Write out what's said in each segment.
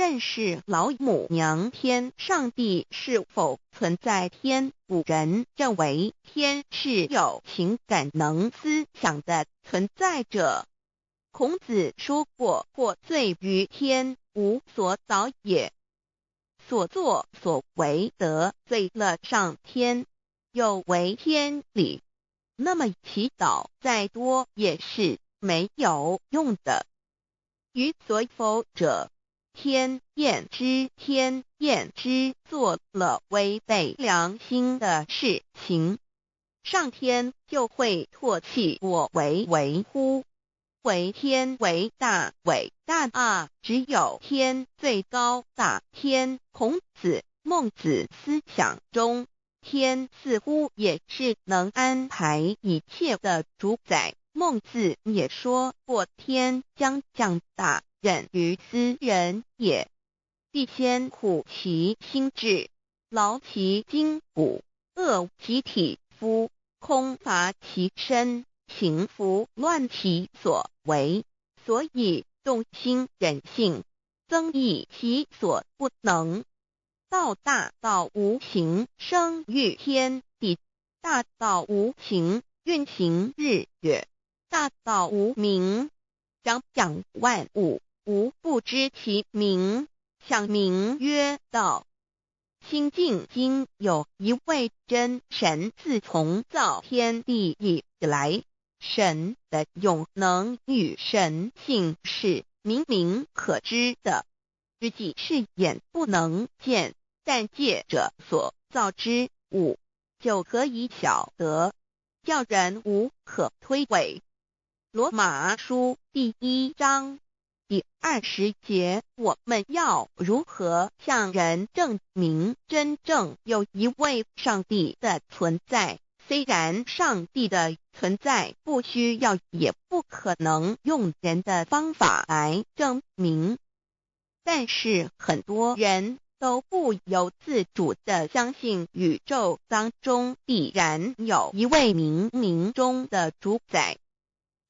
认识老母娘天上帝是否存在天。古人认为天是有情感能思想的存在者。孔子说过：“获罪于天，无所导也。”所作所为得罪了上天，有违天理，那么祈祷再多也是没有用的。于所否者，天厌之，天厌之，做了违背良心的事情，上天就会唾弃我为为乎？惟天为大，伟大啊！只有天最高大。天，孔子、孟子思想中，天似乎也是能安排一切的主宰。孟子也说过：“天将降大任于斯人也，必先苦其心志，劳其筋骨，饿其体肤，空乏其身，行拂乱其所为。所以动心忍性，增益其所不能。道大道无形，生育天地；大道无形，运行日月。大道无名，长养万物，吾不知其名，想名曰道。”清净经有一位真神，自从造天地以来，神的永能与神性是明明可知的，实际是眼不能见，但借着所造之物，就可以晓得，叫人无可推诿。罗马书第一章第20节，我们要如何向人证明真正有一位上帝的存在？虽然上帝的存在不需要，也不可能用人的方法来证明，但是很多人都不由自主地相信宇宙当中必然有一位冥冥中的主宰。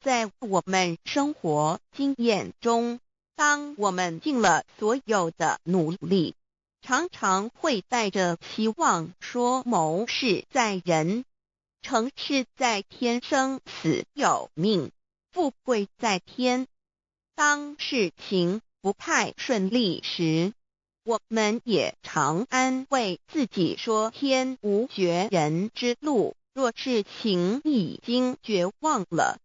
在我们生活经验中，当我们尽了所有的努力，常常会带着希望说谋事在人，成事在天，生死有命，富贵在天。当事情不太顺利时，我们也常安慰自己说天无绝人之路。若事情已经绝望了，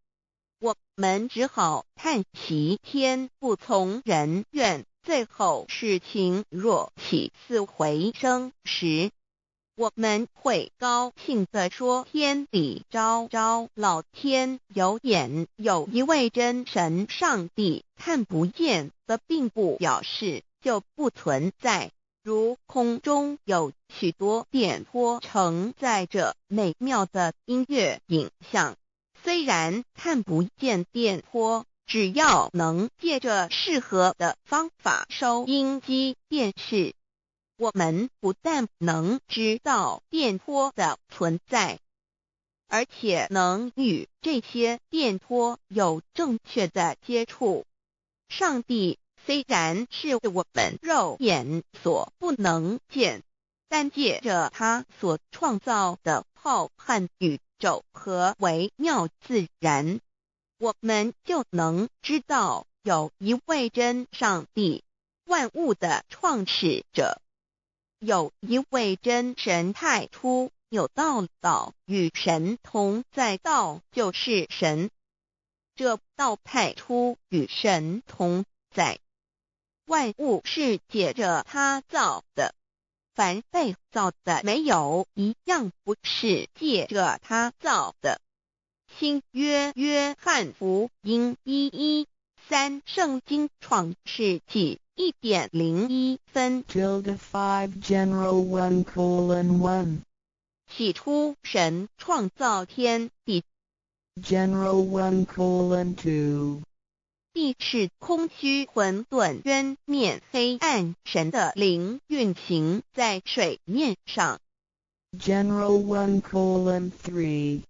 我们只好叹息天不从人愿。最后事情若起死回生时，我们会高兴地说：“天理昭昭，老天有眼，有一位真神上帝，看不见的并不表示就不存在。如空中有许多电波承载着美妙的音乐影像，虽然看不见电波，只要能借着适合的方法收音机、电视，我们不但能知道电波的存在，而且能与这些电波有正确的接触。上帝虽然是我们肉眼所不能见，但借着他所创造的浩瀚宇宙和微妙自然，我们就能知道有一位真上帝，万物的创始者，有一位真神。太初有道，道与神同在，道就是神。这道太初与神同在，万物是借着他造的，凡被造的，没有一样不是借着他造的。新约约翰福音1:13，圣经创世纪1点01分。 Tilde 5 General 1:1. 起初神创造天地。 General 1:2. 地是空虚混沌，渊面黑暗，神的灵运行在水面上。 General 1:3.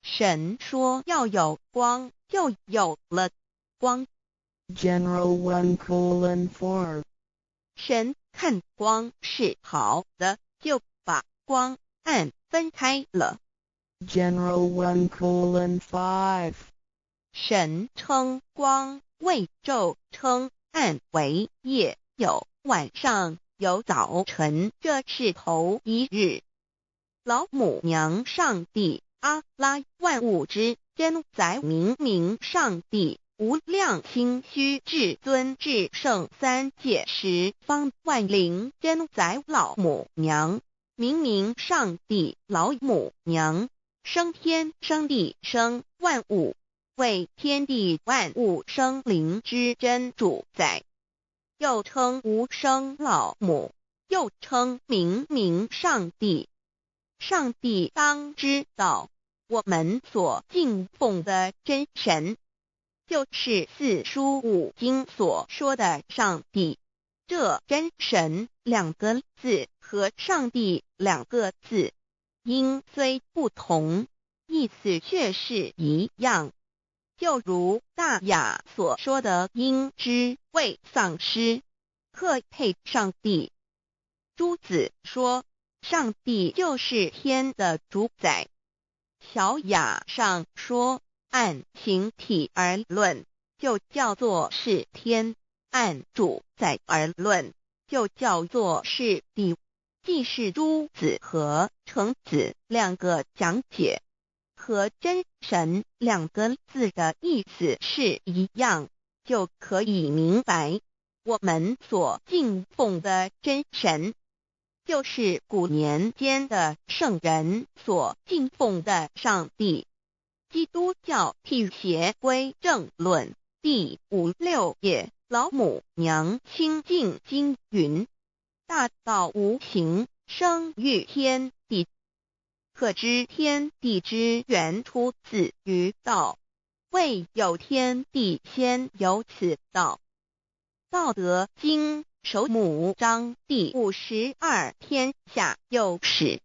神说要有光，就有了光。 General 1:4. 神看光是好的，就把光暗分開了。 General 1:5. 神稱光為晝，稱暗為夜，有晚上，有早晨，這是頭一日。老母娘上帝阿拉萬物之真宰明明上帝無量清虛至尊至聖三界十方萬靈真宰老母娘明明上帝老母娘生天生地生萬物，為天地萬物生靈之真主宰，又稱無生老母，又稱明明上帝。上帝當知道，我們所敬奉的真神，就是四書五經所說的上帝。這真神兩個字和上帝兩個字，音雖不同，意思卻是一樣。就如大雅所說的，應知未喪失，克配上帝。朱子說，上帝就是天的主宰。小雅上說，按形體而論，就叫做是天；按主宰而論，就叫做是地。既是朱子和程子兩個講解，和真神兩個字的意思是一樣，就可以明白，我們所敬奉的真神，就是古年間的聖人所敬奉的上帝。基督教辟邪歸正論第五六頁，老母娘清淨經云：大道無形，生於天地。可知天地之源出自於道，未有天地先有此道。道德經首母章第52，天下有始，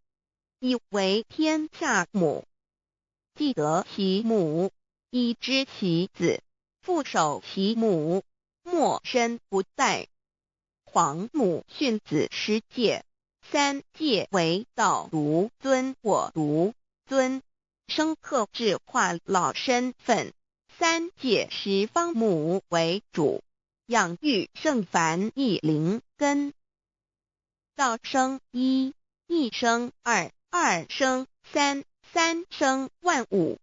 以為天下母。既得其母，以知其子，復守其母，莫身不殆。皇母訓子十誡，三誡為道獨尊我獨尊，生克制化老身份。三界十方母為主，養育聖凡一靈根。道生一，一生二，二生三，三生萬物。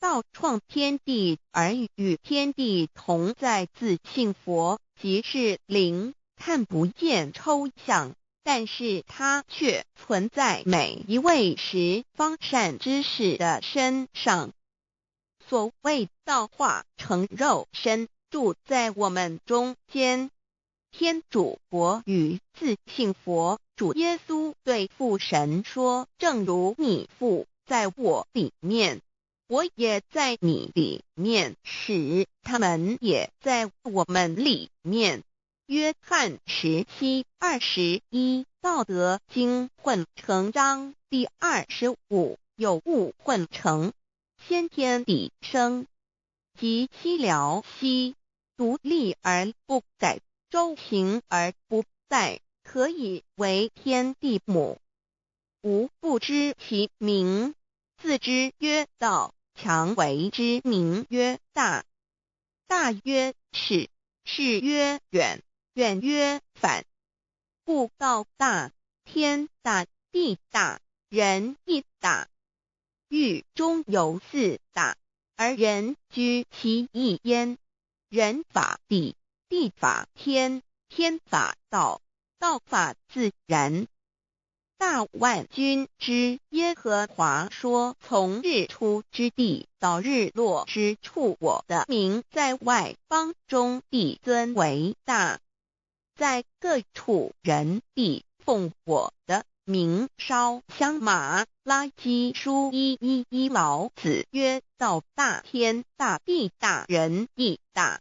道創天地而與天地同在，自性佛即是靈，看不見抽象，但是它卻存在每一位十方善知識的身上。所謂道化成肉身，住在我們中間。天主國與自性佛主耶穌對父神說：正如你父在我裡面，我也在你裡面，使他們也在我們裡面。約翰17:21，道德經混成章第25，有物混成，先天地生，即西遼兮，獨立而不改，周行而不殆，可以為天地母。吾不知其名，自知曰道，強為之名曰大。大曰始，始曰遠，遠曰反。故道大，天大，地大，人亦大。域中有四大，而人居其一焉。人法地，地法天，天法道，道法自然。大萬軍之耶和華說：從日出之地到日落之處，我的名在外邦中必尊為大，在各處人必奉我的名燒香。馬拉基書1:1，老子曰：道大天大地大人亦大。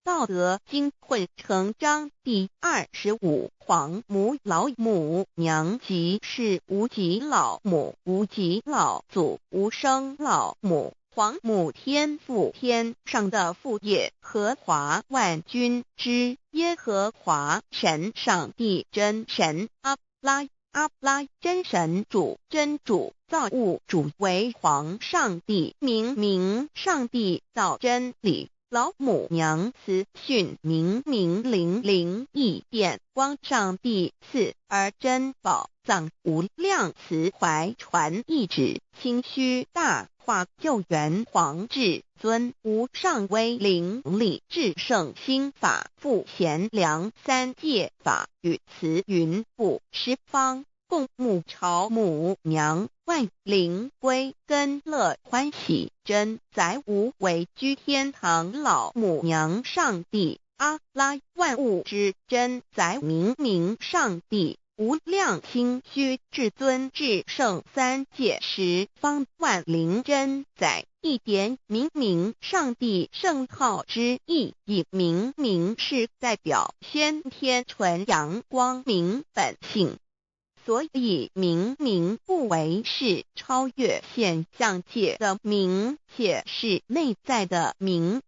道德經混成章第25，皇母老母娘即是無極老母，無極老祖，無生老母。皇母天父天上的父耶和华万军之耶和华神上帝真神阿拉阿拉真神主真主造物主为皇上帝明明上帝道真理老母娘慈训明明灵灵异电光上帝赐而珍宝藏无量慈怀传意旨清虚大化救援皇至尊无上威灵力至圣心法复贤良三界法与慈云布十方共沐朝母娘万灵归根乐欢喜真载无为居天堂老母娘上帝阿拉万物之真载明明上帝无量清虚至尊至圣三界十方万灵真载一点明明上帝圣号之意，以明明是代表先天纯阳光明本性。所以明明不为是超越现象界的明，且是内在的明。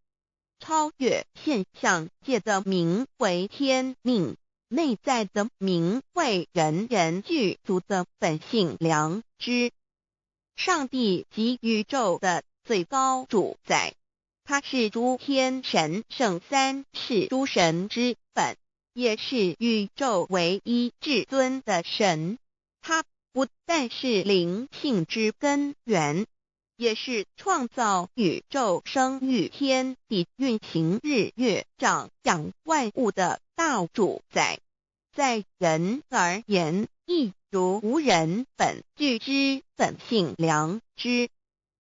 超越现象界的明为天命，内在的明为人人具足的本性良知。上帝即宇宙的最高主宰，他是诸天神圣三世诸神之本，也是宇宙唯一至尊的神。他不但是灵性之根源，也是创造宇宙、生育天地、运行日月、长养万物的大主宰。在人而言，亦如吾人本具之本性良知，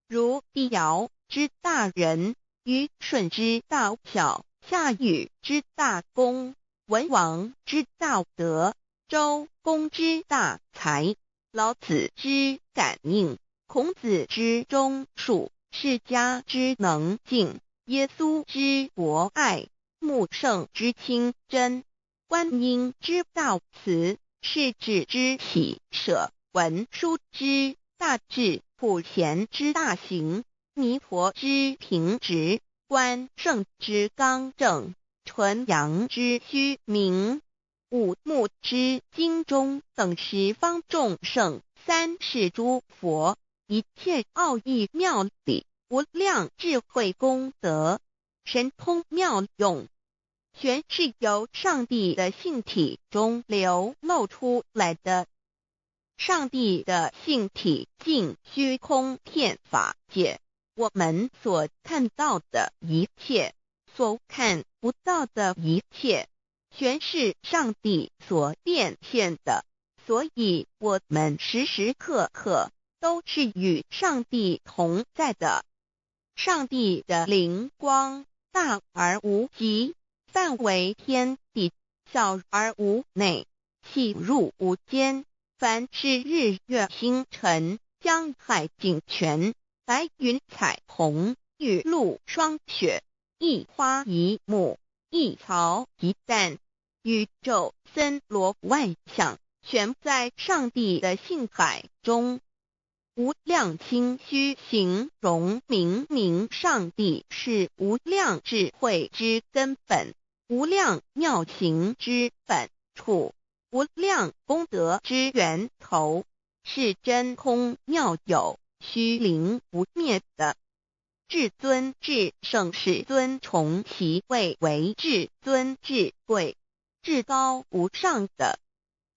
如帝尧之大仁，虞舜之大孝，夏禹之大功，文王之大德，周公之大才，老子之感应，孔子之忠恕，释迦之能静，耶稣之博爱，穆圣之清真，观音之大慈，释智之喜舍，文殊之大智，普贤之大行，弥陀之平直，关圣之刚正，纯阳之虚明，五目之精中等十方众圣，三世诸佛，一切奥义妙理，无量智慧功德，神通妙用，全是由上帝的性体中流露出来的。上帝的性体尽虚空遍法界，我们所看到的一切，所看不到的一切，全是上帝所变现的。所以，我们时时刻刻都是与上帝同在的。上帝的灵光大而无极，范围天地，小而无内，细入无间。凡是日月星辰、江海井泉、白云彩虹、雨露霜雪，一花一木，一草一蛋，宇宙森罗万象，全在上帝的性海中。无量清虚形容明明上帝是无量智慧之根本，无量妙行之本处，无量功德之源头，是真空妙有、虚灵不灭的。至尊至圣世尊崇其位为至尊至贵、至高无上的，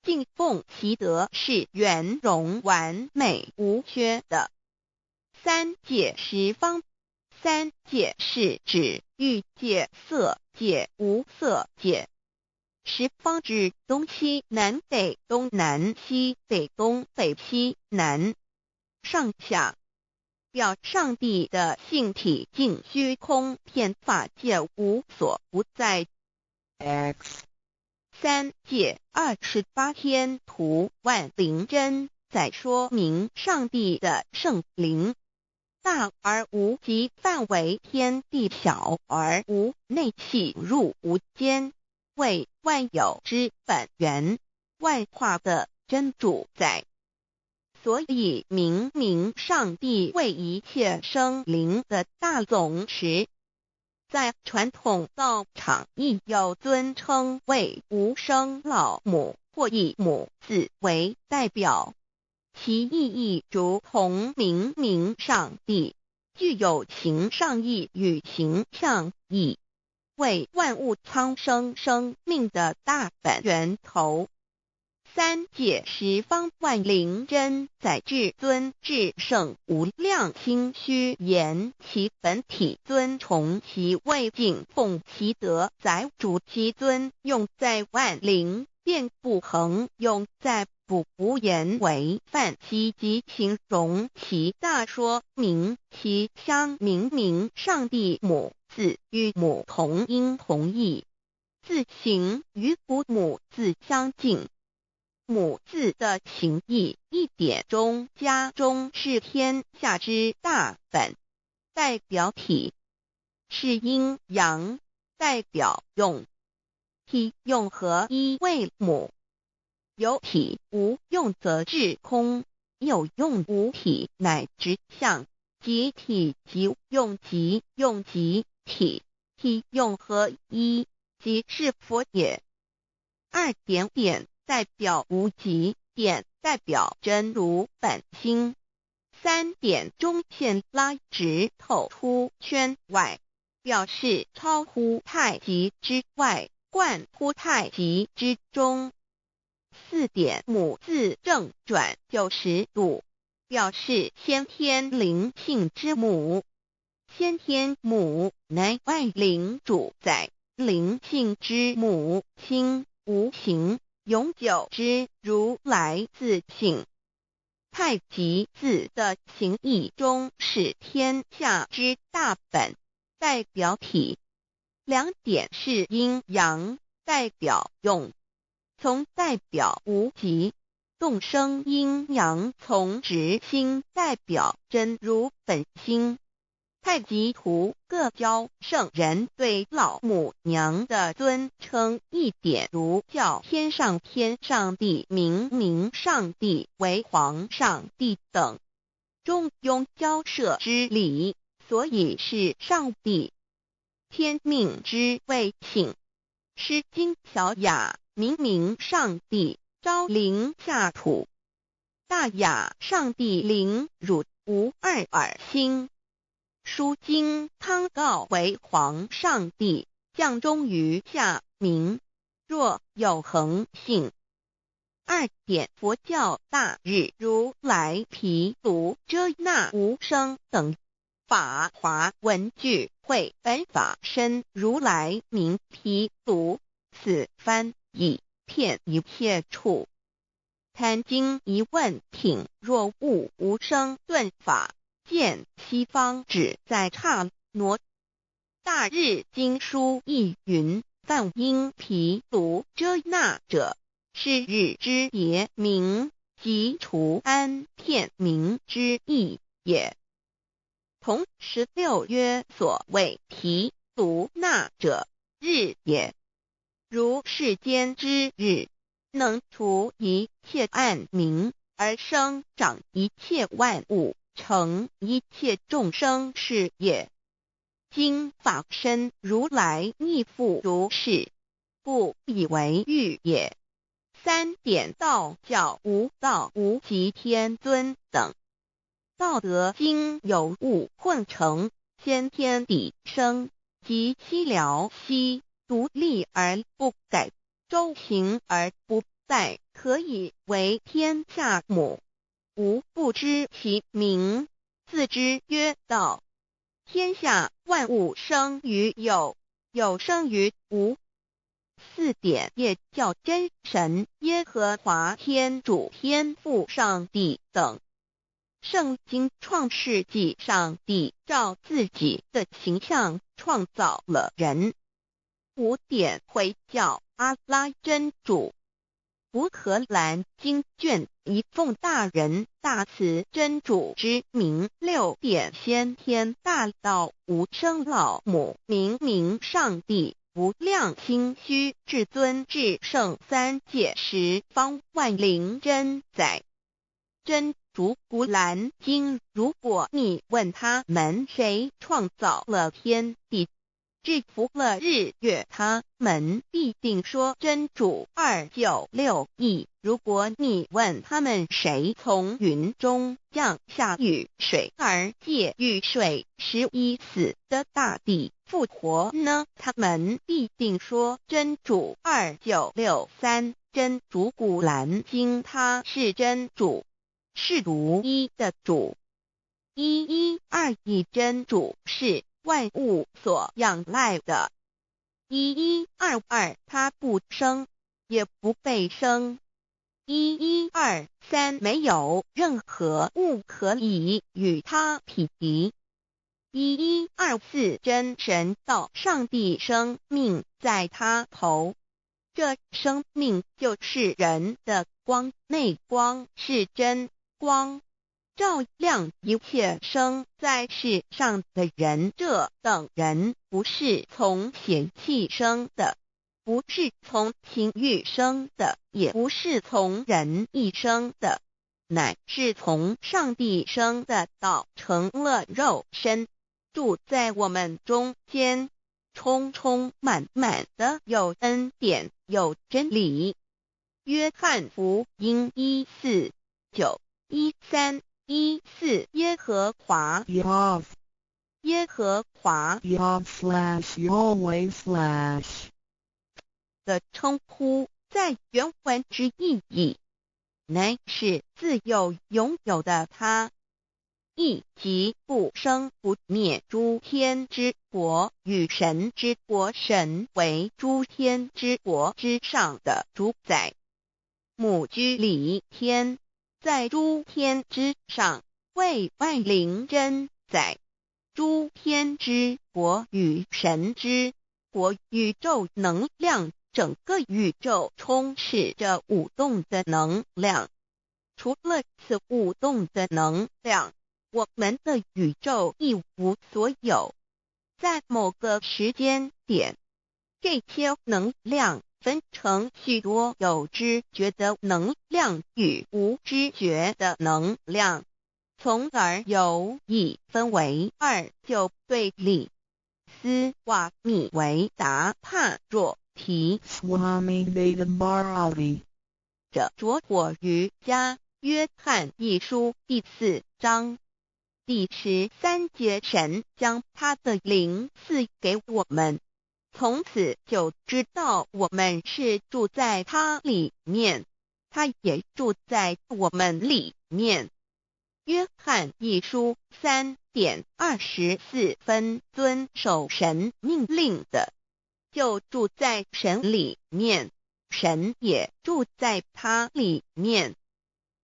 敬奉其德是圆融完美无缺的。三界十方，三界是指欲界、色界、无色界。十方指东西南北东南西北东北西南上下，表上帝的性体尽虚空遍法界无所不在。 X 三界28天图万灵真在说明上帝的圣灵大而无极，范围天地，小而无内，细入无间，为万有之本源，万化的真主宰。所以明明上帝為一切生靈的大總持。在傳統道場亦有尊稱為無生老母或以母字為代表，其意義如同明明上帝，具有形上義與形象義，為萬物蒼生生命的大本源頭。三界十方萬靈真載至尊至聖無量清虛言其本體尊崇其位敬奉其德載主其尊用在萬靈遍布恆用在不無言為範其及形容其大說明其相明明上帝母字與母同音同義，字形與古母字相近。母字的形義一點中加中是天下之大本，代表體是陰陽，代表用，體用合一為母。有體無用則至空，有用無體乃執相，即體即用即用即體，體用合一，即是佛也。二點點代表無極，點代表真如本心。三點中線拉直透出圈外，表示超乎太極之外，貫乎太極之中。四點母字正轉90度，表示先天靈性之母。先天母乃萬靈主宰，靈性之母，清無形，永久之如來自性。太極字的形義中是天下之大本，代表體。兩點是陰陽，代表用，從代表無極，動生陰陽從直心，代表真如本心。太極圖各教聖人對老母娘的尊稱一點如叫天上天上帝、明明上帝為皇上帝等，中庸交涉之理，所以是上帝。天命之謂性，詩經小雅明明上帝昭靈下土，大雅上帝靈汝無二爾心。書經康誥為皇上帝降終於下民，若有恆性。二點佛教大日如來毗盧遮那無生等法華文具會本法身如來名毗盧，此翻譯遍一切處。壇經疑問品若悟無生頓法。見西方只在剎那。大日經書亦云：梵音毗盧遮那者，是日之別名，即除安片名之意也。同16曰：所謂毗盧那者，日也。如世間之日，能除一切暗冥，而生長一切萬物，成一切眾生是也。今法身如來亦復如是，故以為喻也。三點道教無道無極天尊等。道德經有物混成，先天地生，及西遼兮，獨立而不改，周行而不殆，可以為天下母。吾不知其名，自之曰道。天下萬物生於有，有生於無。四點也叫真神、耶和華、天主、天父、上帝等。聖經創世紀，上帝照自己的形象創造了人。五點回教阿拉真主。古可蘭經卷一奉大仁大慈真主之名。六點先天大道無生老母明明上帝無量清虛至尊至聖三界十方萬靈真載真主古蘭經，如果你問他們誰創造了天地，制服了日月，他們必定說真主。2961。如果你問他們誰從雲中降下雨水，而藉雨水使已死的大地復活呢？他們必定說真主。2963。真主古蘭經，他是真主，是獨一的主。1121。真主是萬物所仰賴的。1122，他不生，也不被生。1123，沒有任何物可以與他匹敵。1124，真神道上帝生命在他頭，這生命就是人的光，內光是真光，照亮一切生在世上的人。這等人不是從血氣生的，不是從情慾生的，也不是從人意生的，乃是從上帝生的。道成了肉身，住在我們中間，充充滿滿的有恩典，有真理。約翰福音14:9-13-14，耶和華， Yahv 耶和華 Yahv/Yahweh/ 的稱呼，在原文之意義，乃是自有永有的他，意即不生不滅。諸天之國與神之國，神為諸天之國之上的主宰。母居裡天，在諸天之上，為萬靈真宰。諸天之國與神之國，宇宙能量，整個宇宙充斥着舞動的能量。除了此舞動的能量，我們的宇宙一無所有。在某個時間點，這些能量分成許多有知覺的能量與無知覺的能量，從而有一分為二就對立。斯瓦米維達帕若提 Swami Veda Bharati 的拙火瑜伽，約翰一書第4章第13節，神將他的靈賜給我們，從此就知道我們是住在他裡面，他也住在我們裡面。約翰一書3點24分，遵守神命令的，就住在神裡面，神也住在他裡面。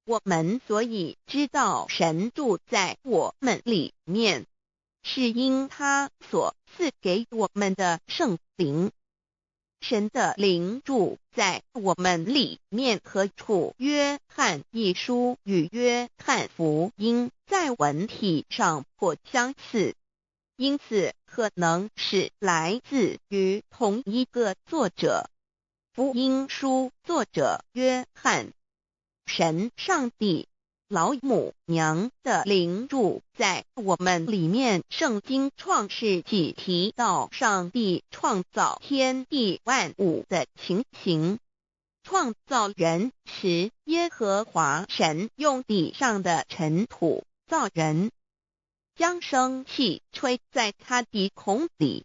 我們所以知道神住在我們裡面，是因他所賜給我們的聖靈。神的靈住在我們裡面何處？約翰一書與約翰福音在文體上頗相似，因此可能是來自於同一個作者。福音書作者約翰。神上帝老母娘的靈住在我們裡面。聖經創世紀提到上帝創造天地萬物的情形。創造人時，耶和華神用地上的塵土造人，將生氣吹在他鼻孔裡，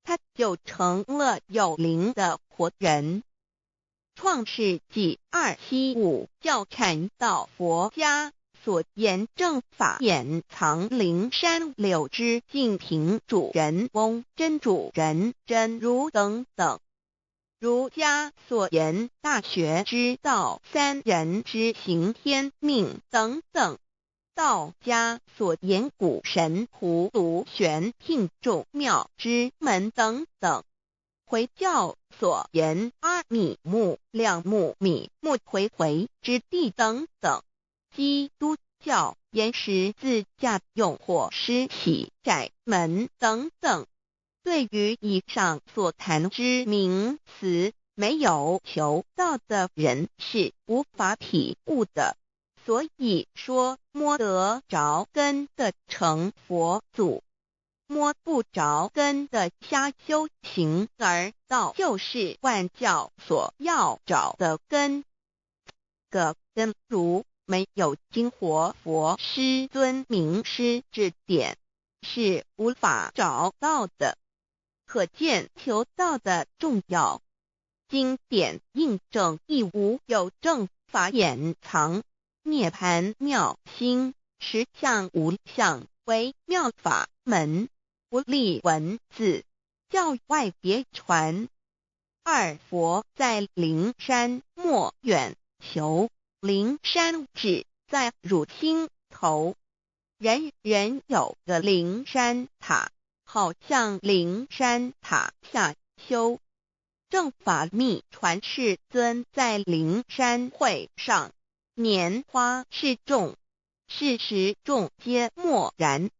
他就成了有靈的活人。創世紀275，教禪道佛家所言正法眼藏靈山柳枝淨瓶主人翁真主人真如等等。儒家所言大學之道，三人之行天命等等。道家所言古神葫蘆玄牝眾妙之門等等。回教所言阿米木兩木米木回回之地等等。基督教言十字架用火施洗窄門等等。對於以上所談之名詞，沒有求道的人是無法體悟的。所以說摸得著根的成佛祖，摸不著根的瞎修行，而道就是萬教所要找的根。個根如沒有經活佛師尊明師指點，是無法找到的。可見求道的重要。經典印證亦無有正法眼藏，涅槃妙心，實相無相，為妙法門，不立文字，教外別傳。二佛在靈山莫遠求，靈山只在汝心頭。人人有個靈山塔，好向靈山塔下修。正法密傳世尊在靈山會上，拈花示眾，是時眾皆默然。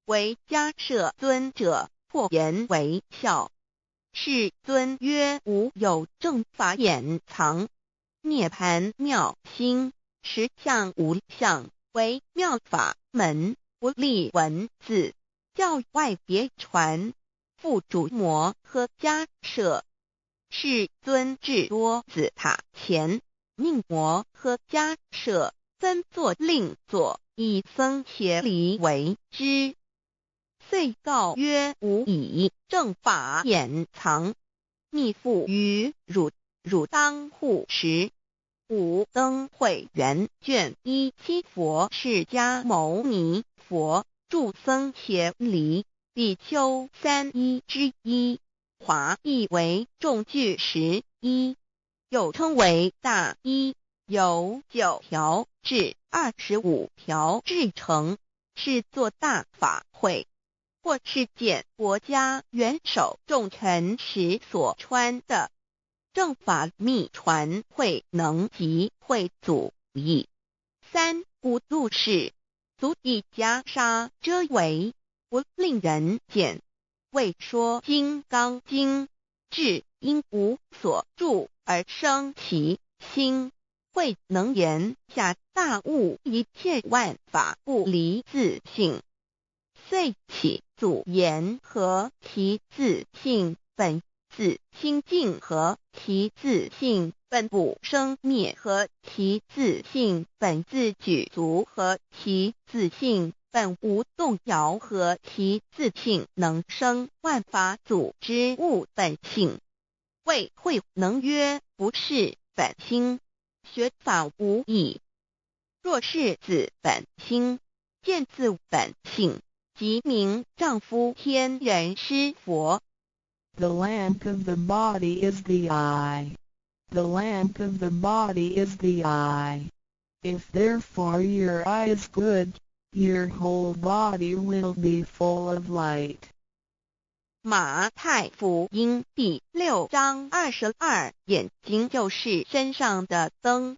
唯迦葉尊者破顏為笑。世尊曰：無有正法眼藏，涅槃妙心，實相無相，為妙法門，不立文字，教外別傳。付囑摩訶迦葉。世尊至多子塔前，命摩訶迦葉分座令座，以僧伽梨為之。遂告曰：吾以正法眼藏，密付於汝，汝當護持。五燈會元卷17佛釋迦牟尼佛住僧伽梨比丘三衣之一。華譯為眾具十衣，又稱為大衣，由9條至25條制成，是做大法會或是見國家元首重臣時所穿的。正法密傳慧能及慧祖譯。三無度是足以袈裟遮圍，不令人見。為說金剛經，至應無所住而生其心，慧能言下大悟一切萬法不離自性，遂起祖言何其自性本自清淨，何其自性本不生滅，何其自性本自具足，何其自性本無動搖，何其自性能生萬法祖之悟本性。謂慧能曰：不識本心，學法無益。若識自本心，見自本性，即名丈夫天人師佛。 The lamp of the body is the eye. The lamp of the body is the eye. If therefore your eye is good, your whole body will be full of light. 馬太福音第6章22，眼睛就是身上的燈。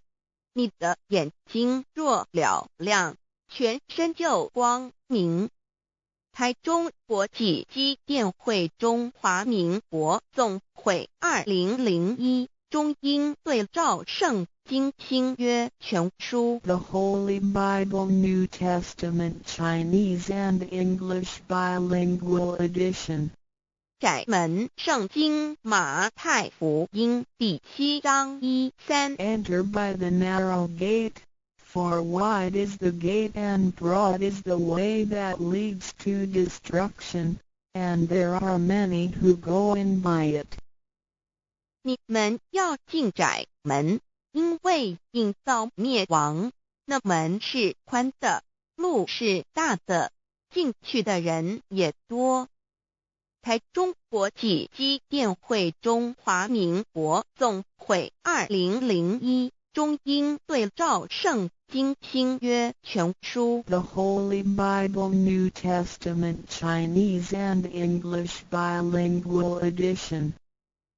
你的眼睛若嘹亮，全身就光明。台中國際基甸會中華民國總會2001中英對照聖經新約全書。 The Holy Bible New Testament Chinese and English Bilingual Edition. 窄門聖經馬太福音第7章1、3。 Enter by the narrow gate, for wide is the gate and broad is the way that leads to destruction, and there are many who go in by it. 你們要進窄門，因為引到滅亡，那門是寬的，路是大的，進去的人也多。台中國際基甸會中華民國總會2001中英對照聖經新約全書。 The Holy Bible New Testament Chinese and English Bilingual Edition.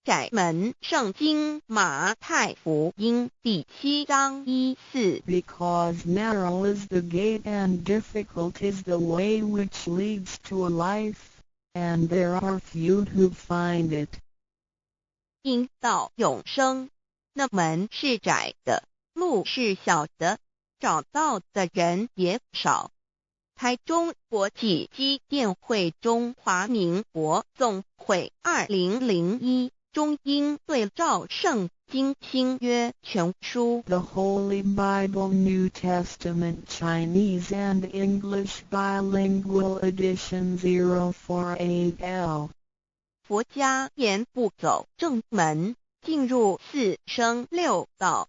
窄門聖經馬太福音第7章1、4。 Because narrow is the gate and difficult is the way which leads to life, and there are few who find it. 引到永生，那門是窄的，路是小的，找到的人也少。台中國際基甸會中華民國總會2001中英對照聖經新約全書。 The Holy Bible New Testament Chinese and English Bilingual Edition 04 8L. 佛家言不走正門，進入四生六道。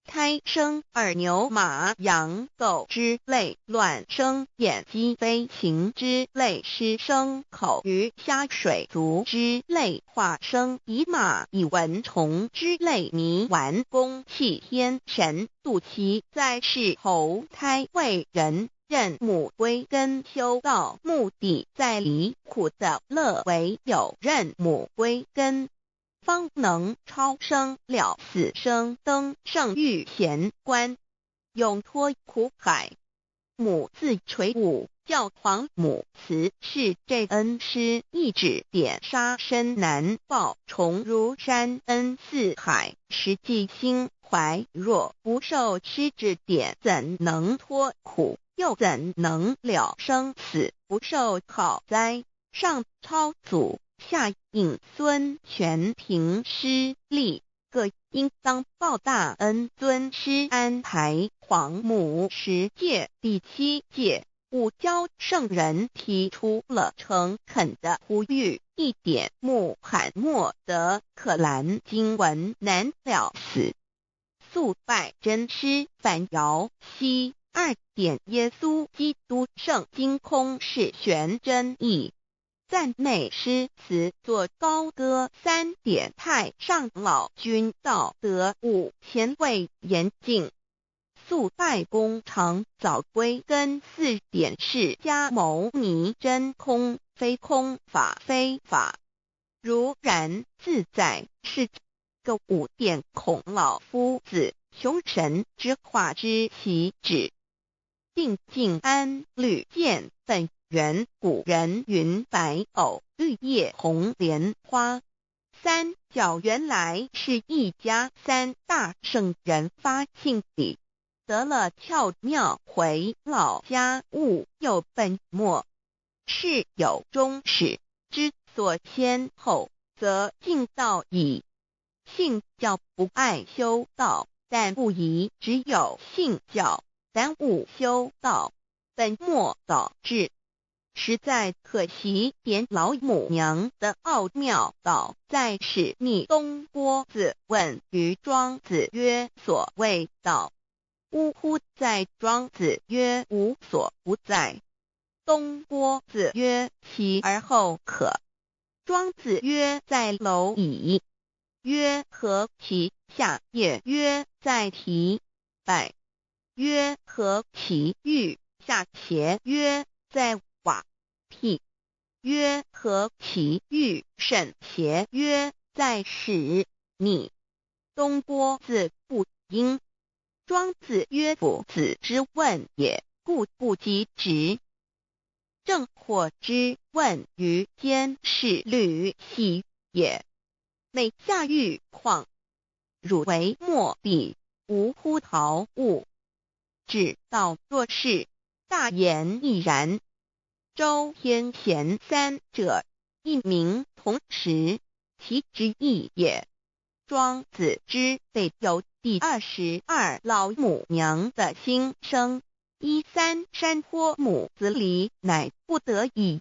胎生耳牛馬羊狗之類，卵生眼雞飛禽之類，濕生口魚蝦水族之類，化生蟻螞蟻蚊蟲之類，泥丸宮氣天神肚臍在世投胎為人，認母歸根修道，目的在離苦得樂，唯有認母歸根，方能超生了死生登聖遇賢關，永脫苦海。母自垂五教皇母慈是這恩師一指點殺身難報重如山恩似海，實際心懷若不受師指點，怎能脫苦？又怎能了生死？不受考哉？上超祖，下引孫，全憑師力，各應當報大恩。尊師安排皇母十誡第七誡，五教聖人提出了誠懇的呼籲：一點穆罕默德可蘭經文難了死，速拜真師反搖西。二點耶穌基督聖經空是玄真義。讚美詩詞作高歌。三點太上老君道德五前位嚴淨。速拜功長早歸根。四點釋迦牟尼真空非空法非法，如然自在是個五點孔老夫子窮神之化之其旨。定靜安履見本源古人云白藕綠葉紅蓮花，三教原來是一家，三大聖人發慶禮，得了竅妙回老家悟又本末。事有終始，知所先後，則近道矣。信教不礙修道，但不宜只有信教，耽誤修道，本末倒置。實在可惜。點老母娘的奧妙道在使逆東郭子問於莊子曰：所謂道，嗚乎哉。莊子曰：無所不在。東郭子曰：其而後可。莊子曰：在螻蟻。曰：何其下也？曰：在提敗。曰：何其欲下邪？曰：在瓦辟。曰：何其欲甚邪？曰：在使逆。東郭子不應。莊子曰：夫子之問也，故不及直。鄭括之問於監視呂喜也。每下欲況，汝為莫比，無乎陶物。指道若是，大言亦然。周天賢三者，一名同時，其之意也。莊子之備有第22老母娘的心聲。一三山坡母子離，乃不得已。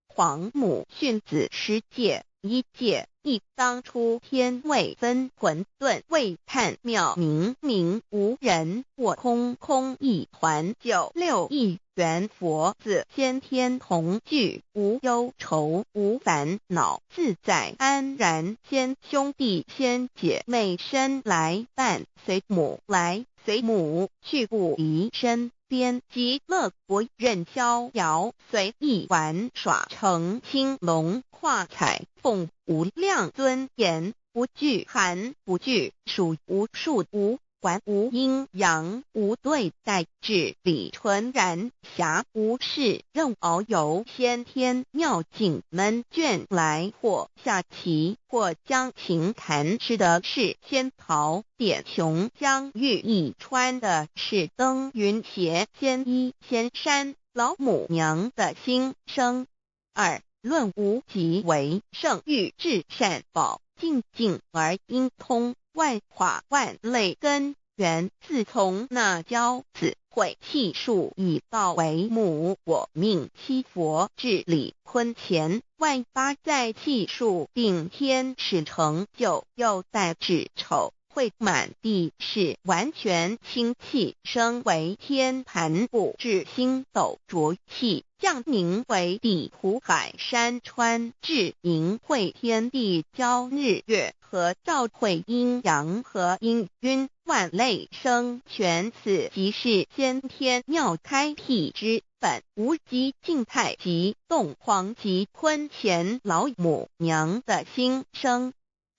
皇母訓子十誡，一誡一當初天未分混沌未探妙明明無人我空空一環九六一元佛子先天同具無憂愁無煩惱自在安然先兄弟先姐妹身來伴隨母來隨母去不離身邊極樂國任逍遙隨意玩耍乘青龍跨彩鳳無量尊嚴不懼寒不懼暑無數無管無陰陽，無對待，至理純然，暇無事，任遨遊先天妙境悶倦來，或下棋，或將琴彈，吃的是仙桃點瓊漿玉液，穿的是登雲鞋，仙衣仙山老母娘的心聲。二論無極為聖欲至善寶，淨境而應通萬化萬類根源。自從那驕子悔氣數以道為母，我命七佛至理坤乾萬八在氣數定天使成就，又帶至丑會滿地是完全清氣升為天盤布至星斗濁氣降凝為地湖海山川，至盈會天地交日月和照會陰陽和氤氲萬類生全，此即是先天妙開闢之本無極靜態及動黃及坤乾老母娘的心聲。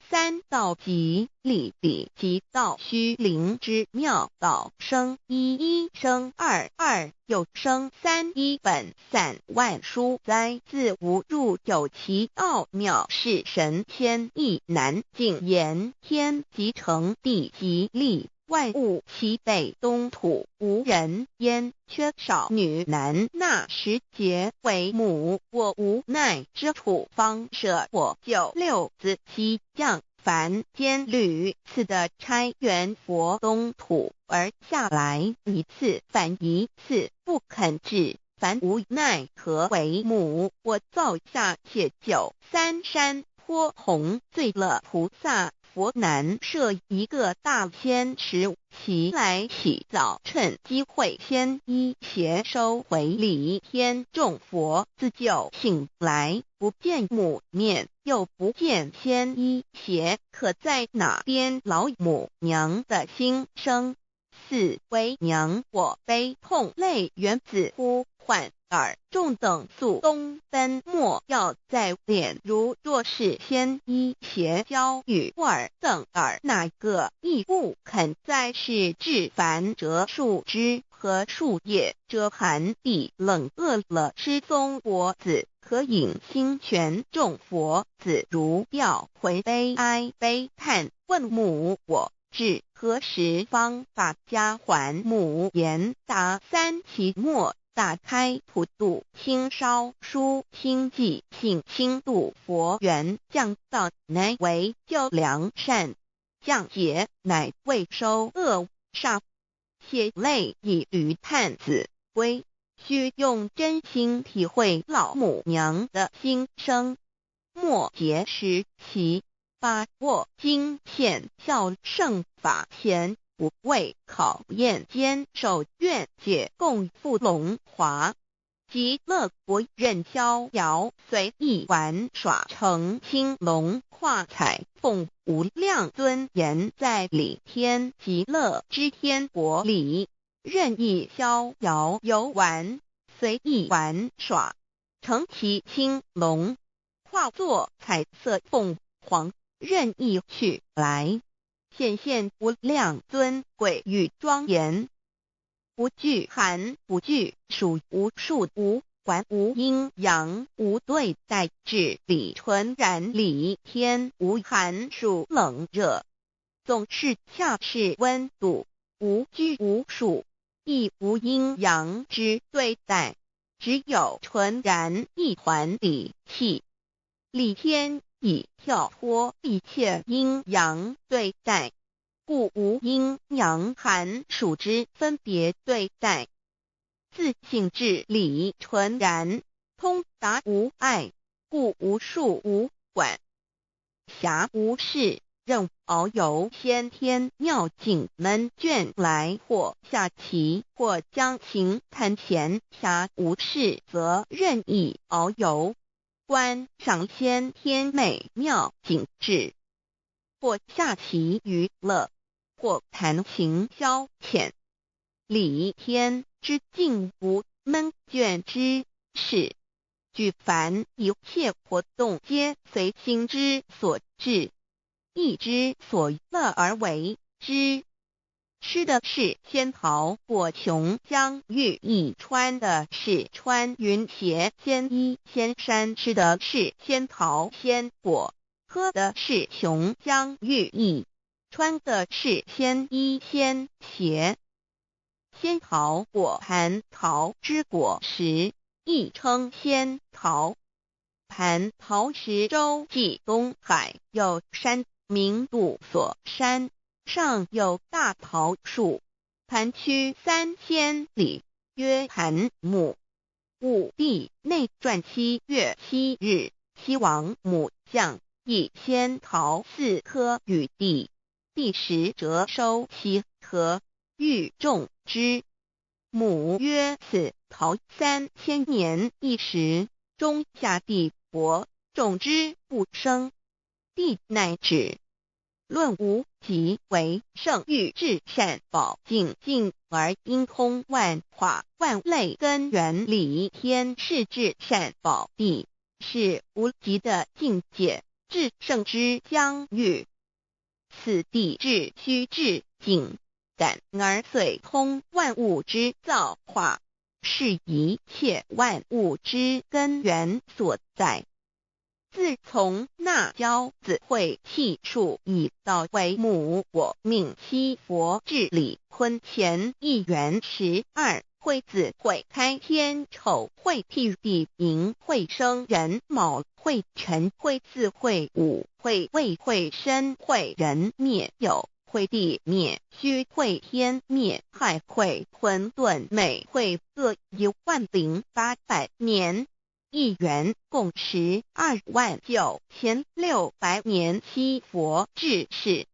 三道即理理即道虛靈之妙道生一一生二二又生三一本散萬殊哉自無入有其奧妙，是神仙亦難盡言。天即成地即立，萬物齊備，東土無人煙，缺少女男。那時節為母，我無奈之處，方捨我救六子西降凡間屢次的差元佛東土而下來，一次反一次不肯至，凡無奈何為母，我造下且九三山坡紅醉了菩薩。佛南設一個大仙池，其來起早趁機會先衣鞋收回禮天眾佛自救醒來，不見母面，又不見仙衣鞋，可在哪邊老母娘的心聲？四為娘我悲痛淚源自呼喚爾眾等速東奔，莫要再戀。如若是先衣鞋交與爾等爾那個亦不肯再是至凡折樹枝和樹葉，遮寒地冷餓了吃松果子，可飲清泉。眾佛子如吊魂悲哀悲嘆，問母我至何時方把家還母言答三期末。打開普度清燒書清寂性輕度佛緣降道乃為救良善，降劫乃為收惡煞，血淚以於探子歸，須用真心體會老母娘的心聲。末節時期，把握經顯孝聖法前。不畏考驗，堅守願解共赴龍華，極樂國任逍遙，隨意玩耍成青龍化彩鳳，無量尊嚴在理天極樂之天國裡，任意逍遙遊玩，隨意玩耍，成其青龍，化作彩色鳳凰，任意去來。顯現無量尊貴與莊嚴，不懼寒，不懼暑，無數無管無陰陽，無對待，至理純然理天無寒暑冷熱，總是恰是溫度，無拘無束，亦無陰陽之對待，只有純然一團理氣，理天。已跳脫一切陰陽對待，故無陰陽寒暑之分別對待。自性至理純然，通達無礙，故無數無管。暇無事，任遨遊先天妙境悶倦來，或下棋，或將琴彈弦。暇無事，則任意遨遊。觀賞先天美妙景致，或下棋娛樂，或彈琴消遣。理天之境無悶倦之事，舉凡一切活動皆隨心之所至，意之所樂而為之。吃的是仙桃果琼浆玉液，穿的是穿云鞋仙衣仙衫，吃的是仙桃仙果，喝的是琼浆玉液，穿的是仙衣仙鞋。仙桃果蟠桃之果实，亦称仙桃。蟠桃石洲际东海有山，名度所山，上有大桃树，盘曲3000里，曰盘木。武帝内传7月7日，西王母降，以仙桃四颗与帝，帝食辄收其核，欲种之。母曰：此桃3000年一时，终下地薄，种之不生。帝乃止。论无极为圣域至善宝净境而应通万化万类根源理天是至善宝地，是无极的境界，至圣之疆域。此地至虚至境，感而遂通万物之造化，是一切万物之根源所在。自从那骄子会气数以道为母我命七佛治理坤乾一元12会子会开天丑会辟地寅会生壬卯会辰会巳会午会未会申会壬灭酉会地灭戌会天灭亥会混沌昧会各10800年。一元共129600年，七佛治世，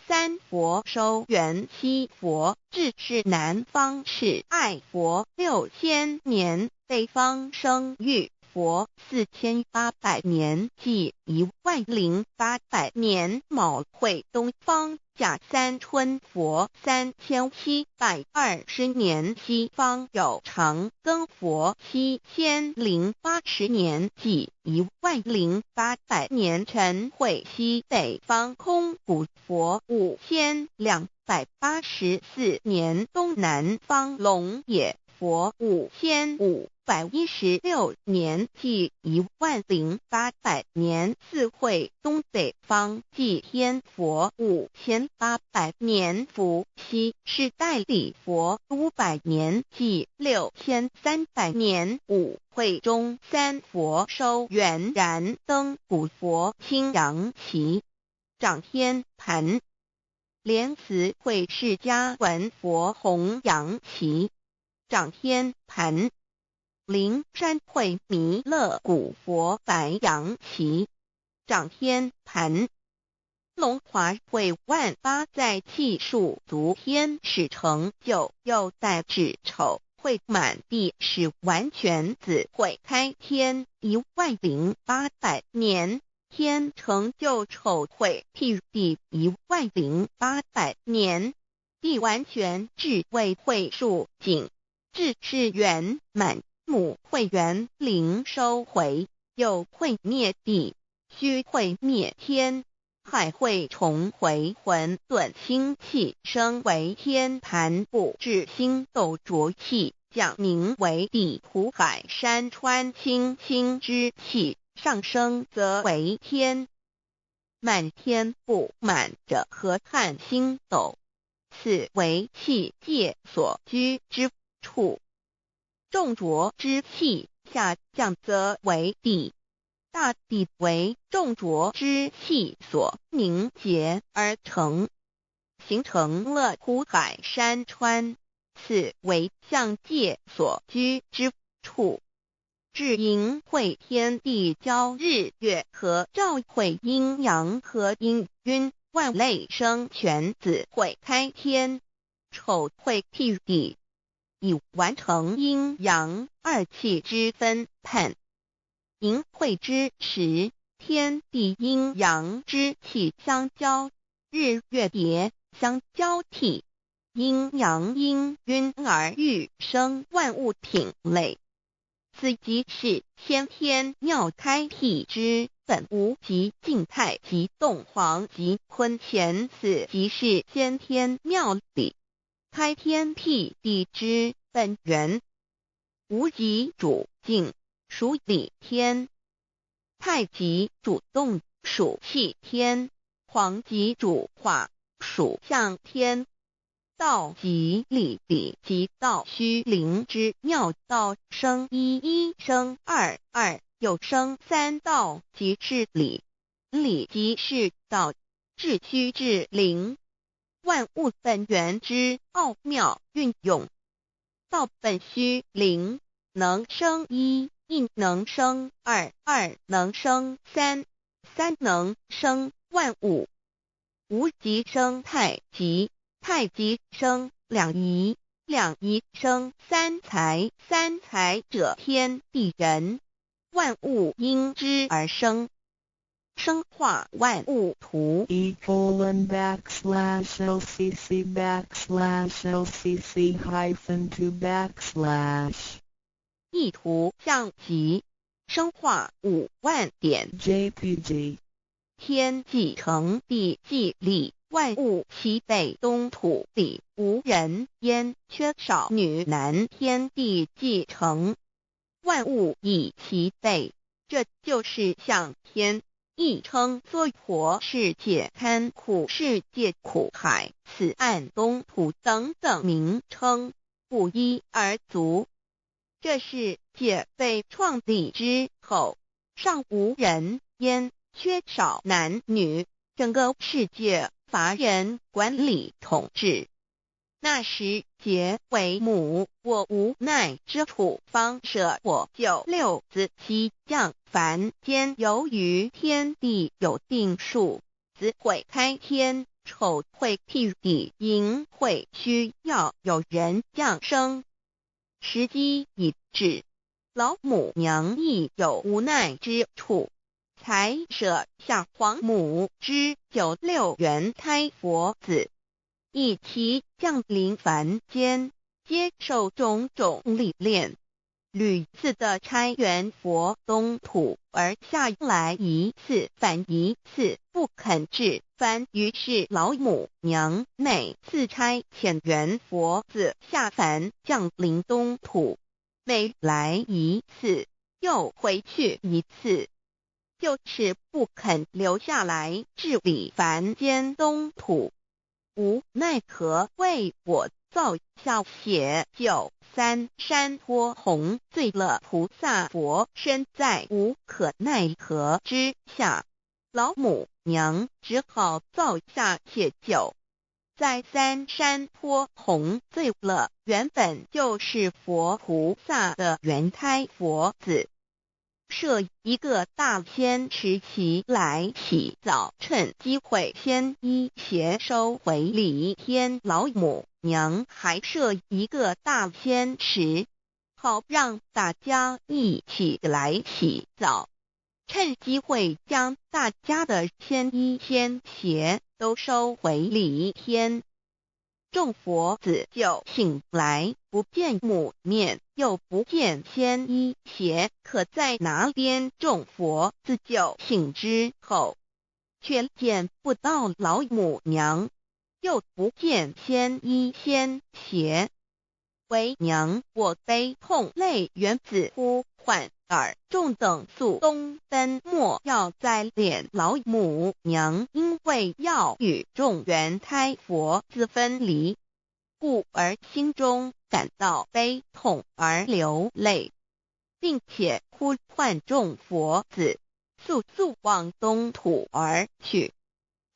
三佛收圆七佛治世南方是爱佛6000年，北方生育佛4800年，即10800年。卯会东方甲三春佛3720年，西方有长庚佛7080年，即10800年。辰会西北方空古佛5284年，东南方龙野佛5516年，即10800年。巳会东北方祭天佛5800年，伏羲是代理佛500年，即6300年。午会中三佛收圆燃灯古佛青阳旗掌天盘，莲慈会释迦文佛弘扬旗掌天盘。灵山会弥勒古佛白羊旗掌天盘，龙华会万八在气数足天使成就，又在指丑会满地使完全子会开天10800年，天成就丑会辟地10800年，地完全智慧会数景，智是圆满。母会元灵收回，又会灭地，虚会灭天，亥会重回混沌星气，升为天盘布至星斗浊气，降名为地土海山川清清之气，上升则为天。满天布满着河汉星斗，此为气界所居之处。众浊之气下降则为地，大地为众浊之气所凝结而成，形成了湖海山川，此为象界所居之处。至寅会天地交日月合照会阴阳合阴晕万类生全子会开天，丑会辟地。已完成阴阳二气之分判。寅会之时，天地阴阳之气相交，日月叠相交替，阴阳氤氲而育生万物品类。此即是先天妙开辟之本无极静态及动黄及坤乾，此即是先天妙理。開天闢地之本源。無極主靜，屬理天；太極主動，屬氣天；黃極主化，屬象天。道即理，理即道，虛靈之妙道，生一一生二二，又生三，道即是理，理即是道，致虛致靈，萬物本源之奧妙運用。道本虛靈，能生一，一能生二，二能生三，三能生萬物。無極生太極。太極生兩儀，兩儀生三才，三才者天地人，萬物因之而生。生化萬物圖。 E:\LCC\LCC-2\ 意圖象極，生化5萬點 JPG 天既成，地既立。萬物齊備，東土裡無人煙，缺少女男。天地既成，萬物已齊備，這就是象天，亦稱娑婆世界、堪苦世界、苦海、此岸東土等等名稱，不一而足。這世界被創立之後，尚無人煙，缺少男女，整個世界乏人管理統治。那時劫為母，我無奈之處，方捨我九六子悉降凡間。由於天地有定數，子會開天，丑會辟地，寅會需要有人降生。時機已至，老母娘亦有無奈之處，才捨下皇母之九六元胎佛子，一齊降臨凡間，接受種種歷練，屢次的差元佛東土而下來一次返一次，不肯至凡。於是老母娘每次差遣元佛子下凡降臨東土，每來一次又回去一次，就是不肯留下來治理凡間東土。無奈何為我造下血九三山坡紅醉了菩薩佛身，在無可奈何之下，老母娘只好造下血九，在三山坡紅醉了原本就是佛菩薩的元胎佛子。設一個大仙池齊來洗澡，趁機會先衣鞋收回禮天。老母娘還設一個大仙池，好讓大家一起來洗澡，趁機會將大家的仙衣仙鞋都收回禮天。眾佛子就醒來，不見母面，又不見仙衣鞋，可在哪邊？眾佛子就醒之後，卻見不到老母娘，又不見仙衣仙鞋。為娘我悲痛淚緣子呼喚爾眾等速東奔，莫要再憐老母娘，因為要與眾元胎佛子分離，故而心中感到悲痛而流淚，並且呼喚眾佛子速速往東土而去，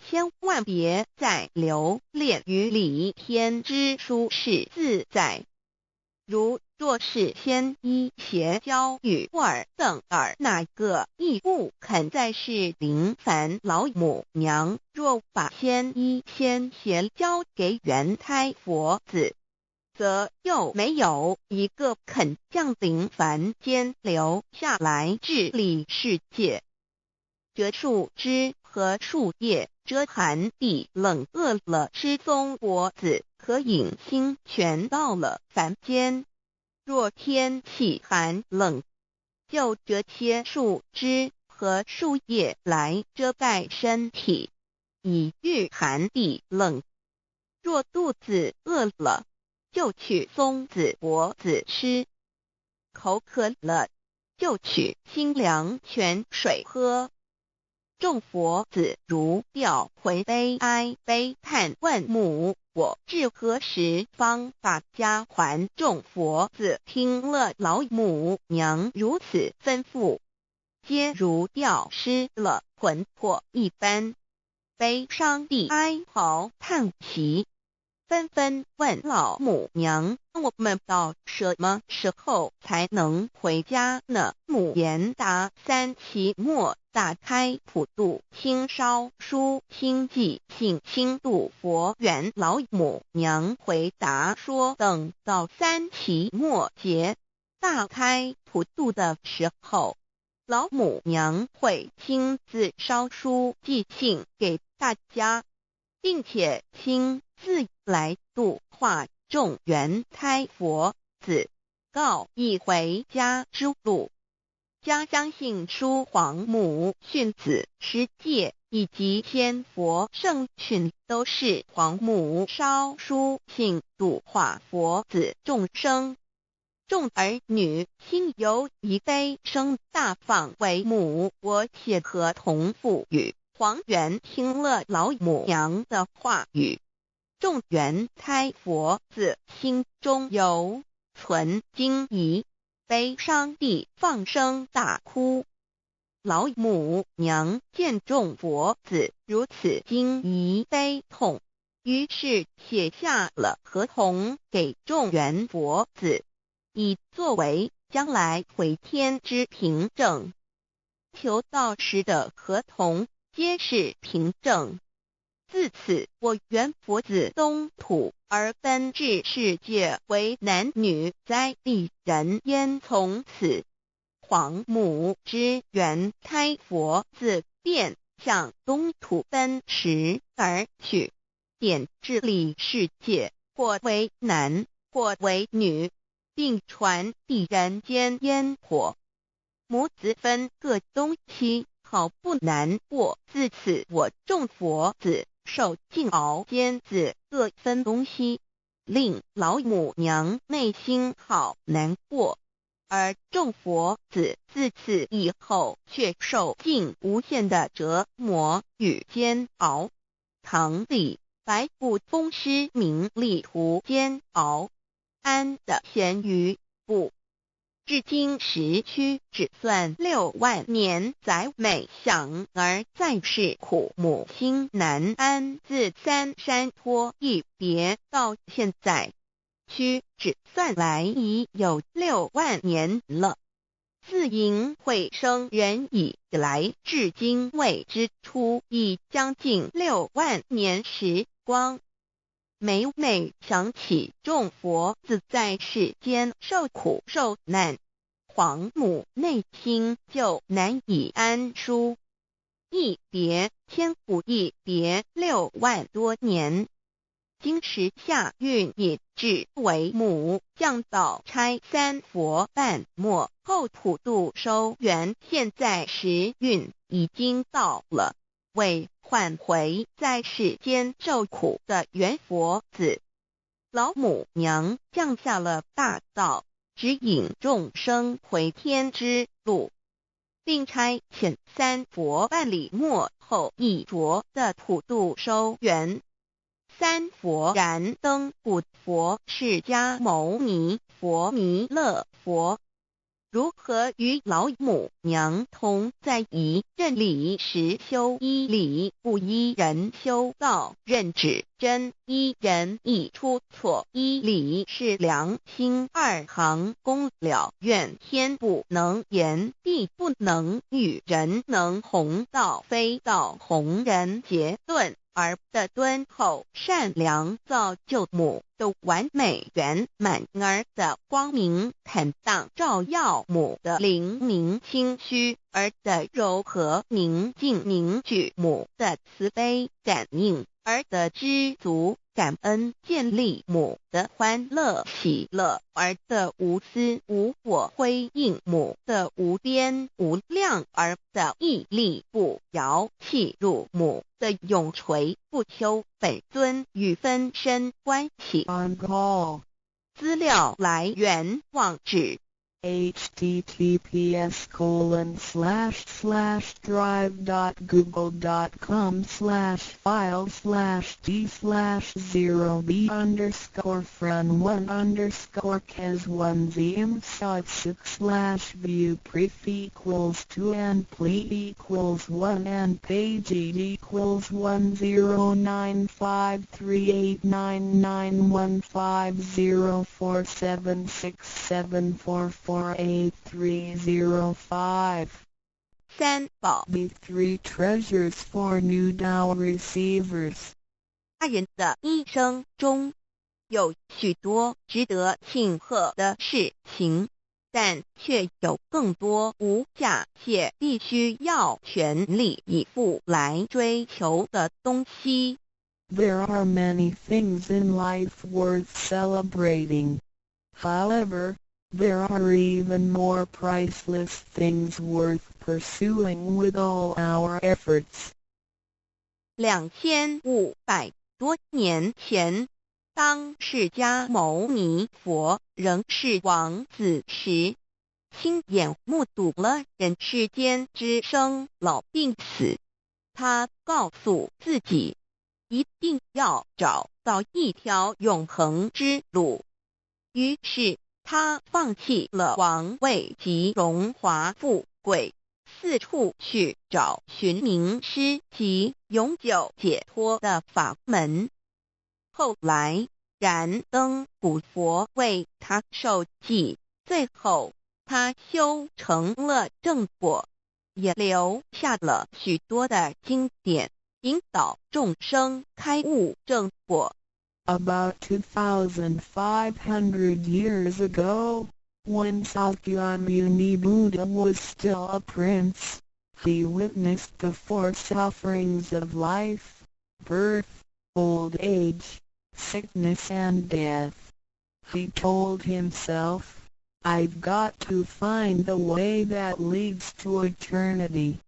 千萬別再留戀於離天之舒適自在。如若是仙衣鞋交與爾等爾哪個亦不肯再是臨凡。老母娘若把仙衣仙鞋交給元胎佛子，則又沒有一個肯降臨凡間留下來治理世界。折樹枝和樹葉遮寒地冷，餓了吃松果子可飲清泉。到了凡間，若天氣寒冷，就折些樹枝和樹葉來遮蓋身體，以禦寒地冷。若肚子餓了，就取松子果子吃；口渴了，就取清涼泉水喝。眾佛子如掉魂悲哀悲嘆問母：我至何時方把家還？眾佛子聽了老母娘如此吩咐，皆如掉失了魂魄一般，悲傷地哀嚎嘆息，紛紛問老母娘：我們到什麼時候才能回家呢？母言答：三期末大開普度親燒書親寄信親度佛緣。老母娘回答說：等到三期末節大開普度的時候，老母娘會親自燒書寄信給大家，並且親自來度化眾緣胎佛子，告以回家之路。家相信書皇母訓子十誡以及千佛聖訓，都是皇母燒書信度化佛子眾生。眾兒女心有一悲聲大放為母，我寫合同賦予。黃猿聽了老母娘的話語，眾緣胎佛子心中猶存驚疑，悲傷地放聲大哭。老母娘見眾佛子如此驚疑悲痛，於是寫下了合同給眾緣佛子，以作為將來回天之憑證。求道時的合同皆是憑證。自此，我緣佛子東土而分至世界為男女在地人間。從此，皇母之緣胎佛子便向東土奔馳而去，點治理世界，或為男，或為女，並傳遞人間煙火。母子分各東西，好不難過。自此，我眾佛子受盡熬煎子，各分東西，令老母娘內心好難過。而眾佛子自此以後，卻受盡無限的折磨與煎熬。唐李白不風師名利途煎熬，安得閒於不？至今時屈指算6萬年，載每想兒在世苦母心難安。自三山坡一別到現在，屈指算來已有六萬年了。自迎會生人以來，至今未知出已將近六萬年時光。每每想起眾佛子在世間受苦受難，皇母內心就難以安舒。一別千古，一別6萬多年。今時下運已至，為母降道差三佛半末後普度收緣。現在時運已經到了，為喚回在世間受苦的緣佛子，老母娘降下了大道，指引眾生回天之路，並差遣三佛辦理末後一着的普度收緣。三佛燃燈古佛釋迦牟尼佛彌勒佛，如何與老母娘同在一任理實修依理，不依人修道，任指真依人意出錯依理是良心二行功了願天不能言，地不能語，人能弘道非道弘人結論。而的敦厚善良造就母的完美圓滿，兒的光明坦蕩照耀母的靈明清虛，兒的柔和寧靜凝聚母的慈悲感應。而得知足感恩建立母的欢乐喜乐，而得无私无我回应母的无边无量而得屹立不摇契入母的永垂不朽本尊与分身关系。 On call. 资料来源网址 https://drive.google.com/file/d/0b_fran1_kes1zm6 /view pref equals 2 and ple equals 1 and page equals 109538991504767448305. 三寶。 The three treasures for new Tao receivers. 人的一生中，有许多值得庆贺的事情，但却有更多无价且必须要全力以赴来追求的东西。 There are many things in life worth celebrating. However, there are even more priceless things worth pursuing with all our efforts. 2500多年前，当释迦牟尼佛仍是王子时，亲眼目睹了人世间之生老病死。他告诉自己，一定要找到一条永恒之路。于是，他放弃了王位及荣华富贵，四处去找寻明师及永久解脱的法门。后来，燃灯古佛为他授记，最后他修成了正果，也留下了许多的经典，引导众生开悟正果。 About 2,500 years ago, when Sakyamuni Buddha was still a prince, he witnessed the four sufferings of life: birth, old age, sickness and death. He told himself, "I've got to find the way that leads to eternity."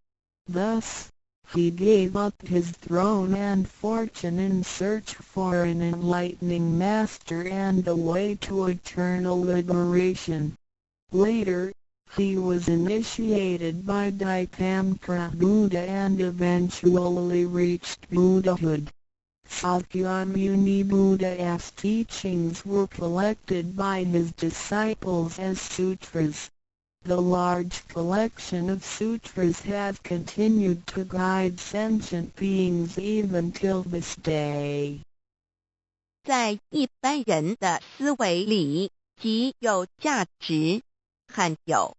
Thus, he gave up his throne and fortune in search for an enlightening master and the way to eternal liberation. Later, he was initiated by Dipamkara Buddha and eventually reached Buddhahood. Sakyamuni Buddha's teachings were collected by his disciples as sutras. The large collection of sutras have continued to guide sentient beings even till this day. 在一般人的思维里，极有价值、罕有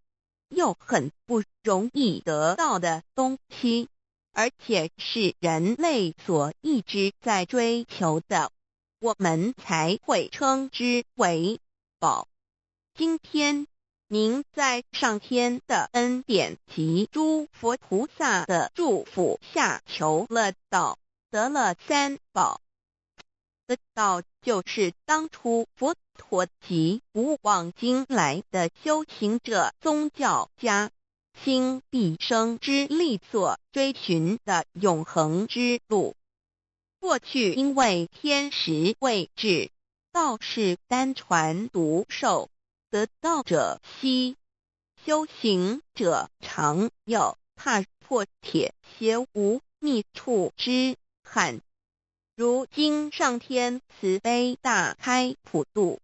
又很不容易得到的东西，而且是人类所一直在追求的，我们才会称之为宝。今天，您在上天的恩典及诸佛菩萨的祝福下求了道，得了三宝。得道就是当初佛陀及古往今来的修行者、宗教家，倾毕生之力所追寻的永恒之路。过去因为天时未至，道是单传独授，得道者稀，修行者常有踏破铁鞋无觅处之憾。如今上天慈悲大开普度，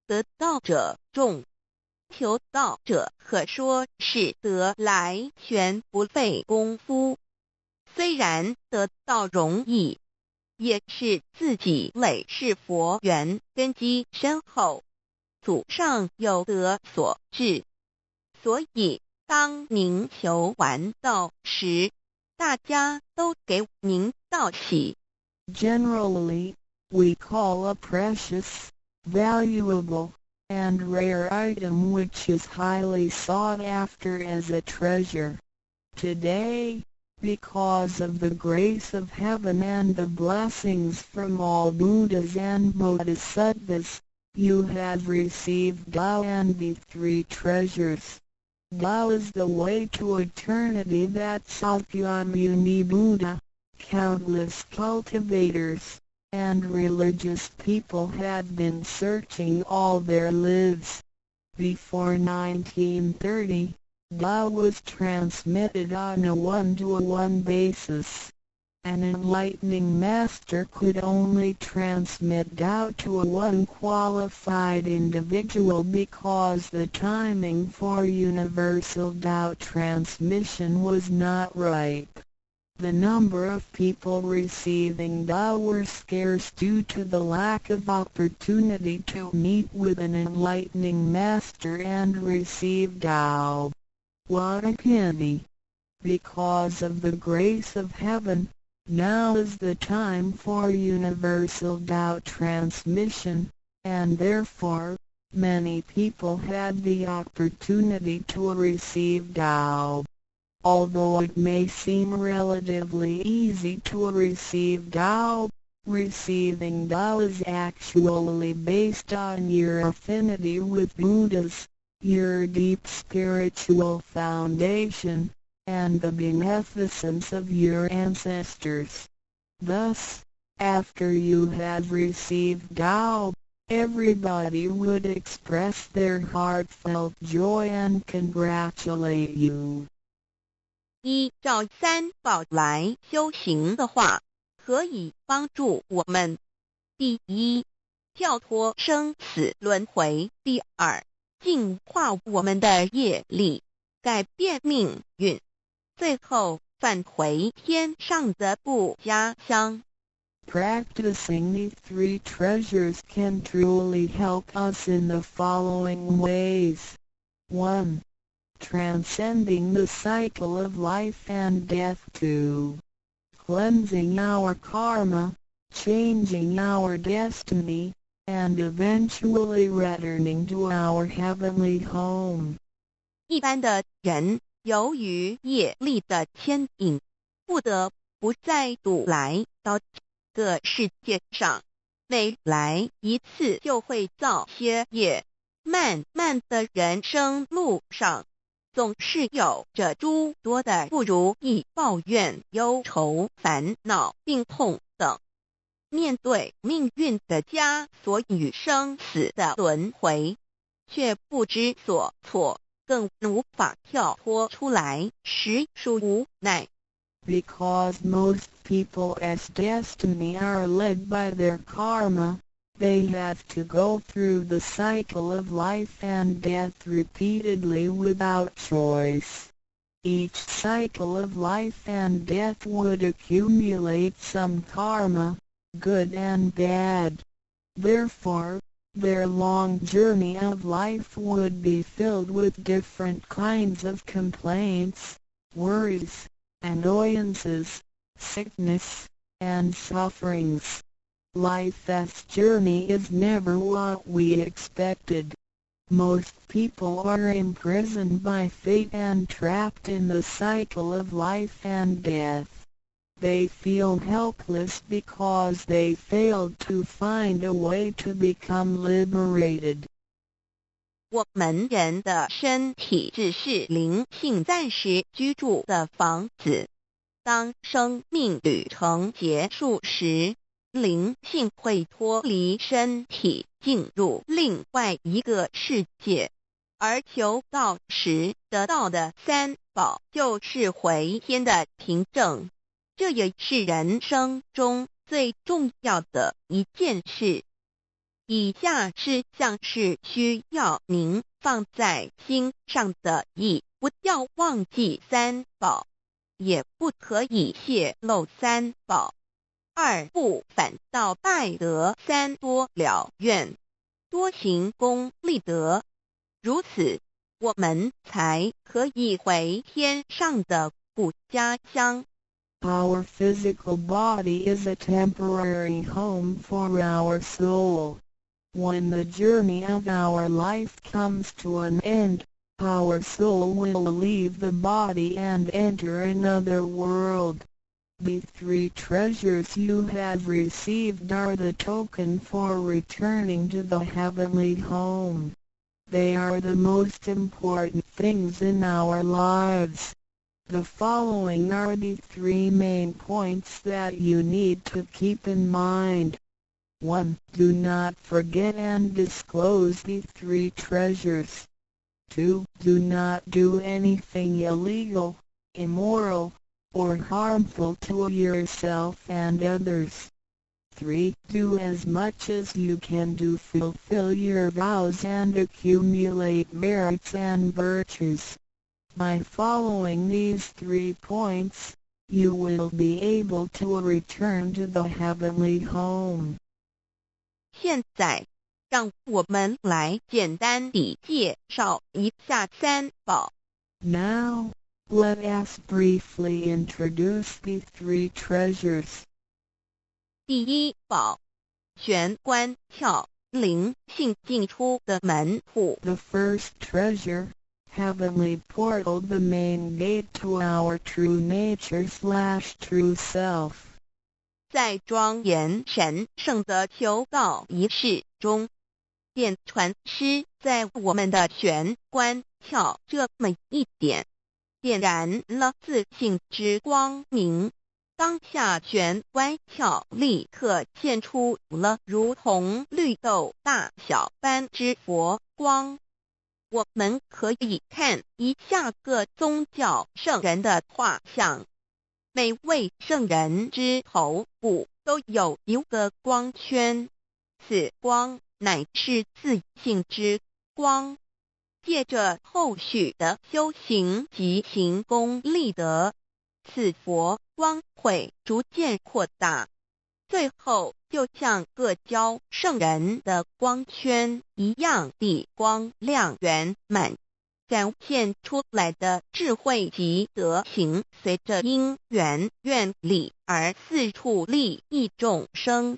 得道者众，求道者可说是得来全不费功夫。虽然得道容易，也是自己累世佛缘根基深厚，祖上有德所致。所以，当您求完道时，大家都给您道喜。 Generally, we call a precious, valuable, and rare item which is highly sought after as a treasure. Today, Because of the grace of heaven and the blessings from all Buddhas and Bodhisattvas, you have received Tao and the three treasures. Tao is the way to eternity that Sakyamuni Buddha, countless cultivators, and religious people have been searching all their lives. Before 1930, Tao was transmitted on a one-to-one basis. An enlightening master could only transmit Tao to a one qualified individual because the timing for universal Tao transmission was not ripe. The number of people receiving Tao were scarce due to the lack of opportunity to meet with an enlightening master and receive Tao. What a pity! Because of the grace of heaven, now is the time for universal Tao transmission, and therefore, many people had the opportunity to receive Tao. Although it may seem relatively easy to receive Tao, receiving Tao is actually based on your affinity with Buddhas, your deep spiritual foundation, and the beneficence of your ancestors. Thus, after you have received Tao, everybody would express their heartfelt joy and congratulate you. 依照三宝来修行的话，可以帮助我们：第一，跳脱生死轮回；第二，净化我们的业力，改变命运；最后返回天上的故家乡。 Practicing the three treasures can truly help us in the following ways. 1. Transcending the cycle of life and death. 2. Cleansing our karma, changing our destiny, and eventually returning to our heavenly home. 一般的人，由于业力的牵引，不得不再度来到这个世界上。每来一次就会造些业，漫漫的人生路上，总是有着诸多的不如意、抱怨、忧愁、烦恼、病痛等。面对命运的枷锁与生死的轮回，却不知所措，更无法跳脱出来，实属无奈。 Because most people's destiny are led by their karma, they have to go through the cycle of life and death repeatedly without choice. Each cycle of life and death would accumulate some karma, good and bad. Therefore, their long journey of life would be filled with different kinds of complaints, worries, annoyances, sickness, and sufferings. Life's journey is never what we expected. Most people are imprisoned by fate and trapped in the cycle of life and death. They feel helpless because they failed to find a way to become liberated. 我们人的身体只是灵性暂时居住的房子。当生命旅程结束时，灵性会脱离身体，进入另外一个世界。而求道时得到的三宝，就是回天的凭证。这也是人生中最重要的一件事。以下事项是需要您放在心上的：一，不要忘记三宝，也不可以泄露三宝；二，不反倒拜得三多了愿，多行功立德，如此，我们才可以回天上的故家乡。 Our physical body is a temporary home for our soul. When the journey of our life comes to an end, Our soul will leave the body and enter another world. The three treasures you have received are the token for returning to the heavenly home. They are the most important things in our lives. The following are the three main points that you need to keep in mind. 1. Do not forget and disclose the three treasures. 2. Do not do anything illegal, immoral, or harmful to yourself and others. 3. Do as much as you can to fulfill your vows and accumulate merits and virtues. By following these three points, you will be able to return to the heavenly home. 現在，讓我們來簡單地介紹一下三寶。 Now, let us briefly introduce the three treasures. 第一寶，玄關竅，靈性進出的門戶。 The first treasure, heavenly portal, the main gate to our true nature/true self. 在莊嚴神聖的求道儀式中，點傳師在我們的玄關竅這麼一點，點燃了自性之光明。當下玄關竅立刻現出了如同綠豆大小般之佛光。我們可以看一下各宗教聖人的畫像，每位聖人之頭部都有一個光圈，此光乃是自性之光。借着後續的修行及行功立德，此佛光會逐漸擴大，最後就像各教聖人的光圈一樣地光亮圓滿，展現出來的智慧及德行，隨着因緣願力而四處利益眾生。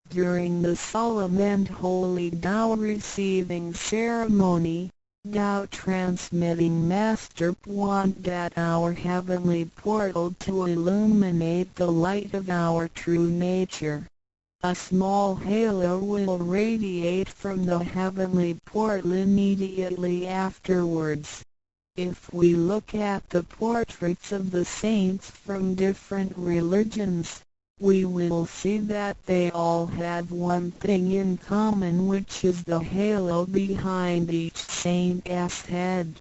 During the solemn and holy Tao receiving ceremony, Tao transmitting Master pointed at our heavenly portal to illuminate the light of our true nature. A small halo will radiate from the heavenly portal immediately afterwards. If we look at the portraits of the saints from different religions, we will see that they all have one thing in common, which is the halo behind each saint's head.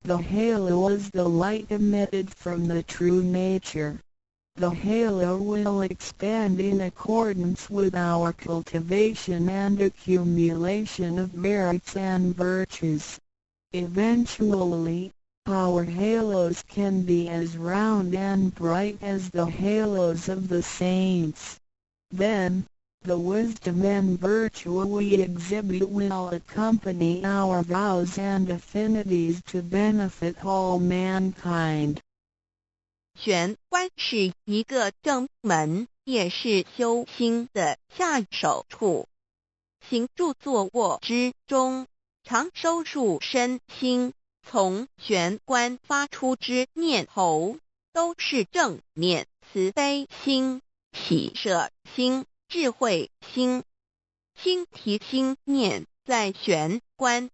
The halo is the light emitted from the true nature. The halo will expand in accordance with our cultivation and accumulation of merits and virtues. Eventually, our halos can be as round and bright as the halos of the saints. Then, the wisdom and virtue we exhibit will accompany our vows and affinities to benefit all mankind. 玄關是一個正門，也是修心的下手處。行住坐臥之中，常收束身心，從玄關發出之念頭，都是正念、慈悲心、喜捨心、智慧心。心提心念在玄關，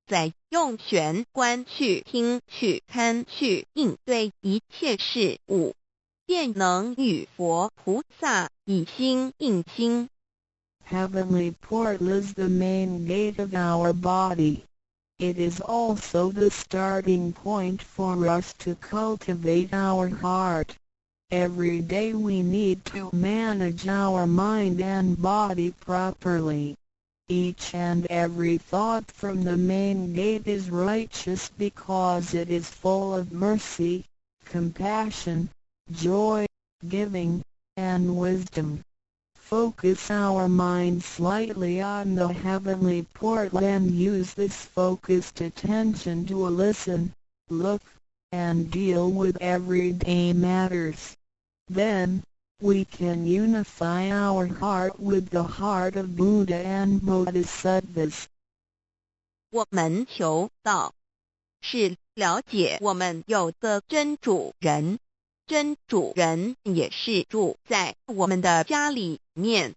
再用玄關去聽、去看、去應對一切事物，便能與佛菩薩以心印心。 Heavenly portal is the main gate of our body. It is also the starting point for us to cultivate our heart. Every day we need to manage our mind and body properly. Each and every thought from the main gate is righteous because it is full of mercy, compassion, joy, giving, and wisdom. Focus our mind slightly on the heavenly portal and use this focused attention to listen, look, and deal with everyday matters. Then, we can unify our heart with the heart of Buddha and Bodhisattvas. 我們求道，是了解我們有個真主人，真主人也是住在我們的家裡面。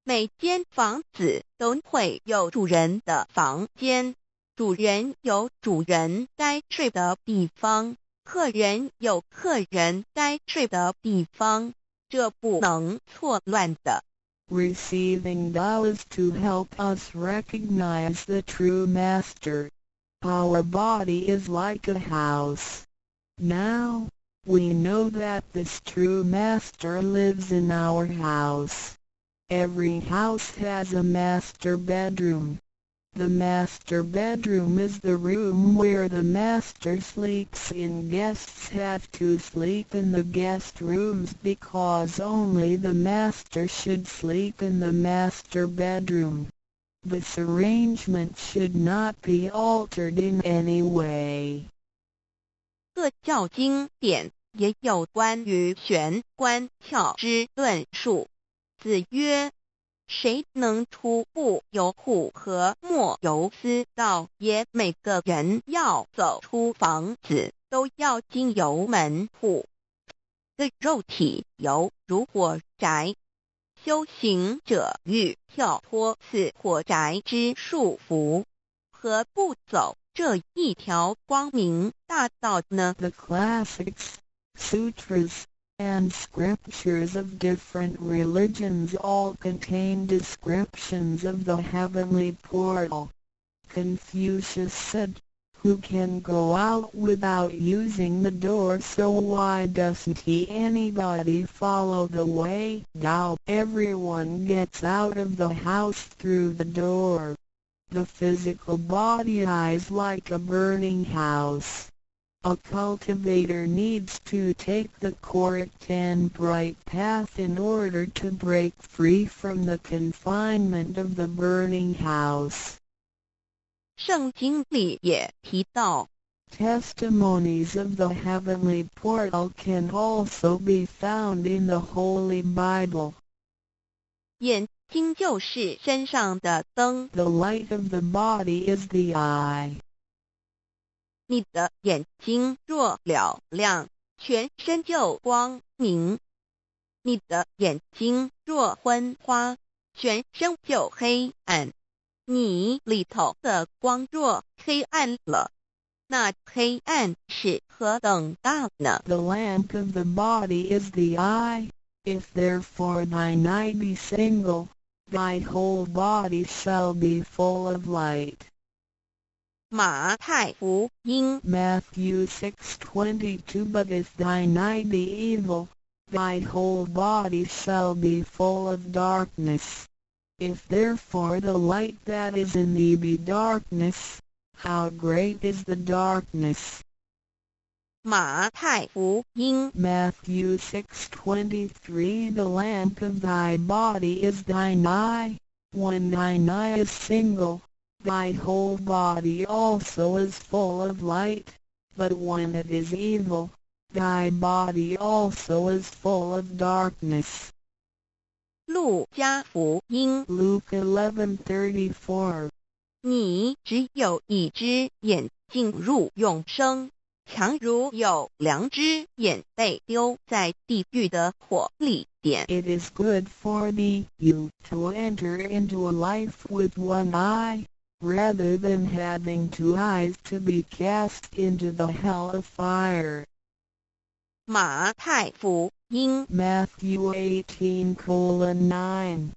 每間房子都會有主人的房間，主人有主人該睡的地方，客人有客人該睡的地方，這不能錯亂的。 Receiving Tao is to help us recognize the true master. Our body is like a house. Now, we know that this true master lives in our house. Every house has a master bedroom. The master bedroom is the room where the master sleeps in. Guests have to sleep in the guest rooms because only the master should sleep in the master bedroom. This arrangement should not be altered in any way. 各教經典也有關於玄關竅之論述。子曰：誰能出不由戶和莫由私道耶？每個人要走出房子，都要經由門戶。的肉體猶如火宅，修行者欲跳脫此火宅之束縛，何不走這一條光明大道呢？ The classics, sutras, and scriptures of different religions all contain descriptions of the heavenly portal. Confucius said, "Who can go out without using the door? So why doesn't he anybody follow the way Tao? Everyone gets out of the house through the door. The physical body is like a burning house. A cultivator needs to take the correct and bright path in order to break free from the confinement of the burning house." 聖經裡也提到， Testimonies of the heavenly portal can also be found in the Holy Bible. 眼睛就是身上的燈。 The light of the body is the eye. 你的眼睛若嘹亮，全身就光明；你的眼睛若昏花，全身就黑暗。你裡頭的光若黑暗了，那黑暗是何等大呢？ The lamp of the body is the eye. If therefore thine eye be single, thy whole body shall be full of light. 馬太福音 Matthew 6:22. But if thine eye be evil, thy whole body shall be full of darkness. If therefore the light that is in thee be darkness, how great is the darkness! 馬太福音 Matthew 6:23. The lamp of thy body is thine eye. When thine eye is single, thy whole body also is full of light, but when it is evil, thy body also is full of darkness. 路加福音 Luke 11:34. 你只有一隻眼進入永生，強如有兩隻眼被丟在地獄的火裡點。 It is good for thee you to enter into a life with one eye, rather than having two eyes to be cast into the hell of fire. 馬太福音 Matthew 18:9.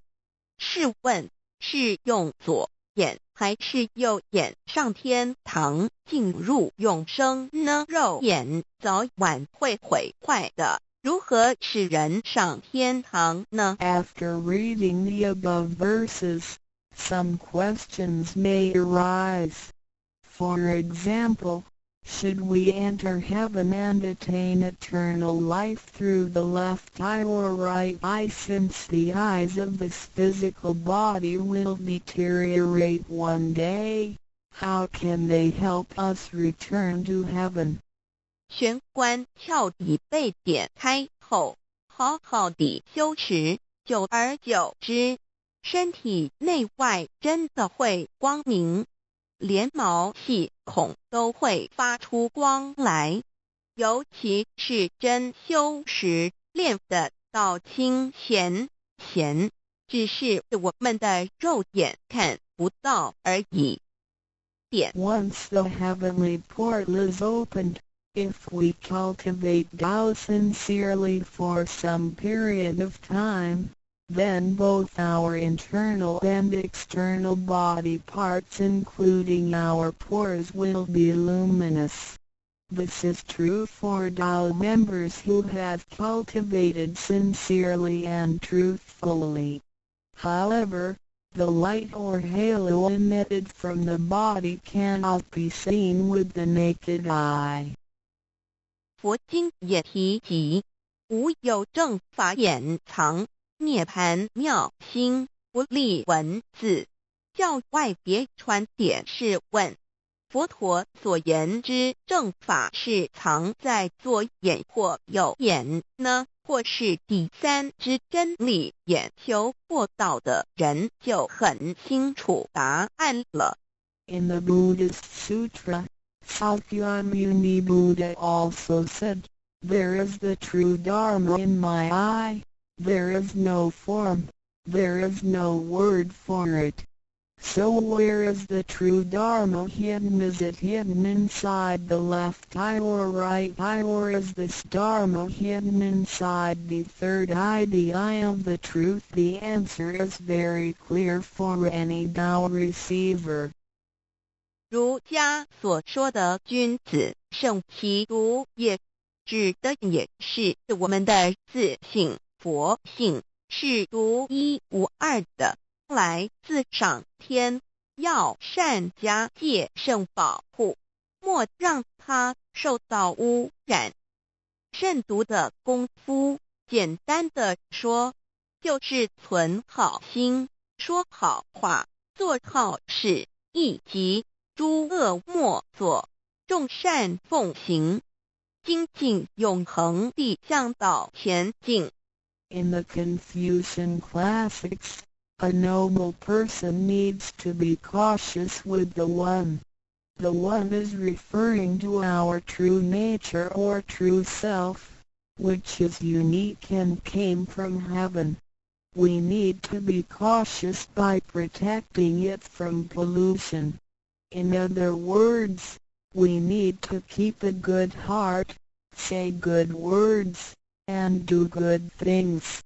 試問是用左眼還是右眼上天堂進入永生呢？肉眼早晚會毀壞的，如何使人上天堂呢？ After reading the above verses, some questions may arise. For example, should we enter heaven and attain eternal life through the left eye or right eye, since the eyes of this physical body will deteriorate one day? How can they help us return to heaven? 玄關竅已被點開後，好好地修持，久而久之，身體內外真的會光明。連毛細孔都會發出光來。尤其是真修實練的到清顯顯，只是我們的肉眼看不到而已。點。 Once the heavenly portal is opened, if we cultivate Tao sincerely for some period of time, then both our internal and external body parts, including our pores, will be luminous. This is true for Tao members who have cultivated sincerely and truthfully. However, the light or halo emitted from the body cannot be seen with the naked eye. 佛經也提及，無有正法眼藏，涅槃妙心，不立文字，教外別傳點是問，佛陀所言之正法是藏在左眼或右眼呢？或是第三之真理眼？修過道的人就很清楚答案了。 In the Buddhist Sutra, Sakyamuni Buddha also said, "There is the true Dharma in my eye, there is no form, there is no word for it." So where is the true Dharma hidden? Is it hidden inside the left eye or right eye, or is this Dharma hidden inside the third eye, the eye of the truth? The answer is very clear for any Tao receiver. 儒家所說的君子慎其獨也，指的也是我們的自性佛性是獨一無二的，來自上天，要善加戒慎保護，莫讓它受到污染。慎獨的功夫，簡單的說，就是存好心、說好話、做好事，以及諸惡莫作，眾善奉行，精進永恆地向道前進。 In the Confucian classics, a noble person needs to be cautious with the One. The One is referring to our true nature or true self, which is unique and came from heaven. We need to be cautious by protecting it from pollution. In other words, we need to keep a good heart, say good words, and do good things.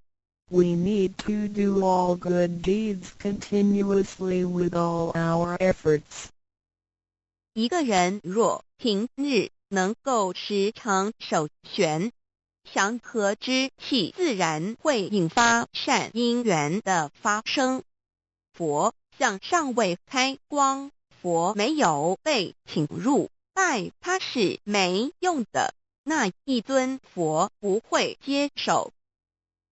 We need to do all good deeds continuously with all our efforts. 一個人若平日能夠時常守玄，祥和之氣自然會引發善因緣的發生。佛像尚未開光，佛沒有被請入，拜他是沒用的。那一尊佛不會接受。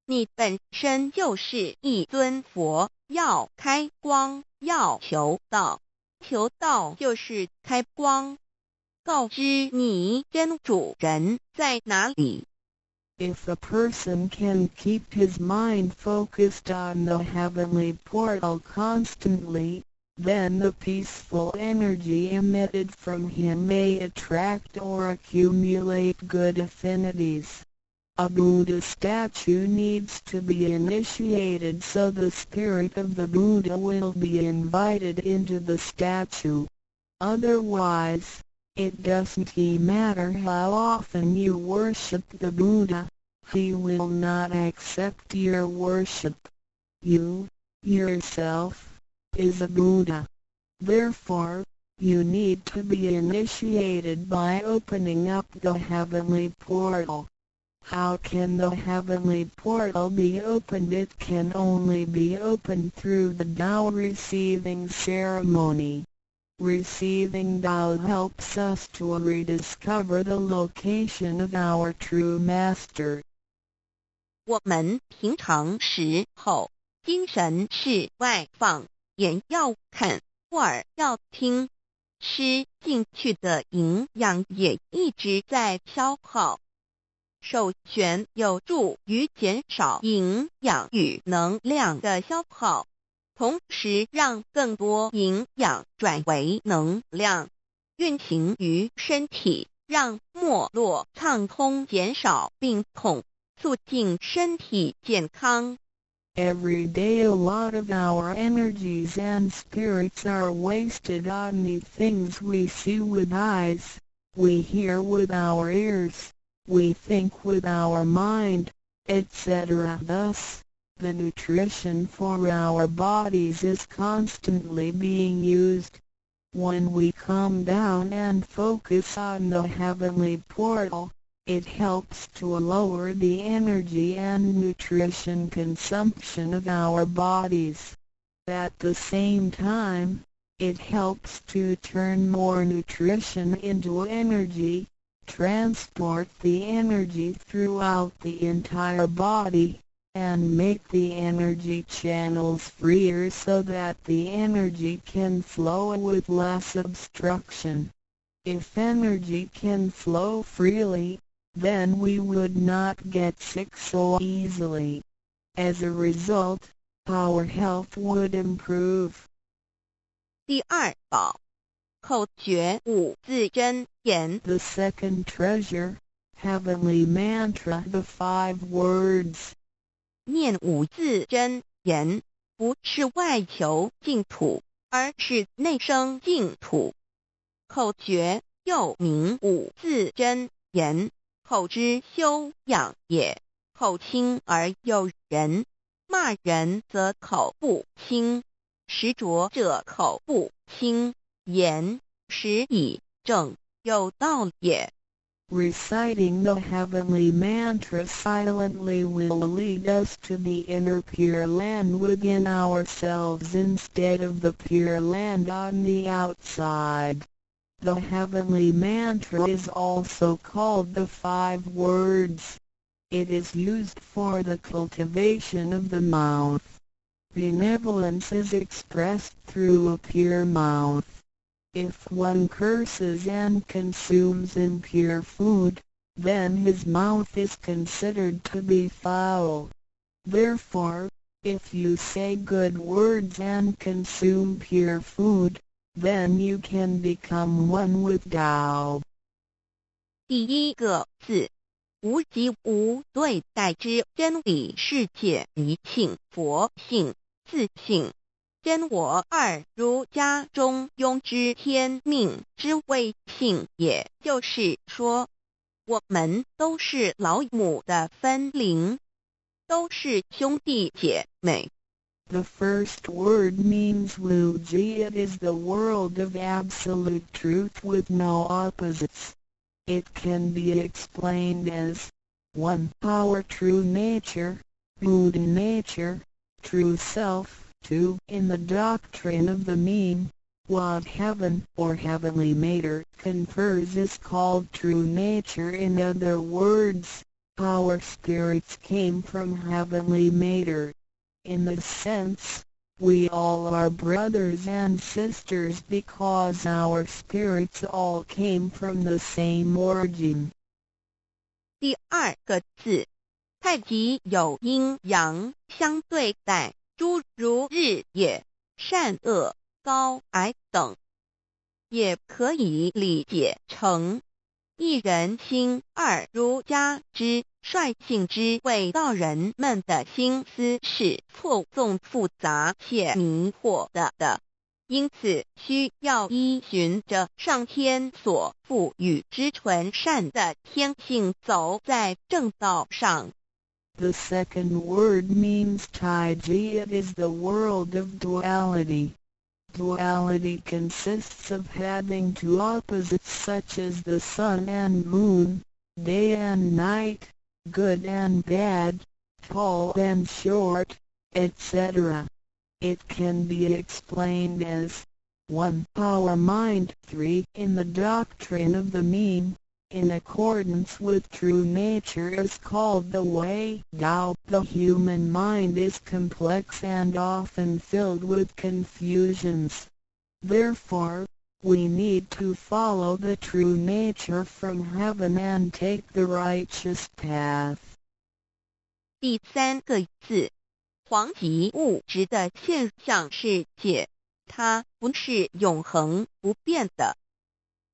你本身就是一尊佛，要開光，要求道，求道就是開光，告知你真主人在哪裡。 If a person can keep his mind focused on the heavenly portal constantly, then the peaceful energy emitted from him may attract or accumulate good affinities. A Buddha statue needs to be initiated so the spirit of the Buddha will be invited into the statue. Otherwise, it doesn't matter how often you worship the Buddha, he will not accept your worship. You, yourself, is a Buddha. Therefore, you need to be initiated by opening up the heavenly portal. How can the heavenly portal be opened? It can only be opened through the Tao receiving ceremony. Receiving Tao helps us to rediscover the location of our true master. 我們平常時候，精神是外放，眼要看，耳要聽，吃進去的營養也一直在消耗。守玄有助於減少營養與能量的消耗。同時讓更多營養轉為能量，運行於身體，讓脈絡暢通，減少病痛，促進身體健康。 Every day a lot of our energies and spirits are wasted on the things we see with eyes, we hear with our ears, we think with our mind, etc. Thus, the nutrition for our bodies is constantly being used. When we calm down and focus on the heavenly portal, it helps to lower the energy and nutrition consumption of our bodies. At the same time, it helps to turn more nutrition into energy, transport the energy throughout the entire body, and make the energy channels freer so that the energy can flow with less obstruction. If energy can flow freely, then we would not get sick so easily. As a result, our health would improve. 第二寶，口訣五字真言。 The second treasure, heavenly mantra, the five words. 念五字真言，不是外求淨土，而是內生淨土。口訣又名五字真言，口之修養也。口清而有仁，罵人則口不清，食濁者口不清，言食以正，有道也。 Reciting the heavenly mantra silently will lead us to the inner Pure Land within ourselves instead of the Pure Land on the outside. The heavenly mantra is also called the five words. It is used for the cultivation of the mouth. Benevolence is expressed through a pure mouth. If one curses and consumes impure food, then his mouth is considered to be foul. Therefore, if you say good words and consume pure food, then you can become one with Tao. 第一個字，無即無對待之真理世界離性佛性自性真我二儒家中庸之天命之謂性，也就是說，我們都是老母的分靈，都是兄弟姐妹。 The first word means Wuji. It is the world of absolute truth with no opposites. It can be explained as 1. Our true nature, Buddha nature, true self. 2. In the doctrine of the mean, what heaven or heavenly matter confers is called true nature. In other words, our spirits came from heavenly matter. In this sense, we all are brothers and sisters because our spirits all came from the same origin. 第二個字，太極有陰陽相對待，諸如日夜、善惡、高矮等，也可以理解成一人心二儒家之率性之謂道人們的心思是錯綜複雜且迷惑的，因此需要依循着上天所賦予之純善的天性走在正道上。 The second word means Taiji. It is the world of duality. Duality consists of having two opposites such as the sun and moon, day and night, good and bad, tall and short, etc. It can be explained as 1. Our mind. 3. In the doctrine of the mean, in accordance with true nature is called the way. Tao. The human mind is complex and often filled with confusions. Therefore, we need to follow the true nature from heaven and take the righteous path. 第三個字，黃即物質的現象世界，它不是永恆不變的，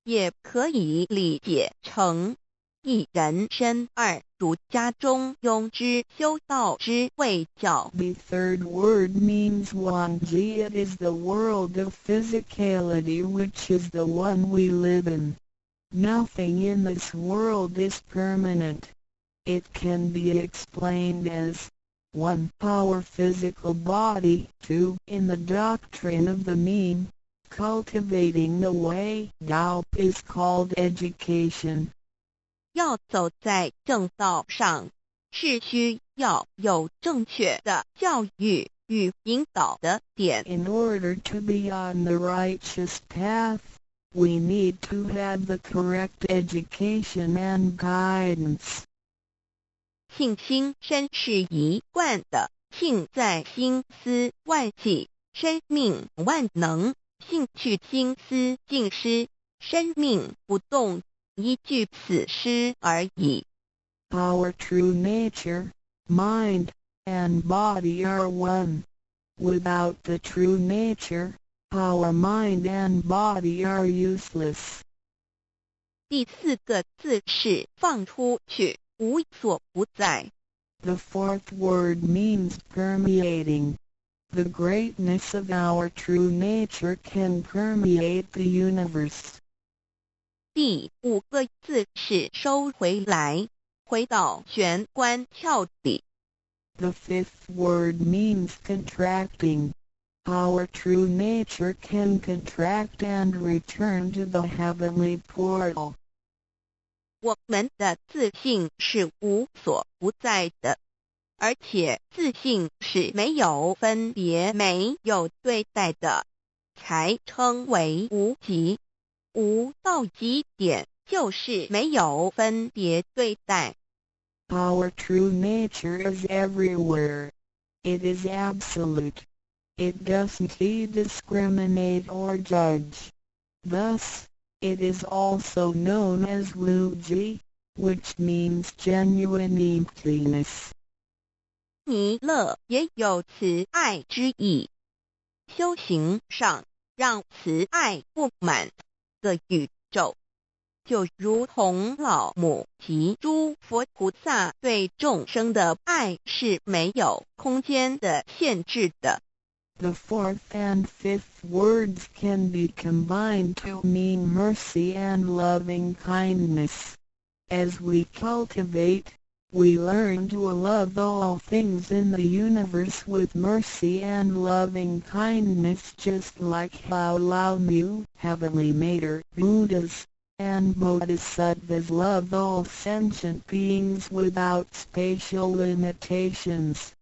也可以理解成一人身二儒家中庸之修道之謂教。 The third word means Wangji. It is the world of physicality, which is the one we live in. Nothing in this world is permanent. It can be explained as 1. Our physical body. 2. In the doctrine of the mean, cultivating the way Tao is called education. 要走在正道上，是需要有正確的教育與引導的點。 In order to be on the righteous path, we need to have the correct education and guidance. 性心身是一貫的，性在心思萬計，身命萬能，性去心思盡失，身命不動，一句此詩而已。 Our true nature, mind, and body are one. Without the true nature, our mind and body are useless. 第四個字是放出去，無所不在。 The fourth word means permeating. The greatness of our true nature can permeate the universe. 第五個字是收回來，回到玄關竅裡。 The fifth word means contracting. Our true nature can contract and return to the heavenly portal. 我們的自性是無所不在的，而且自性是沒有分別、沒有對待的，才稱為無極。無到極點，就是沒有分別對待。 Our true nature is everywhere. It is absolute. It doesn't discriminate or judge. Thus, it is also known as Wuji, which means genuine emptiness. 彌勒也有慈愛之意。修行上，讓慈愛佈滿個宇宙，就如同老母及諸佛菩薩對眾生的愛是沒有空間的限制的。 The fourth and fifth words can be combined to mean mercy and loving kindness. As we cultivate, we learn to love all things in the universe with mercy and loving kindness, just like how Lao Mu, Heavenly Mater, Buddhas, and Bodhisattvas love all sentient beings without spatial limitations.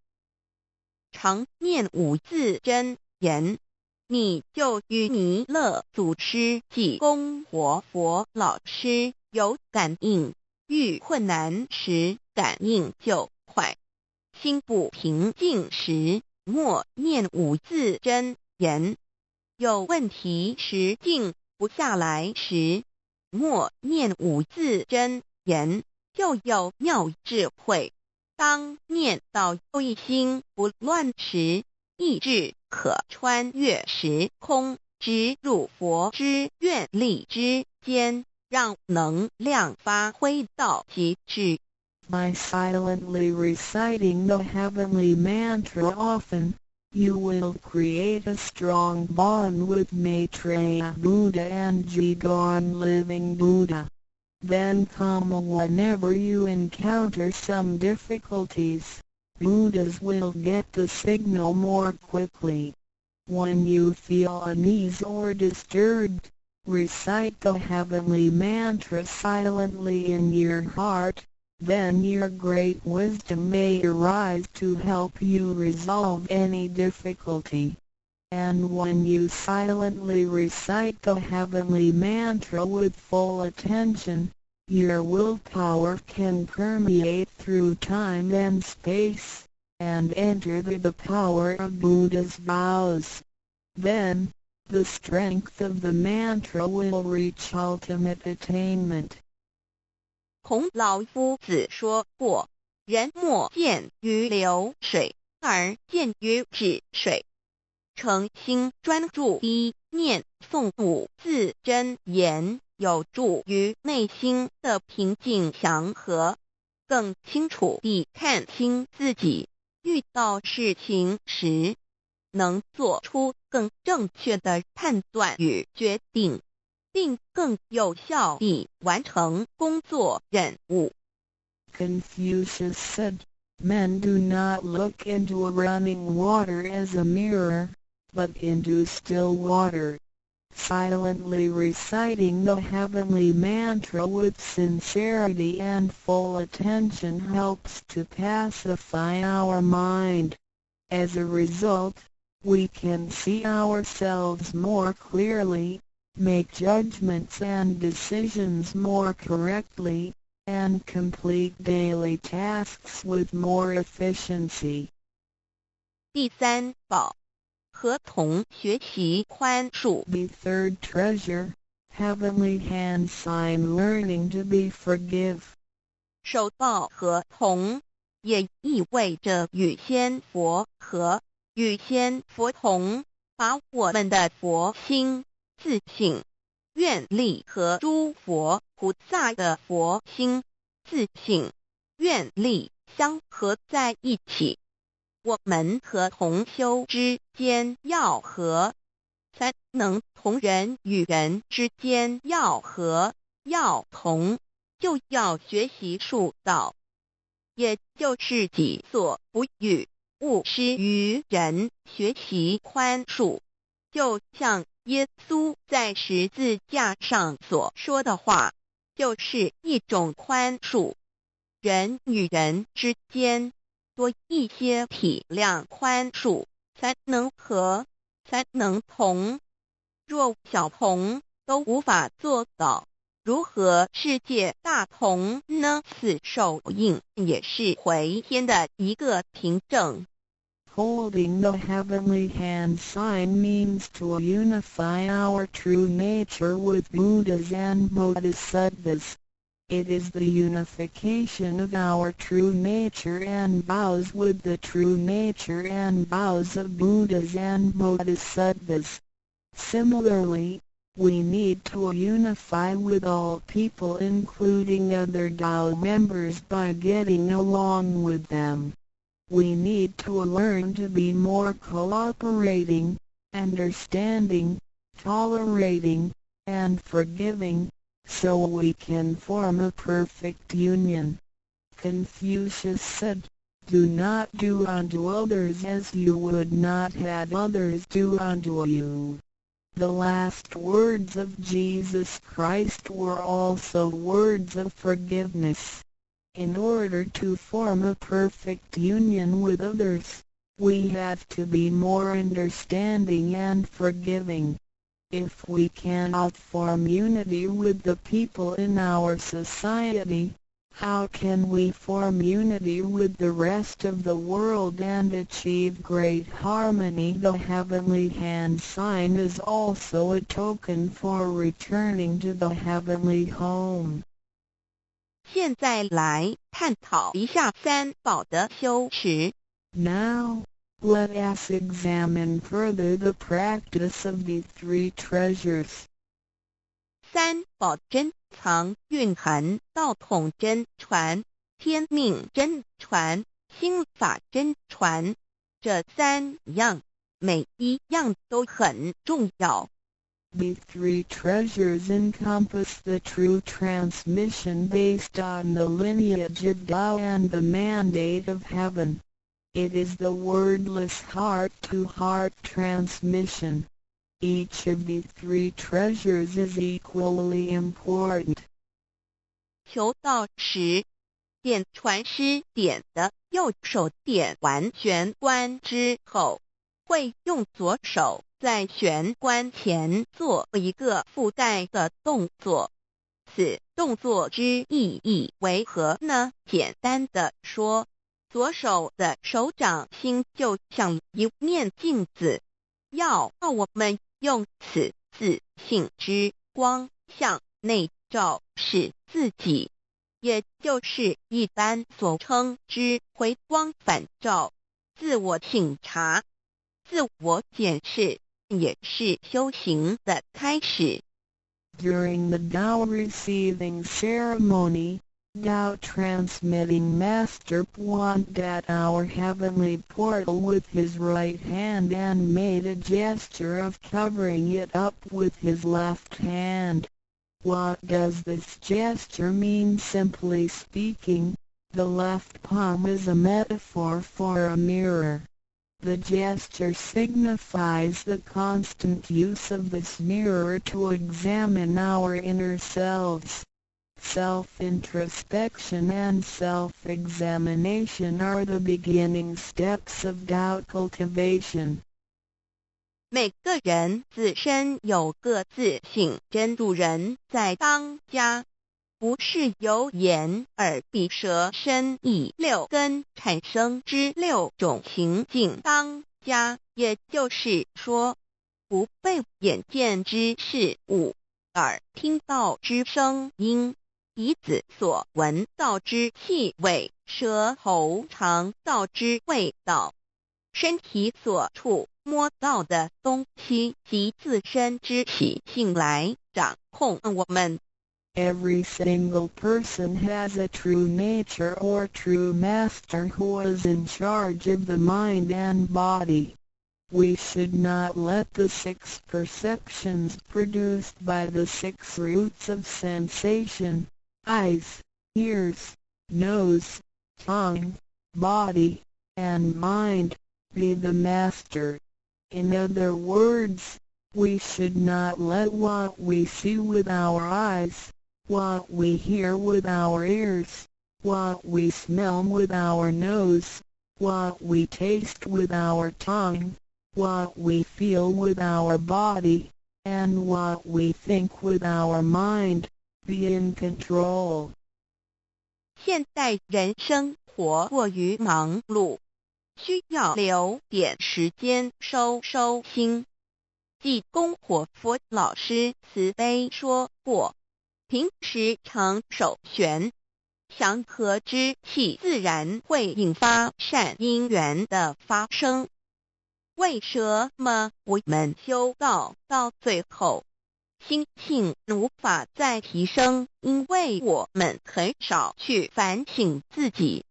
常念五字真言，你就與彌勒祖師濟公活佛老師有感應。遇困難時，感應就快；心不平靜時，默念五字真言；有問題時靜不下來時，默念五字真言，就有妙智慧。當念到一心不亂時，意志可穿越時空，直入佛之願力之間，讓能量發揮到極致。 By silently reciting the heavenly mantra often, you will create a strong bond with Maitreya Buddha and Jigong Living Buddha. Then, whenever you encounter some difficulties, Buddhas will get the signal more quickly. When you feel unease or disturbed, recite the heavenly mantra silently in your heart. Then your great wisdom may arise to help you resolve any difficulty. And when you silently recite the heavenly mantra with full attention, your willpower can permeate through time and space, and enter the power of Buddha's vows. Then, the strength of the mantra will reach ultimate attainment. 孔老夫子說過：“人莫見於流水。”而見魚止水。誠心專注地念誦五字真言，有助於內心的平靜祥和，更清楚地看清自己。遇到事情時，能做出更正確的判斷與決定，並更有效地完成工作任務。 Confucius said, "Men do not look into running water as a mirror, but into still water." Silently reciting the heavenly mantra with sincerity and full attention helps to pacify our mind. As a result, we can see ourselves more clearly, make judgments and decisions more correctly, and complete daily tasks with more efficiency. 第三寶，合同學習寬恕。 The third treasure, heavenly hand sign learning to be forgive. 手抱合同，也意味着與仙佛合，與仙佛同，把我們的佛心、自性、願力和諸佛菩薩的佛心、自性、願力相合在一起。我們和同修之間要合，才能同人與人之間要合，要同，就要學習恕道，也就是己所不欲，勿施於人，學習寬恕。就像耶穌在十字架上所說的話，就是一種寬恕。人與人之間多一些體諒寬恕，才能合，才能同。若小同都無法做到，如何世界大同呢？此手印也是回天的一個憑證。 Holding the heavenly hand sign means to unify our true nature with Buddhas and Bodhisattvas. It is the unification of our true nature and vows with the true nature and vows of Buddhas and Bodhisattvas. Similarly, we need to unify with all people, including other Tao members, by getting along with them. We need to learn to be more cooperating, understanding, tolerating, and forgiving, so we can form a perfect union. Confucius said, "Do not do unto others as you would not have others do unto you." The last words of Jesus Christ were also words of forgiveness. In order to form a perfect union with others, we have to be more understanding and forgiving. If we cannot form unity with the people in our society, how can we form unity with the rest of the world and achieve great harmony? The heavenly hand sign is also a token for returning to the heavenly home. 現在來探討一下三寶的修持。 Now, let us examine further the practice of the three treasures. 三寶珍藏蘊含道統真傳、天命真傳、心法真傳這三樣，每一樣都很重要。 The three treasures encompass the true transmission based on the lineage of Tao and the mandate of heaven. It is the wordless heart-to-heart transmission. Each of the three treasures is equally important. 求道時，點傳師點的右手點完玄關之後，會用左手在玄關前做一個覆蓋的動作。此動作之意義為何呢？簡單的說，左手的手掌心就像一面鏡子，要我們用此自性之光向內照視自己，也就是一般所稱之回光返照。自我省察、自我檢視，也是修行的開始。 During the Tao receiving ceremony, Tao transmitting master pointed at our heavenly portal with his right hand and made a gesture of covering it up with his left hand. What does this gesture mean? Simply speaking, the left palm is a metaphor for a mirror. The gesture signifies the constant use of this mirror to examine our inner selves. Self-introspection and self-examination are the beginning steps of Tao cultivation. 每個人自身有個自性真主人在當家，不是由眼耳鼻舌身意六根產生之六種情境當家，也就是說，不被眼見之事物、耳聽到之聲音、鼻子所聞到之氣味、舌頭嘗到之味道、身體所觸摸到的東西及自身之習性來掌控我們。 Every single person has a true nature or true master who is in charge of the mind and body. We should not let the six perceptions produced by the six roots of sensation, eyes, ears, nose, tongue, body, and mind, be the master. In other words, we should not let what we see with our eyes, what we hear with our ears, what we smell with our nose, what we taste with our tongue, what we feel with our body, and what we think with our mind, be in control. 現代人生活過於忙碌，需要留點時間收收心。濟公活佛老師慈悲說過，平時常守玄，祥和之氣自然會引發善因緣的發生。為什麼我們修道到最後，心性無法再提升？因為我們很少去反省自己，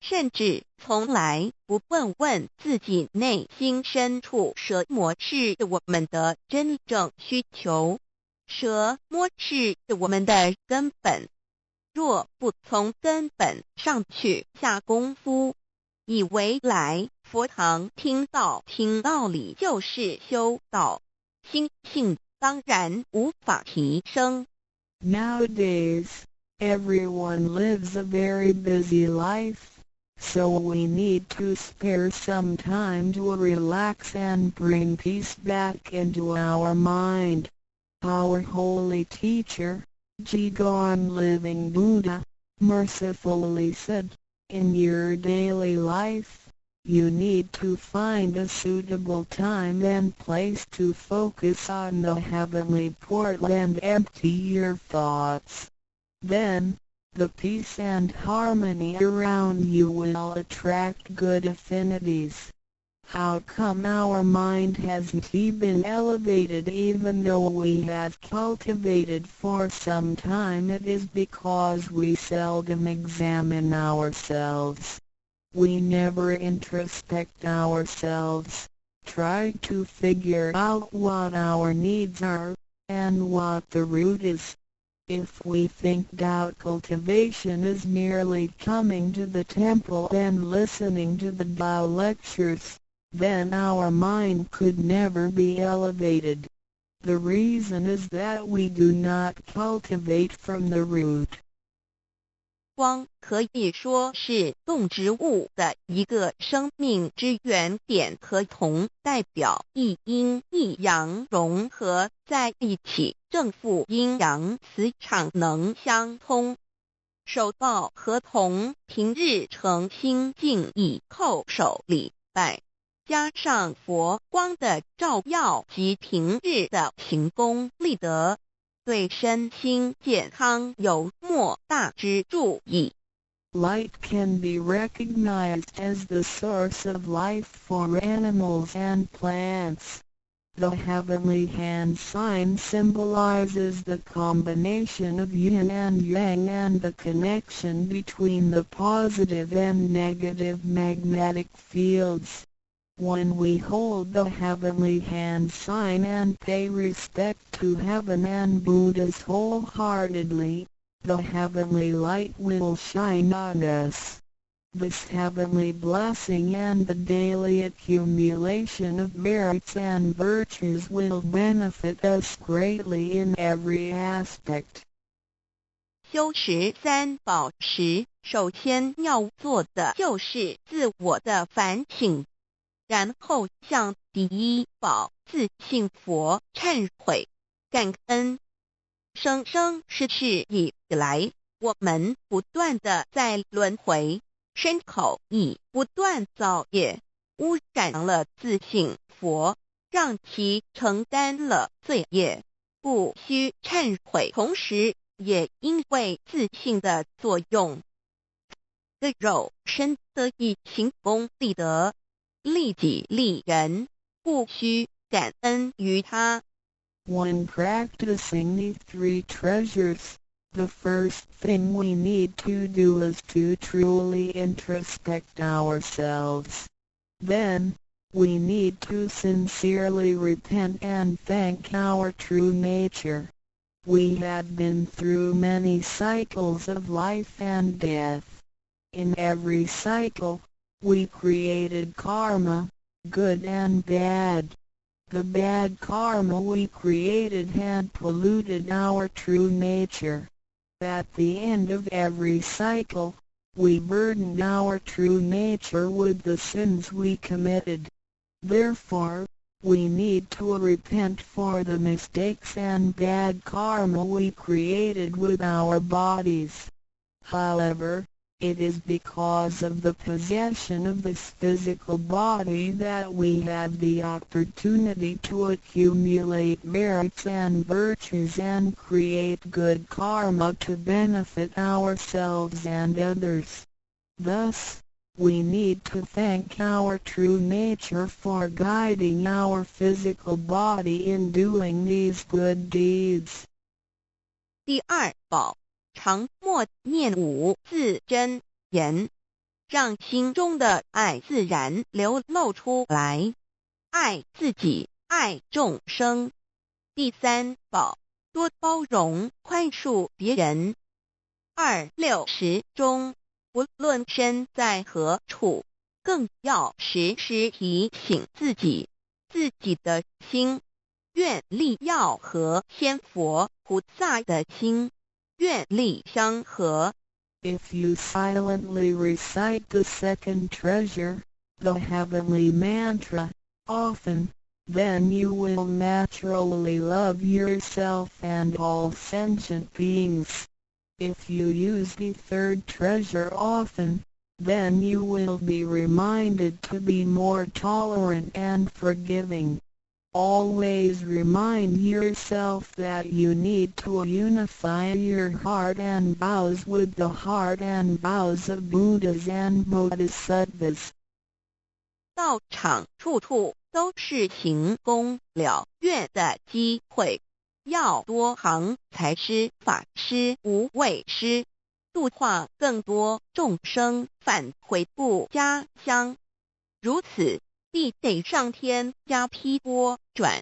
甚至從來不問問自己內心深處什麼是我們的真正需求，什麼是我們的根本。若不從根本上去下功夫，以為來佛堂聽道聽道理就是修道，心性當然無法提升。 Nowadays, everyone lives a very busy life, so we need to spare some time to relax and bring peace back into our mind. Our holy teacher, Jigong Living Buddha, mercifully said, "In your daily life, you need to find a suitable time and place to focus on the heavenly portal and empty your thoughts. Then, the peace and harmony around you will attract good affinities." How come our mind hasn't been elevated even though we have cultivated for some time? It is because we seldom examine ourselves. We never introspect ourselves, try to figure out what our needs are, and what the root is. If we think Tao cultivation is merely coming to the temple and listening to the Tao lectures, then our mind could never be elevated. The reason is that we do not cultivate from the root. 光可以說是動植物的一個生命之源點，和銅代表一陰一陽融合在一起，正負陰陽磁場能相通。手抱河童，平日誠心敬意叩首禮拜，加上佛光的照耀及平日的行功立德，對身心健康有莫大之助益。Light can be recognized as the source of life for animals and plants. The heavenly hand sign symbolizes the combination of yin and yang and the connection between the positive and negative magnetic fields. When we hold the heavenly hand sign and pay respect to heaven and Buddhas wholeheartedly, the heavenly light will shine on us. This heavenly blessing and the daily accumulation of merits and virtues will benefit us greatly in every aspect. 修持三寶時，首先要做的就是自我的反省，然後向第一寶自性佛懺悔、感恩。生生世世以來，我們不斷的在輪迴，身口意不斷造業，污染了自性佛，讓其承擔了罪業，故須懺悔。同時，也因為自性的作用，這肉身得以行功立德，利己利人，故須感恩於他。 When practicing the three treasures, the first thing we need to do is to truly introspect ourselves. Then, we need to sincerely repent and thank our true nature. We have been through many cycles of life and death. In every cycle, we created karma, good and bad. The bad karma we created had polluted our true nature. At the end of every cycle, we burdened our true nature with the sins we committed. Therefore, we need to repent for the mistakes and bad karma we created with our bodies. However, it is because of the possession of this physical body that we have the opportunity to accumulate merits and virtues and create good karma to benefit ourselves and others. Thus, we need to thank our true nature for guiding our physical body in doing these good deeds. 第二寶，常默念五字真言，讓心中的愛自然流露出來，愛自己，愛眾生。第三寶，多包容寬恕別人。二六時中，不論身在何處，更要時時提醒自己，自己的心願力要和千佛菩薩的心願力相合。 If you silently recite the second treasure, the heavenly mantra, often, then you will naturally love yourself and all sentient beings. If you use the third treasure often, then you will be reminded to be more tolerant and forgiving. Always remind yourself that you need to unify your heart and vows with the heart and vows of Buddhas and Bodhisattvas. 道場處處都是行功了願的機會，要多行財施、法施、無畏施，度化更多眾生返回故家鄉。如此，必得上天加被撥轉，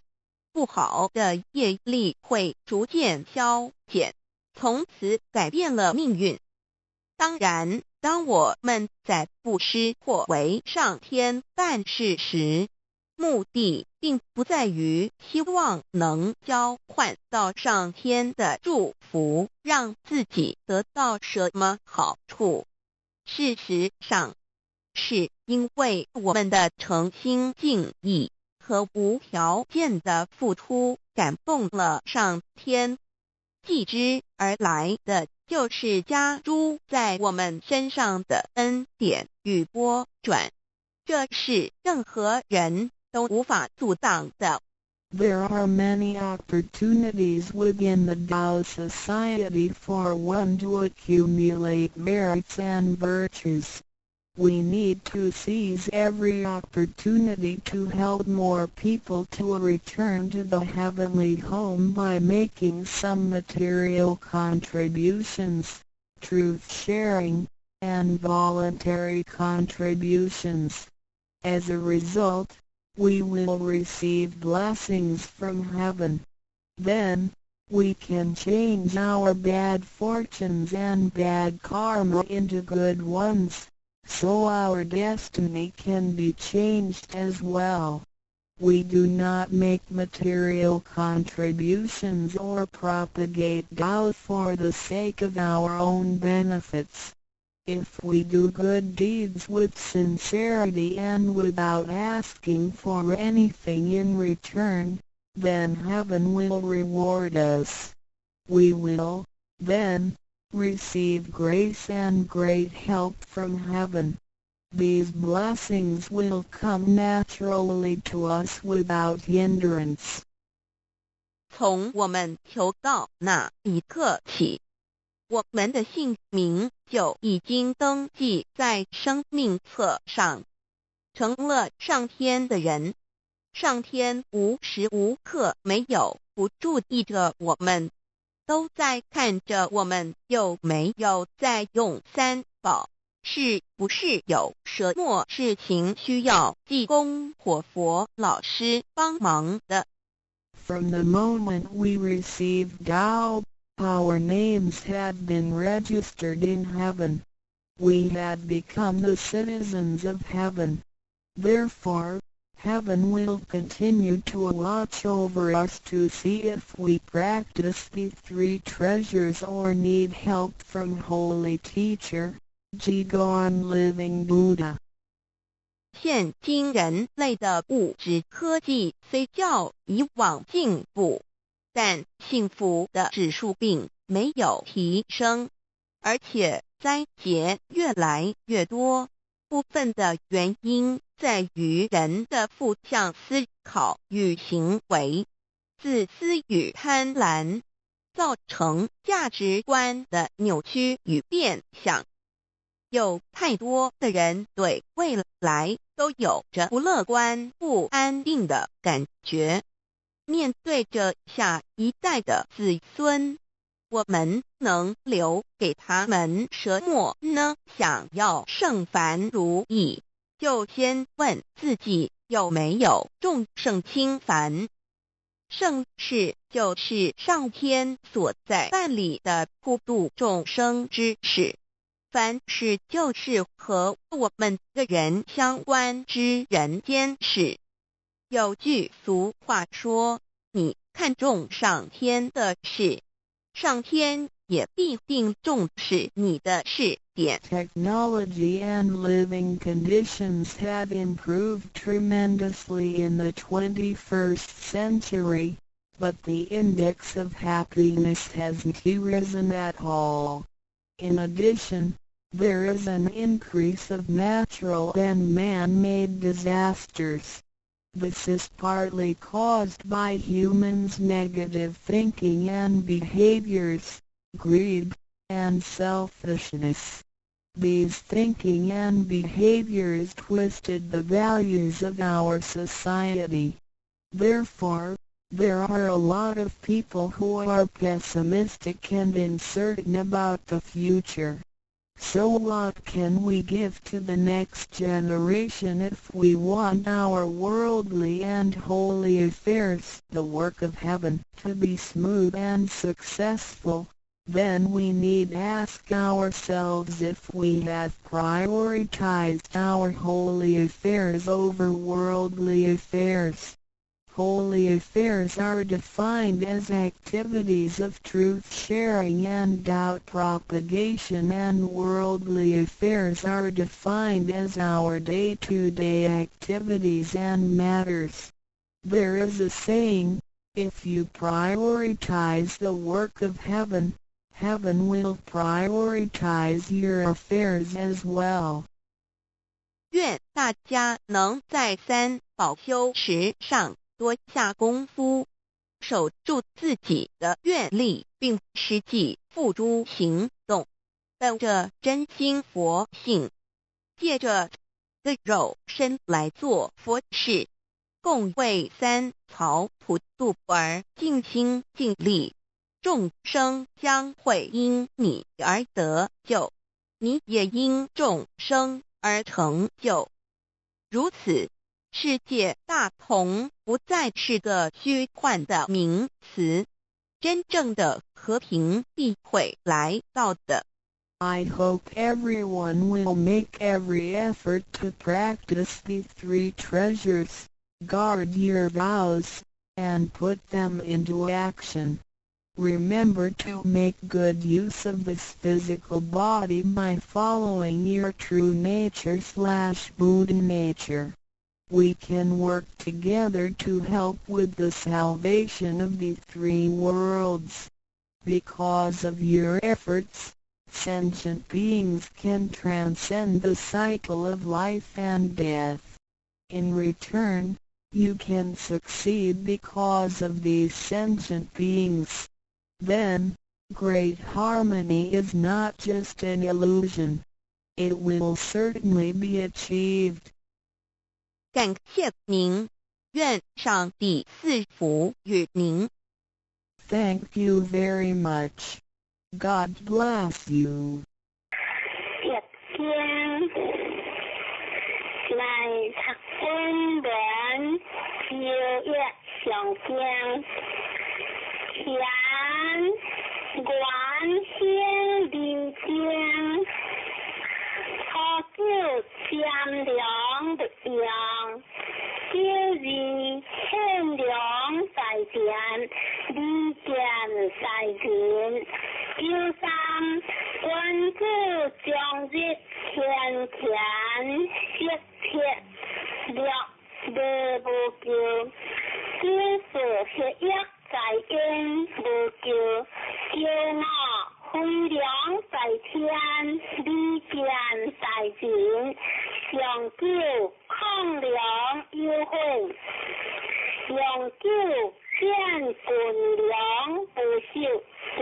不好的業力會逐漸消減，從此改變了命運。當然，當我們在布施或為上天辦事時，目的並不在於希望能交換到上天的祝福，讓自己得到什麼好處。事實上，是因為我們的誠心敬意和無條件的付出感動了上天，繼之而來的就是加諸在我們身上的恩典與撥轉，這是任何人都無法阻擋的。There are many opportunities within the Tao society for one to accumulate merits and virtues. We need to seize every opportunity to help more people to return to the heavenly home by making some material contributions, truth sharing, and voluntary contributions. As a result, we will receive blessings from heaven. Then, we can change our bad fortunes and bad karma into good ones, so our destiny can be changed as well. We do not make material contributions or propagate Tao for the sake of our own benefits. If we do good deeds with sincerity and without asking for anything in return, then heaven will reward us. We will, then, receive grace and great help from heaven. These blessings will come naturally to us without hindrance. 從我們求道那一刻起，我們的姓名就已經登記在生命冊上，成了上天的人。上天無時無刻沒有不注意着我們，都在看着我們有沒有在用三寶，是不是有什麼事情需要濟公活佛老師幫忙的。 From the moment we received Tao, our names had been registered in heaven. We had become the citizens of heaven. Therefore, heaven will continue to watch over us to see if we practice the three treasures or need help from Holy Teacher, Jigong Living Buddha. 現今人類的物質科技雖較以往進步，但幸福的指數並沒有提升，而且災劫越來越多。部分的原因在於人的負向思考與行為、自私與貪婪，造成價值觀的扭曲與變相。有太多的人對未來都有着不樂觀、不安定的感覺。面對着下一代的子孫，我們能留給他們什麼呢？想要聖凡如意，就先問自己有沒有重聖輕凡。聖事就是上天所在辦理的普度眾生之事，凡事就是和我們個人相關之人間事。有句俗話說：“你看重上天的事，上天也必定重視你的事點。” Technology and living conditions have improved tremendously in the 21st century, but the index of happiness hasn't risen at all. In addition, there is an increase of natural and man-made disasters. This is partly caused by humans' negative thinking and behaviors, greed, and selfishness. These thinking and behaviors twisted the values of our society. Therefore, there are a lot of people who are pessimistic and uncertain about the future. So what can we give to the next generation if we want our worldly and holy affairs, the work of heaven, to be smooth and successful? Then we need ask ourselves if we have prioritized our holy affairs over worldly affairs. Holy affairs are defined as activities of truth sharing and Tao propagation, and worldly affairs are defined as our day-to-day activities and matters. There is a saying, "If you prioritize the work of heaven, heaven will prioritize your affairs as well." 願大家能在三寶修持上。多下功夫，守住自己的愿力，并實際付諸行動，本著真心佛性，借這個肉身來做佛事，共為三曹普渡而盡心盡力，眾生將會因你而得救，你也因眾生而成就。如此，世界大同不再是個虛幻的名詞，真正的和平必會來到的。 I hope everyone will make every effort to practice the three treasures, guard your vows, and put them into action. Remember to make good use of this physical body by following your true nature/Buddha nature. We can work together to help with the salvation of the three worlds. Because of your efforts, sentient beings can transcend the cycle of life and death. In return, you can succeed because of these sentient beings. Then, great harmony is not just an illusion. It will certainly be achieved. 感謝您，願上帝賜福與您。 Thank you very much. God bless you. 易經來讀本文周易上經，乾元興二正，初九占量勿用，九二獻良在田，利見在人。九三君子終日乾乾色鐵，六禮無咎。九四黑夜在焉無咎。九五飛龍在天，利見在人。上九亢龍有悔，陽九見群龍無首節。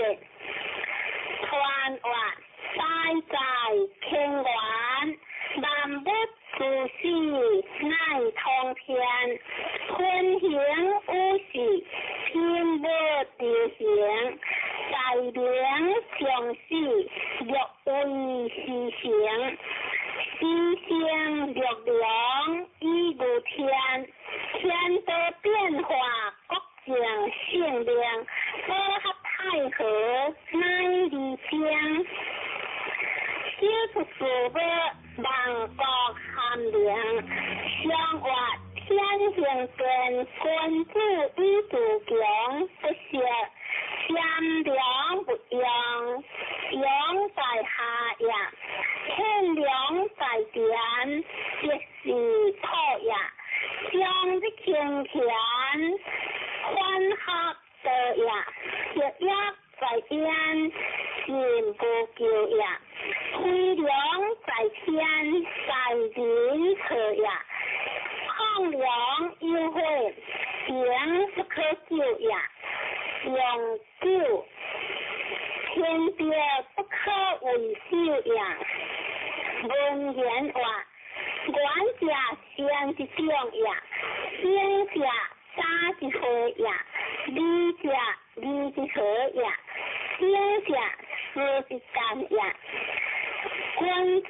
圜月大在乾元，萬物之始乃通天。坤行有時，天物流行，大明將始，六位時成。四生六龍以御天，天道變化，國政性命，和合太和乃離精。小出事物，萬國含靈，上月天行健，君子以自強，不息。占量勿用，陽在下也，獻良在田，即是土也。終日勤乾，反合道也，黑夜在焉，神無咎也。飛龍在天，在人錯也。亢龍有悔，平不可久也。陽九，天地不可為首也。文言話，元者先之長也，聖者早之會也，禮者禮之和也，省者思之干也。君子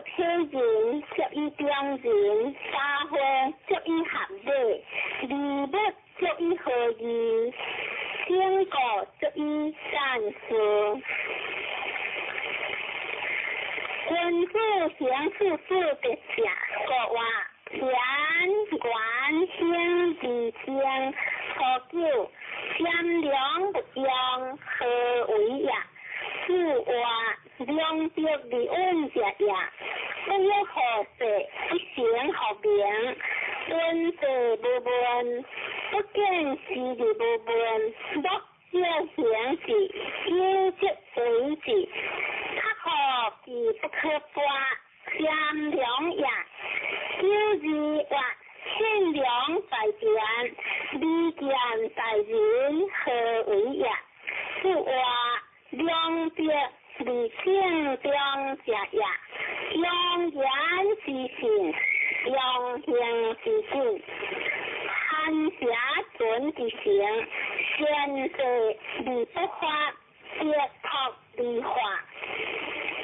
體仁，足以中人；三會足以合禮，二物足以合義，整個足以善事。君子行處事德者，國話乾元興二正，初九占量勿用，何為也？子曰：量德而穩者也。不欲好勢，不成學名。聞者無問，不見時而無問。莫少行之，有則為之。較好其不可拔，占量也。九二月，獻良在田，禮佇正中者也。莊嚴之信，良行之品，寒邪存之誠，善事而不發，得託而化。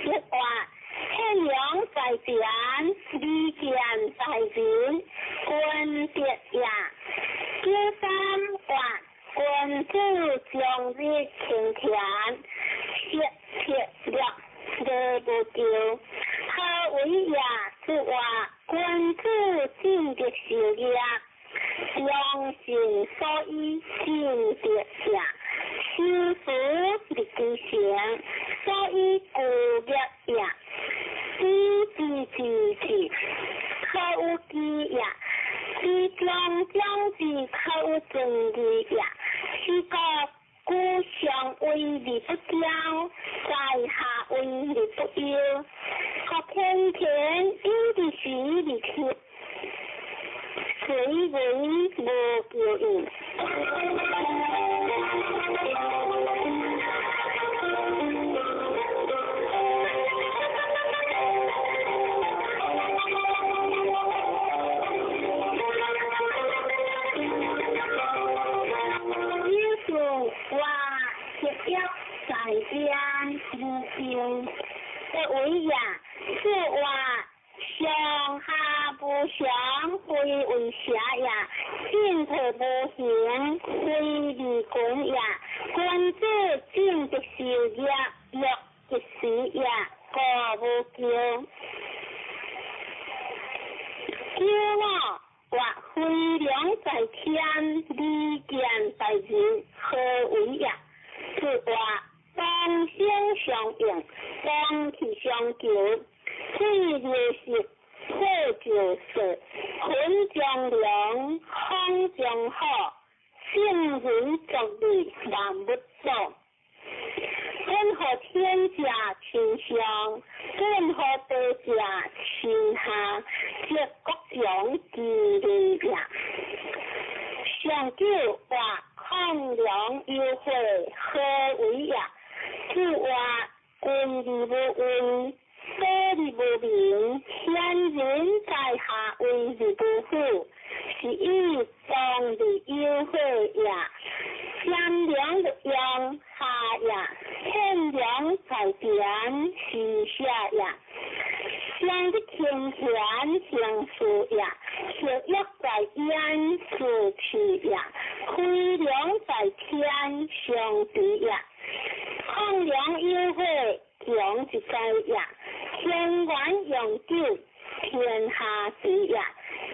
一話獻陽在前，利劍在人，君德也。九三卦，君子終日勤儉，色切略，禮無咎。何為也？是話君子進德修業，良心所以進德也。修辭立其成，所以固業也。知之知之，可有知也；知將將之，可有尊義也。是故古上為而不驕，在下為而不憂。學天天有的時而聽，隨為無求應。在天無咎，得為也。此話上下無常，非為邪也；進退無形，非利群也。君子進德修業，樂一時也，故無咎。九五卦飛龍在天，利劍在人，何為也？此話同聲相應，同氣相求，水流石，火就色，雲中龍，風中虎，聖人作義，萬物祖。本予天者親上，本予地者親下，則國強其利也。上九卦亢龍有悔，何為也？此話君而無威，德而無名，賢人在下威而不虎，是以當而有悔也。賢良不用下也，天良在田是下也。上的天賢行事也，學業在焉是氣也，飛龍在天上地也。亢龍有悔，強一在也；天元永久，天下治也。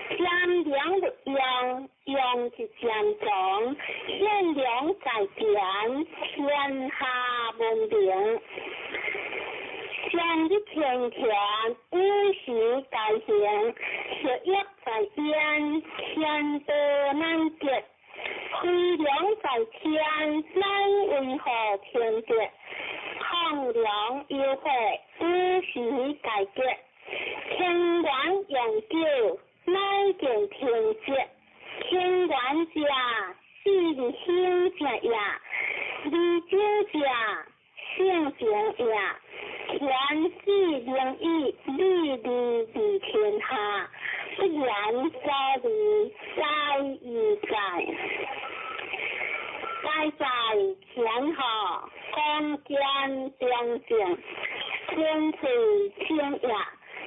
佔良不用，用是佔長；獻良在田，天下文明。上日天田，五時大行，學業在焉，天道難得。飛龍在天，乃為何天德？亢龍有悔，五時大吉。天元永久，乃見天節。天元者，四日興者也；二九者，聖情也。天子明義，利利利天下，不言所利，在亦在。在在天下，光見中正，天翠清也。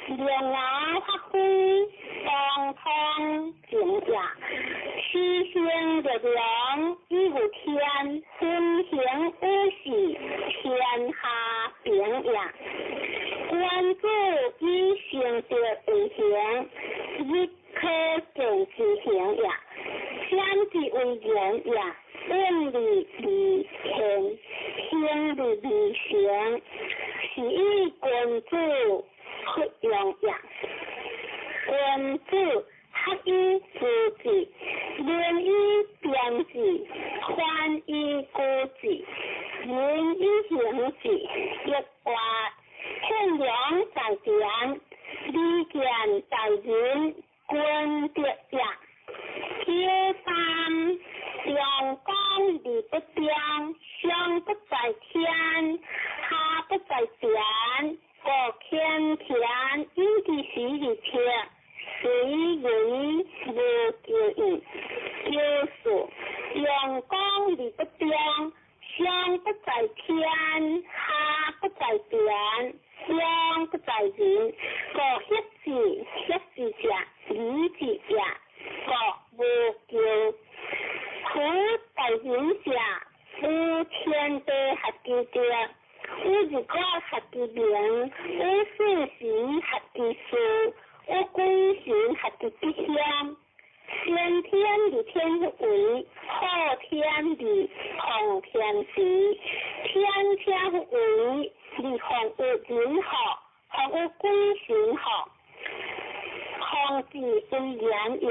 龍牙發揮，當通正也。七星力量以有天，分行五事，天下平也。君子以成德為行，日可見之行也。先之為言也，遠離離天，行離離成，是以君子弗用也。君子學以致志，明以辨志，寬以固志，仁以行志。一話獻良在田，利劍在人，君德也。九三陽光而不中，上不在天，下不在地，不在天，下不在田，上不在人。故歇志，歇志者，理智也，故无咎。夫大人者，有天地合其德，有日月合其明，有四时合其序，有鬼神合其吉凶。先天而天为，后天而奉天时。天天为，而奉有人福，奉有鬼神福。奉之为言也，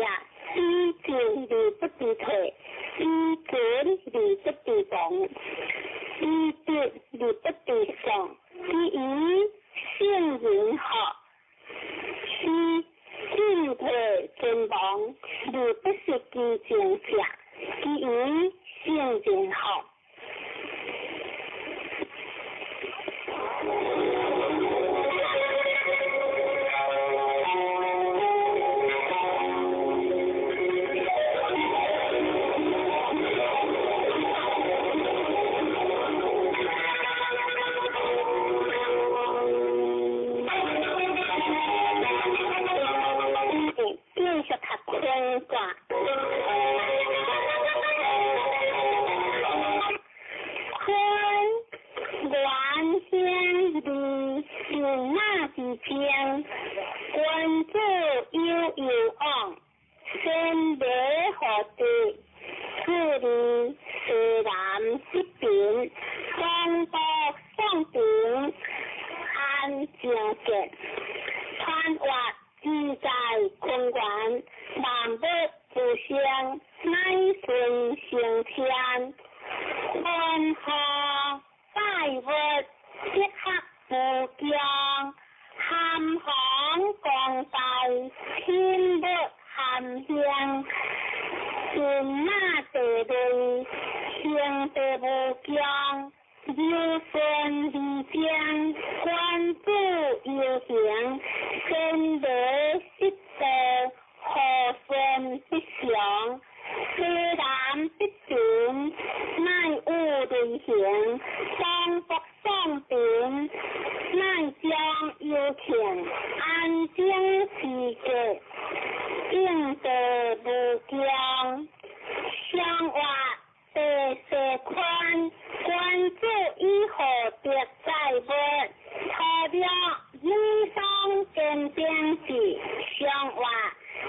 以进而不知退，以存而不知亡，以得而不知丧，以圣人福，是进退存亡，而不失其正者，其以圣人福。继续读坤卦。坤，元兴利，有马之争，君子有攸往，先礼后德，治理西南失平，东北宋平，安正节，川越自在坤元，万物自生，乃顺成天。坤和百物，德合无疆，含弘光大，天物含兴。天马地类，兴地无疆，柔顺而正，君子游行，先礼失道，和顺必祥，西南必平，乃有雷行，东北宋平，乃将有庆，安静时节，应地无疆，相活地势宽，君子以厚德载物，土了女双坚兵士，相活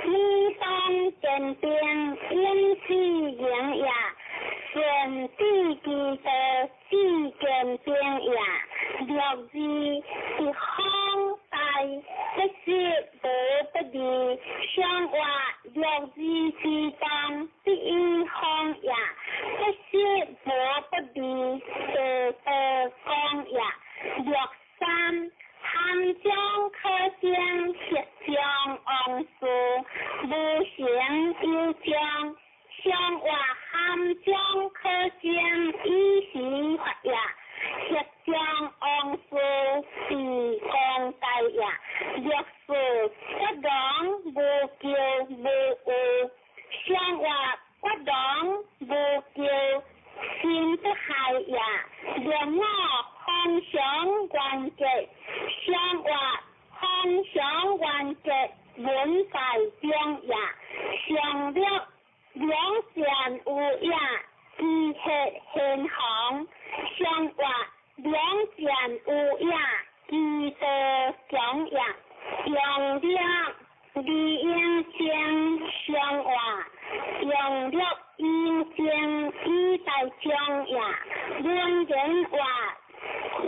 女双坚兵，永世营也，顺治其道，至坚兵也。六字是方大，不是无不利，相活六字之当，必以方也，不是无不利，地道光也。六三，含将可将，协将王事，无形有将，相活含将可将，以时发也，协将王事，地光大也。六四，不讲无求无有，相活不讲无求，心不害也。六五，方向原结，相活方向原结，文在中也。上六，两善有也，知血先行，相活两善有也，知道强也。用六，利应将相活，用六应将以待将也。论人话，坤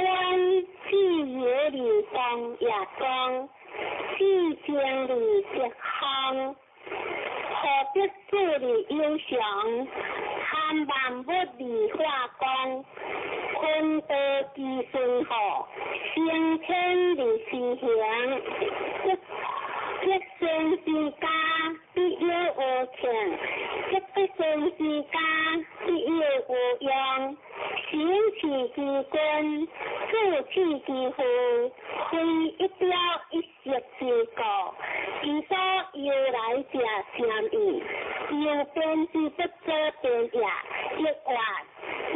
自由而光也光，自正而德行，何必自而有常，含万物而化光，坤道之顺好，先天而施行，积善之家，必有无庆；积不善之家，必有无殃。行持之君，自治之父，非一朝一夕之故。其所由来者善矣，由变之不可变也。亦或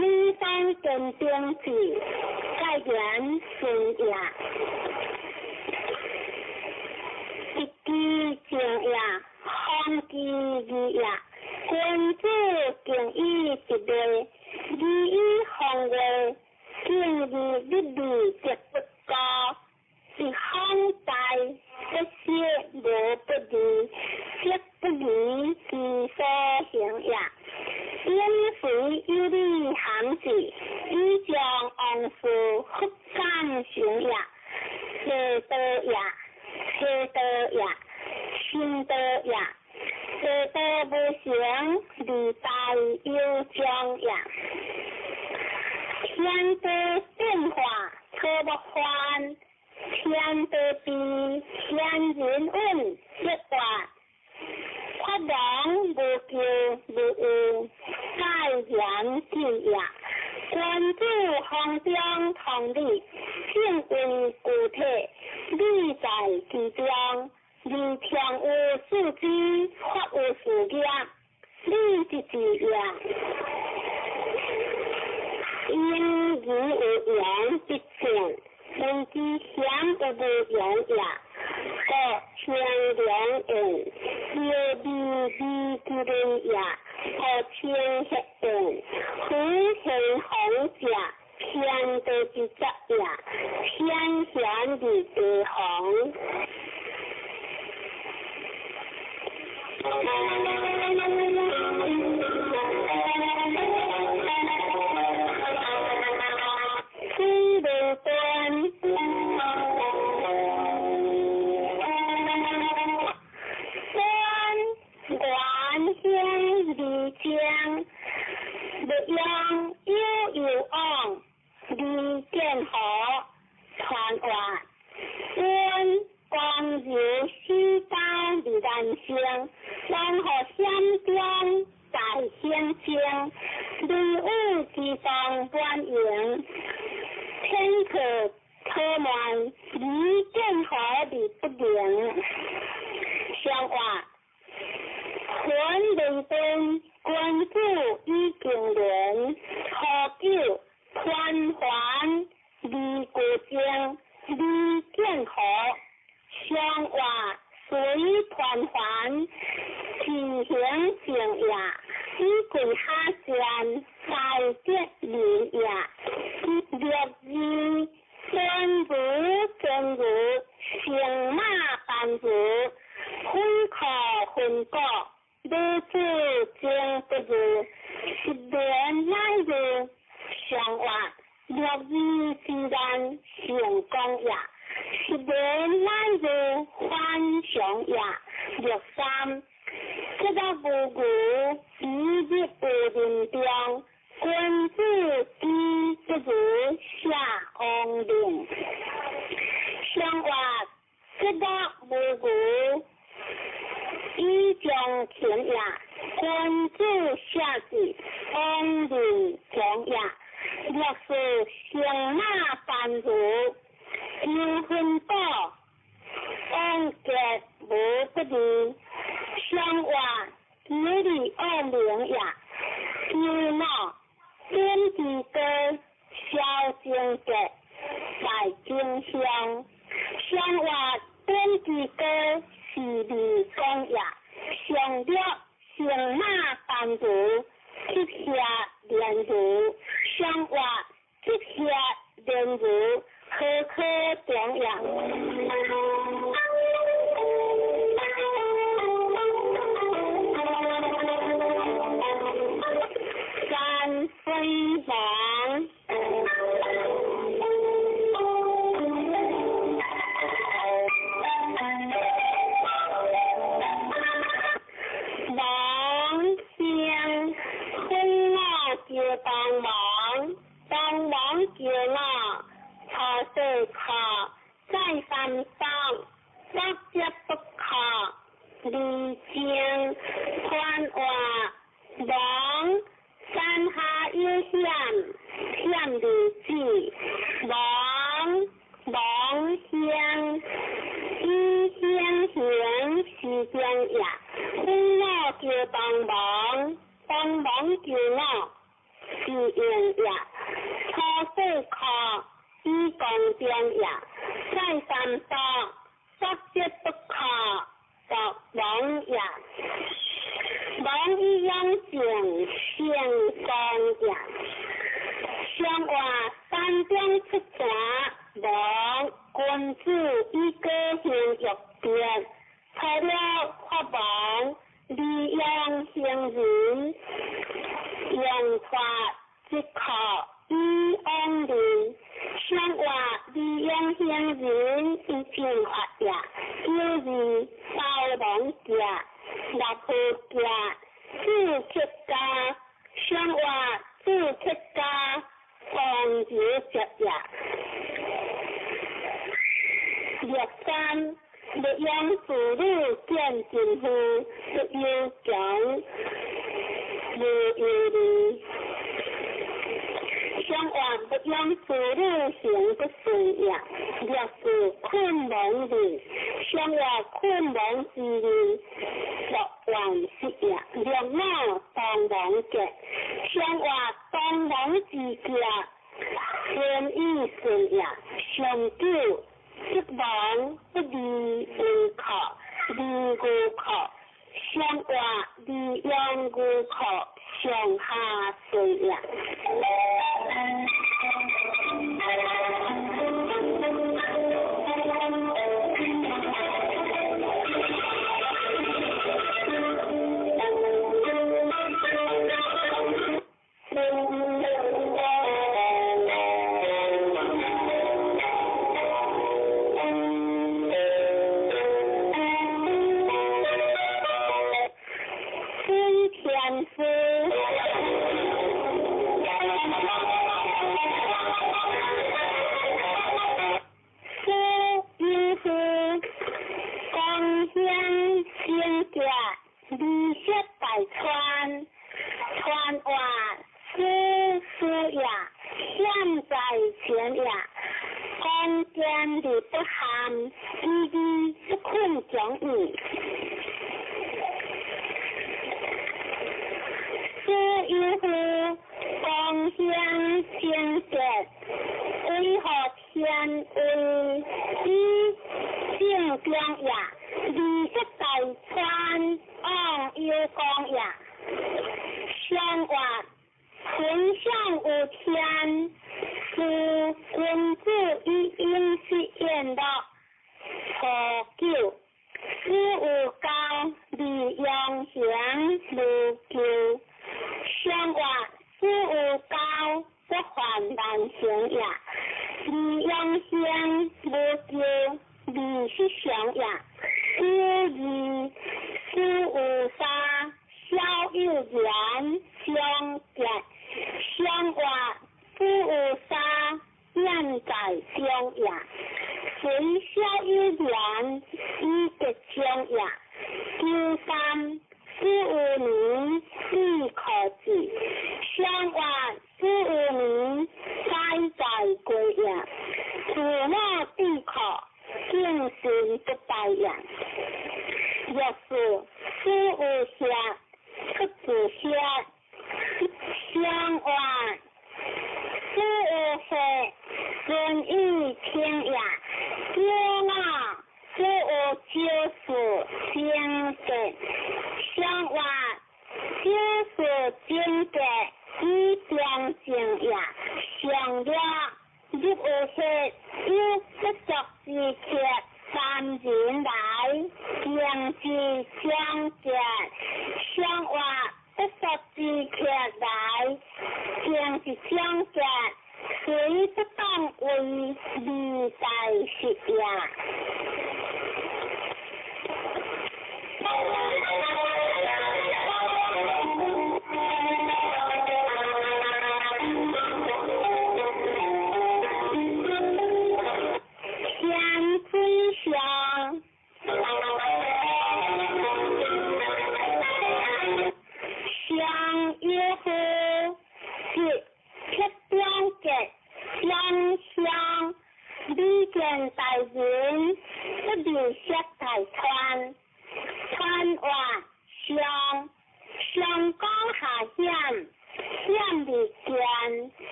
女方坚定志，戒严顺也。一枝正也，方其义也。君子敬以直礼，礼以方位，敬而立义则不高。一方大，不息无不利，则不离其所行也。因随有理含志，以将往事复感行也。邪道也，邪道也，心道也。邪道无成，利大有将也。天地变化可不翻，天地悲，天人稳，一卦。发亡无咎无怨，戒严禁也。君子方中同理，正运具体，理在其中。而常有四肢，发有四业，理之治也。因而有言必正，人之险有无言也。故天良言，有利利之人也。故天黑言，夫天红者，天道之则也。天贤而地红。水无端，端元兴而将，欲用有有往，而见何传话，阮光柔四刀而难成，然后险中在险中，雷雨之中满营，天可可慢，而见何而不灵。相话，魂未断，君子以敬廉，何久团环而过正，而见何相话随团环，自行正也。以贵下贱，在德人也。六字天如真如，乘马班如，分可分果，女子情不如，失恋乃如相话，六字之难成功也。失恋乃如反常也。六三，这个无无，一日无人中，君子之不如下王令。相话，这个无无，以将勤也。君子下之，王令强也。六四乘马班如，有分果，往结无不利。相话，有利恶名也。有脑，点之高，消精结，在真相。相话，点之高，是利讲也。上六，乘马班如，七下连如。相话，七下连如，何可讲也？三分王，王先分我叫帮忙，帮忙叫我，初四课再三当，不接不可，离情宽话王。山下有险，险如子，王王乡，以乡贤是正也。分我叫帮忙，帮忙叫我是用也。靠以公中也，再三多作则不可作亡也。亡以养正成功也。上话山中出泉，亡君子以果行欲德，除了法亡，利用行人，用法即可以往人。上话利用行人以正法也，九二包王家，六婆家，四七家，上话四七家，王子接也。六三，欲养子女见真夫，不忧穷，无忧虑。上话不养子女行不顺也，六四困亡日，上话困亡之日，六万失也。六五当亡结，上话当亡之结，天意顺也。上九，不亡不离无靠，离无靠，上话离养无靠，上下顺也。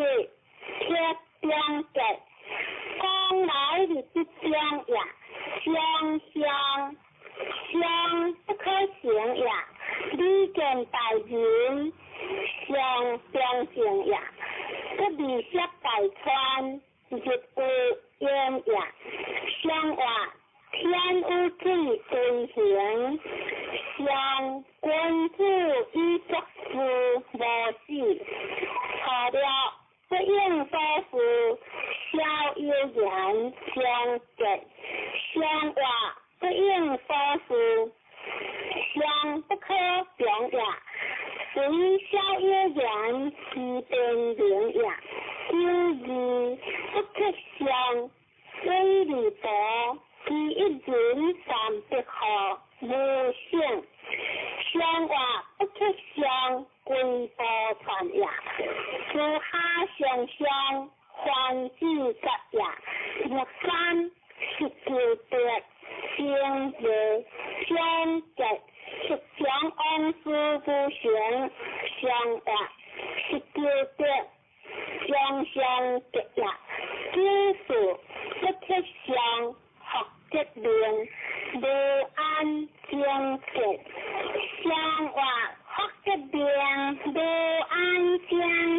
日铁中结，讲来日不中也，相向相不可行也，礼见大人相中正也，不离舍大川日有烟也，相话天有水随行，相君子以作事无死，错了不应所事，小有言相结，相话不应所事，相不可强也，随小有言其变明也，九二不克相，水利薄，其一人三百号无性，相话不克相，归波传也，诸哈相相，还子节也，六三十九德，正月相结，十将王事不成，相话十九德，相相结也，九四不克相，福德明，无安正结，相话福德明，无安正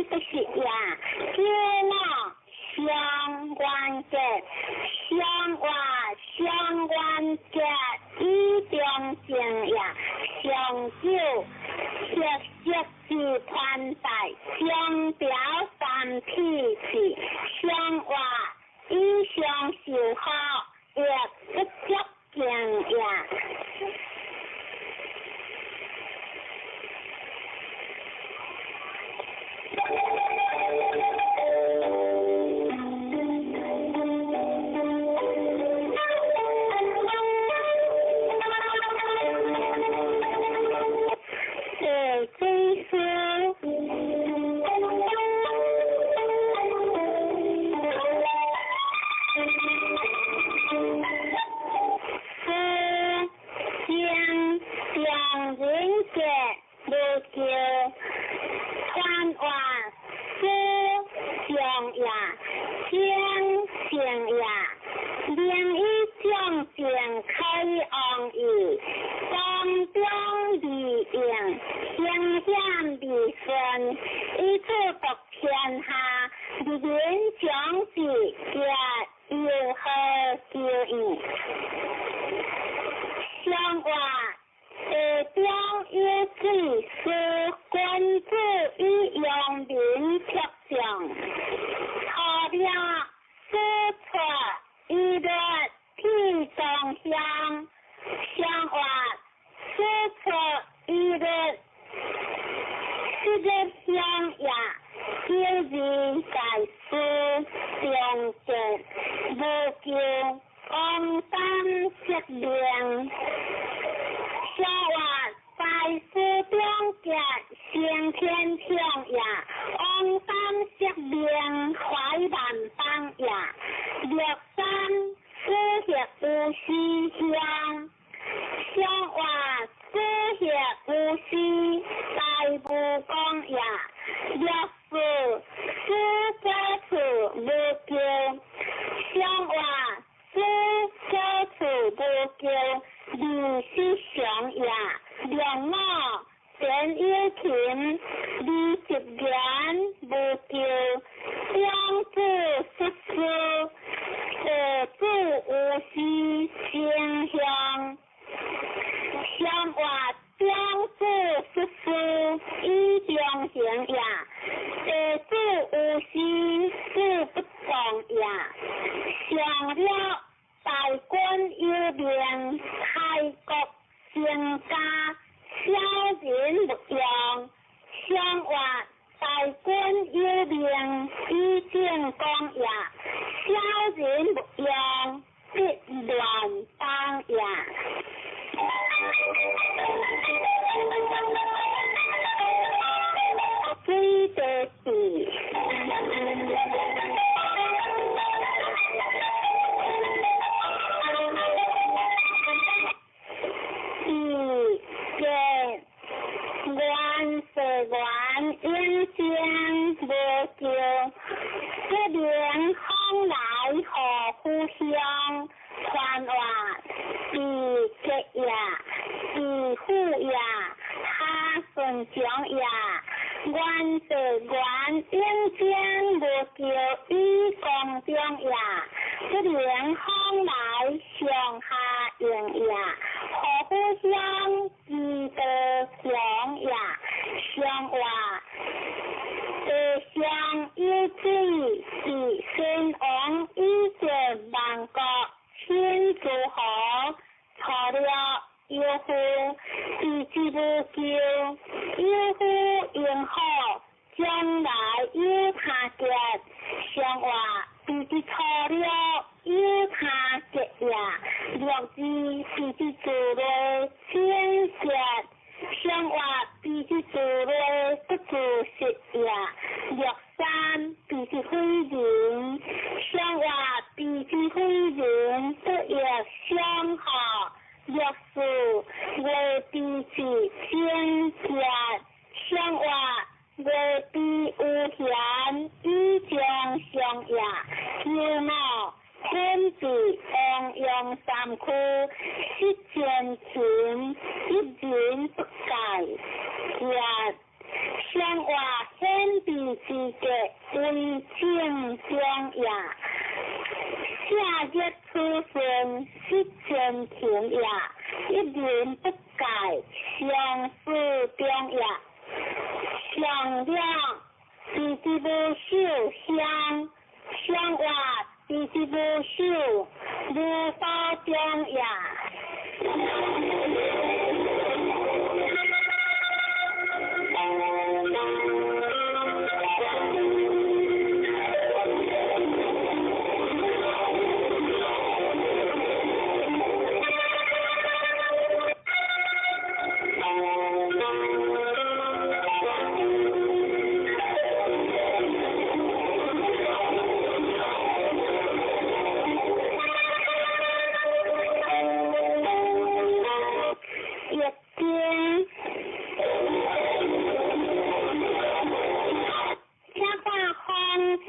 不是也，九五相关结，相话相关结，以中正也，上九色色之团体，相表三体是，相话以相受好，亦不足敬也。地水师，师将将人杰无求，传话师将也，将成也，名以将将开王义，当中利用，兴险利顺，以此夺天下，人民将士皆有何求意？相话地中有水，是君子以扬名铁将，错了此错一日天中香，相话此错一日这个香也，九字在书中结，无求王丹色明。相话在书中结，先天强也，王丹色明怀万邦也，六三四协无私乡，相话四协无私大无讲也，六四四家处无求，相话四家处无求，二是常也，两五田有琴，二十言无求，两子十四，二子无私正向，相话两子十四以中行也，二子无私事不动也，上了大军有命，开国成家，小人勿用，相话大军有命，以正讲也，小人勿用，必乱邦也。水地地，地结缘世缘永正無叫，不能往來何故鄉，傳話比結也，比富也，哈順強也，願地願應將無叫以公中也，不能往來上下應也，何故鄉之道強也，上話地上有水是先王以前萬國先諸侯錯了有夫，彼之無咎，有夫應好，將來有他結，上話彼之錯了有他結也，六字彼之做了先結，上話彼之做了不做實也，六三彼之非人，上話彼之非人不亦相合，六四為彼之先結，上話為彼有賢以將相也，九五天地王陽三區，失前秦一人不改，也上話顯地之格為正中也，下日出順失前秦也，一人不改相思中也，上兩彼之無守鄉，上話彼之無守無法中也。一经，请看风天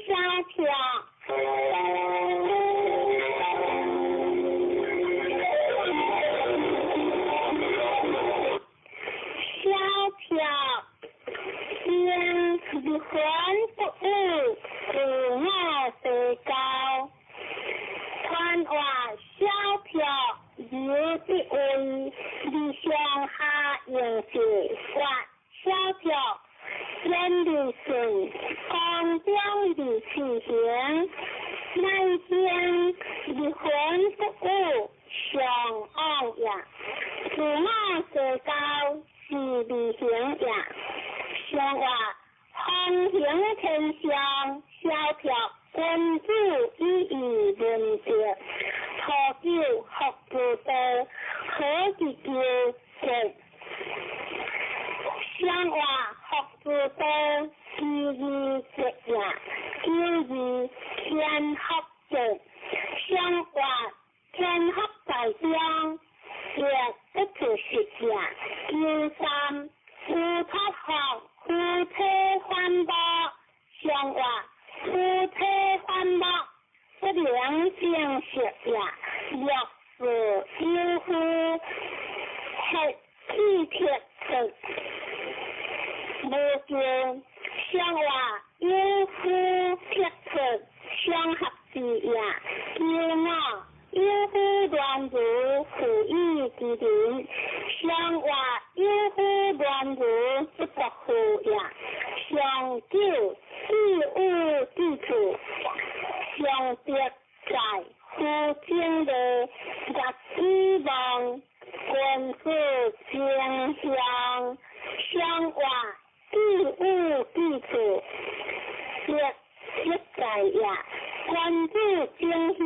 萧条，萧条，天离魂不语，自我地高，传话萧条。有的位，理上下应是发萧条，远离顺，光中离气行，乃天离魂不语，上往也，自我地高是离行也，上话风行天上萧条，君子以义论德。初九福之道，何其求结？上话福之道，其义结也，九二天福结。上话天福在中，也不可实也。九三夫托福，夫妻反驳。上话夫妻反驳。不良正实也，六四有夫，黑气铁出，无叫上话有夫铁出，相合之也。九五有夫乱如负义之人，上话有夫乱如不国父也。上九自有之处。上德在夫正的月希望，君子正向，上话自有之处，德德在也，君子正向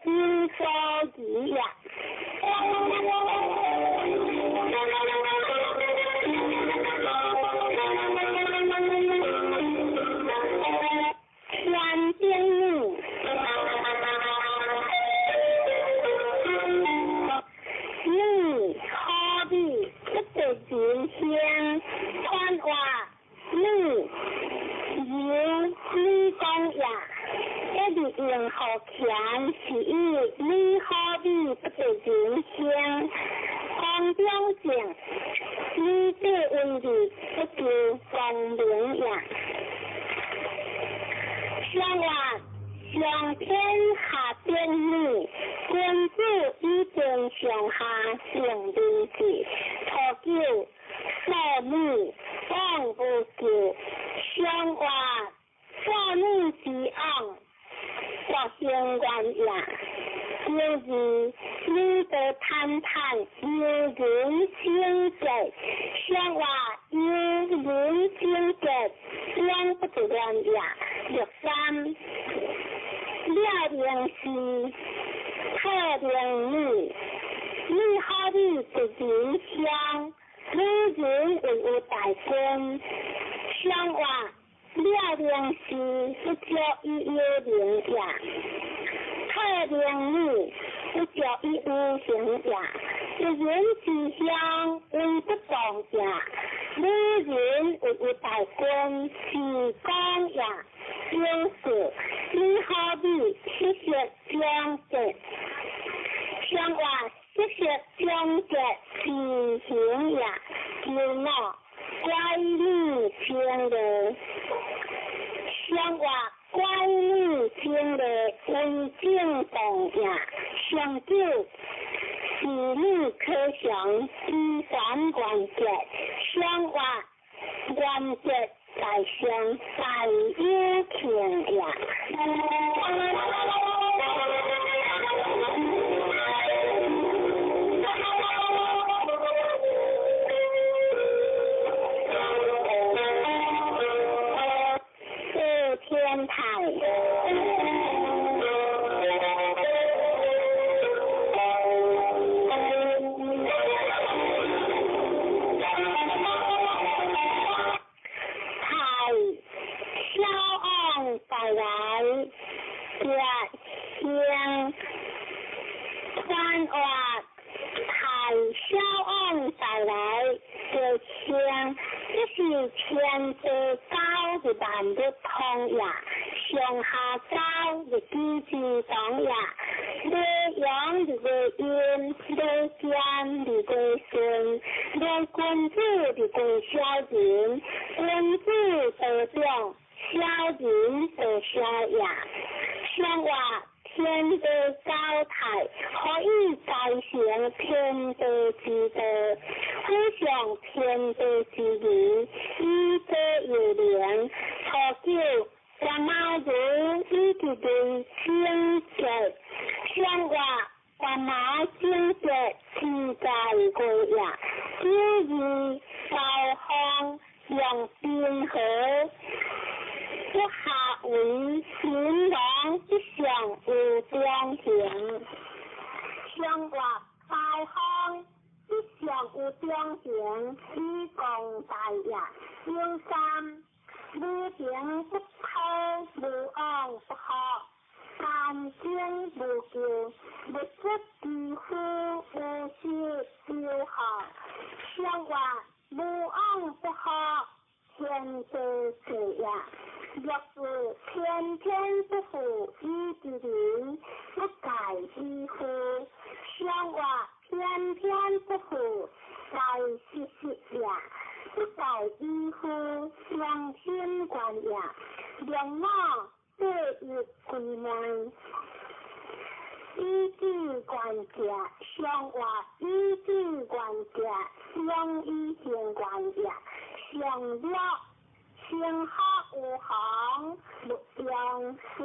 有所疑也。天顶女，女可比不得人香，传话女用予乾，是以女好美不得人香。光中正，女子为义不求光明也。上话上天下典女，君子以天上下定民志，初九少女往无咎。上话少女之往，国兴愿也。九二女德坦坦，有人清洁。上话有人清洁，永不得乱也。六三了明是透明女，女好美得人香，女人为有大君。上话了明是不足以有名也。透明女不足以无形也。一人之乡为不共也。女人为有大君是公也。九四女好美七色长节，上话七色长节是形也。九五乖女清丽，上话乖女清丽为正动也。上九是女可祥依传原则，上话原则在上大有庆也。四天台。这是天地九的万物通也，上下九的机之同也。马阳的个阴，马坚的个顺，马君子的个小人，君子得长，小人得小也。上话天地交泰，可以再成天地之道，好上天地之义，以德有灵。初九，干妈如以及对清洁，上话干妈清洁自在过也。九二高方用平和。不下为秦王之上有中行，上话高方之上有中行，以共大业。九三无情不抛，无往不学，干净无咎，物质之夫无失丢学。上话无往不学，天地事也。若是天天不负以之人，不改以夫。上话天天不负，在时时也。不改以夫，良心观也。良马对日归门，以智观者，上话以智观者，两以行观也。上了。天下有行，勿用事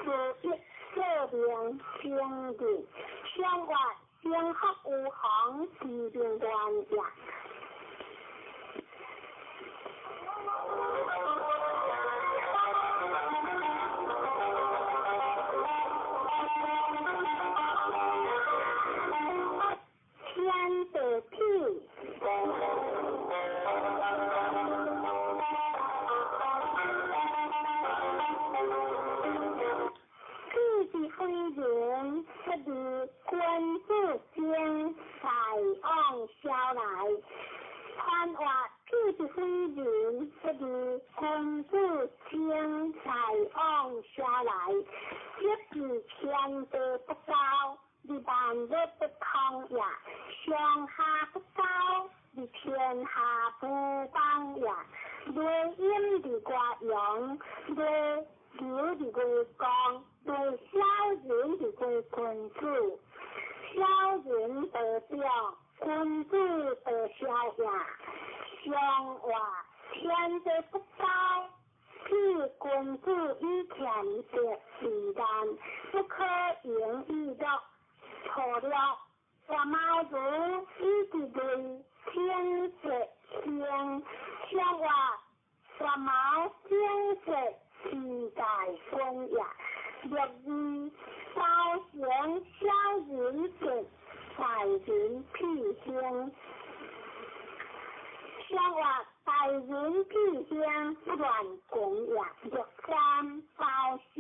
事一说明经义。上话天下有行，是明观也。天地痞。人不离君子精，大往小来。宽话屁是非人，不离君子精，大往小来。这六二天地不交，而萬物不通也；上下不交，而天下無邦也。內陰而外陽，內柔而外剛，內小人而外君子。小人得表，君子得小也。上話天地不交，譬君子以儉德為難，不可盈以樂。錯了，我貓如以之類，天色興。上話我貓天色之大君也。六二包成小人德，大人屁興。上話大人屁興不亂君也。六三包修，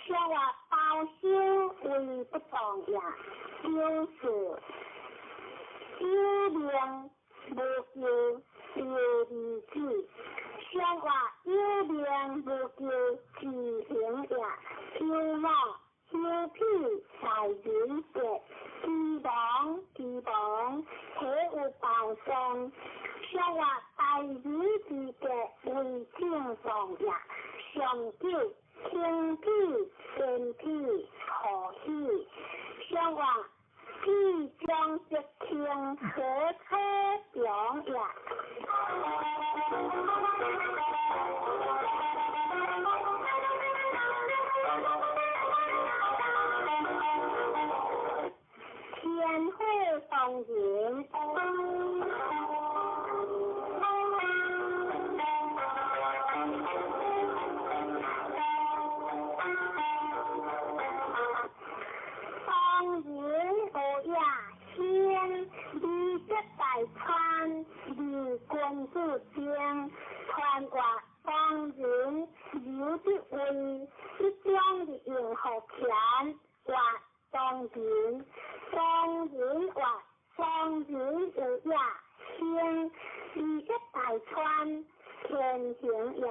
上話包修為不當也。九四有命無求丟兒子，上話有命無求自行也。九五休屁大人德，之亡之亡，體有包喪。上話大人之德為正當也。上九輕屁堅屁何喜，上話屁將則輕，何可強也？天火當人。當人有也先，二則大川，二君子精，傳話當人有的位，一將的用好權，話當人，當人話當人有也先，二則大川，天行也。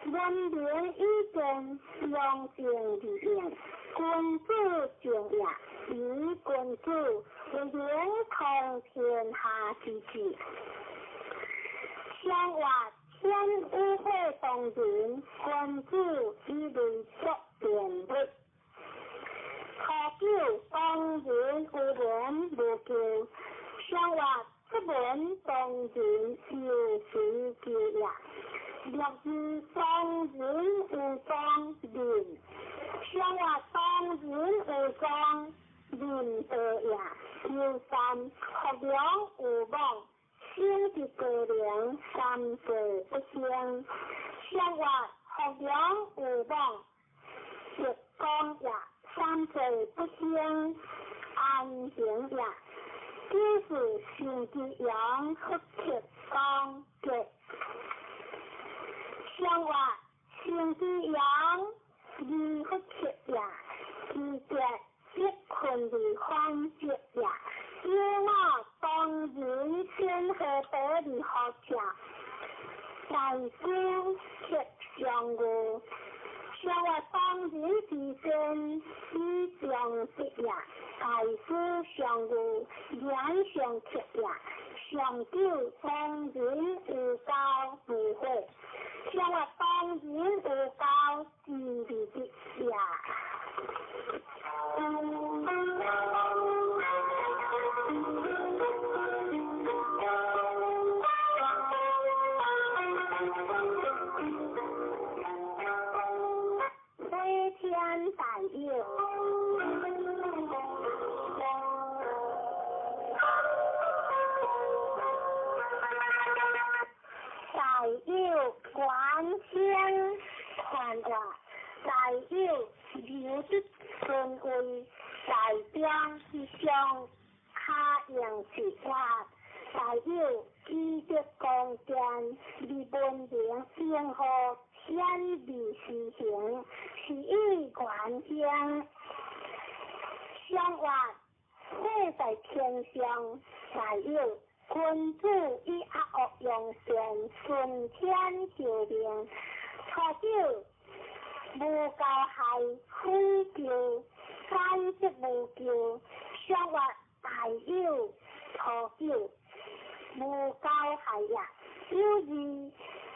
文明以正，良正而用，君子正也。以君子為能通天下之治。上話天有火當人，君子以類作辯物。初九當人有言無求，上話出門當人有隨求也。六二當人有當人，上話當人有當人道也。九三福良有望，生之高齡，三歲不生。上話福良有望，直講也，三歲不生，安行也。九四生之陽，福克剛吉。上話生之陽，二福克也，二吉必困而反吉也。九五當人先何得而好者，大師克上語。上話當人之先，以上德也。大師上語，言上克也。上九當人有交無悔，上話當人有交之利的也。飛天大有，大有觀天傳話，大有留得尊位，大中之上，卡用之法，大有以德光電，而文明應和顯而施行，是以觀天。上話火在天上，大有君子以阿惡用善，順天受命。初九無交害悔咎，解釋無咎，相活大有初久，無交害也。有二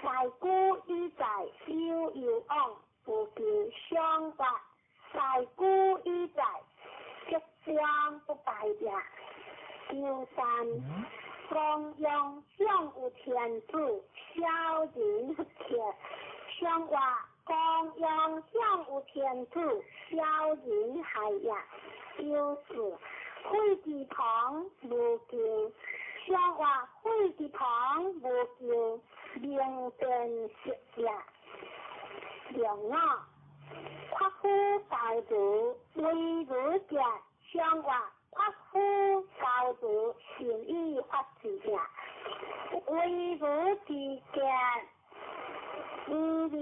大古以在有有往無咎，相活大古以在吉祥不敗也。求三光陽享有天主，小人不克。相活光陽享有天主，小人害也。求四悔之旁無咎，相活悔之旁無咎，明辨識也。兩五夸夫教如为如者，相活夸夫教如善以法治也。为如之见，无利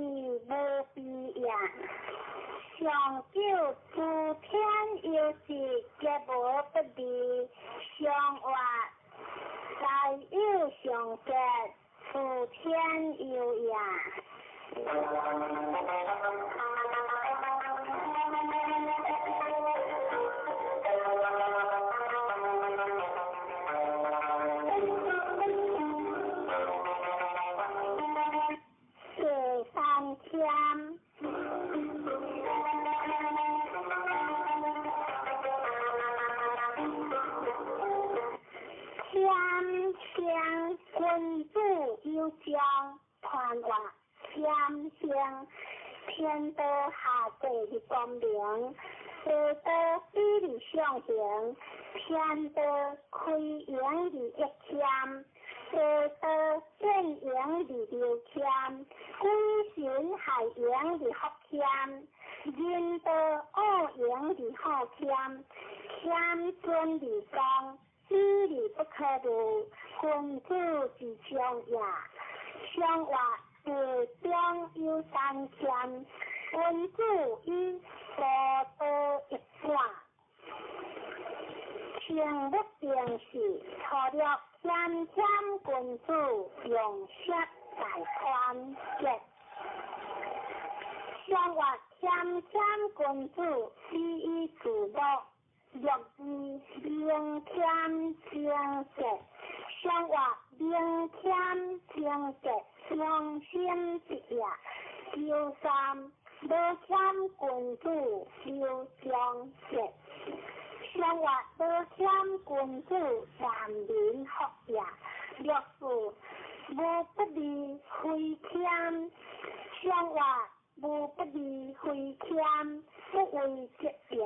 无弊也。上九诸天有时皆无不利，上活大有上结，诸天有也。第三天，天生君子有将团活天生天道下地的光明，地道比例上行，天道开源的一谦，地道变形的流谦，鬼神害形的福谦，人道恶形的好谦，谦尊的讲，比例不可入，君子之上也。上活地中有三谦，君子以高道一转。清不定时，除了谦谦君子，用色大团结。上活谦谦君子，礼以自乐，乐之明谦清洁。上活明谦清洁，良心之也。求三无谦君子，留长节。上活无谦君子，难民福也。六四无不利非谦，上活无不利非谦，不为节也。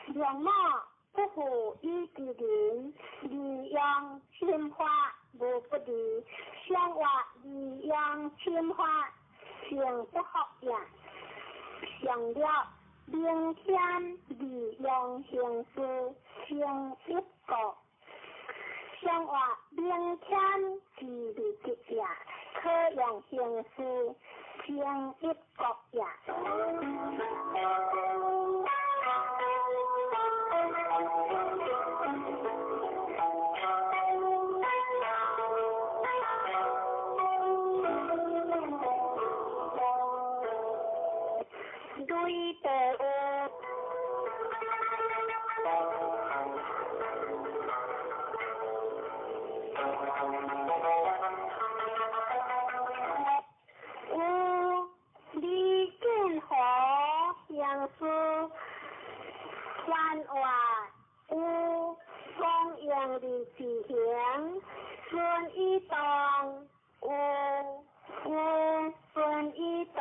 两五不负以之人，利用心法无不利，上活利用心法，行不福也。上了明天利用行事，成一国。上活明天之利节也，可用行事，成一国也。对地有，有李建和相思，番话有光荣的自行，孙以当有有孙以当。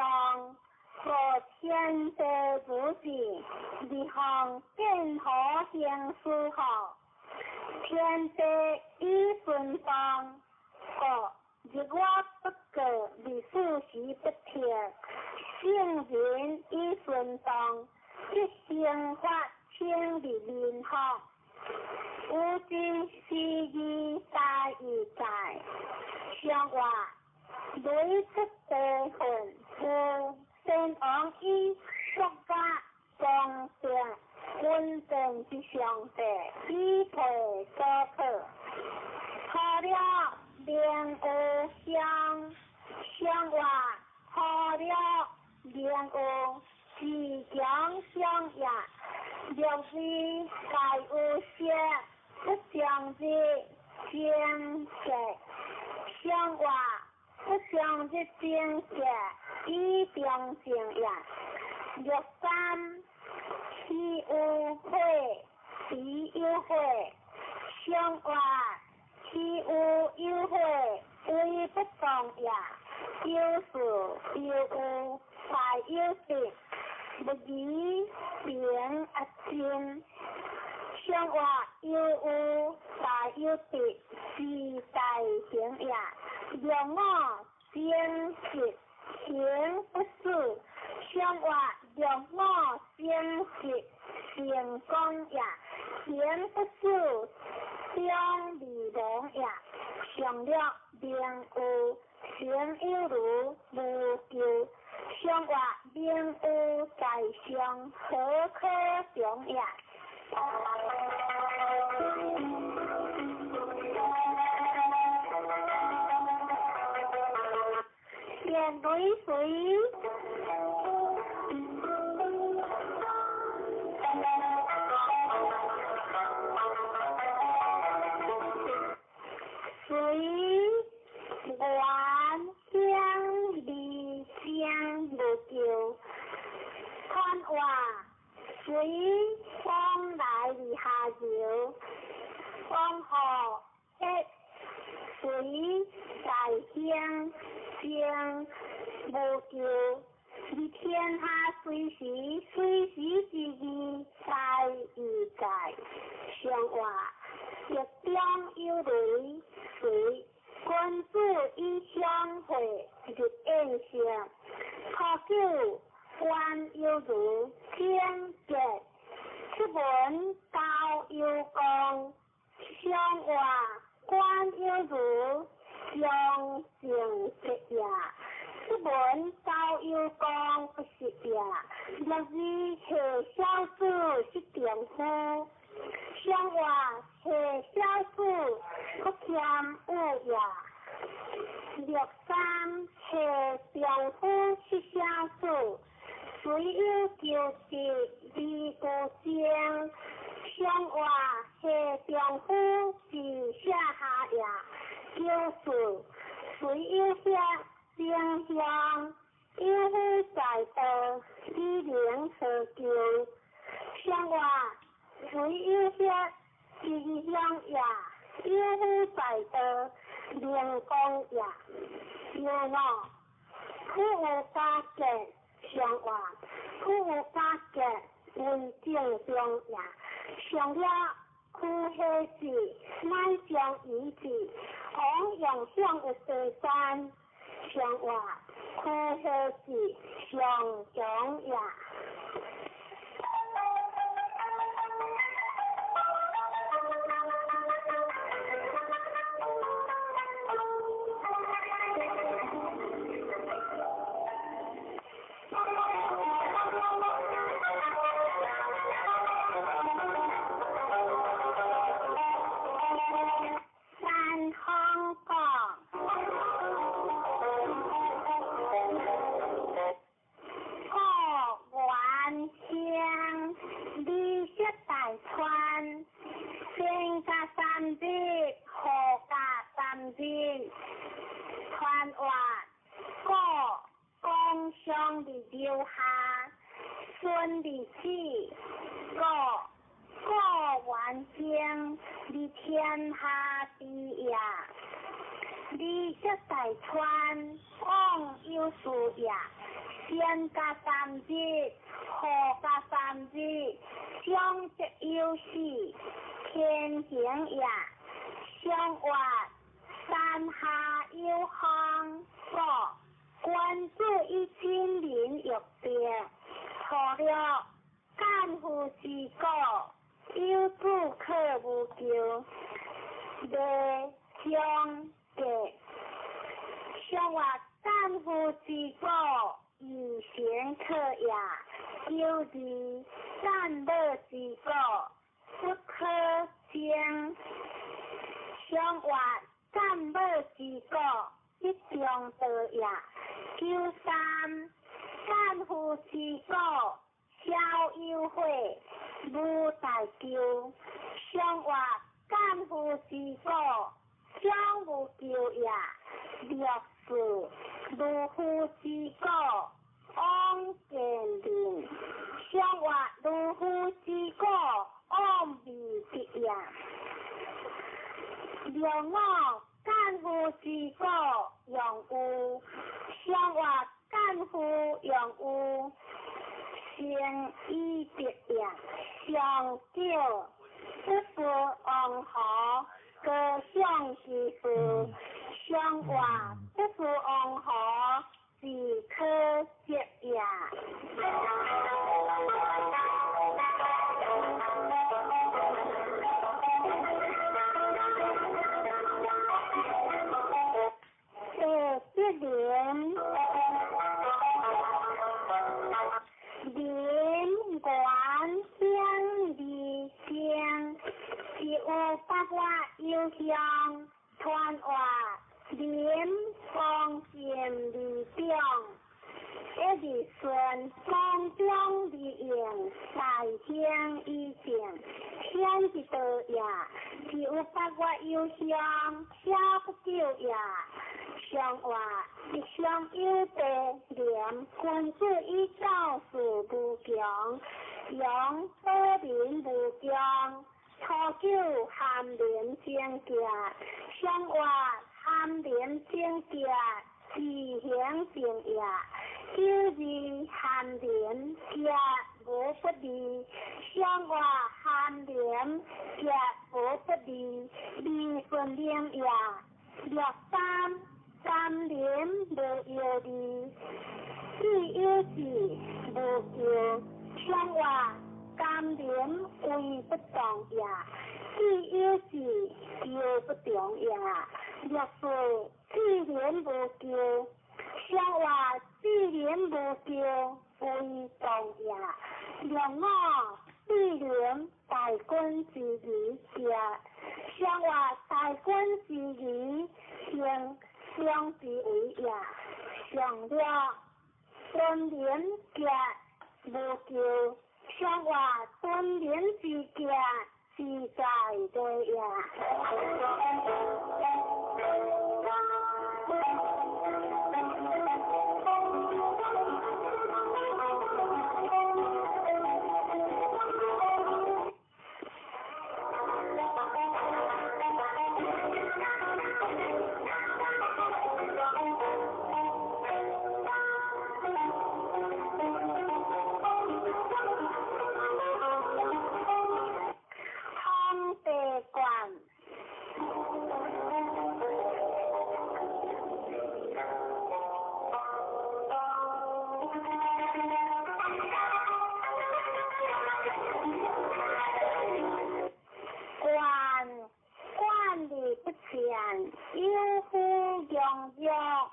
和天地如是，日行见何行思好，天地以顺当，个日我不过，日四时不停，圣人以顺当，一生发清日民好，有之是义大义在，相话雷出地魂有。先王以国家公正稳定之上帝，以配所可。除了明有相，相话除了明有自强相也。六二大有色，不将日精格相活，不将日精格以中正也。六三岂有火，彼有火相活，岂有有火，为不动也。有事有有，大有得，不疑平阿真。相活有有，大有得，是大行也。六五精实，行不死。相活六五精实，成功也。行不死，终未亡也。上六明有，行有如无咎。相活明有在上，何可穷也？电雷水。水源乡离江无救，看话水往来伫下游，往后一水在乡江无救，伫天下随时随时之义在与在，相话日中有雷水。君子以相会日宴席，初九官有如天杰，出门高有功，相话官有如相正节也。出门高有功不是也，六二下小子是丈夫，相话下小子不谦有也。六三下丈夫是小子，虽有求得而无争，相话下丈夫是下下也。九四虽有下正向，有夫在道，以能何求？相话虽有下正向也，有夫在道，灵光也。有我苦有加结，相话苦有加结为正中也。上了苦下子，乃将遗子，王用向有地山，相话苦下子上强也。三方讲，故原乡离石大川，先加三日，后加三日，传话故公上伫留下，孙伫子，故故原乡伫天下之也。离石大川，往有事也。先加三日，后加三日，相则有死，天行也。相话山下有风，故君子以亲民欲别，错了干夫之过，有子可无求，未相结。相话干夫之过，以行可也。有二干乐之过，不可争。相话干乐之过，一中道也。九三干夫夫之果，小有火，无大咎。上活奸夫之果，小无咎也。六四愚夫之果，枉见人。上活愚夫之果，枉未得也。六五奸夫之果，用有。上活奸夫用有，成以得也。上九不事王侯，高尚之事。上活不事王侯，是可惜也。第七联，人缘相二相，是有八月有香，传话连方正二中，一日顺风中而应，大兴以正，显一道也。是有八月有香，小不久也。上话一上有地廉，君子以教事无穷，用保民无穷。初九含廉贞洁，上话含廉贞洁，自行正也。九二含廉洁无不利，上话含廉洁无不利，利顺廉也。六三三廉无忧虑，既有志无求，上话甘廉为不动也，既有志求不动也。六四志廉无求，上话志廉无求为动也。六五志廉大君之义也，上话大君之义行相之为也。上六尊廉洁无求，上话尊廉之洁自在对也。有夫用药，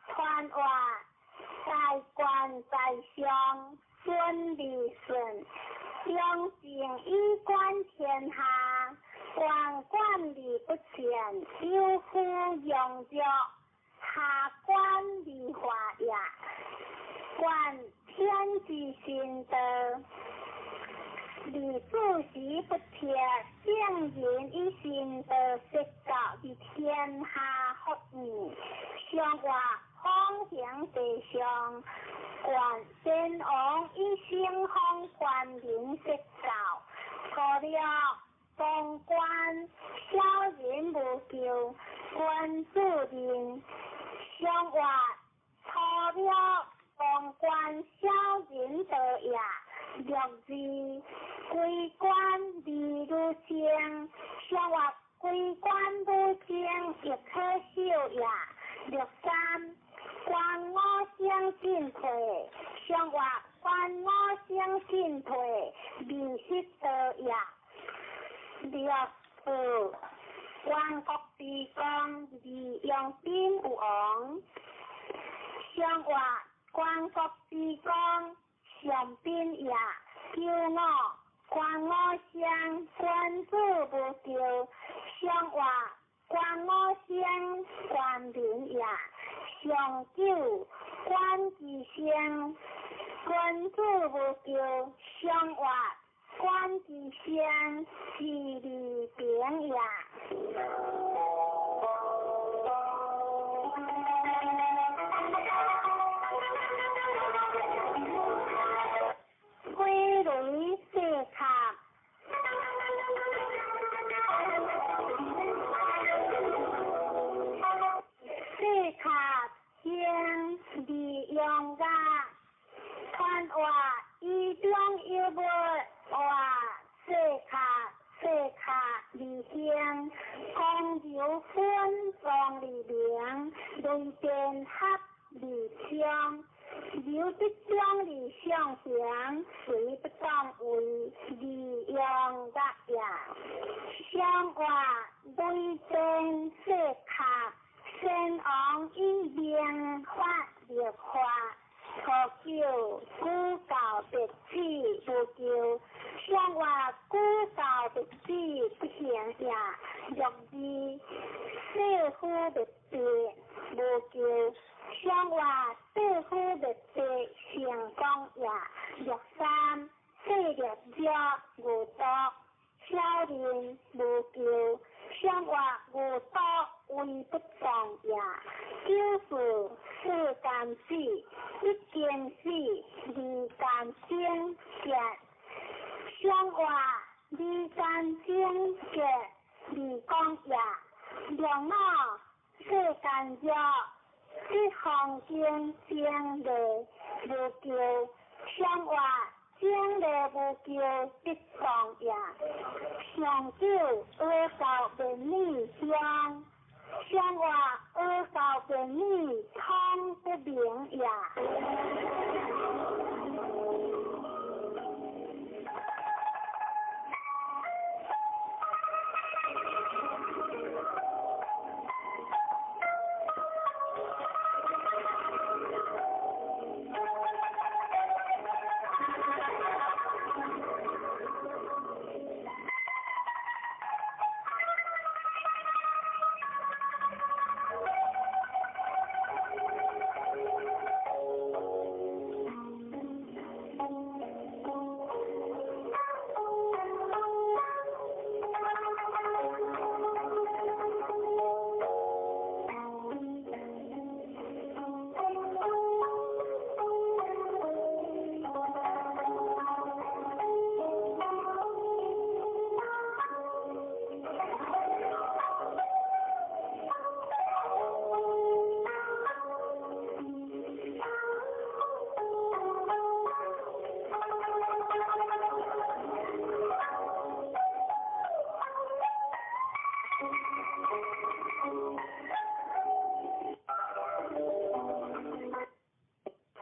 传话大官在上，顺利顺，两政以观天下，官官理不全，有夫用药，下官理化也。观天之心道。李主席不贴，圣人以心道说教伫天下福义，上话方行地上，观先王以圣方观民说教，除了当官小人无咎，君子人上话除了当官小人道也。六二归官而如正，上话归官如正亦可守也。六三官我相进退，上话官我相进退，未失道也。六四官国之功，利用兵有王，上话官国之功。上宾也，九五官我相，君子无咎。上话官我相，官民也。上九官之相，君子無咎，相活管其身，是利平也。飞雷细卡，细卡兴利用乐，传话以中有物话细卡细卡而兴，光柔分光而明，雷电合而冲。刘德忠而上行，随不当为利用乐也。相话雷电细卡，先王以明法立法，初九古教别子无咎，相话古教别子不行也。六二世夫别别无咎，相话世夫别别成功也。六三世列者无毒，小人无咎，相话无毒为不当也。九四世间死，一间死，二间生结，相话二间生结，二讲也。两脑世间热，这方经经历无咎，相话经历无咎不当也。上九阿教便女相，相话阿教便女通不明也。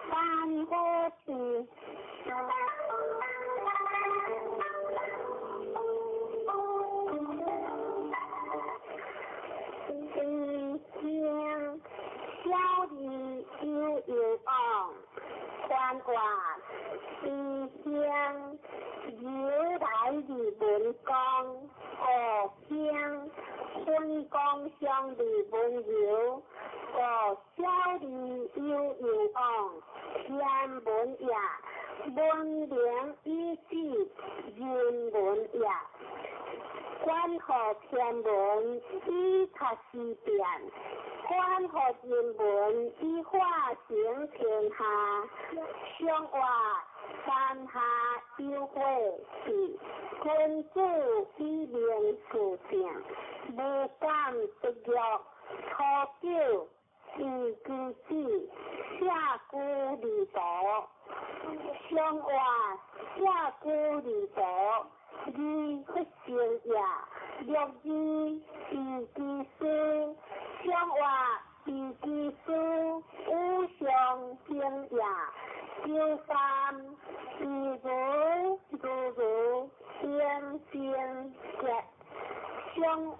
三个字。一声小儿悠悠往，宽话一声由来而文公，五声分光相而温柔，五小儿悠悠往，天文也，文明以止人文也。关乎天文以察时变，关乎人文以化成天下。相话山下有火是，君子以明事正，无敢不欲。初九以居子，下居而道。相话下居而道。二不成也，六二以其事，相话以其事，无上行也。九三以如如如应生结，相话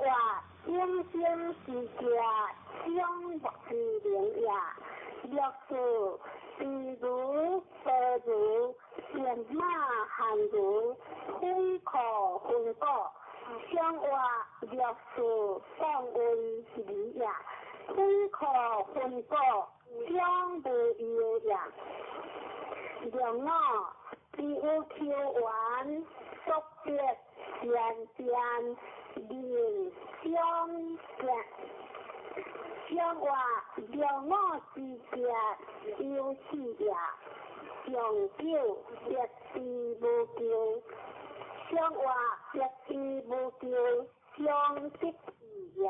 应生之家，相不之灵也。六四比如白如变马汉如非可分果，相话六四当为理也，非可分果，相无有也。六五，自有求缘，速得善辩，人相见。上话六五之劫有四也，上九得知无求，上话得知无求，上得智也。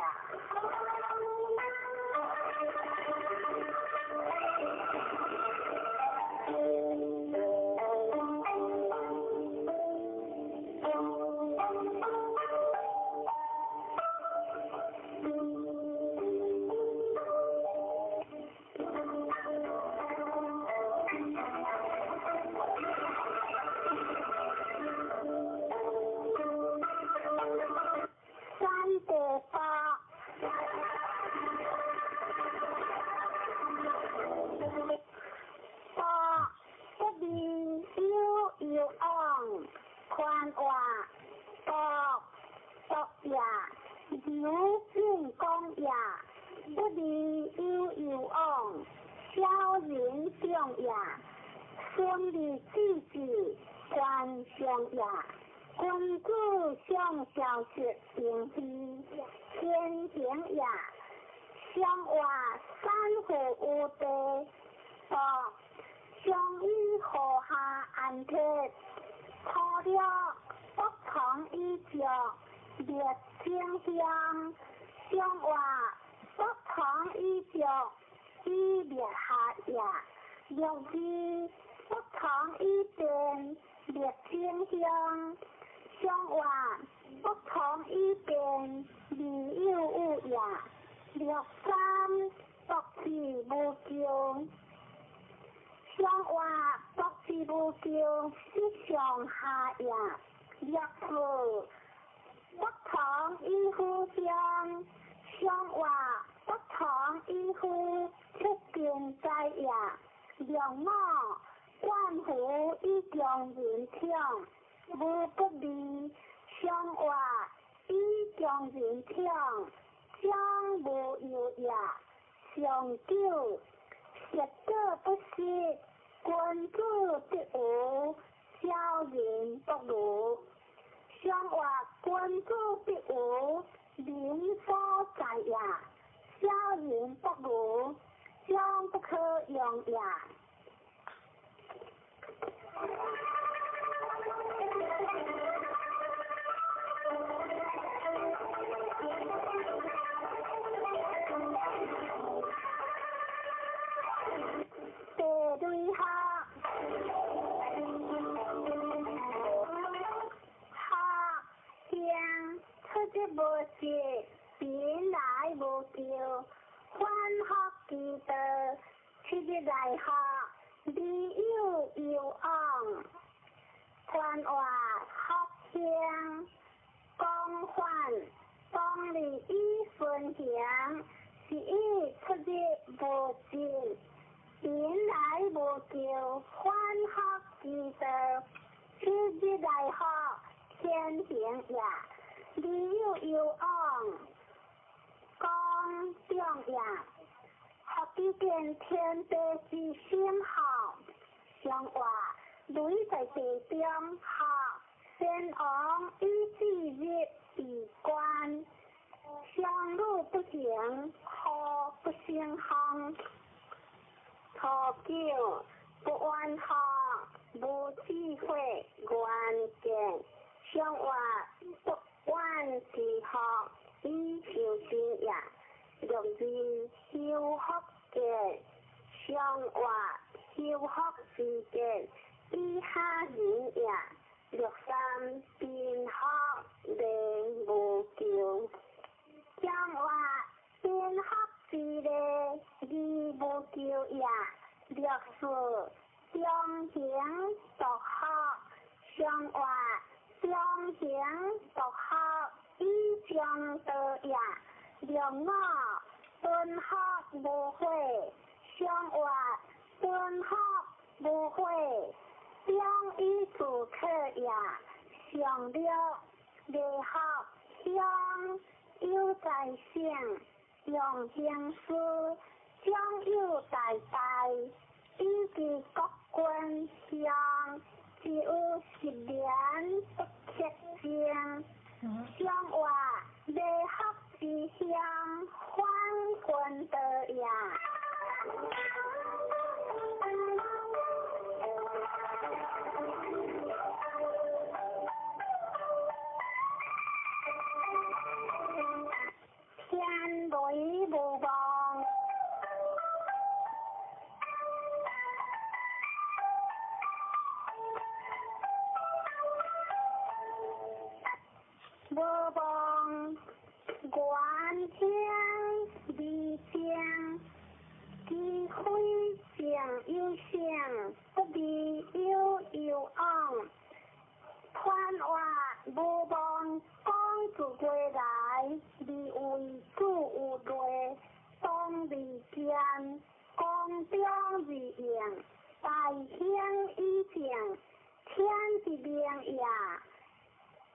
之名也，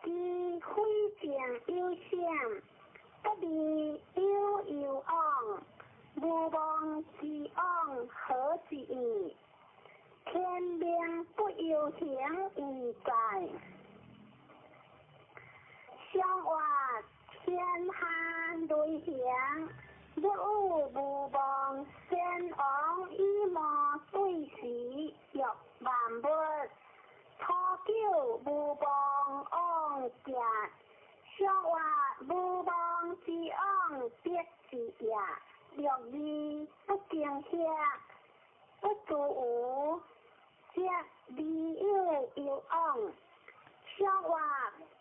其非正有想，不离有攸往，无妄之往何之意？天命不由形为在，相活天下雷行，欲有无妄，先王以魔对时欲万物，初九无妄往行，相活无妄之往得之也，六二不惊吓，不足无，则离有攸往，相活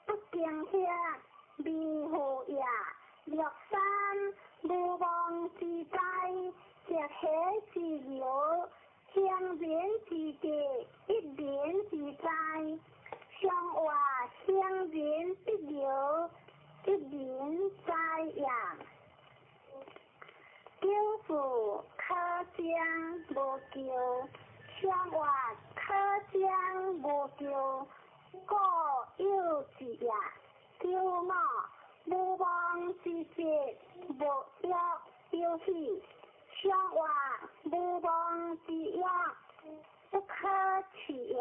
不惊吓，迷糊也。六三无妄之灾，则喜之由，行人之德，一人之灾。相活行人必由，一人灾也。九四可将无咎，相活可将无咎，故有之也。九五无妄之节，无欲有喜，相活无妄之欲，不可取也。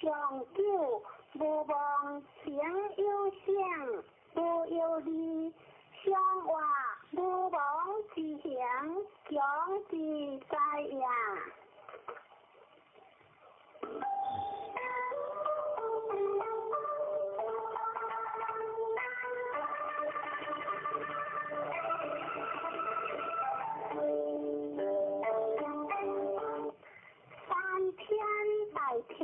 上九无妄行有想，无有利，相活无妄之行，强之灾也。三天大跳。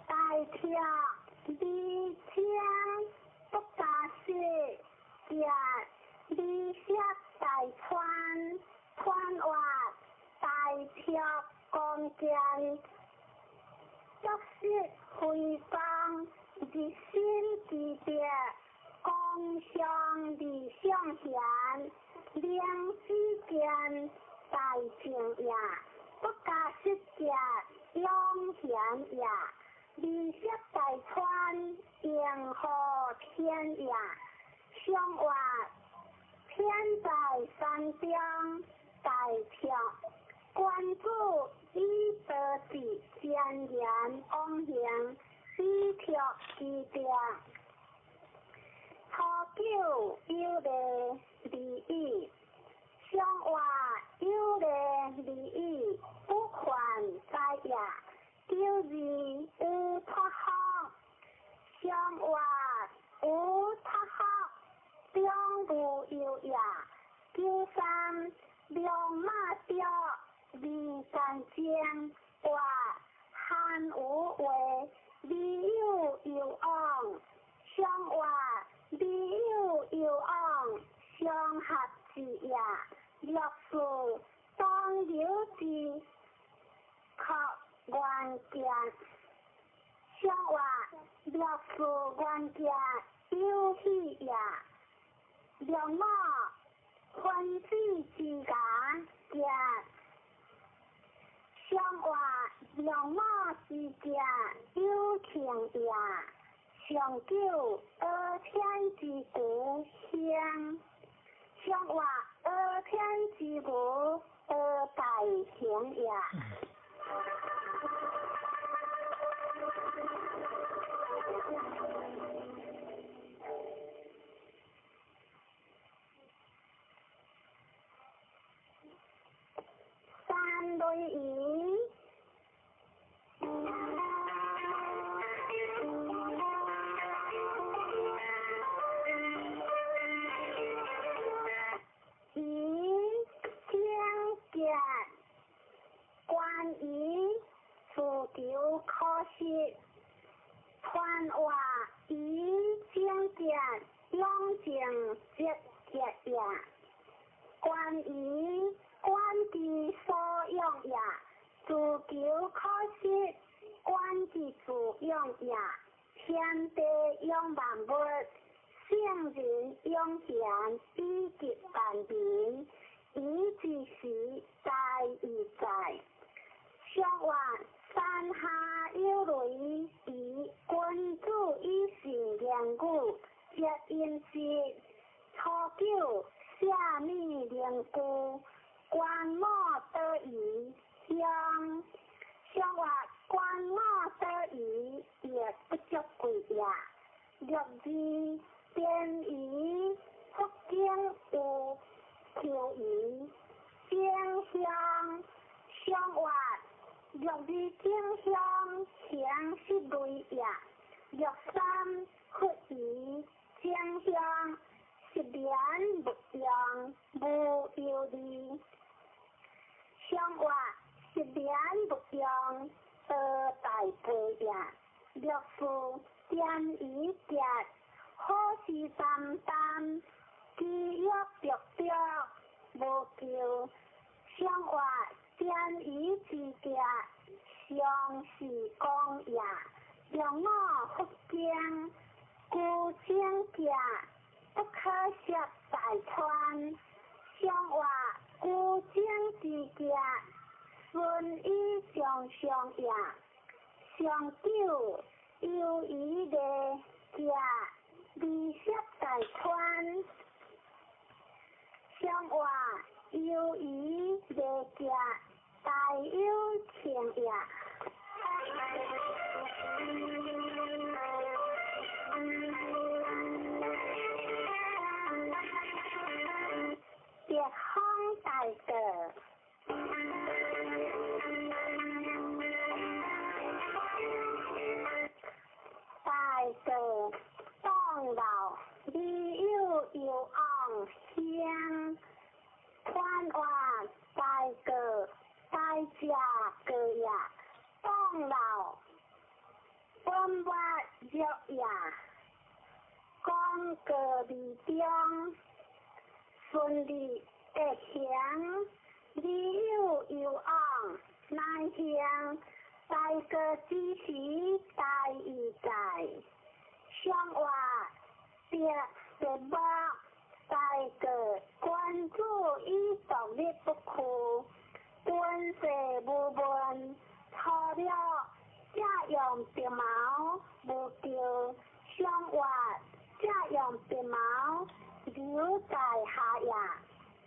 大跳离枪不加色，食离色大川，川活大跳光剑，足色非方，日新之德，光相理相贤，灵之见大正也，不加色者永贤也。离色大川，迎合天也。相活天在山中，大跳关注以德智坚言往行，以跳之德。初九有利利益，相活有利利益，不犯灾也。九二有脱福，相活有脱福，中无忧也。九三龙马雕，二干净，活汉无话，离有攸往，相活离有攸往，相合之也。六四当有之，可愿见，相活六四愿见有喜也。六五分子之家见，相活六五之见有情也。上九阿天之故乡，相活阿天之无阿大行也。三类鱼。鱼精剑，关于自求可惜，传话鱼精剑，养成节节也。关于关之所养也，自求可惜，关之自养也。行天地養萬物，聖人養賢以及萬民，以之時在以在。上曰山下有雷，以君子以信言語，節飲食。初九，赦免靈具，觀摩得宜鄉。上曰觀摩得宜，亦不足貴也。六二，典儀佛經有求疑，正向。上曰六二正向，行失類也。六三，佛儀正向，失言勿用，無憂慮。上曰失言勿用，道大備也。六四，典儀節，好事擔擔，飢欲著著，無求。上曰典儀之節，常是公也。六五，佛經，居正節，不可涉大川。上曰居正之節，順以上上也。上九，猶疑禮節，未涉大川。上曰猶疑禮節，大有情也。別方大道，大道當老，未有有往鄉。寬曰大道大者過也，當老本末弱也。講過未中，順利得行，未有有往乃行。大過之時，大義在。上曰別別目，大過君子以獨立不屈，君世無問。初六，借用白毛，無求。上曰借用白毛，留在下也。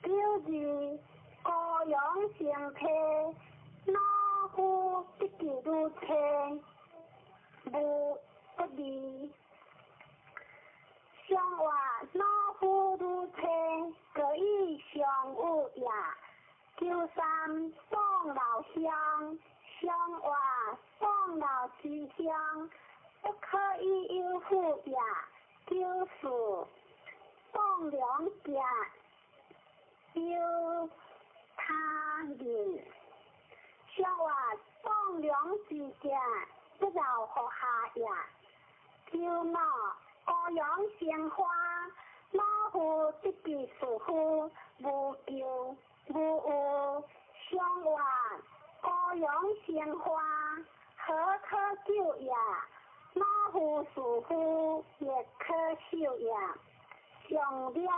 九二，羔羊成體，老夫得其女妻，無不利。上曰老夫女妻，各以相與也。九三，喪老鄉。上曰喪老之鄉，不可以有負也。九四，喪良節，有他人。上曰喪良之節，不饒乎下也。九五，羔羊生花，老夫得其士夫，無求無有。上曰羔羊生花，何可救也？老夫士夫，亦可受也。上六，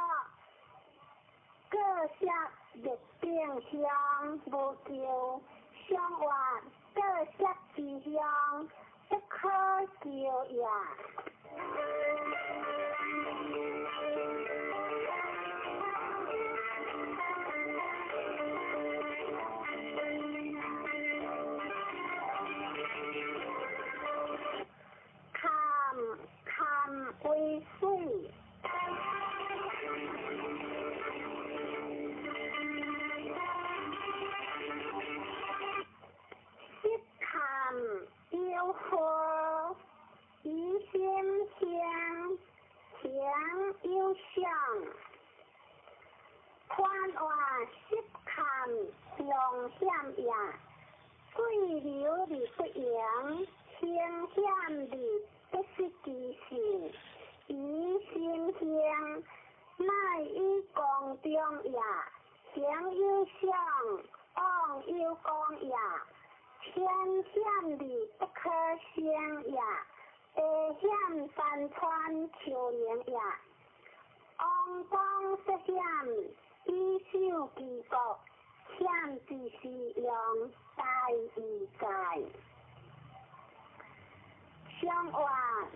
各涉立定鄉，無求。上曰各涉之鄉，不可求也。坎坎為水，色坎有火，疑心行，行有相。寬曰色坎常險也，水流而不盈，行險而不失其性。以心行，乃以公中也。行有相，往有功也。天險而不可成也，地險险山川丘陵也。王公涉险，以守其国，险之时用，大义在。上话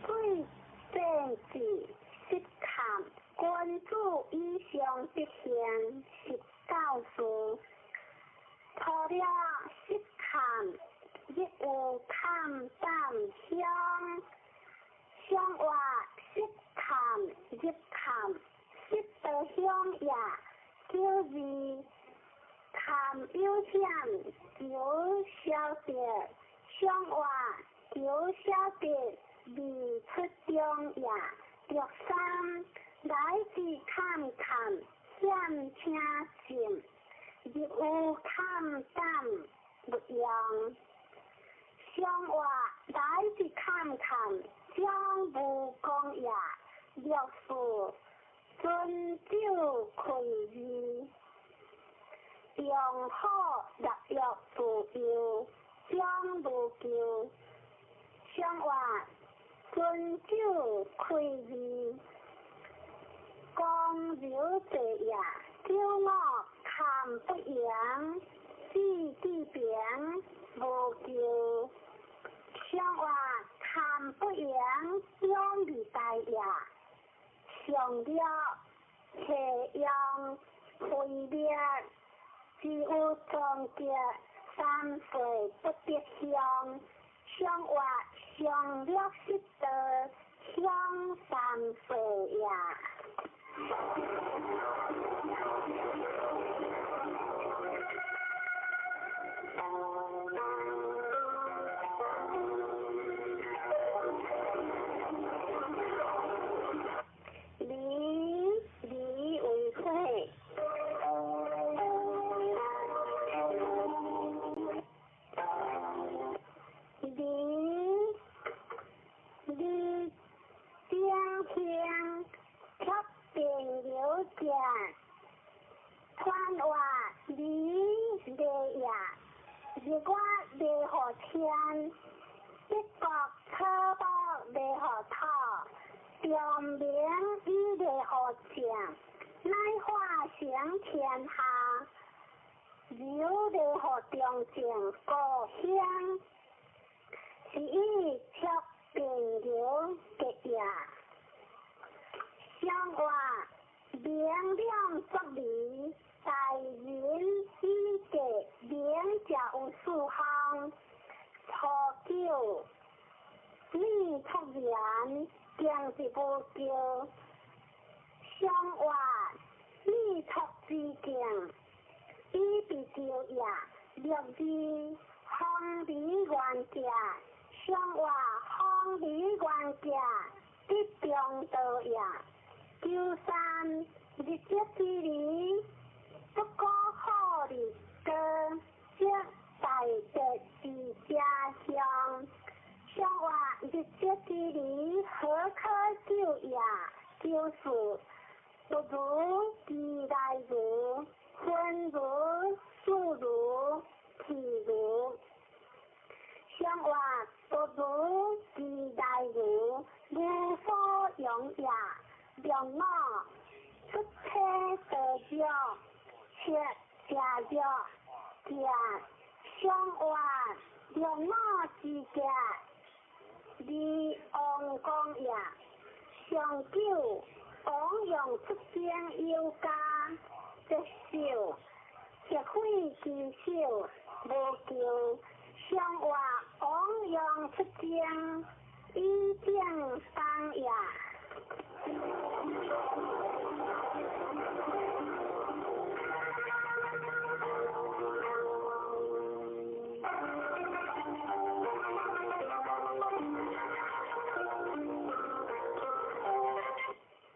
水政治失坎，君子以上德行，是教示。除了失坎，亦有坎胆乡。上话失坎入坎，失道乡也，叫字坎有险，求消得。上话求消得，未出中也。六三来自坎坎险请进，入有坎胆勿用。上话来自坎坎将无功也。六四尊酒困义，用好立约自由，将无求。上话尊酒开义，公牛坐也，九五坎不扬，四地平无求。上话坎不扬，两二大也。上了下用毁灭，只有终结三岁不得乡。上话上了失道，乡三岁也。离离为火。离离正向贴电流者，传话离离也，日月离予天，德国草木离予土，中明以离予正，乃化成天下，流离予中正故乡，是以贴电流结也。上话明亮作理，大人以德明者有四项：初九，理出言，经是无求。上话理出之境，以被求也。六二方离原者，上话方离原者，得中道也。九三日节之理，不可好日高，则大德之家乡。上话日节之理，何可救也？九四不如其来如，分如数如譬如。上话不如其来如，无所用也。六五出体得着，七食着食。上话六五之家，离王公也。上九王用出征有加，节少协会之少无求。上话王用出征，以正当也。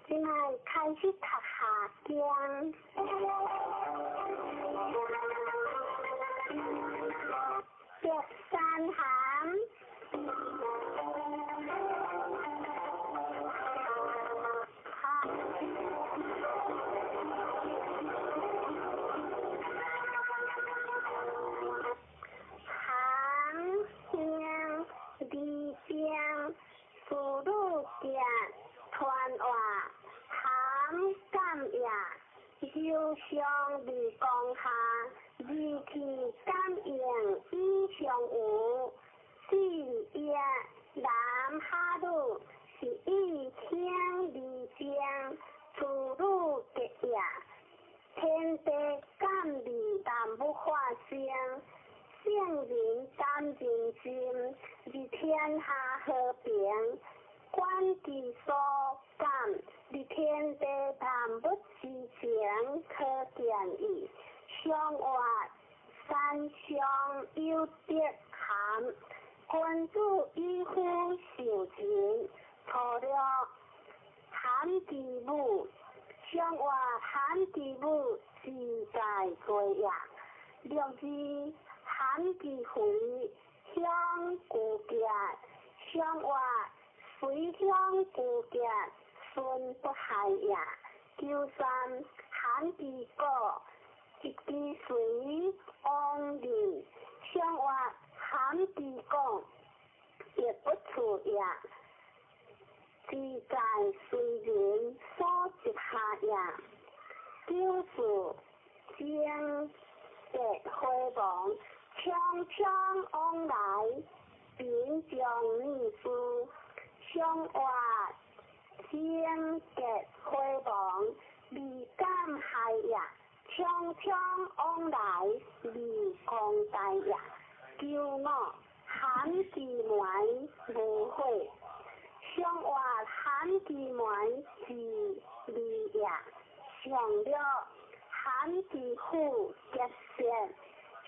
这摆开始读下经。白山函。行行离边，自受傷佇江下，二氣感應以上有，四葉男哈魯是以聽而精，處女結業，天地感而萬物化生，聖人感人心，佇天下和平。觀其所感，佇天地萬物之情可見矣。上活三相有德涵，君子以夫受人，初六含之母，上活含之母自在過也。六二含之肥，鄉舊結，上活隨鄉舊結，孫不害也。九三含之果，一支隨往人，上活含之講，亦不處也。自在隨人所執下也。九四精結回亡，匆匆往來，貧將女士。上活精結回亡，未敢害也。匆匆往來，未公大也。九五含之門無悔，上活含之門是利也。上六含之虎結舌，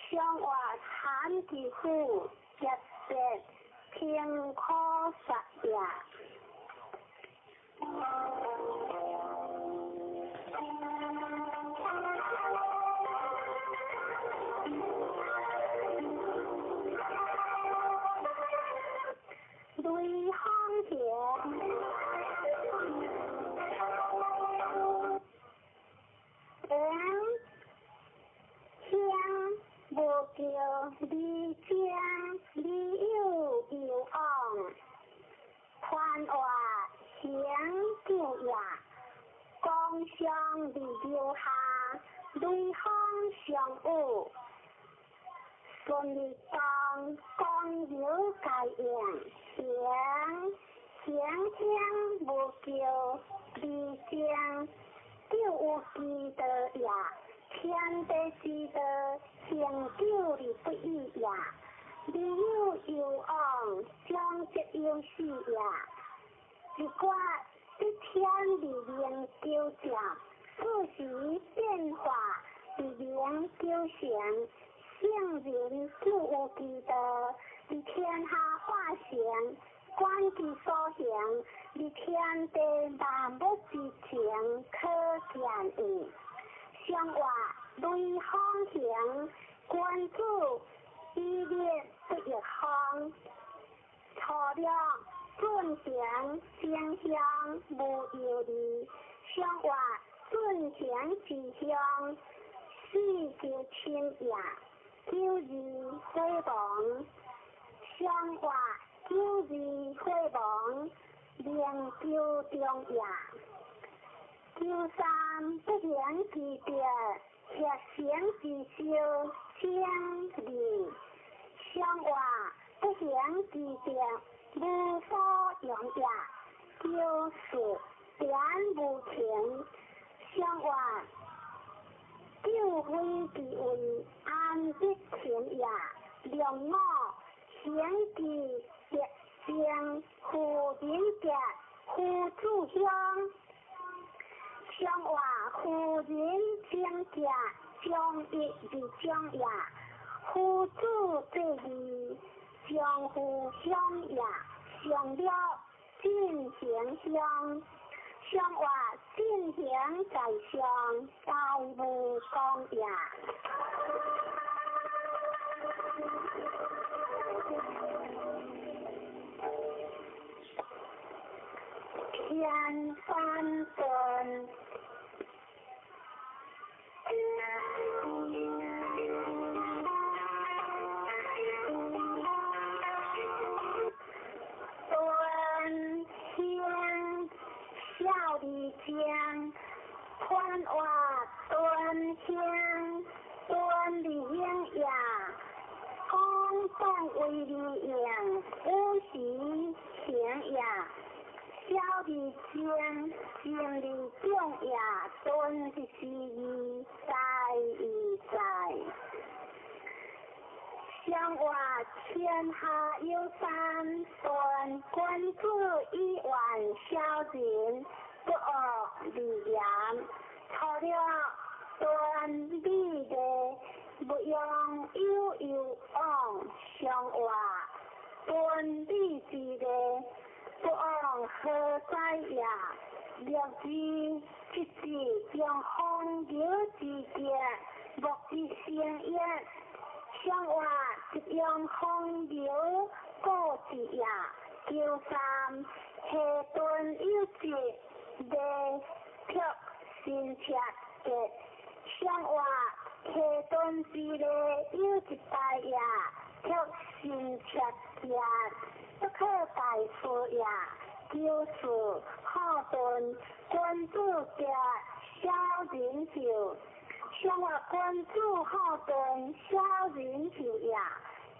上活含之虎結舌，平可殺也。雷鋒田，黃香無叫李江李有有往，寬活行久也，光相佇留下，雷鋒相有，順利當光流該應，行行天無叫李江，就有之道也，天地之道，行久而不已也。李有有往，將則有死也。一卦一天而明九正，四時變化而明九成。聖人就有之道，佇天下化成，觀其所行，佇天地萬物之情可見矣。上活雷鋒行，君子以立不逆風。初六進行正向無憂慮，上活進行之向，四就親也。九二火亡，上活九二火亡，明九中也。九三不行之德，協成之修，正義。上活不行之德，無所用也。九四點無情，上活救非之位，安得情也？兩五行之德正，夫人德，夫子鄉。上活夫人正德，將一而將也。夫子這義，將夫鄉也。上六進行鄉，上活進行在上，大無功也。天翻轉。端香孝里江，寬活斷行斷利行也，講講為利用，有時行也。小而精，精而重也，頓是義，在義在。上話天下有三，斷君子以遠小人，不惡而言。除了斷美麗，不用有有往。上話斷美之禮，不往何在也？略知一字將風流之結，莫之成也。上話一用風流故之也。九三下頓有節，禮卻新赤結。上話下頓之禮有一大也，卻新赤結，不可大事也。九四好頓君子結小人壽。上話君子好頓小人壽也。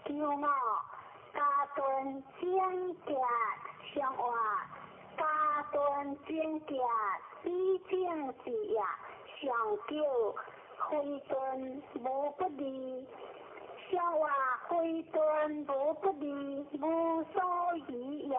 九五家頓整潔，上話家頓整潔比正之也。上九非頓無不利，上話非頓無不利，無所疑也。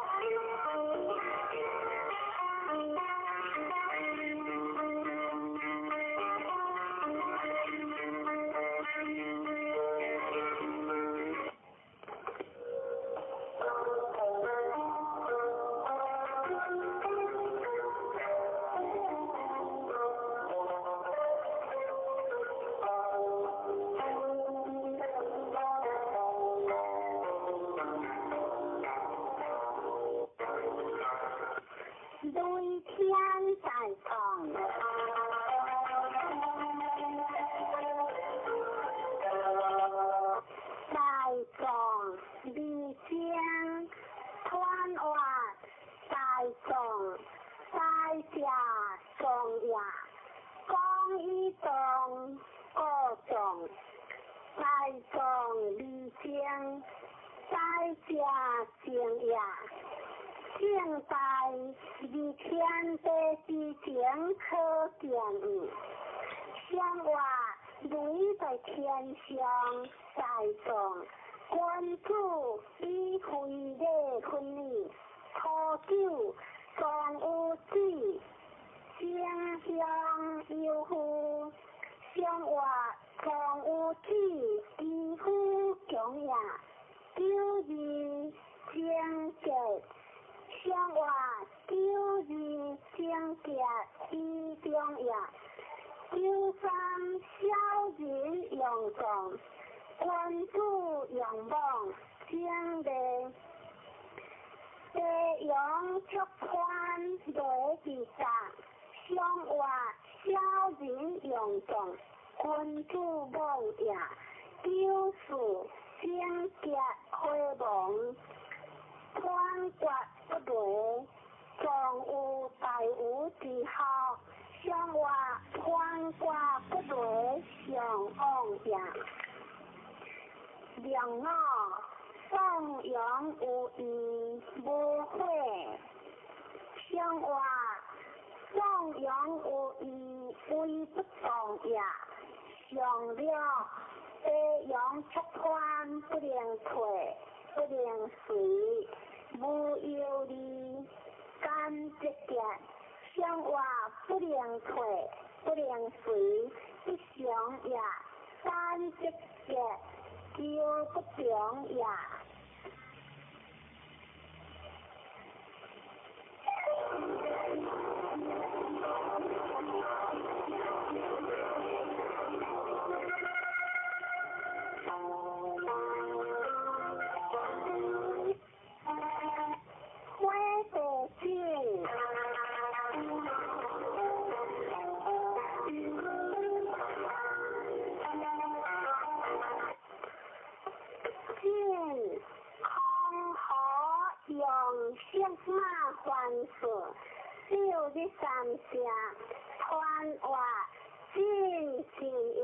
進善也，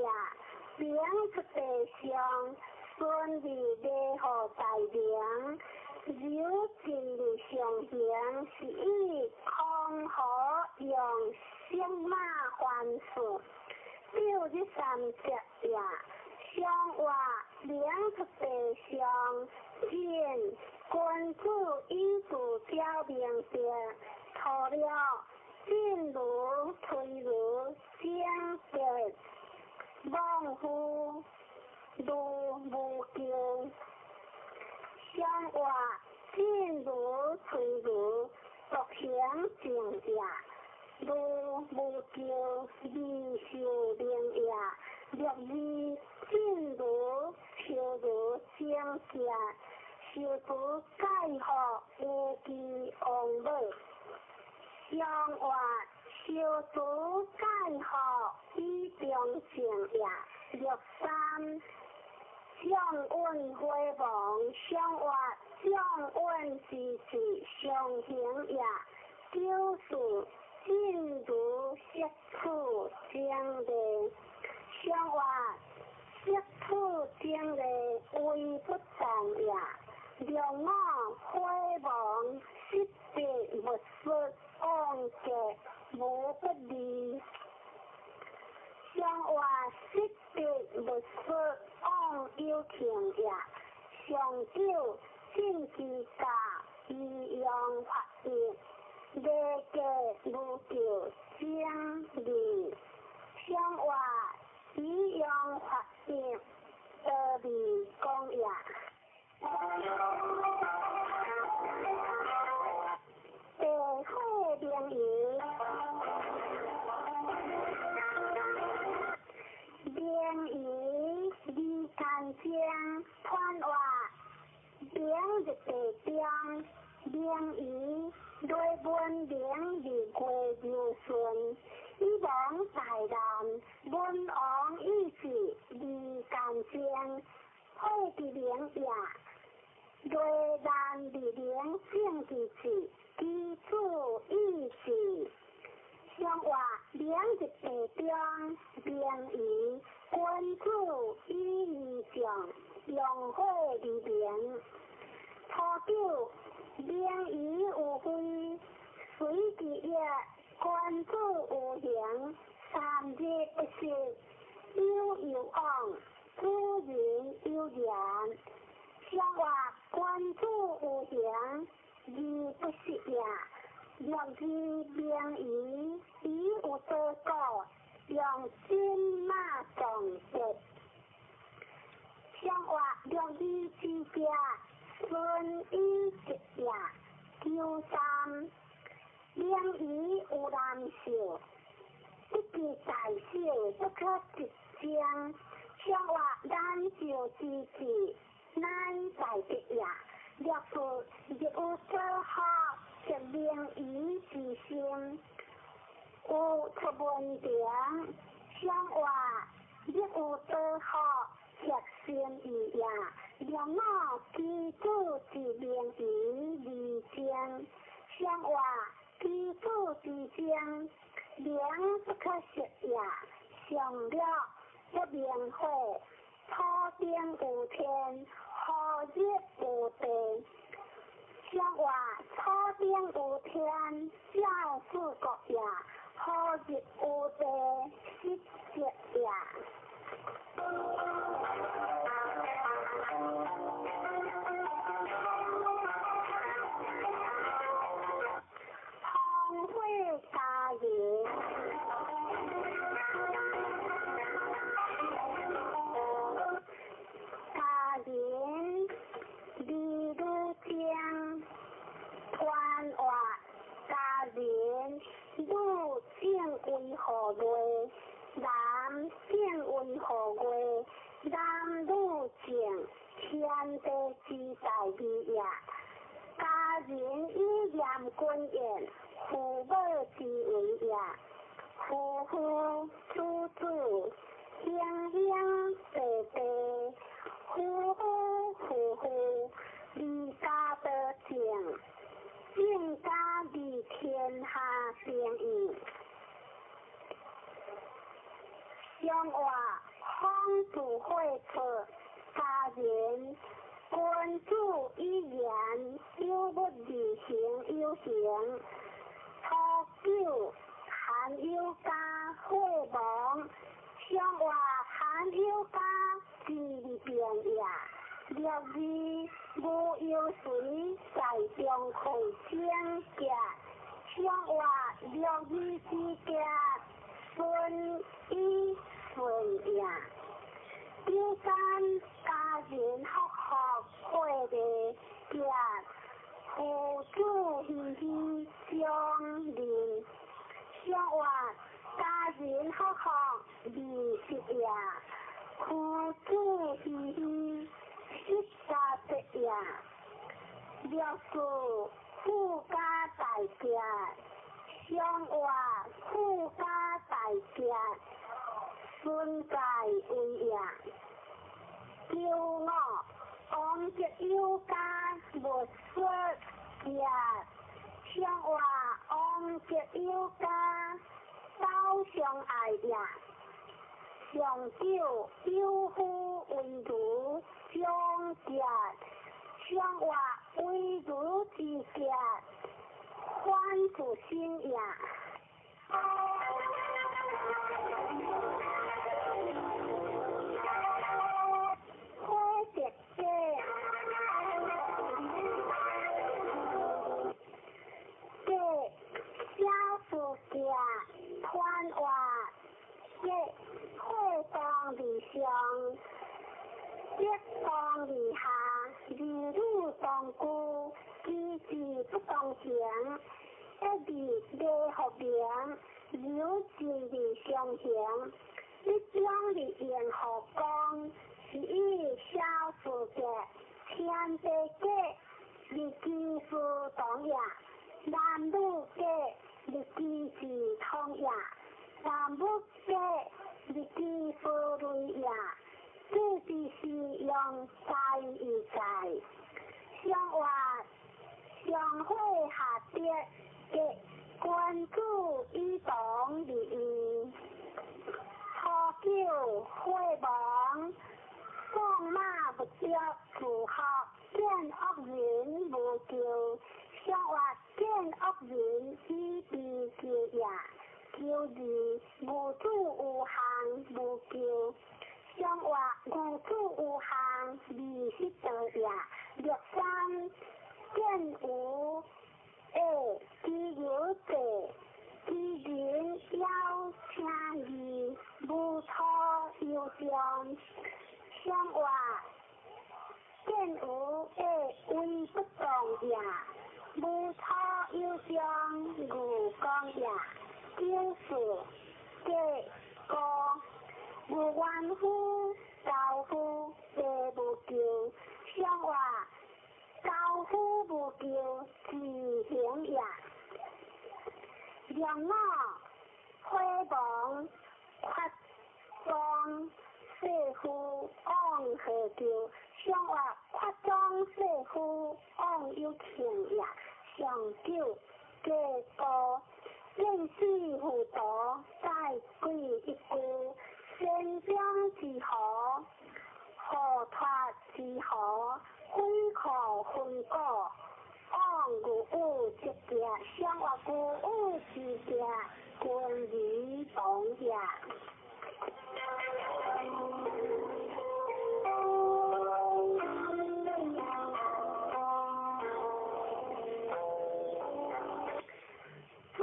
明出地上，順利禮予大明，柔盡力上行，是以空河用色馬還數。六日三節也，上話明出地上，進君子以自表明德，除了進如推如正德，妄夫如無咎。上話進如推如獨行正也，如無咎未受明也。六二進如超如正正，受除介福有其王母。上話受除介福以中正也。六三將穩火亡，上話將穩之志上行也。九四進如色處正理，上話色處正理為不動也。六五火亡，失德勿失，往格無不利。上話失德勿失，往有情也。上九進其家，以用法義，禮格無咎正義。上話以用法義，得利公也。地火明夷，明夷二干精，传话明日地中，明夷雷文明日月流顺，以王大难，文王意志二干精，火之明也。雷难日明正之志，其子意志。上话明日地中，明夷君子以义将，用火而明。初九明夷有非，随之业，君子有形，三日不食，有有往，主人有言。上话君子有形，而不食也。六二明夷，以有多故，用金马撞德。上话六二之家，孙以吉也。九三明夷有难受，不计大小，不可直将。上话难受之至，乃在德也。六四日有所学，则明夷之心，有出文凭。上话日有所学，则心意也。六五其子之明夷而精。上话其子之精，明不可食也。上六不明火，土顶有天，何日有地？上话土顶有天，照四国也；何日有地，失德也。风火家人，家人李女精，传话家人女正为何月？男正为何月？男女正，天地之大义也。家人以严君言，父母之为也。夫妇子子，兄兄弟弟，夫夫妇妇，离家得正，正家为天下定义。上活方自火出家人，君子以言有物而行有形。初九含有家火亡，上活含有家之变也。六二无忧随在中开正结，上活六二之结顺以顺也。九三家人福福火的结，父子喜喜相认，上活家人福福二十也，父子喜喜十三节也。六四富家大结，上活富家大结，孙在为也。九五王德有家无说结，上活王德有家走相爱也。上九有夫为如将结，上活为如之结，反自身也。火德者，结小事结，团活结火当而上，结当而下，二女同居，其志不同行，一字礼福名，柔情而相行，一中而应福光，是以小事结，天地结，日其事同也；男女结，日其事同也；男女结，日其事类也。这就是用在一在，上活上火下跌，结君子以同而义。初九火亡，放马不着自福，见恶人无救，上活见恶人以悲救也。九二无主有项无救，上活无主有项二十道也。六三见无下其有者，其人邀请义，无错有将。上活见无下为不动也，无错有将无光也。九四结高无冤夫，高夫地无救，上活高夫无救，自行也。两五火亡，发庄世夫往何救？上活发庄世夫往有庆也。上九结高见死糊涂，再鬼一句，先将之何，何脱之何，悔可分果，往有有之结，上活有有之结，君儿同也。水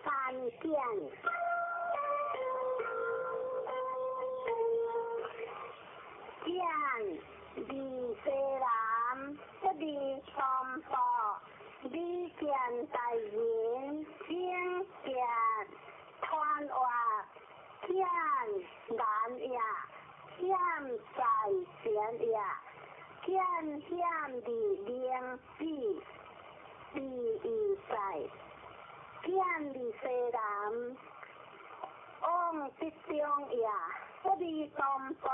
番见，见离西南，不离东部，离见大人，正见团活见难也，险在前也，见险的灵子，第一在。见离西南，往北中也，不离东部，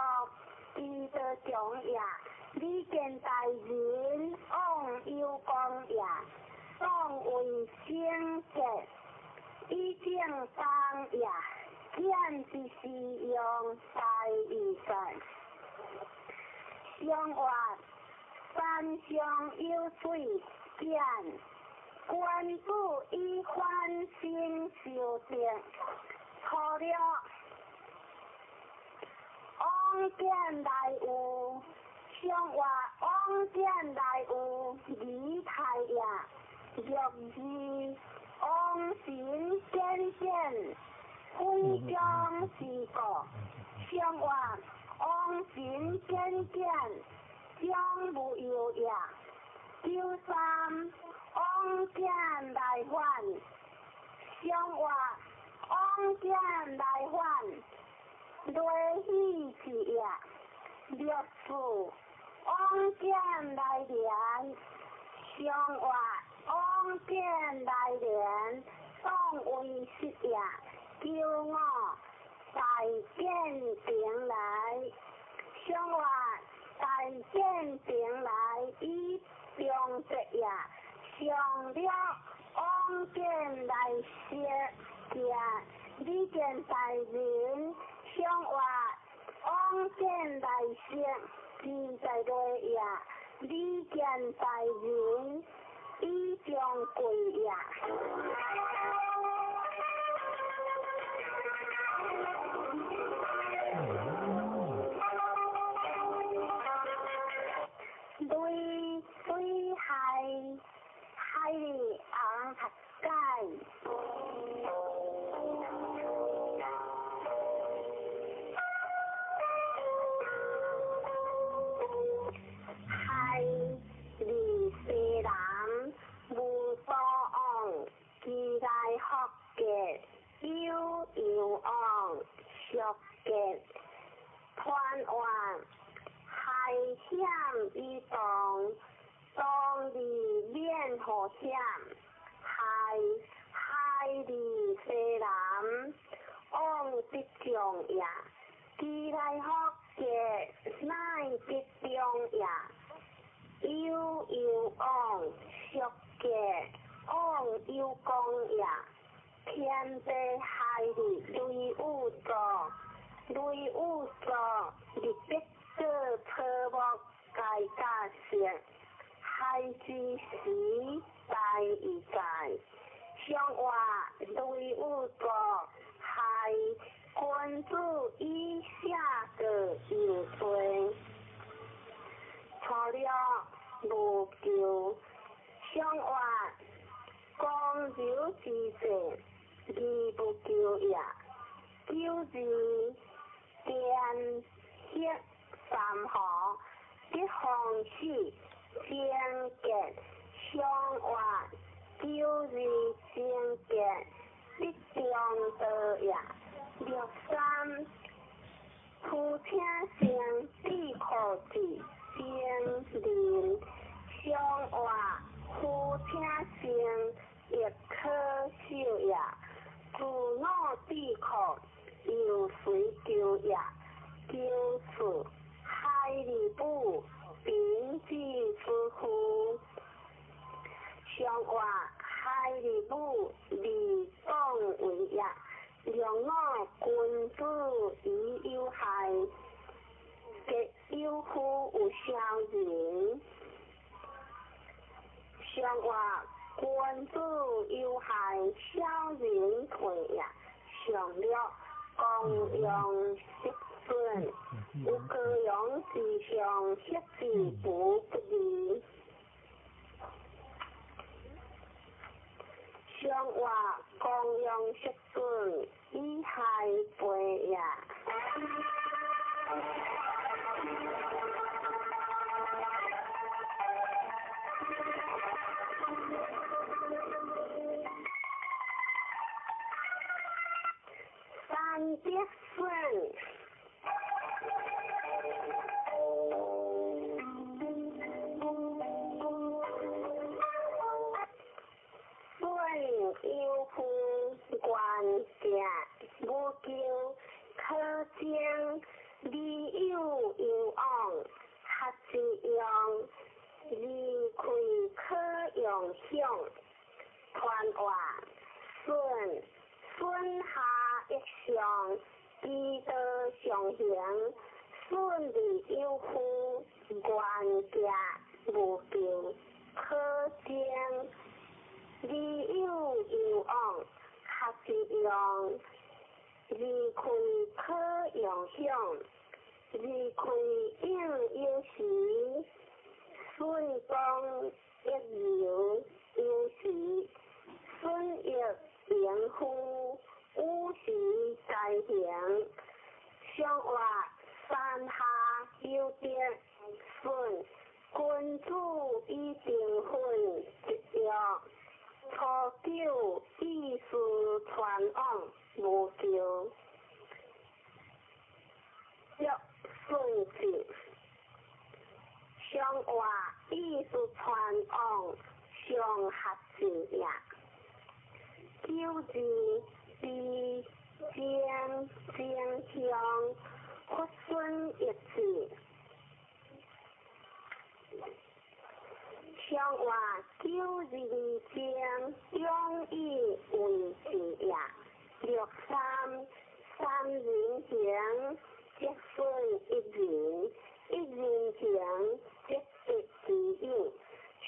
其道中也。离见大人，往有光也，往为圣洁，以正当也。見之時用大義在。上活山上有水見，君子以反省修德。初六往見來有，上活往見來有離太也。六二往神見見，非將之過。上活往神見見，將無憂也。九三往見來還，上活往見來還，雷喜之也。六四往見來連，上活往見來連，當為實也。九五大見平來，上活大見平來以中節也。上六往見來說行，你見大人，上活往見來說，自在內也。你見大人，以中貴也。雷水海，海里红合解。海里西南无所往，其来福结有有往，俗结团圆。海险以动，当日免祸险。海海里西南往得中也，其来福结乃得中也。有有往，俗结往有功也。天地海里雷雨作，雷雨作日必过草木皆甲色，海之时大义在。上活雷雨作，海君子以下过有罪。初六无求，上活公柔之势，义不求也。九二天黑三河，得风死，贞洁上活九二贞洁，得中道也。六三夫请生智库子精灵，上活夫请生亦可受也。自我智库又随求也。九四海里母贫之之夫，上活海里母利当为也。两我君子以有害，结有夫有小人。上活君子有害，小人退也。上六公羊失尊，有高阳之上，失之不不义。上活公羊失尊，以害背也。三德孙。孙有夫愿行无求，可将理有有往，合之用，离开可用享。团活孙孙下一相，其道常行，顺利有夫，愿行无求，可证理有有往，学习用，离开可用享，离开应有时，顺光一流有时，顺益迎夫，五时在行，相活山下有德顺，君子以定分执着，初九意思传往无求，约顺子，相活意思传往上合字也。九字悲正正向佛孙一字，相活九字正中义为字也。六三三人行，则损一人；一人行，则得其友。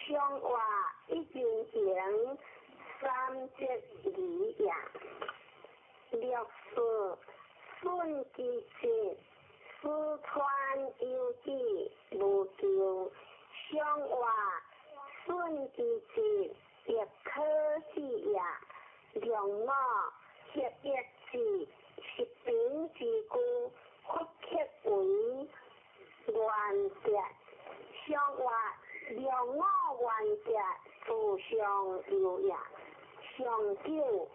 相活一人行，三则二也。六四顺其节，四川有志无求，相活顺其节，亦可喜也。两五合一字，十平之故，佛刻为原则。相活两五原则，自相有也。上九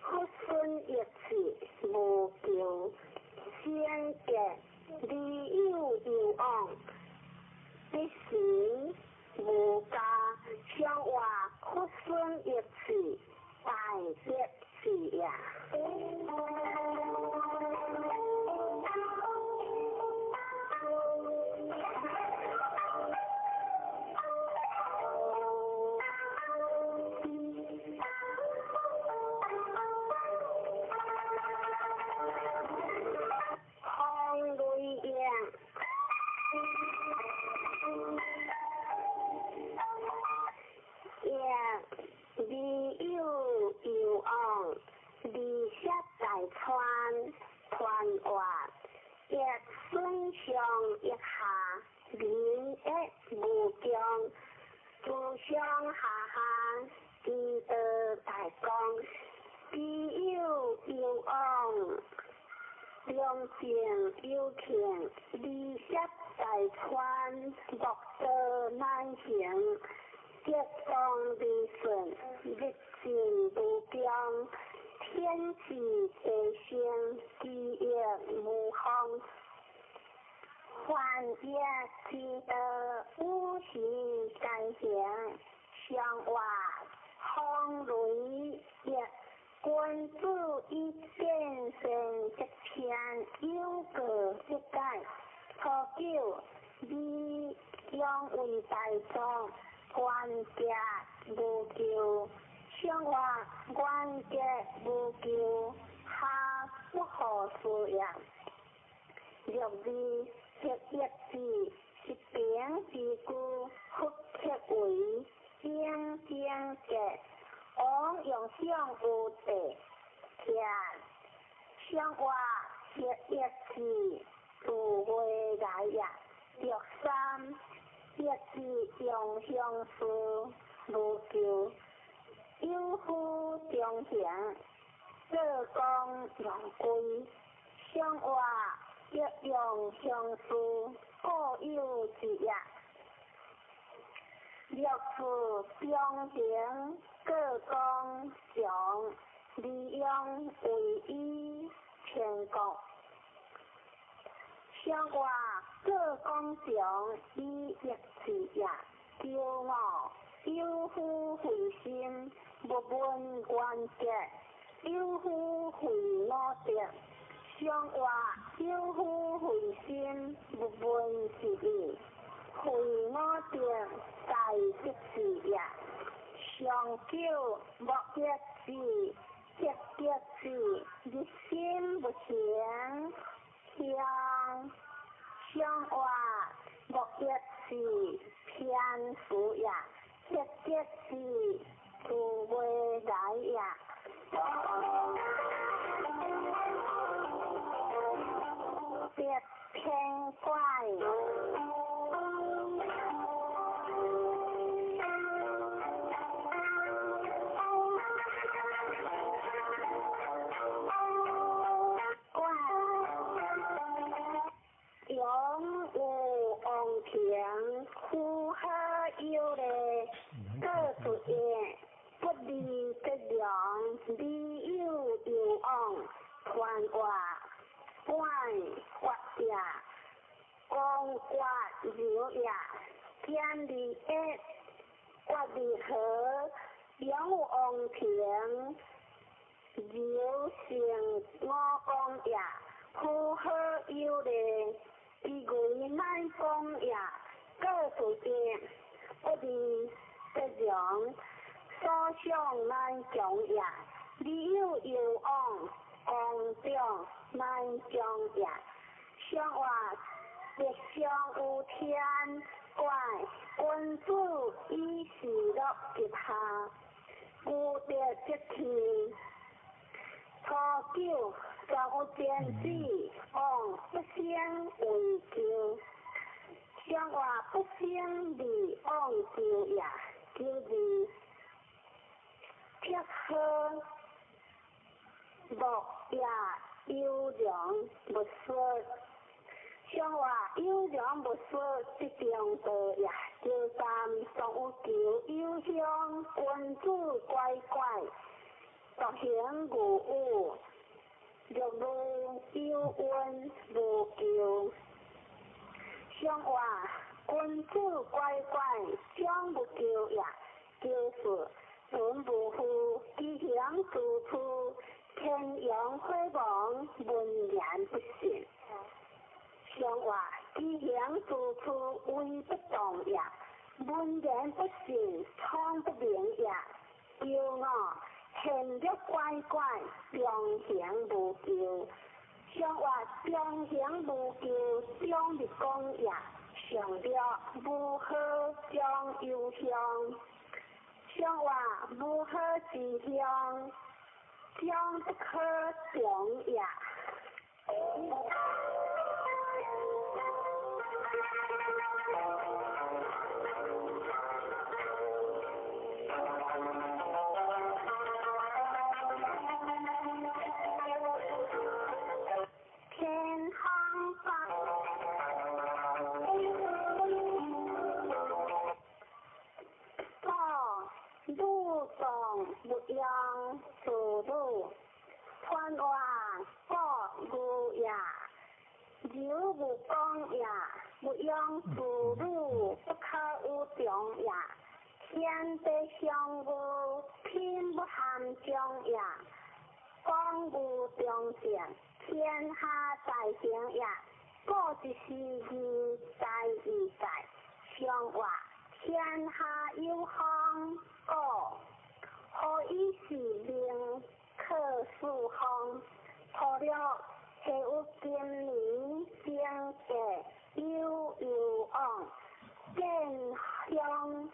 佛孙一字无求，先结理有有往，必行无加。相活佛孙一字，大德字也。上九莫一字，得得字，日色來也。別偏怪。永有王庭，符合有禮，各出現，不離得良，理有有往，傳話管法者，公決柔也，天理一，決離和，永有王庭，柔成五公也，符合有禮。伊為乃講也，各出現，不離得良，所想難強也，理有有往，公長難強也。上話必上有天怪，君子以事樂吉下，無德則天。初九，全有天子，王不生為咎。上話不生利王咎也，就是撇好木也優良勿說。上話優良勿說，則中道也。就三常有求有鄉，君子乖乖。獨行無有，若無有恩無咎。上話君子乖乖，將無咎也。就是存無負，其行處處，天陽火亡，文言不信。上話其行處處，為不動也。文言不信，聰不明也。求我。現略乖乖，中行無咎。上話中行無咎，中立公也。上略無好將有鄉，上話無好之鄉，將不可長也。勿用自鲁，传话国语也，柔无讲也，勿用自鲁，不可有长也。天地相无，品不含中也。讲无中正，天下大成也。故一时义在义在，上话天下有风，故。何以是命可四方？除了下有今年经济有有往，见乡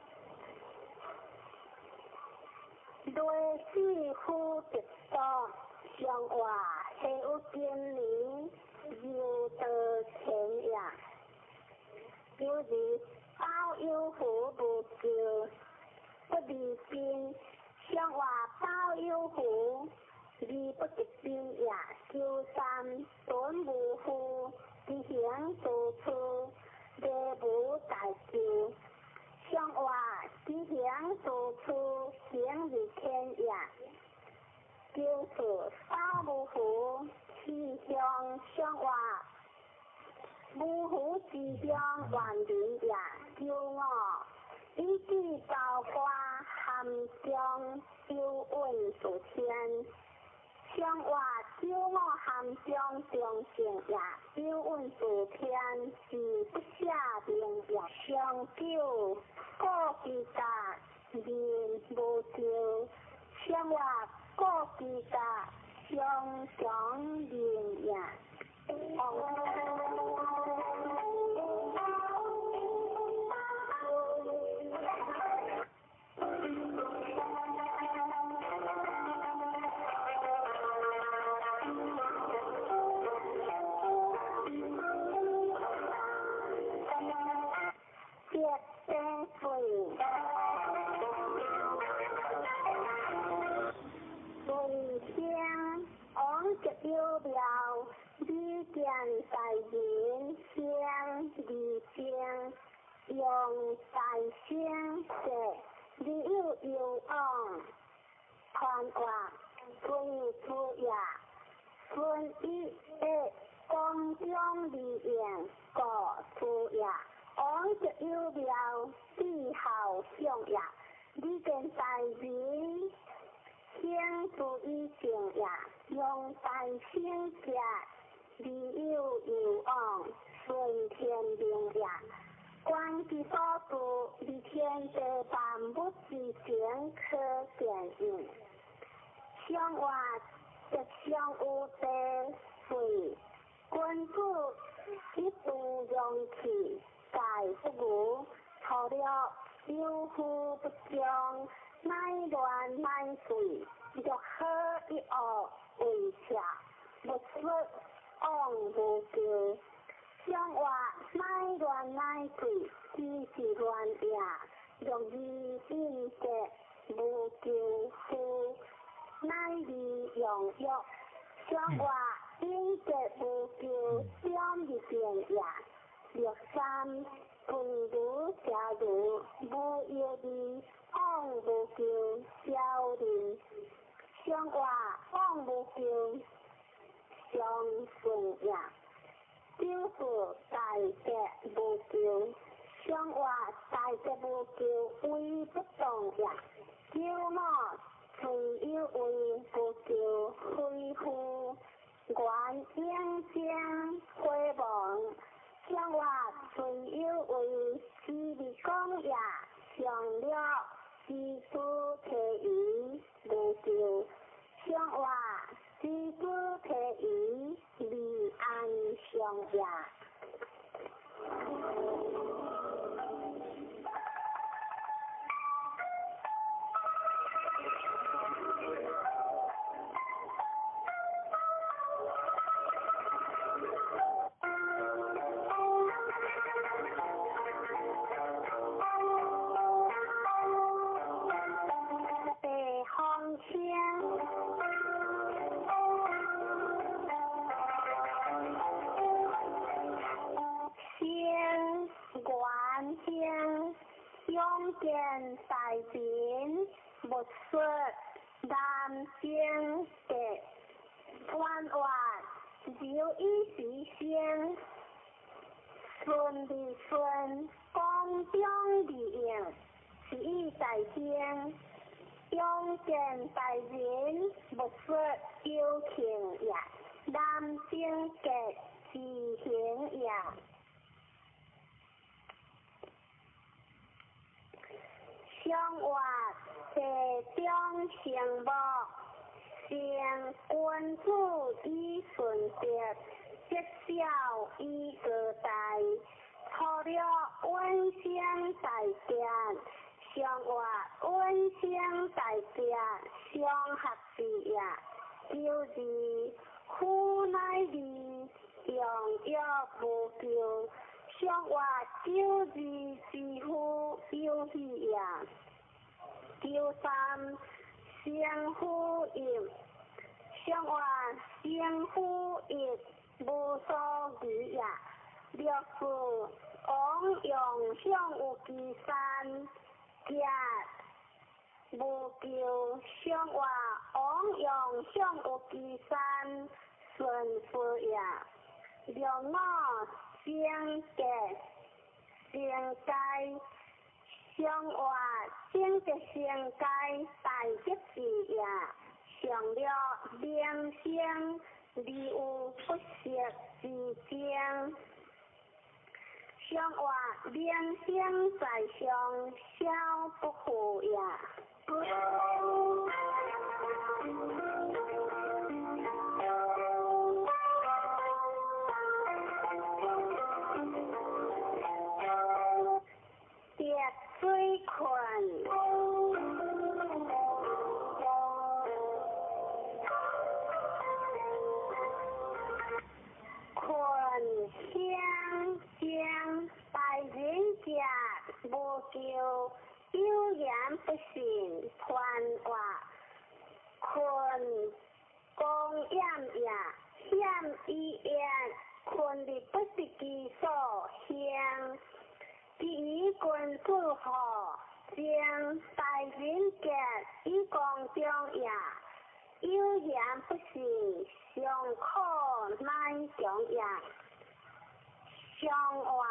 雷死夫得多，上话下有今年又得钱也，就是包有福无咎，不离宾。上话包有福，而不得宾也。求三顿无负，其行处处，礼无大咎。上话其行处处，行如天也。就是包无福，其乡上话无福之乡万人也。求我。以至包括含中有运数天，上话九五含中中正也，有运数天是不下明也。上九故其达人无咎，上话故其达上强人也。見大人行義正，用大聲說，你有勇往，傳話隨主也，順一的光中利用故主也，王則有妙智孝相也，你見大人行主以正也，用大聲說，你有勇往順天命也。觀其所住，佇天地萬物之間可見應。上話則上有地位，君子一度容器，蓋不如粗略，有富不將，乃亂乃水，若好一惡為邪，勿說往無求。上話乃亂乃水，只是亂也，若義應德無求富，乃利用欲。上話應德無求，點入變也。六三君如家如無藥味，往無求小人。上話往無求相順也。就是大德無求，上話大德無求為不動也。九五隨有為無求，非夫願應將回亡。上話隨有為之利講也，上了知主提疑無求，上話知主提疑利安上也。地方聲，先元興，永見大人，勿說南征德，傳話留以時先，順利順，光中利用，是以大興。永見大人，勿說有情也，南征德之行也。上話地中成木，成君子以順德，積小以高大，粗略穩生大德，上話穩生大德，相合之也。九二夫乃利，用欲無求。上話九二之夫有喜也。九三生夫欲，上話生夫欲無所疑也。六四王用向有其山，甲無求。上話王用向有其山，順夫也。六五正格成界，上話正格成界大吉字也。上略名聲，利有不息之爭。上話名聲在上，小不負也。滴水困，困相将大人者無求，有言不信，傳話困公厭也，險以言困日不得其所行，其余君子何将大人格以公中也，有言不是，尚可乃强也。上话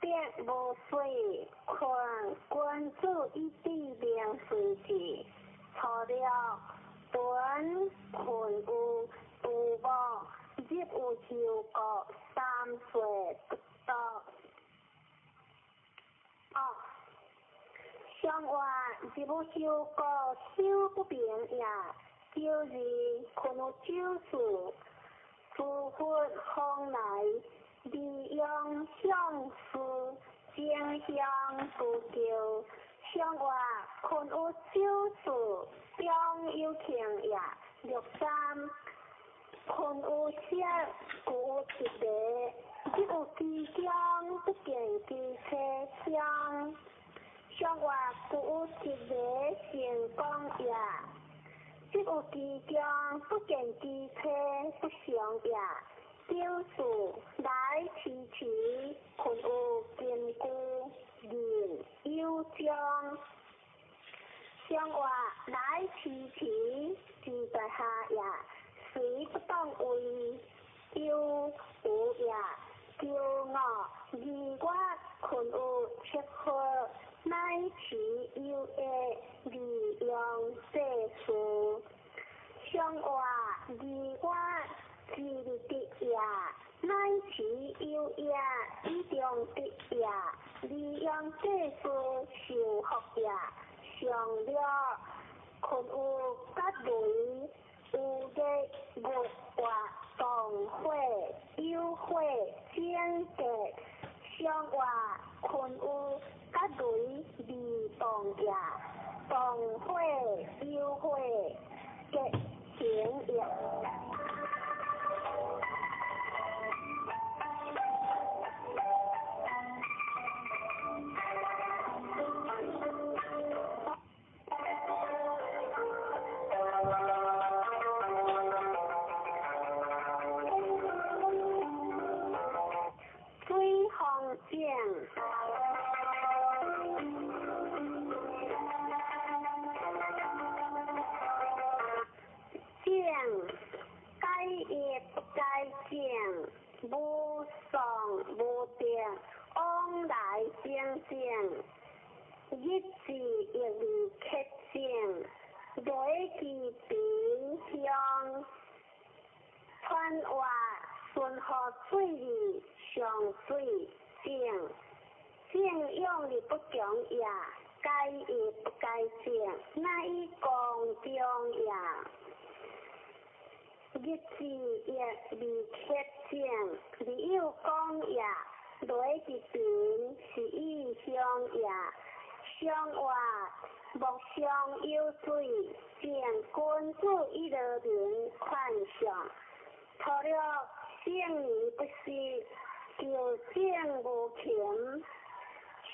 得无水，困君子以知明随之。初六，屯困有杜牧，入有休国，三岁不到。哦，上话入有休国，修不平也。九二，困有九事，诸佛方来，利用向事，争相不求。上话困有九事，中有庆也。六三，困有色，故有一个，入有其中，不见其车厢。上话故有一个成功也，入有其中，不见其车不祥也。九四来迟迟，困有金句，人有将。上话来迟迟，志在下也，虽不当为有无也。九五二月，困有七号，乃持有益，利用世事。上话二月，之日得也，乃持有益，以中得也，利用世事受福也。上六，困有吉雷，有日月活动火，有火整格。上话困有吉雷未动也，动火有火结成也。水风井，井该业不该井，无丧无定，往来正正，日子亦未克井，雷其平乡，川话顺河水里上水井，井用日不强也，该业不该井，乃以公中也。日子亦未克井，未有讲也，雷其平是以乡也。上话莫相有水，见君子以乐民宽上。除了圣年不息，求正无勤。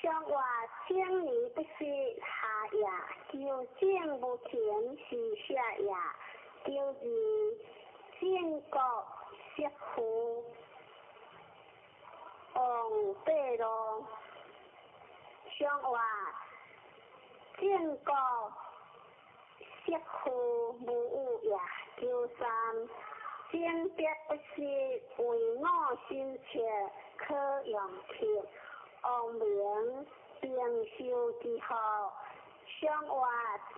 上话正年不息下也，求正无勤是下也。求二正国媳妇王八路。上话正国媳妇无有也。求三正德不息，为我心切，可用克。王明平寿之后，上话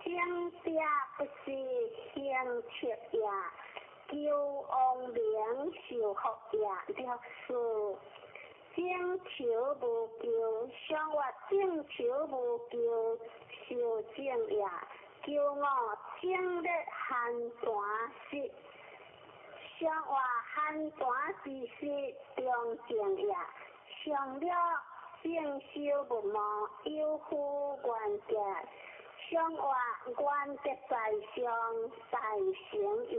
正德不息，行切也。求王明受福也。六四正求无求，上话正求无求，受正也。求五正日寒泉时，上话寒泉之时中正也。上了正修不忘，有夫原德。上话原德在上，在成也。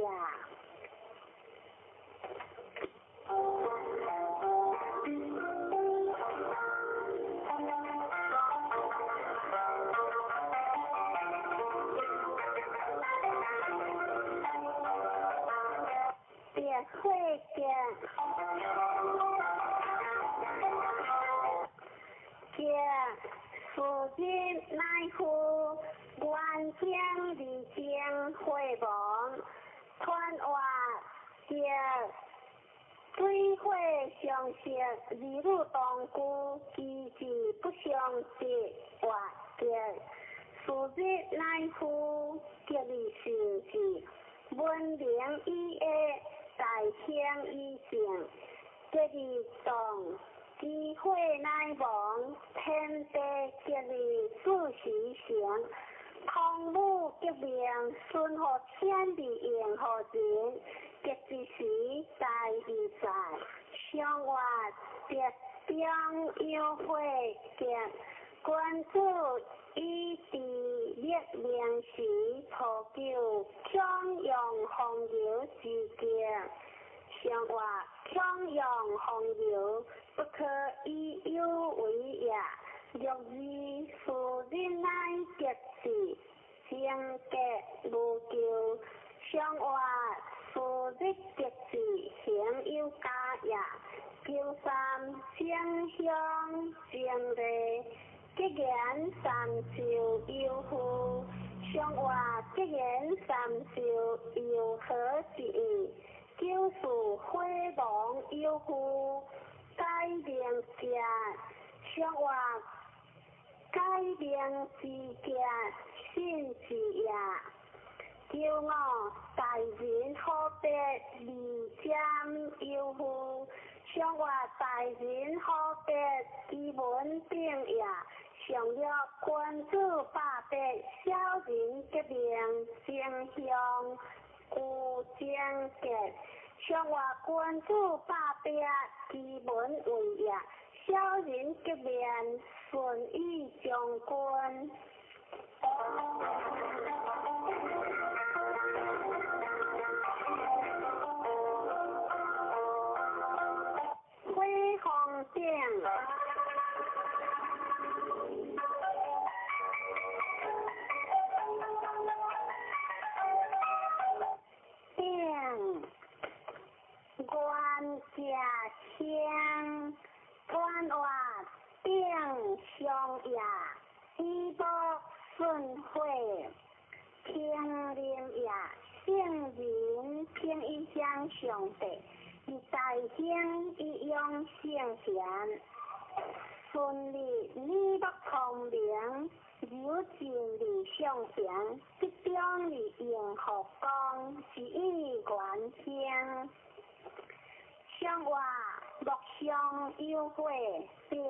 第火劫。劫是日乃复愿兴二正火亡，传话劫水火相息，儿女同居，其志不相得活劫。是日乃复吉利信士，文明以下，大兴以正，吉利动。机火乃亡，天地吉利四时成，汤武革命，顺乎天地应乎人，吉之时大义在，相活得中有火劫，君子以治立命时，普求强扬风流之极。相活强扬风流，不可以有为也。若二是日乃吉至，贞洁无咎。相活是日吉至，行有加也。九三正向正礼，吉言三就有负。相活吉言三就有何之意？九四火亡有负，改名节，相活改名之节，信之也。九五大人好别二占有负，相活大人好别其文定也。上略君子百别，小人革命争向有贞洁。上活君子百别，其文为也。小人革命，顺以将军。火风顶。愿者兴，传话顶上也，以无顺火，平林也，圣人平一向上帝，以大兴以养圣贤，顺利你目聪明，柔尽理上贤，集中利用佛光，是以愿兴。相活莫相有火并，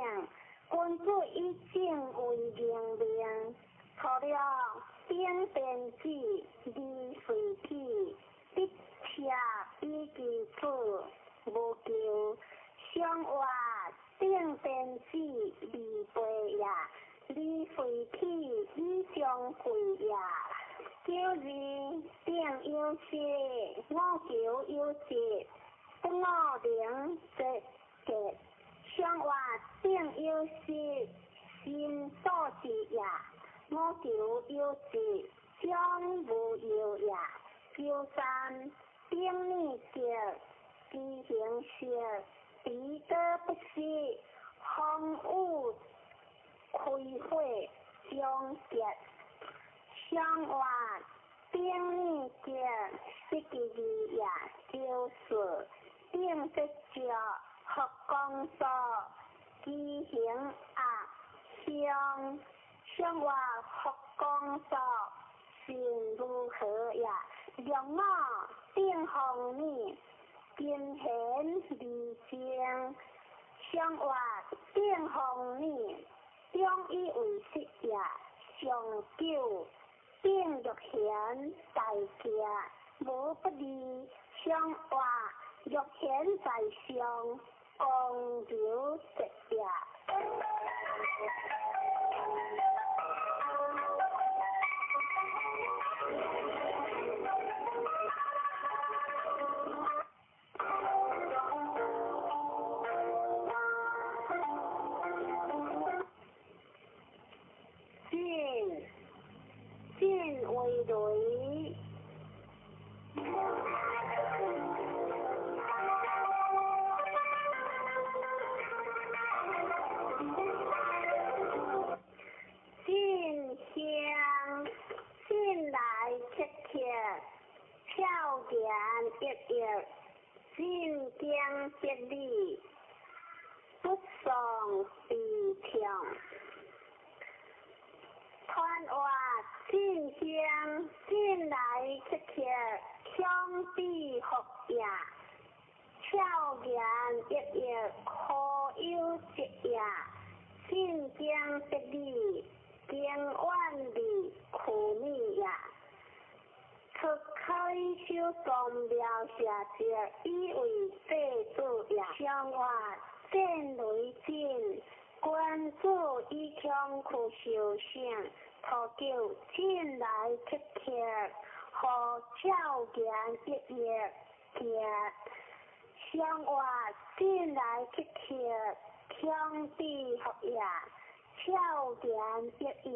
君子以正为明命，除了顶电子，二随体，得车以其子，无求。相活顶电子，二倍也，二随体以相贵也。九二顶有时，五求有节。不我能节节，相活顶有时，心所之也；我求有节，将无忧也。九三顶礼节，知行色，彼得不失，风雨开火终结。相活顶礼节，失其义也。九四顶得照，佛光所，知行恶相，相活佛光所，心如何也？两我顶风雨，金贤二正，相活顶风雨，中以为实也。上九顶玉贤大家，无不利，相活玉贤在上，光流节也。进，进为雷。俏言奕奕，進經別理，不喪悲痛。傳話進香進來乞客，強比福也。俏言奕奕，可有疾也。進經別理，經遠離苦米也。出開修宗廟下節，以為祭祖也。上話戰雷震，君子以強去修省，塗叫進來乞客，予俏言奕奕行。上話進來乞客，強比福也。俏言奕奕，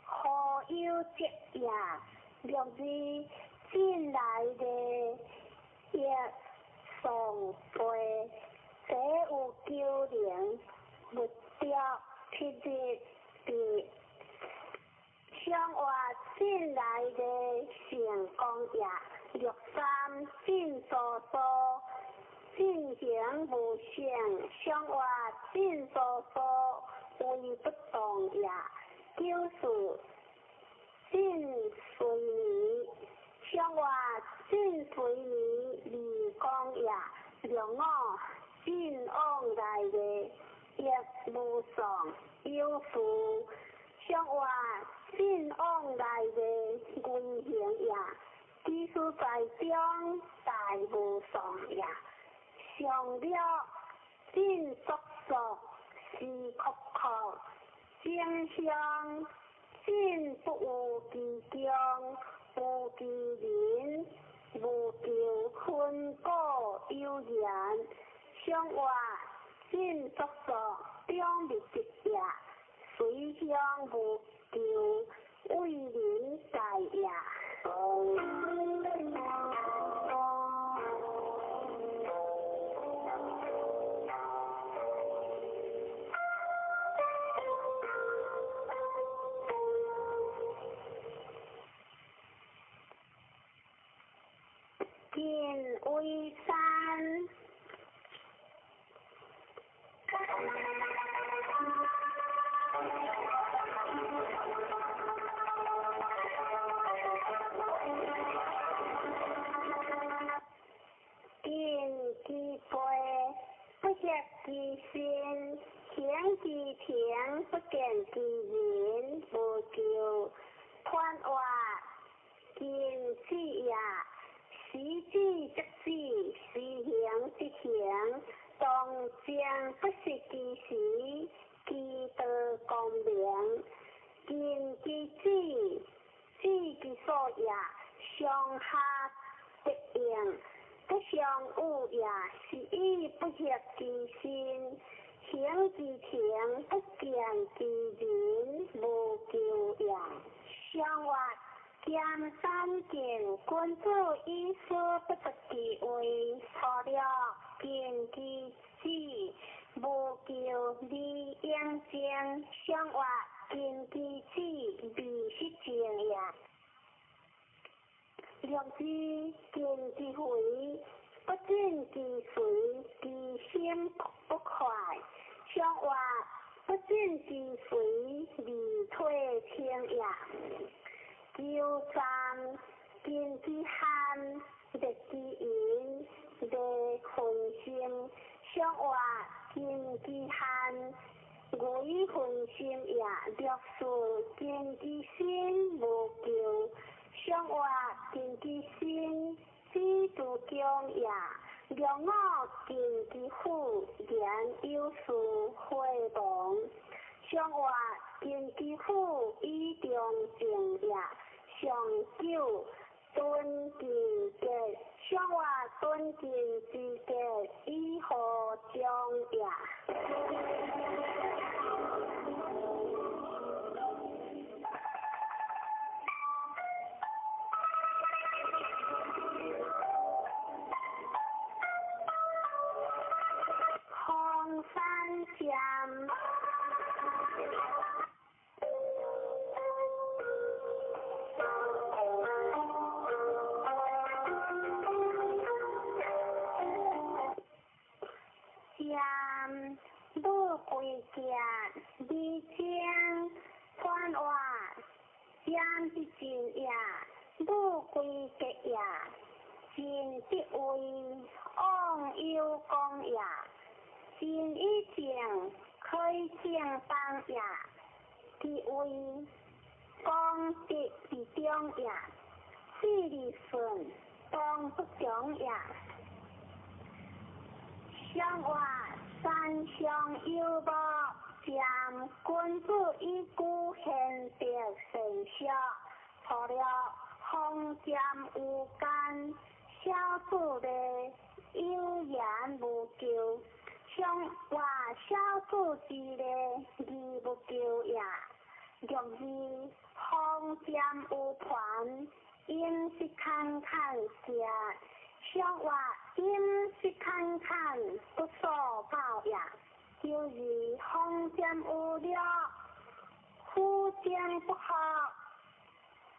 可有疾也。六字進來的亦喪背，這有九靈，勿著七日別。上話進來的成功也。六三進疏疏，進行無成。上話進疏疏，為不動也。九四進隨眠，上話進隨眠離光也。六五進往來的亦無喪有事，上話進往來的危行也。其實在中大無喪也。上了進速速，時刻刻，正向進不有其中，無其人，無求分果有言。上話進速速，中密集也。隨向無求，為人大也。近為山。近其背，不協其身；行其情，不見其人。無求傳話近子也。時止則止，時行則行，當將不失其時，其道光明。近其子，子其所也，上下得應，不相惡也。是以不協其身，行其情，不見其人，無求也。上話兼三見，君子以思不得其位，錯了近其子，無求離應正。上話近其子，未失正也。六字近其肥，不進其隨，其心不快。上話不進其隨，未退清也。九三近其寒，熱其陰，熱分心。上話近其寒，為分心也。六四近其身，無求。上話近其身，知足強也。六五近其腹，言有事會亡。上話近其腹，以中正也。上九敦其節，上話敦敬之節，以何將也。空山劍。也，母歸結也，盡得位往有功也，盡以正開正當也，地位功德之中也，四日順當不中也。上話三相有無占君子以古賢德善學，除了方占有間，小子的有言無咎。上話小子之禮義無咎也。六二方占有盤，應是坎坎食。上話應是坎坎不所教也。九二方占有了，夫將不合，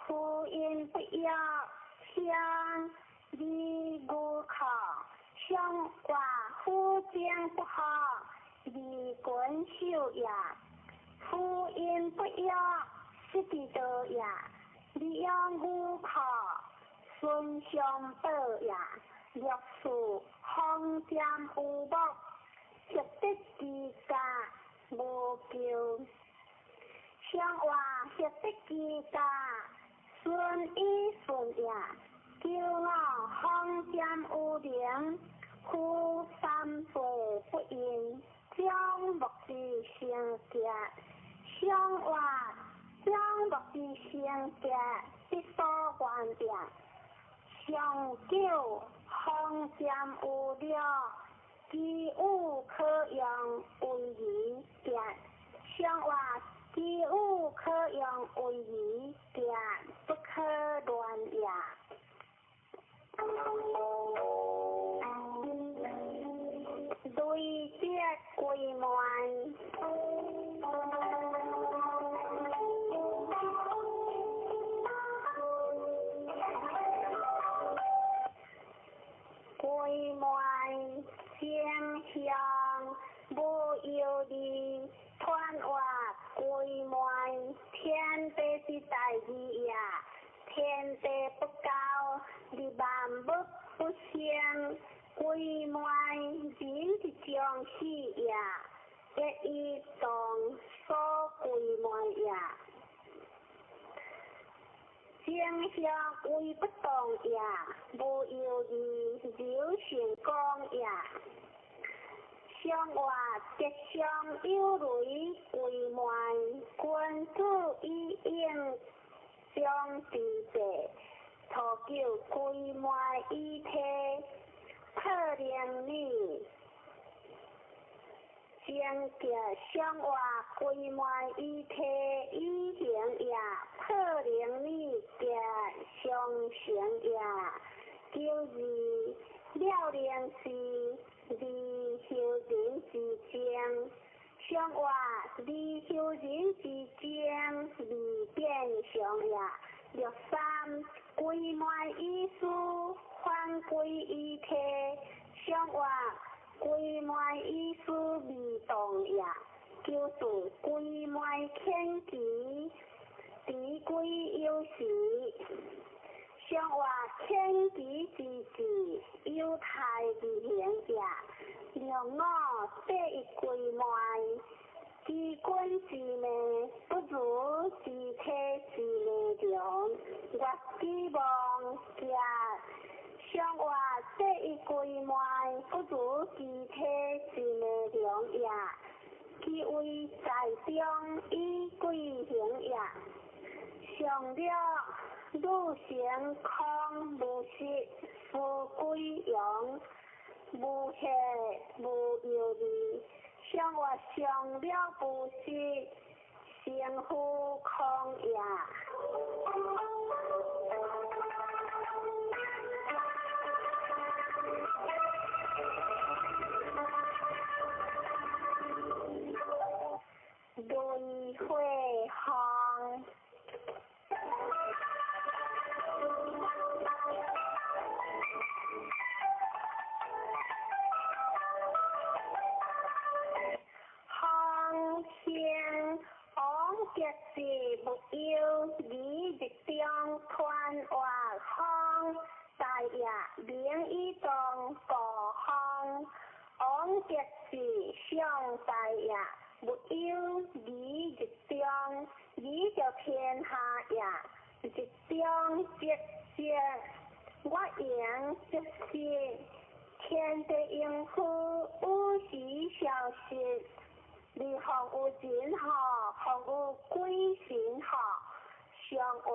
夫因不要，相離無可。上話夫將不合，離君受也。夫因不要，失之道也。利用無可，孫相報也。六四方占有目，值得之家無咎。上話值得之家，孫以順也。九五方占有靈，夫三歲不應，將木之成結。上話將木之成結，必所願也。上九方占有了，其有可用為義結。上話其有可用為義結，不可亂也。累積歸滿，歸滿正向無憂慮，傳話歸滿天地之大義也。天地不交，利萬物不生。歸滿人之將死也，一以當所歸滿也。正向為不動也，無憂慮流成功也。上話吉祥有雷歸滿，君子以應將之地，土九歸滿以體。破靈女，正吉上話歸滿以體以行也，破靈女吉上成也。九二了靈是離修人之精，上話離修人之精，離變相也。六三歸滿以思，反歸以體，上話歸滿以思未動也。九四歸滿天機，持歸有時。上話天機之志，有太而行也。六五第一歸滿，知君之命，不如知體之命長。月之望行，上話第一歸滿，不如知體之命長也。其為在中以貴行也。上了汝成空無實，夫歸陽，無血無憂慮。上話上了無實，成乎空也。雷火风。風興王吉是無憂，離日中明以當故鄉，王德志上大也，無憂禮日中，禮著天下也，日中積積，我應積實，天地應付有時消失，你風有人吼，風有鬼神吼，上話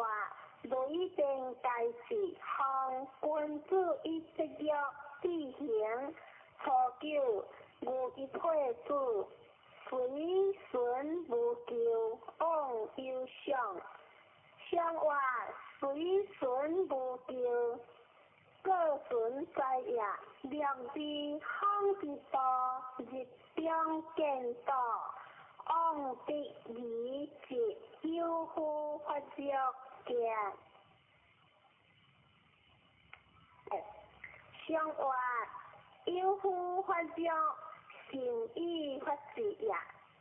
雷電大事，風君子以節約志行，初九牛之配子，隨順無咎，往有上，上話隨順無咎。過順在也，兩字風之道，日中見道，往得理智，有夫發作見。上話有夫發作，善意發智也。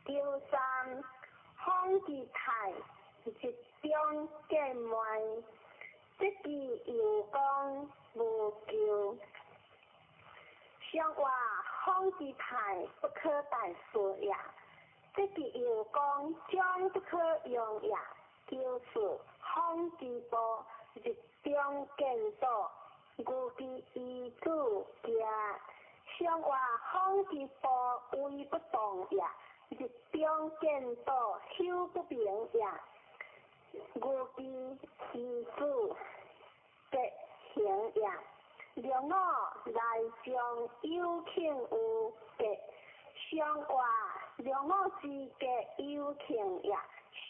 九三風之泰，日中見邁。這句又講無咎。上話風之泰不可代說也。這句又講將不可用也。就是風之波，日中見道，牛之醫子行。上話風之波威不動也，日中見道，修不明也。牛之醫子吉行也。兩我來將有慶有吉，上話兩我之吉有慶也。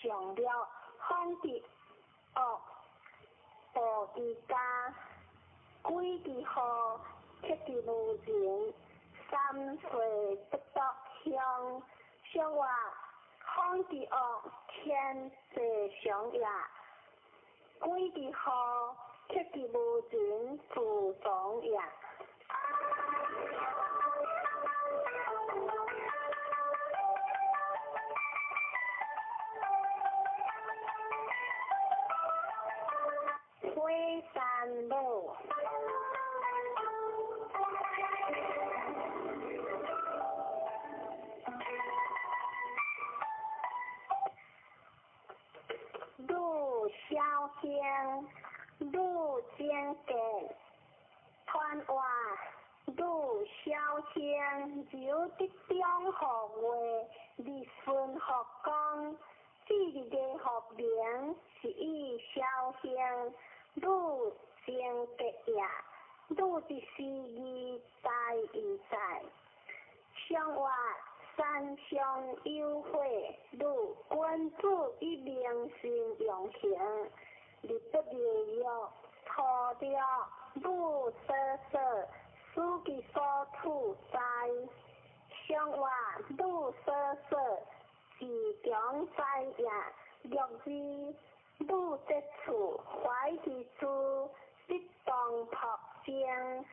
上了風之惡，暴之家，鬼之禍，乞之無人，三歲不得鄉。上話風之惡，天地上也；鬼之禍，乞之無人，自藏也。火山路。女小兴，女精格，传话女小兴，由得中学月，日顺学讲，至日个学名是以小兴，女精格也，女之思义大义在，上话山上有火，女君子以明心用行，日不日月，土着女所说，思其所处在。上话女所说，自强在也。六字女得处，怀之处，得当朴正。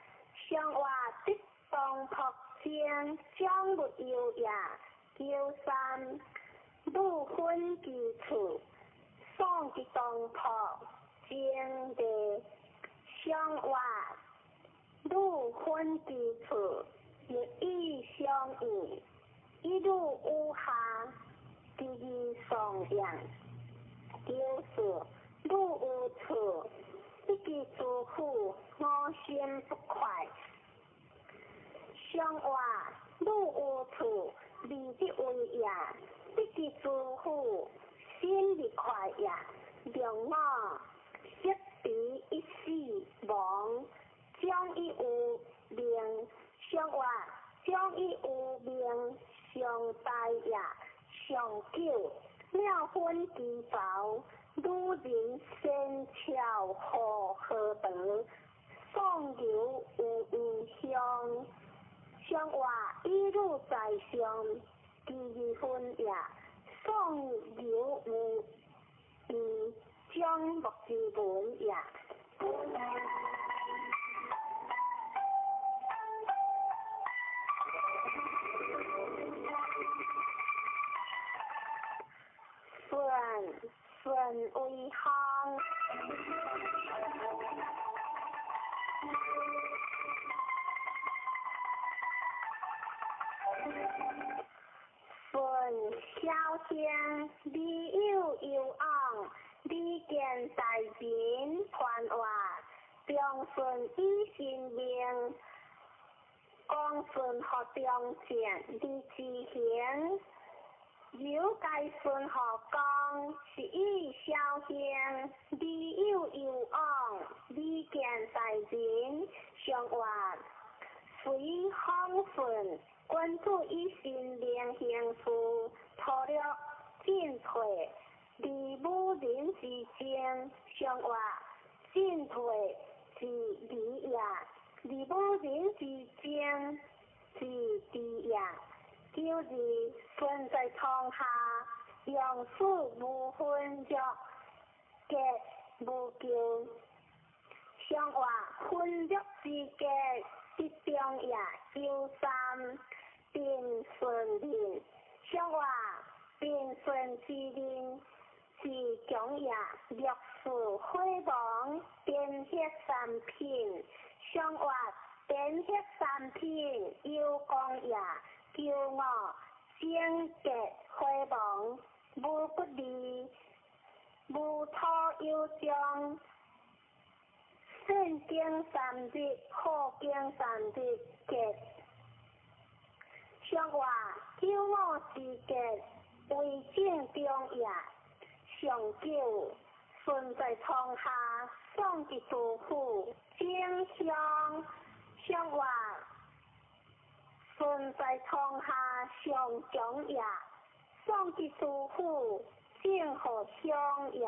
上话得当朴正，将勿忧也。九三女分其处，丧之当朴正的。上话女分其处，日以相应，一路有下，第二送养。九四女有处，一其诸苦，我心不快。上话女有处，利得为也；得其诸苦，心不快也。两我识彼一死亡，将以有命。上话将以有命，上大也。上九妙分之薄，女人仙巧何何德，送牛有异香。上话一路在上，第二分也。送牛有异将木之文也。顺顺为行。顺小兄，你有有往，你见大人传话，长顺以神命，讲顺予中正你执行。由该顺予讲，是以小兄，你有有往，你见大人相话，随风顺，君子以神明行事，粗略进退，离武人之争，相话进退之理也，离武人之争之地也。九二顺在床下，用事无分弱，结无咎。相话分弱之结，得中也。九三平顺人，相话平顺之人是强也。六四火亡，颠血三品，相话颠血三品有功也。九五整结火亡，无不利，无土有将。善经三日，好经三日结。相话九五之结，为正中也。上九顺在床下，送伫杜甫，正向相话。顺在床下上强也，送伫杜甫，正好相也。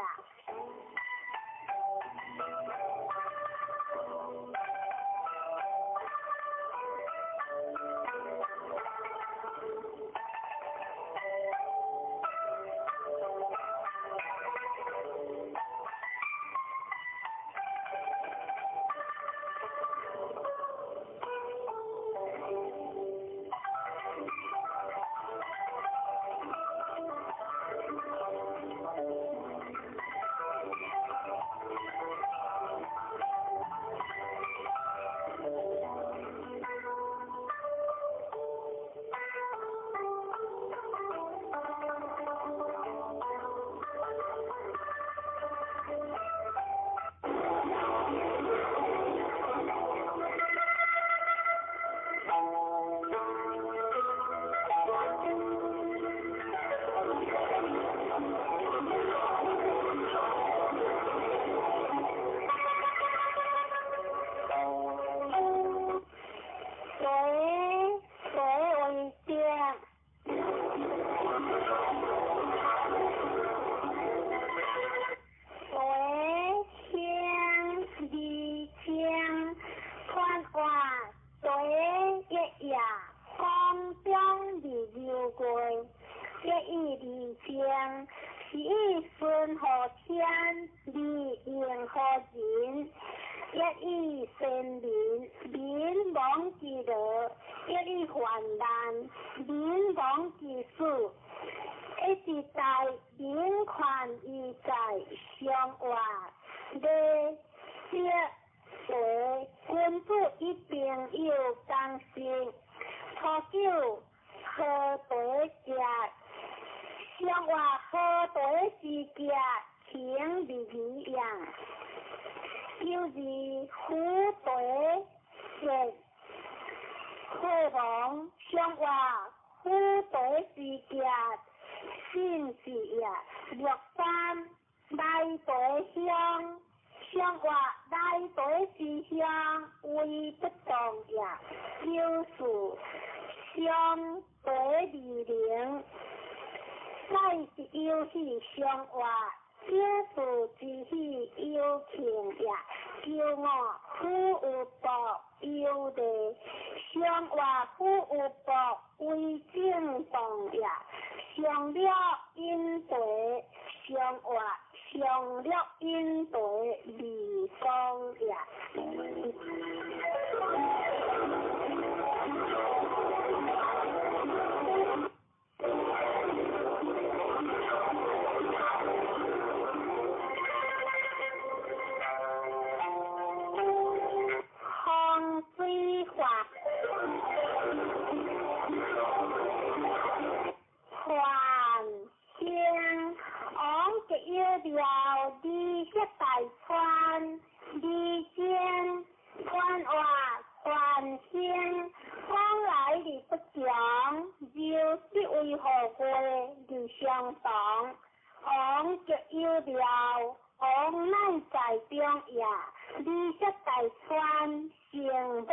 川成木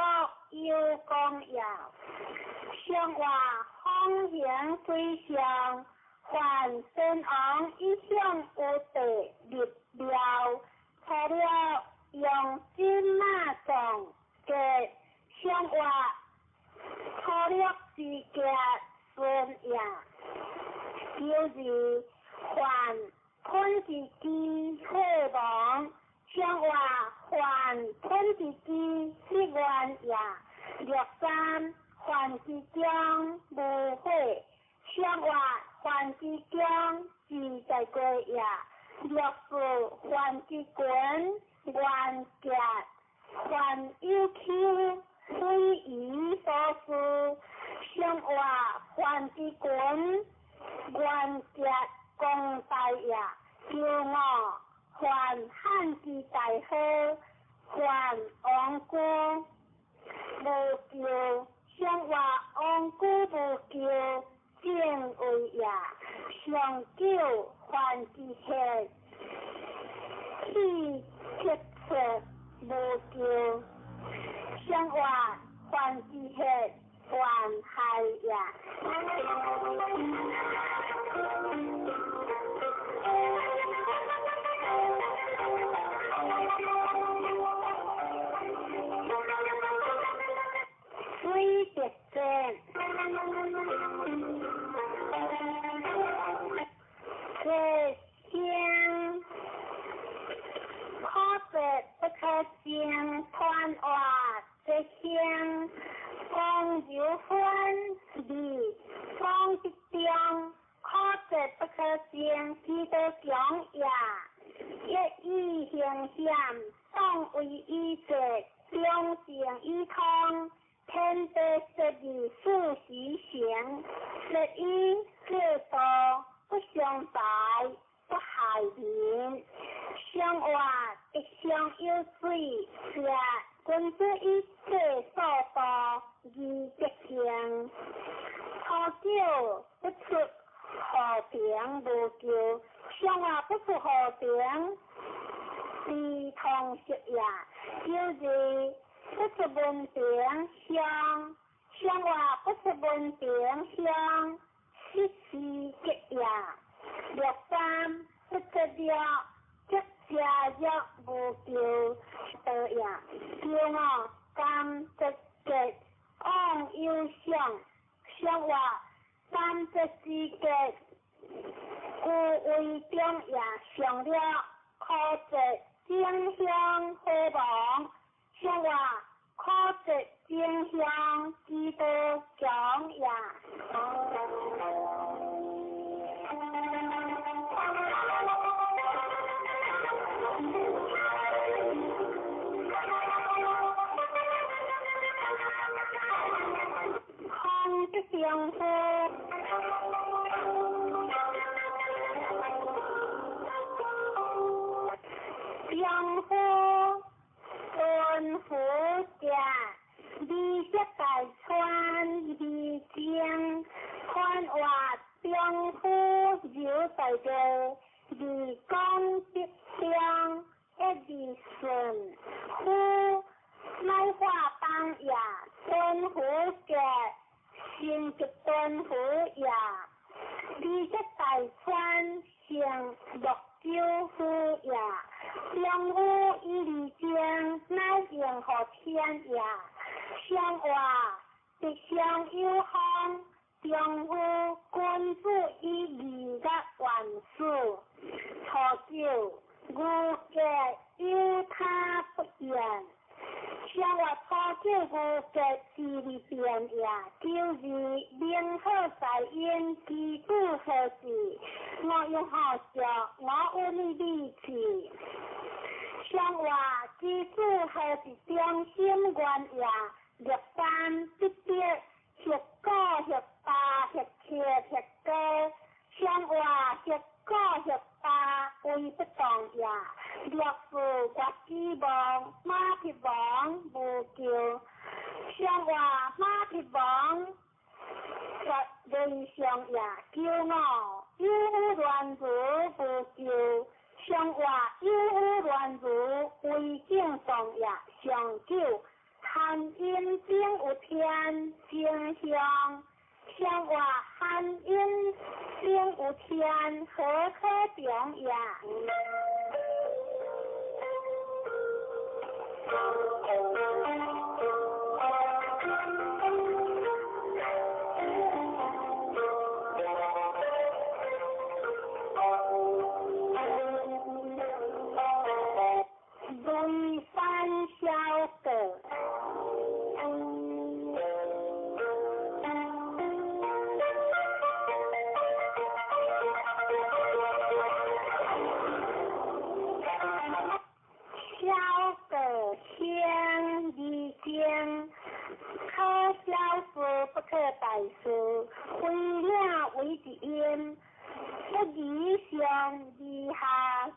有功也。上活方形水上，凡先王一向有地立庙，除了用金马藏嘅上活粗略之格孙也。就是凡喷之机火王，上活凡喷之机立愿也。六三凡之中无火，上活凡之中自在过也。六四凡之群愿结，凡有丘非夷所思，上活凡之群愿结公大也。九五凡汉之大好，凡王居无咎，上活王居无咎正位也。上九凡之血，气切出无咎，上活凡之血凡害也。水德战，这声可得不可将团话这声讲有分离讲之中，可得不可将基督强也。一意行险，当为一者，中正一通。天地设立四时行，设以制度不相败，不害人。相活一相有水，是君子以制所度而德行。初九不出和平无咎，相活不出和平，非通识也。就是不出文凭乡，相活不出文凭乡，失时吉也。六三不出了，即家业无咎得也。九五感则吉，往有相，相活感则之吉，故为中也。上了可则正向火亡。上活可则正向基督强也。空的丈夫，丈夫。敦福者，美色大川美情，宽活中夫柔大地，二讲德中，一二顺夫乃化当也，敦福者，成吉敦福也。美色大川成木九夫也，丈夫以二情，乃应乎天也。相活德相有方，丈夫君子以义甲万事。初九，牛格有他不言。相活初九牛格之利变也，就是明好在因，基础何事？我用好笑，我有你理智。相活基础何是中心原也？六三得得，十九十八十七十九，相活19、18为不动也。六四月之望，马匹王无咎。相活马匹王绝人上也。九五有夫乱如无咎。相活有夫乱如为正动也。上九顶有天正向，上话汉阴顶有天何可中也？雷山小阁。小阁先二经，可小事不可大事，非领为一因，不以上而下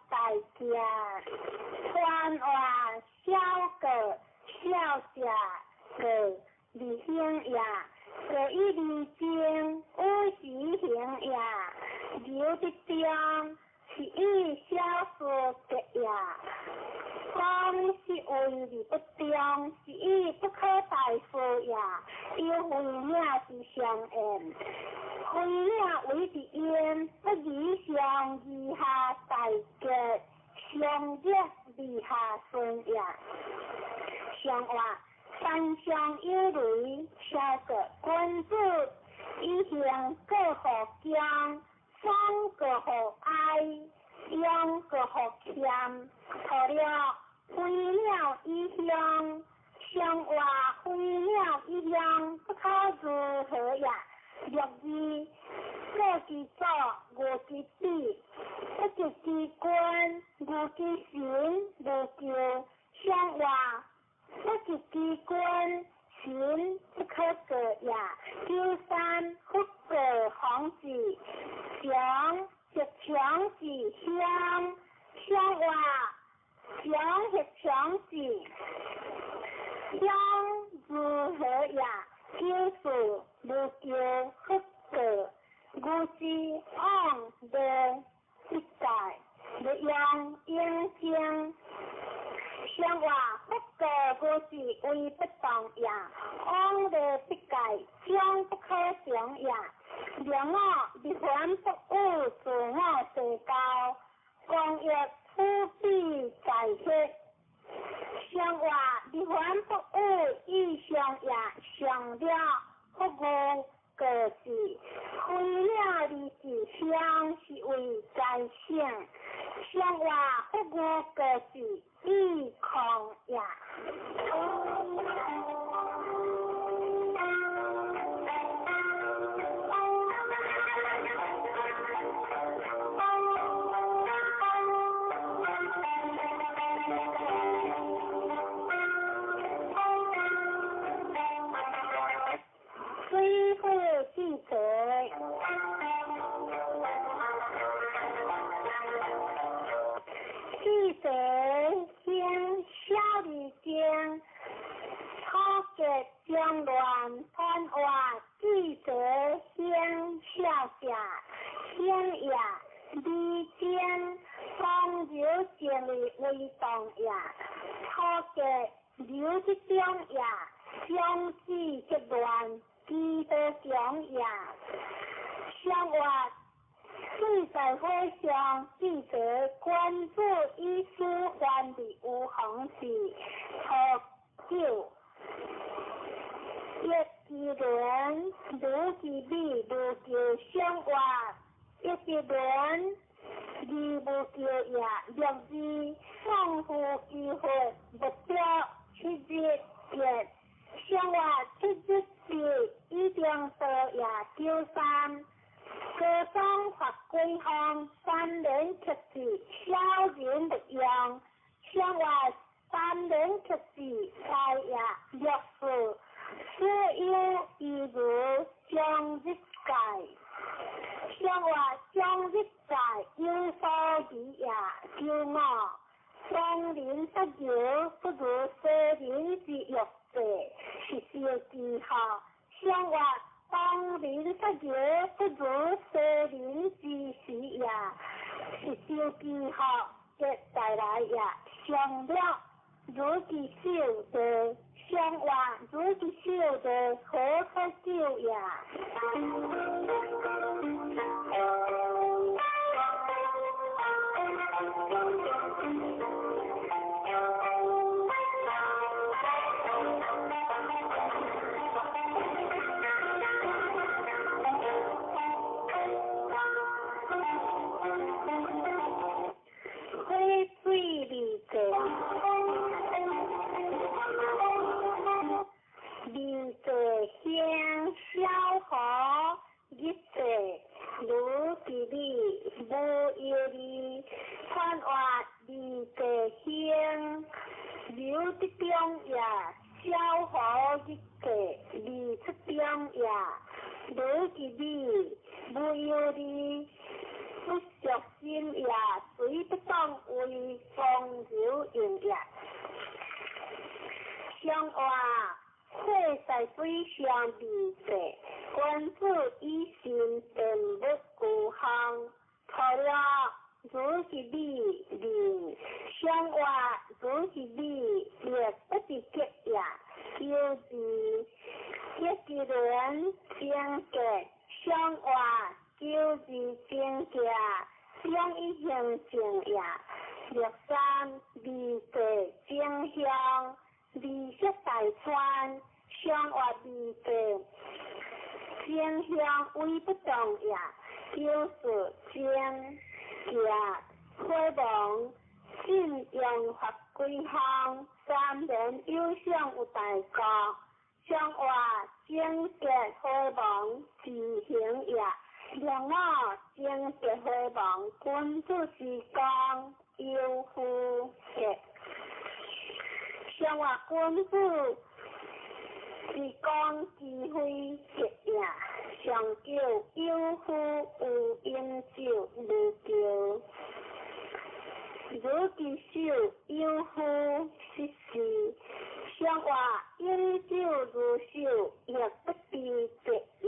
大行。传话小阁小者阁二行也，阁以二经有时行也，留得中是以小事结也。讲是为而不中，是以不可大事也。有非领是相应，非领为一因，不以上而下大结，上热而下顺也。上话山上有雷，小阁君子以行过乎强，爽过乎哀，勇过乎谦，除了非鸟以乡，上话非鸟以乡，不可如何也？六字过其祖，无其子，不及其君，无其神，无求。上话不及其君，神不可过也。九三不过皇子，强则强是乡，上话强则强是乡如何也？九四无求不过，无之往的一界，不用应经。上话不过无是为不动也，往的不界，将不可长也。两我立凡不与自我社交，光欲普比在血。上话立凡不与意上也，上了不无过是，非了而是相是为在性。上话不无过是意空也。水火既济，既济先小二经，初结中乱传话，既济先小者先也，二经风流静为动也，初结流之中也，相子结乱。基德强也，上话水在火上，记者关注以书还的有行是初九，一之轮，如之美，如求上话，一之轮，二无求也，六字送夫之佛，目标七日结。上话七日是一定道也。九三高僧发归方，三年克制，小人不用。上话三年克制，财也。六四所有一如将日界，上话将日界有所疑也。九五双人不求，不如西人之欲。是小记号，上话当人不求，不如西人之时也。是小记号，结带来也。上了如其手的，上话如如其手就何可救也？火水二济，二济兴消火日济，如其理无忧虑，宽活二济兴，留得中也消火日济，二出中也，如其理无忧虑。不俗心也，随不当为光柔用也。相话火在水上二济，君子以心定物孤项，错了如是理论，相话如是理，亦不是结也。求字一一轮正结相话。求字正结，两一行正也。六三二济正向，二色大川相话二济正向为不动也。九四正结火亡信用法归项，三年有相有大国，相话正结火亡自行也。两五正结火亡，君子之功有夫结。相话君子之功之非结也。上叫有夫有饮酒无叫，如其手有夫失事。相话饮酒如手，亦不知节也。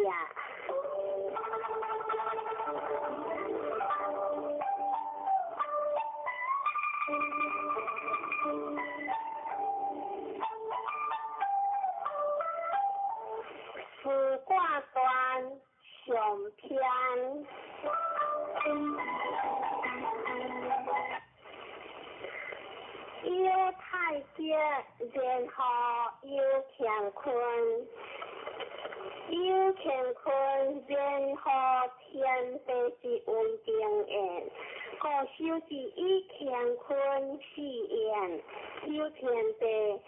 四卦断上篇，有太极，然后有乾坤，有乾坤，然后天地之为定言，故修之以乾坤四言，有天地，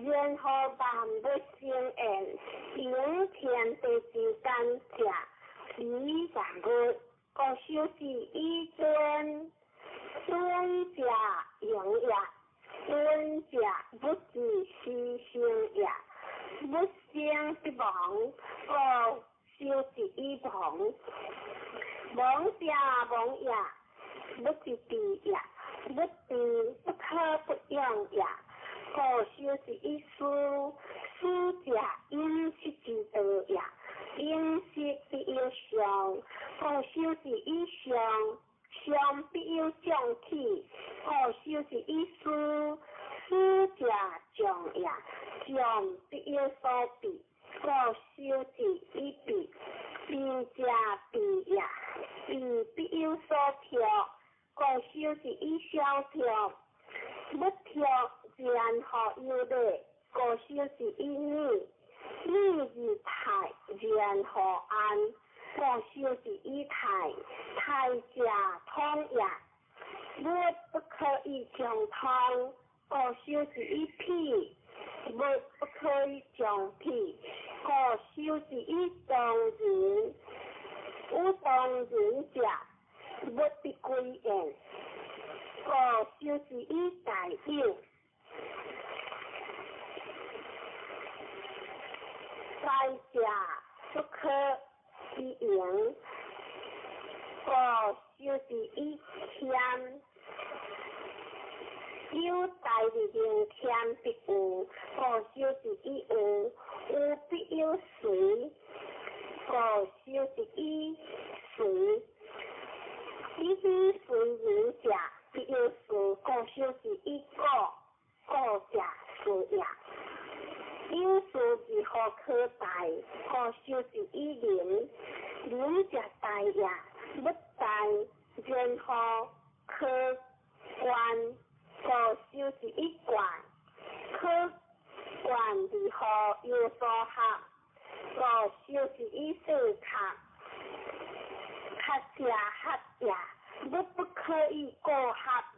然后万物生言，有天地之间者，以万物，故修之以尊，尊者荣也，尊者不知其生也，物生必亡，故修之以亡，亡者亡也，物之地也，物地不可不用也，故修之以思，思者饮食之道也，饮食必有上，故修之以上，上必有将起，故修之以思，思者将也，将必有所避，故修之以避，避者避也，避必有所托，故修之以小托，不托然后有礼，故修之以礼，礼如泰，然后安，故修之以泰，泰者通也，物不可以将通，故修之以辟，物不可以将辟，故修之以当人，有当人者，物必归焉，故修之以大有。大者不可以盈，故修之以谦。有大而言谦必有，故修之以有，有必有随，故修之以随。以彼随人者，必有事，故修之以果，果者事也。有事如何可大？故修是以仁，仁者大也。不大，然后可观，故修是以观，可观如何有所合？故修是以四合，合者合也。不不可以过合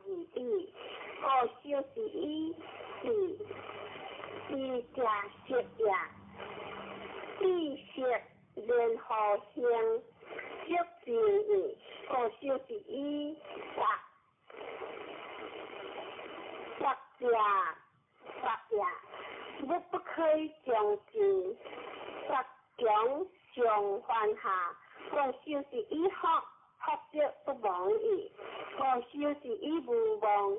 而已。故修是以智，智者识也。知识然后行，足智义。故修是以达，达者达也。不不可以将之，达强上犯下。故修是以福，福德不忘矣。故修是以无忘，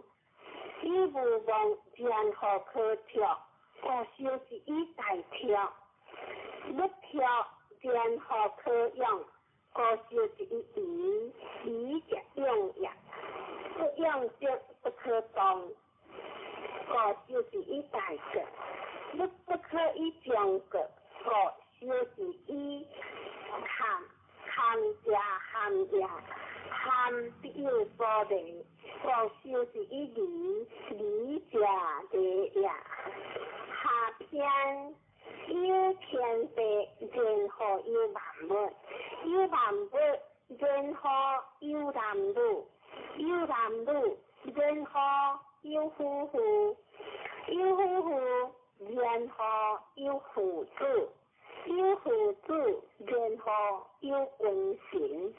以无忘然后可跳。故修是以大跳，不跳然后可用。故修是以疑，疑者用也。不用则不可动。故修是以大国，不不可以将国。故修是以堪，堪者含也，含必有所利。故修是以利，利者利也。下篇有天地，然后有万物，有万物，然后有男女，有男女，然后有夫妇，有夫妇，然后有父子，有父子，然后有君臣，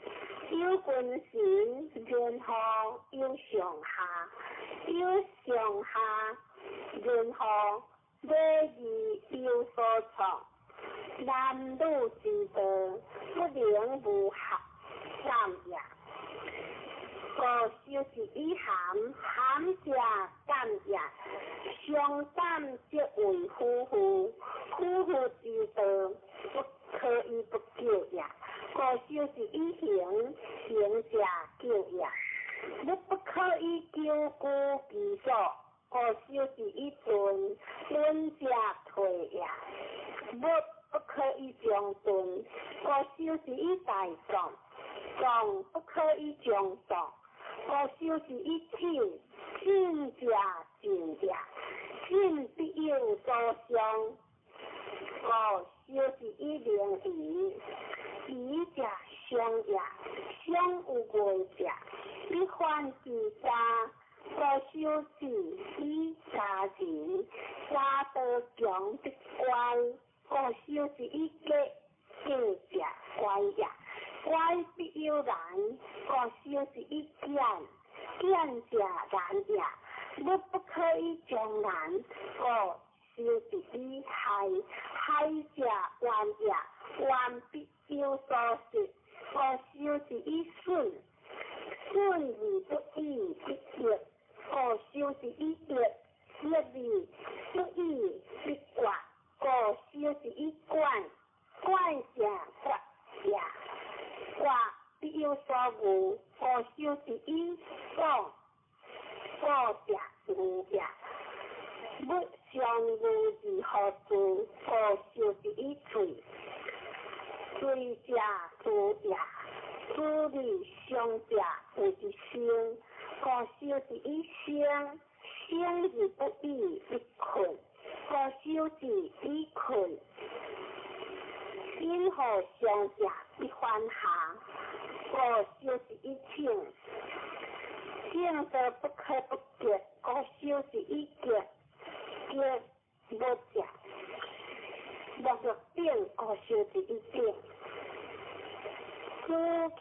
有君臣，然后有上下，有上下，然后礼义有所创。男女之道，不能无合感也。故修是以含，含者感也。相感则为夫妇，夫妇之道，不可以不救也。故修是以行，行者救也。不不可以久居其所，故修是以遁，遁者退也。不不可以将遁，故修是以大壮，壮不可以将壮，故修是以进，进者进也，进必有所伤。故修是以明仪，仪者相也，相有过者，必犯其家。故修是以家仁，家道强必乖。故修是以过，过者乖也，乖必有难。故修是以俭，俭者难也，不不可以将难。故修是以害，害者冤也，冤必有所失。故修是以损，损而不已，必益。故修是以益，益而不已，必决。故修是以管，管者决也，决必有所恶。故修是以过，过者恶也。不相恶而何事？故修是以罪，罪者诛也。诛而伤者谓之生。故修是以生，生而不已，必困。故修是以困，因何伤者必犯下。故修是以请，请则不可不结。故修是以结，结无者，莫若顶。故修是以顶。主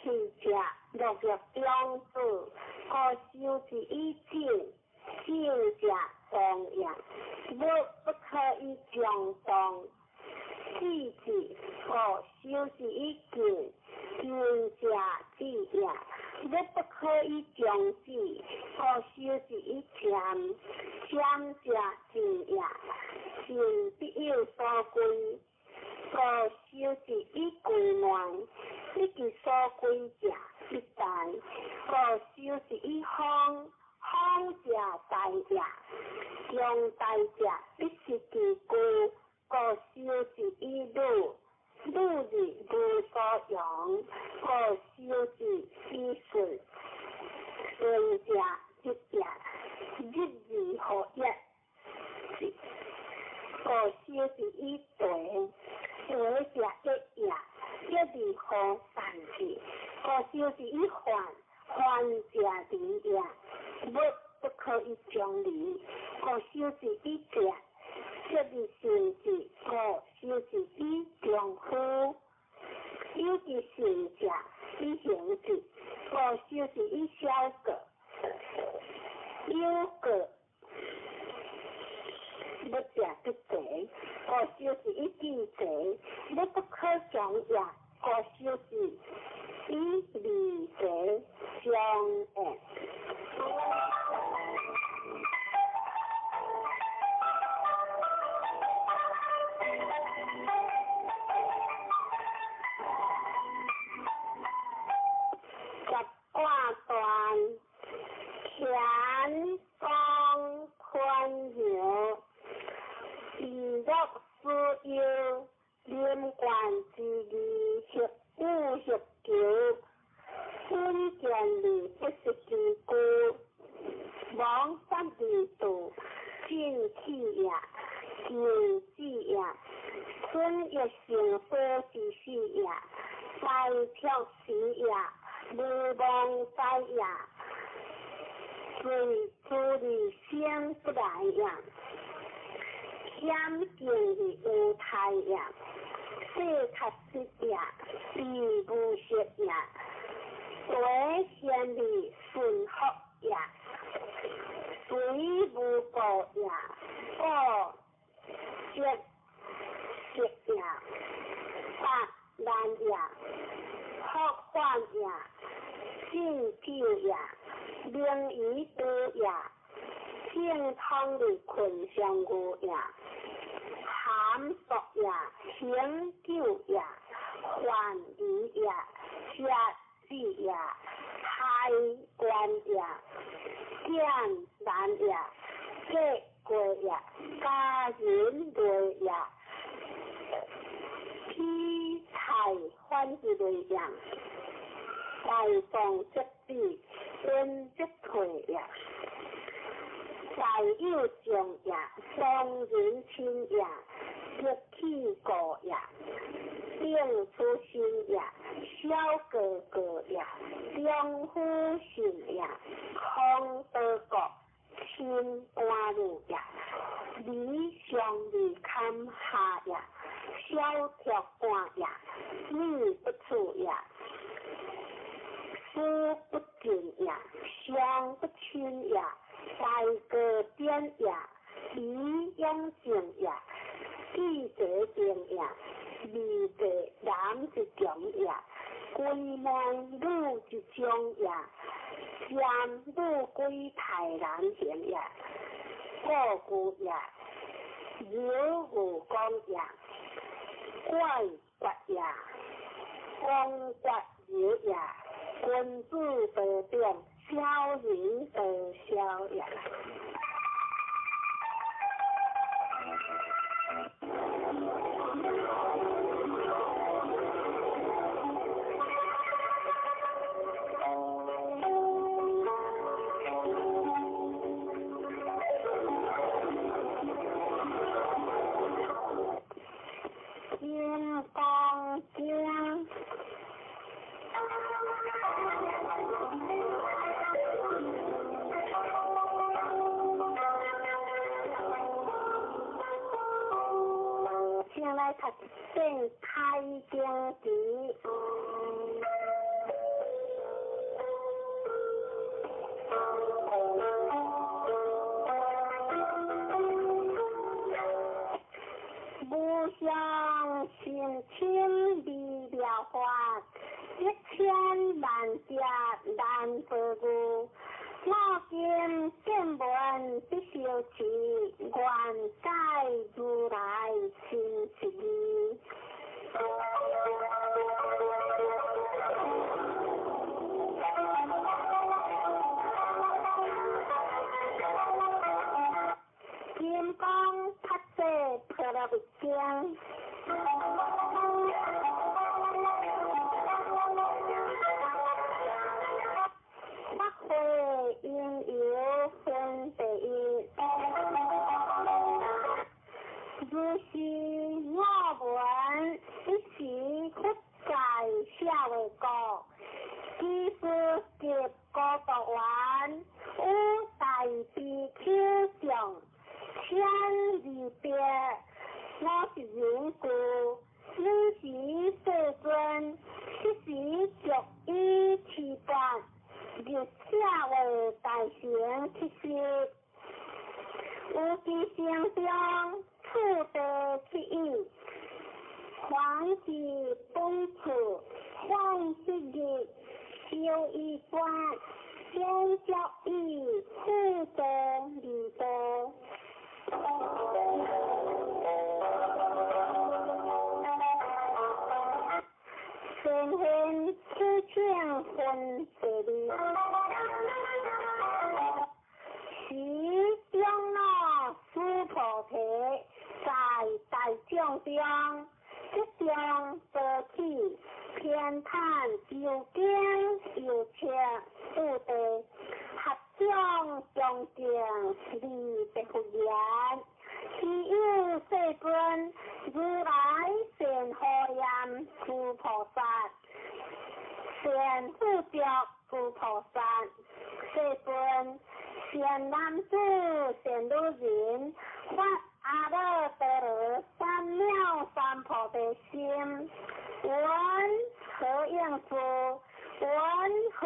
气者，莫若中子。故修是以静，静者动也，不不可以将动。气质，故修是以静，静者止也，不不可以将止。故修是以禅，禅者静也，静必有所归。故修是以归乱，不其所归者必大。故修是以方，方者大也，强大者必失其故。故是以女，女字无所用，故修是以顺，顺者日也，日字何也？故修是以地，地者一也，一字何善字？故修是以幻，幻者离也，物不可以将离，故修是以者。这字甚字，故修是以丈夫，有之行者以行字，故修是以小过，有过欲者不济，故修是以智济，欲不可将也，故修是以利济相应。十卦断，乾宫坤爻，以乐思忧，临官之义，协武协求，本见利不失其故，亡三二度，进气也，进子也，春月成花之时也，白飘时也。无妄灾也，随诸利生不来也，险境的无态也，世确实也，地无色也，对现的顺福也，随无过也，过节节也，八难也，福患也。敬酒也，灵仪多也，正通的困上牛也，含毒也，行酒也，幻仪也，邪子也，海关也，剑难也，结过也，家人类也，披菜反之类也。大众则子，恩则退也；大有将也，双人亲也，得气过也，定出身也，小哥哥也，中夫信也，空德国亲官路也，理上利堪下也，小条官也，女不处也。思不尽也，相不亲也，大过典也，理养正也，记者定也，二者男之强也，归门女之忠也，占女归太难行也，故故也，有无光也，怪怪也，光怪有也。君子得变，小人得小也。金刚经。先来读《开经词》。无上甚深微妙法，一千万劫难得遇。我今见闻得受持，愿解如来真实义。金刚菩萨婆罗蜜经。法會因由分第一，如是我聞，彼時佛在舍衛國，居士及孤獨園，與大比丘眾千二百五十人俱，爾時世尊，彼時著衣持缽，入舍衛大城乞食，有其城中次第乞已，還至本處，梵七日，修衣缽，典著以次第二地。善現此請分第二，時長老須菩提在大眾中，集中多起，偏袒究竟有情次第，合掌恭敬禮白佛言：希有世尊，如來善護念諸菩薩，善護著諸菩薩。世尊，善男子、善女人，發阿耨多羅三藐三菩提心，雲何應知？雲何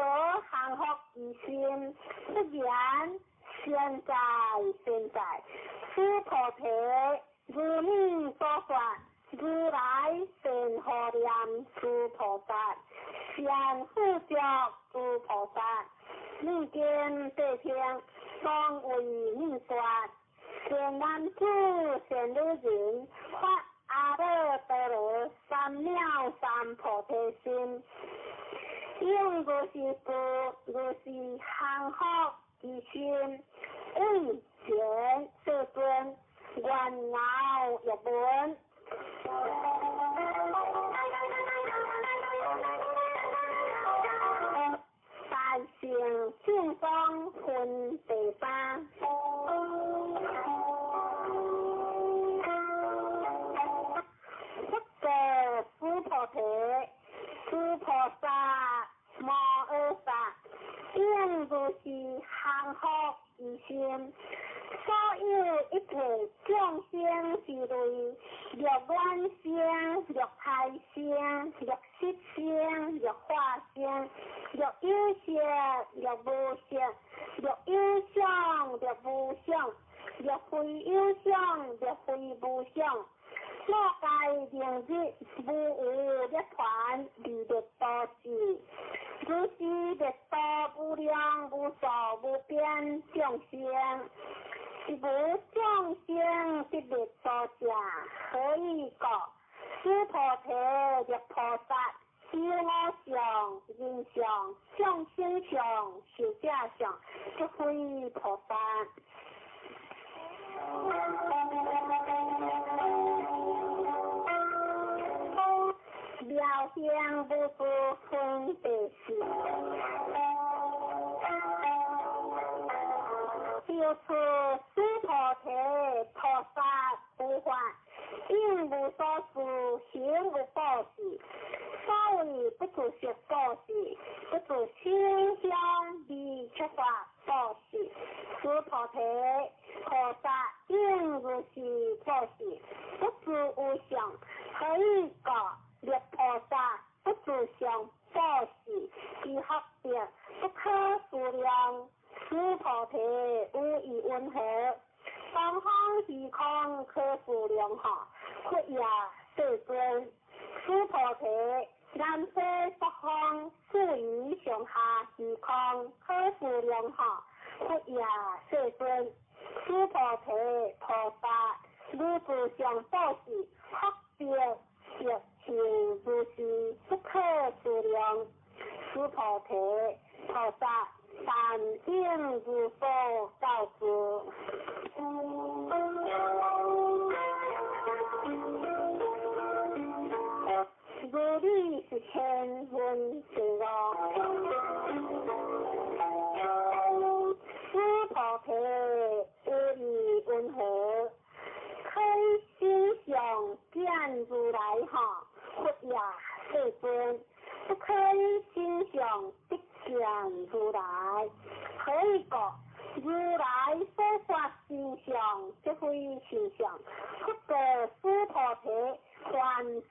降伏其心？佛言：善哉善哉，須菩提，如你所說，如來善護念諸菩薩，善護著諸菩薩。汝今諦聽，當為你說。善男子、善女人，發阿耨多羅三藐三菩提心，應如是知，如是降伏其心。為前世尊，願樂欲聞。大乘正宗分第三。佛告須菩提：諸菩薩摩訶薩，應如是降伏其心。所有一切眾生之類，若卵生，若胎生，若色生，若化生，若有色，若無色，若有想，若無想，若非有想，若非無想，所該明日無有涅槃離滅度時，如是滅度無量無數無邊眾生，是無眾生得滅度者，何以故？須菩提，若菩薩有我相、人相、眾生相、壽者相，即非菩薩。妙行無住分第四，就此須菩提，菩薩無法，應無所住，行無布施。所謂不住色布施，不住聲香味觸法布施。須菩提，菩薩應如是布施，不住無相，何以故？若菩薩不住相布施，其福德不可思量。須菩提，有疑雲何？東方虛空可思量哈，佛也世尊。須菩提，南西北方四夷上下虛空可思量哈，佛也世尊。須菩提，菩薩如住相布施，福德亦是如是不可思量。須菩提，菩薩但應如所教之。分第五。须菩提，有义云何？可以心上见如来吼，佛也世尊，不可以心上得见如来。何以故？如来所说心相，即非心相。佛告须菩提：凡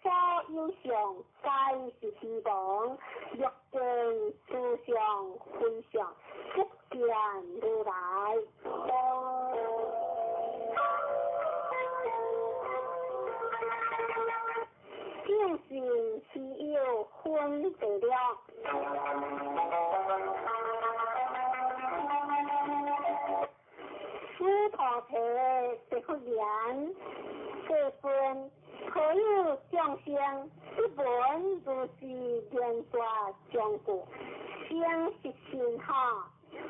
所有相，皆是虚妄。若见诸相非相，即见如来。正信是有分第六。须菩提，答复言：世尊，何有众生一闻如是言说将故，生是信哈？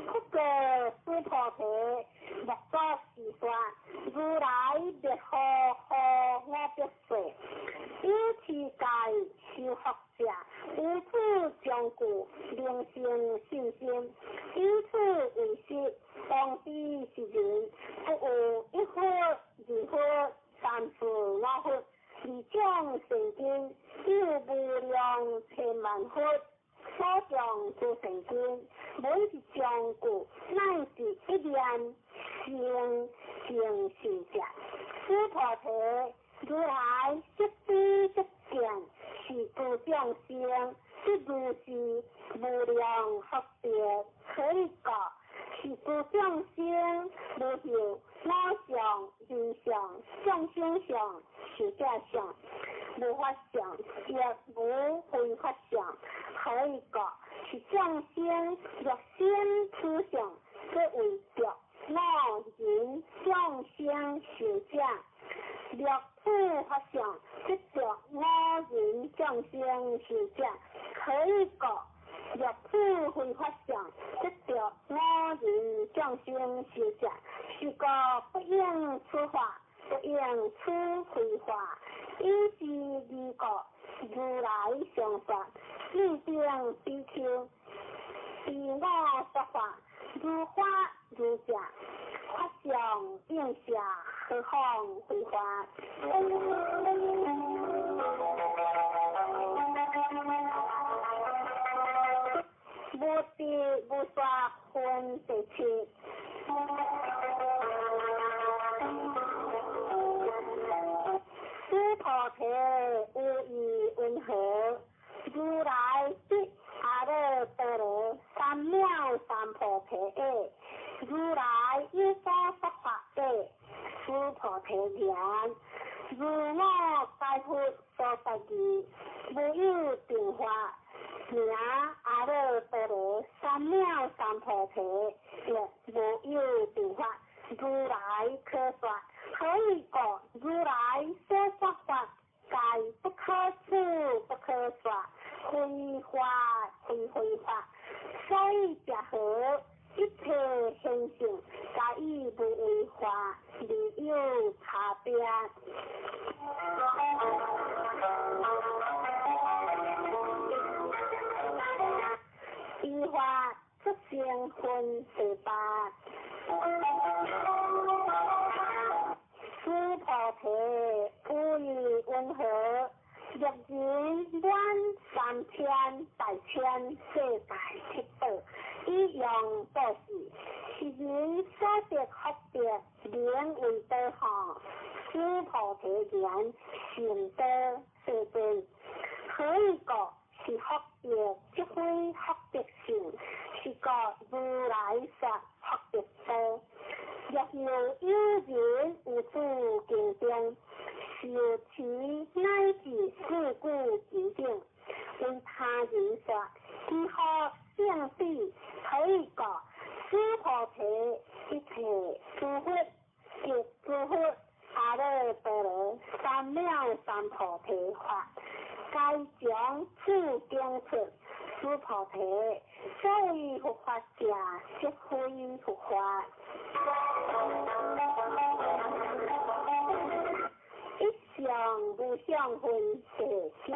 佛告须菩提：莫作是说，如来灭何何我别说？有持戒修福者，有此将故，能生信心。以此为实，当知是人，不有一佛、二佛、三四五佛，二种圣经，有无量千万佛。所讲诸圣经，每一将故，乃是一念生成信者。须菩提，如来即知即见，是诸众生，即如是无量福德。何以故？是诸众生无有我相、人相、众生相、寿者相，无法相，亦无非法相。何以故？是众生若生此相，即为着我人众生寿者；若此法相，即着我人众生寿者。何以故？若此非法相，即着我人众生寿者。是故不应此法，不应此非法。以是义故，如来常说：汝等比丘，依我说法，如法如教，法相应下，何况非法？无知无说分第七。须菩提，有义云何？如来得阿耨多罗三藐三菩提耶？如来有所说法耶？须菩提言：如我解佛所说义，无有定法，名阿耨多罗三藐三菩提，亦无有定法。如来可说。何以故？如来所说法，皆不可思，不可说，非法非非法。所以者何？一切现象，皆以无为法而有差别。依法出生分第八。须菩提，有义云何？若人满三千大千世界七宝，以用布施，是人所得福德，名为多哈？须菩提言：善多，世尊。何以故？是福德，即非福德性，是故如来说福德多。若有有人有诸经中，受持乃至四句经等，为他人说，其福胜彼。何以故？须菩提，一切诸佛及诸佛阿耨多罗三藐三菩提法，皆将此经出。须菩提，所谓佛法者，即非佛法。一相无相分第九。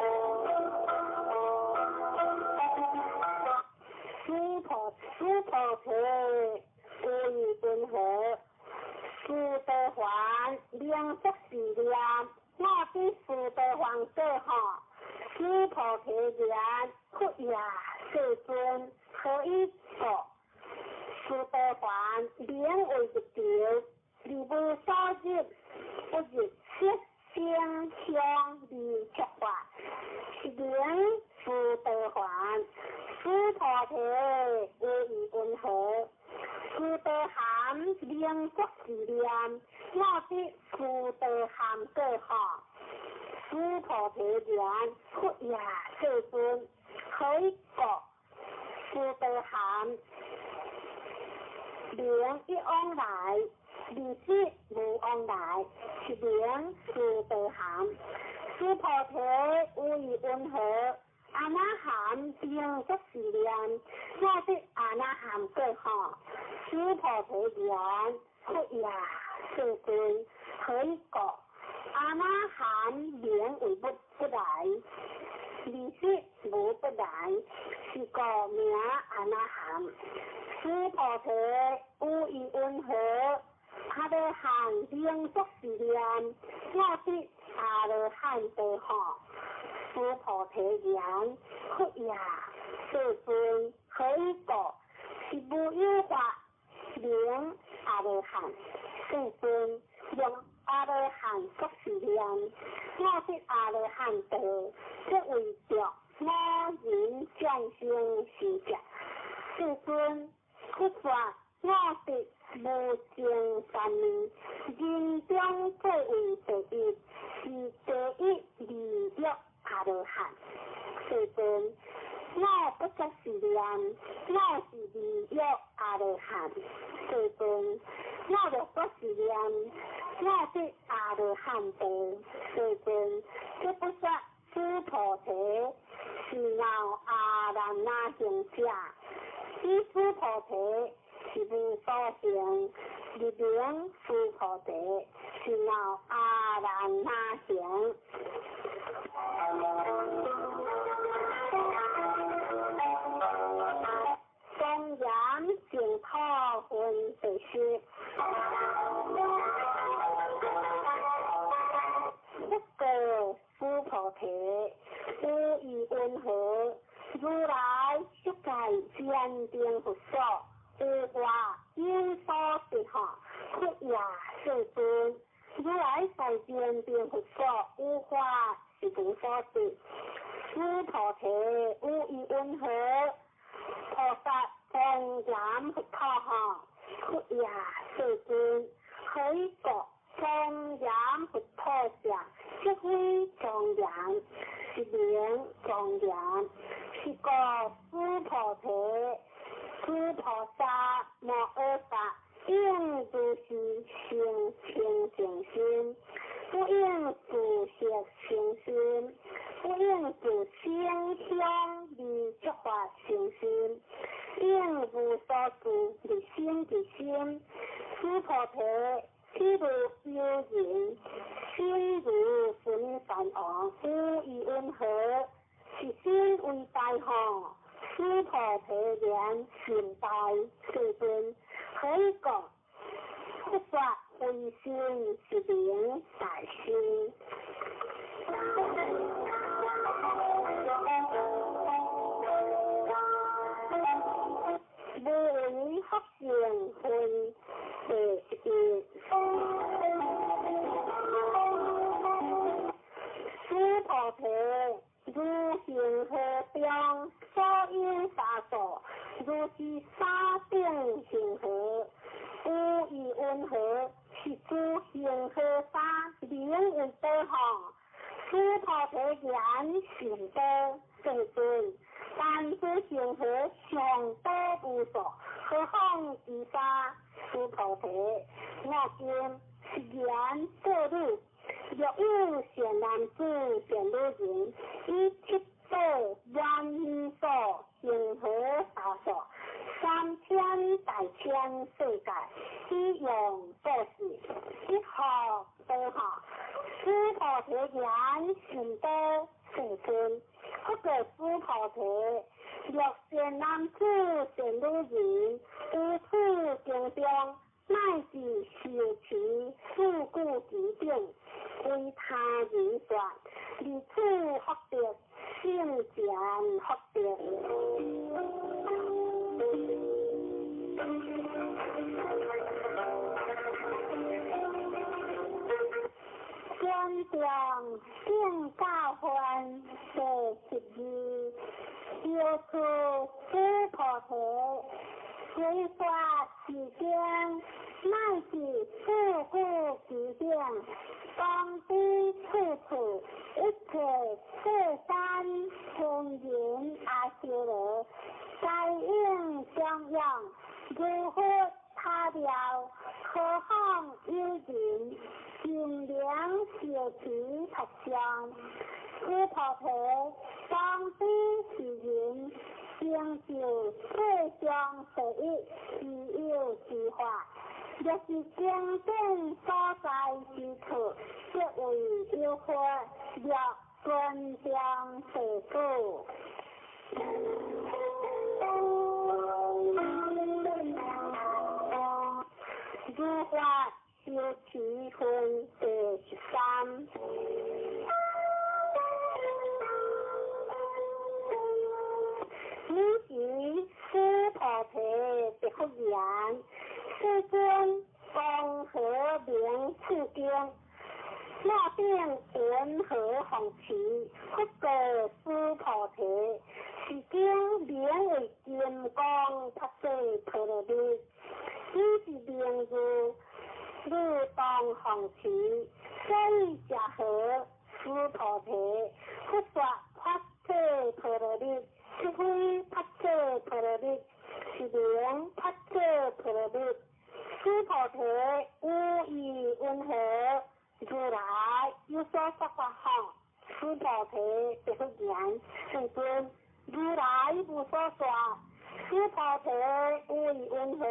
須陀洹名作是念，我得須陀洹果吼，須菩提言：佛也，世尊，何以故？須陀洹名為入道，而無所入，不入色聲香味觸法，是名須陀洹。須菩提話義云何？須陀含名作是念，我得須陀含果吼。須菩提言：佛也，世尊，何以故？須陀含名一往來，二識無往來，是名須陀含。須菩提話義云何？阿那含名作是念，我得阿那含果吼。須菩提言：佛也，世尊，何以故？阿那含名為不不來，二識無不來，是故名阿那含。須菩提話義云何？阿羅漢名作是念，我得阿羅漢道吼。須菩提言：佛也，世尊，何以故？是無有法名阿羅漢。世尊，用阿羅漢作是念，我得阿羅漢道，這為著五蘊眾生是者。世尊，佛說我得無上三昧，人中最為第一，是第一利益阿羅漢。世尊，我不作是念，我是利益阿羅漢。世尊，我若作是念，我得阿羅漢道。世尊，這不說須菩提是鬧阿難那行者，此須菩提是無所行，入名須菩提是鬧阿難那行。莊嚴淨土分第十，不過須菩提話義云何？如來色界堅定佛所，有法有所得吼。佛也，世尊，如來在堅定佛所，有法是無所得。須菩提話義云何？菩薩莊嚴佛土吼。佛也，世尊，何以故？莊嚴佛土者，即非莊嚴，是名莊嚴。是故須菩提，諸菩薩摩訶薩應如是生清淨心，不應住色生心，不應住聲香味觸法生心，應無所住而生其心。須菩提，譬如有人心如須彌山王，有意云何？是心為大吼。須菩提言：心大。世尊，何以故？佛說非心是名大心。無為福善分第一。須菩提，如恒河中所有沙數，如是沙等恒河，有義云何？是諸恒河沙名為多吼。須菩提言：甚多。世尊，但諸恒河尚多無數，何況其沙？須菩提，我今是言過汝。若有善男子、善女人，以七寶萬二所恒河沙數，三千大千世界，以用布施，一學多吼。須菩提言：甚多。世尊，不過須菩提，若善男子、善女人，於此經中乃至受持四句偈等，為他人說，離此福德，聖賢福德。觀眾聖教範第12，修持須菩提，隨說是經，乃至四句偈等，當知處處一切世間天人阿修羅，皆應供養如佛塔廟，何況有人盡量修持佛像。須菩提，當知是人成就世上第一稀有之法，若是經典所在之處，則為有佛若觀眾世故。如法修持分第13。彼時須菩提答復言：世尊，光何名此經？我等云何奉持？佛告須菩提：是經名為金剛菩薩婆羅蜜，彼是名字，汝當奉持。所以者何？須菩提，佛說菩薩婆羅蜜，是非菩薩婆羅蜜，是名菩薩婆羅蜜。須菩提，汝意云何？如來有所說法吼？須菩提答復言：世尊，如來無所說。須菩提，汝意云何？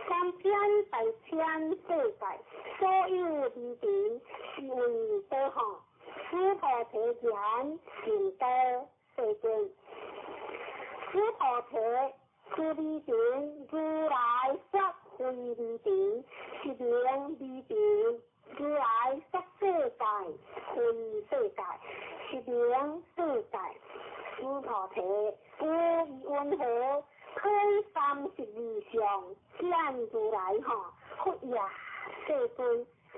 三千大千世界，所有離塵，是為道吼？須菩提言：善道，世尊。須菩提，此離塵，如來說非離塵，是名離塵。如來說世界，非世界，是名世界。須菩提，汝意云何？可以32相見如來吼？佛也，世尊，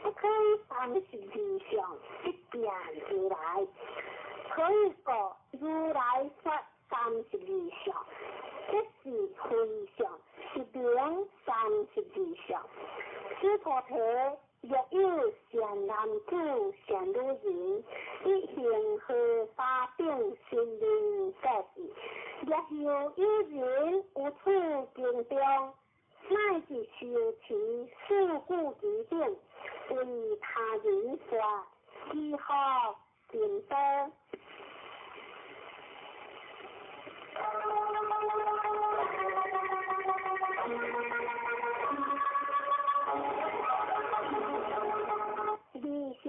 不可以32相一變如來。可以講如來說32相，這是非相，是名32相。須菩提，若有善男子、善女人，欲行荷花等神明故事，若有有人有此經中，乃至修持四句偈等，為他人說，其福甚多。理想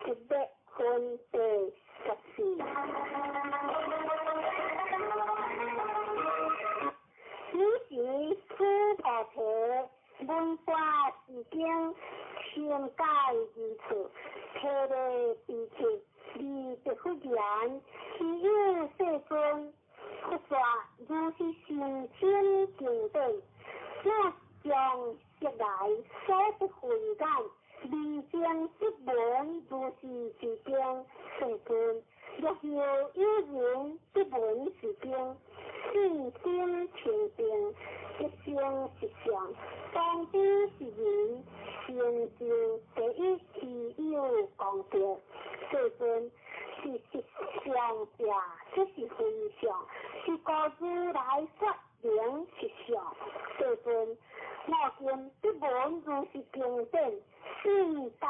一百分第14。彼時須菩提聞法是經，深解義處，體會悲切，而答復言：希有世尊，佛說如是甚深經典，我將昔來所得慧眼，離經得聞如是之經。世尊，若有有人得聞是經，信心清淨，即生實相，當知是人成就第一稀有功德。世尊，是實相者，這是非相，是故如來說名實相。世尊，我今得聞如是經典，信解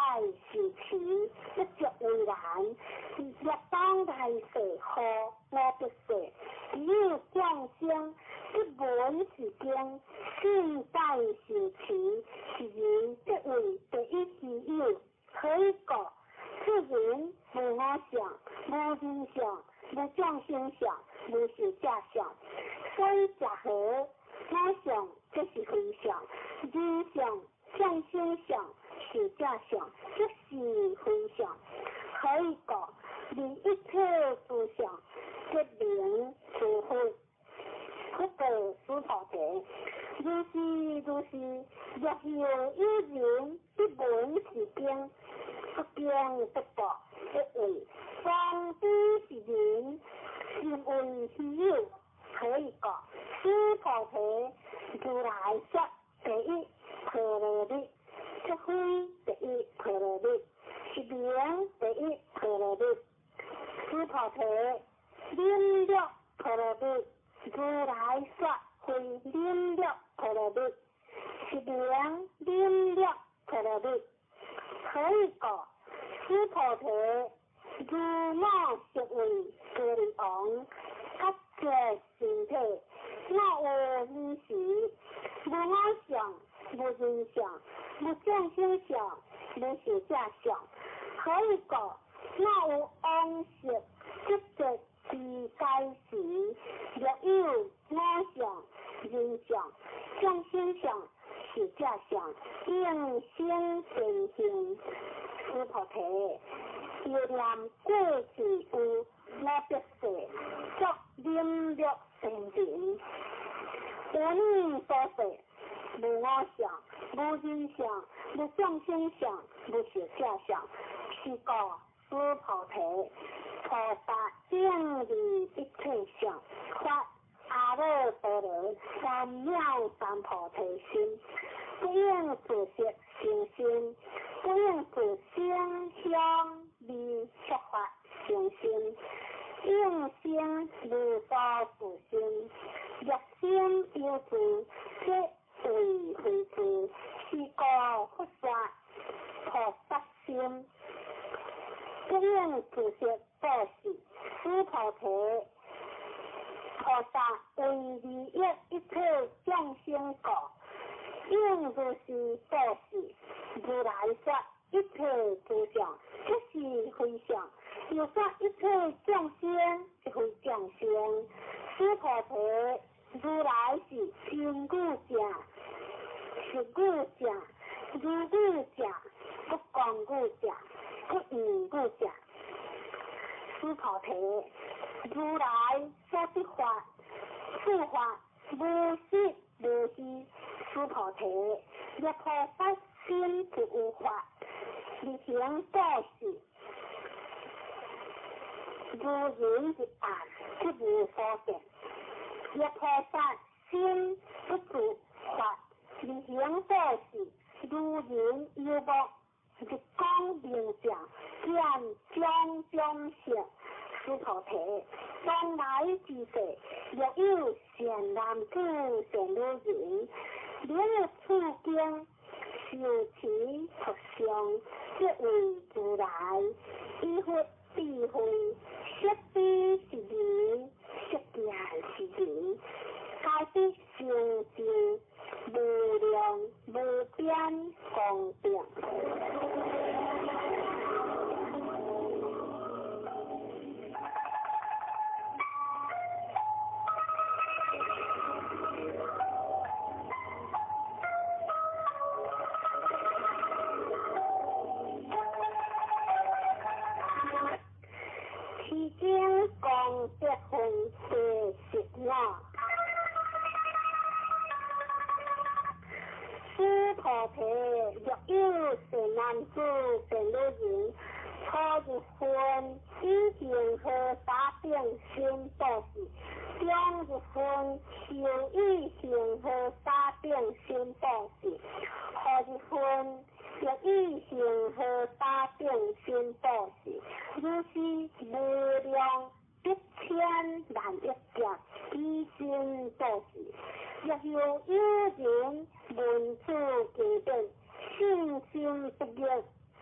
受持，不足為難。若當來世何我不世，只有眾生得聞是經，信解受持，是人得為第一稀有。何以故？此人無我相，無人相，無眾生相，無壽者相。所以者何？我相這是非相，人相、众生相、寿者相，即是非相。何以故？离一切诸相，即名诸佛。佛告须菩提：如是如是，若有有人不闻是经，不经不读，不为方知是人，心为虚有。何以故？须菩提，如来说第一波罗蜜，即非第一波罗蜜，是名第一波罗蜜。须菩提，忍辱波罗蜜，如来说非忍辱波罗蜜，是名忍辱波罗蜜。何以故？须菩提，如我昔为歌利王，割截身体，我有尔时，无我相，无人相，无众生相，无寿者相。何以故？我有往昔积集之该时，若有我相、人相、众生相、寿者相，应生善行。须菩提，忆念过去有五百世，作忍辱善人。有尔所世，无我相，无人相，无众生相，无寿者相。是故，须菩提，菩萨应离一切相，发阿耨多罗三藐三菩提心，不应自色生心，不应自声香味触法生心，应生无所住心。若心有住，即为非住。是故佛说菩萨心，不应自色布施。须菩提，菩萨为利益一切众生故，应如是布施。如来说一切诸相，即是非相；又说一切众生，即非众生。须菩提，如来是真语者、实语者、如语者、不狂语者、不异语者。须菩提，如来所得法，此法无实无虚。须菩提，若菩萨心不有法，而行布施，如人入暗，即无所见。若菩萨心不住法，而行布施，如人游目，日光明净，见种种色。须菩提，将来之世，若有善男子、善女人，明此经，受持读诵，即为如来，以佛智慧，色知是人，色见是人，皆得成就无量无边功德。其中功德分第十五。须菩提，若有善男子、善女人，初入分，以恒河沙等心布施；中入分，修以恒河沙等心布施；后入分，欲以恒河沙等心布施。如是无量百千万亿劫，以心布施。若有有人闻此经典，信心不疑，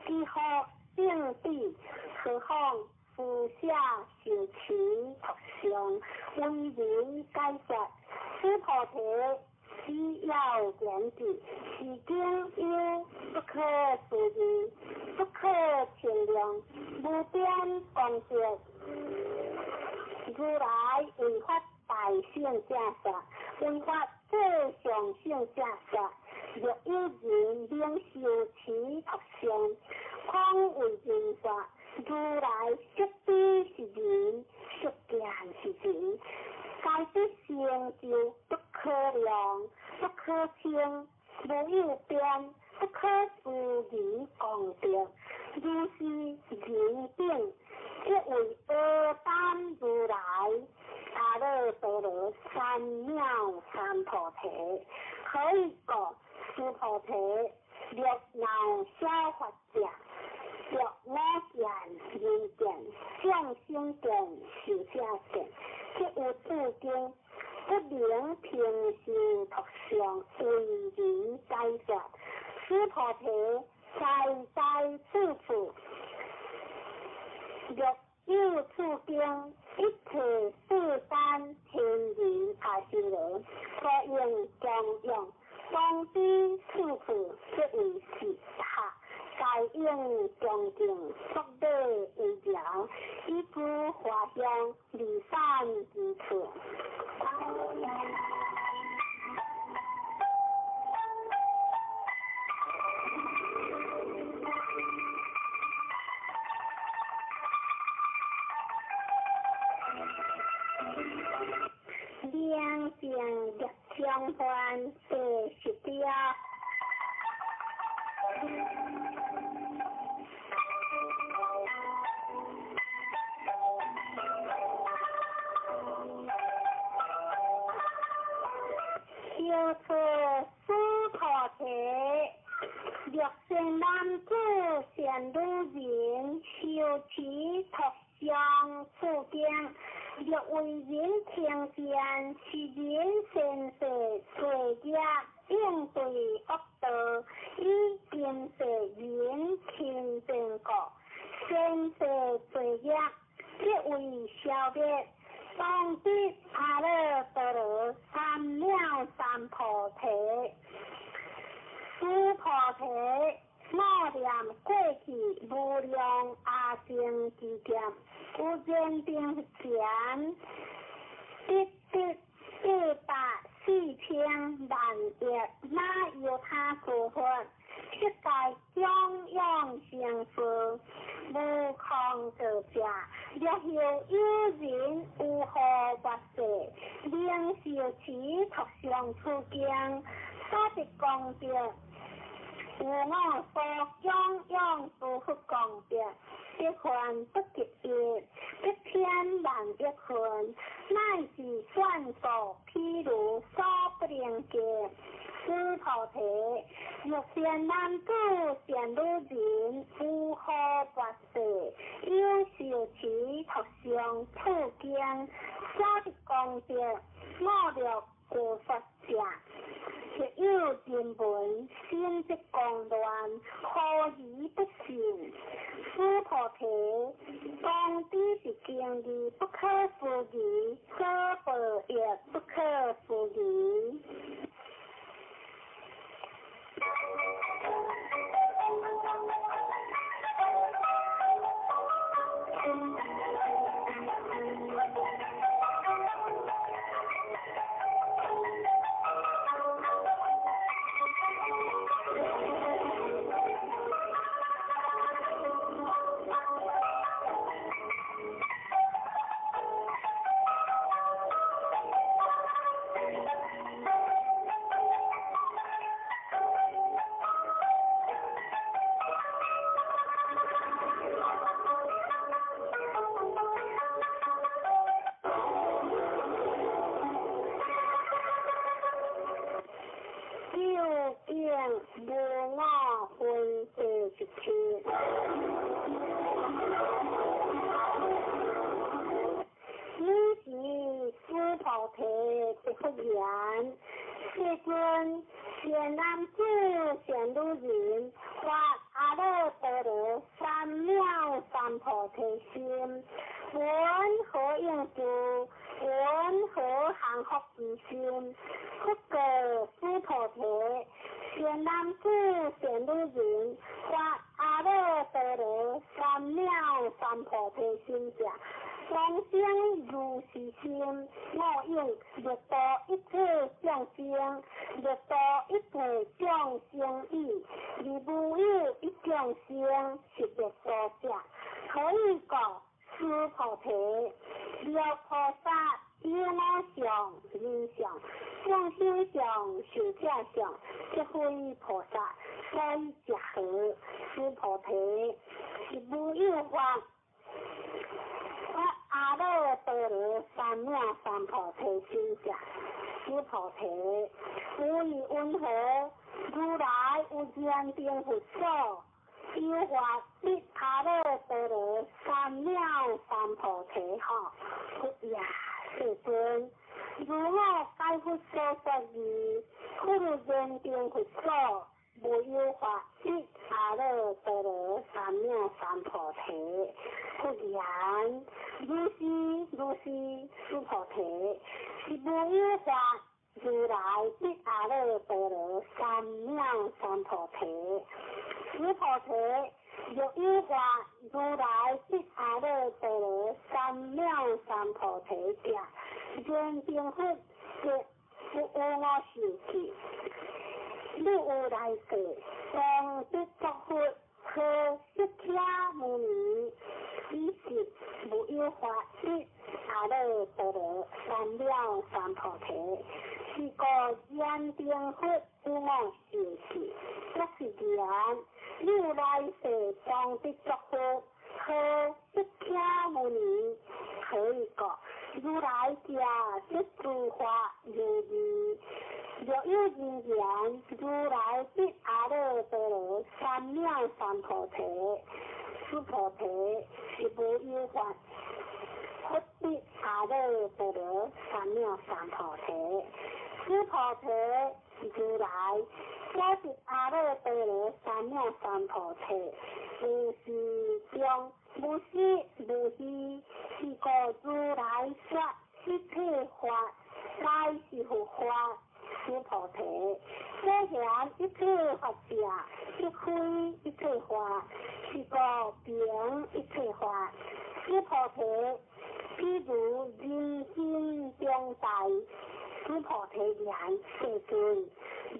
几乎正彼，何况施舍受持读诵，为人解说。须菩提，只要言之，是经有不可思议、不可称量、无边功德。如来为发大乘正说，为发最上乘正说，若有人能受持托相，况为人说，如来悉知是人，悉见是人，该得成就不可量、不可称、无有边、不可思议功德。如是人等，即为阿单如来阿耨多罗三藐三菩提。何以故？须菩提，若闹小法者，若我见、人见、众生见、寿者见，即有诸经不能平受托相，为人解说。须菩提，在在处处，若有处经，一切世间天人阿修罗，所应供养，当知处处即为是塔，该应恭敬作礼为饶，以诸华香离散之处。明镜业相还第十条。小出须菩提，若善男子、善女人，修持托相处经，若为人听见，是人善世罪业，应对恶道，以今世人亲见故，善世罪业，即为消灭。当得阿耨多罗三藐三菩提。须菩提，默念过去无量阿僧只劫，有人顶前得得84000万亿那由他诸佛，悉皆供养成佛，无空过者。若后有人有何末世，能受持托相处经，所得功德，有我所供养诸佛功德，得还不及一，得千万亿分，乃至算数譬如所不能及。须菩提，若善男子、善女人，有何末世，有受持托相处经，所得功德，我乐过佛者，若有人闻，心即狂乱，何以不信？须菩提，当知是经义不可思议，所报亦不可思议。无我分第十七。尔时须菩提答复言：世尊，善男子、善女人，发阿耨多罗三藐三菩提心，云何应具？云何降伏其心？佛告须菩提：善男子、善女人，发阿耨多罗三藐三菩提心者，眾生如是心，我應欲度一切眾生，欲度一切眾生已，而無有一眾生是欲度者。何以故？須菩提，若菩薩有我相、人相、眾生相、壽者相，則非菩薩，所以者何？須菩提，是無有法。發阿耨多羅三藐三菩提心者，須菩提，有意云何？如來有燃燈佛所，有法得阿耨多羅三藐三菩提吼，佛也，世尊，如我解佛所說義，佛有燃燈佛所，無有法得阿耨多羅三藐三菩提。佛言：如是如是，須菩提，是無有法如來得阿耨多羅三藐三菩提。須菩提，若有法如來得阿耨多羅三藐三菩提者，燃燈佛則不與我受記。汝有來世，當得作佛，號釋迦牟尼，彼時無有法得阿耨多羅三藐三菩提。是故燃燈佛與我受記，則是言，汝有來世當得作佛，號釋迦牟尼。何以故？如來者，說諸法如義。若有人言，如來得阿耨多羅三藐三菩提，須菩提，是無有法佛得阿耨多羅三藐三菩提。須菩提，如來所得阿耨多羅三藐三菩提，無是中，無實無虛，是故如來說一切法，皆是佛法。須菩提，所言一切法者，即非一切法，是故名一切法。須菩提，譬如人心中大。須菩提言：世尊，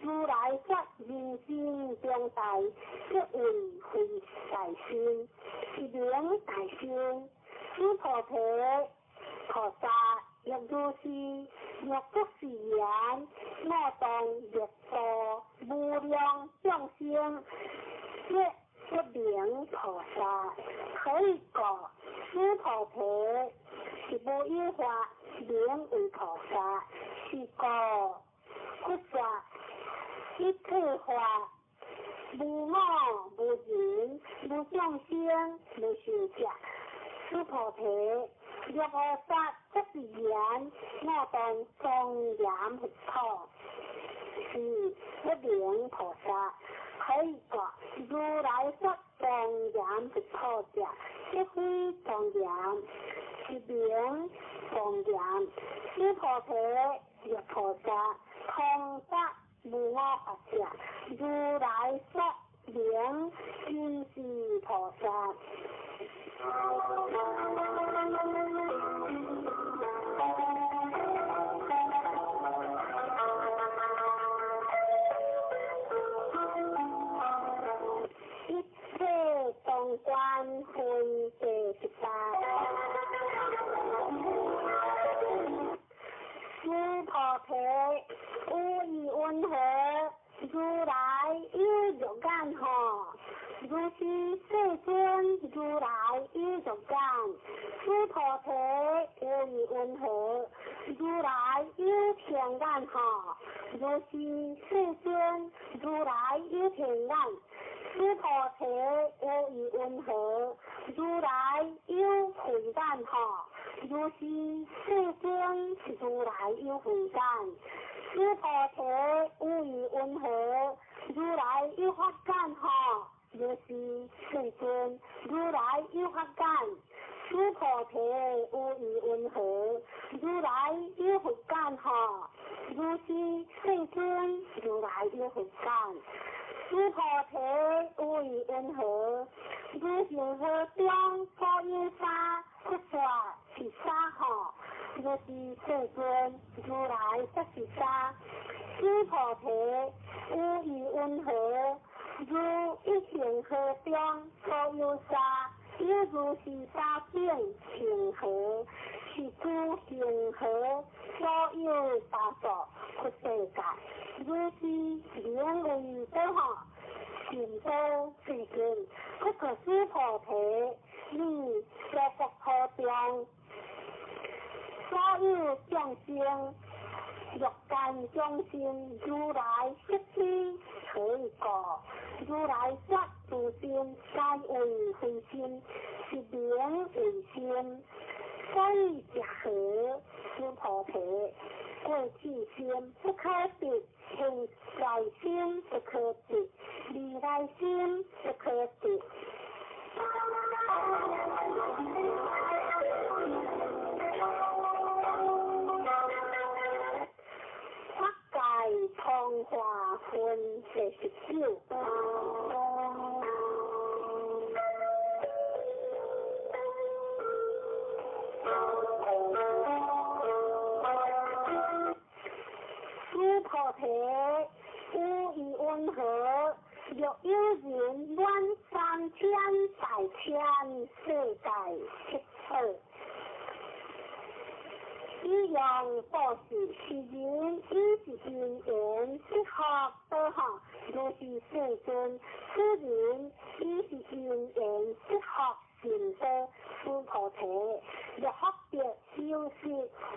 如來說人心中大，即為非大心，是名大心。須菩提，菩薩亦如是，若不是言，我當欲度無量眾生，則不名菩薩。何以故？須菩提，是無有法名為菩薩。是故佛說一切法，無我無人無眾生無壽者。須菩提，若菩薩則是言，我當莊嚴佛土，是不名菩薩。何以故？如來說莊嚴佛土者，即非莊嚴，是名莊嚴。須菩提，若菩薩通達無我法者，如來說名真是菩薩。一切中觀分第18。須菩提，有意云何？如來有肉眼吼？如是世尊，如來有肉眼。須菩提，有意云何？如來有天眼吼？如是世尊，如來有天眼。須菩提，有意云何？如來有慧眼吼？如是世尊，如來有慧眼。須菩提，有意云何？如來有法眼吼？如是世尊，如來有法眼。須菩提，有意云何？如來有佛眼吼？如是世尊，如來有佛眼。須菩提，有意云何？如恒河中所有沙，佛說是如是世尊，如來說是沙。須菩提，有意雲何？如一恆河中所有沙，猶如是沙等恆河，是諸恆河所有沙數佛世界。如是名為多哈，善多最近，不過須菩提，你娑國土中所有眾生，欲界眾生，如來悉知何以故？如來說諸心皆為非心，是名偽心。所以者何？須菩提，過去心不可得，現在心不可得，未來心不可得。法界通化分第19。須菩提，有意雲何？若有人滿三千大千世界七寶，以用布施，是人以是因緣得福德哈。如是世尊，此人以是因緣得福善德。須菩提，若福德修習，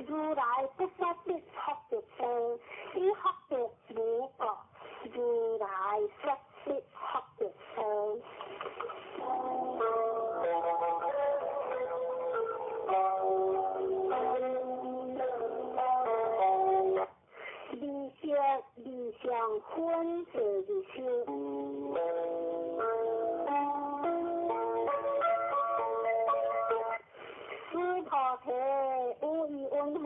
如來不說得福德多，以福德無過，如來說得福德多。二色二相分第二修。須菩提，有意雲何？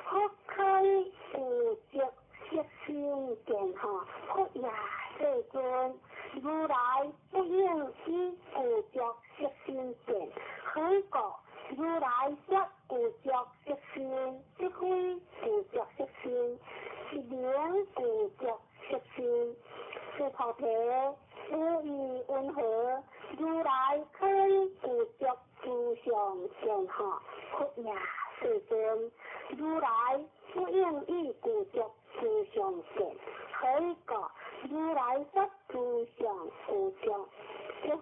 佛可以具足色身見哈？佛也世尊，如來不應以具足色身見。何以故？如來說具足色身，即非具足色身，是名具足色身。須菩提，有意雲何？如來可以具足諸相見哈？佛也世尊，如來不應以具足諸相見。何以故？如來說諸相具足，即非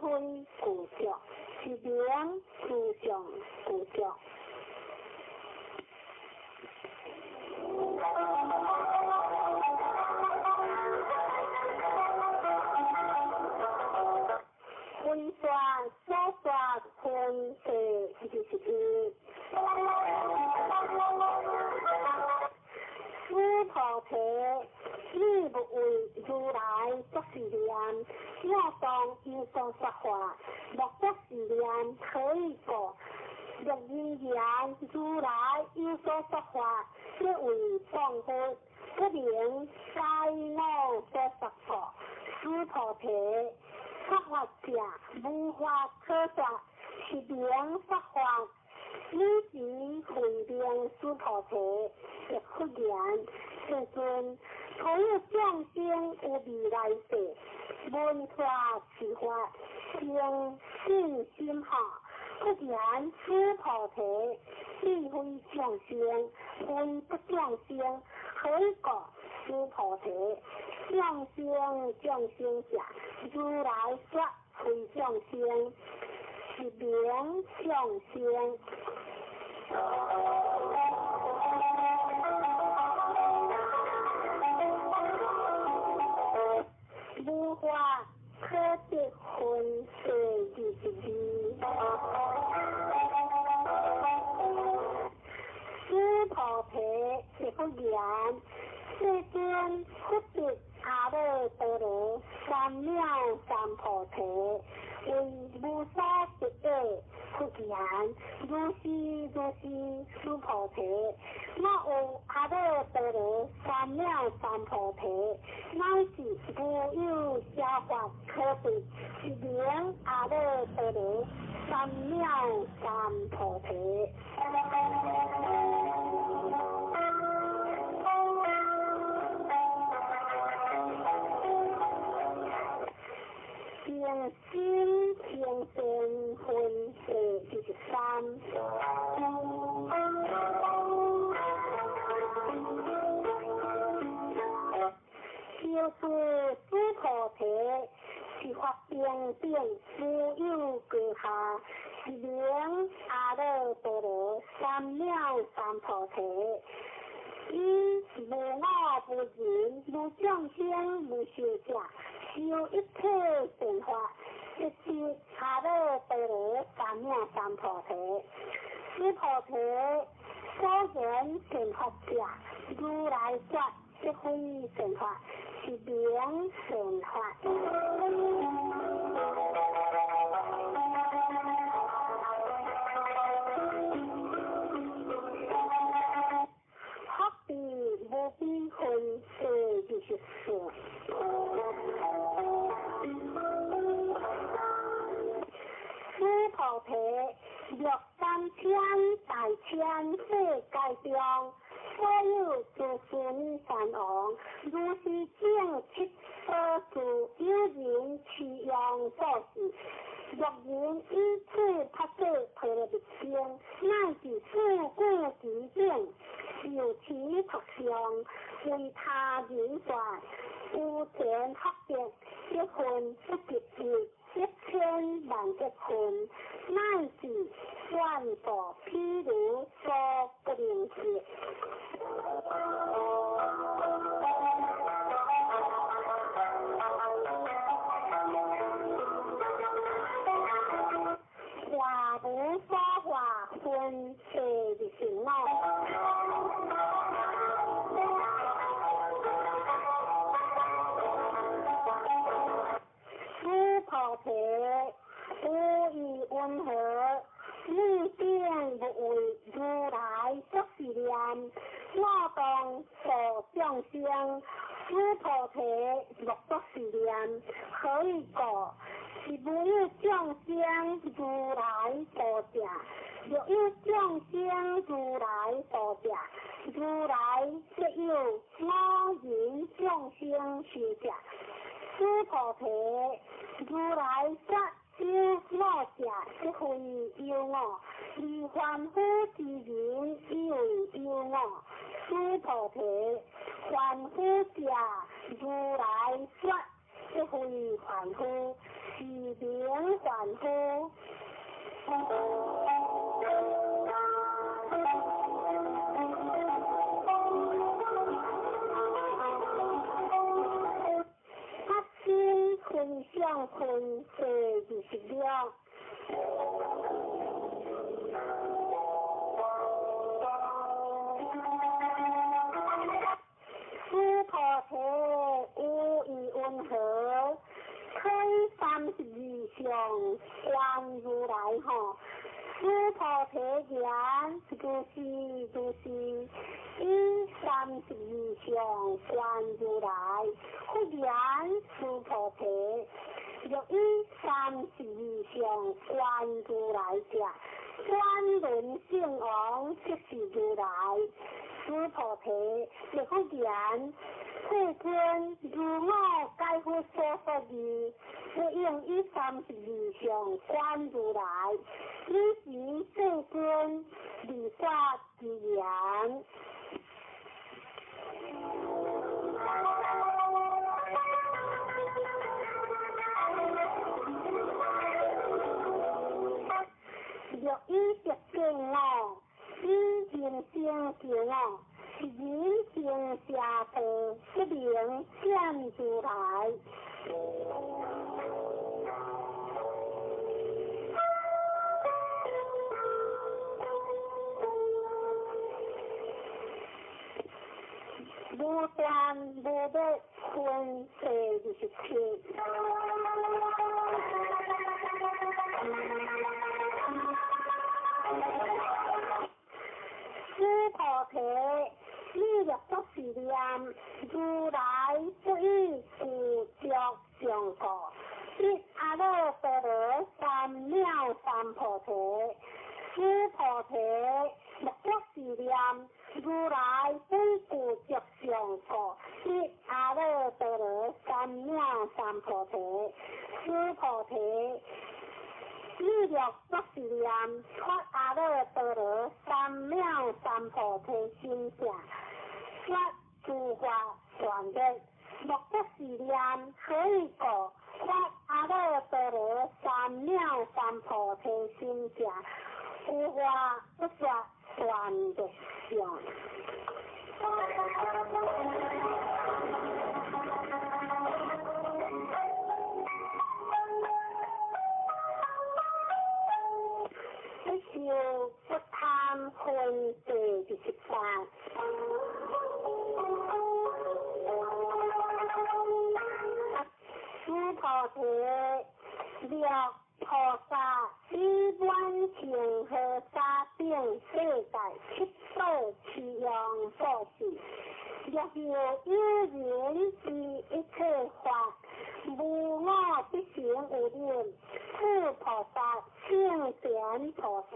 具足，是名諸相具足。分说所說分第21。須菩提，你勿為如來作是念，應當有所說法，莫作是念，何以故？若人言如來有所說法，即為謗佛，不能解我所說故。須菩提，說法者無法可說，是名說法。汝時慧明須菩提，亦復言：世尊，所有眾生有未來世，聞說此法，生信心哈。復言須菩提，彼非眾生，非不眾生，何以故？須菩提，眾生眾生者，如來說非眾生，是名眾生。無法可得分第22。須菩提，亦復言：世尊，佛得阿耨多羅三藐三菩提，為無所得者。復言：如是如是，須菩提，若有阿耨多羅三藐三菩提，乃是無有小法可得，是名阿耨多羅三藐三菩提。是名阿耨多罗三藐三菩提。以無我無人無眾生無壽者，修一切善法，即是阿耨多羅三藐三菩提。此菩提所言善法者，如來說即非善法，是名善法。無比分第24。此菩提欲三千大千世界中，所有諸須彌山王，如是正七所住，有人持用做事，若人以此菩薩毗羅蜜經，乃至四句之等，受持讀誦，為他人說，有田福德，一分不及一，一千萬億分，乃至全部譬如所不能及。化無所化，分第25。此菩提無異雲何？你定無為如來作是念：我當度眾生。此菩提莫作是念，何以故？是無有眾生如來度者，若有眾生如來度者，如來則有我人眾生壽者。此菩提如來說有我者，即非有我；而凡夫之人以為有我。此菩提凡夫者，如來說即非凡夫，是名凡夫。发心分享分第26。此菩提無異雲何？開32相觀如來吼。此菩提言如是如是，以32相觀如來。佛言此菩提，若以32相觀如來者，轉輪聖王即是如來。此菩提，亦佛言：世尊，如我解佛所說義，不應以32相觀如來。彼時世尊利說之言。若以色見我，以人生求我，是人生邪道，不能見如來。無斷無滅分第27。此菩提，你若作是念，如來不以具足相故，得阿耨多羅三藐三菩提。此菩提莫作是念，如來不具足相故，得阿耨多羅三藐三菩提。此菩提，你若作是念，發阿耨多羅三藐三菩提心者，說諸法斷滅，莫作是念，何以故？發阿阿耨多罗三藐三菩提心者，有法不说断灭相。不受不贪分第28。须菩提，若菩萨以满恒河沙等世界七宝七样布施，若有有人知一切法，无我必成有忍，此菩萨圣贤菩萨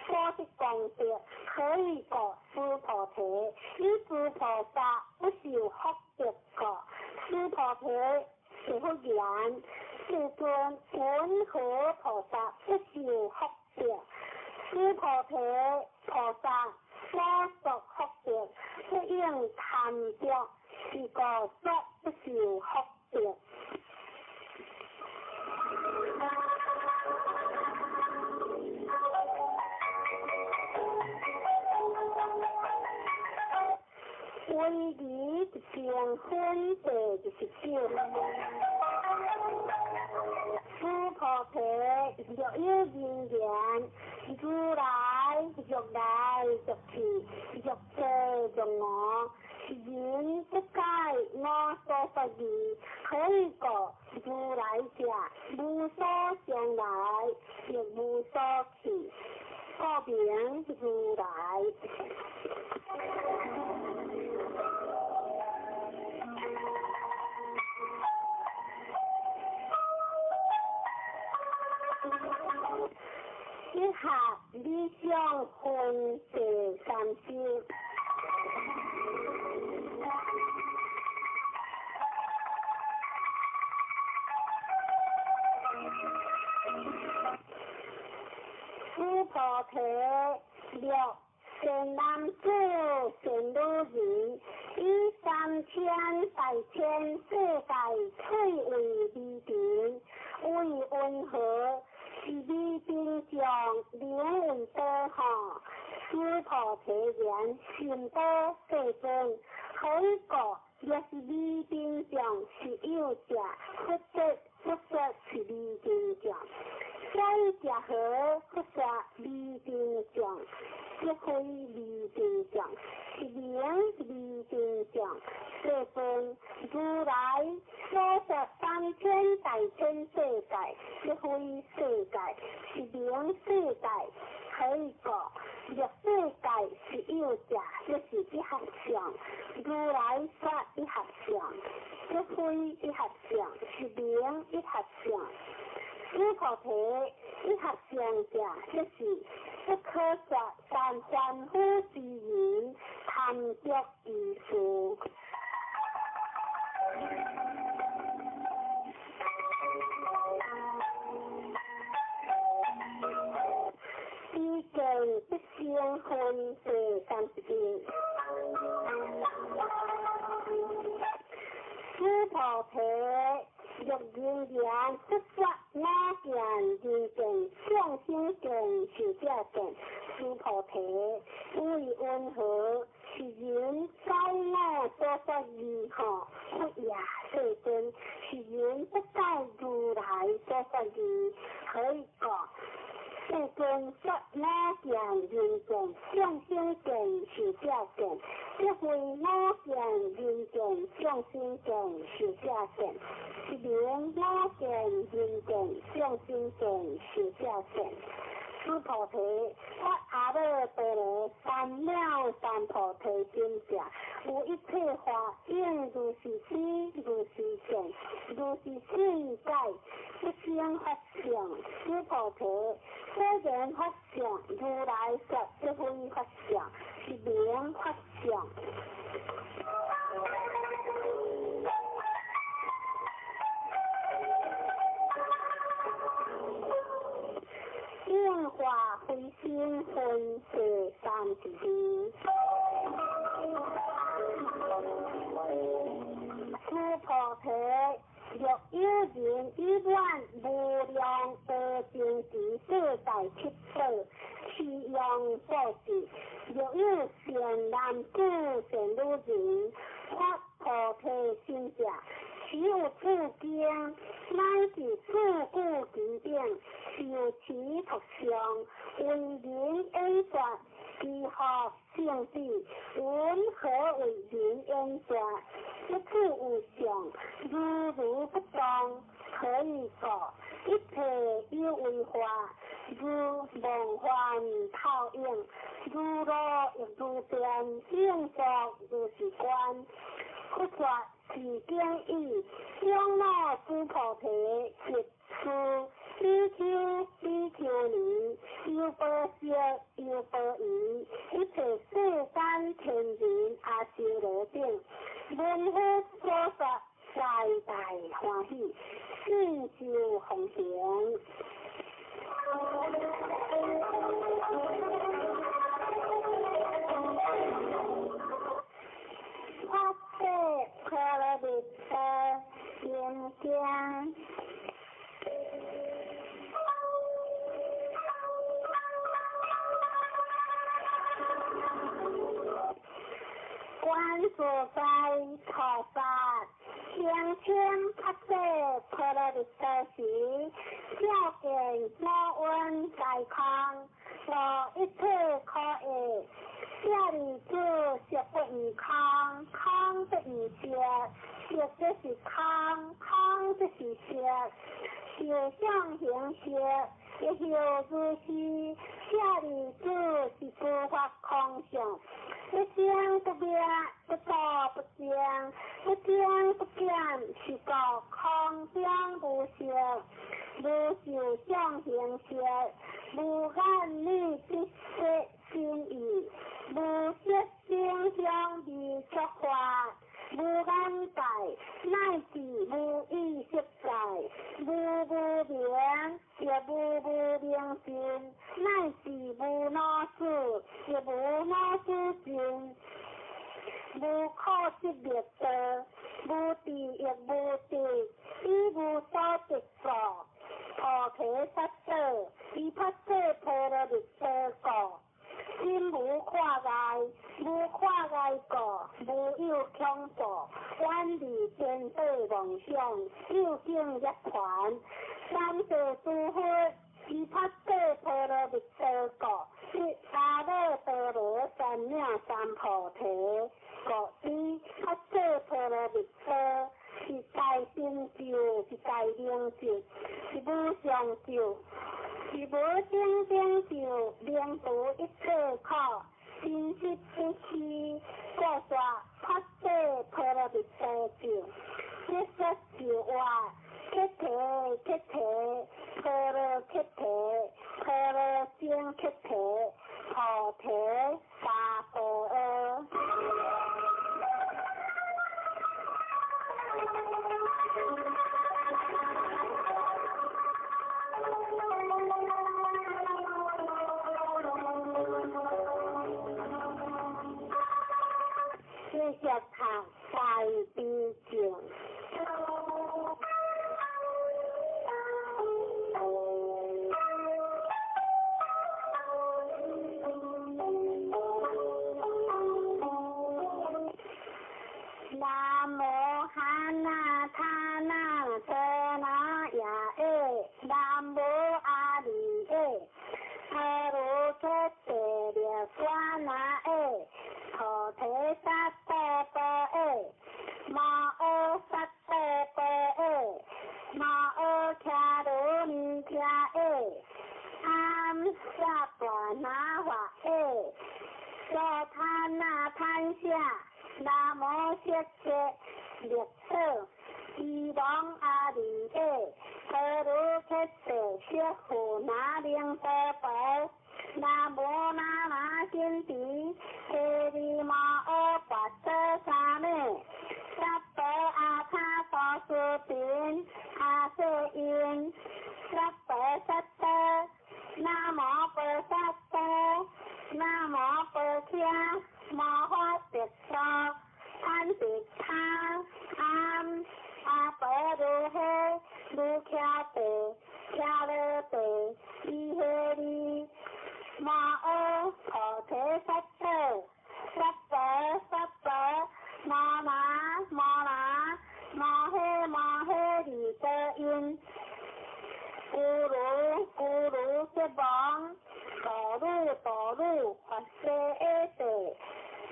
所得功德，何以故？须菩提，以诸菩萨不受福德故。须菩提，是佛言：世尊，云何菩萨不受福德？须菩提，菩萨所作福德，不应贪着，是故说不受福德。威仪成分第29。须菩提，若有人言：如来若来若去，若这若我，是人不解我所说义，何以故？如来者，无所将来，亦无所去，故名如来。一合理想分第30。须菩提，若善男子、善女人，以三千大千世界翠为微尘，为云何？是微尘众，名为宝吼。须菩提言：善宝世尊，何以故？若是微尘众是有者，佛说佛说是微尘众，所以者何？佛说微尘众，即非微尘众，是名微尘众。世尊，如来所说三千大千世界，即非世界，是名世界。何以故？若世界是有者，即是一合相。如来说一合相，即非一合相，是名一合相。须菩提，一合相者，即是不可说但凡夫之人贪着之事。知见不生分第31。须菩提，若人言不说我见、人见、众生见、寿者见，须菩提，为云何？是人解我所说义吼？佛也，世尊，是人不解如来所说义，何以故？世尊说我见、人见、众生见、寿者见，即非我见、人见、众生见、寿者见，是名我见、人见、众生见、寿者见。须菩提，说阿耨多罗三藐三菩提心者，有一切法应如是知，如是见，如是信解，不生法相。须菩提，虽然法相，如来说即非法相，是名法相。应化非心分第32。须菩提，若有人以满上布施。若有善男子、善女人，发菩提心者，持有此经，乃至四句偈顶，受持读诵，为人演说，其福胜彼。云何为人演说？一处有相，如如不动，何以故？一切有为法，如梦幻泡影，如露亦如电，应作如是观。佛说是经已，长老须菩提及诸比丘、比丘尼、优婆塞、优婆夷，一切世间天人阿修罗等，闻佛所说，皆大欢喜，信受奉行。发誓波罗蜜多心经。观自在菩萨声称发誓波罗蜜多时，照见五蕴皆空，无一切可爱。舍利子，色不异空，空不异色，色即是空，空即是色，受想行识，亦复如是。舍利子，是诸法空相，不生不灭，不住不增，不增不减，是故空中无色，无受想行识，无眼耳鼻舌身意，无色声香味触法，无眼界，乃至无意识界，无无明，亦无无明尽，乃至无老死，亦无老死尽，无苦集灭道，无智亦无得，以无所得故，菩提萨埵，以发誓波罗蜜多故。心无挂碍，无挂碍故，无有恐怖，远离颠倒妄想，究竟涅槃。三世诸佛，以发誓波罗蜜多故，得阿耨多罗三藐三菩提。故知发誓波罗蜜多是大成就，是大明咒，是无上咒。是无顶顶咒，能除一切苦，真实不虚。故说发誓波罗蜜多咒，一说就话，菩提菩提，波罗菩提，波罗僧菩提，菩提萨婆诃。继续读大悲咒。南无哈那他那陀那耶耶，南无阿弥耶，阿罗诃帝力娑那耶，菩提萨埵波耶，摩诃萨埵波耶，摩诃迦罗尼迦耶，阿萨婆那华耶，娑他那贪下，南无色界力所，伊王阿弥耶，阿罗诃帝舍护那灵多婆，南无那罗辛提，提利摩诃跋陀沙弥，萨婆阿他多斯频，阿瑟因，萨婆萨多，南无婆萨多，南无婆伽摩诃萨多，贪得他阿阿婆如诃如伽地伽罗地伊诃利。摩訶菩提萨埵，萨婆萨婆，摩那摩那，摩诃摩诃利多因，咕噜咕噜吉王，哆噜哆噜法师阿地，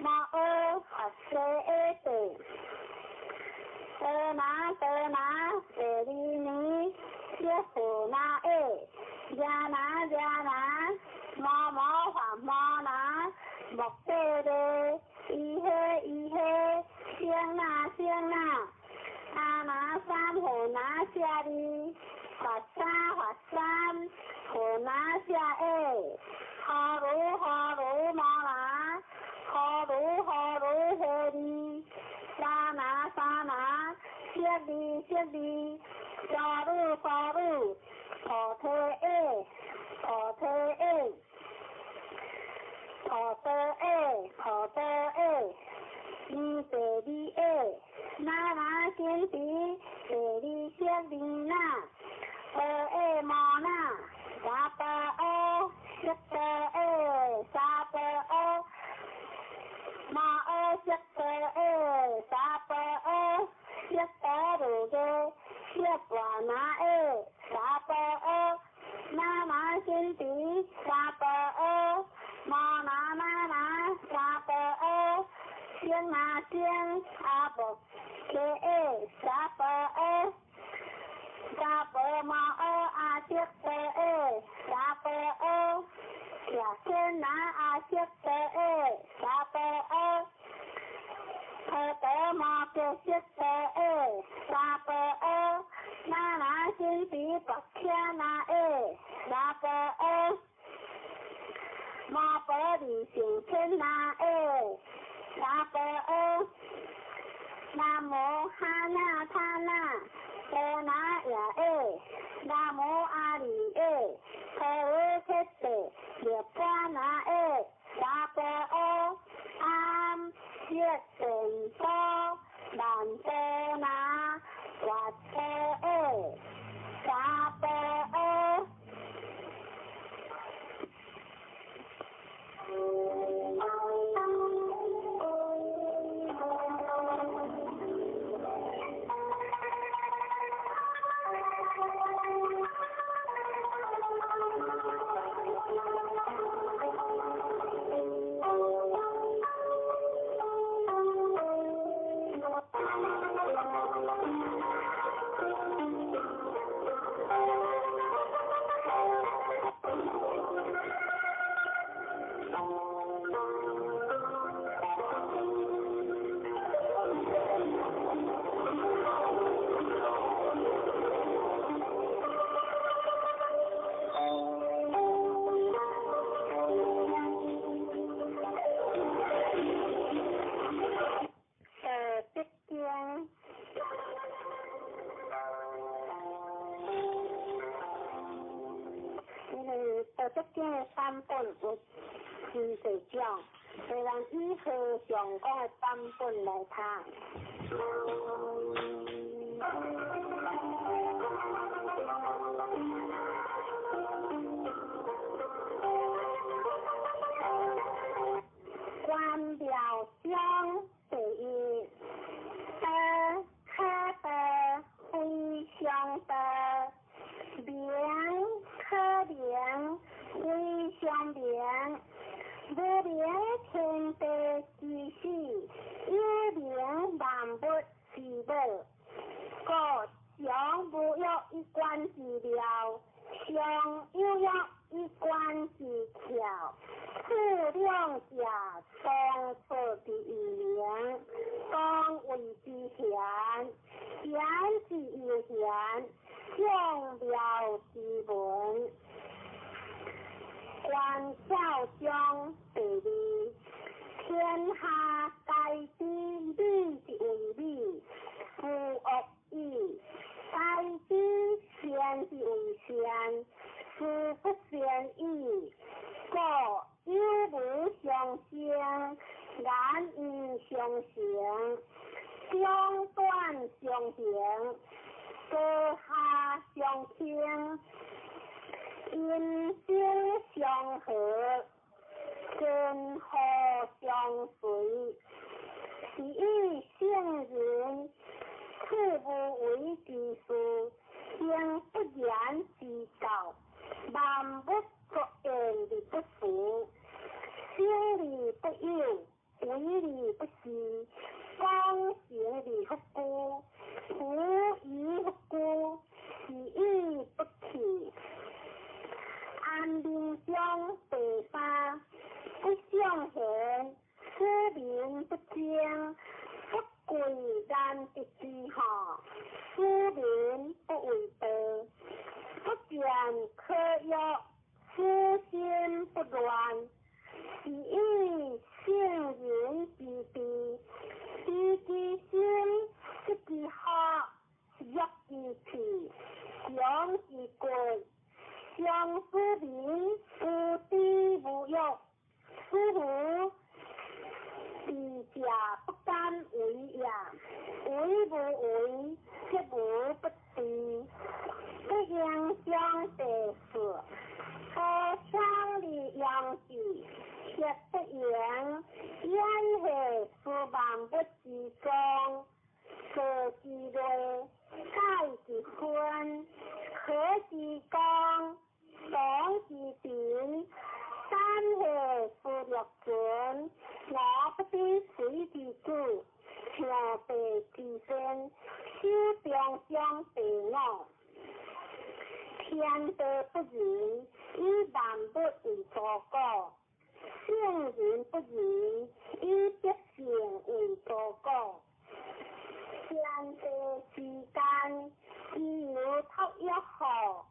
摩诃法师阿地，哆那哆那舍利尼，耶婆那耶，耶那耶那，摩摩华摩那，莫底咧，伊嘿伊嘿，声那声那，阿那三婆那舍利，法三法三，婆那舍耶，哈噜哈噜摩那，哈噜哈噜嘿利，沙那沙那，舍利舍利，沙噜沙噜，菩提耶，菩提耶，菩提耶，菩提耶，尼地利耶，那那金地，地利舍利那，婆耶摩那，沙婆阿，悉婆耶，沙婆阿，摩阿悉婆耶，沙婆阿，悉婆如耶，悉婆那耶，沙婆阿，那那金地，沙婆阿，摩那那那，沙婆阿，声那声，阿婆给耶，沙婆阿，沙婆摩阿阿悉婆耶，沙婆阿，耶天那阿悉婆耶，沙婆阿，婆陀摩给悉婆耶，沙婆阿，那那金地白天那耶，沙婆阿，摩婆利胜天那耶，沙婆阿，南无哈那他那，多那耶耶，南无阿弥耶，陀罗揭谛，涅槃那耶，沙婆阿，阿悉殿多，曼多那，跋陀耶，沙婆阿。版本有真济种，所以咱以和尚讲的版本来读。关庙章第一，道可道，非常道，名可名，非常名。无明天地之始，有明万物之母。故常无欲一观之妙，常有欲一观之窍。此两者同出之一名，同谓之玄。玄之又玄，众妙之门。观照章第二，天下皆知美之为美，夫恶语；皆知善之为善，夫不善语。故有无相生，难因相成，长短相形，高下相倾。天陰陽相合，善禍相隨，是以聖人處無為之事，行不言之教，萬物作焉而不辭，生而不有，為而不恃，功成而弗居，浮而弗居，是以不去。安民中第三，不尚賢，使民不爭，富貴難得之下，使民不為盜，不見可欲，使心不亂，是以聖人之治，知其心，得其福，弱其氣，強其骨，常使民無知無欲，使乎智者不敢為也。為無為，則無不治。不應將第四，何強而養之，則不盈。演化是萬物之宗，造之類，改之分，和之光，動之情，三下是六存，我不知水之主，象地之先，守中將第五。天地不仁，以萬物為刍狗；聖人不仁，以百姓為刍狗。天地之間，其有托一號，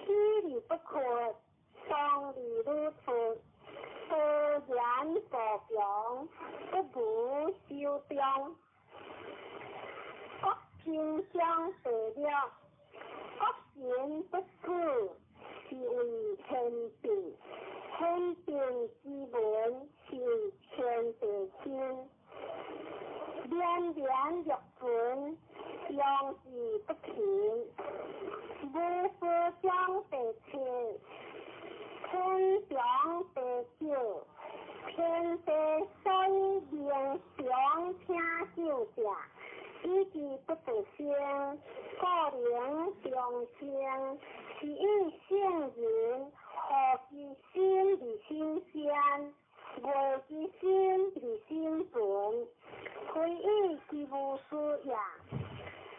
起而不缺，動而愈出，多言無窮，不如修中。國平將第六，國神不死，是謂天變。天變之文，是謂天地心。連連若存，養之不勤。無事將第七，天長第九，天地所以明常聽究者，以其不自生，故能長生。是以聖人何其心而心善，為其心而心存，非以其無事也，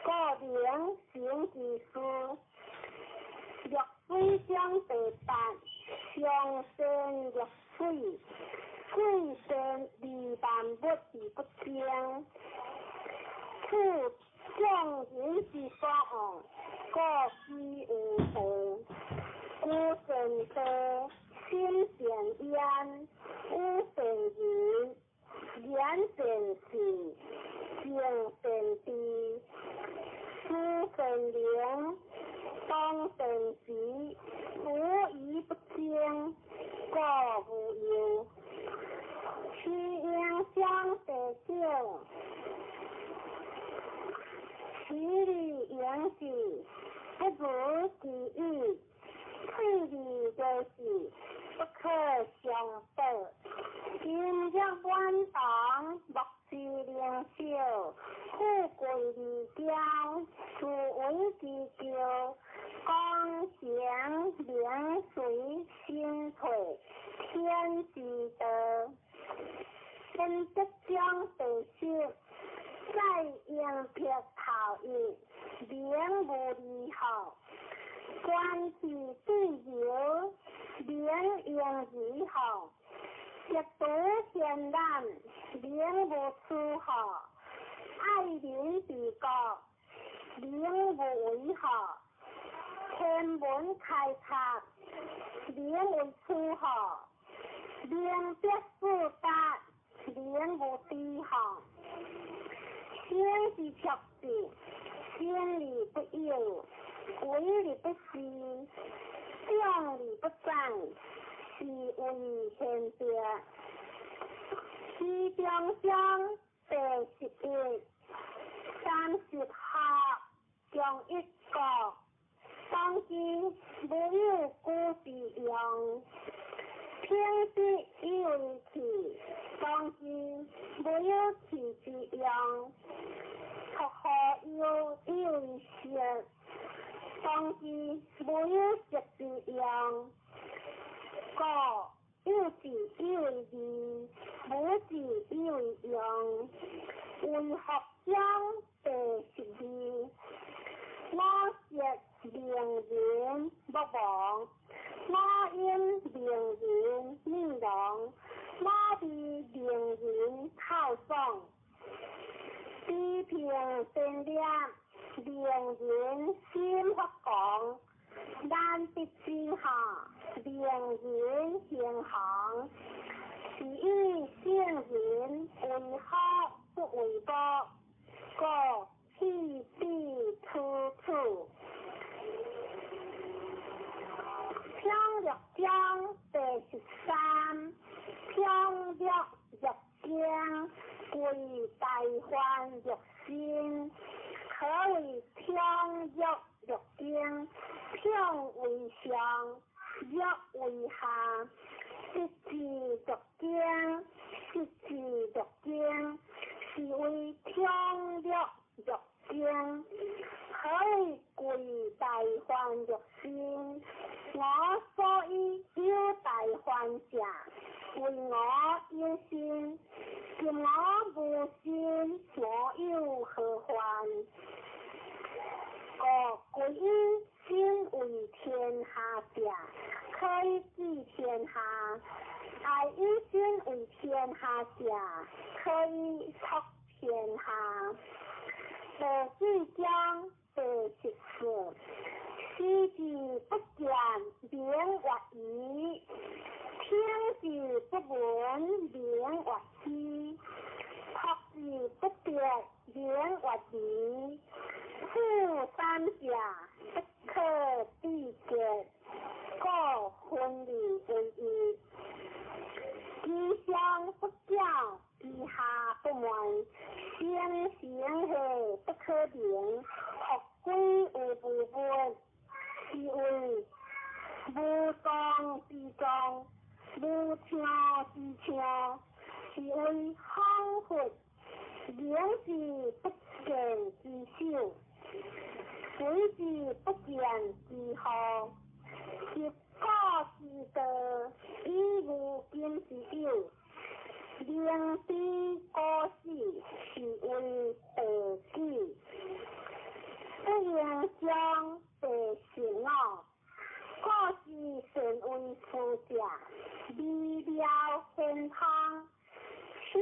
故能成其事。若水將第八，上善若水，水善利萬物而不爭。處眾人之所惡，故居無道。居善地，心善焉，語善仁，言善信，行善知，思善靈，動善時，無以不爭，故無憂。其應將第九，其利用之，不如其已；退而為之，不可相報。今日滿堂，莫之靈秀，富貴而驕，自為之驕，功成名遂身退，天之道。分德將第十，在應撇頭一，明無離號。官之對流，明應如號。極度天然，明無出號。愛民治國，明無為號。天文開拓，明為出號。明必四達，明無低號。生之卓輒，生而不有，為而不恃，長而不宰，是謂玄德。其中將第11，30學，中一國，當知無有久之用。聽之以為氣，當知無有氣之用。託何憂以為色，當知無有色之用。故有智以為義，無智以為用。為福章第十二，我色名人莫忘，我音名人耳聾，我味名人口爽。知平善念，名人心發狂。難得之下，名人行行。是以聖人為福不為福，故棄彼取此。品六章第十三，品六欲經，歸大梵欲心，何謂品欲欲經？品為上，欲為下。得之欲經，失之欲經，是謂品欲欲經。何謂歸大梵欲心？我所以有大梵者，為我有心。今我無心，我有何煩？故歸以心為天下者，可以治天下；愛以心為天下者，可以託天下。第四章第十四，視之不見，名曰夷；聽之不聞，名曰希；託之不得，名曰離。此三者，不可比較，故分離為一。其上不矯，其下不昧，聲聲係不可名，復歸有無物，是謂無狀之狀，無聽之聽，是謂恍惚，明之不見之首，隨之不見之後，習古之道，以無今之有，明知古死，是謂道舉。不應章第十五，古之善為師者，微妙顯通，深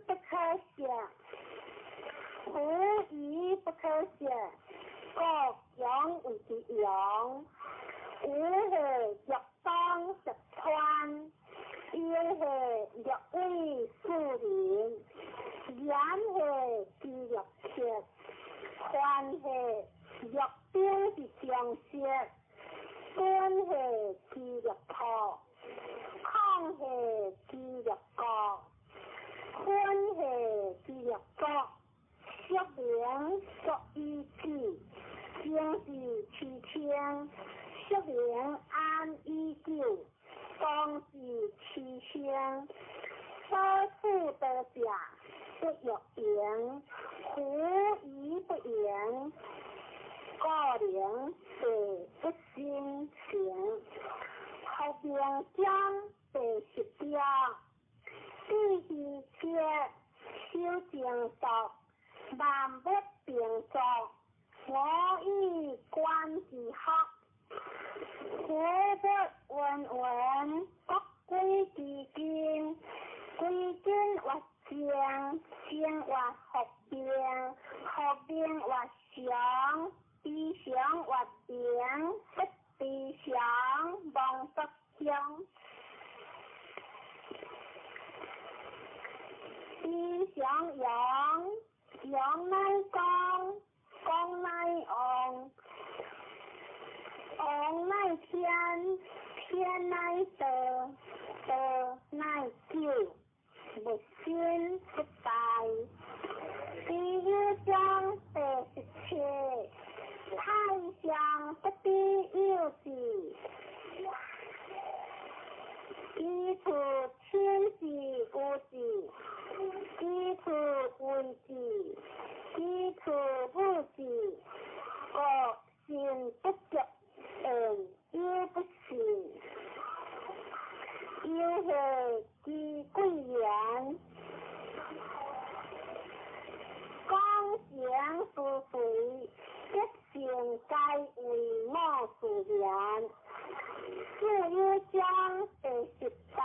不可測，狐疑不可測，故強為之用。有係欲當十川，有係欲為士人，言係之欲切，凡係欲兵之將色，本係之欲破，空係之欲國，昏係之欲國，釋名作以止，正是其清，釋名安以久，當是其聲。所處得者，不欲盈，狐疑不盈，故能地不生成。福明章第十六，智希切，守靜肅，萬物並作，我以觀之學。苦不溫文，國歸其根，歸根曰靜，靜曰復明，復明曰常，非常曰明，不非常，忘不鄉。非常陽，陽乃光，光乃旺，旺乃天，天乃道，道乃久，物生不敗。第一章第十七，太上不知。皆為我自然。四有章第十八，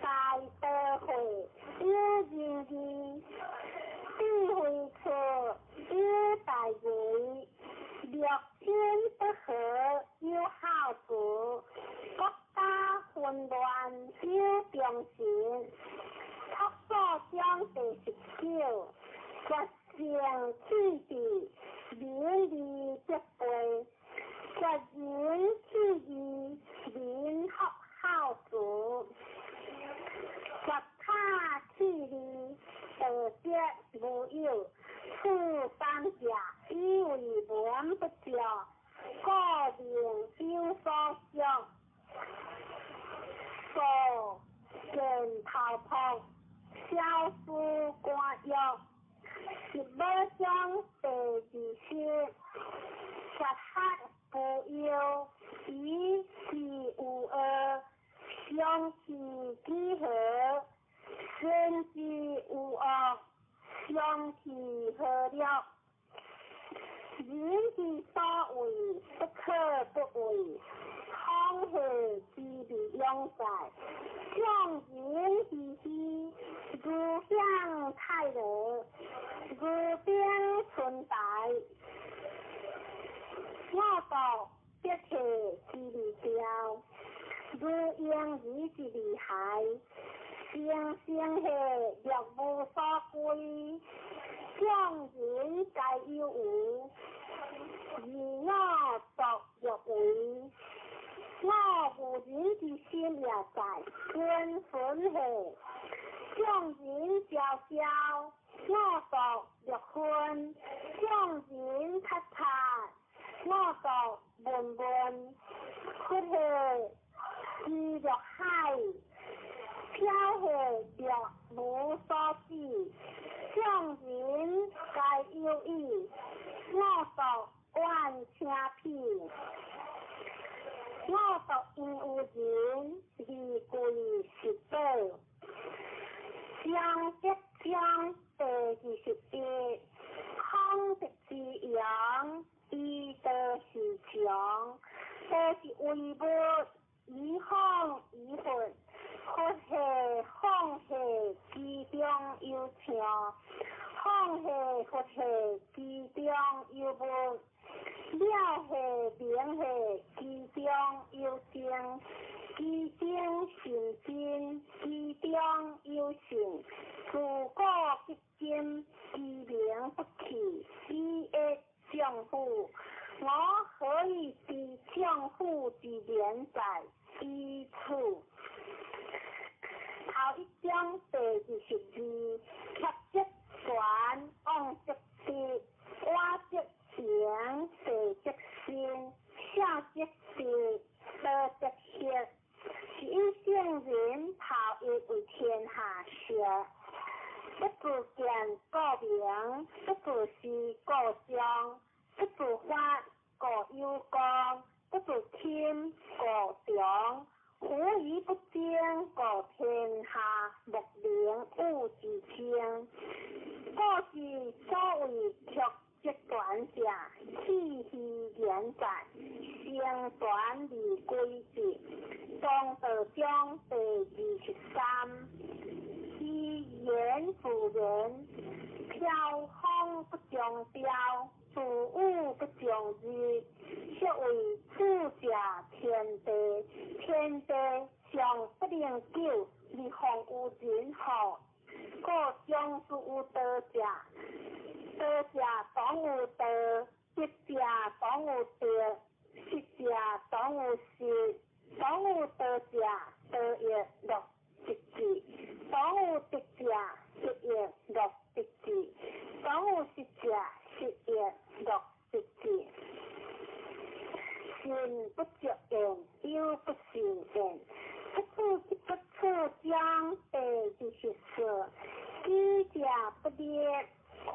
大道會有仁義，智慧處有大義，六親不和有孝慈，國家混亂有忠臣。樸素章第十九，絕聖棄智，仁義德備；絕仁棄義，民復孝慈。絕他棄利，道德無有。此三者，以為文不足，故另有所屬。素見頭璞，小思官欲。十五章第二十，絕學無憂，以事無惡，相去幾何？善之無惡，相去何了？人之所畏，不可不畏。況何之未勇哉？眾人之虛，如享太樂，如冰春台。我國必體之未雕，如嬰兒之未孩。生生係若無所歸，眾人皆有為，而我獨欲為。我無人之心也在，君分係眾人昭昭，我獨欲昏；眾人察察，我獨悶悶。佛係知若海，飄係若無所止。眾人皆有意，我獨願聽彼。我獨因有仁，而貴十寶。章德章第二十一，孔德之揚，以德是強。德是為物，以風以佛。佛係放係其中有聽，放係佛係其中有物。了係明係其中有精，其中甚真，其中有信。自古至今，其名不去，以益丈夫。我何以知丈夫之廉哉？以此。頭一章第二十二，曲則全，往則直，我則行，地則伸，孝則直，道則行。是以聖人頭一為天下師。不自見故明，不自私故彰，不自發故有功，不自謙故長。夫以不爭，故天下莫能與之爭。故之所謂曲則全者，氣虛言在，成全而歸之。莊道章第二十三，其言自然，飄風不終朝，自雨不終日，是謂此者天地，天地尚不能久，而況有人乎？故將之有道者，道者當有道，德者當有德，失者當有失。當有道者，道亦樂得之；當有德者，德亦樂得之；當有失者，失亦樂得之。信不足言，有不信言。不處不處章第二十四，己者不立，誇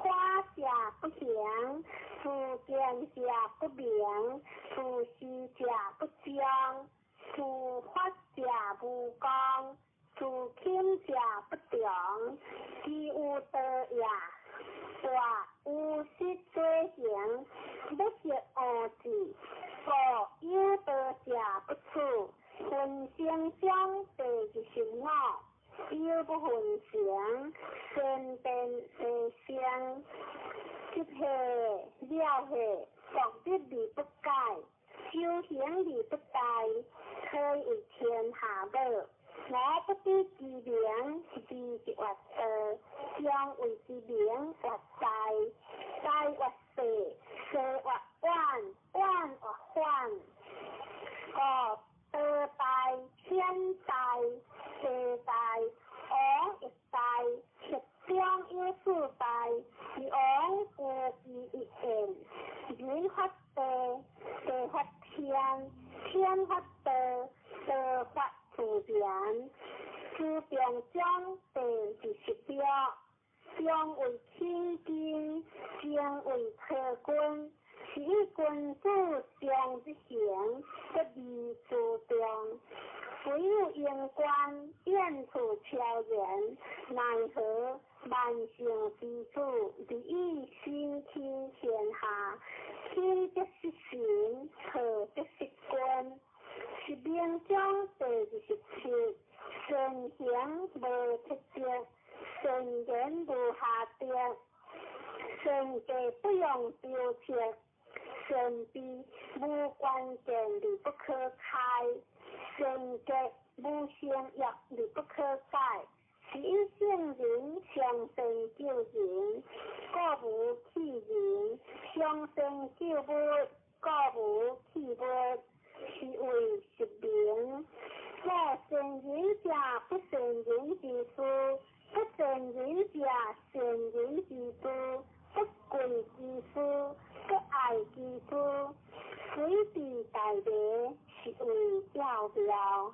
者不行，自見者不明，自私者不彰，自發者無功，自謙者不長。其有道也，大有失做行，欲學惡成，善变地生，执下了下，独立而不改，修行而不怠，可以为天下母。我不知其名，而越道，将为之名越大，大越细，细越远，远越反。故道大、天大、地大、王亦大，十中有四大，是王有其一言。人发地，地发天，天发道，道发自然。自中章第26，中为起根，静为体根，是以君子常日行，不离自重。唯有用观，远处超然，奈何万圣之主，而以身听天下，轻则失神，错则失君。十明章第27，善行无铁质，善言无瑕德，善计不用雕刻，善闭无关键而不可开，善结无成约而不可改。是以圣人上善救人，故无弃人；上善救物，故无弃物。是谓实名。若善人者，不善人之师；不善人者，善人之助；不贵之师，不爱之师。随地大利，是为要妙。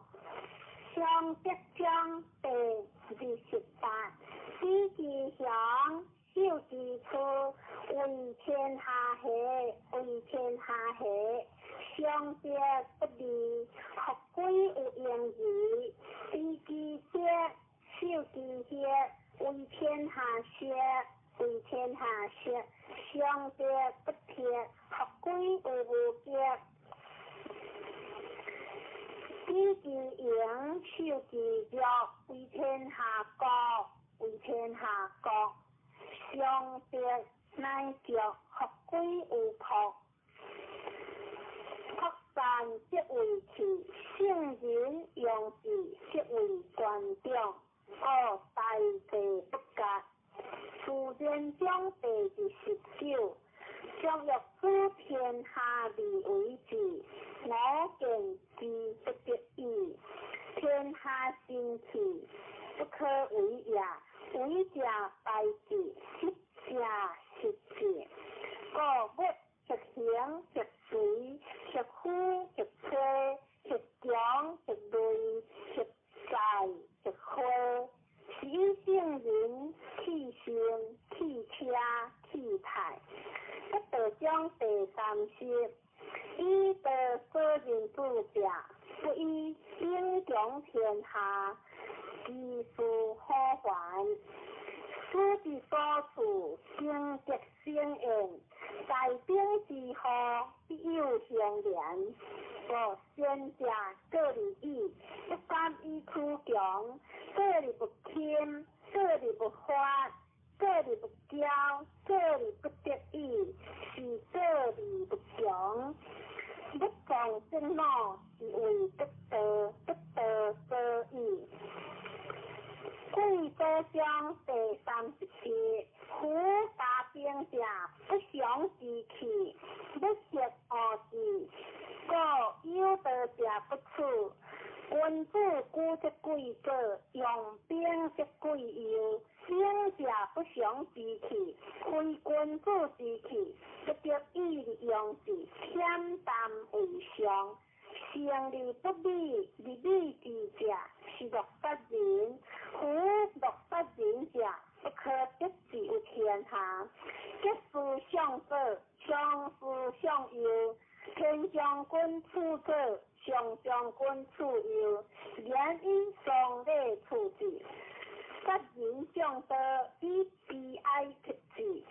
上德章第28，知其详，守其处，为天下下，为天下下。上德不离，复归有用矣。知其德，守其血，为天下学，为天下学。上德不铁，复归有无德。知其盈，守其弱，为天下国，为天下国。上德乃强，复归有朴。朴善则为器，圣人用之则为权重。故大地不割。自然章第29，将欲主天下而为之，我见之不得已。天下兴起，不可为也。为者败之，失者失之。故物或形或随，或虚或吹，或强或锐，或在或虚。是以圣人弃身、弃车、弃泰。不道章第30，以道所任主者，不以兵强天下，其事可还。此之所处，成德生厌，在兵之后，必有相连。故先者过而已，不敢以趋强，过而不轻，过而不发，过而不骄，过而不得已，是过而不强。不讲正脑，是为得道，不得所以。贵州章第37，夫大兵者，不祥之气，不协恶之，故有道者不处。君子居则贵左，用兵则贵右。兵者不祥之气，非君子之气，不得已而用之，恬淡为上。胜而不美，而美之者，是乐杀人。夫乐杀人者，不可得志于天下。得失相左，相思相右。天将军处左，上将军处右，言以双礼处之。杀人将刀，以悲哀克之。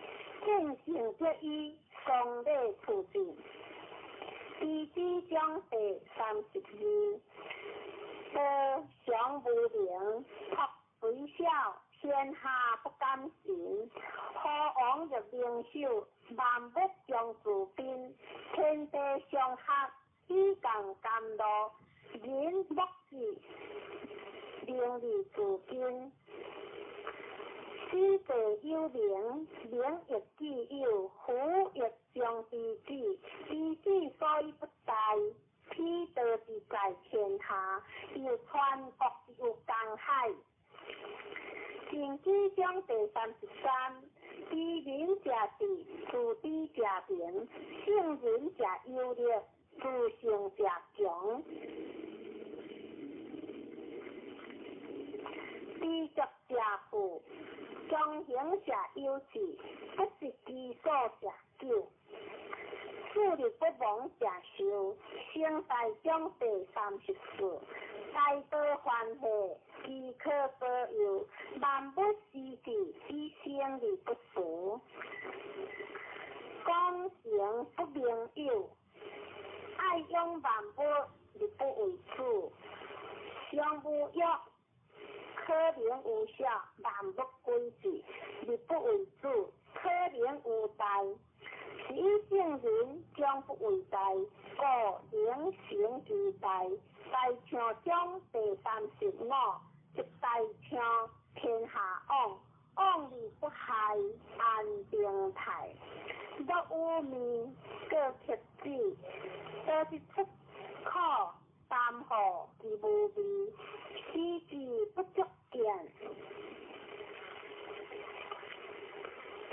见性则以双礼处之。地支章第32，道常无名，朴虽小，天下不敢信。何王欲灵秀，万物将自宾。天地相合，以共甘露。人莫智，名利自根。此地有灵，灵亦具有，福亦将之子。之子所以不大，彼道之在天下，又传国之有江海。经济章第33，知人者智，自知者明；胜人者有力，自胜者强。知足者富，强行者有志，不失其所者久。树立不亡者寿。成大章第34，大道欢喜，其可保佑；万物施之，以生而不俗。讲成不明有，爱养万物而不为主。上无欲，可能有小；万物归之，而不为主。可能有大，是以圣人将不为大，故能成其大。大象章第35，一大象天下往，往而不害，安定泰。若有面，过克子，多是出苦，担负其无味，使之不足见。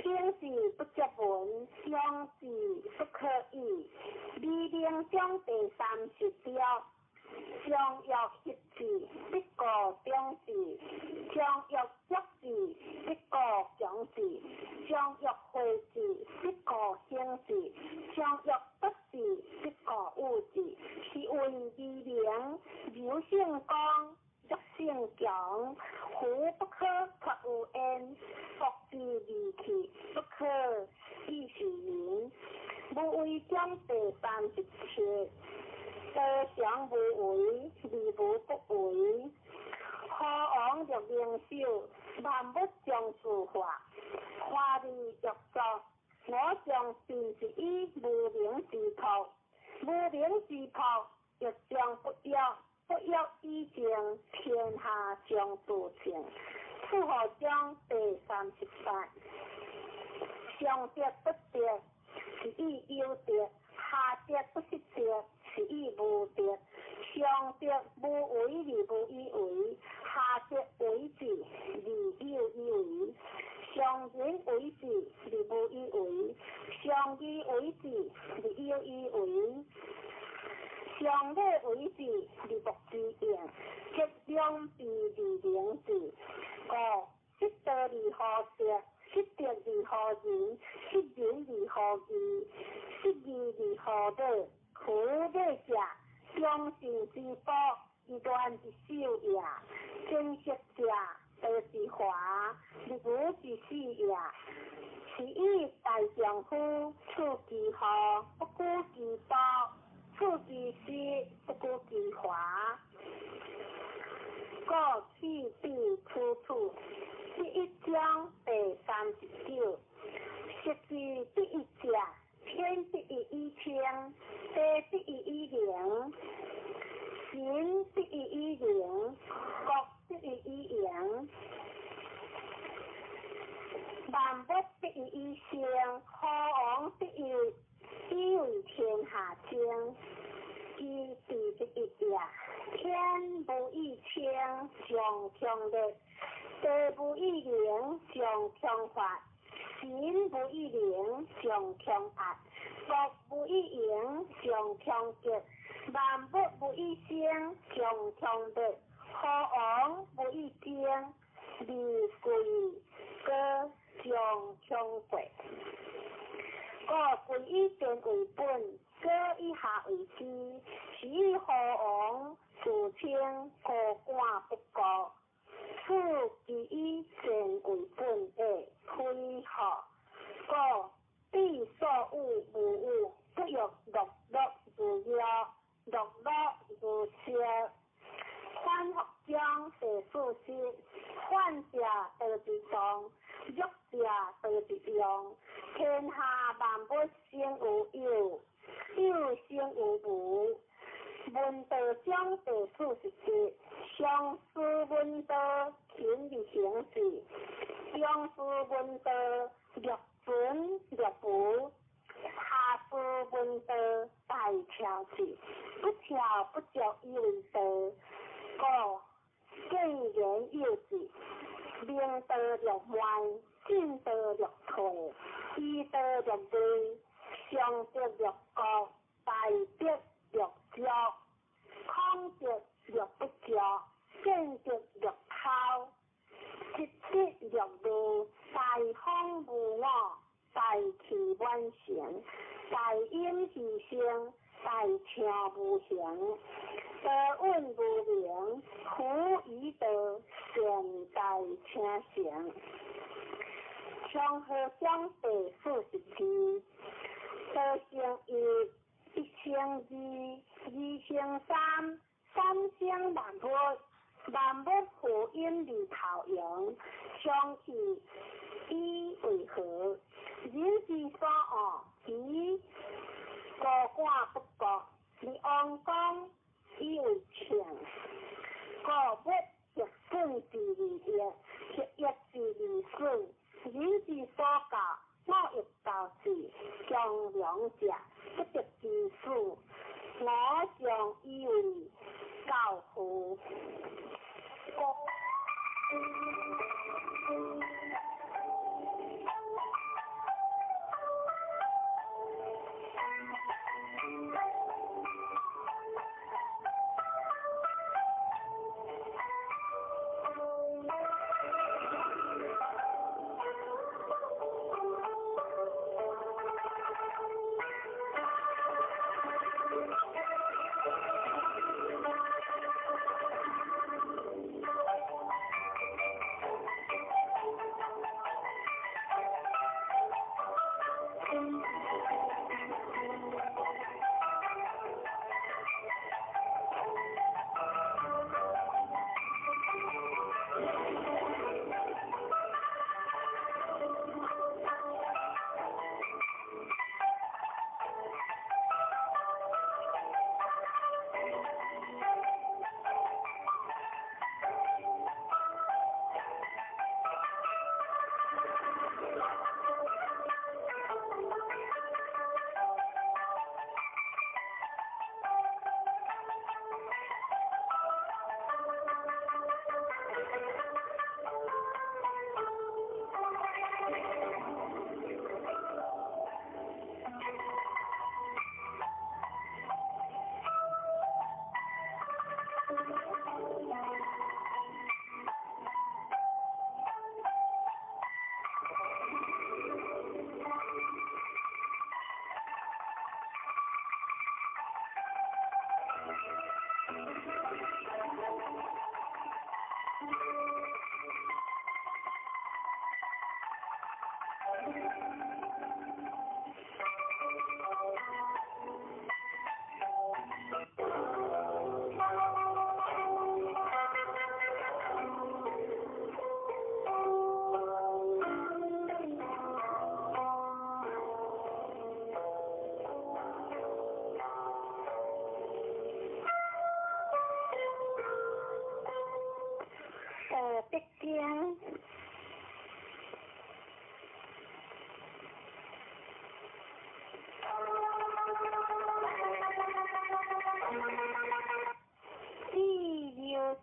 听之不足闻，想之不可语。美名章第36，将欲协之，必故长之；将欲足之，必故强之；将欲废之，必故兴之；将欲不之，必故有之。是谓美名，柔胜刚，弱胜强。夫不可脱有焉，国之利器，不可以示人。无为章第37，道常无为，而无不为。何王欲灵秀，万物将自化，华而欲作。我将尽是以无名之朴，无名之朴欲将不欲，不欲以静，天下将自清。楚河章第38，上德不德，是以有德；下德不失德，是以无德。上德无为而无以为，下德为之而有以为。上仁为之而无以为，上义为之而有以为。上礼为之而莫之用，则两弊而明之。故失道而后德，失德而后仁，失仁而后义，失义而后礼。夫礼者，忠信之宝，以乱之首也；珍惜者，道之华，而无之始也。是以大丈夫处其祸，不顾其暴；处其失，不顾其华。故去彼处处。第一章第39，失之第一者，天第一以清，地第一以灵，神第一以灵，国第一以盈，万物第一以生，何王第一以为天下精。其地第一也，天无以清，将强烈；地无以灵，将强发；神无以灵，将强压；国无以盈，将强极；万物无以生，将强灭；何王无以精，而贵高将强国。故贵以贱为本，高以下为师。是以何王自称高官不高，此其以贱为本的非何？故彼所有无有，不欲乐乐如药，乐乐如烧。反复章第40，反用，弱者道一用。天下萬物生有有，有生有無。聞道章第47，上師聞道勤而行事，中師聞道略存略無，下師聞道大巧智，不巧不足以為道。故見言有智，明道略慢，進道略退，依道略微，上德略高，大德略足，空德略不足，見德略偷，實德略微，大方無我，大器晚成，大音希聲，大唱無形，道蘊無明，夫以道善大請成。長河章第42，道成一，一成二，二成三，三成萬物，萬物呼應而頭揚，相去以為和。人之所惡，其孤寡不國，而王公以為稱。故物逆損之而益，逆益之而損。人之所教，我欲教之，強梁者不得其死。我將以為教父。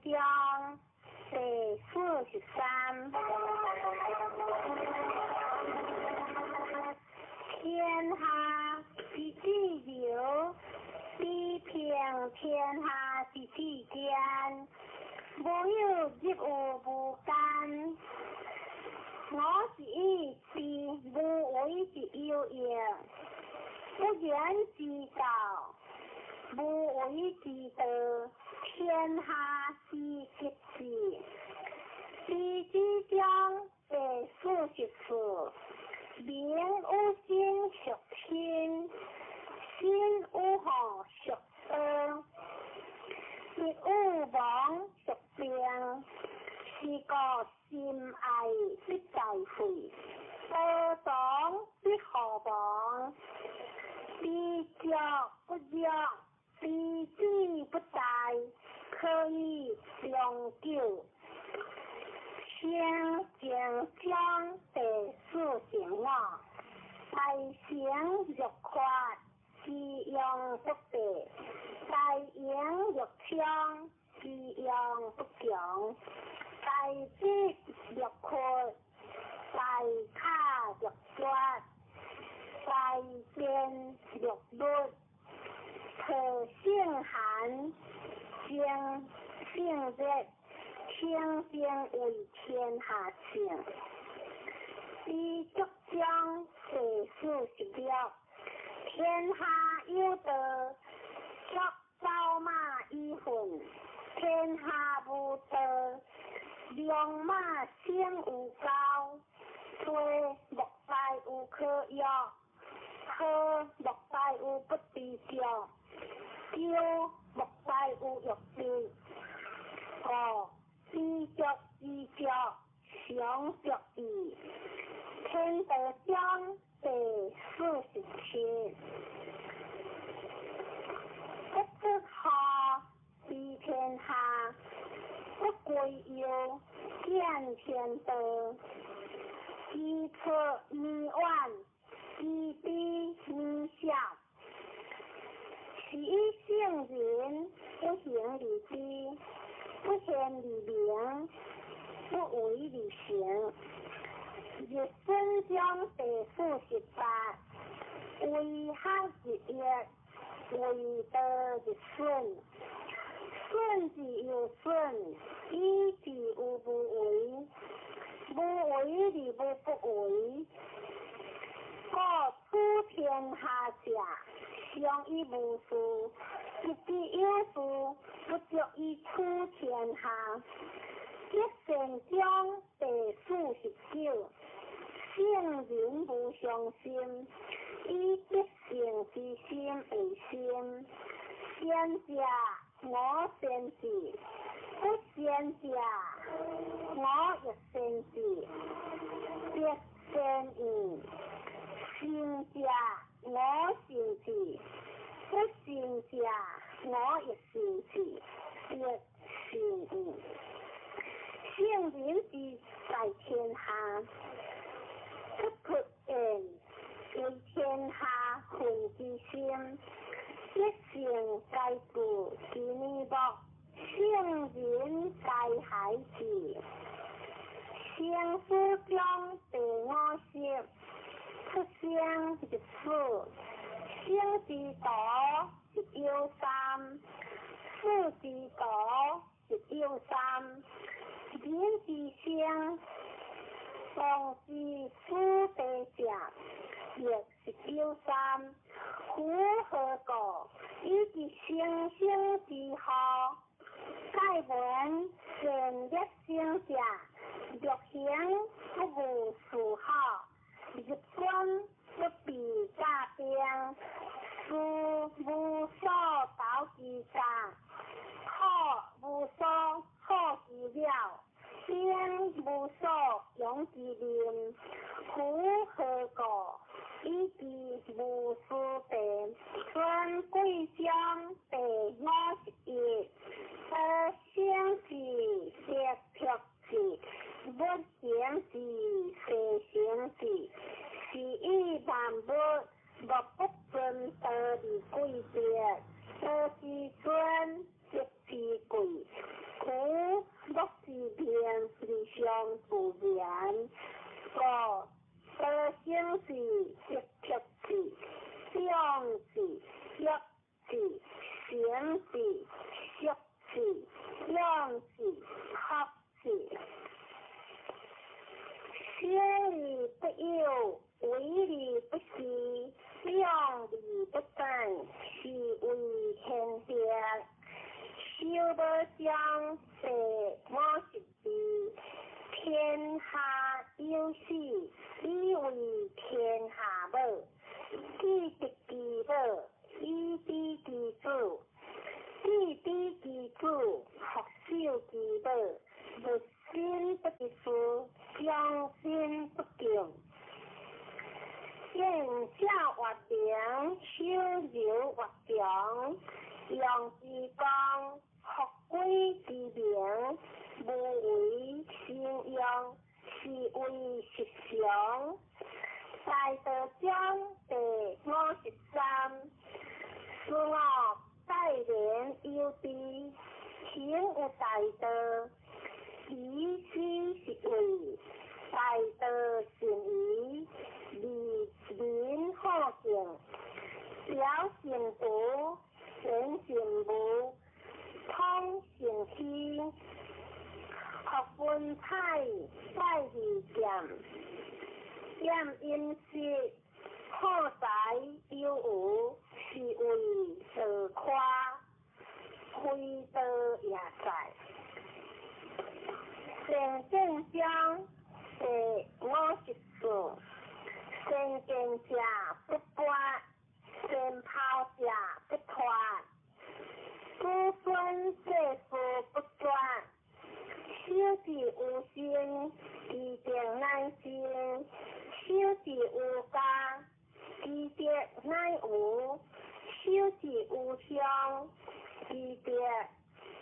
章第43，天下之至柔，比平天下之至堅，無有入於無間。我是以知無為之有益，不言之道，無為之道，天下之極致。地之章第44，民有心屬天，心有福屬道，必有亡屬兵，是故心愛必在足不弱，知止不殆，可以長久。聖經章第45，大成若缺，其用不廢；大盈若衝，其用不窮；大節若闊，大卡若絕，大變若律，特性寒，精性熱，清淨為天下聖。知足章第46，天下有道，足走馬以奮；天下無道，良馬生有狗。地莫大有可約，河莫大有不知足，丘莫大有欲得。故知足之足，常足矣。天道章第47，不出戶，知天下；不歸右，見天道。知出彌遠，知彼彌少。是以聖人不行而知，不言而明，不為而成。日損章第48，為學日益，為道日損。損之又損，以至於無為。無為而無不為。故處天下者，常以無事；得之有事，不足以處天下。德善章第49，聖人無常心，以德性之心為心。善者我善之，不善者我亦善之。德善焉，善者我善之，不善者我亦善之。德善焉。聖人之在天下，不出言，為天下分之心。德性皆具其面目，聖人皆孩子。生死章第50，出生入死，生之徒一有三，死之徒一有三。人之生，當知死地者，亦是有三。夫何故？以知生生之禍。蓋聞善惡生者，欲行不務事好，入軍不避甲兵，事無所投其甲，苦無所好其了，兵無所用其民。夫何故？以知無私地。尊貴章第51，得生之得脫之，不行之得成之，是以萬物莫不尊道而貴別，道之尊，德之貴。故莫之命而相自然。故得生之得脫之，長之弱之，成之息之，養之合之。生而不有，為而不恃，養而不散，是謂玄德。修無章第52，天下有死，以為天下母；既得其母，以知其子；既知其子，復守其母。物身不自私，將心不敬。一見照越明，守柔越強，陽之光，復歸之明，無為生用，是為實常。大道章第53，事我待人有知，行有大道，以此是為大道善疑，利民好敬，表善德，顯善無，通善虛，學文采，載利劍，厭飲食，好財有餘，是為道誇，非道也在。聖見章第54，先見者不拔，先拋者不脫，子孫世事不絕，守之有心，其德乃生；守之有家，其德乃無；守之有鄉，其德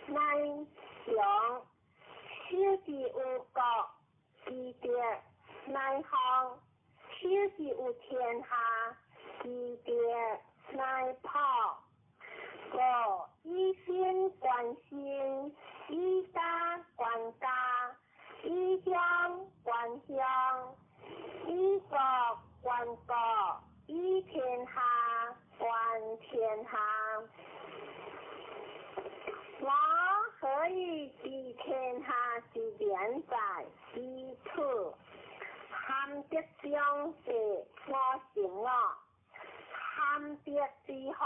乃強；守之有國，其德乃方；守之有天下，其德乃普。五以身觀身，以家觀家，以鄉觀鄉，以國觀國，以天下觀天下。我何以知天下之變哉？以此含德章第55，含德之後，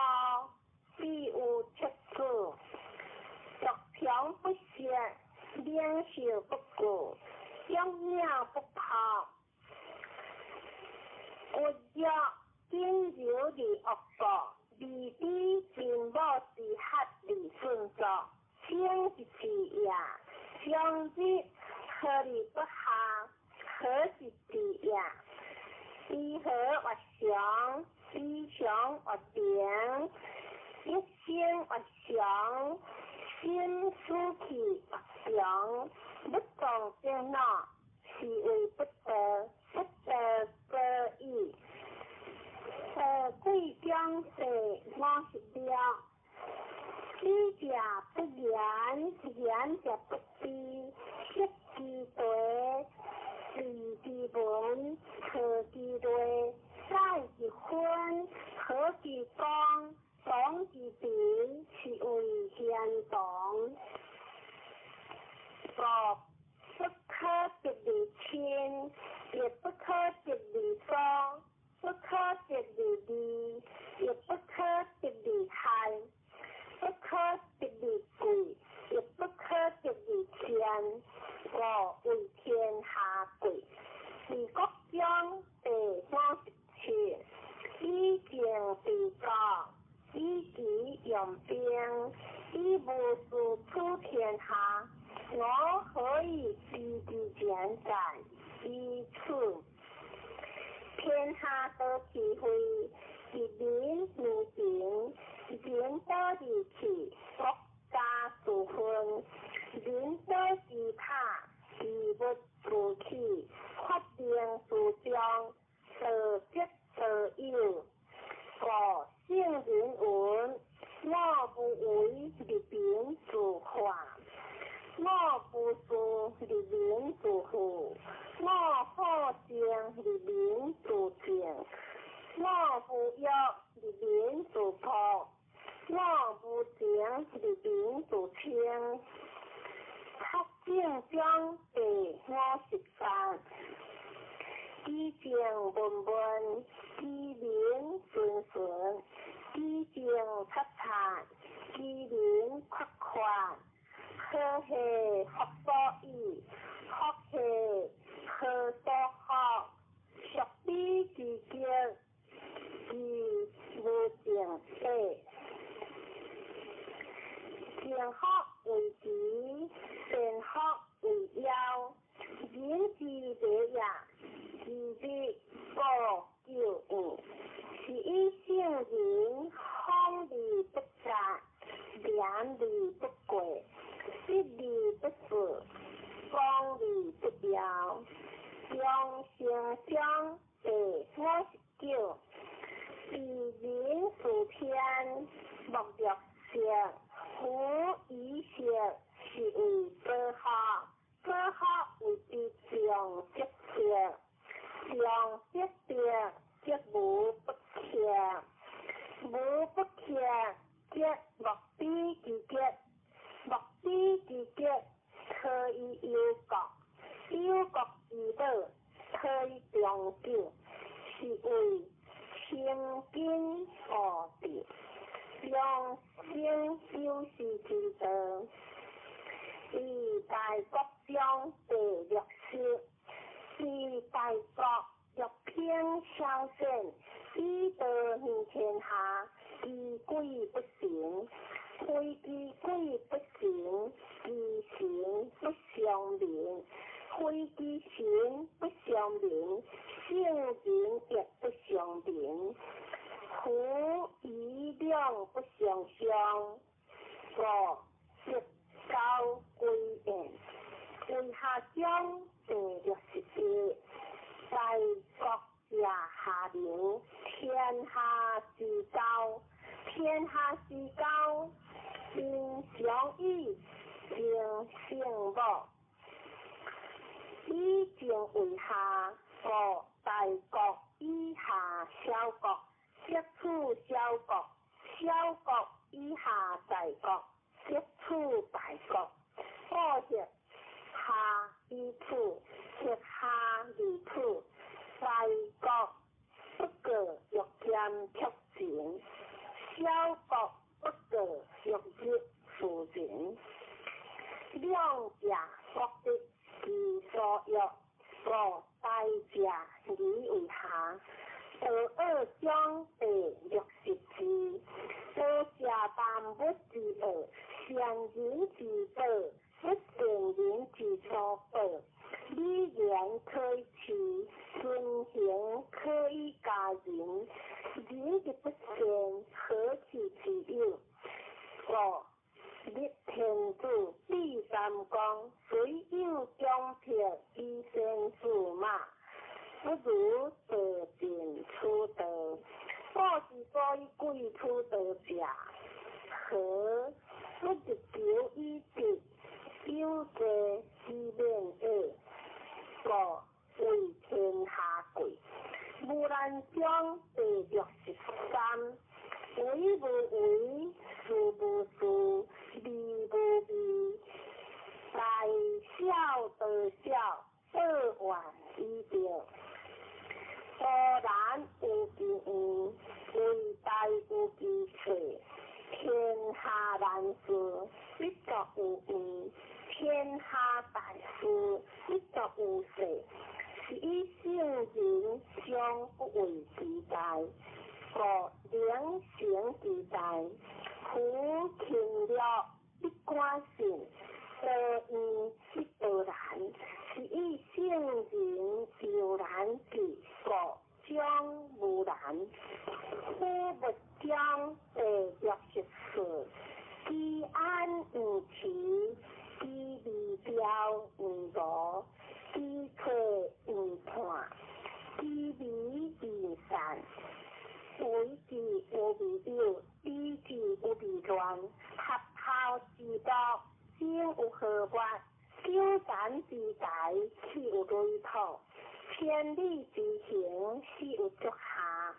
必有七子。獨強不息，領袖不顧，養鳥不拋，骨弱僅柔而惡國，未知秦母之合而順作，生之治也。長日何而不下？何是治也？知和越常，知常越平，一生越常，心思氣越常，不動正腦，是為不得，不得過矣。道貴章第56，知者不言，言者不知，識之達，利之文，和之類，載之分，和之光，當之平，是為賢同。五不可得而親，亦不可得而疏，不可得而利，亦不可得而害，不可得而貴，亦不可得而賤。故為天下貴。治國章第57，以政治國，以己用兵，以無事取天下。我何以知之變哉？以此天下得智慧，一民如平，人得而去，國家自分；人得之塔，其物自起，發明自彰，道德道有。故聖人云：我無為而民自化，我無事而民自富，我好靜而民自靜，我無欲而民自樸，我無情而民自清。德政章第58，其政文文，其民順順，其政察察，其民闊闊。何係福所倚，福係何所福？屬彼之極，其無正體。正福為慈，善福為夭。人之禮也，其日故久遠。生章第59，鄙人事天，莫若色，夫以色是为保护，保护谓之常则色，常则得，则无不克，无不克，则莫比其极，莫比其极，可以忧国，忧国之宝，可以长久，是谓清净悟地，众生修持之道。于大国中第六十，于大国欲偏小善，以道行天下，其鬼不成，非其鬼不成，其神不相明，非其神不相明，圣人亦不相明。夫以两不相伤，故得交归焉。为下章第61，大国者下流，天下之交，天下之交，民常以情圣母，以情为下，故大国以下小国，则处小国；小国以下大国，则处大国。故协下以处，协下而处，大国不过欲兼却情，小国不过欲入夫人。两者各得其所欲，故大者而为下。道恶章第62，道者万物之恶，善人之宝，不善人之所宝。语言可以辞，尊行可以加人。人之不善，何其之有？故立天子，立三公，虽有强迫以先驷马，不如道尽此道。古之所以贵此道者，何不日求以得，有济以免厄，故为天下贵。无难章第63，为无为，事无事，味无味，大小道小，报怨以得。乌兰有其圆，为大有其小，天下难事，必作有圆；天下大事，必作有细。是以圣人常不为其大，故能成其大。夫勤乐必寡信，道远必道难。是以圣人犹难至，故将无难。夫物章第64，居安毋迟，居未兆毋误，居退毋叛，居微未散。为之有未有，比之有未乱。合孝之国，生有何物？纠缠之财，岂有累土？千里之行，始有足下。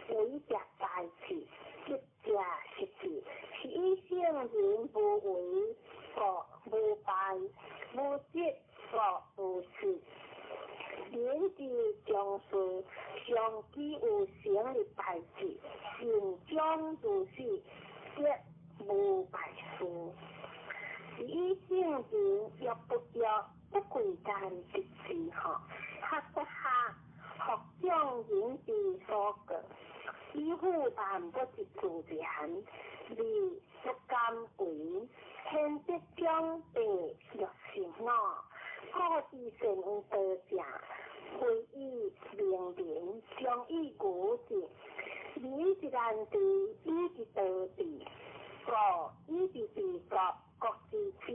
为者大智，执者失智。是以圣人无为，故无败；无执，故无失。人之将事，常期有成的代志，善终如始，则无败事。是以圣人欲不欲，不贵间得志吼，学不学，学众人之所过，以辅万物之自然，而不敢为。天德章第65，古之善于道者，非以明民，将以愚之。民之难治，以之道治。故以之治国，国之治；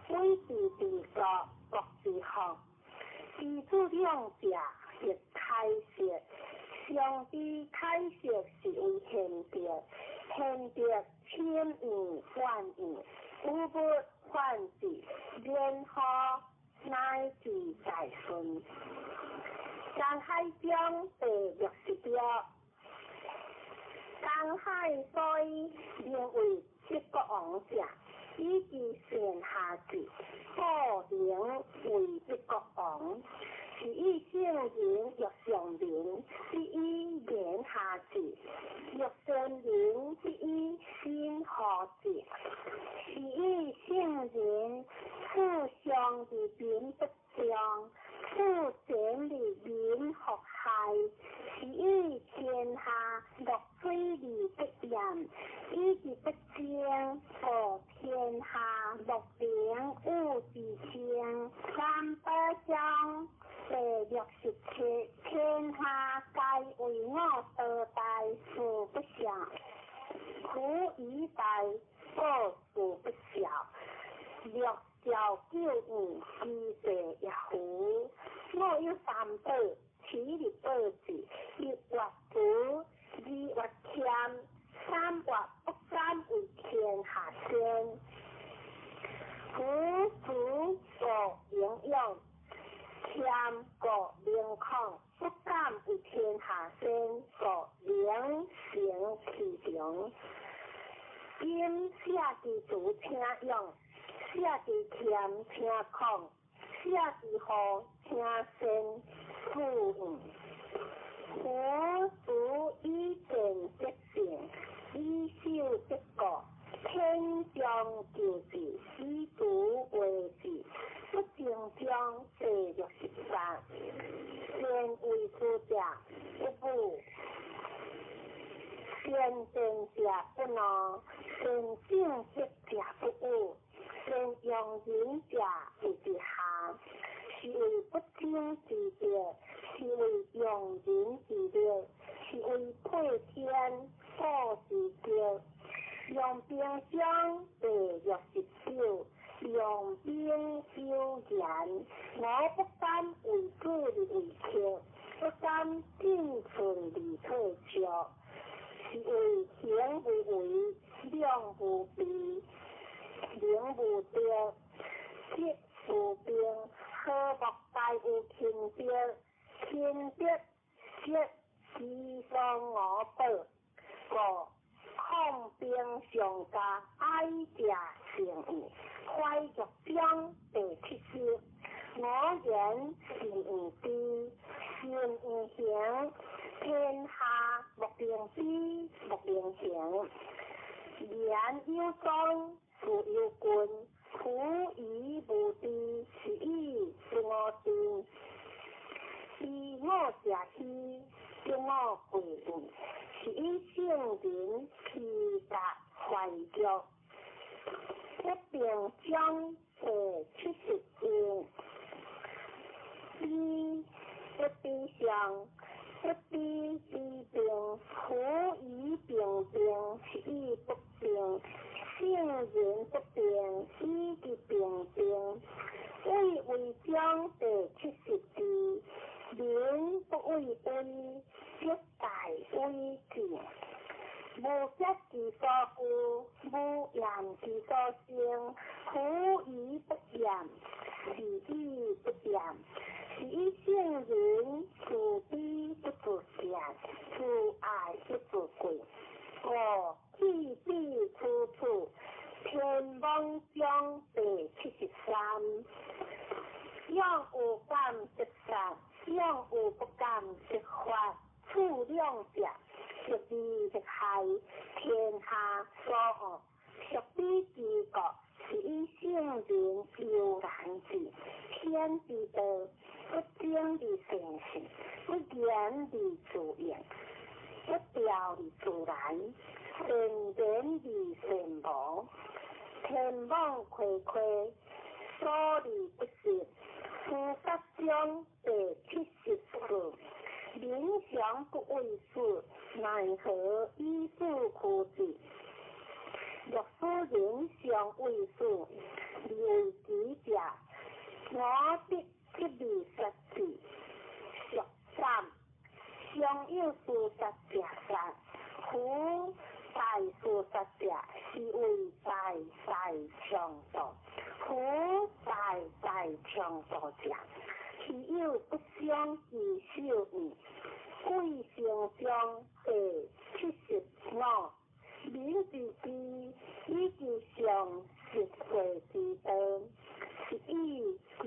以之治国，国之福。知足量者亦開釋，上知開釋是為賢德，賢德千樣萬樣，有物反智，然後乃至大順。江海章第60條，江海所以名為北國王者，以其善下智，故名為北國王。是以聖人欲上人，必以言下智；欲善人，必以心和智。是以聖人處上而民不爭，處賤而民復害。是以天下樂水而不淹，以其不爭，故天下樂能與之爭。三寶章第67，天下皆為我多大，事不肖；苦以大，故事不肖。六兆九五，其地也符。我有三寶，起日寶智，一月慈，二月謙，三月不敢為天下先。夫慈故能勇，謙故能孔，不敢為天下先，故能成其長。今舍其慈請勇，舍其謙請孔，舍其和請先，富養。夫慈以賤得勝，以守得國，天將救治，以慈為治。不爭章第68，善為士者不武，善辯者不怒，善正直者不忤，善用人者為之下。是為不爭之德，是為用人之力，是為配天保之德。用兵章第69，用兵有言，我不敢為主而為客，不敢進寸而退卻，是為行無為，量無備，能無德，德無兵，何莫大有勤德？勤德則其所我保，故抗兵上加愛者成義。懷玉章第70，我言善毋知，善毋行，天下莫能知，莫能行。言有宗，事有根，夫疑無知，是以不我知。知我者希，得我貴矣。是以聖人披甲懷玉。不平章第71，彼不比上，不比比平，夫以平平，是以不平。聖人不平，以其平平。畏威章第72，民不畏威，則大威至。無德之所居，無言之所生。夫疑不言，是以不言。是以聖人自卑不自賤，自愛不自貴。故去彼處處，天網章第73。勇有感則殺，勇有不感則罰。處兩者，適而適害，天下所惡。屬彼之國，是以聖人悠然治。天之道，不爭而善事，不言而自應，不調而自然，善言而善無。天網恢恢，疏而不失。司法章第74。民常不畏死，奈何以死驅之？若使人常畏死，而為己者，我必执二杀智，俗斩，常有事杀者杀，夫大事杀者，是为大大强盗。夫大大强盗者，是有不相之受义。贵成章第75，明之知以及上实会之道，是以知。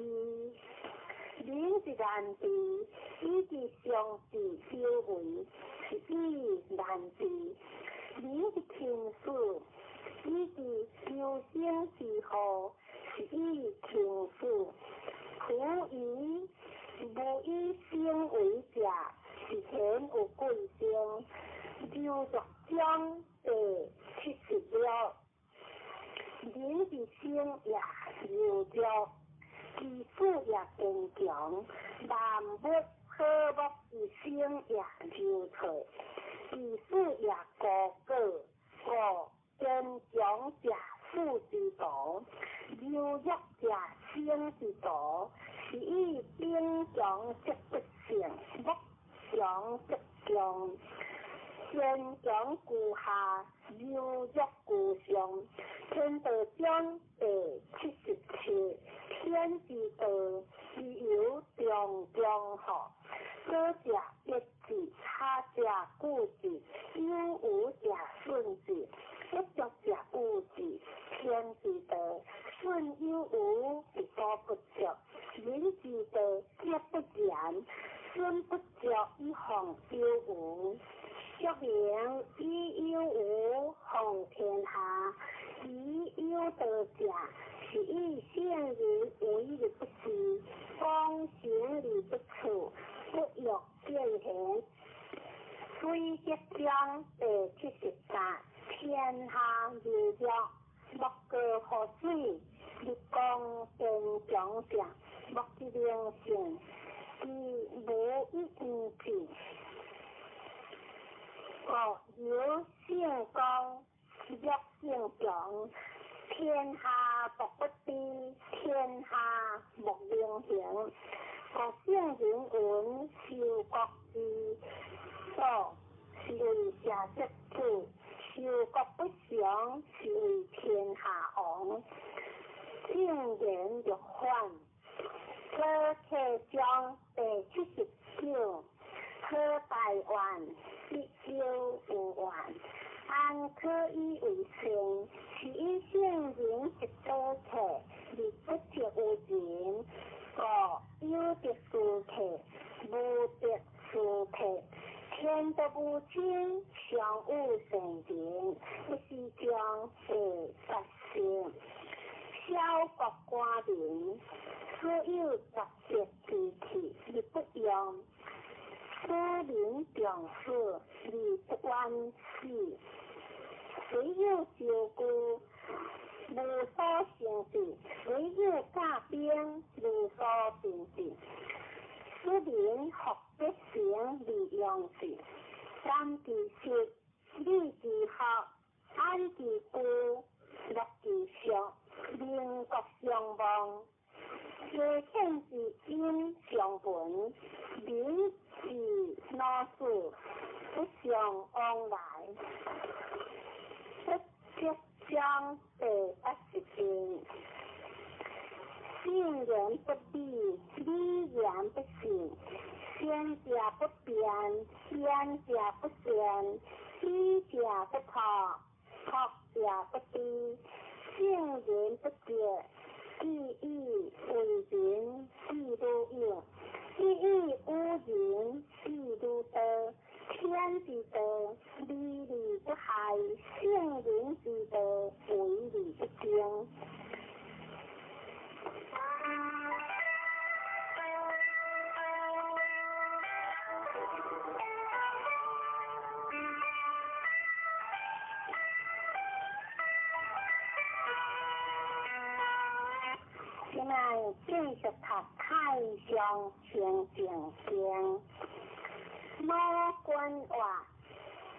明之难知，以及上智修为，是以难知。明之轻视，以及修身之后，是以轻视。夫以无以生为者，是显有贵生。刘作章第76，人之生也柔弱，其死也坚强。万物和睦之生也柔脆，其死也高高。故坚强者死之徒，柔弱者生之徒，是以兵强则不胜，木强则强。坚强居下，柔弱居上。天道章第77，天之道，其由中中和。左者一字，下者久之，有无者顺之，不足者有之。天之道，顺有无，而所不足；人之道，则不然。顺不足以防有无。说明以有无防天下，以有道者，是以圣人为而不治，方行而不处，不欲见贤。水德章第73，天下柔弱，莫过乎水；日光坚强者，莫之能胜。其无以无之。国有圣公，弱圣强，天下莫不知，天下莫能行。国圣人云：修国之道，是为社稷主；修国不祥，是为天下王。正言若反，左客章第79，好大愿，必有有愿。安可以为善？是以圣人一道客，而不得有人。故有德殊客，无德殊客。天道无亲，常有善人，不是将第80。小国寡民，所有杂色之气而不用，使民重死而不冤死。虽有招具，无所成就；虽有甲兵，无所成就。使民福必成而用之，感其实，理其学，安其居，乐其俗，民国相望。家天之音相闻，民之老死不相往来。不德章第81，信言不立，理言不信，先者不辩，辩者不宣，知者不破，破者不知，圣人不觉，既以为人，既如有；既以无人，既如道。天之道，利而不害；圣人之道，为而不争。现在继续读《太上清净经》。无君话，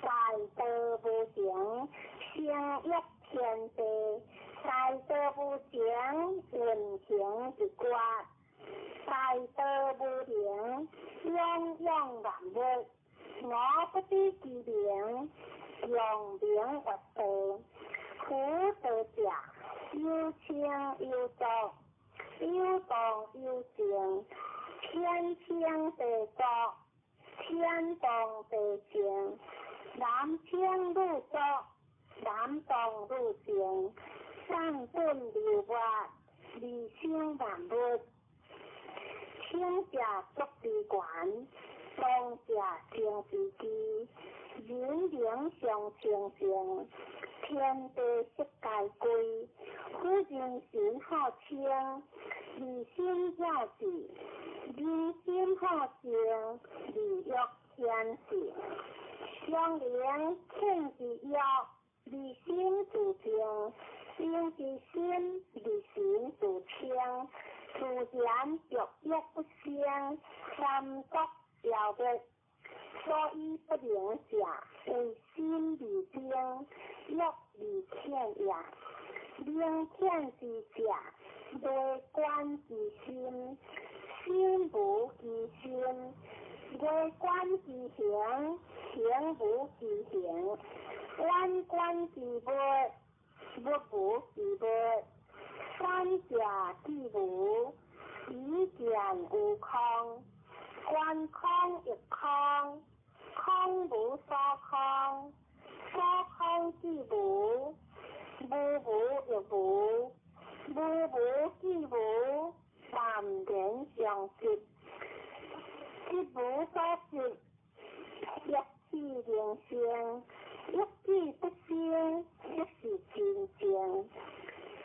大道无常，生育天地，大道无常，运行一决，大道無形，養養萬物，我不知其名，用名曰道。夫道者，有清有濁，有動有靜，天清地濁，天動地靜，男清女濁，男動女靜，散本流末，而生萬物。清者足之源，動者生之基，人能相清淨，天地色皆歸。夫人心好清，而心了智；人心好靜，而欲顯性。相靈遣之欲，而心自靜；靜之心，而神自清。自然著欲不生，三毒消滅。所以不能者，為心而精，欲而遣也。明遣之者，內觀其心，心無其心；外觀其形，形無其形；遠觀其物，物無其物。三者既無，彼見有空。觀空亦空，空無所空，所空既無，無無亦無，無無既無，淡然相即，即無所執，欲起能生，欲起不生，即是真正。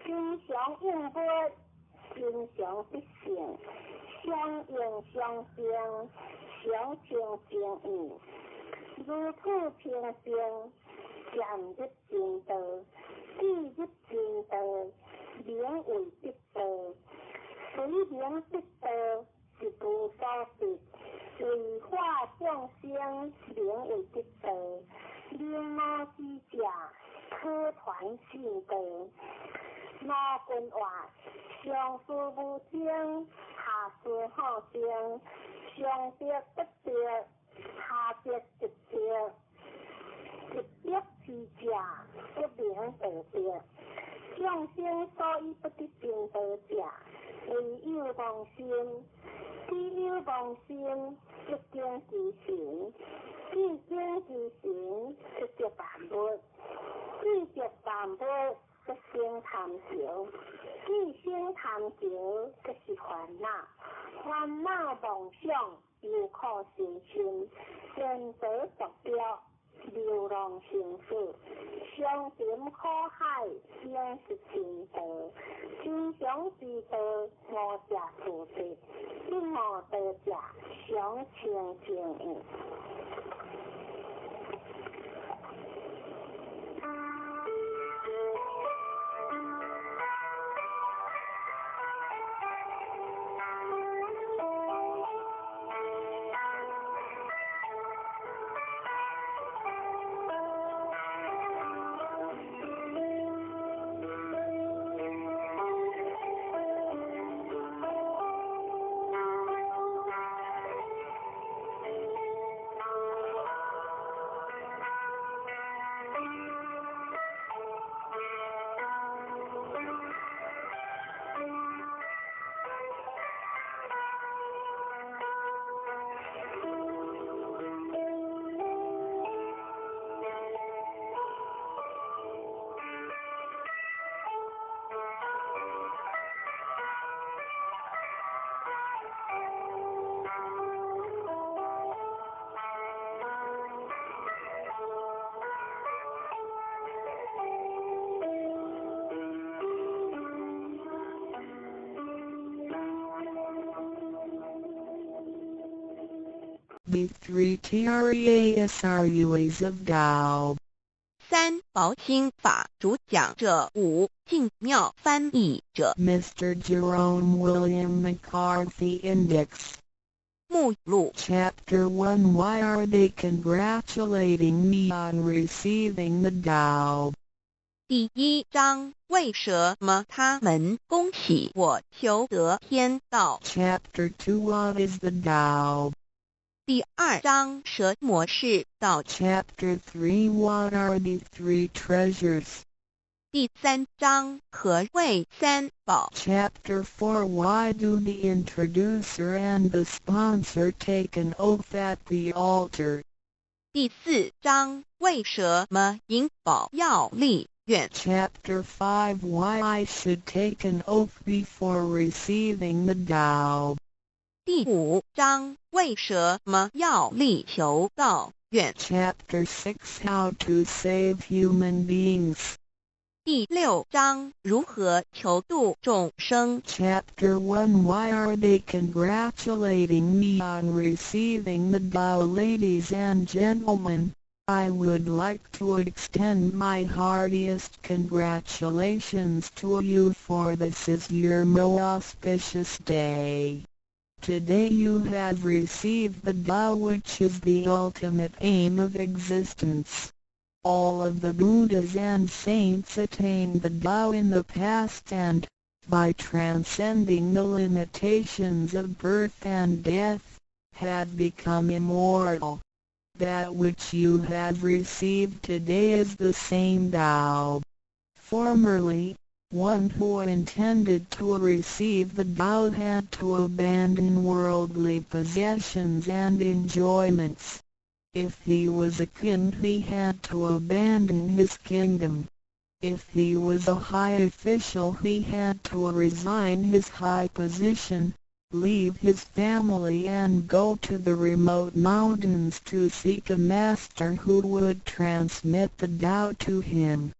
真常應物，真常必性，相應相生，常清淨義，如此清淨，漸入真道，既入真道，名為得道。雖名得道，實無所得。為化眾生，名為得道。明悟之者，可傳信道。羅君話：上事無爭，下事好爭，上得不得，下得即得。一得之者，不名道得。眾生所以不得正道者，為有妄心。只有妄心，即經其神；既經其神，即得萬物；既得萬物，即生貪著；既生貪著，即是煩惱。煩惱妄想，憂苦身心，顛倒濁濁，流浪生死，相沉苦海，應是真道。真常之道，悟者自得；不悟道者，常清淨義。 The three treasures of Tao. 三寶心法主講者吳淨妙翻譯者 Mr. Jerome William McCarthy Index. 目錄。 Chapter 1. Why are they congratulating me on receiving the Tao? 第一章，為什麼他們恭喜我求得天道？ Chapter 2. What is the Tao? 第二章，什麼是道？ Chapter 3. What are the three treasures? 第三章，何謂三寶？ Chapter 4. Why do the introducer and the sponsor take an oath at the altar? 第四章，為什麼引寶要立願？ Chapter 5. Why I should take an oath before receiving the Tao. 第五章，為什麼要立求道願？ Chapter 6. How to save human beings. 第六章，如何求度眾生？ Chapter 1. Why are they congratulating me on receiving the Tao? Ladies and gentlemen, I would like to extend my heartiest congratulations to you, for this is your most auspicious day. Today you have received the Tao, which is the ultimate aim of existence. All of the Buddhas and saints attained the Tao in the past and, by transcending the limitations of birth and death, had become immortal. That which you have received today is the same Tao. Formerly, one who intended to receive the Tao had to abandon worldly possessions and enjoyments. If he was a king, he had to abandon his kingdom. If he was a high official, he had to resign his high position, leave his family and go to the remote mountains to seek a master who would transmit the Tao to him.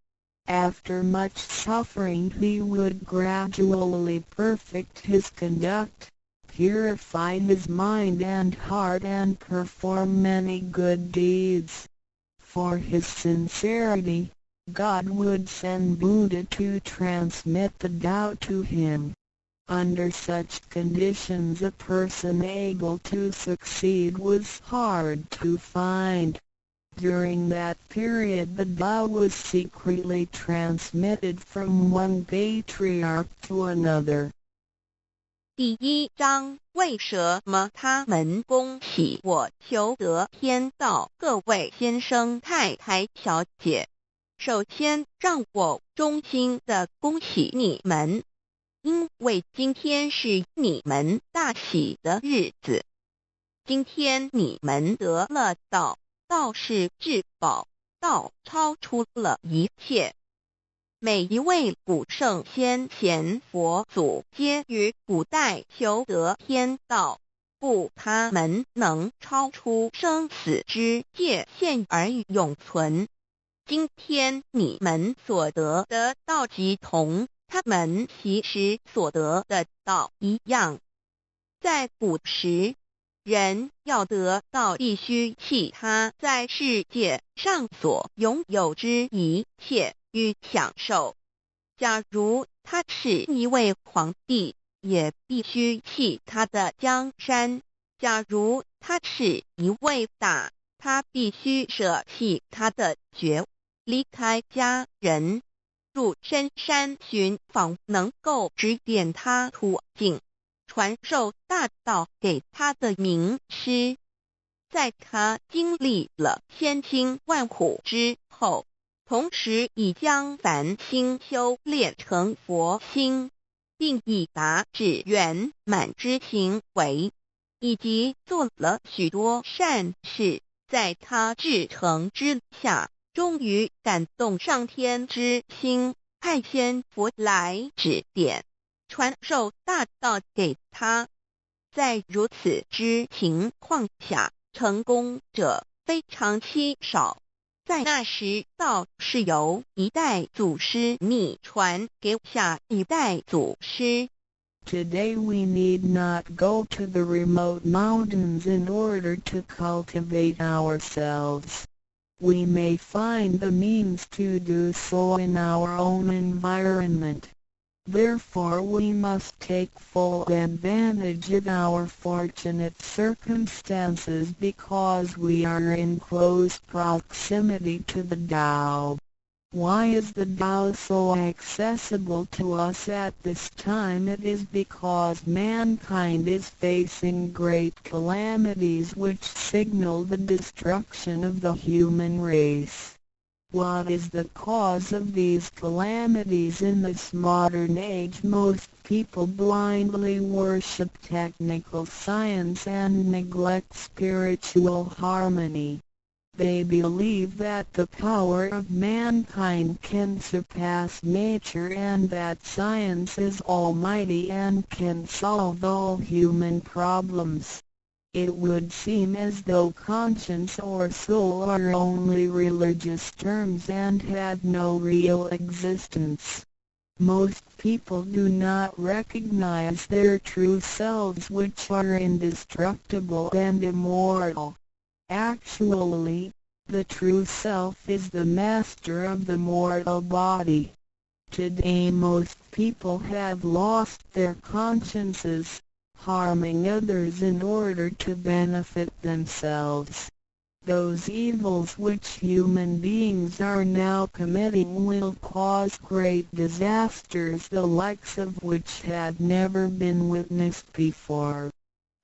After much suffering, he would gradually perfect his conduct, purify his mind and heart and perform many good deeds. For his sincerity, God would send Buddha to transmit the Tao to him. Under such conditions, a person able to succeed was hard to find. During that period, the Tao was secretly transmitted from one patriarch to another. 第一章，為什麼他們恭喜我求得天道？各位先生、太太、小姐，首先讓我衷心的恭喜你們，因為今天是你們大喜的日子。今天你們得了道，道是至寶，道超出了一切。每一位古聖先賢佛祖皆於古代求得天道，故他們能超出生死之界限而永存。今天你們所得的道，即同他們昔時所得的道一樣。在古時，人要得道，必須棄他在世界上所擁有之一切與享受。假如他是一位皇帝，也必須棄他的江山；假如他是一位大，他必須捨棄他的爵，離開家人，入深山尋訪能夠指點他途徑、傳授大道給他的明師。在他經歷了千辛萬苦之後，同時已將凡心修煉成佛心，並已達至圓滿之行為，以及做了許多善事，在他至誠之下，終於感動上天之心，派仙佛來指點、傳授大道給他。在如此之情況下，成功者非常稀少。在那時，道是由一代祖師秘傳給下一代祖師。 Today we need not go to the remote mountains in order to cultivate ourselves. We may find the means to do so in our own environment. Therefore, we must take full advantage of our fortunate circumstances because we are in close proximity to the Tao. Why is the Tao so accessible to us at this time? It is because mankind is facing great calamities which signal the destruction of the human race. What is the cause of these calamities in this modern age? Most people blindly worship technical science and neglect spiritual harmony. They believe that the power of mankind can surpass nature and that science is almighty and can solve all human problems. It would seem as though conscience or soul are only religious terms and have no real existence. Most people do not recognize their true selves, which are indestructible and immortal. Actually, the true self is the master of the mortal body. Today most people have lost their consciences, harming others in order to benefit themselves. Those evils which human beings are now committing will cause great disasters, the likes of which have never been witnessed before.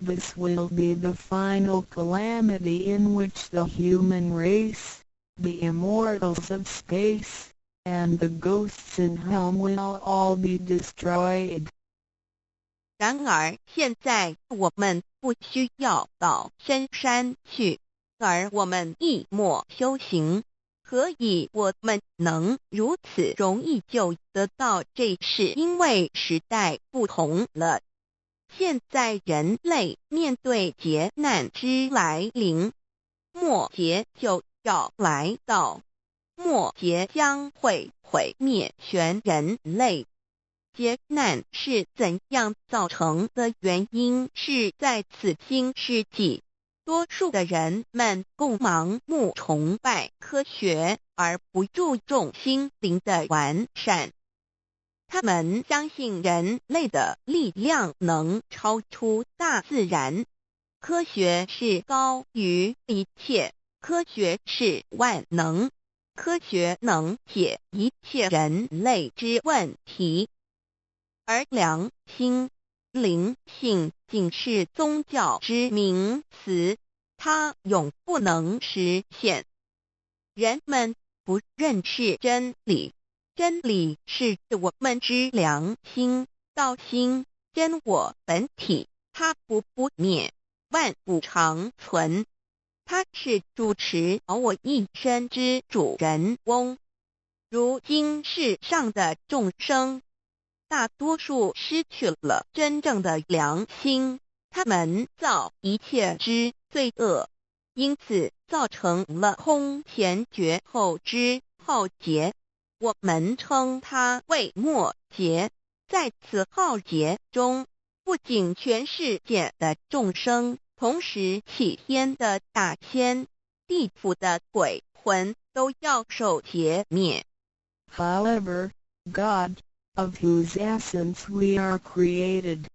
This will be the final calamity in which the human race, the immortals of space, and the ghosts in hell will all be destroyed. 然而，现在我们不需要到深山去，而我们一默修行。何以我们能如此容易就得到这？是因为时代不同了。现在人类面对劫难之来临，末劫就要来到，末劫将会毁灭全人类。劫难是怎样造成的？原因是在此新世纪，多数的人们共盲目崇拜科学，而不注重心灵的完善。他们相信人类的力量能超出大自然，科学是高于一切，科学是万能，科学能解一切人类之问题。而良心、灵性仅是宗教之名词，它永不能实现。人们不认识真理。真理是我们之良心、道心、真我本体，它不不灭，万古长存。它是主持我一生之主人翁。如今世上的众生，大多数失去了真正的良心，他们造一切之罪恶，因此造成了空前绝后之浩劫。我们称它为末劫。在此浩劫中，不仅全世界的众生，同时起天的大仙、地府的鬼魂都要受劫灭。 However, God, of whose essence we are created,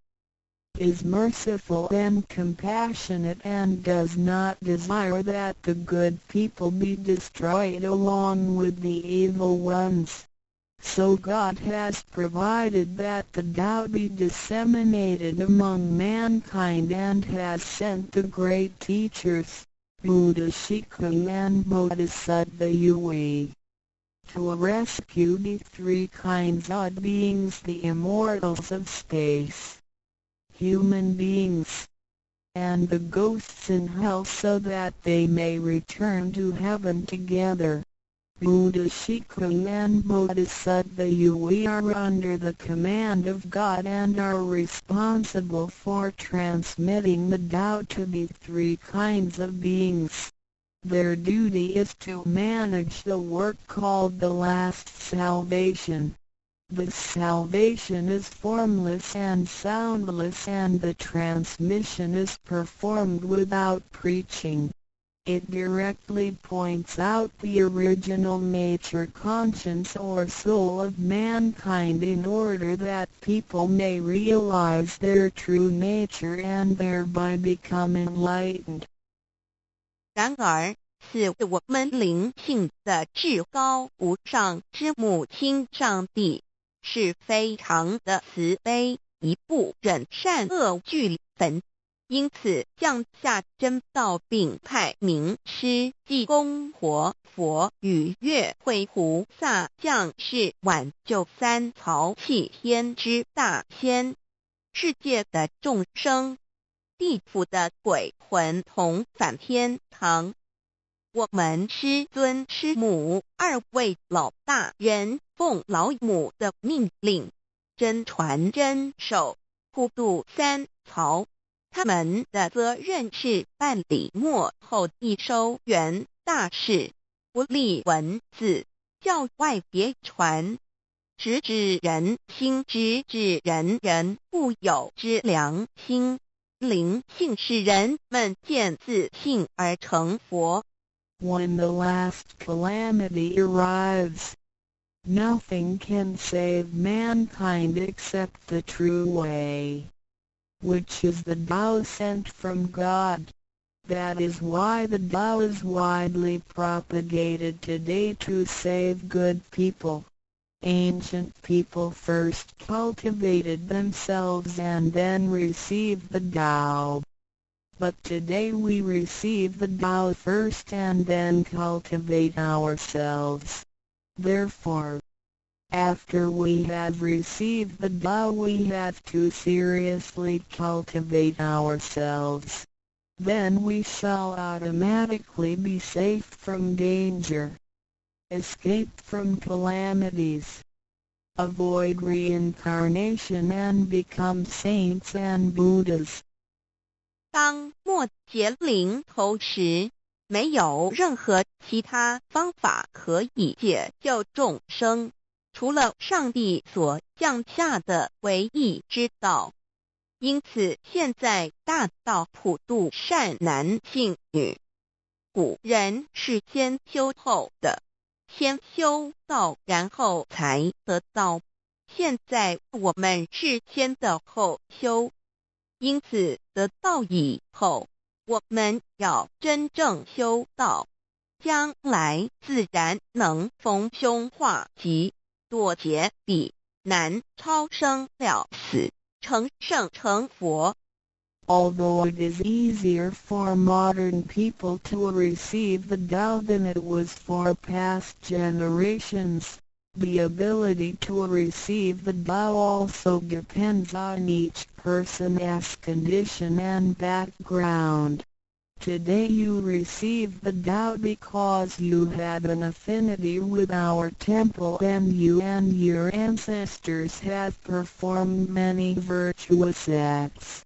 is merciful and compassionate and does not desire that the good people be destroyed along with the evil ones. So God has provided that the Tao be disseminated among mankind and has sent the great teachers, Buddha Shikung and Bodhisattva Yui, to rescue the three kinds of beings: the immortals of space, human beings, and the ghosts in hell, so that they may return to heaven together. Buddha Shikung and Bodhisattva Yui are under the command of God and are responsible for transmitting the Tao to the three kinds of beings. Their duty is to manage the work called the last salvation. This salvation is formless and soundless, and the transmission is performed without preaching. It directly points out the original nature, conscience or soul of mankind, in order that people may realize their true nature and thereby become enlightened. 然而，赐我們靈性的至高無上之母親上帝，是非常的慈悲，亦不忍善惡俱焚，因此降下真道，並派明師濟公活佛與月慧菩薩降世挽救三曹七天之大仙，世界的眾生，地府的鬼魂同返天堂。我們師尊師母二位老大人奉老母的命令，真傳真授，普度三曹。他們的責任是辦理末後一收圓大事，不立文字，教外別傳，直指人心，直指人人固有之良心，靈性使人們見自性而成佛。 When the last calamity arrives, nothing can save mankind except the true way, which is the Tao sent from God. That is why the Tao is widely propagated today to save good people. Ancient people first cultivated themselves and then received the Tao. But today we receive the Tao first and then cultivate ourselves. Therefore, after we have received the Tao, we have to seriously cultivate ourselves. Then we shall automatically be safe from danger, escape from calamities, avoid reincarnation and become saints and Buddhas. 當末劫臨頭時，沒有任何其他方法可以解救眾生，除了上帝所降下的唯一之道。因此，現在大道普度善男信女。古人是先修後得，先修道，然後才得道。現在我們是先得後修，因此得道以後，我們要真正修道，將來自然能逢凶化吉，躲劫避難，超生了死，成聖成佛。 Although it is easier for modern people to receive the Tao than it was for past generations, the ability to receive the Tao also depends on each person's condition and background. Today you receive the Tao because you have an affinity with our temple and you and your ancestors have performed many virtuous acts.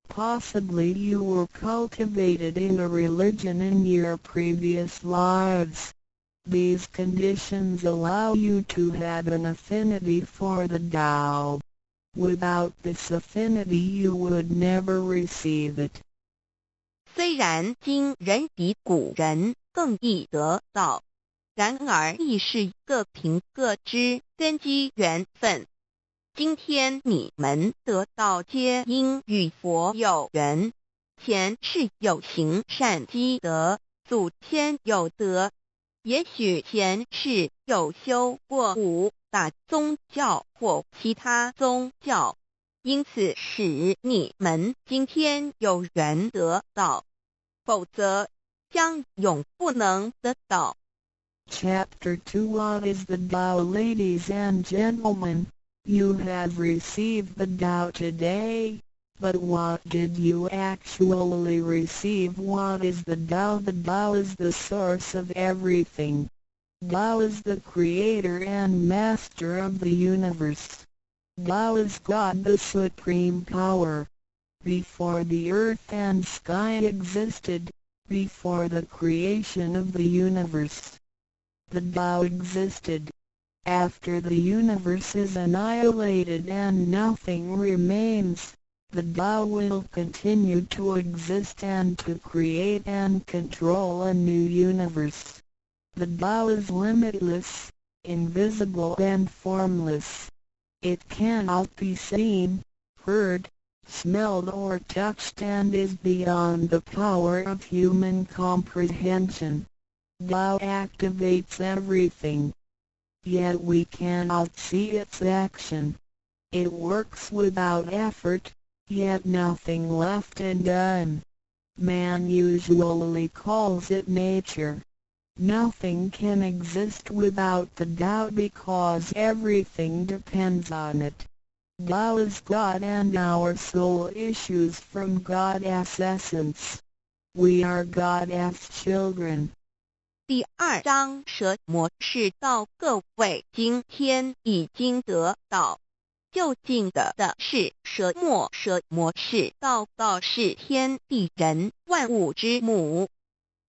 Possibly you were cultivated in a religion in your previous lives. These conditions allow you to have an affinity for the Tao. Without this affinity, you would never receive it. 雖然今人比古人更易得道，然而亦是各憑各之根機緣分。今天你們得道，皆因與佛有緣，前世有行善積德，祖先有德，也許前世有修過五大宗教或其他宗教，因此使你們今天有緣得道，否則將永不能得道。 Chapter 2. What is the Tao? Ladies and gentlemen, you have received the Tao today, but what did you actually receive? What is the Tao? The Tao is the source of everything. Tao is the creator and master of the universe. Tao is God, the supreme power. Before the earth and sky existed, before the creation of the universe, the Tao existed. After the universe is annihilated and nothing remains, the Tao will continue to exist and to create and control a new universe. The Tao is limitless, invisible and formless. It cannot be seen, heard, smelled or touched and is beyond the power of human comprehension. Tao activates everything. Yet we cannot see its action. It works without effort, yet nothing left undone. Man usually calls it nature. Nothing can exist without the Tao because everything depends on it. Tao is God and our soul issues from God's essence. We are God's children. 第二章什麼是道？各位今天已經得到究竟的的是什麼？什麼是道？道是天地人萬物之母，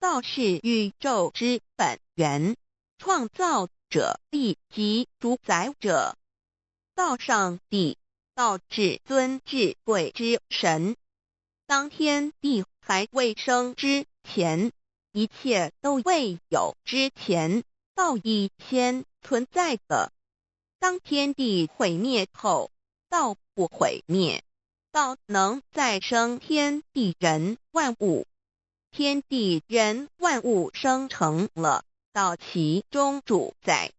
道是宇宙之本源，創造者以及主宰者。道上帝，道至尊至貴之神。當天地還未生之前，一切都未有之前，道已先存在的。當天地毀滅後，道不毀滅，道能再生天地人萬物。天地人萬物生成了，道其中主宰。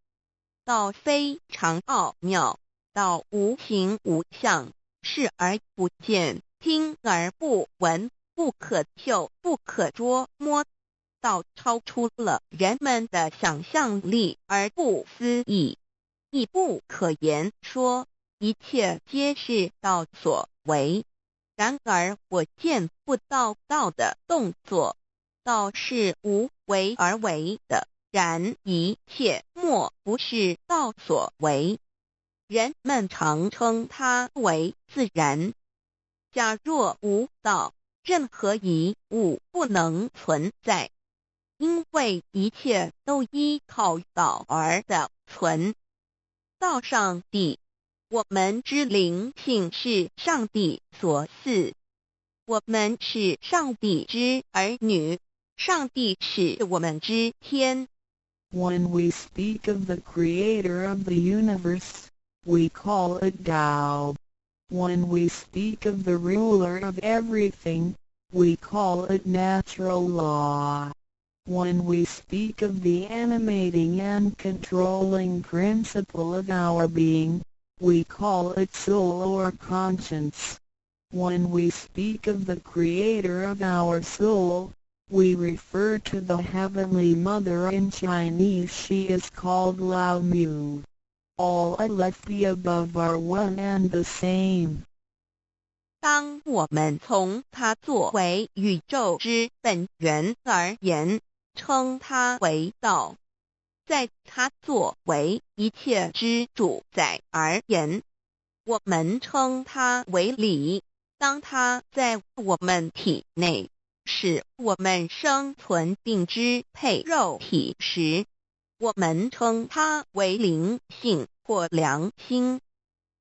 道非常奧妙，道無形無相，視而不見，聽而不聞，不可嗅，不可捉摸。道超出了人們的想象力而不思議，亦不可言說，一切皆是道所為。然而我見不到道的動作，道是無為而為的，然一切莫不是道所為。人們常稱它為自然。假若無道，任何一物不能存在。因為一切都依靠道而得存。道上帝，我們之靈性是上帝所賜，我們是上帝之兒女，上帝是我們之天。 When we speak of the creator of the universe, we call it Tao. When we speak of the ruler of everything, we call it natural law. When we speak of the animating and controlling principle of our being, we call it soul or conscience. When we speak of the creator of our soul, we refer to the Heavenly Mother. In Chinese, she is called Lao Mu. All of the above are one and the same. 當我們從它作為宇宙之本源而言，稱它為道；在它作為一切之主宰而言，我們稱它為理。當它在我們體內使我們生存並支配肉體時，我們稱它為靈性或良心，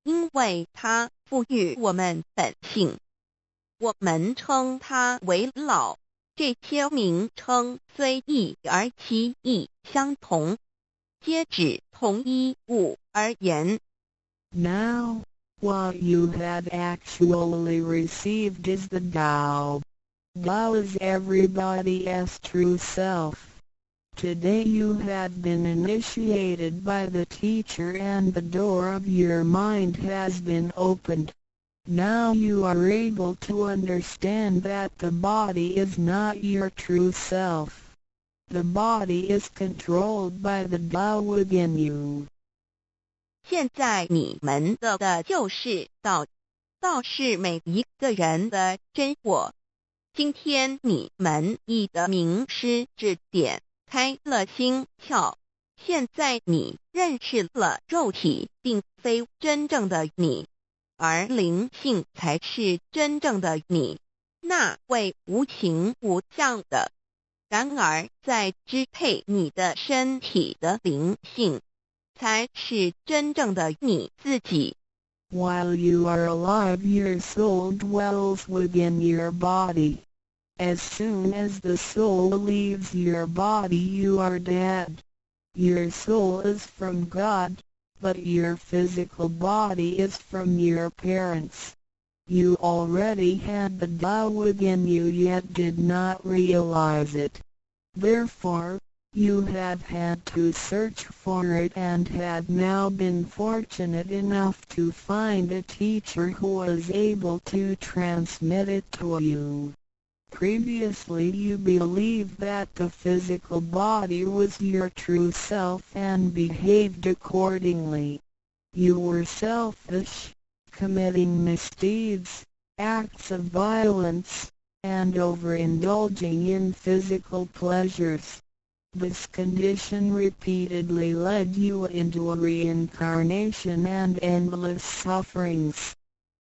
因為它賦予我們本性。我們稱它為老。這些名稱雖異而其義相同，皆指同一物而言。 Now, what you have actually received is the Tao. Tao is everybody's true self. Today you have been initiated by the teacher and the door of your mind has been opened. Now you are able to understand that the body is not your true self. The body is controlled by the Tao within you. 現在你們得的就是道，道是每一個人的真我。今天你們已得明師指點，開了心竅。現在你認識了肉體並非真正的你，而靈性才是真正的你，那位無形無相的。然而，在支配你的身體的靈性，才是真正的你自己。 While you are alive, your soul dwells within your body. As soon as the soul leaves your body, you are dead. Your soul is from God, but your physical body is from your parents. You already had the Tao within you, yet did not realize it. Therefore, You have had to search for it and have now been fortunate enough to find a teacher who is able to transmit it to you. Previously, you believed that the physical body was your true self and behaved accordingly. You were selfish, committing misdeeds, acts of violence, and overindulging in physical pleasures. This condition repeatedly led you into a reincarnation and endless sufferings.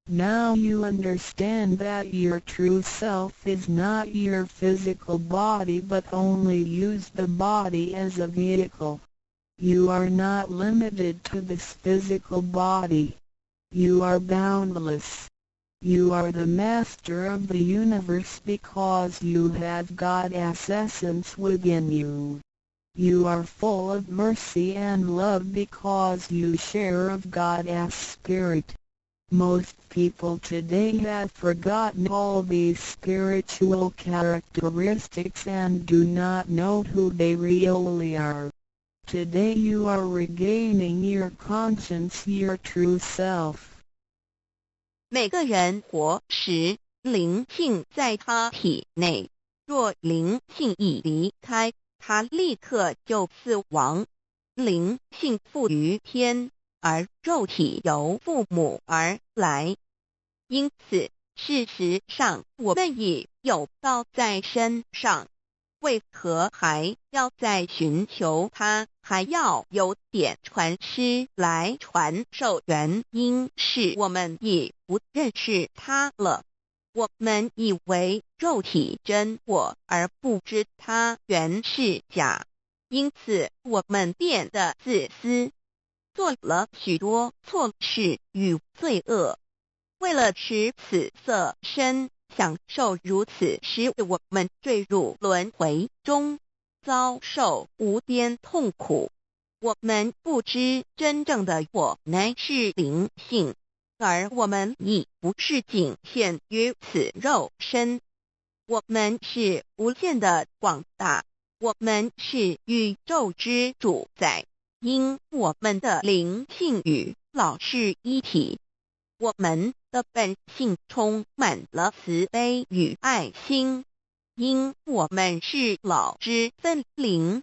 Now you understand that your true self is not your physical body, but only use the body as a vehicle. You are not limited to this physical body. You are boundless. You are the master of the universe because you have God's essence within you. You are full of mercy and love because you share of God's spirit. Most people today have forgotten all these spiritual characteristics and do not know who they really are. Today you are regaining your conscience, your true self. 每个人活时，灵性在他體內。若靈性已離開，他立刻就死亡。靈性附於天，而肉體由父母而來。因此，事實上，我們已有道在身上，為何還要再尋求他？還要有點傳師來傳授？原因是我們已不認識他了。我們以為肉體真我，而不知它原是假，因此我們變得自私，做了許多錯事與罪惡。為了持此色身，享受如此，使我們墜入輪迴中，遭受無邊痛苦。我們不知真正的我乃是靈性，而我們已不是僅限於此肉身。我們是無限的廣大，我們是宇宙之主宰，因我們的靈性與老是一體。我們的本性充滿了慈悲與愛心，因我們是老之分靈。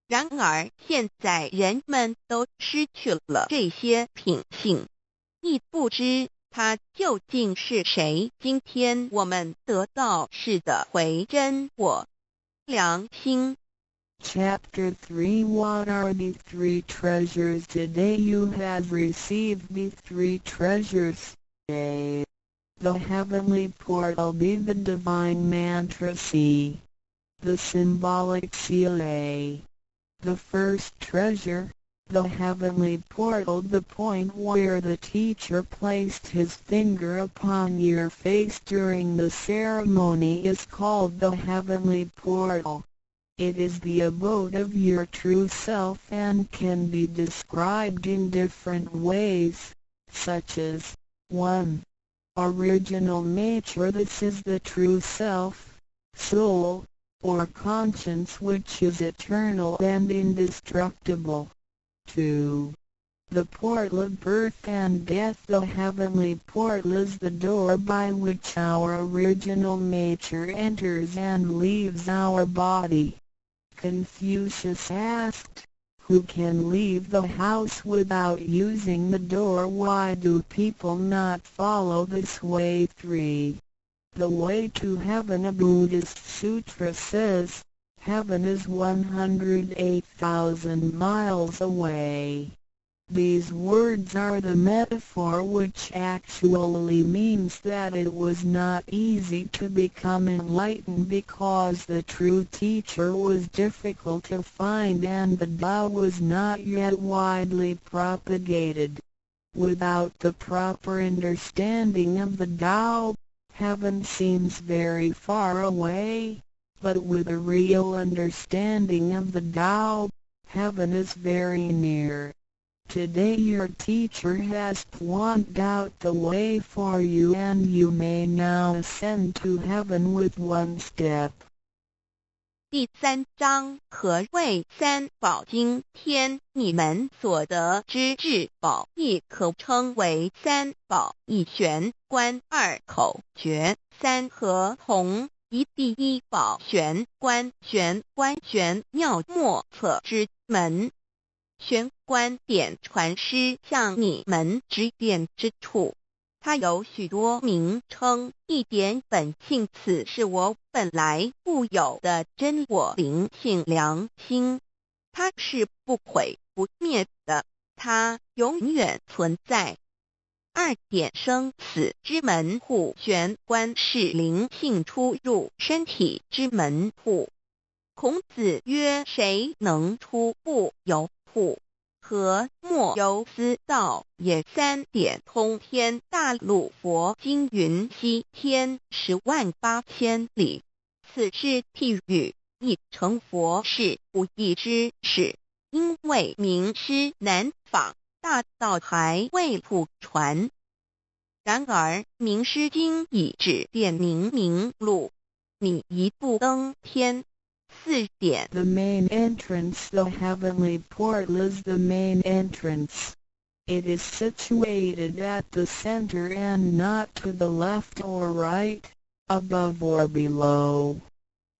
然而現在人們都失去了這些品性，亦不知他究竟是誰。今天我們得到是得回真我良心。 Chapter 3. What are the three treasures? Today you have received the three treasures. A. The heavenly portal. B. The divine mantra. C. The symbolic seal. A. The first treasure, the heavenly portal. The point where the teacher placed his finger upon your face during the ceremony is called the heavenly portal. It is the abode of your true self and can be described in different ways, such as 1. Original nature. This is the true self, soul, or conscience, which is eternal and indestructible. 2. The portal of birth and death. The heavenly portal is the door by which our original nature enters and leaves our body. Confucius asked, "Who can leave the house without using the door? Why do people not follow this way?" 3. The way to heaven. A Buddhist sutra says, "Heaven is 108,000 miles away." These words are the metaphor, which actually means that it was not easy to become enlightened because the true teacher was difficult to find and the Tao was not yet widely propagated. Without the proper understanding of the Tao, heaven seems very far away, but with a real understanding of the Tao, heaven is very near. Today your teacher has pointed out the way for you, and you may now ascend to heaven with one step. 第三章何謂三寶？今天你們所得之至寶，亦可稱為三寶。一玄關，二口訣，三合同。一第一寶玄關，玄關玄妙莫測之門。玄關點傳師向你們指點之處。它有許多名稱，一點本性，此是我本來固有的真我靈性良心，它是不毀不滅的，它永遠存在。二點生死之門戶，玄關是靈性出入身體之門戶。孔子曰：誰能出不由乎？何莫由斯道也？三點通天大路佛經雲西天10萬八千里，此是譬喻，亦成佛是不易之事，因為明師難訪，大道還未普傳。然而明師經已指點明明路，你一步登天。四點。 The main entrance. The heavenly portal is the main entrance. It is situated at the center and not to the left or right, above or below.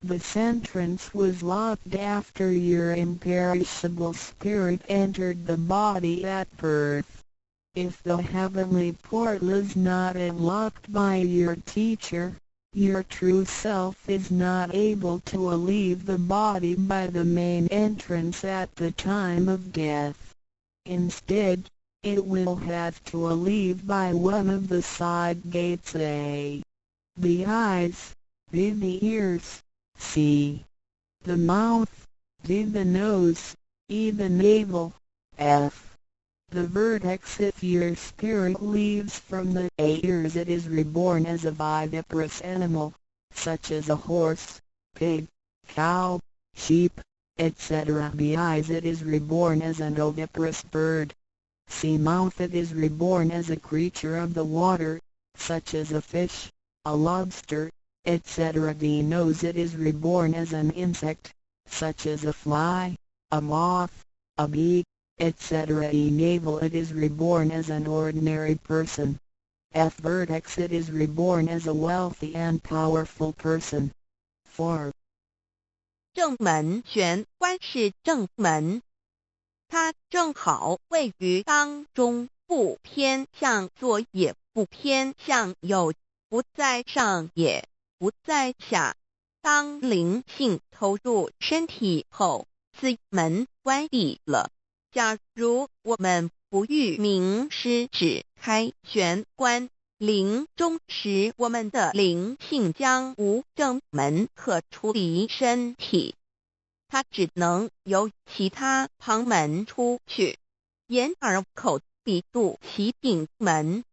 This entrance was locked after your imperishable spirit entered the body at birth. If the heavenly portal is not unlocked by your teacher, your true self is not able to leave the body by the main entrance at the time of death. Instead, it will have to leave by one of the side gates: A. The eyes, B. The ears, C. The mouth, D. The nose, E. The navel, F. The vertex. If your spirit leaves from the A. ears, it is reborn as a viviparous animal, such as a horse, pig, cow, sheep, etc. B. eyes, it is reborn as an oviparous bird. C. mouth, it is reborn as a creature of the water, such as a fish, a lobster, etc. D. nose, it is reborn as an insect, such as a fly, a moth, a bee, etc. E. navel, it is reborn as an ordinary person. F. vertex, it is reborn as a wealthy and powerful person. 4. 正門玄關是正門，它正好位於當中，不偏向左也不偏向右，不在上也不在下。當靈性投入身體後，此門關閉了。假如我們不遇明師指開玄關，臨終時我們的靈性將無正門可出離身體，它只能由其他旁門出去，眼耳口鼻肚臍頂門。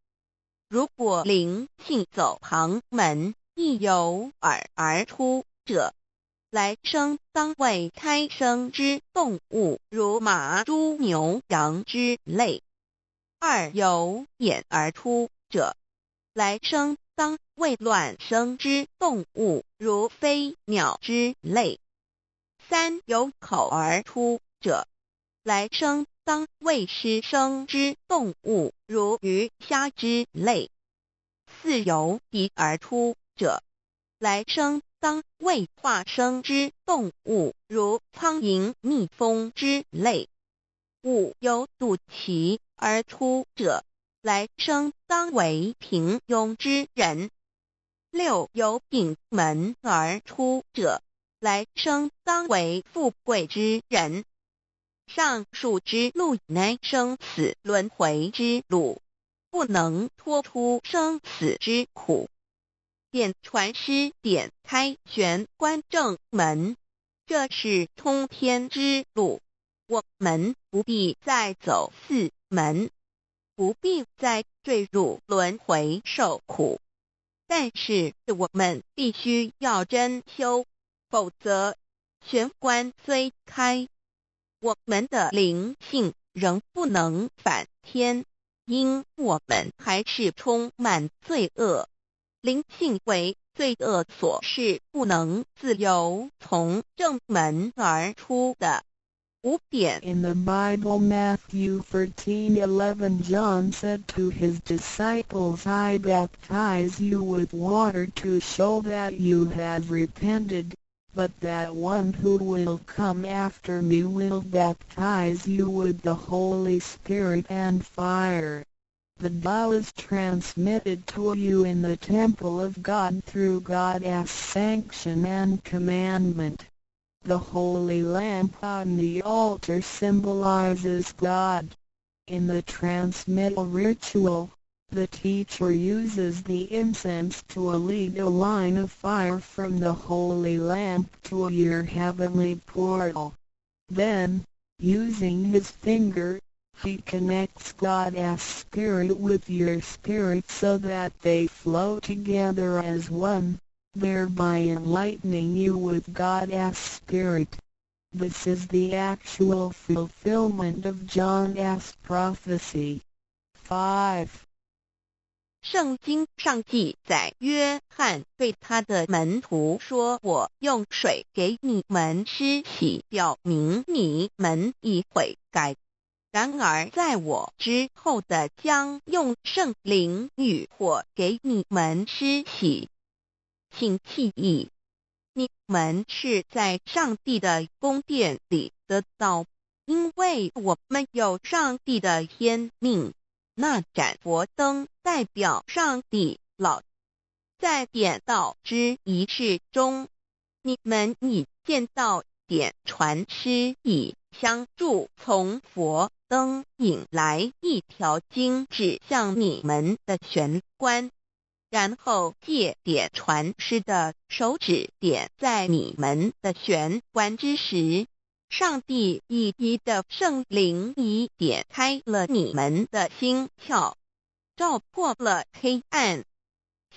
如果靈性走旁門，一由耳而出者，來生當為胎生之動物，如馬、豬、牛、羊之類；二由眼而出者，來生當為卵生之動物，如飛鳥之類；三由口而出者，來生當為濕生之動物，如魚蝦之類；四由鼻而出者，來生當為化生之動物，如蒼蠅、蜜蜂之類；五由肚臍而出者，來生當為平庸之人；六由頂門而出者，來生當為富貴之人。上述之路乃生死輪迴之路，不能脫出生死之苦。點傳師點開玄關正門，這是通天之路。我們不必再走四門，不必再墜入輪迴受苦。但是我們必須要真修，否則玄關雖開，我們的靈性仍不能返天，因我們還是充滿罪惡。靈性為罪恶所是不能自由从正门而出的。5点。 In the Bible, Matthew 13:11, John said to his disciples, "I baptize you with water to show that you have repented, but that one who will come after me will baptize you with the Holy Spirit and fire." The Tao is transmitted to you in the temple of God through God's sanction and commandment. The holy lamp on the altar symbolizes God. In the transmittal ritual, the teacher uses the incense to lead a line of fire from the holy lamp to your heavenly portal. Then, using his finger, he connects God's spirit with your spirit so that they flow together as one, thereby enlightening you with God's spirit. This is the actual fulfillment of John's prophecy. 5. 圣经上记载，约翰对他的门徒说：“我用水给你们施洗，表明你们已悔改。然而在我之后的将用圣灵与火给你们施洗。”请记忆，你们是在上帝的宫殿里得道，因为我们有上帝的天命。那盏佛灯代表上帝老。在点道之仪式中，你们已见到点传师以香柱从佛灯引来一条经指向你们的玄关，然后借点传师的手指点在你们的玄关之时，上帝一一的圣灵已点开了你们的心窍，照破了黑暗。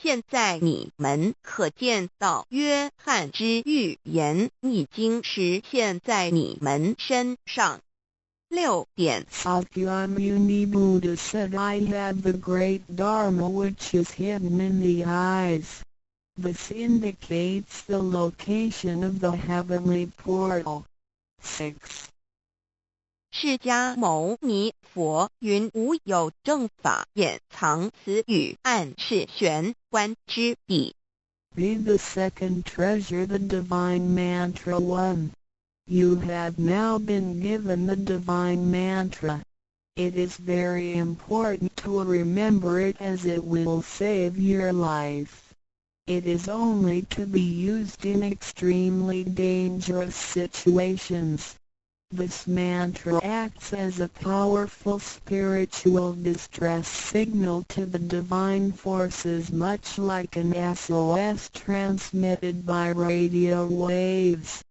现在你們可見到約翰之預言已經實現在你們身上。6點。 Sakyamuni Buddha said, "I have the great Dharma which is hidden in the eyes." This indicates the location of the heavenly portal. 6. 釋迦牟尼佛云無有正法掩藏，此語暗示玄關之意。 Be the second treasure, the divine mantra 1. You have now been given the divine mantra. It is very important to remember it, as it will save your life. It is only to be used in extremely dangerous situations. This mantra acts as a powerful spiritual distress signal to the divine forces, much like an SOS transmitted by radio waves.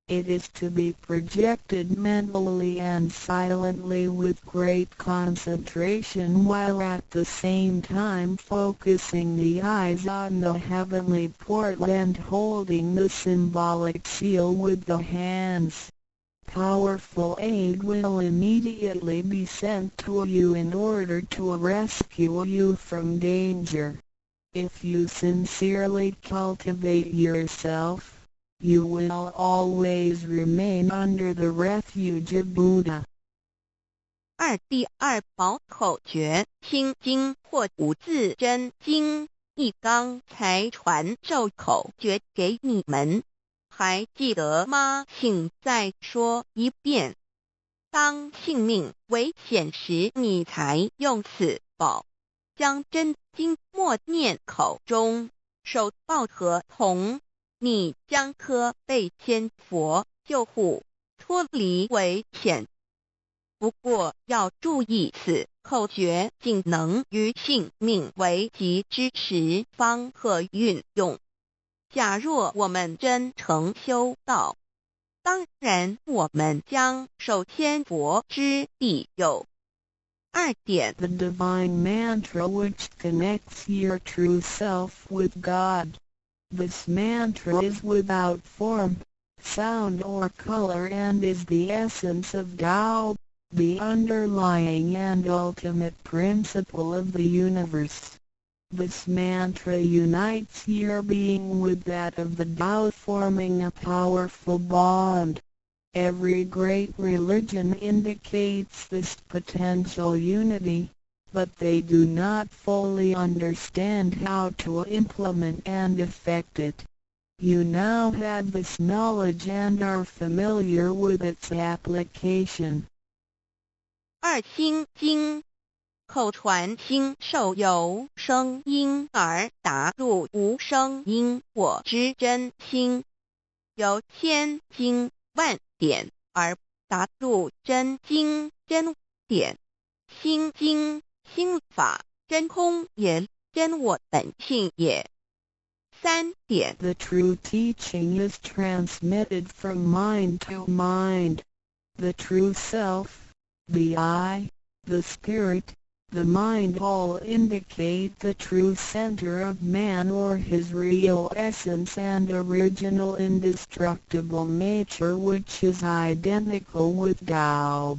It is to be projected mentally and silently with great concentration, while at the same time focusing the eyes on the heavenly portal and holding the symbolic seal with the hands. Powerful aid will immediately be sent to you in order to rescue you from danger. If you sincerely cultivate yourself, you will always remain under the refuge of Buddha. 二第二寶口訣，心經或五字真經，一剛才傳授口訣給你們，還記得嗎？請再說一遍。當性命危險時，你才用此寶，將真經默念口中，手抱合籜，你將可被千佛救護，脫離危險。不過要注意，此口訣僅能於性命危急之時方可運用。假若我們真誠修道，當然我們將受千佛之庇佑。2點。 The divine mantra which connects your true self with God. This mantra is without form, sound or color and is the essence of Tao, the underlying and ultimate principle of the universe. This mantra unites your being with that of the Tao, forming a powerful bond. Every great religion indicates this potential unity, but they do not fully understand how to implement and effect it. You now have this knowledge and are familiar with its application. 二心經，口傳心授由聲音而達入無聲音我之真心，由千經萬典而達入真經真典。心經心法真空也，真我本性也。三點。 The true teaching is transmitted from mind to mind. The true self, the I, the spirit, the mind all indicate the true center of man or his real essence and original indestructible nature, which is identical with Tao.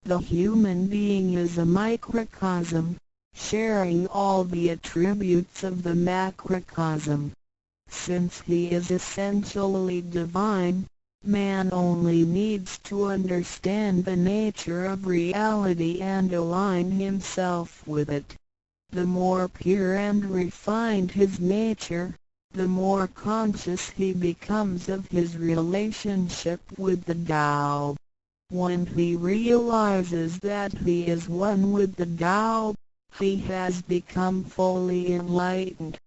The human being is a microcosm, sharing all the attributes of the macrocosm. Since he is essentially divine, man only needs to understand the nature of reality and align himself with it. The more pure and refined his nature, the more conscious he becomes of his relationship with the Tao. When he realizes that he is one with the Tao, he has become fully enlightened.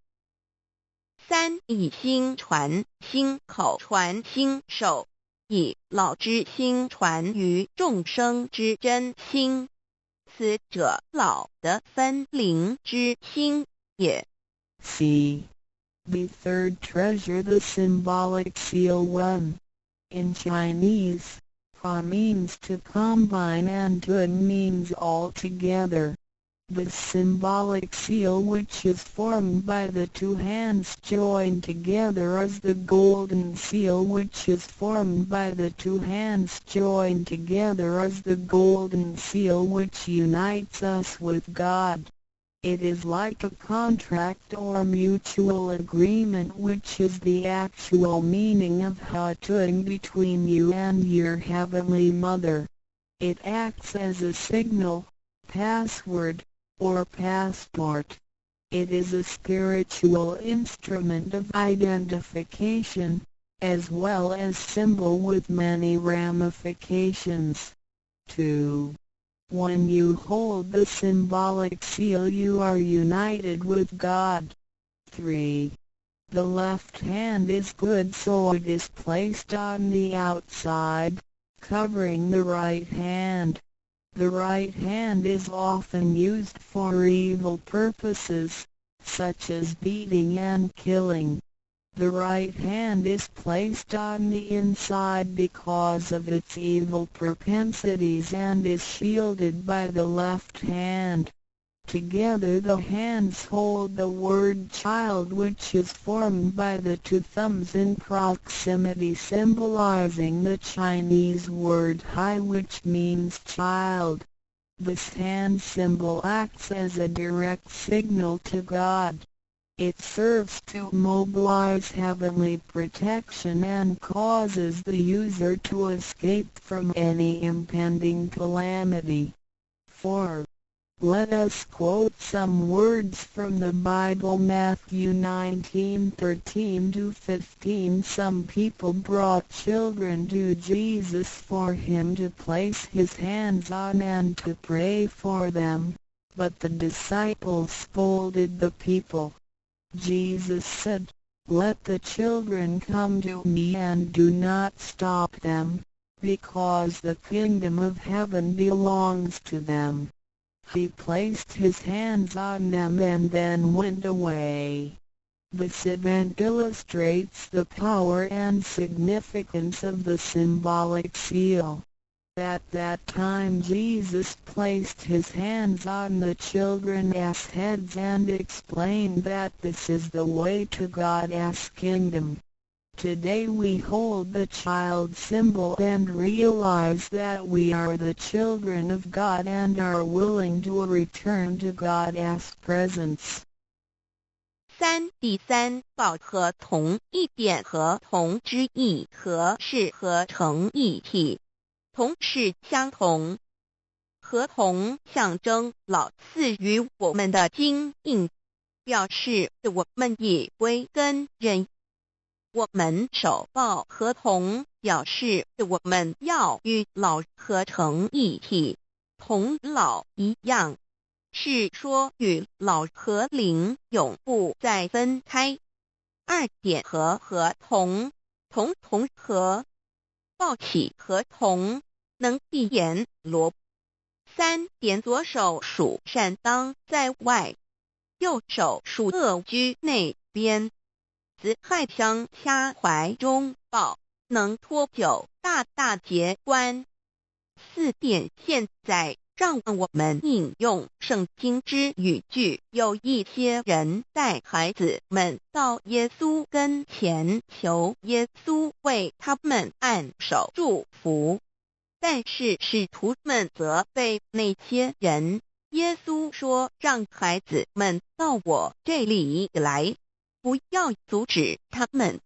三以心傳心，口傳心授，以老之心傳於眾生之真心。此者老得分靈之心也。 C. The third treasure, the symbolic seal 1. In Chinese, Ha means to combine and Tung means all together. This symbolic seal, which is formed by the two hands joined together, is the golden seal which is formed by the two hands joined together is the golden seal which unites us with God. It is like a contract or mutual agreement, which is the actual meaning of He between you and your Heavenly Mother. It acts as a signal, password, or passport. It is a spiritual instrument of identification, as well as symbol with many ramifications. 2. When you hold the symbolic seal, you are united with God. 3. The left hand is good, so it is placed on the outside, covering the right hand. The right hand is often used for evil purposes, such as beating and killing. The right hand is placed on the inside because of its evil propensities and is shielded by the left hand. Together the hands hold the word child, which is formed by the two thumbs in proximity, symbolizing the Chinese word hai, which means child. This hand symbol acts as a direct signal to God. It serves to mobilize heavenly protection and causes the user to escape from any impending calamity. 4. Let us quote some words from the Bible. Matthew 19:13-15. Some people brought children to Jesus for him to place his hands on and to pray for them, but the disciples scolded the people. Jesus said, "Let the children come to me and do not stop them, because the kingdom of heaven belongs to them." He placed his hands on them and then went away. This event illustrates the power and significance of the symbolic seal. At that time Jesus placed his hands on the children's heads and explained that this is the way to God's kingdom. Today we hold the child symbol and realize that we are the children of God and are willing to return to God's presence. 三第三宝合同一点合同之意和是合成一体，同是相同。合同象征老赐予我们的金印，表示我们已归根人。我们手抱合同，表示我们要与老合成一体，同老一样，是说与老和灵永不再分开。二点和合同，同同合，抱起合同，能闭眼罗。三点左手属善当在外，右手属恶居内边。子亥相掐怀中抱，能脱九大大劫关。四点现在让我们引用圣经之语句。有一些人带孩子们到耶稣跟前，求耶稣为他们按手祝福，但是使徒们责备那些人。耶稣说：“让孩子们到我这里来，不要阻止他们，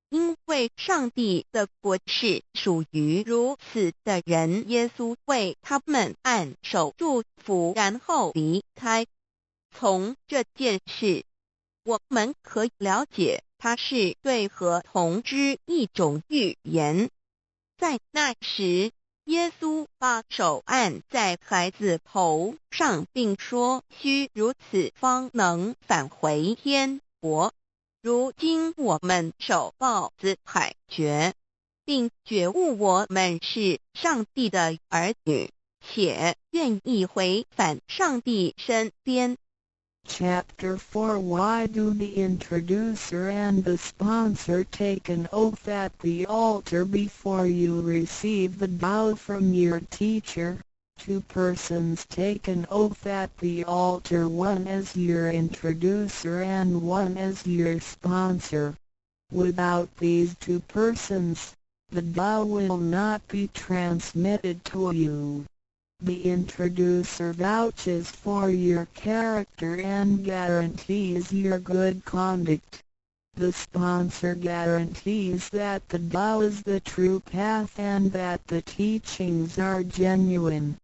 因为上帝的国是属于如此的人。”耶稣为他们按手祝福，然后离开。从这件事，我们可以了解，它是对合同之一种预言。在那时，耶稣把手按在孩子头上，并说：“须如此，方能返回天国。”如今我們手抱子海訣，並覺悟我們是上帝的兒女，且願意回返上帝身邊。 Chapter 4. Why do the introducer and the sponsor take an oath at the altar before you receive the Tao from your teacher? Two persons take an oath at the altar, one as your introducer and one as your sponsor. Without these two persons, the Tao will not be transmitted to you. The introducer vouches for your character and guarantees your good conduct. The sponsor guarantees that the Tao is the true path and that the teachings are genuine.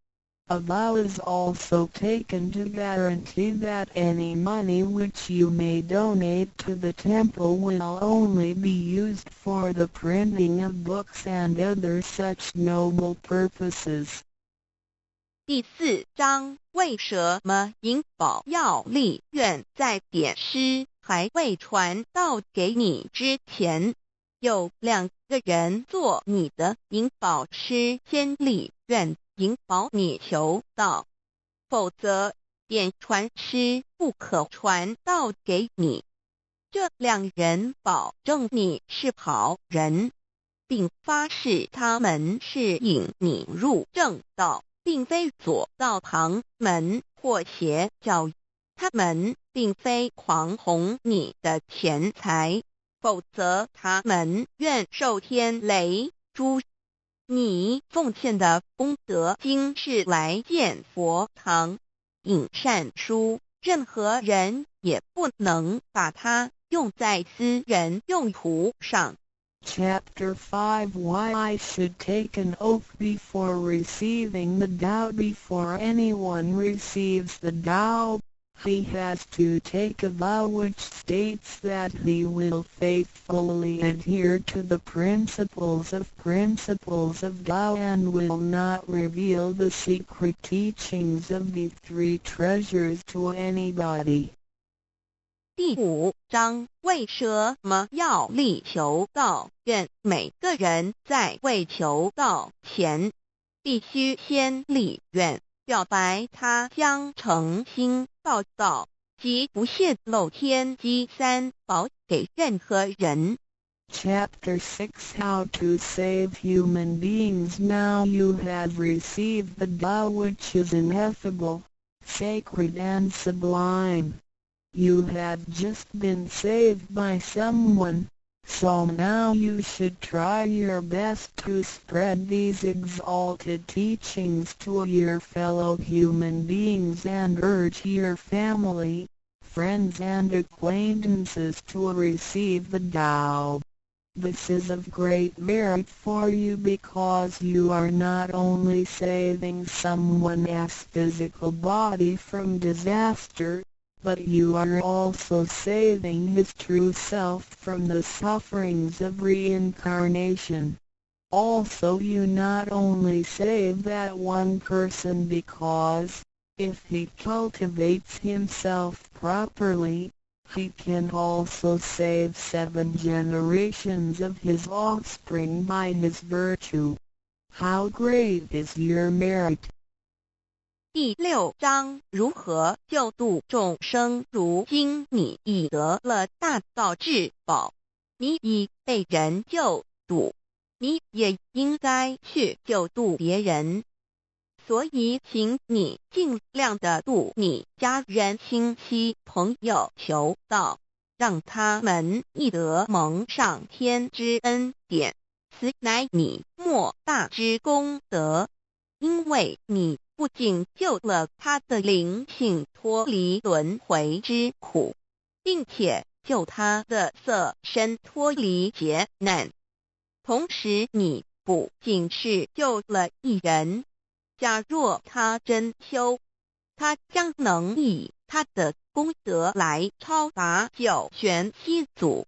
A vow is also taken to guarantee that any money which you may donate to the temple will only be used for the printing of books and other such noble purposes. 第四章，為什麼引保要立願在典師還未傳道給你之前，有兩個人做你的引保師，先立願引保你求道，否則典傳師不可傳道給你。這兩人保證你是好人，並發誓他們是引你入正道，並非左道旁門或邪教。他們並非狂哄你的錢財，否則他們願受天雷誅。你奉獻的功德金是來建佛堂、印善書，任何人也不能把它用在私人用途上。 Chapter 5. Why I should take an oath before receiving the Tao. Before anyone receives the Tao, he has to take a vow which states that he will faithfully adhere to the principles of Tao and will not reveal the secret teachings of the three treasures to anybody. 第五章，為什麼要力求道？願每個人在未求道前，必須先立願，表白他將誠心報道，及不泄露天機三寶給任何人。 Chapter 6. How to Save Human Beings. Now you have received the Tao, which is ineffable, sacred and sublime. You have just been saved by someone, so now you should try your best to spread these exalted teachings to your fellow human beings and urge your family, friends and acquaintances to receive the Tao. This is of great merit for you because you are not only saving someone's physical body from disaster, but you are also saving his true self from the sufferings of reincarnation. Also, you not only save that one person because, if he cultivates himself properly, he can also save 7 generations of his offspring by his virtue. How great is your merit! 第六章如何救度众生？如今你已得了大道至宝，你已被人救度，你也应该去救度别人。所以，请你尽量的度你家人、亲戚、朋友求道，让他们亦得蒙上天之恩典。此乃你莫大之功德，因为你不仅救了他的灵性脱离轮回之苦，并且救他的色身脱离劫难。同时，你不仅是救了一人，假若他真修，他将能以他的功德来超拔九玄七祖。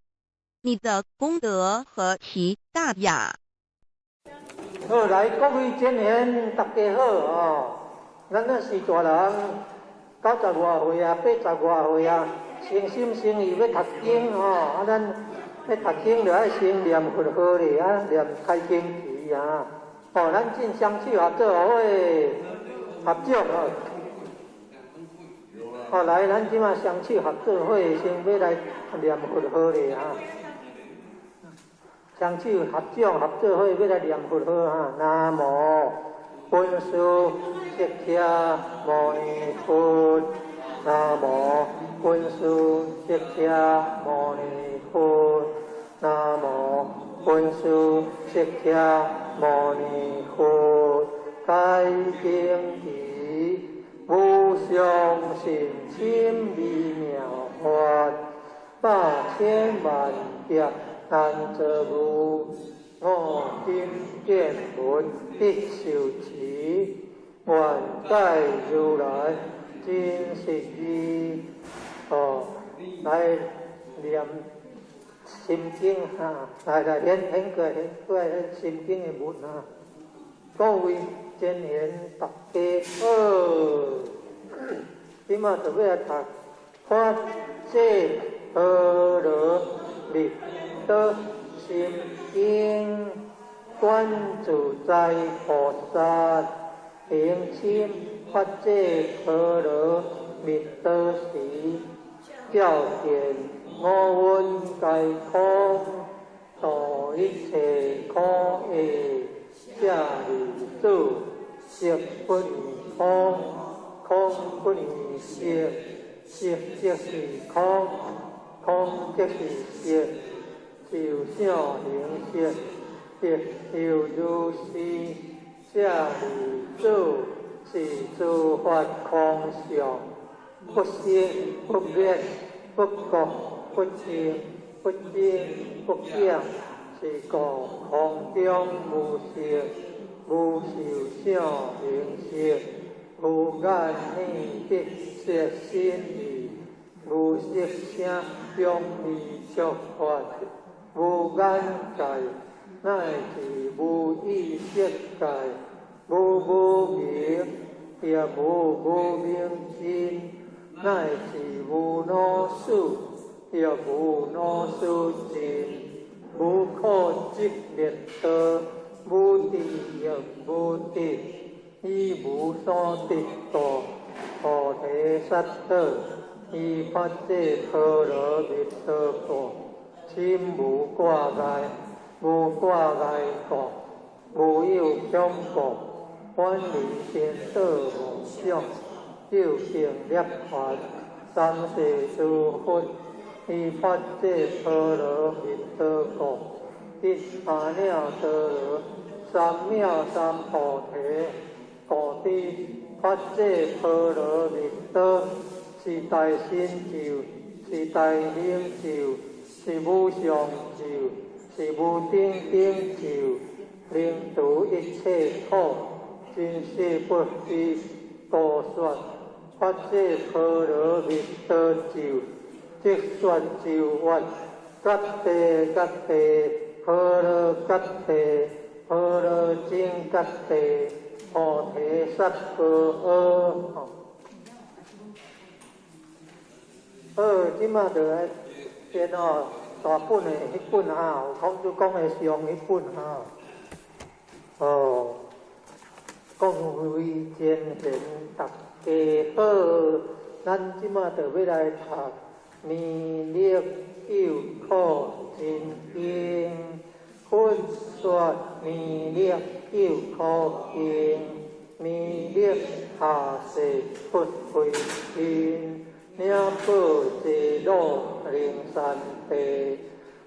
你的功德何其大呀！好，來各位善賢，大家好哦。咱那是大人，90外歲啊，80外歲啊，誠心誠意欲讀經吼。啊，咱欲讀經就愛先念佛號咧，啊，念開經詞啊。哦，咱進雙手合作伙合掌哦。哦，來，咱這馬雙手合做伙，先欲來念佛號咧啊。雙手合掌合做伙，欲來念佛號啊！南無本師釋迦牟尼佛，南無本師釋迦牟尼佛，南無本師釋迦牟尼佛。該經義無上甚深微妙法，百千萬劫難遭遇。我今見聞得受持，願解如來真實義。哦，來念心經哈，來來顯顯過顯過心經的文啊。各位善賢，大家好，這馬就欲來讀法界波羅蜜多心經，觀自在菩薩行深法界波羅蜜多時，照見五蘊皆空，度一切苦厄。舍利子，色不異空，空不異色，色即是空，空即是色，受想行識，亦猶如是。舍利子，是諸法空相，不生不滅，不垢不淨，不增不減。是故空中無色，無受想行識，無眼耳鼻舌身意，無色聲香味觸法，無眼界，乃至無意識界，無無明，也無無明盡，乃至無老死，也無老死盡。無可擇滅道，無智亦無得，以無所得故，菩提薩埵，依法界波羅蜜多故，心無掛礙，無掛礙故，無有恐怖，遠離顛倒妄想，究竟涅槃，三世諸佛。依法界波羅蜜多故，得阿耨多羅三藐三菩提。故知法界波羅蜜多，是大神咒，是大明咒，是無上咒，是無頂頂咒，能除一切苦，真實不虛。故說發這波羅蜜多咒，即說咒曰：揭諦揭諦，波羅揭諦，波羅僧揭諦，菩提薩婆訶。好，這馬就來編哦，大本的彼本哈，有孔子講的上彼本哈。哦，各位前賢大家好，咱這馬就欲來讀彌勒救苦真經，佛說彌勒救苦經，彌勒下世佛慧身，領報濟老靈山地，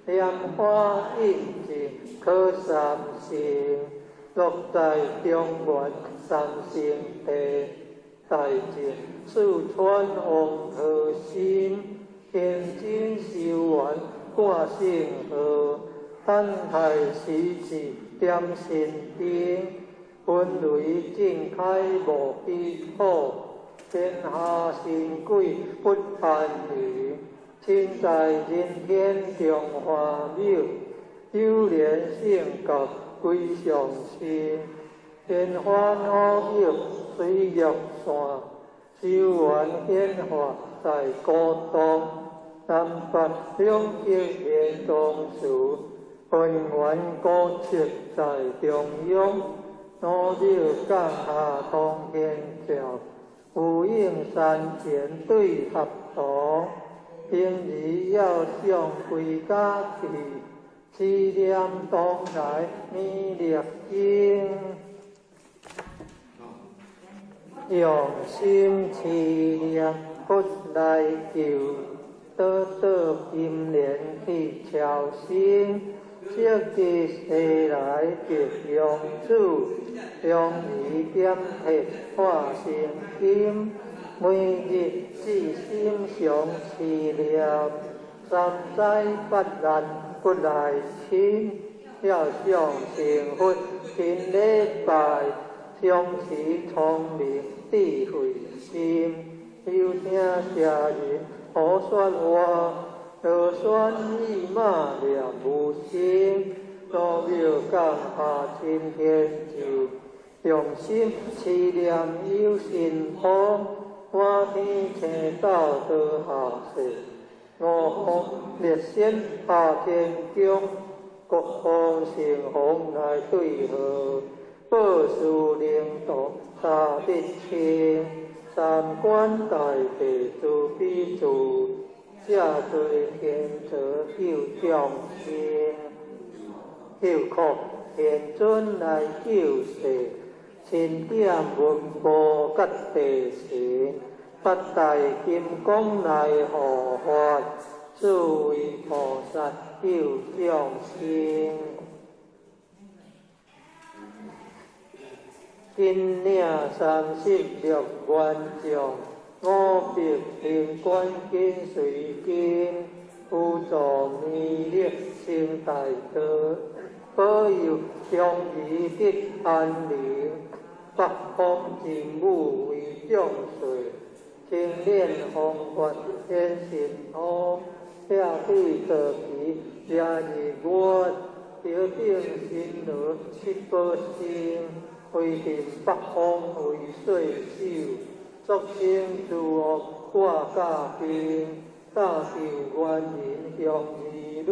蓮華印證可三乘，落在中原三聖地，大淨四川王和心，天津修缘挂圣号，等待时节点神灯，分雷正开无彼土，天下神鬼不安宁，身在人天中华庙，有莲圣觉归上身，天花五玉水玉山，修缘显化在古东，南北两极连宗祠，分源古迹在中央，努力降下通天桥，有应山前对合同，平日要上归家去，持念当来弥勒经，用心持念佛来救，倒倒金莲去超生，积极西来得阳子，终于点铁化成金，每日至心常持念，三灾八难不来侵，要想成佛勤礼拜，常持聪明智慧心，有听邪人胡说话，啰嗦语骂念无心，罗庙降下青天咒，用心持念有神通，满天星斗落下世，五方列仙下天宫，各方神王来对号，报事灵道查得清，三观大地慈悲住，这做天泽救众生，救苦天尊来救世，钦点文武甲地神，八大金刚来护法，诸位菩萨救众生。金领36愿将，五百灵官紧随跟，辅助弥勒成大道，保佑中儿得安宁，北方真武为众水，青莲风发显神通，下对坐骑掠日月，头顶神罗七宝星，飞进北方为岁首，作称诸恶挂甲兵，大救原人向儿女，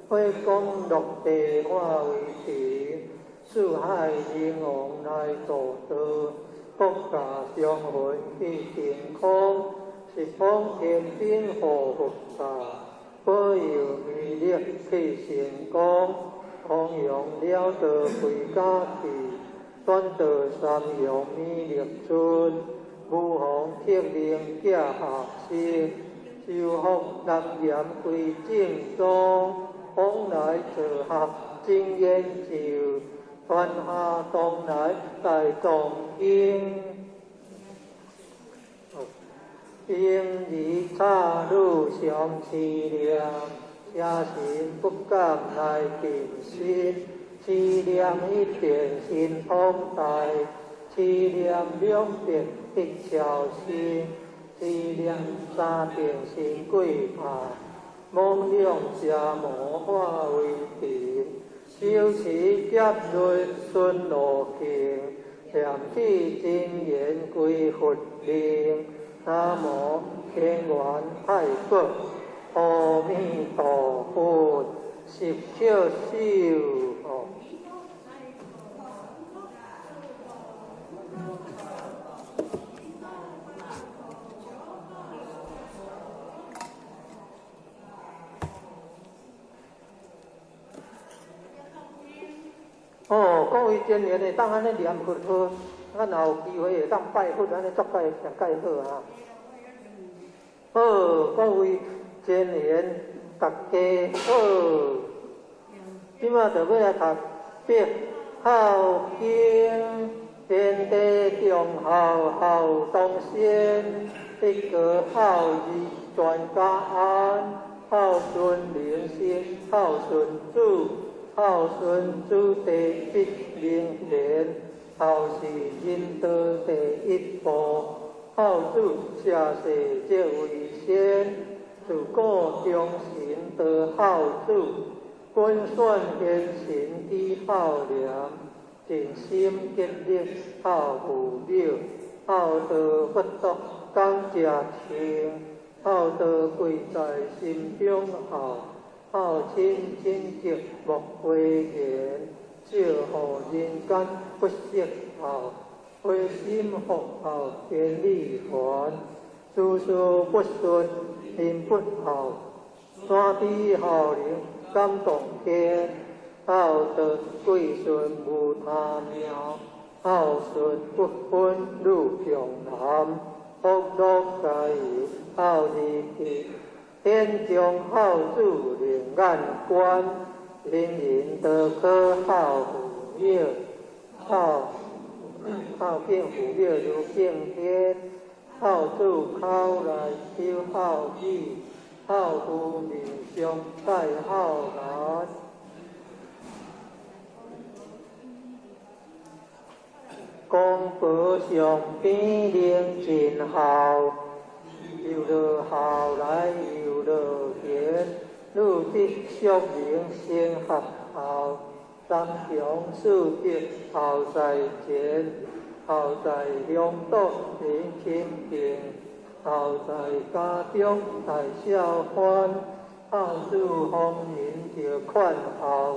火光落地化为尘，四海人王来助道，国家相魂去净空，十方天兵护佛法，保佑弥勒去成功，弘扬了道归家去，转到三阳弥勒村，无妨革命寄下生，修复南岩归正宗，往来做学真研究，传下东来大藏经。婴儿插女常慈念，邪神不敢来近身。慈念一遍神通大，慈念两遍得超生，慈念三遍神鬼怕，猛勇邪魔化为尘。修持劫轮顺路径，念起真言归佛名。南无天元太保，阿弥陀佛，十笑手。哦，各位真言会当按呢念佛号，咱若有机会会当拜佛，按呢足盖上盖好啊！好，各位真言，大家好，这马就欲来读别孝经，天地中孝孝当先，一个孝字全家安，孝顺人生，孝顺主。孝顺子弟必明贤，孝是仁德第一步。孝子下世则为先，自古忠臣多孝子，君选贤臣之孝廉，尽心竭力孝父母，孝道不足讲食清，孝道贵在心中孝。孝亲亲情莫讳言，少予人间不惜孝，灰心福孝千里传，事事不顺人不孝，山低孝灵感动天，孝道贵顺无他妙，孝顺不分女强男，福禄皆由孝字起。天中孝子灵眼观，人人都可孝父母，孝敬父母如敬天，孝子口内修孝语，孝父面上带孝颜。公婆上边灵真孝。又落孝来又落贤，女德淑明先合孝，三强四德孝在前，孝在乡党人亲近，孝在家中大孝欢，孝子丰盈就款孝，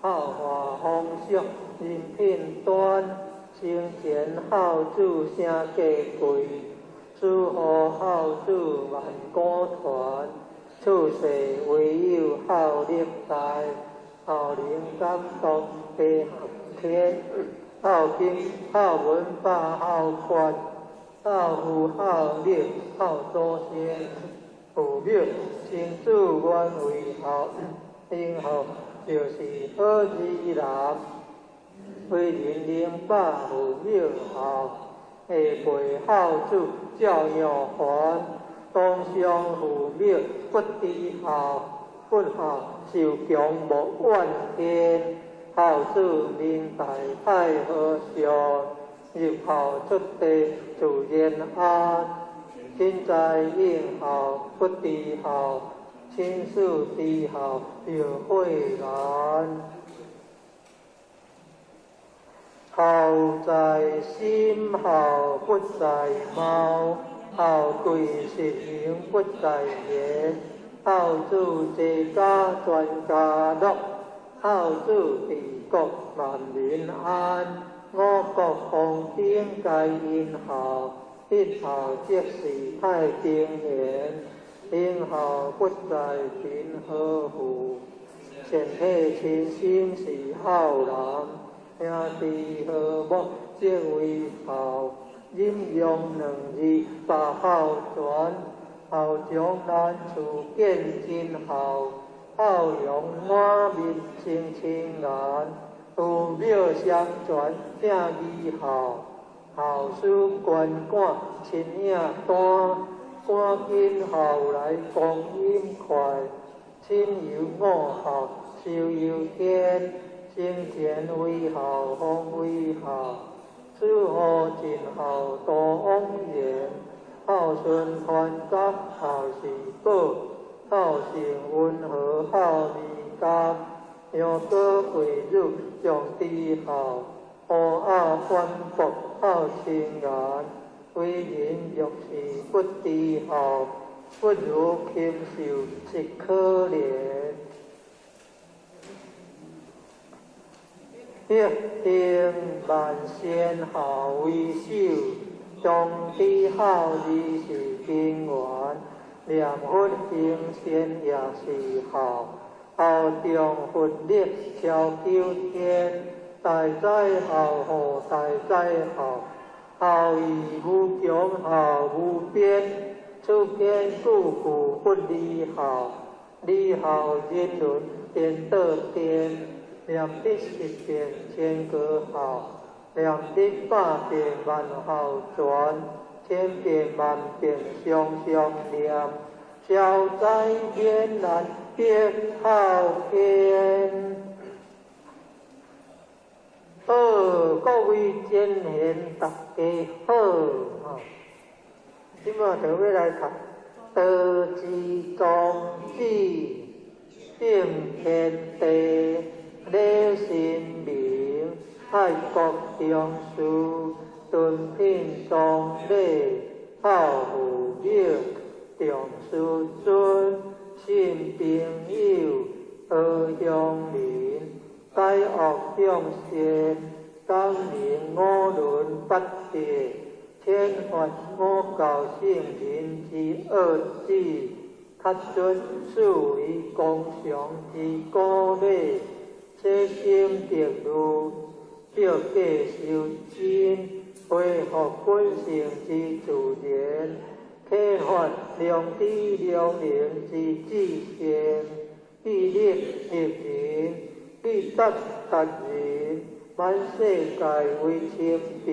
孝化风俗人品端，生前孝子声价贵。死后孝子万古传，处世唯有孝力大，孝灵感动地合天，孝经孝文化孝宽，孝父孝力孝祖先，父母亲子原为孝，应孝就是好儿男，为人明白父母孝。下辈孝子照样还，当上父母不知孝，不孝受强莫怨天。孝子明大太和尚，入孝出地自然安。亲在应孝不知孝，亲事知孝就悔难。孝在心，孝不在貌，孝贵实行不在言。孝子齐家全家乐，孝子治国万民安。五谷丰登皆因孝，一孝即是太平年。应孝不在贫和富，善体亲心是孝人。兄弟和睦即为孝，忍让两字把孝传，孝将难处见真孝，孝容满面生青颜，父母相传正义孝，孝师捐赶亲影单，趕緊孝來光陰快，親猶五孝，壽猶天，生前為孝，方為孝，死後盡孝多枉然。孝順團結孝是寶，孝性溫和孝義甘，陽光貴女上知孝，烏鴉反駁孝清顏。為人若是不知孝，不如禽獸實可憐。德行萬善孝為首，上知孝字是根源。念佛行善也是孝，孝中佛力超九天。大哉孝吼，大哉孝，孝義無窮，孝無邊。此間句句不離孝，離孝人倫顛倒顛。念得十遍千個孝，念得百遍萬孝全，千遍萬遍常常念，消災免難別孝天。好，各位真賢大家好，吼，這馬就欲來讀《道之莊子》頂天地禮神明，愛國重視，敦品崇禮，孝父母，重師尊，信朋友，和鄉鄰，改惡向善，感應五倫八德，遣發五教聖人之惡旨，確遵四維公常之古禮，洗心滌慮，照過修真，恢復本性之自然，啟發良知良能之至善，以力立人，以德達人，滿世界為清平，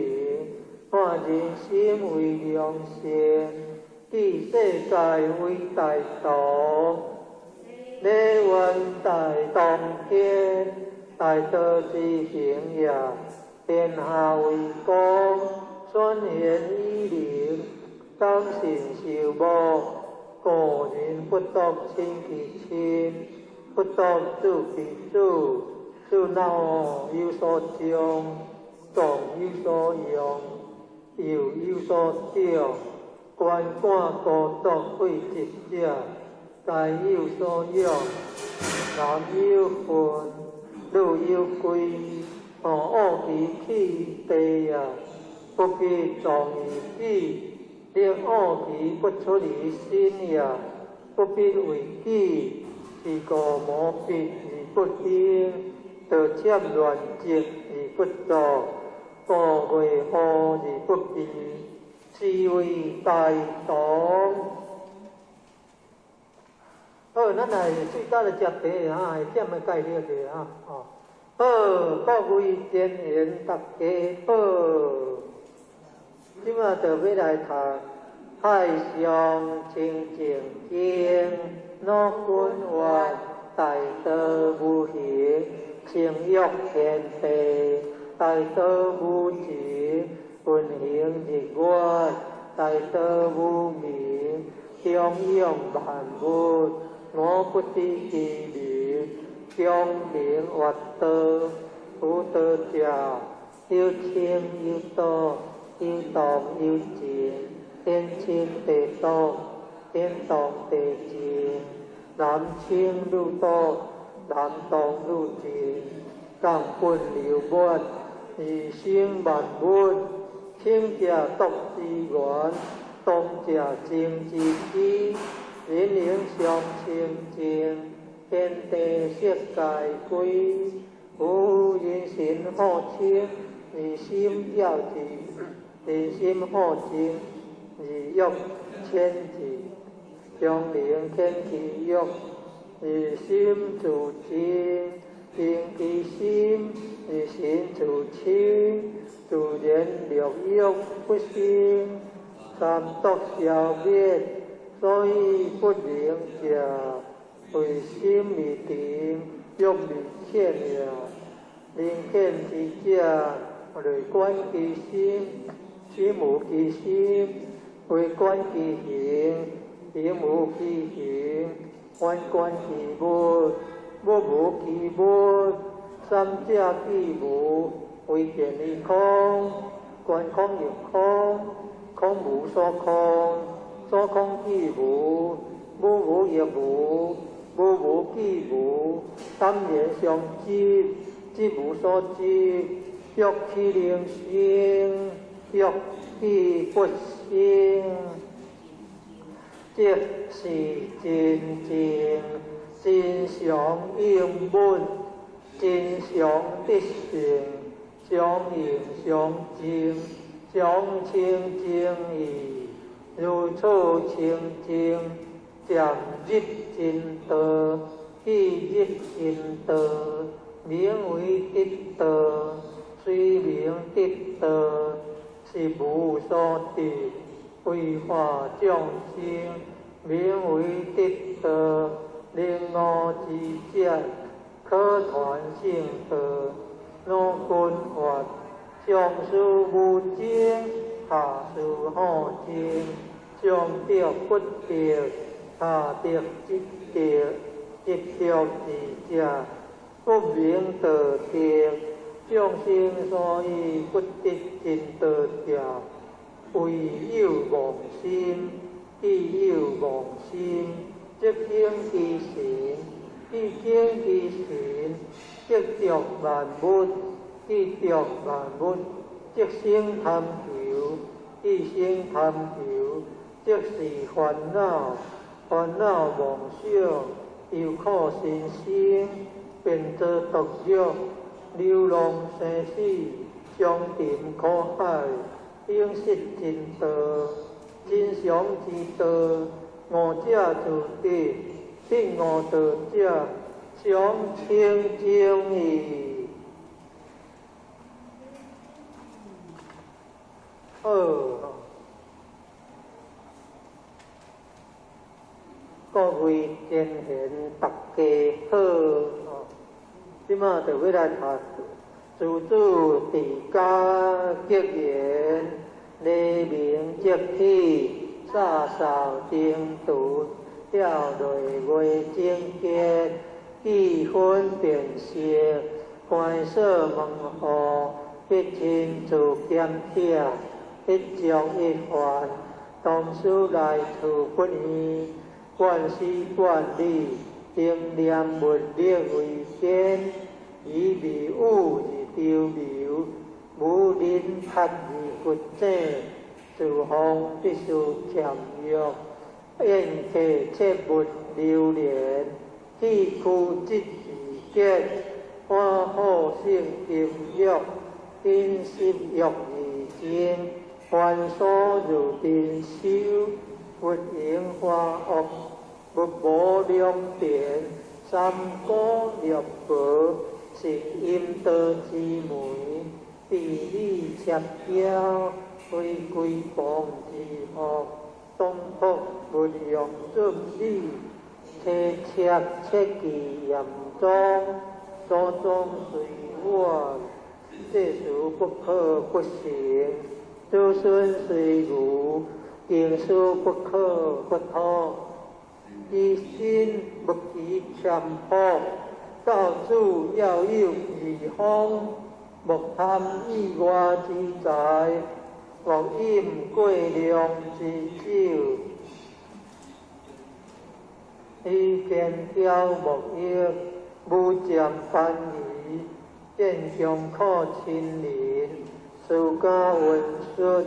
滿人心為良善，以世界為大同，禮願大同天，大道之行也，天下為公，選賢與能，長信守無，故人不獨親其親，不獨子其子，子若有所長，壯有所用，幼有所長，鰥寡孤獨廢疾者，皆有所養。男有分，女有貴，惡其去地也，不必壯於己，令惡其不出於心也，不必為己，是故無必而不興，盜竊亂積而不作，故未禍而不避，是謂大同。好，咱來最早來食茶哈，會點仔介紹者哈，哦。好，各位善賢大家好，這馬就欲來讀《太上清淨經》，老君曰：大道無形，清欲天地；大道無情，運行日月；大道無名，長養萬物。我不知其名，長名曰道。夫道者，有清有道，有動有靜，天清地動，天動地靜，男清女動，男動女靜，根本流滿，而生萬物。清者動之源，動者靜之基。人能相清淨，天地色界歸。夫人心好清，而心了之；人心好靜，而欲遣之。常能遣其欲，而心自靜；靜其心，而神自清。自然六欲不生，三毒消滅。所以不能食，為心未定，欲未遣也。能遣之者，內觀其心，心無其心；外觀其形，形無其形；反觀其物，物無其物。三者既無，唯見於空，觀空亦空，空無所空，所空既無，物無亦無，物無既無，耽然相執，執無所執，欲豈能生？欲豈不生？這是真正真常應本，真常得性，常應常淨，常清淨義，如此清淨，漸入真道，既入真道，名為得道。雖名得道，實無所得，為化眾生，名為得道。靈悟之者，可傳聖道。汝君法，上師無證，下師好證，上得不得，下得即得，執著之者，不名道得。眾生所以不得真道者，唯有妄心，既有妄心，則境其神；既境其神，則著萬物；既著萬物，則生貪求；既生貪求，則是煩惱。煩惱妄想，由苦心生，便作毒藥，流浪生死，相沉苦海，永失真道，真常之道，悟者自得，不悟道者，常清淨矣。好，各位前贤，大家好。這馬就欲來讀自主治家格言，黎明即起，灑掃整廚，吊淚月整潔，記分辨色，關鎖門戶，必親自檢點，一將一飯，同事來處不厭，慣事慣理，定念物力為先，以未雨而著謀，無人達而掘井，自防必須儉約，宴客切勿流連，氣屈則易結，歡好勝禁欲，飲食欲而精，繁瑣如珍饈，佛迎花惡，勿無良田，三姑六婆，是陰道之門，地理赤雕，非歸傍之福，東北勿用准理，切切切記嚴宗，祖宗隨我，這事不可不成，子孫雖愚，經書不可不通。其心勿欺謙樸，教子要有義風，莫貪意外之財，莫飲過量之酒。以天驕莫欲，無漸凡愚，見強可親仁，私家溫順，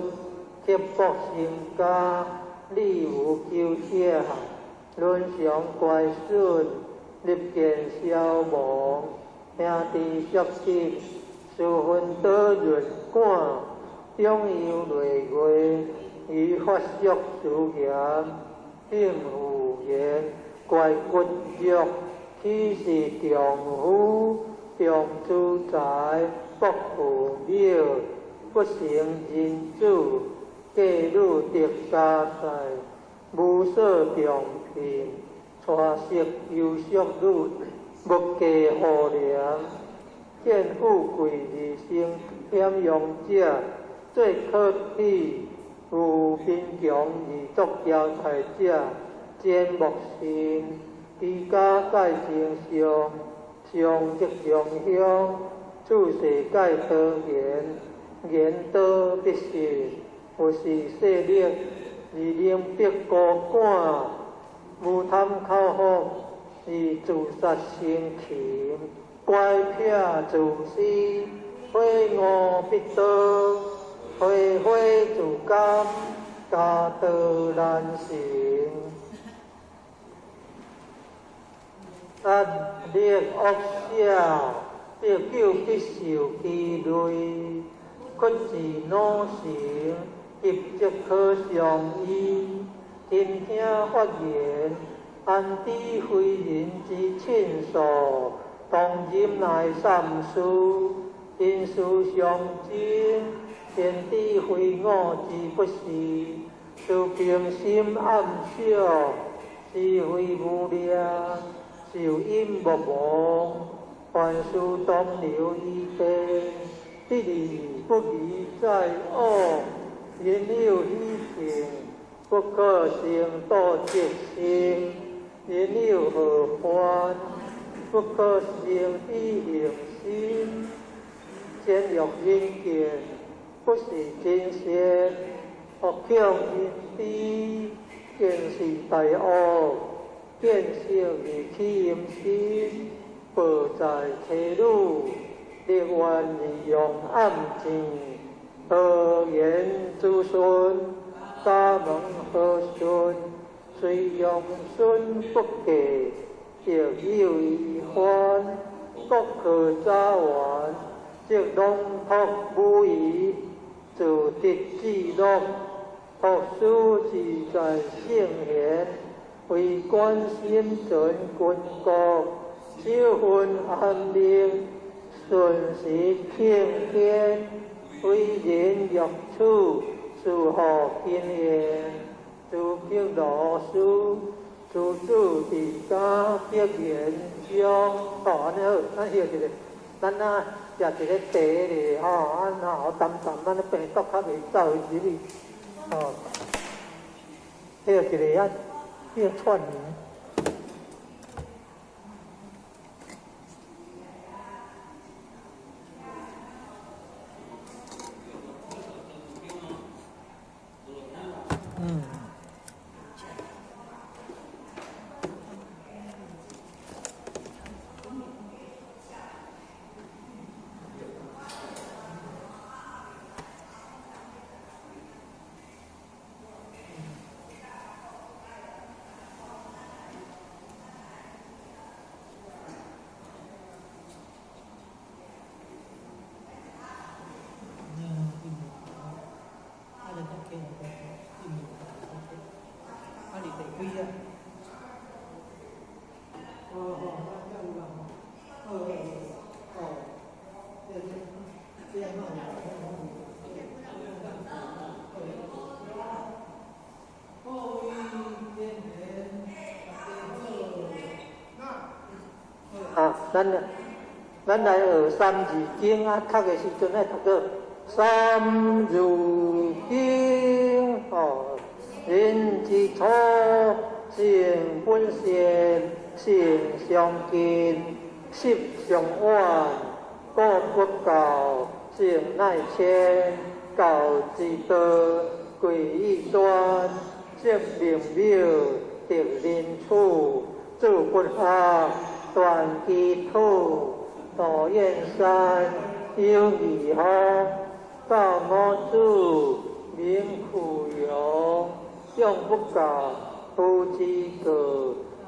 刻薄成家，禮無求者，倫常乖順，立見消亡，兄弟相親，私分多潤管，長幼累月，於法俗殊嚴，應婦言，乖骨肉，豈是丈夫？重資財，薄父母，不成人子，嫁女得家財，無所重聘，娶色优淑女，木家户廉，见富贵而生险用者，做可喜；有贫穷而作骄财者，坚莫信。居家盖真相，上则上乡，处世盖当言，言多必失。有是势力而能逼高赶，无贪口福而自杀生擒，乖僻自私，悔恶必多，花花自甘，家道难成。压力恶舍，得救必受其累，屈志努成，急则可相依。听听发言，安知非人之亲属，当忍耐三思，因事相争，天知非我之不是，自平心暗想，是非无量，受因莫忘，凡事当留余地，得而不疑在恶，人有喜庆，不可生妒嫉心；人有何欢，不可生喜恨心。善欲人见，不是真善；恶恐人知，见是大恶。见色而起淫心，报在妻女，立愿而用暗箭，何言子孙？家门何顺？虽用孙不继，亦有遗欢。国可早完，则龙托无疑，自得至乐，托书自在圣贤。为官心存军国，守分安宁，顺时庆天，为人欲处，事福经验，诸极罗师，诸子伫家必言中。哦，按呢好，咱歇一下，咱啊食一个茶咧，吼，啊若有淡淡，咱病毒较袂走入去，吼，歇一下啊。要串联。啊，咱来学三字经啊，读的时阵爱读做三字经哦。人之初，性本善，性相近，习相远。故不教，性乃迁。教之道，贵以专。则明了，得人处，子不学，断机杼。道燕山，有义方。教五子，名俱扬。长不教，父之过；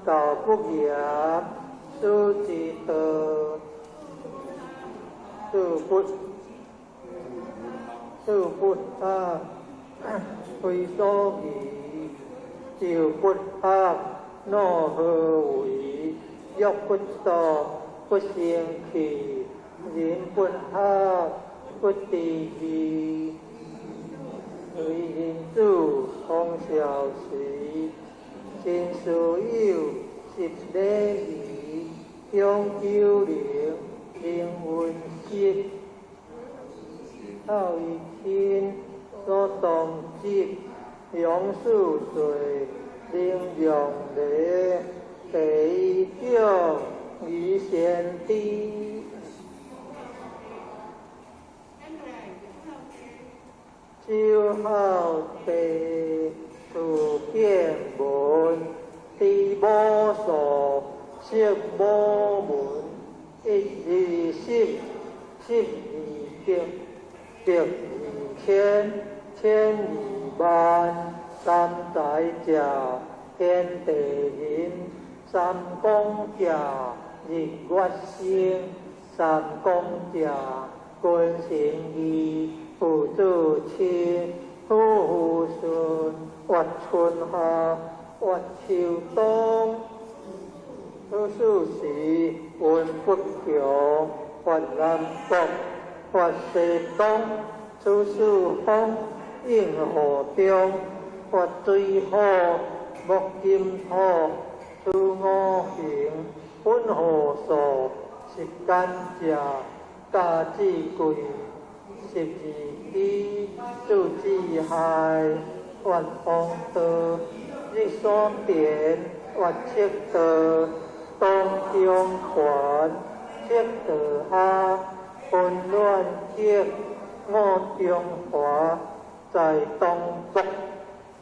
教不严，师之道。子不学，非所宜；幼不学，诺何为？欲不作，不成器；人不学，不知义。为人子，忠孝时；十禮儀，享九靈，靈雲色，孝義親，所當執，勇士罪，靈量禮，第一種，義善知。酒後地自變文，知無數，識無聞，一二十，十二百，百二千，千二萬，三才者，天地人，三光者，日月星，三光者，君臣義，父子親，夫婦順，月春夏，月秋冬，此四時，雲不強，月南國，月西東，此四風，應河中，月水火，木金土，此五行，分河數，時間者，甲子季，十二支，四子亥，月黃道，日所田，月赤道，東中環，赤道下，溫暖極，五中華，在東北，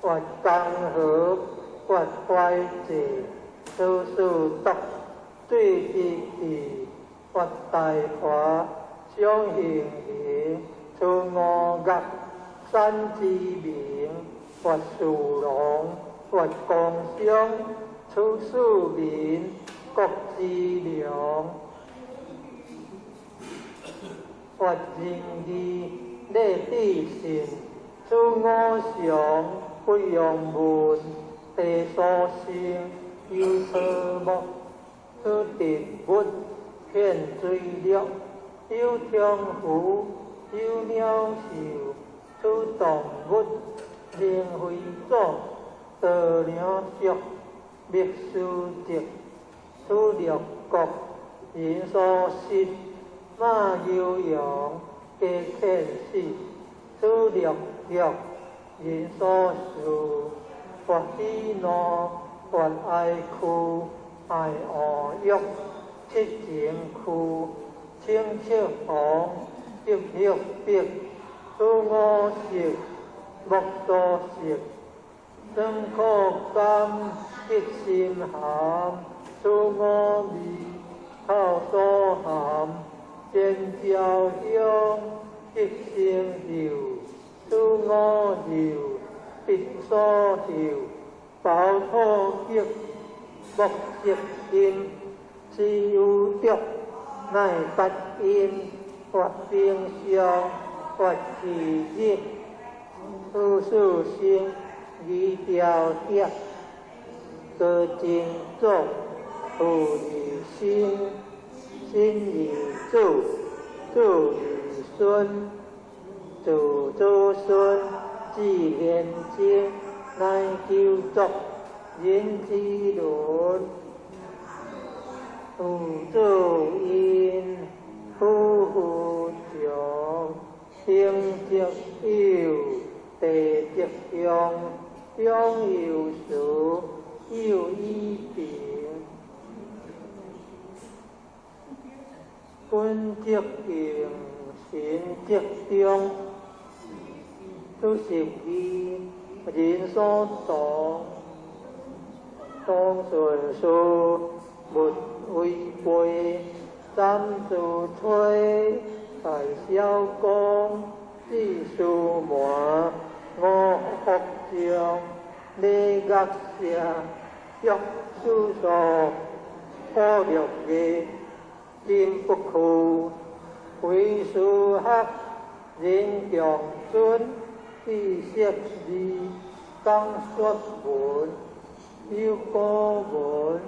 月江河，月懷濟，此四篤，水之地，月大華，雙行人，此五岳，山之名，月樹龍，月光相，此四民，國之良，月仁義，禮智信，此五常，不用問，地所生，有草木，此植物，遍水陸，有長湖，有鳥獸，此動物，靈飛祖，道良淑，密書籍，此六國，人所失，馬悠揚，皆遣死，此六欲，人所事，佛喜怒，佛哀哭，愛惡欲，七情區，清赤紅，執血筆，此五色，目所色，酸苦甘，激心寒，此五味，口所含，尖椒香，激生嗅，此五肉，鼻所嗅，飽土極，目色音，此有毒，乃不因，發冰霜，發氣熱，此四生，二條蝶，高真祖，父而身，身而子，子而孫，子子孫，至現今，乃求作人之倫，父子因，夫婦長，天則有，地則用，中有時，有以平，君則敬，臣則忠，此十二，人所當，當順事，勿違背，三自吹，大小公，四書門，五福將，禮樂射，玉書所，苦六月，金不屈，非書學，人強尊，知識字，講說文，有古文，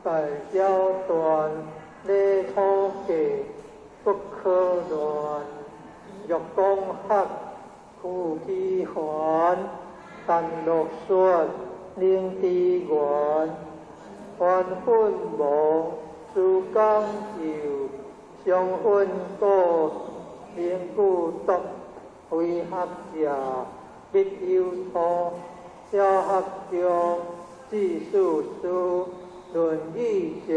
大小緞，禮楚記，不可亂，若講學，屈其環，陳落雪，寧之源，還奮王，蘇江就，雙奮果，靈古篤，為學者，必有錯，小學長，智術師，論語者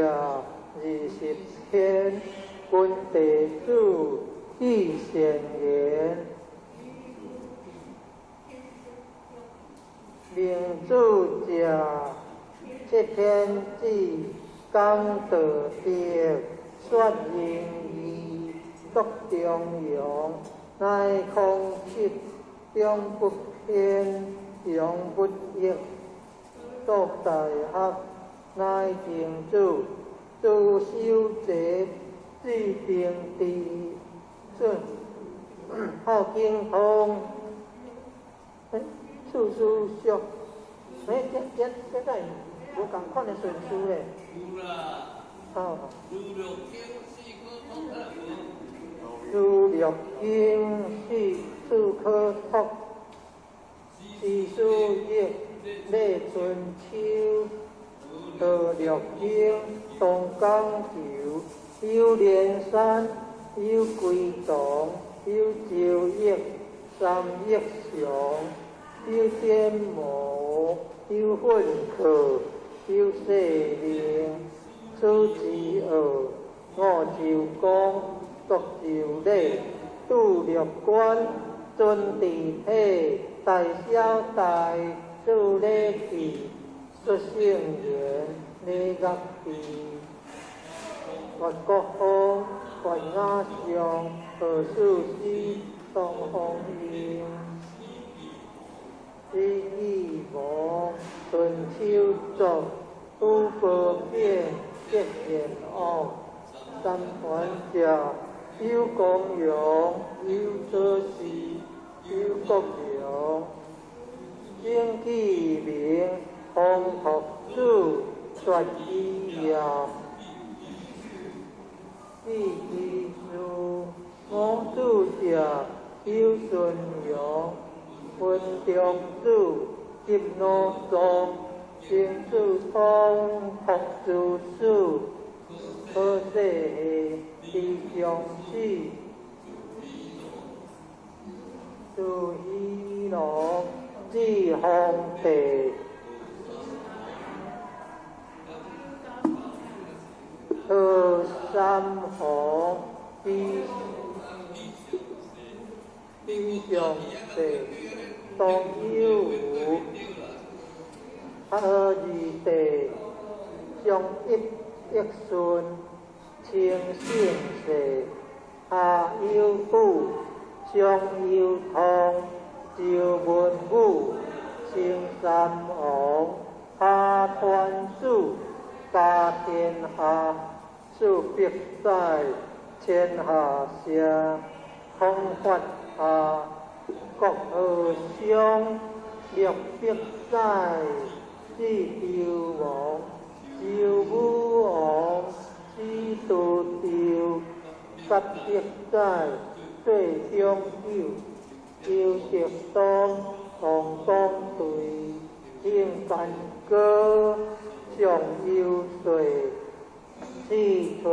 ，20篇，君弟子，記善言，明主者，七天子，講道德，說仁義，作中庸，乃孔子，中不偏，庸不逆，作大學，乃曾子，朱守節，字平治，號經通，處事俗，這這無仝款的順序咧。有啦。哦。儒略經四科通無？儒略經四科通，四書易，禮春秋，道略經，東江球，有連山，有歸堂，有周易，三益祥，有典謨，有訓課，有世令，楚之惡，五洲公，國周禮，杜略官，尊治體，大小大，做禮器，說聖言，禮樂治，越國風，懸雅上，何事師，東方英，李義王，春秋作，五寶變，結賢王，三團者，有公陽，有左氏，有國陽，曾紀明，洪托子，絕伊業，記之書，五子者，有孫陽，文中子，执奴宗，曾子通，朴子史，何世李长史，朱熹龙，字方帝，何三红，李长世，董有武，何二帝，张益益顺，清圣世，夏有虎，商有通，周文武，清三王，夏团子，家天下，四百载，天下社，孔发下，国和商，600载，字周王，周武王，子杜周，800载，岁中九，周德宗，王公队，兴干戈，上游说，四春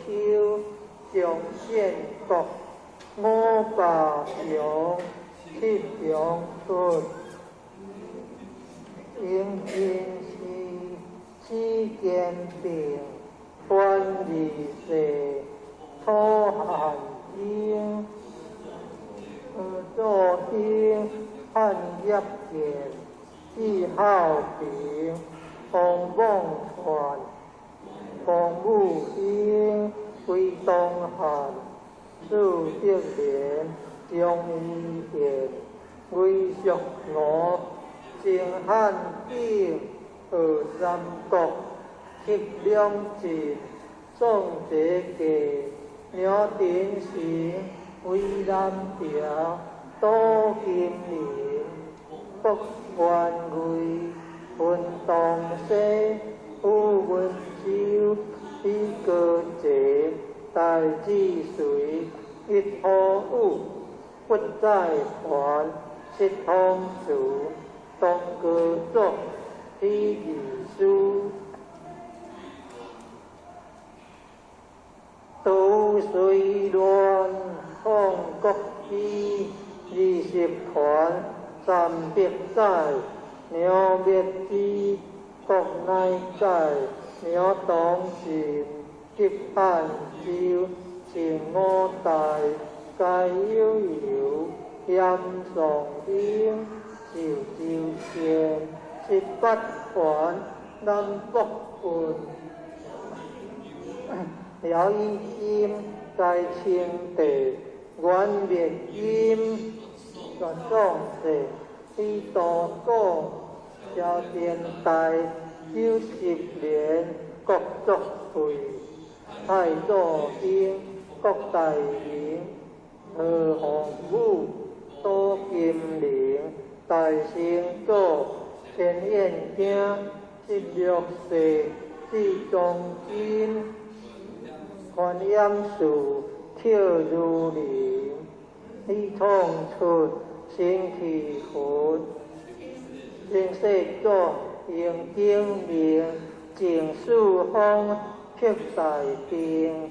秋，上建国，五霸雄，七阳出，应进士，四坚定，关二世，楚汉英，何作英，汉业建，字孝平，王孟传，王武英，归东汉，苏德廉，张一贤，魏淑娥，郑汉景，何三国，七两晋，宋哲杰，梁鼎成，魏南朝，杜金林，卜元瑞，文东西，吴文洲，李高杰，戴志隋，一虎武，不在团，七通词，东高祖，李义书，隨亂，創國基，20團，300載，娘滅之，國乃在，娘當晉，及漢州，前五代，皆悠悠，咸宋英，壽州縣，18團，南北郡，遼以今，該清帝，元滅金，全壯世，李道古，蕭天大，90年，國作廢，太祖興，國大明，何鴻武，左金陵，大成祖，千燕京，16世，至忠贞，觀音寺，跳如林，李創出，新起佛，清世祖，雍景明，鄭四方，克大定，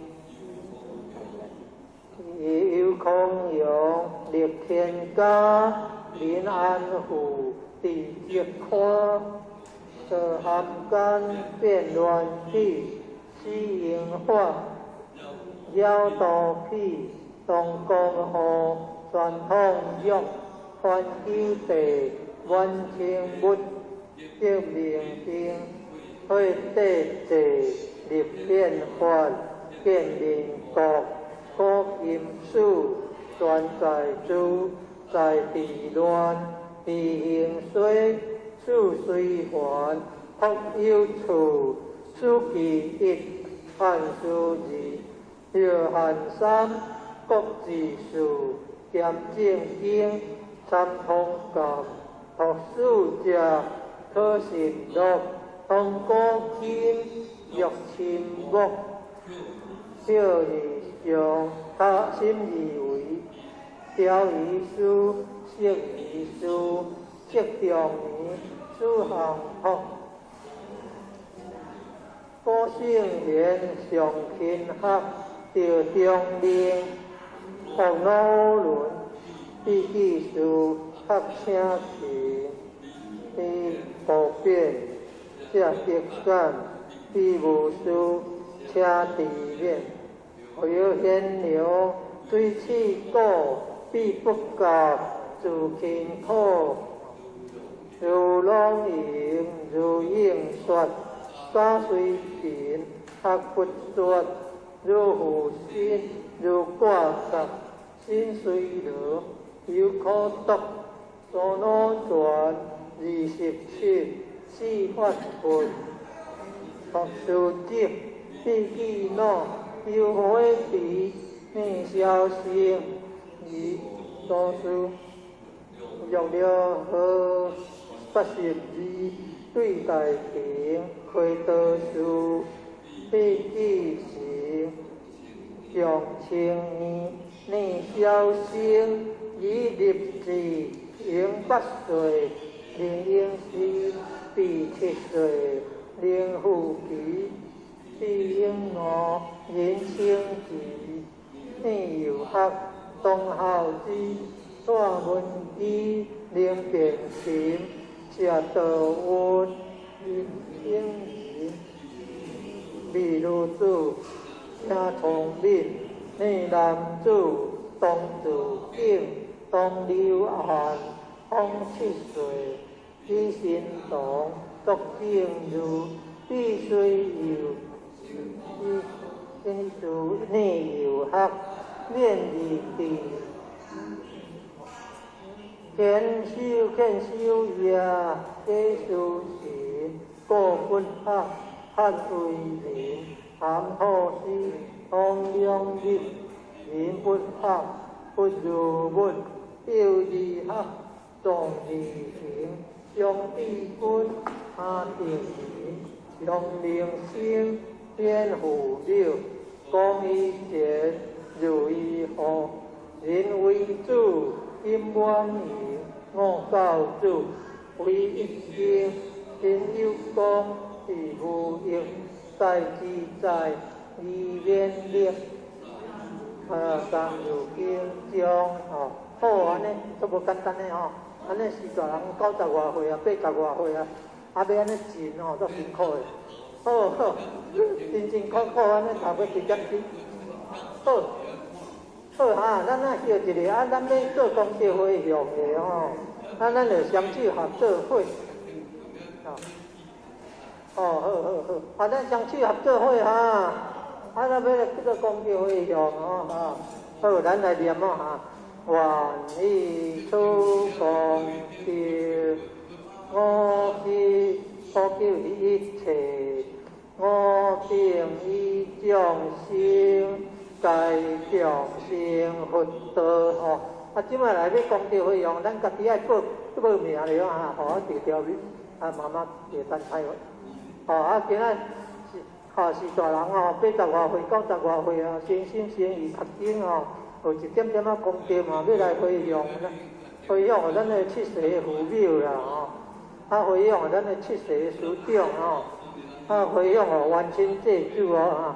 游康阳，立天家，林安富，地积宽，道含间，变乱起，死刑法，鸟肚皮，东江河，传统玉，番九地，满清物，革明星，火帝制，立变法，建民国，古今史，全在诸，在地乱，地形衰，四随环，福有处，此其一，汉书二，约翰三，国字事，兼正经，三通鉴，托书者，可信录，通古今，玉亲木，小二上，他心而为，雕鱼师，释鱼师，释中年，此项托，古圣贤上勤学，赵中令，黄老伦，毕记事，学请勤，比普遍，谢德感，比无师，请治免，何有贤良，水气古，比不及，自勤苦，如朗盈，如应说，沙随贫，学不说，如负心，如挂角，心随罗，犹可读，所罗传，27，四法佛，学书者，毕记脑，有火池，念消声，二多数，玉了河，82，对大庭，开道士，毕记时，上青年，念消声，以立志，永8岁，林英时，第7岁，林富奇，毕英娥，任清奇，念幼学，董孝之，蔡文基，林变琴，谢道运，林英仁，美女子，请聪明，聂男子，董子景，董柳岸，方7岁，李新堂，卓正如，毕水佑，李子聂幼学，免日地，天修天修业，假书神，顾不学，汉为人，含好师，通两日，人不学，不如物，幼儿学，壮而行，张志军，哈定仁，杨明星，边父柳，讲以前，如意后，人为主，金满盈，五教主，为一经，真有功，是无益，在自在，而免力。三字經章吼，好按呢，足無簡單的吼，按呢是大人九十外歲啊，八十外歲啊，啊欲按呢盡吼，足辛苦的。好好，辛辛苦苦按呢讀欲一點鐘。好，好哈，咱仔歇一下，啊，咱欲做功德回向的吼，啊，咱就雙手合做伙。哦，好好好，啊，咱雙手合做伙哈，啊，咱欲來這個功德回向哦，哈，好，咱來念哦哈，願以此功德，我今普及一切，我等與眾生，皆共成佛道吼。啊，這擺來欲功德回向，咱家己愛報報名了啊，予我摕條啊，媽媽會等待我。吼啊，今仔是吼是大人吼，八十外歲、九十外歲啊，誠心誠意讀經吼，有一點點仔功德嘛，欲來回向，回向予咱的七世父母啦吼，啊回向予咱的七世師長吼，啊回向予冤親債主哦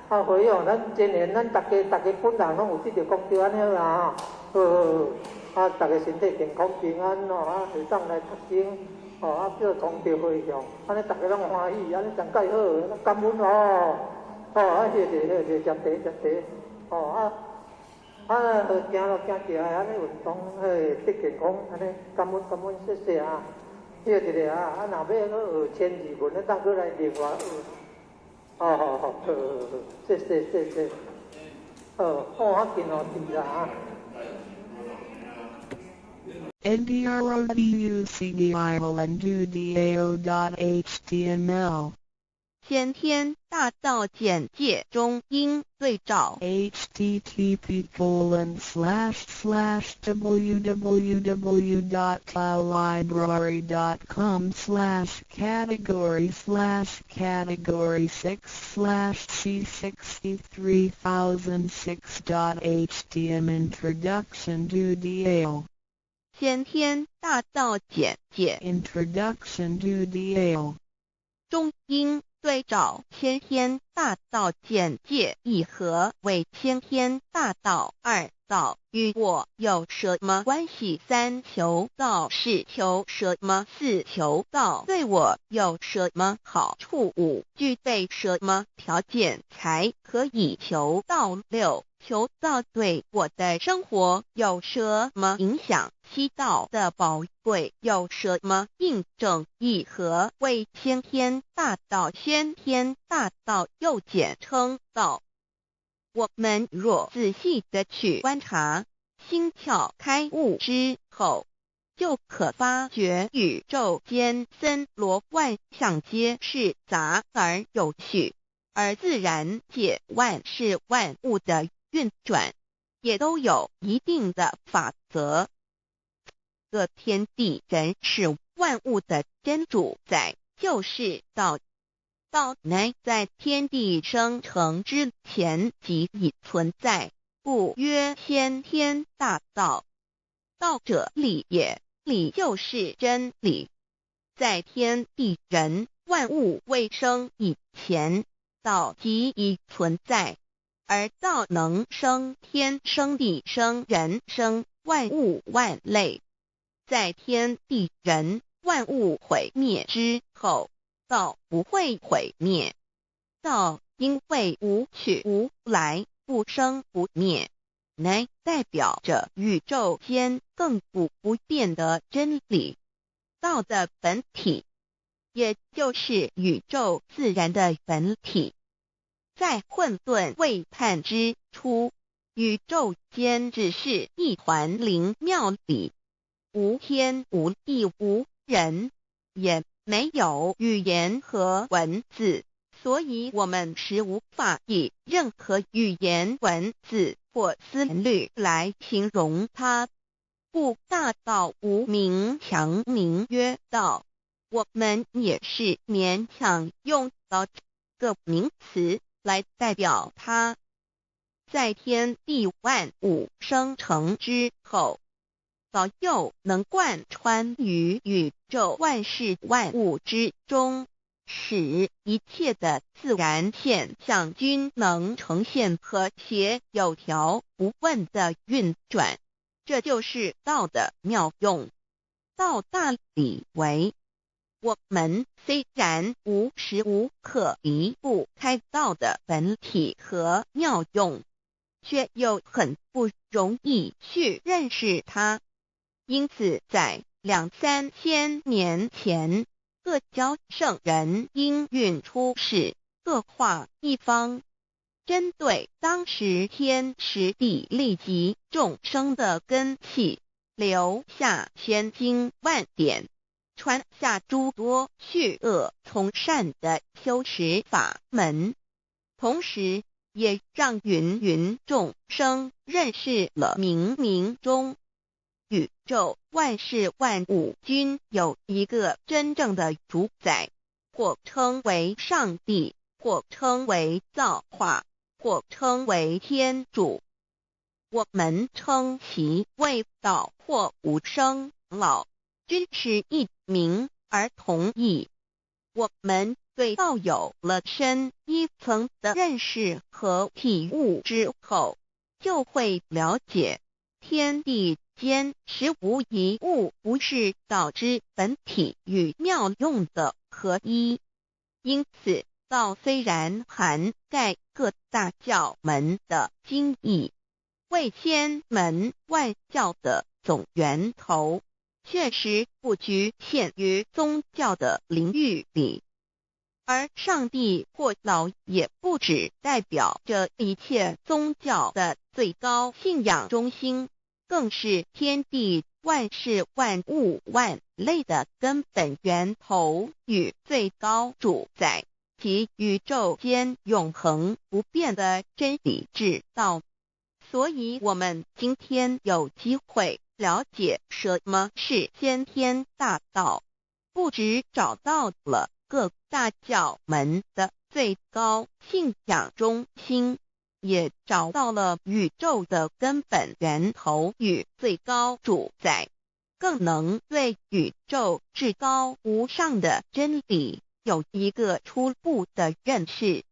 啊，回向咱真緣，咱逐家逐家本人攏有得著功德按呢啦吼，好好好，啊，逐家身體健康平安吼，啊會當來讀經。哦，啊叫功德回向，按呢逐家攏歡喜，按呢上蓋好，感恩哦。哦，啊謝謝謝謝，食茶食茶。哦啊啊，行路行起來，按呢運動，嘿，得健康，按呢感恩感恩，謝謝啊。歇一下啊，啊若欲閣學千字文，會當閣來另外學。哦好好好好好，謝謝謝謝。好，哦，較緊哦，佇啦啊。 NDRODUCDILNDUDAO.HTML 先天大道簡介中應對照 http://www.taolibrary.com/category/category6/c63006.htm Introduction to Dao. 先天大道簡介 Introduction to Dao. 中應對照先天大道簡介一何為先天大道二道與我有什麼關係？三求道是求什麼？四求道對我有什麼好處？五具備什麼條件才可以求道？六求道對我的生活有什麼影響？七道的寶貴有什麼印證？一何為先天大道？先天大道又簡稱道。我們若仔細的去觀察，心竅開悟之後，就可發覺宇宙間森羅萬象皆是雜而有序，而自然界萬事萬物的運轉，也都有一定的法則。這天地人事萬物的真主宰就是道。道乃在天地生成之前即已存在，故曰先天大道。道者理也，理就是真理。在天地人萬物未生以前，道即已存在，而道能生天、生地、生人、生萬物萬類。在天地人萬物毀滅之後，道不會毀滅。道因為無去無來，不生不滅，乃代表着宇宙間亙古不變的真理。道的本體，也就是宇宙自然的本體。在混沌未判之初，宇宙間只是一團靈妙理，無天無地無人，也沒有語言和文字，所以我們是無法以任何語言、文字或思慮來形容它。故大道無名，強名曰道。我們也是勉強用道這個名詞來代表它。在天地萬物生成之後，道又能貫穿於宇宙萬事萬物之中，使一切的自然現象均能呈現和諧有條不紊的運轉。這就是道的妙用。道大理為，我們雖然無時無刻離不開道的本體和妙用，卻又很不容易去認識它。因此，在兩三千年前，各教聖人應運出世，各化一方，針對當時天時地利及眾生的根器，留下千經萬典，傳下諸多去惡從善的修持法門，同時也讓芸芸眾生認識了冥冥中宇宙萬事萬物均有一個真正的主宰，或稱為上帝，或稱為造化，或稱為天主。我們稱其為道或無生老，均是一名而同義。我們對道有了深一層的認識和體悟之後，就會了解天地間實無一物不是道之本體與妙用的合一。因此，道雖然涵蓋各大教門的精義，為千門萬教的總源頭，確實不局限於宗教的領域裡。而上帝或老也不只代表着一切宗教的最高信仰中心，更是天地萬事萬物萬類的根本源頭與最高主宰，及宇宙間永恆不變的真理之道。所以，我們今天有機會了解什麼是先天大道，不只找到了各大教門的最高信仰中心，也找到了宇宙的根本源頭與最高主宰，更能對宇宙至高無上的真理有一個初步的認識。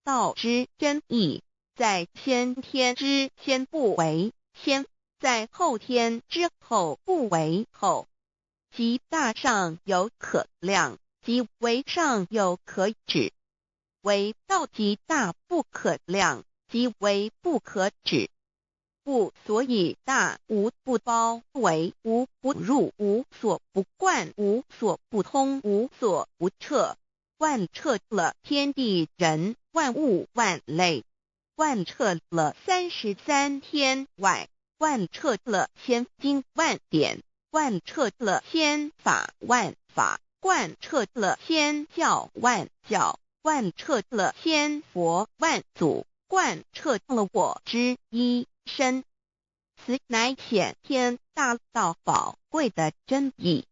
道之真義，在先天之先不為先，在後天之後不為後。即大上有可量，即微上有可指。惟道極大不可量，即微不可指。故所以大無不包圍，無不入，無所不貫，無所不通，無所不徹，貫徹了天地人萬物萬類，貫徹了33天外，貫徹了千經萬典，貫徹了千法萬法，貫徹了千教萬教，貫徹了千佛萬祖，貫徹了我之一身。此乃顯天大道寶貴的真義，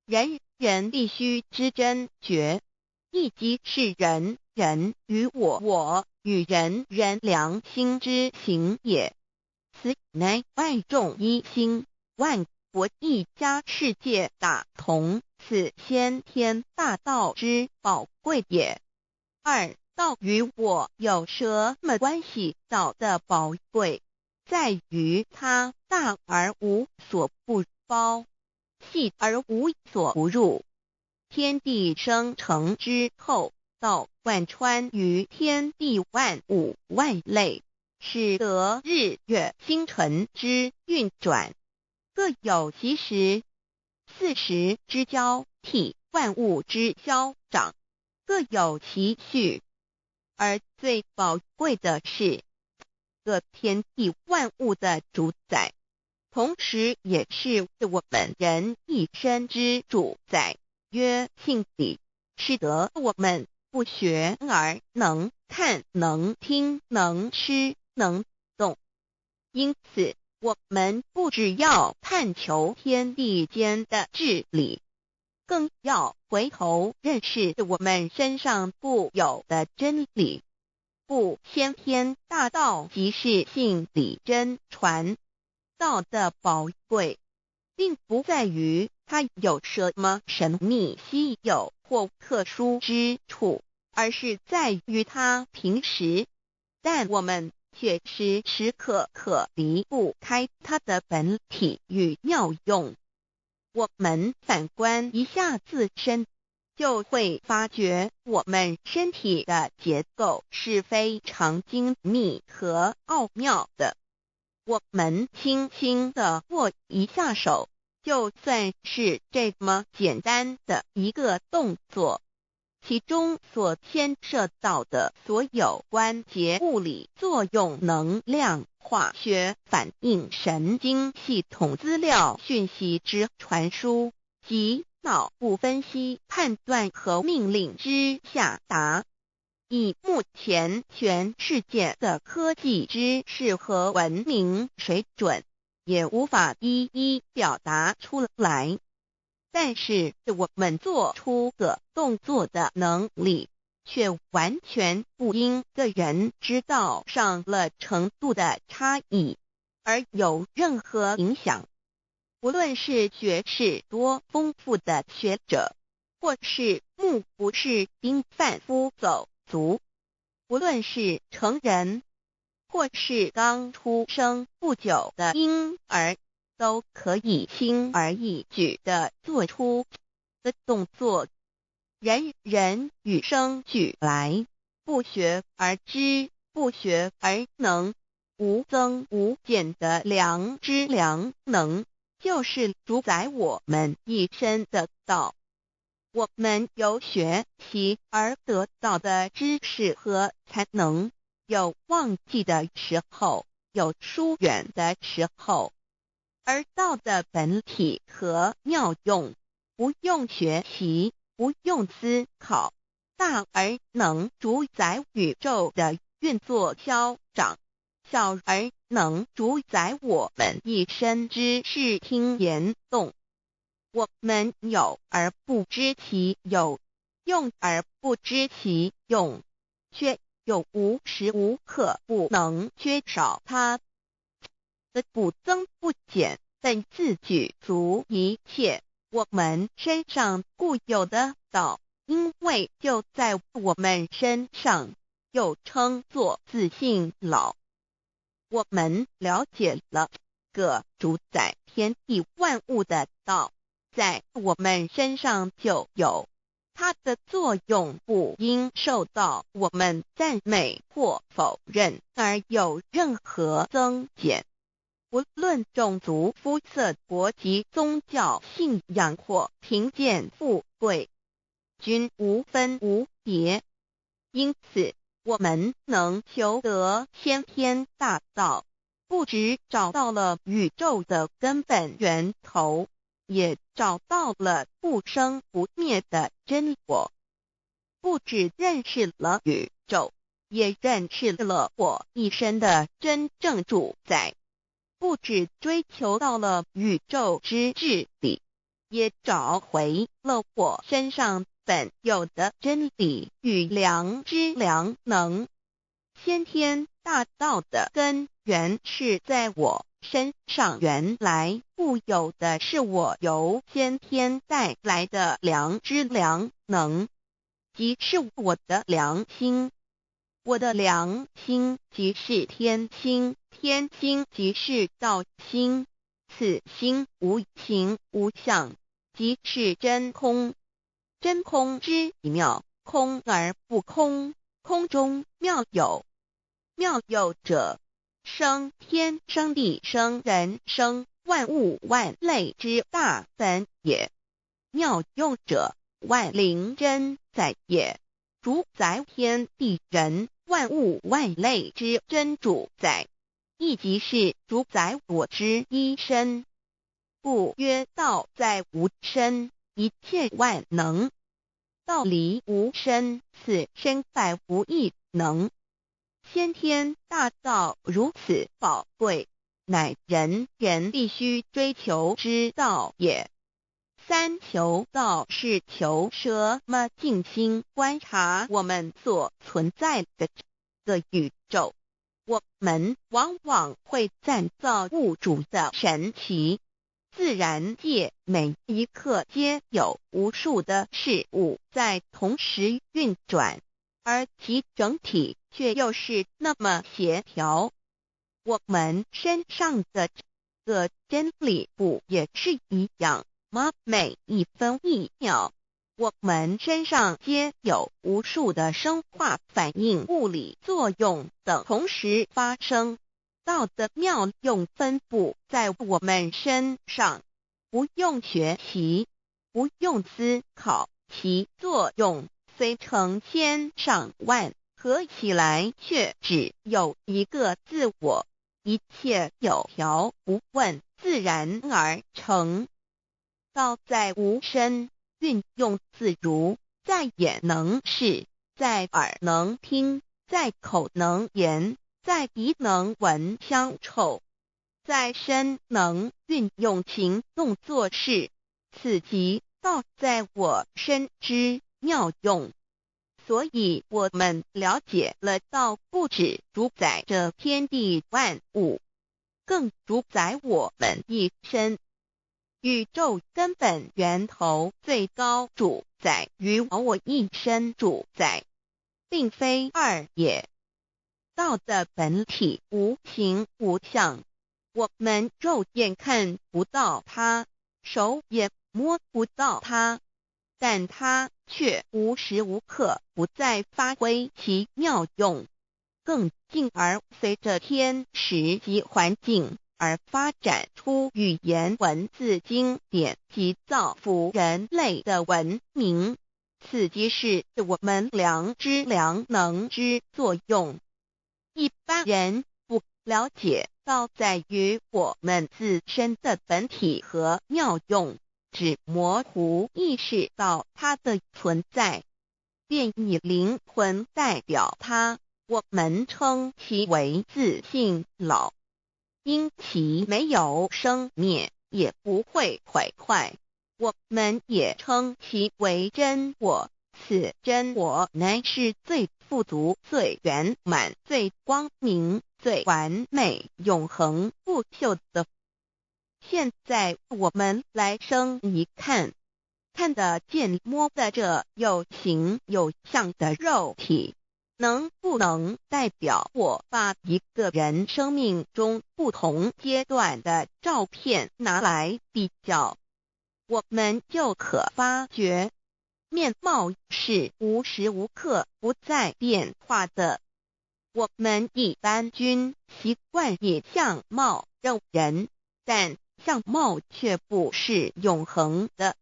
人人必須知真覺，亦即是人人與我我與人人良心之行也。此乃萬眾一心，萬國一家，世界大同，此先天大道之寶貴也。二，道與我有什麼關係？道的寶貴在於它大而無所不包，細而無所不入。天地生成之後，道貫穿於天地萬物萬類，使得日月星辰之運轉各有其時，四時之交替，萬物之消長，各有其序。而最寶貴的是，個天地萬物的主宰，同時也是我們人一身之主宰，曰性理，使得我們不學而能看、能聽、能吃、能動。因此，我們不只要探求天地間的治理，更要回頭認識我們身上固有的真理。故先天大道即是性理真傳。道的寶貴，並不在於它有什麼神秘稀有或或特殊之處，而是在於它平時。但我們卻時時刻刻離不開它的本體與妙用。我們反觀一下自身，就會發覺我們身體的結構是非常精密和奧妙的。我們輕輕地握一下手，就算是這麼簡單的一個動作，其中所牽涉到的所有關節物理作用、能量、化學反應、神經系統資料訊息之傳輸及腦部分析、判斷和命令之下達，以目前全世界的科技知識和文明水準，也無法一一表達出來。但是我們做出個動作的能力，卻完全不因個人知道上了程度的差異而有任何影響。無論是學識多豐富的學者，或是目不識丁販夫走卒，無論是成人，或是剛出生不久的嬰兒，都可以輕而易舉地做出的動作。人人與生俱來，不學而知，不學而能，無增無減的良知良能，就是主宰我們一身的道。我們由學習而得到的知識和才能，有忘記的時候，有疏遠的時候，而道的本體和妙用，不用學習，不用思考，大而能主宰宇宙的運作消長，小而能主宰我們一身之視聽言動。我們有而不知其有，用而不知其用，卻又無時無刻不能缺少它。的不增不減，本自具足一切。我們身上固有的道，因為就在我們身上，又稱作自性老。我們了解了個主宰天地萬物的道，在我們身上就有它的作用，不應受到我們讚美或否認而有任何增減。無論種族、膚色、國籍、宗教信仰或貧賤富貴，均無分無別。因此，我們能求得先天大道，不只找到了宇宙的根本源頭，也找到了不生不滅的真我。不只認識了宇宙，也認識了我一身的真正主宰。不只追求到了宇宙之至理，也找回了我身上本有的真理與良知良能。先天大道的根源是在我身上原來固有的，是我由先天帶來的良知良能，即是我的良心。我的良心即是天心，天心即是道心，此心無形無相，即是真空。真空之妙，空而不空，空中妙有。妙有者，生天生地生人生萬物萬類之大本也。妙用者，萬靈真宰也，主宰天地人萬物萬類之真主宰，亦即是主宰我之一身。故曰道在吾身，一切萬能。道離吾身，此身百無一能。先天大道如此寶貴，乃人人必須追求之道也。三求道是求什麼？靜心觀察我們所存在的這個宇宙，我們往往會讚造物主的神奇，自然界每一刻皆有無數的事物在同時運轉，而其整體卻又是那麼協調。我們身上的這個真理不也是一樣嗎？每一分一秒，我們身上皆有無數的生化反應、物理作用等同時發生。道的妙用分布在我們身上，不用學習，不用思考，其作用雖成千上萬，合起來卻只有一個自我，一切有條不紊，自然而成。道在吾身，運用自如，在眼能視，在耳能聽，在口能言，在鼻能聞香臭，在身能運用行動做事，此即道在我身之妙用。所以，我們了解了道不只主宰着天地萬物，更主宰我們一身。宇宙根本源頭最高主宰與我一身主宰，並非二也。道的本體無形無相，我們肉眼看不到它，手也摸不到它，但它卻無時無刻不在發揮其妙用，更進而隨着天時及環境而發展出語言文字經典及造福人類的文明。此即是我們良知良能之作用。一般人不了解道在於我們自身的本體和妙用，只模糊意識到它的存在，便以靈魂代表它，我們稱其為自性老。因其沒有生滅，也不會毀壞，我們也稱其為真我。此真我乃是最富足、最圓滿、最光明、最完美、永恆不朽的。現在我們來生一看，看得見、摸得著有形有相的肉體，能不能代表我把一個人生命中不同階段的照片拿來比較，我們就可發覺，面貌是無時無刻不在變化的。我們一般均習慣以相貌認人，但相貌卻不是永恆的。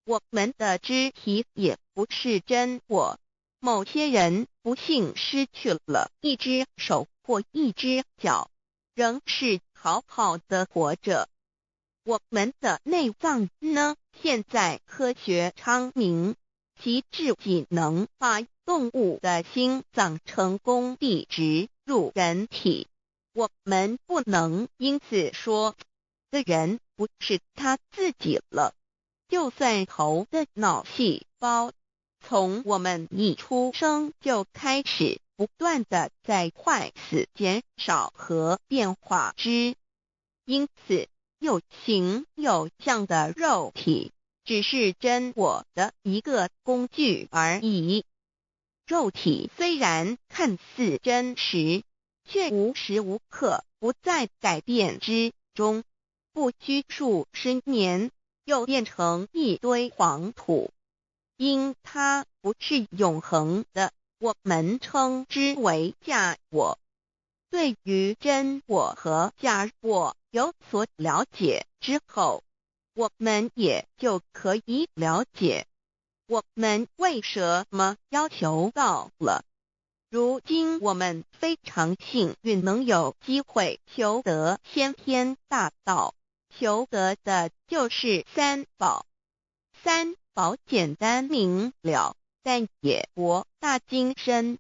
我們的肢體也不是真我。某些人不幸失去了一隻手或一隻腳，仍是好好的活着。我們的內臟呢？現在科學昌明，其至僅能把動物的心臟成功地植入人體。我們不能因此說，這人不是他自己了。就算頭的腦細胞，從我們一出生就開始不斷地在壞死、減少和變化之，因此，有形有相的肉體只是真我的一個工具而已。肉體雖然看似真實，卻無時無刻不在改變之中，不拘數十年，又變成一堆黃土。因它不是永恆的，我們稱之為假我。對於真我和假我有所了解之後，我們也就可以了解我們為什麼要求道了。如今我們非常幸運能有機會求得先天大道，求得的就是三寶。三寶簡單明了，但也博大精深，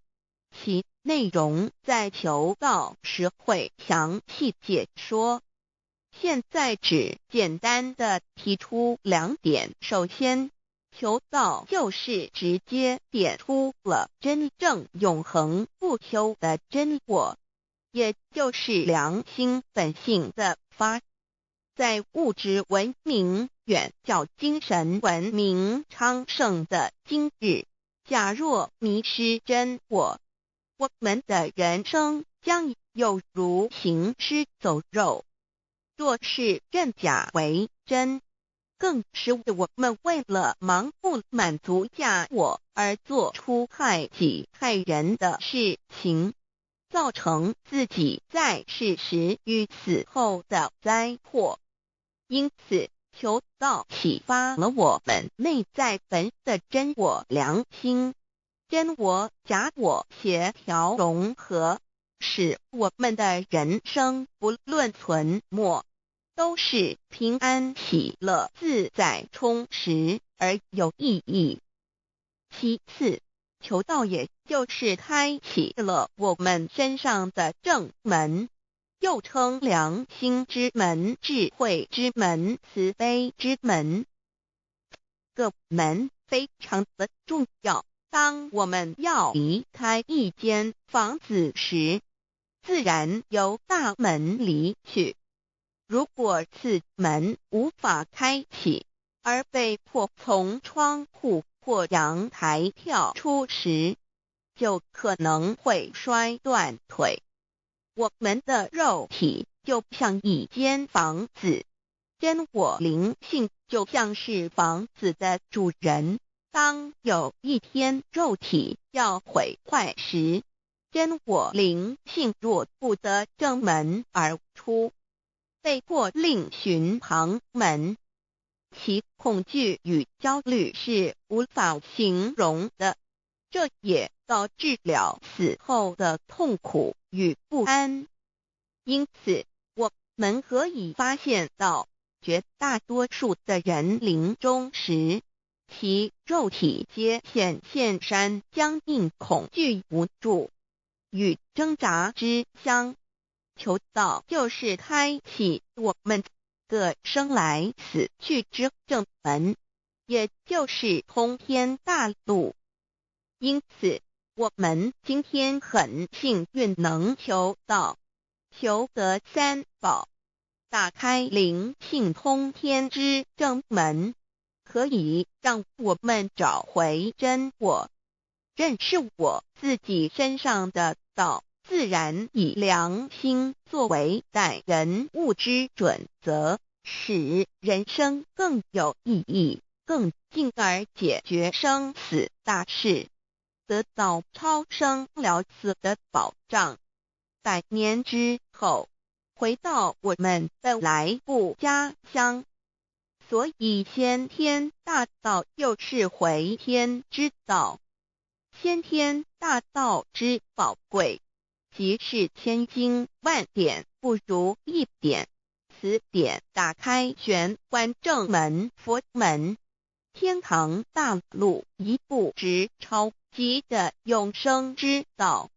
其內容在求道時會詳細解說。現在只簡單的提出兩點。首先，求道就是直接點出了真正永恆不朽的真我，也就是良心本性的發在物质文明远较精神文明昌盛的今日，假若迷失真我，我们的人生将有如行尸走肉。若是认假为真，更是我们为了盲目满足假我而做出害己害人的事情，造成自己在世时与死后的灾祸。因此，求道启发了我们内在本的真我良心，真我假我协调融合，使我们的人生不论存没，都是平安喜乐、自在充实而有意义。其次，求道也就是开启了我们身上的正门，又称良心之门、智慧之门、慈悲之门。个门非常的重要。当我们要离开一间房子时，自然由大门离去。如果此门无法开启，而被迫从窗户或阳台跳出时，就可能会摔断腿。我们的肉体就像一间房子，真我灵性就像是房子的主人。当有一天肉体要毁坏时，真我灵性若不得正门而出，被迫另寻旁门，其恐惧与焦虑是无法形容的，这也导致了死后的痛苦与不安。因此，我们可以发现到，绝大多数的人临终时，其肉体皆显现山僵硬、恐惧、无助与挣扎之相。求道就是开启我们个生来死去之正门，也就是通天大路。因此，我们今天很幸运能求道，求得三宝，打开灵性通天之正门，可以让我们找回真我，认识我自己身上的道，自然以良心作为待人物之准则，使人生更有意义，更进而解决生死大事，得到超生了死的保障。百年之后，回到我们的来故家乡。所以先天大道又是回天之道。先天大道之宝贵，即是千经万典不如一点。此点打开玄关正门佛门，天堂大路一步直超级的永生之道。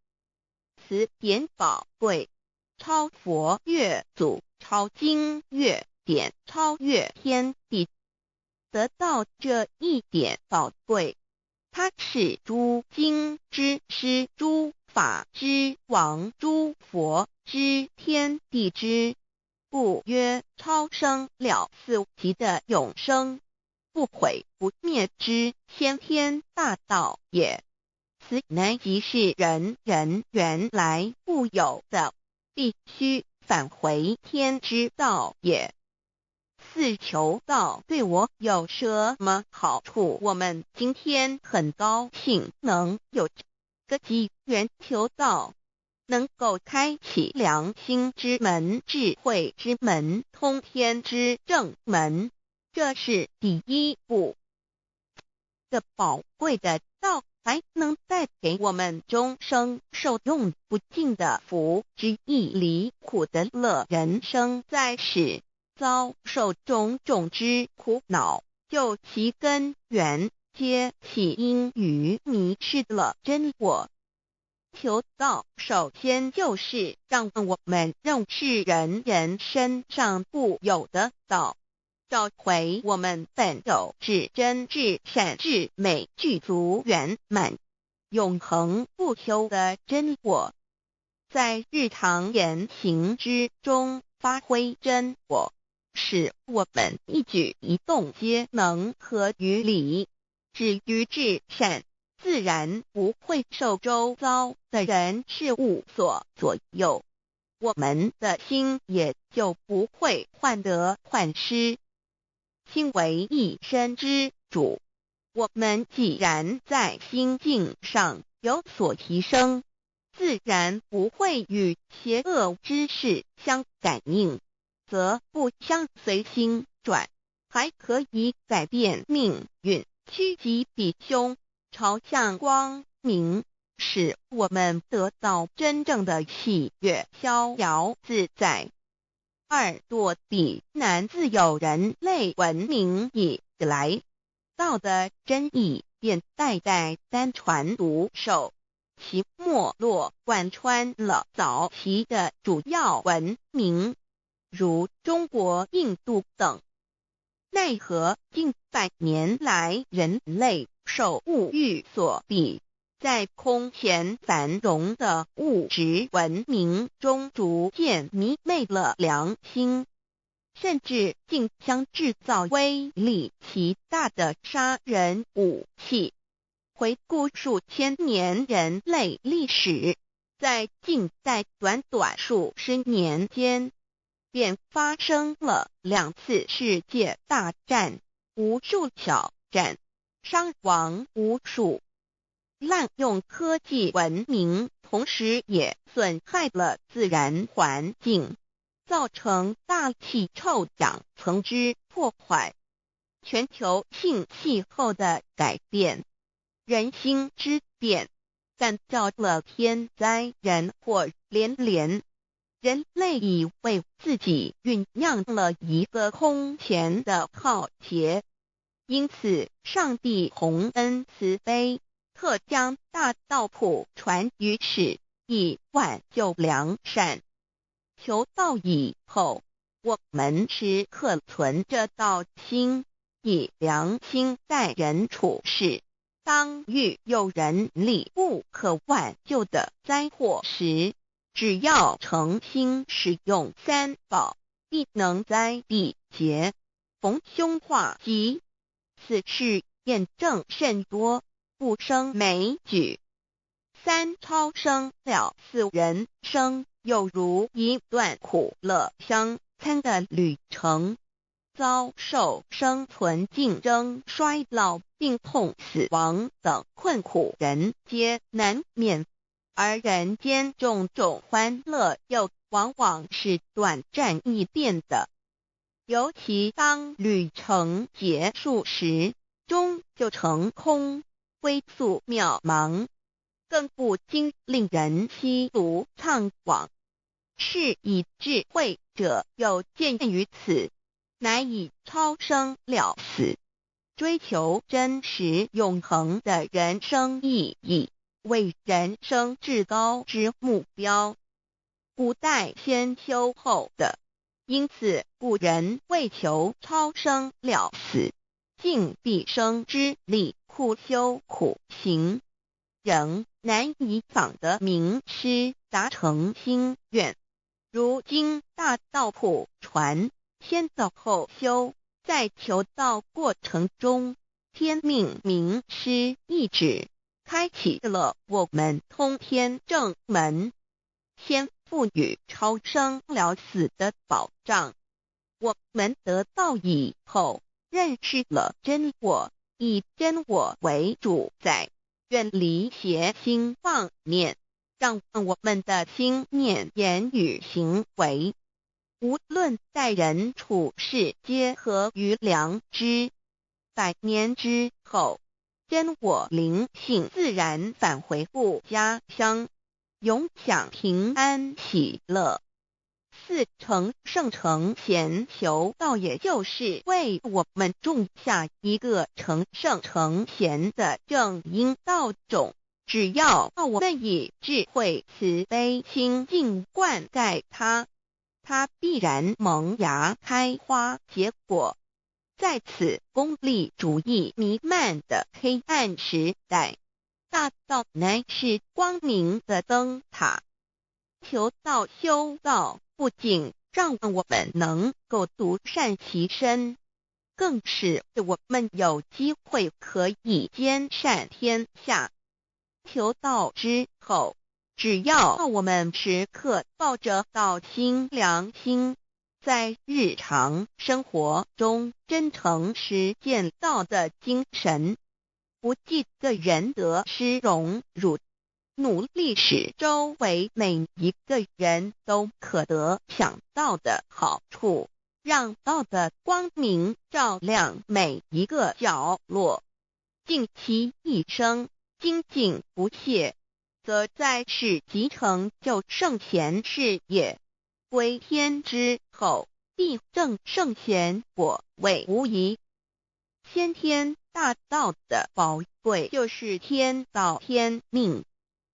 此点宝贵，超佛越祖，超经越典，超越天地。得到这一点宝贵，它是诸经之师，诸法之王，诸佛之天地之，故曰超生了四极的永生，不毁不灭之先天大道也。此乃即是人人原来固有的，必须返回天之道也。四求道对我有什么好处？我们今天很高兴能有这个机缘求道，能够开启良心之门、智慧之门、通天之正门，这是第一步。这宝贵的道还能带给我们终生受用不尽的福之一离苦得乐。人生在世，遭受种种之苦恼，究其根源，皆起因于迷失了真我。求道首先就是让我们认识人人身上固有的道，找回我们本有至真至善至美具足圆满、永恒不朽的真我，在日常言行之中发挥真我。使我們一舉一動皆能合於理，止於至善，自然不會受周遭的人事物所左右，我們的心也就不會患得患失。心為一身之主，我們既然在心境上有所提升，自然不會與邪惡之事相感應，則不相隨心轉，還可以改變命運，趨吉避凶，朝向光明，使我們得到真正的喜悅、逍遙自在。二躲避難自有人類文明以來，道的真義便代代單傳獨授，其脈絡貫穿了早期的主要文明，如中國、印度等。奈何近百年來，人類受物欲所逼，在空前繁榮的物質文明中，逐漸迷昧了良心，甚至競相製造威力極大的殺人武器。回顧數千年人類歷史，在近代短短數十年間，便發生了兩次世界大戰，無數小戰，傷亡無數。濫用科技文明，同時也損害了自然環境，造成大氣臭氧層之破壞，全球性氣候的改變，人心之變，感召了天災人禍連連。人類已為自己醞釀了一個空前的浩劫，因此上帝宏恩慈悲，特將大道普傳於世，以挽救良善。求道以後，我們時刻存着道心，以良心待人處事。當遇有人力不可挽救的災禍時，只要誠心使用三寶，必能災避劫，逢凶化吉。此事驗證甚多，不勝枚舉。三超生了死人生，猶如一段苦樂相參的旅程，遭受生存競爭、衰老、病痛、死亡等困苦，人皆難免。而人間種種歡樂又往往是短暫易變的，尤其當旅程結束時，終究成空，歸宿渺茫，更不禁令人唏噓悵惘。是以智慧者有見於此，乃以超生了死，追求真實永恆的人生意義，為人生至高之目標。古代先修後得，因此古人為求超生了死，盡畢生之力苦修苦行，仍難以訪得明師，達成心願。如今大道普傳，先得後修，在求道過程中，天命明師一指，開啟了我們通天正門，先賦予超生了死的保障。我們得道以後，認識了真我，以真我為主宰，遠離邪心妄念，讓我們的心念、言語、行為，無論待人處事，皆合於良知。百年之後，真我靈性自然返回故家鄉，永享平安喜樂。四成聖成賢求道，也就是為我們種下一個成聖成賢的正因道種。只要我們以智慧慈悲清淨灌溉它，它必然萌芽開花結果。在此功利主義彌漫的黑暗時代，大道乃是光明的燈塔。求道修道，不僅讓我們能夠獨善其身，更使我們有機會可以兼善天下。求道之後，只要我們時刻抱着道心良心，在日常生活中真誠實踐道的精神，不計個人得失榮辱，努力使周圍每一個人都可得享道的好處，讓道的光明照亮每一個角落，盡其一生精進不懈，則在世即成就聖賢事業。歸天之後，必證聖賢果位無疑。先天大道的寶貴就是天道天命，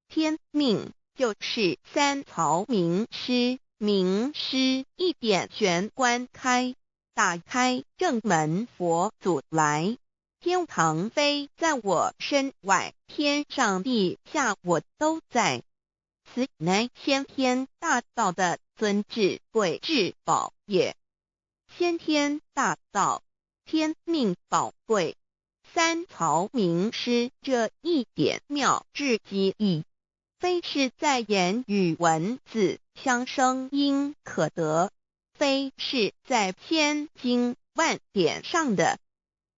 天命就是三曹名師，名師一點玄關開，打開正門佛祖來。天堂非在我身外，天上地下我都在。此乃先天大道的尊至貴至寶也。先天大道，天命寶貴，三曹名師這一點妙至極矣，非是在言語文字相聲音可得，非是在千經萬典上的，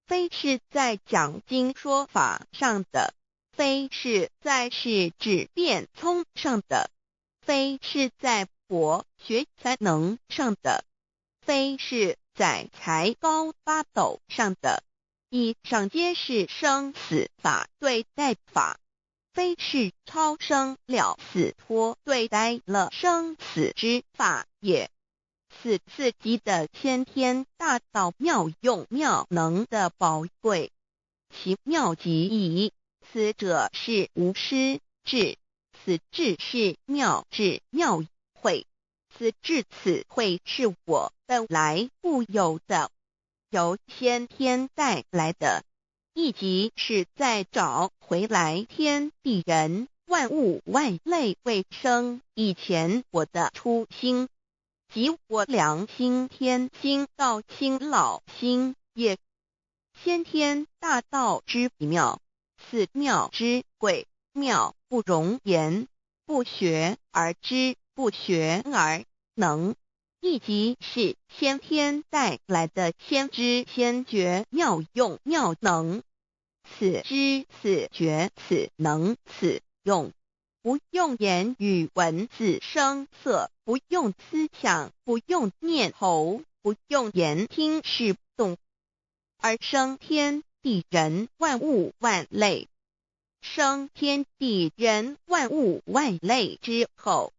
非是在講經說法上的，非是在是指變通上的，非是在博學才能上的，非是在才高八斗上的，以上皆是生死法對待法，非是超生了死脫對待了生死之法也。此自己的先天大道妙用妙能的寶貴，其妙極矣。此者是無師智，此智是妙智妙慧，此智此慧是我本來固有的，由先天帶來的，亦即是在找回來天地人萬物萬類未生以前我的初心，即我良心天心道心老心也。先天大道之妙，此妙之貴，妙不容言，不學而知，不學而能，亦即是先天帶來的先知先覺妙用妙能。此知此覺此能此用，不用言語文字聲色，不用思想，不用念頭，不用言聽視動，而生天地人萬物萬類。生天地人萬物萬類之後，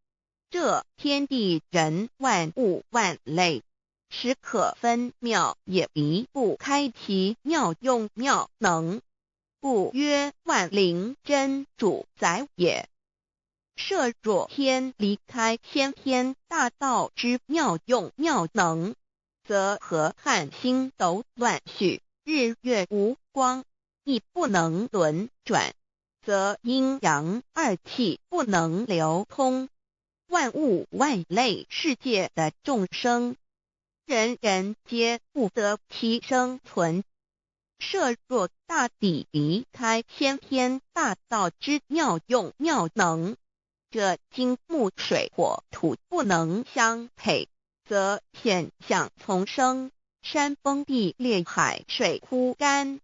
這天地人萬物萬類，時可分妙也離不開其妙用妙能，故曰萬靈真主宰也。設若天離開先天大道之妙用妙能，則河漢星斗亂序，日月無光，亦不能輪轉，則陰陽二氣不能流通，萬物萬類世界的眾生，人人皆不得其生存。設若大地離開先天大道之妙用妙能，這金木水火土不能相配，則現象叢生，山崩地裂，海水枯乾，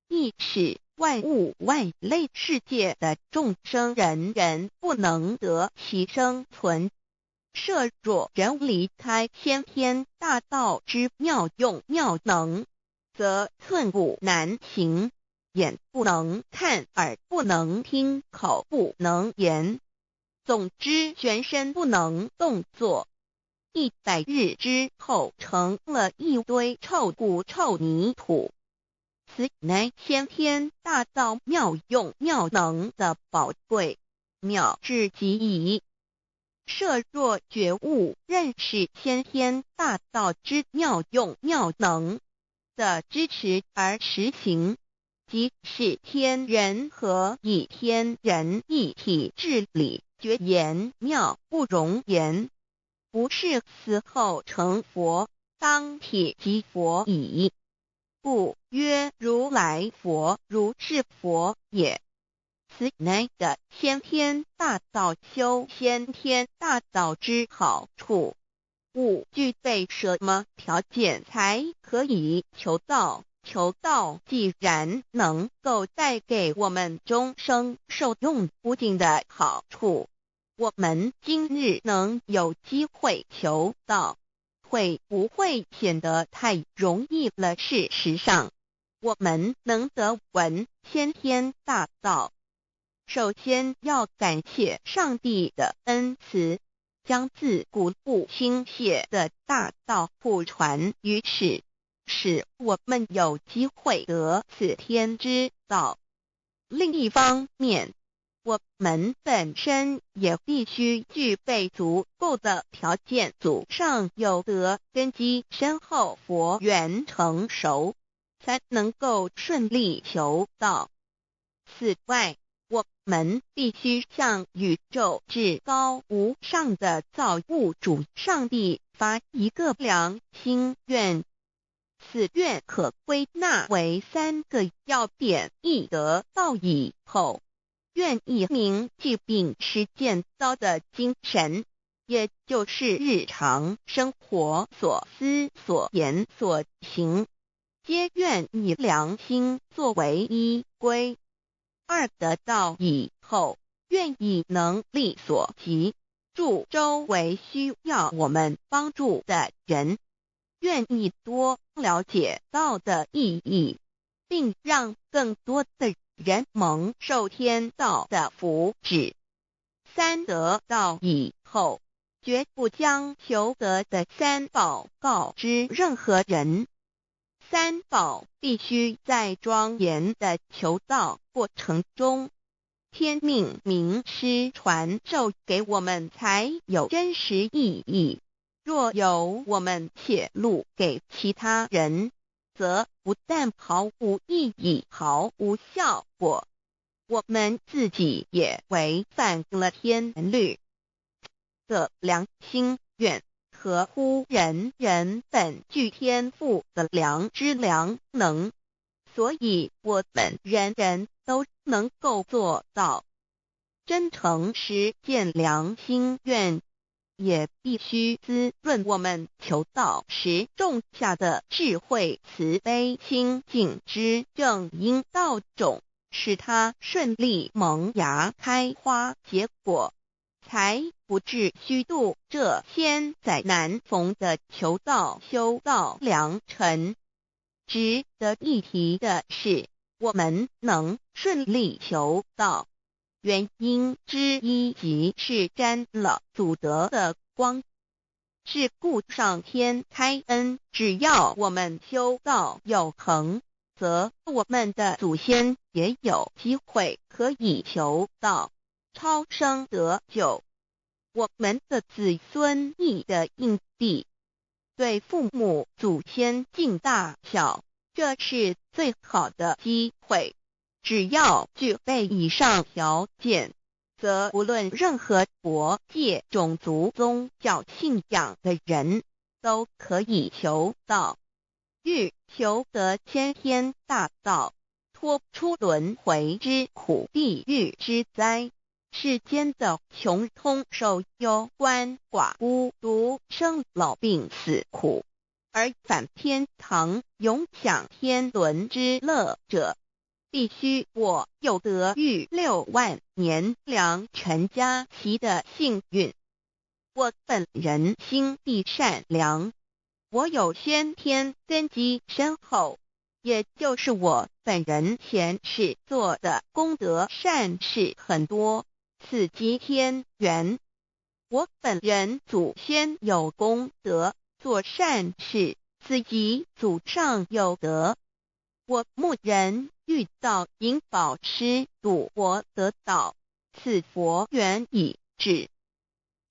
亦使萬物萬類世界的眾生人人不能得其生存。設若人離開先天大道之妙用妙能，則寸步難行，眼不能看，耳不能聽，口不能言，總之全身不能動作。100日之後，成了一堆臭骨臭泥土。此乃先天大道妙用妙能的寶貴，妙至極矣。設若覺悟認識先天大道之妙用妙能的支持而實行，即是天人合一，天人一體至理，絕言妙不容言。不是死後成佛，當體即佛矣。故曰如來佛，如是佛也。此乃得先天大道修先天大道之好處。五具備什麼條件才可以求道？求道既然能夠帶給我們終生受用不盡的好處，我們今日能有機會求道，會不會顯得太容易了？事實上，我們能得聞先天大道，首先要感謝上帝的恩慈，將自古不傾瀉的大道普傳於世，使我們有機會得此天之道。另一方面，我們本身也必須具備足夠的條件，祖上有德，根基深厚，佛緣成熟，才能夠順利求道。此外，我們必須向宇宙至高無上的造物主上帝發一個良心願。此願可歸納為三個要點：一得道以後，願意銘記並實踐道的精神，也就是日常生活所思所言所行，皆願以良心作為依歸。二得道以後，願以能力所及，助周圍需要我們幫助的人，願意多了解道的意義，並讓更多的人蒙受天道的福祉。三得道以後，絕不將求得的三寶告知任何人。三寶必須在莊嚴的求道過程中，天命明師傳授給我們，才有真實意義。若由我們洩露給其他人，則不但毫無意義、毫無效果，我們自己也違反了天律。這良心願合乎人人本具天賦的良知良能，所以我們人人都能夠做到真誠實踐良心願，也必須滋潤我們求道時種下的智慧、慈悲、清淨之正因道種，使它順利萌芽、開花、結果，才不致虛度這千載難逢的求道修道良辰。值得一提的是，我們能順利求道，原因之一即是沾了祖德的光。是故上天開恩，只要我們修道有恆，則我們的祖先也有機會可以求道，超生得救。我們的子孫亦得應地，對父母祖先盡大孝，這是最好的機會。只要具備以上條件，則無論任何國界、種族、宗教信仰的人，都可以求道，欲求得先天大道，脫出輪迴之苦、地獄之災，世間的窮通受憂鰥寡孤獨生老病死苦，而返天堂永享天倫之樂者，必須我有得遇6萬年良辰佳期的幸運。我本人心地善良，我有先天根基深厚，也就是我本人前世做的功德善事很多，此即天緣。我本人祖先有功德，做善事，此即祖上有德。我牧人遇到引寶師度我得道，此佛緣已至，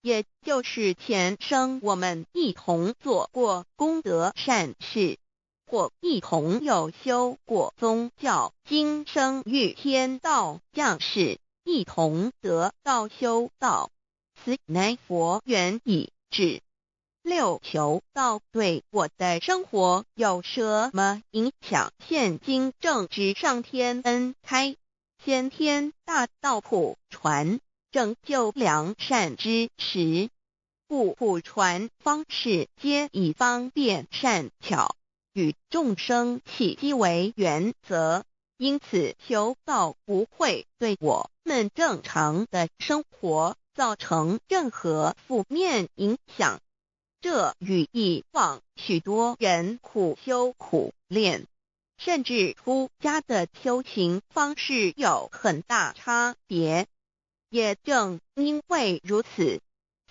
也就是前生我們一同做過功德善事，或一同有修過宗教，今生遇天道降世，一同得道修道，此乃佛緣已至。六，求道对我的生活有什么影响？现今正值上天恩开，先天大道普传，拯救良善之时，故普传方式皆以方便善巧与众生契机为原则，因此求道不会对我们正常的生活造成任何负面影响。这与以往许多人苦修苦练，甚至出家的修行方式有很大差别。也正因为如此，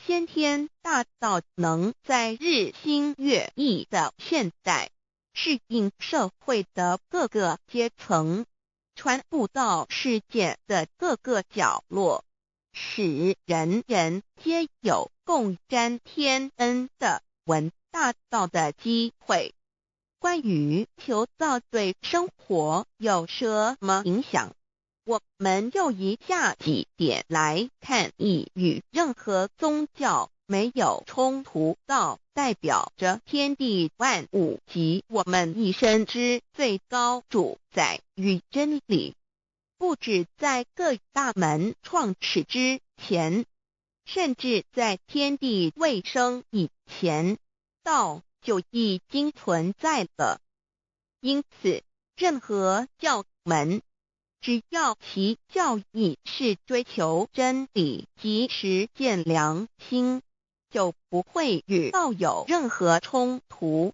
先天大道能在日新月异的现代，适应社会的各个阶层，传布到世界的各个角落，使人人皆有共沾天恩的闻大道的机会。关于求道对生活有什么影响，我们就以下几点来看：一，与任何宗教没有冲突，道代表着天地万物及我们一生之最高主宰与真理。不止在各大门创始之前，甚至在天地未生以前，道就已经存在了。因此，任何教门，只要其教义是追求真理及实践良心，就不会与道有任何冲突。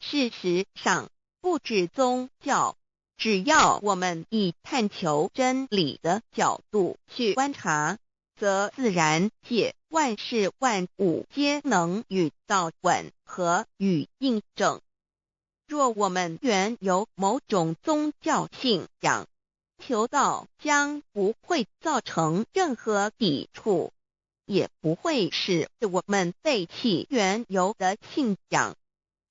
事实上，不止宗教，只要我们以探求真理的角度去观察，则自然界万事万物皆能与道吻合与印证。若我们原有某种宗教信仰，求道将不会造成任何抵触，也不会使我们背弃原有的信仰，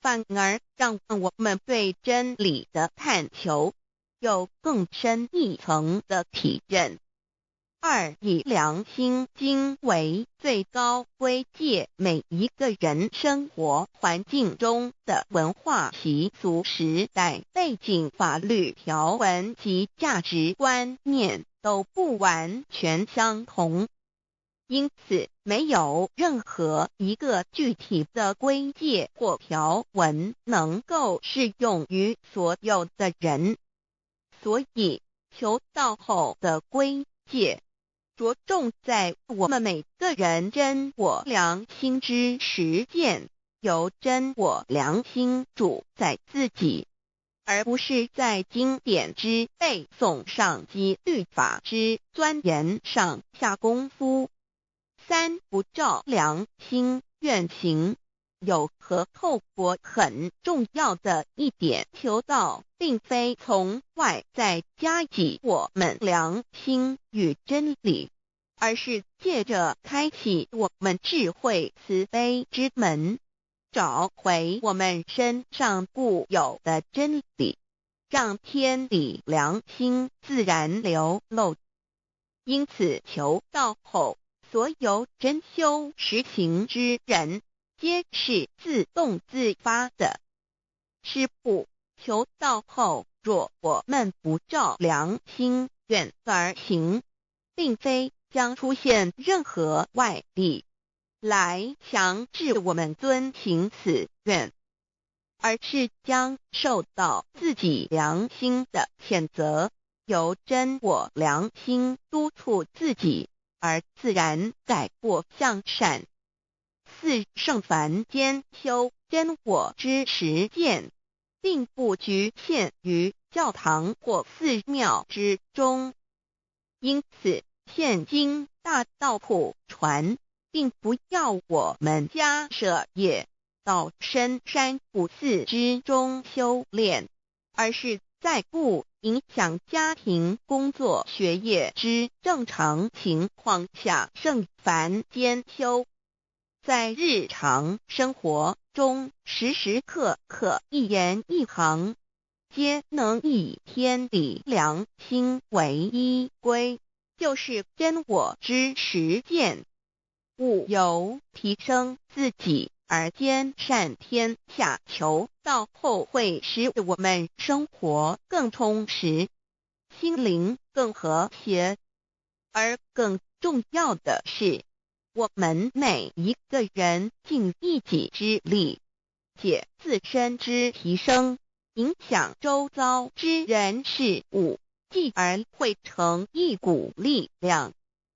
反而让我们对真理的探求有更深一层的体认。二，以良心经为最高规戒，每一个人生活环境中的文化习俗、时代背景、法律条文及价值观念都不完全相同，因此没有任何一个具体的规戒或条文能够适用于所有的人。所以，求道后的规戒着重在我们每个人真我良心之实践，由真我良心主宰自己，而不是在经典之背诵上及律法之钻研上下功夫。三，不照良心愿行，有何后果？很重要的一点，求道并非从外在加给我们良心与真理，而是借着开启我们智慧慈悲之门，找回我们身上固有的真理，让天理良心自然流露。因此，求道后，所有真修实行之人，皆是自动自发的。是故，求道后，若我们不照良心愿而行，并非将出现任何外力来强制我们遵行此愿，而是将受到自己良心的谴责，由真我良心督促自己，而自然改过向善。四，圣凡间修真我之实践，并不局限于教堂或寺庙之中，因此现今大道普传，并不要我们家舍业到深山古寺之中修炼，而是在不影响家庭、工作、学业之正常情况下，圣凡兼修。在日常生活中，时时刻刻一言一行，皆能以天理良心为依归，就是真我之实践。五，由提升自己而兼善天下求道后，会使我们生活更充实，心灵更和谐。而更重要的是，我们每一个人尽一己之力，借自身之提升，影响周遭之人事物，继而汇成一股力量。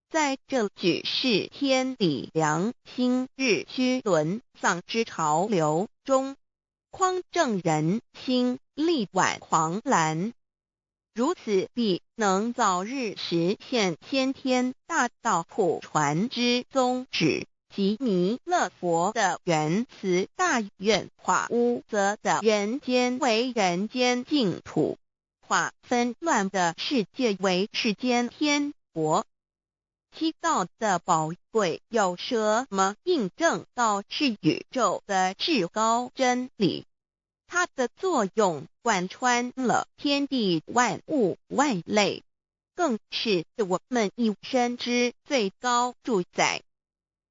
在这举世天地良心日趋沦丧之潮流中，匡正人心，力挽狂澜，如此必能早日实现先天大道普传之宗旨及弥勒佛的仁慈大愿，化污浊的人间为人间净土，化纷乱的世界为世间天国。七道的宝贵有什么印证？道是宇宙的至高真理，它的作用贯穿了天地万物万类，更是我们一生之最高主宰。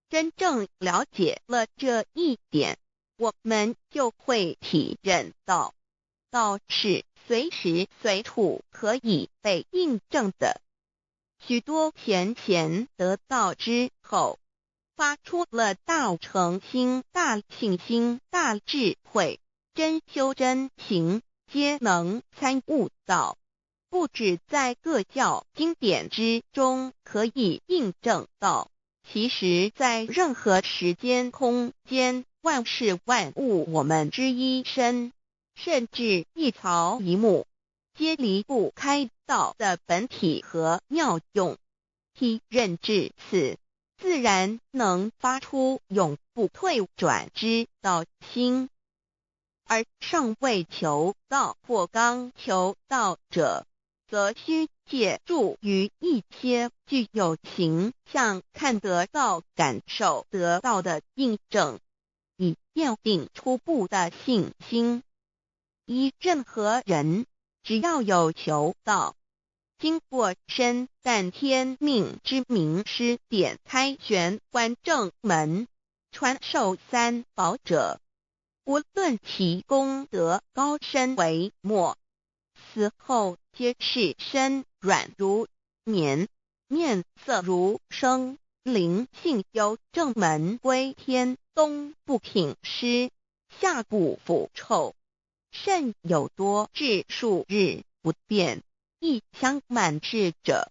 真正了解了这一点，我们就会体认到，道是随时随处可以被印证的。许多前贤得道之后，发出了大诚心、大信心、大智慧，真修真行，皆能参悟道。不止在各教经典之中可以印证道，其实在任何时间空间、万事万物，我们之一身，甚至一草一木，皆离不开道的本体和妙用。体认至此，自然能发出永不退转之道心。而尚未求道或刚求道者，则须借助于一些具有形象看得到、感受得到的印证，以奠定初步的信心。依任何人，只要有求道，经过深赞天命之明师点开玄关正门，传授三宝者，无论其功德高深微末，死后皆是身软如棉，面色如生，灵性由正门归天，冬不挺尸，夏不腐臭。甚有多至数日不变，亦相满志者。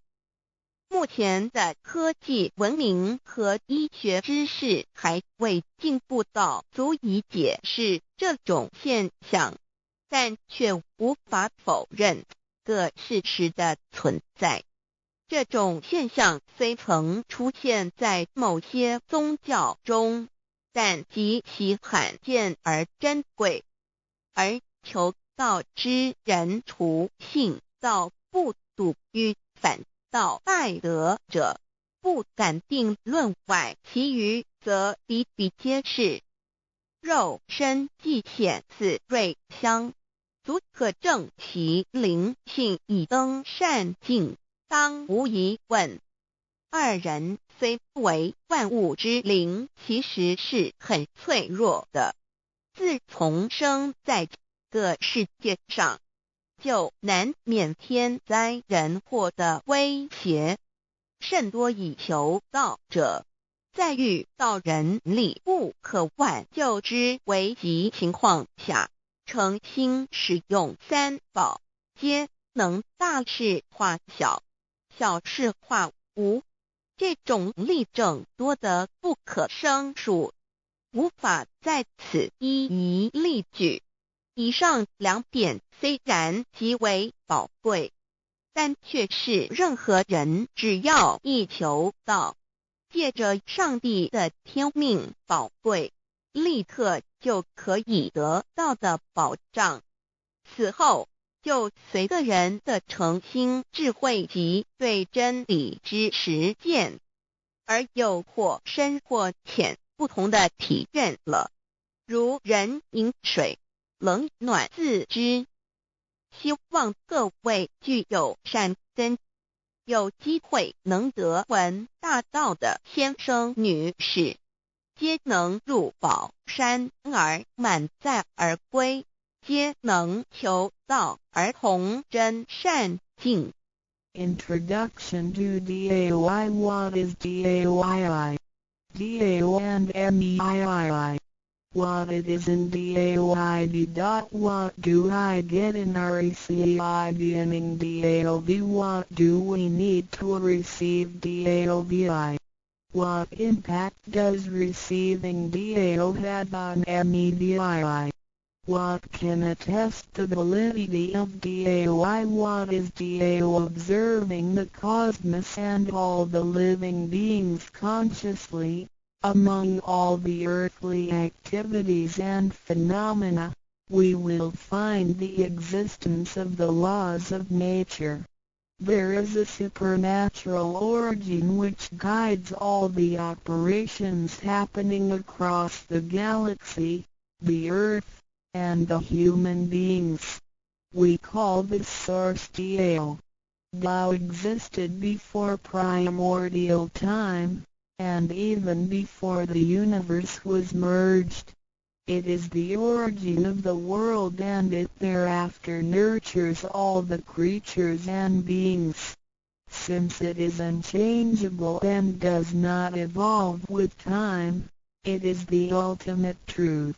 目前的科技文明和医学知识还未进步到足以解释这种现象，但却无法否认个事实的存在。这种现象虽曾出现在某些宗教中，但极其罕见而珍贵。而求道之人，除信道不笃与反道败德者，不敢定论外，其余则比比皆是。肉身既显似瑞相，足可证其灵性已登善境，当无疑问。二人虽为万物之灵，其实是很脆弱的。自从生在这个世界上，就难免天灾人祸的威胁。甚多以求道者，在遇到人力不可挽救之危急情况下，诚心使用三宝，皆能大事化小，小事化无。这种例证多得不可胜数，无法在此一一例举。以上两点虽然极为宝贵，但却是任何人只要一求道，借着上帝的天命宝贵，立刻就可以得到的保障。此后，就随个人的诚心、智慧及对真理之实践，而有或深或浅不同的体认了。如人饮水，冷暖自知。希望各位具有善根，有机会能得闻大道的先生女士，皆能入寶山而滿載而歸，皆能求道而同真善境。 Introduction to DAOI. What is DAOII? DAO and MEIII. What it is in DAOID. What do I get in RECEID DAOV? What do we need to receive DAOVI? What impact does receiving DAO have on MEDII? What can attest the validity of DAOI? What is DAO? Observing the cosmos and all the living beings consciously, among all the earthly activities and phenomena, we will find the existence of the laws of nature. There is a supernatural origin which guides all the operations happening across the galaxy, the earth, and the human beings. We call this source Tao. Tao existed before primordial time, and even before the universe was merged. It is the origin of the world, and it thereafter nurtures all the creatures and beings. Since it is unchangeable and does not evolve with time, it is the ultimate truth.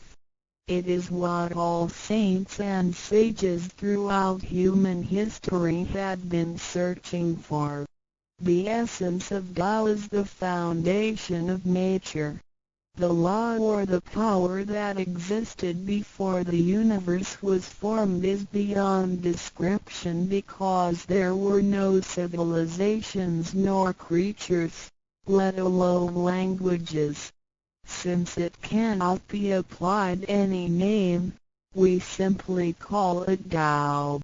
It is what all saints and sages throughout human history had been searching for. The essence of Tao is the foundation of nature. The law or the power that existed before the universe was formed is beyond description, because there were no civilizations nor creatures, let alone languages. Since it cannot be applied any name, we simply call it Tao.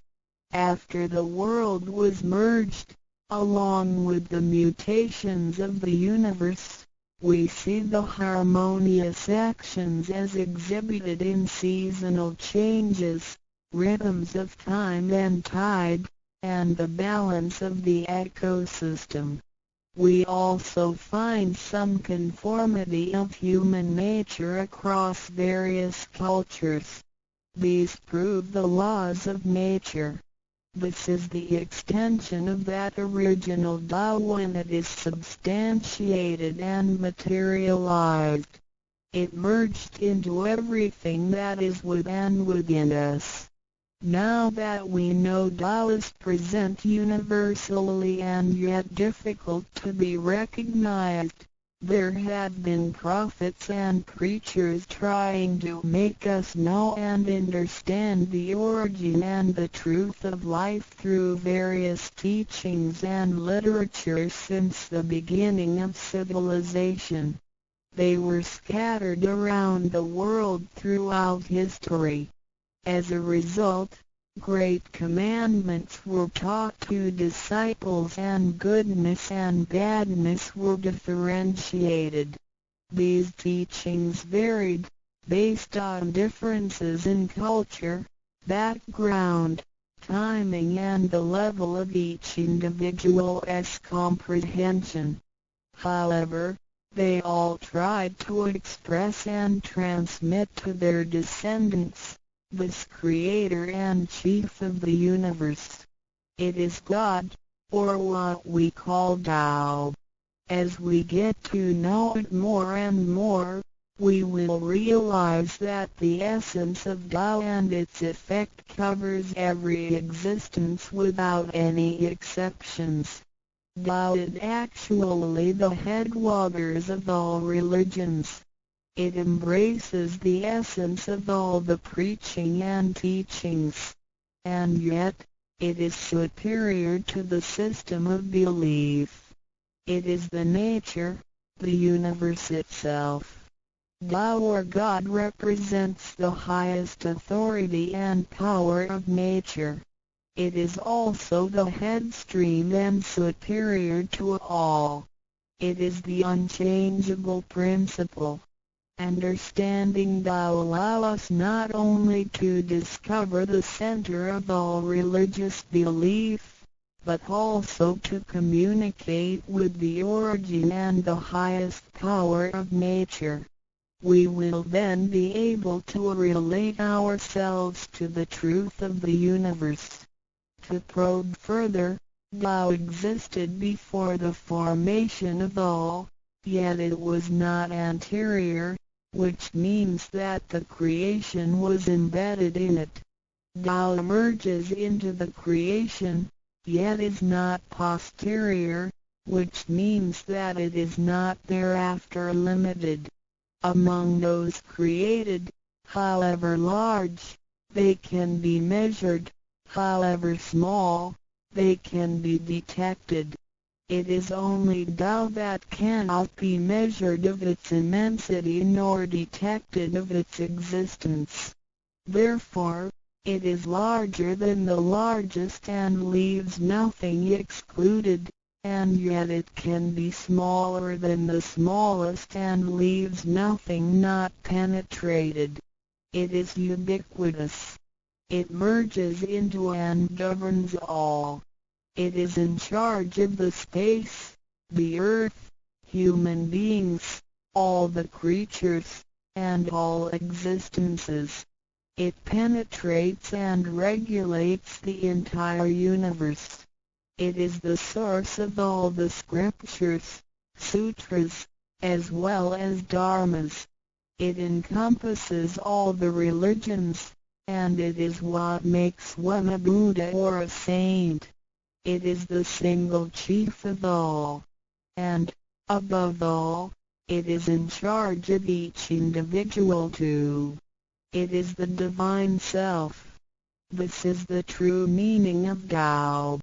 After the world was merged, along with the mutations of the universe, we see the harmonious actions as exhibited in seasonal changes, rhythms of time and tide, and the balance of the ecosystem. We also find some conformity of human nature across various cultures. These prove the laws of nature. This is the extension of that original Tao when it is substantiated and materialized. It merged into everything that is with and within us. Now that we know Tao is present universally and yet difficult to be recognized, there have been prophets and preachers trying to make us know and understand the origin and the truth of life through various teachings and literature since the beginning of civilization. They were scattered around the world throughout history. As a result, great commandments were taught to disciples, and goodness and badness were differentiated. These teachings varied, based on differences in culture, background, timing and the level of each individual's comprehension. However, they all tried to express and transmit to their descendants this creator and chief of the universe. It is God, or what we call Tao. As we get to know it more and more, we will realize that the essence of Tao and its effect covers every existence without any exceptions. Tao is actually the headwaters of all religions. It embraces the essence of all the preaching and teachings. And yet, it is superior to the system of belief. It is the nature, the universe itself. Tao or God represents the highest authority and power of nature. It is also the headstream and superior to all. It is the unchangeable principle. Understanding Tao allow us not only to discover the center of all religious belief, but also to communicate with the origin and the highest power of nature. We will then be able to relate ourselves to the truth of the universe. To probe further, Tao existed before the formation of all, yet it was not anterior, which means that the creation was embedded in it. Tao emerges into the creation, yet is not posterior, which means that it is not thereafter limited. Among those created, however large, they can be measured, however small, they can be detected. It is only Tao that cannot be measured of its immensity nor detected of its existence. Therefore, it is larger than the largest and leaves nothing excluded, and yet it can be smaller than the smallest and leaves nothing not penetrated. It is ubiquitous. It merges into and governs all. It is in charge of the space, the earth, human beings, all the creatures, and all existences. It penetrates and regulates the entire universe. It is the source of all the scriptures, sutras, as well as dharmas. It encompasses all the religions, and it is what makes one a Buddha or a saint. It is the single chief of all. And, above all, it is in charge of each individual too. It is the divine self. This is the true meaning of Tao.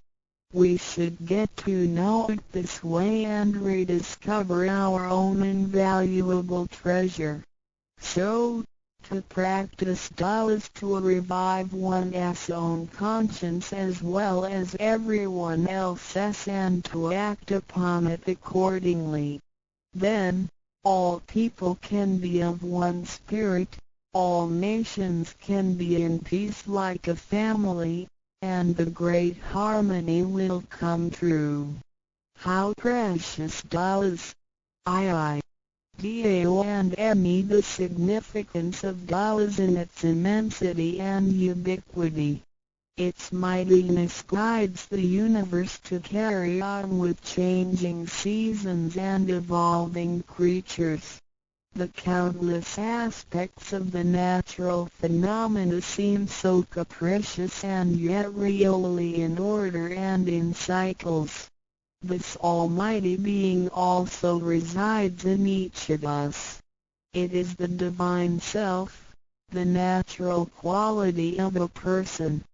We should get to know it this way and rediscover our own invaluable treasure. So, to practice Tao is to revive one's own conscience as well as everyone else's and to act upon it accordingly. Then, all people can be of one spirit, all nations can be in peace like a family, and the great harmony will come true. How precious Tao is! I. Dao and Me. The significance of Tao is in its immensity and ubiquity. Its mightiness guides the universe to carry on with changing seasons and evolving creatures. The countless aspects of the natural phenomena seem so capricious and yet really in order and in cycles. This Almighty Being also resides in each of us. It is the Divine Self, the natural quality of a person.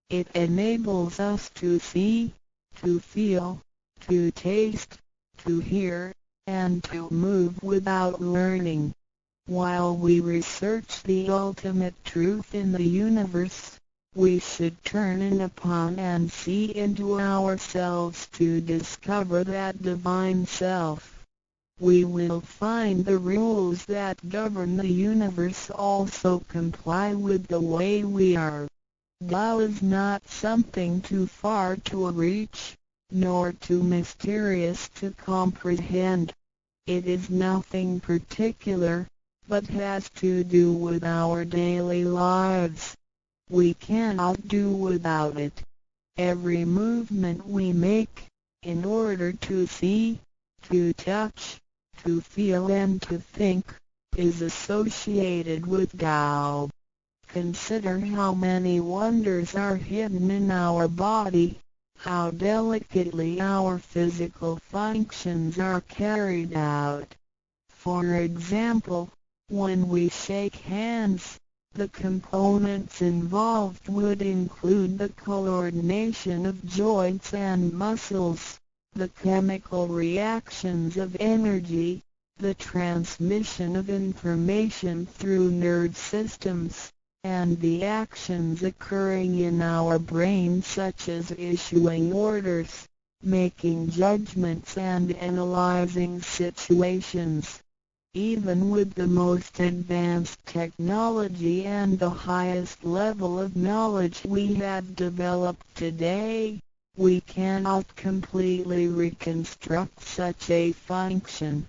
It enables us to see, to feel, to taste, to hear, and to move without learning. While we research the ultimate truth in the universe, we should turn in upon and see into ourselves to discover that divine self. We will find the rules that govern the universe also comply with the way we are. Tao is not something too far to reach, nor too mysterious to comprehend. It is nothing particular, but has to do with our daily lives. We cannot do without it. Every movement we make, in order to see, to touch, to feel and to think, is associated with Tao. Consider how many wonders are hidden in our body, how delicately our physical functions are carried out. For example, when we shake hands, the components involved would include the coordination of joints and muscles, the chemical reactions of energy, the transmission of information through nerve systems, and the actions occurring in our brain such as issuing orders, making judgments and analyzing situations. Even with the most advanced technology and the highest level of knowledge we have developed today, we cannot completely reconstruct such a function.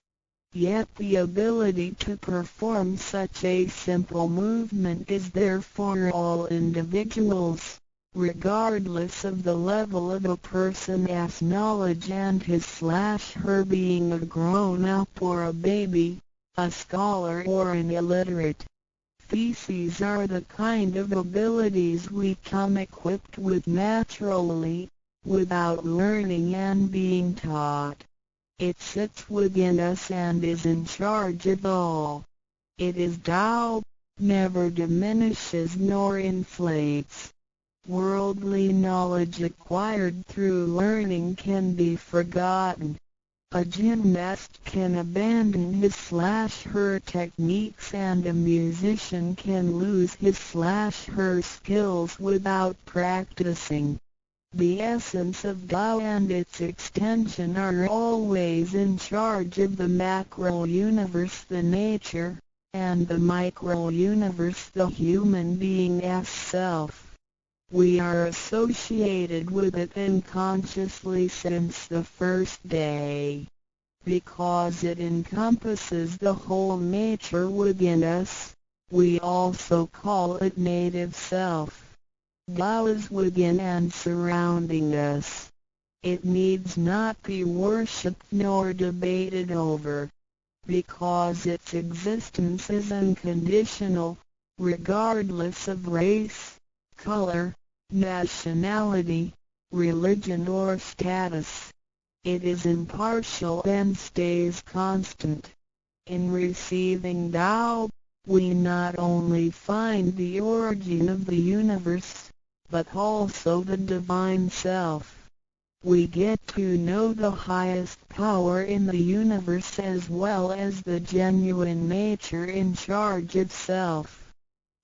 Yet the ability to perform such a simple movement is there for all individuals, regardless of the level of a person's knowledge and his/her being a grown-up or a baby, a scholar or an illiterate. Theses are the kind of abilities we come equipped with naturally, without learning and being taught. It sits within us and is in charge of all. It is Tao, never diminishes nor inflates. Worldly knowledge acquired through learning can be forgotten. A gymnast can abandon his/her techniques and a musician can lose his/her skills without practicing. The essence of Tao and its extension are always in charge of the macro universe, the nature, and the micro universe, the human being's self. We are associated with it unconsciously since the first day. Because it encompasses the whole nature within us, we also call it native self. Tao is within and surrounding us. It needs not be worshipped nor debated over, because its existence is unconditional, regardless of race, color, nationality, religion or status. It is impartial and stays constant. In receiving Tao, we not only find the origin of the universe, but also the divine self. We get to know the highest power in the universe as well as the genuine nature in charge of self.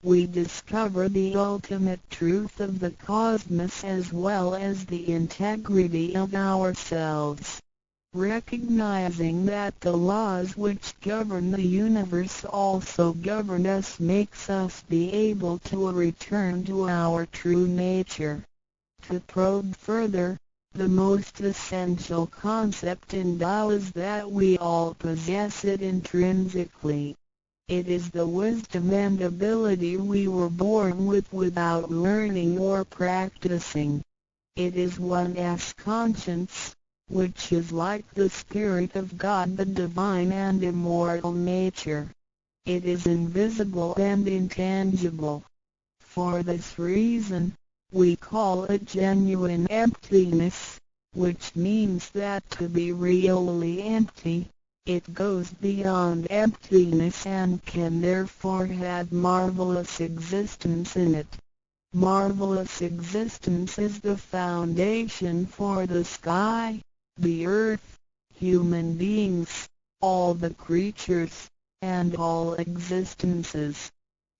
We discover the ultimate truth of the cosmos as well as the integrity of ourselves. Recognizing that the laws which govern the universe also govern us makes us be able to return to our true nature. To probe further, the most essential concept in Tao is that we all possess it intrinsically. It is the wisdom and ability we were born with without learning or practicing. It is one's conscience, which is like the Spirit of God, the divine and immortal nature. It is invisible and intangible. For this reason, we call it genuine emptiness, which means that to be really empty, it goes beyond emptiness and can therefore have marvelous existence in it. Marvelous existence is the foundation for the sky, the earth, human beings, all the creatures, and all existences.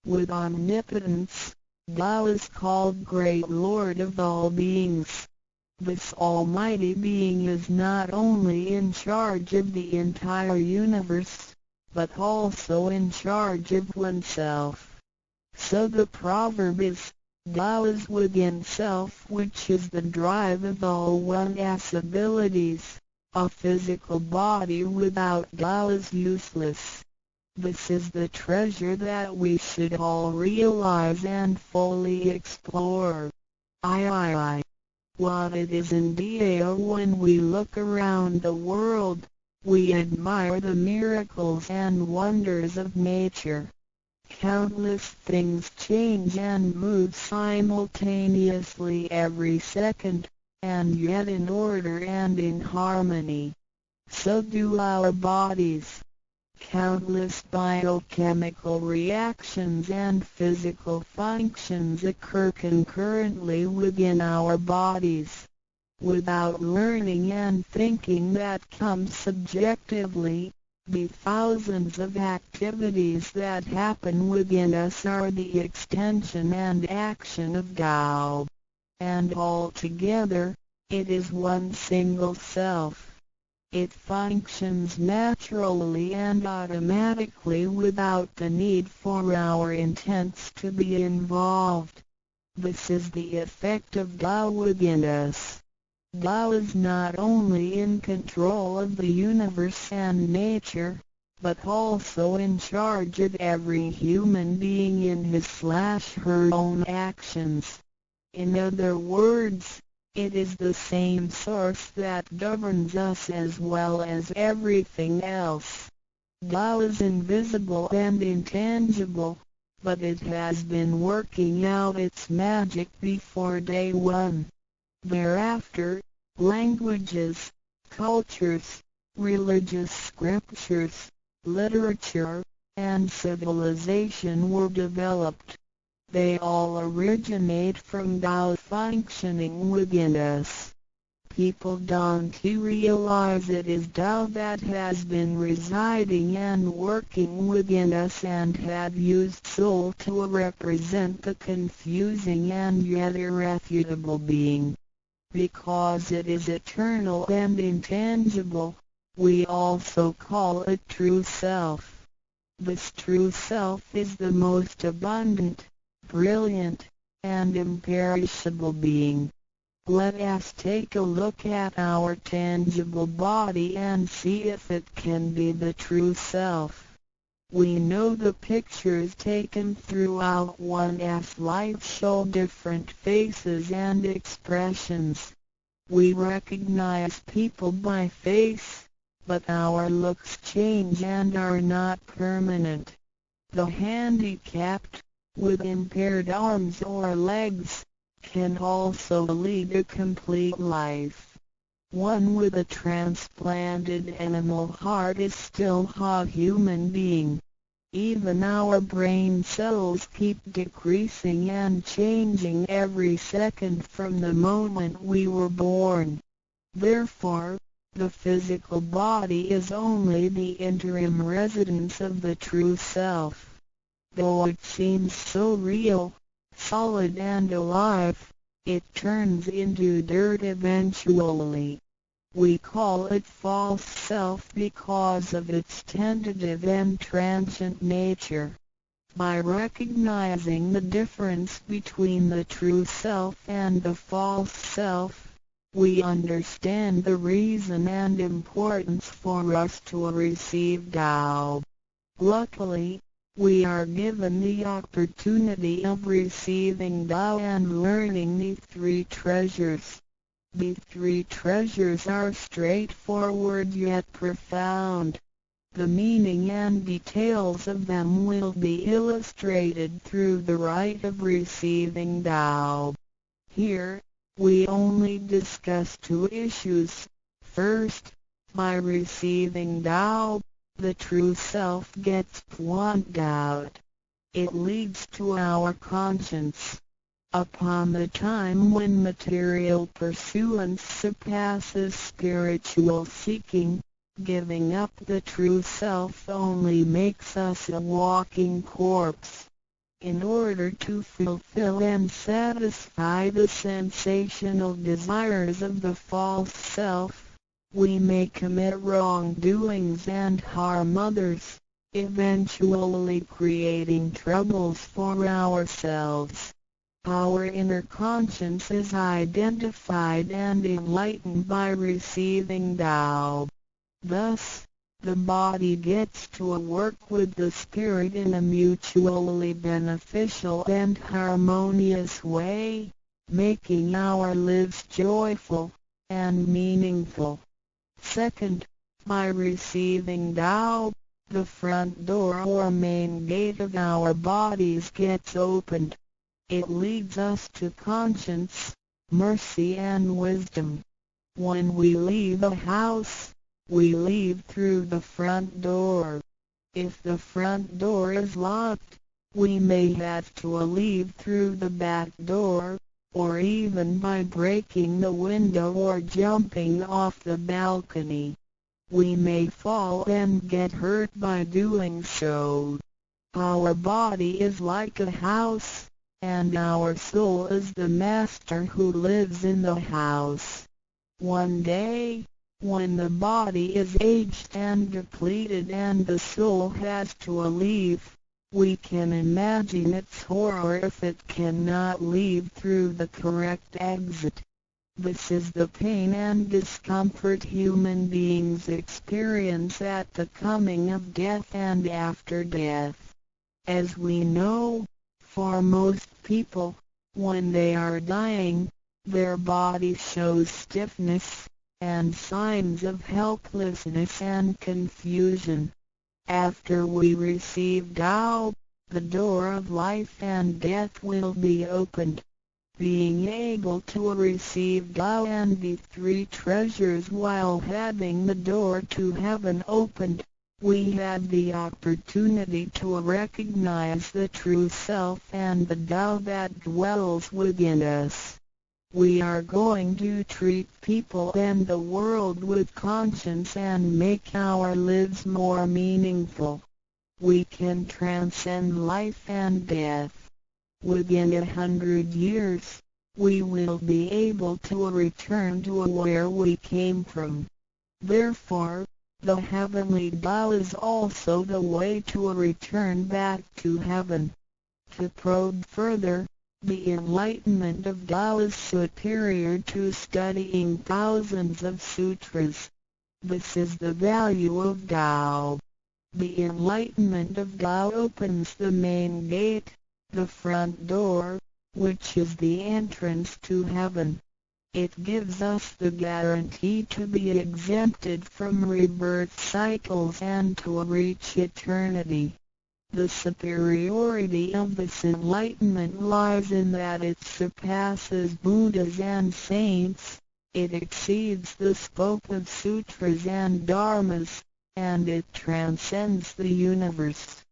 With omnipotence, Tao is called Great Lord of all beings. This almighty being is not only in charge of the entire universe, but also in charge of oneself. So the proverb is, Tao is within self, which is the drive of all one's abilities. A physical body without Tao is useless. This is the treasure that we should all realize and fully explore. I. What it is in Dao. When we look around the world, we admire the miracles and wonders of nature. Countless things change and move simultaneously every second, and yet in order and in harmony. So do our bodies. Countless biochemical reactions and physical functions occur concurrently within our bodies. Without learning and thinking that comes subjectively, the thousands of activities that happen within us are the extension and action of Tao. And all together, it is one single self. It functions naturally and automatically without the need for our intents to be involved. This is the effect of Tao within us. Tao is not only in control of the universe and nature, but also in charge of every human being in his/her own actions. In other words, it is the same source that governs us as well as everything else. Tao is invisible and intangible, but it has been working out its magic before day one. Thereafter, languages, cultures, religious scriptures, literature, and civilization were developed. They all originate from Tao functioning within us. People don't realize it is Tao that has been residing and working within us and have used soul to represent the confusing and yet irrefutable being. Because it is eternal and intangible, we also call it true self. This true self is the most abundant, brilliant, and imperishable being. Let us take a look at our tangible body and see if it can be the true self. We know the pictures taken throughout one's life show different faces and expressions. We recognize people by face, but our looks change and are not permanent. The handicapped, with impaired arms or legs, can also lead a complete life. One with a transplanted animal heart is still a human being. Even our brain cells keep decreasing and changing every second from the moment we were born. Therefore, the physical body is only the interim residence of the true self. Though it seems so real, solid and alive, it turns into dirt eventually. We call it false self because of its tentative and transient nature. By recognizing the difference between the true self and the false self, we understand the reason and importance for us to receive Tao. Luckily, we are given the opportunity of receiving Tao and learning the three treasures. The three treasures are straightforward yet profound. The meaning and details of them will be illustrated through the rite of receiving Tao. Here, we only discuss two issues. First, by receiving Tao, the true self gets pointed out. It leads to our conscience. Upon the time when material pursuance surpasses spiritual seeking, giving up the true self only makes us a walking corpse. In order to fulfill and satisfy the sensational desires of the false self, we may commit wrongdoings and harm others, eventually creating troubles for ourselves. Our inner conscience is identified and enlightened by receiving Tao. Thus, the body gets to work with the spirit in a mutually beneficial and harmonious way, making our lives joyful and meaningful. Second, by receiving Tao, the front door or main gate of our bodies gets opened. It leads us to conscience, mercy and wisdom. When we leave a house, we leave through the front door. If the front door is locked, we may have to leave through the back door, or even by breaking the window or jumping off the balcony. We may fall and get hurt by doing so. Our body is like a house, and our soul is the master who lives in the house. One day, when the body is aged and depleted and the soul has to leave, we can imagine its horror if it cannot leave through the correct exit. This is the pain and discomfort human beings experience at the coming of death and after death. As we know, for most people, when they are dying, their body shows stiffness and signs of helplessness and confusion. After we receive Tao, the door of life and death will be opened. Being able to receive Tao and the three treasures while having the door to heaven opened, we have the opportunity to recognize the true self and the Tao that dwells within us. We are going to treat people and the world with conscience and make our lives more meaningful. We can transcend life and death. Within 100 years, we will be able to return to where we came from. Therefore, the heavenly Tao is also the way to return back to heaven. To probe further, the enlightenment of Tao is superior to studying thousands of sutras. This is the value of Tao. The enlightenment of Tao opens the main gate, the front door, which is the entrance to heaven. It gives us the guarantee to be exempted from rebirth cycles and to reach eternity. The superiority of this enlightenment lies in that it surpasses Buddhas and saints, it exceeds the scope of sutras and dharmas, and it transcends the universe.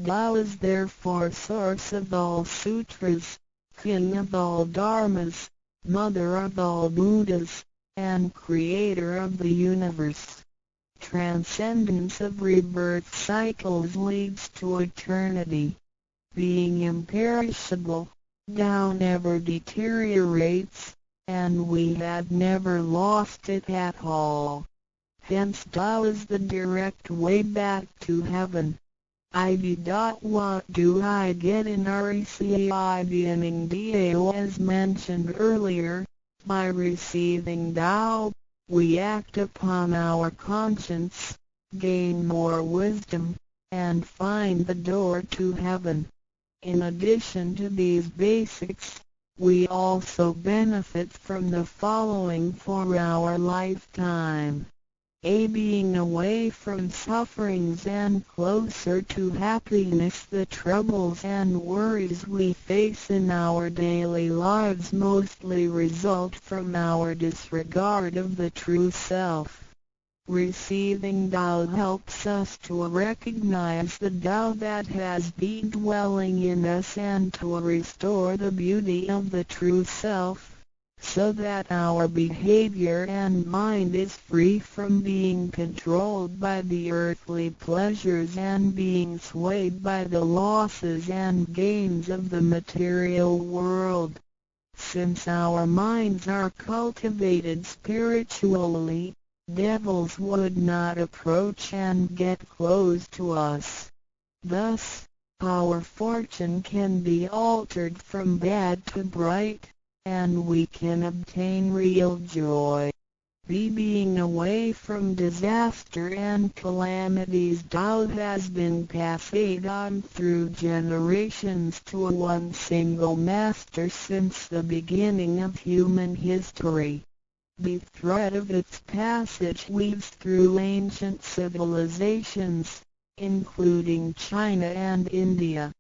Tao is therefore source of all sutras, king of all dharmas, mother of all Buddhas, and creator of the universe. Transcendence of rebirth cycles leads to eternity. Being imperishable, Tao never deteriorates, and we have never lost it at all. Hence Tao is the direct way back to heaven. ID. What do I get in receiving Dao? As mentioned earlier, by receiving Tao, we act upon our conscience, gain more wisdom, and find the door to heaven. In addition to these basics, we also benefit from the following for our lifetime. A. Being away from sufferings and closer to happiness. The troubles and worries we face in our daily lives mostly result from our disregard of the true self. Receiving Tao helps us to recognize the Tao that has been dwelling in us and to restore the beauty of the true self, so that our behavior and mind is free from being controlled by the earthly pleasures and being swayed by the losses and gains of the material world. Since our minds are cultivated spiritually, devils would not approach and get close to us. Thus, our fortune can be altered from bad to bright, and we can obtain real joy. B. Being away from disaster and calamities. Tao has been passed on through generations to one single master since the beginning of human history. The thread of its passage weaves through ancient civilizations, including China and India.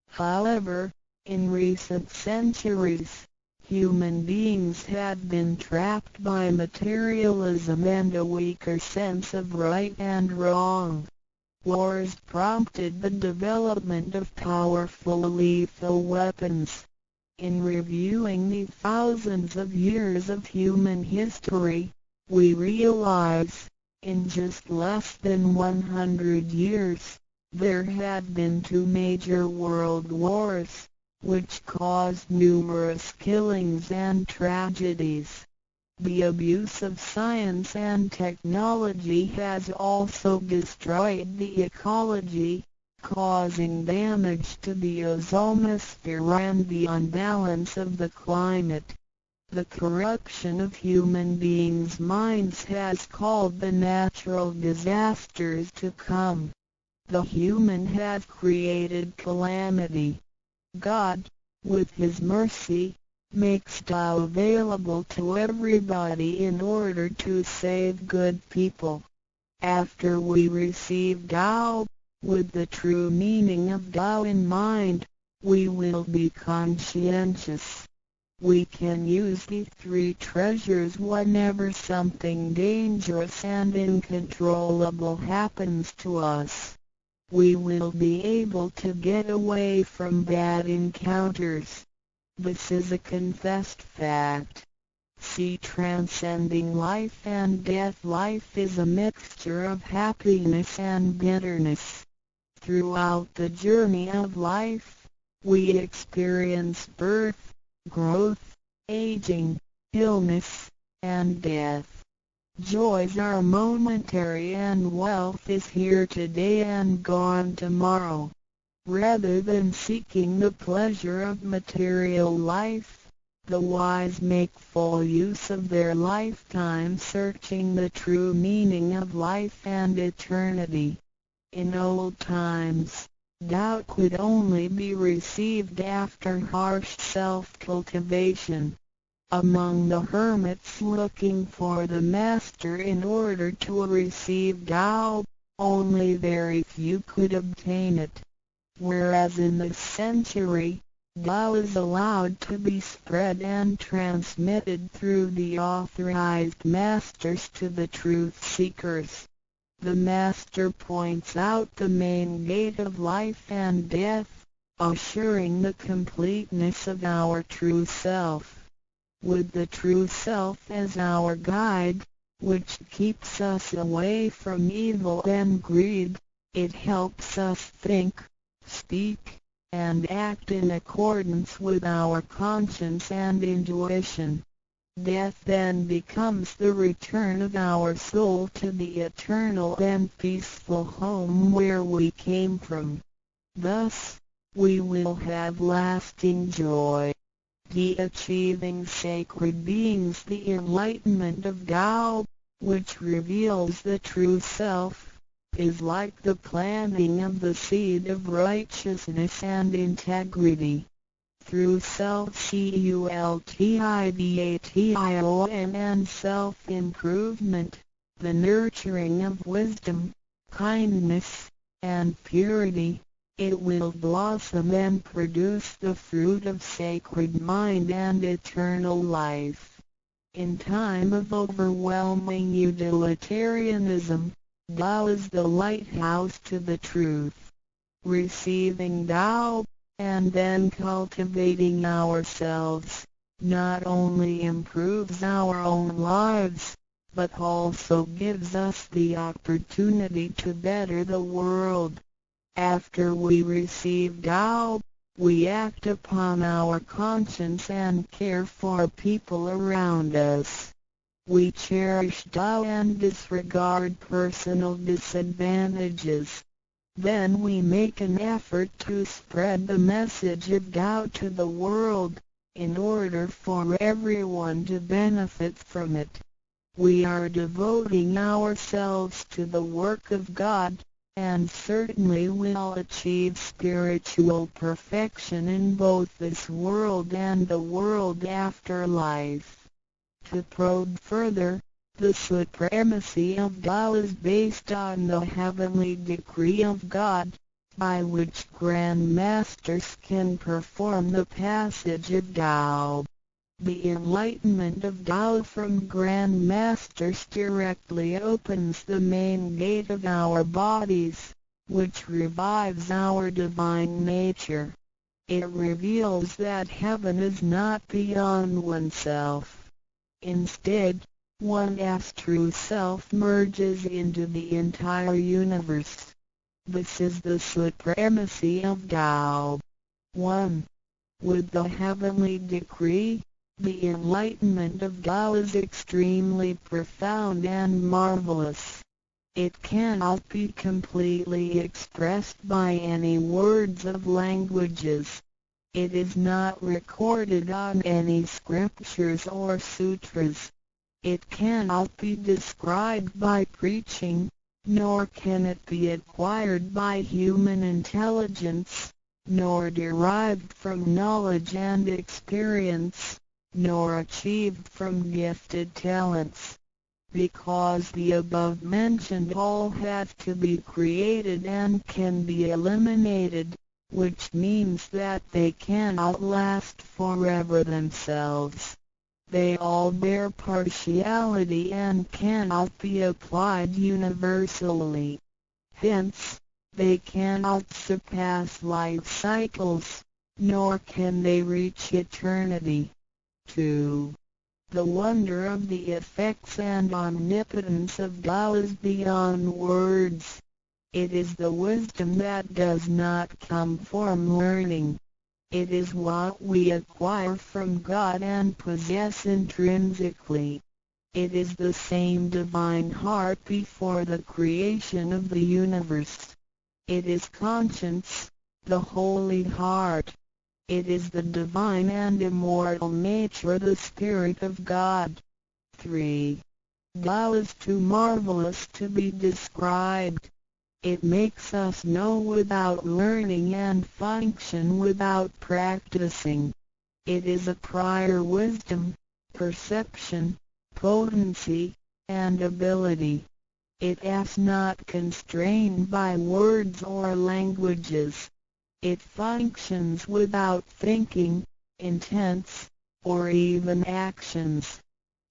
However, in recent centuries, human beings have been trapped by materialism and a weaker sense of right and wrong. Wars prompted the development of powerful lethal weapons. In reviewing the thousands of years of human history, we realize, in just less than 100 years, there have been two major world wars, which caused numerous killings and tragedies. The abuse of science and technology has also destroyed the ecology, causing damage to the ozonosphere and the unbalance of the climate. The corruption of human beings' minds has called the natural disasters to come. The human have created calamity. God, with His mercy, makes Tao available to everybody in order to save good people. After we receive Tao, with the true meaning of Tao in mind, we will be conscientious. We can use the three treasures whenever something dangerous and uncontrollable happens to us. We will be able to get away from bad encounters. This is a confessed fact. See Transcending Life and Death. Life is a mixture of happiness and bitterness. Throughout the journey of life, we experience birth, growth, aging, illness, and death. Joys are momentary and wealth is here today and gone tomorrow. Rather than seeking the pleasure of material life, the wise make full use of their lifetime searching the true meaning of life and eternity. In old times, Tao could only be received after harsh self-cultivation. Among the hermits looking for the master in order to receive Tao, only very few could obtain it. Whereas in this century, Tao is allowed to be spread and transmitted through the authorized masters to the truth seekers. The master points out the main gate of life and death, assuring the completeness of our true self. With the true self as our guide, which keeps us away from evil and greed, it helps us think, speak, and act in accordance with our conscience and intuition. Death then becomes the return of our soul to the eternal and peaceful home where we came from. Thus, we will have lasting joy. The achieving sacred beings, the enlightenment of Tao, which reveals the true self, is like the planting of the seed of righteousness and integrity. Through self-cultivation and self-improvement, the nurturing of wisdom, kindness, and purity, it will blossom and produce the fruit of sacred mind and eternal life. In time of overwhelming utilitarianism, Tao is the lighthouse to the truth. Receiving Tao, and then cultivating ourselves, not only improves our own lives, but also gives us the opportunity to better the world. After we receive Tao, we act upon our conscience and care for people around us. We cherish Tao and disregard personal disadvantages. Then we make an effort to spread the message of Tao to the world, in order for everyone to benefit from it. We are devoting ourselves to the work of God, and certainly will achieve spiritual perfection in both this world and the world after life. To probe further, the supremacy of Tao is based on the heavenly decree of God, by which Grand Masters can perform the passage of Tao. The enlightenment of Tao from Grand Masters directly opens the main gate of our bodies, which revives our divine nature. It reveals that heaven is not beyond oneself. Instead, one's true self merges into the entire universe. This is the supremacy of Tao. 1. With the heavenly decree, the enlightenment of Tao is extremely profound and marvelous. It cannot be completely expressed by any words of languages. It is not recorded on any scriptures or sutras. It cannot be described by preaching, nor can it be acquired by human intelligence, nor derived from knowledge and experience, nor achieved from gifted talents. Because the above mentioned all have to be created and can be eliminated, which means that they cannot last forever themselves. They all bear partiality and cannot be applied universally. Hence, they cannot surpass life cycles, nor can they reach eternity. 2. The wonder of the effects and omnipotence of Tao is beyond words. It is the wisdom that does not come from learning. It is what we acquire from God and possess intrinsically. It is the same divine heart before the creation of the universe. It is conscience, the holy heart. It is the divine and immortal nature, the Spirit of God. 3. Tao is too marvelous to be described. It makes us know without learning and function without practicing. It is a prior wisdom, perception, potency, and ability. It is not constrained by words or languages. It functions without thinking, intents, or even actions.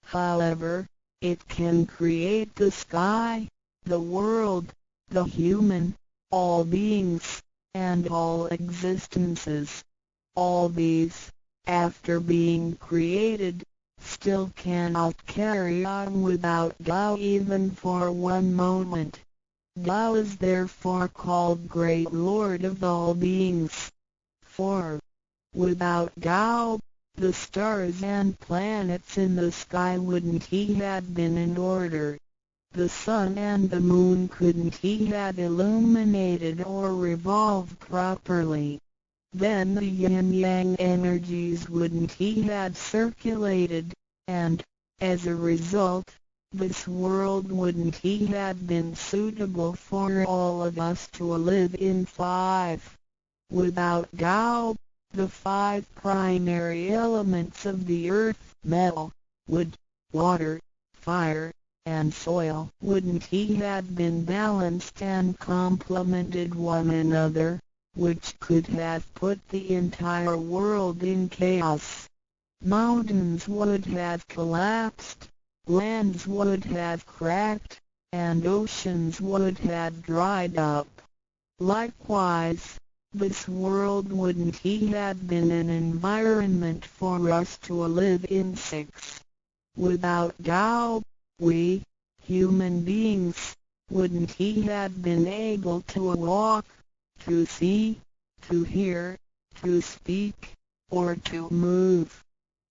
However, it can create the sky, the world, the human, all beings, and all existences. All these, after being created, still cannot carry on without Tao even for one moment. Tao is therefore called Great Lord of all beings. 4. Without Tao, the stars and planets in the sky wouldn't have been in order. The sun and the moon couldn't have illuminated or revolved properly. Then the yin-yang energies wouldn't have circulated, and, as a result, this world wouldn't have been suitable for all of us to live in. 5. Without Tao, the five primary elements of the earth, metal, wood, water, fire, and soil, wouldn't have been balanced and complemented one another, which could have put the entire world in chaos. Mountains would have collapsed, lands would have cracked, and oceans would have dried up. Likewise, this world wouldn't have been an environment for us to live in. 6. Without Tao, we, human beings, wouldn't have been able to walk, to see, to hear, to speak, or to move.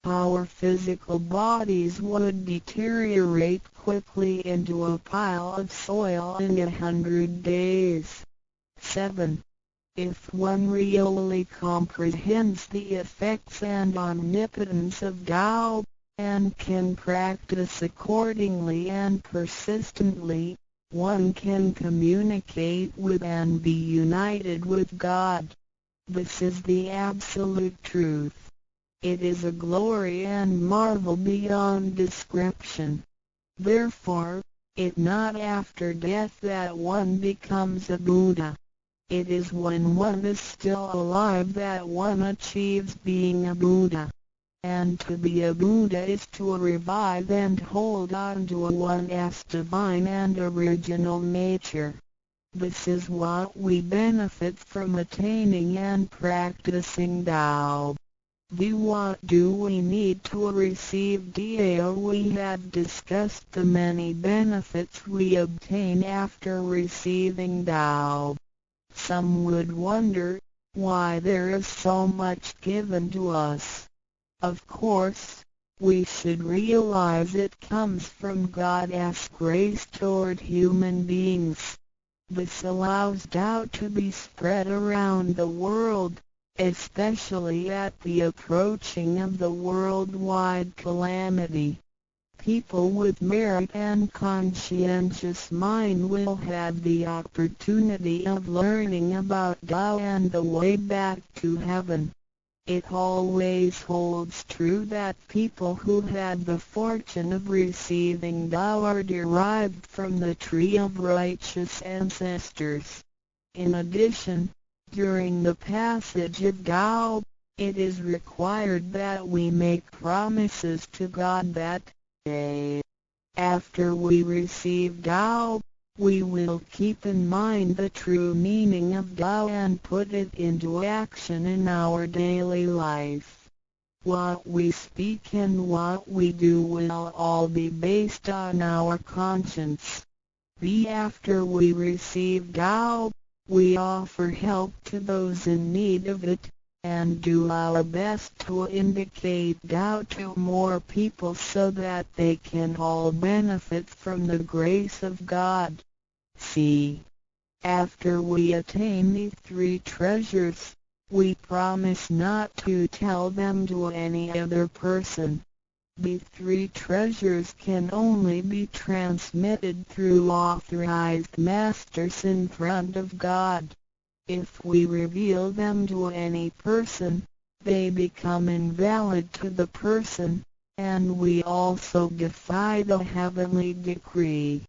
Our physical bodies would deteriorate quickly into a pile of soil in 100 days. 7. If one really comprehends the effects and omnipotence of Tao, and can practice accordingly and persistently, one can communicate with and be united with God. This is the absolute truth. It is a glory and marvel beyond description. Therefore, it not after death that one becomes a Buddha. It is when one is still alive that one achieves being a Buddha. And to be a Buddha is to revive and hold on to one's divine and original nature. This is what we benefit from attaining and practicing Tao. What do we need to receive Tao? We have discussed the many benefits we obtain after receiving Tao. Some would wonder why there is so much given to us. Of course, we should realize it comes from God's grace toward human beings. This allows Tao to be spread around the world, Especially at the approaching of the worldwide calamity, people with merit and conscientious mind will have the opportunity of learning about Tao and the way back to heaven. It always holds true that people who had the fortune of receiving Tao are derived from the tree of righteous ancestors. In addition, during the passage of Tao, it is required that we make promises to God that A. After we receive Tao, we will keep in mind the true meaning of Tao and put it into action in our daily life. What we speak and what we do will all be based on our conscience. B. After we receive Tao, we offer help to those in need of it, and do our best to indicate Tao to more people so that they can all benefit from the grace of God. C. After we attain the three treasures, we promise not to tell them to any other person. The three treasures can only be transmitted through authorized masters in front of God. If we reveal them to any person, they become invalid to the person, and we also defy the heavenly decree.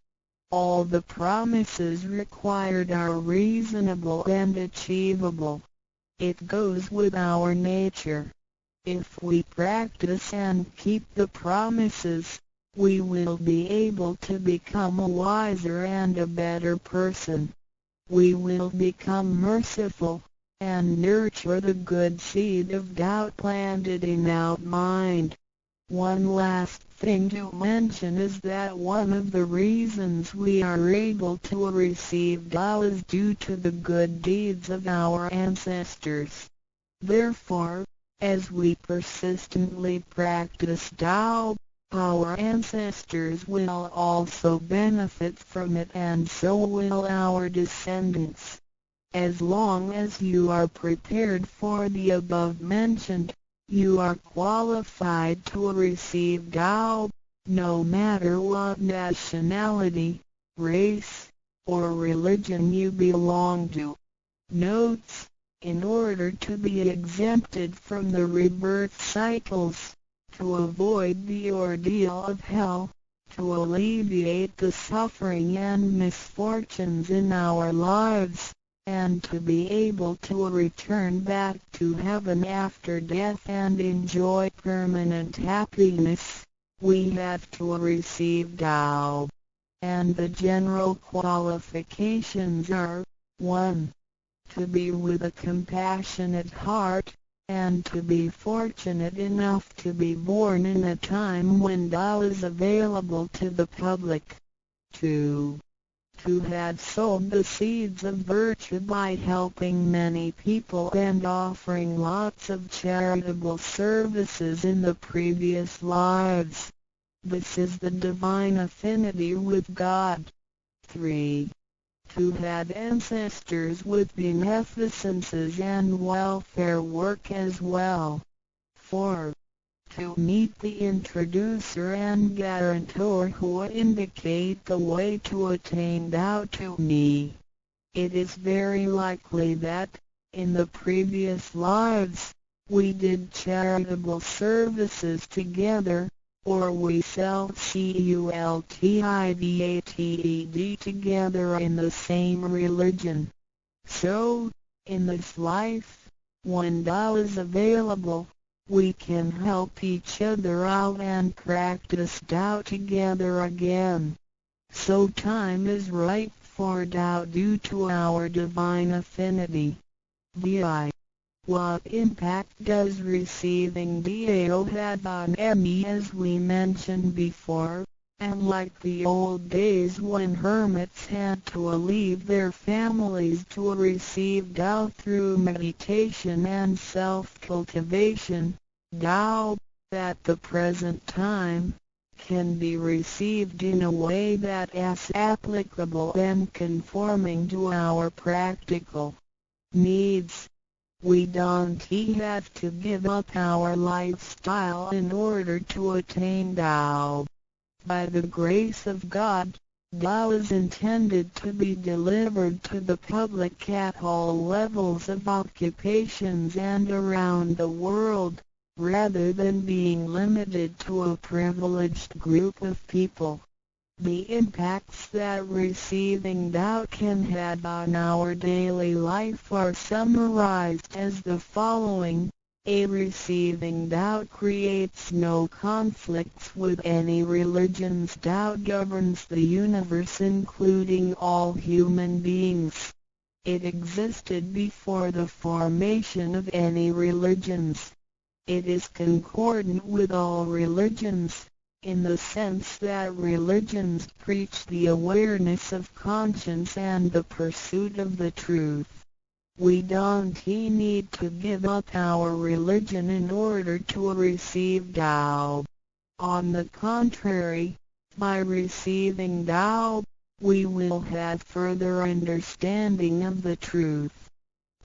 All the promises required are reasonable and achievable. It goes with our nature. If we practice and keep the promises, we will be able to become a wiser and a better person. We will become merciful, and nurture the good seed of Tao planted in our mind. One last thing to mention is that one of the reasons we are able to receive Tao is due to the good deeds of our ancestors. Therefore, as we persistently practice Tao, our ancestors will also benefit from it, and so will our descendants. As long as you are prepared for the above mentioned, you are qualified to receive Tao, no matter what nationality, race, or religion you belong to. Notes: in order to be exempted from the rebirth cycles, to avoid the ordeal of hell, to alleviate the suffering and misfortunes in our lives, and to be able to return back to heaven after death and enjoy permanent happiness, we have to receive Tao. And the general qualifications are: 1. To be with a compassionate heart, and to be fortunate enough to be born in a time when Tao is available to the public. 2. To have sowed the seeds of virtue by helping many people and offering lots of charitable services in the previous lives. This is the divine affinity with God. 3. To have ancestors with beneficences and welfare work as well. 4. To meet the introducer and guarantor who indicate the way to attain Tao to me. It is very likely that, in the previous lives, we did charitable services together, or we self-cultivated together in the same religion. So, in this life, when Tao is available, we can help each other out and practice Tao together again. So time is ripe for Tao due to our divine affinity. Vi. What impact does receiving Tao have on me? As we mentioned before, and like the old days when hermits had to leave their families to receive Tao through meditation and self-cultivation, Tao, at the present time, can be received in a way that is applicable and conforming to our practical needs. We don't have to give up our lifestyle in order to attain Tao. By the grace of God, Tao is intended to be delivered to the public at all levels of occupations and around the world, rather than being limited to a privileged group of people. The impacts that receiving Tao can have on our daily life are summarized as the following. A receiving Tao creates no conflicts with any religions. Tao governs the universe, including all human beings. It existed before the formation of any religions. It is concordant with all religions, in the sense that religions preach the awareness of conscience and the pursuit of the truth. We don't need to give up our religion in order to receive Tao. On the contrary, by receiving Tao, we will have further understanding of the truth.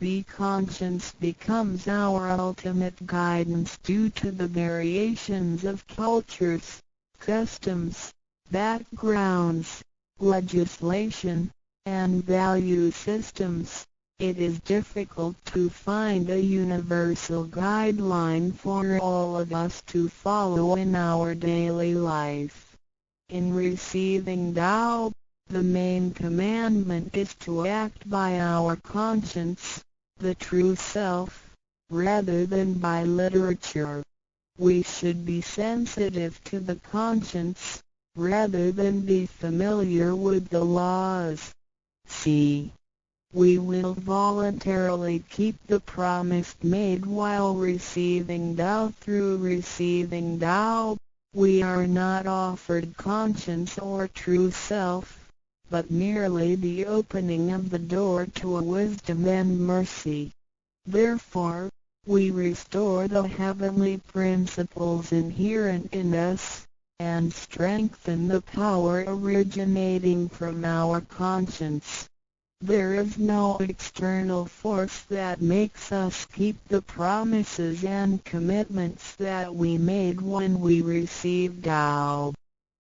The conscience becomes our ultimate guidance due to the variations of cultures, customs, backgrounds, legislation, and value systems. It is difficult to find a universal guideline for all of us to follow in our daily life. In receiving Tao, the main commandment is to act by our conscience, the true self, rather than by literature. We should be sensitive to the conscience, rather than be familiar with the laws. C. We will voluntarily keep the promise made while receiving Tao. Through receiving Tao, we are not offered conscience or true self, but merely the opening of the door to wisdom and mercy. Therefore, we restore the heavenly principles inherent in us, and strengthen the power originating from our conscience. There is no external force that makes us keep the promises and commitments that we made when we received Tao.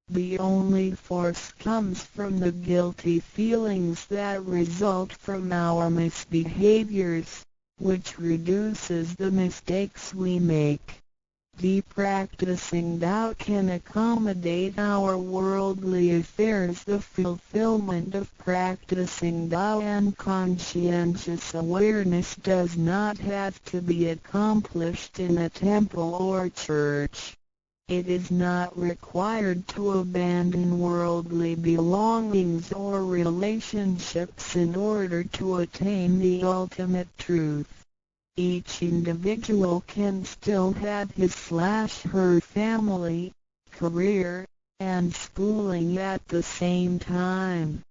The only force comes from the guilty feelings that result from our misbehaviors, which reduces the mistakes we make. The practicing Tao can accommodate our worldly affairs. The fulfillment of practicing Tao and conscientious awareness does not have to be accomplished in a temple or church. It is not required to abandon worldly belongings or relationships in order to attain the ultimate truth. Each individual can still have his/her family, career, and schooling at the same time.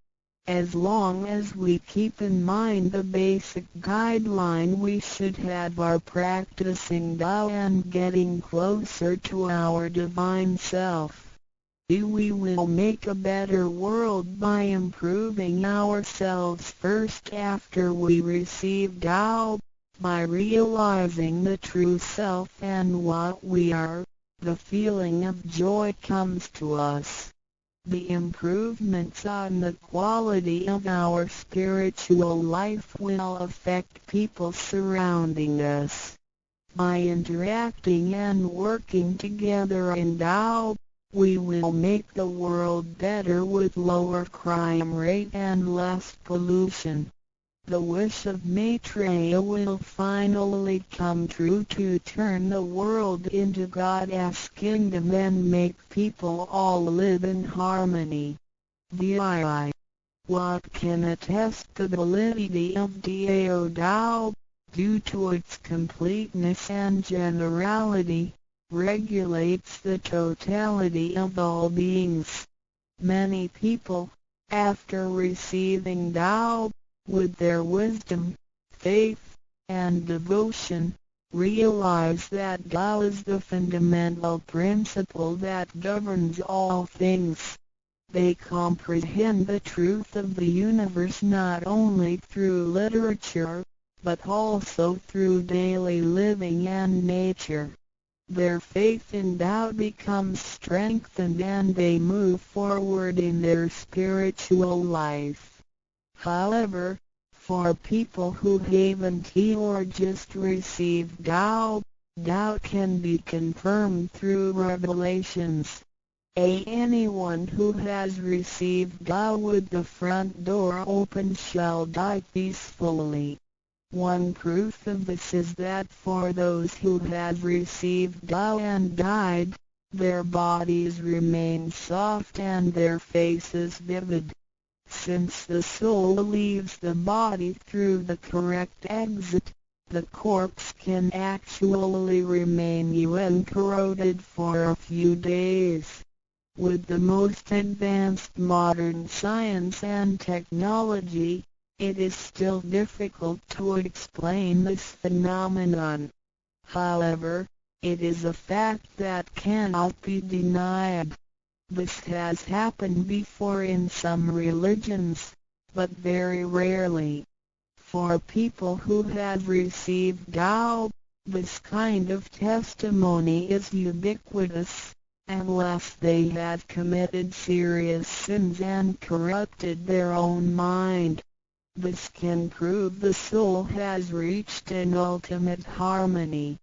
As long as we keep in mind the basic guideline, we should have our practicing Tao and getting closer to our divine self. We will make a better world by improving ourselves first after we receive Tao. By realizing the true self and what we are, the feeling of joy comes to us. The improvements on the quality of our spiritual life will affect people surrounding us. By interacting and working together in Tao, we will make the world better with lower crime rate and less pollution. The wish of Maitreya will finally come true to turn the world into God's kingdom and make people all live in harmony. VII. What can attest the validity of Dao Tao, due to its completeness and generality, regulates the totality of all beings. Many people, after receiving Tao, with their wisdom, faith, and devotion, realize that Tao is the fundamental principle that governs all things. They comprehend the truth of the universe not only through literature, but also through daily living and nature. Their faith in Tao becomes strengthened and they move forward in their spiritual life. However, for people who haven't or just received Tao, Tao can be confirmed through revelations. Anyone who has received Tao with the front door open shall die peacefully. One proof of this is that for those who have received Tao and died, their bodies remain soft and their faces vivid. Since the soul leaves the body through the correct exit, the corpse can actually remain uncorroded for a few days. With the most advanced modern science and technology, it is still difficult to explain this phenomenon. However, it is a fact that cannot be denied. This has happened before in some religions, but very rarely. For people who have received Tao, this kind of testimony is ubiquitous, unless they have committed serious sins and corrupted their own mind. This can prove the soul has reached an ultimate harmony.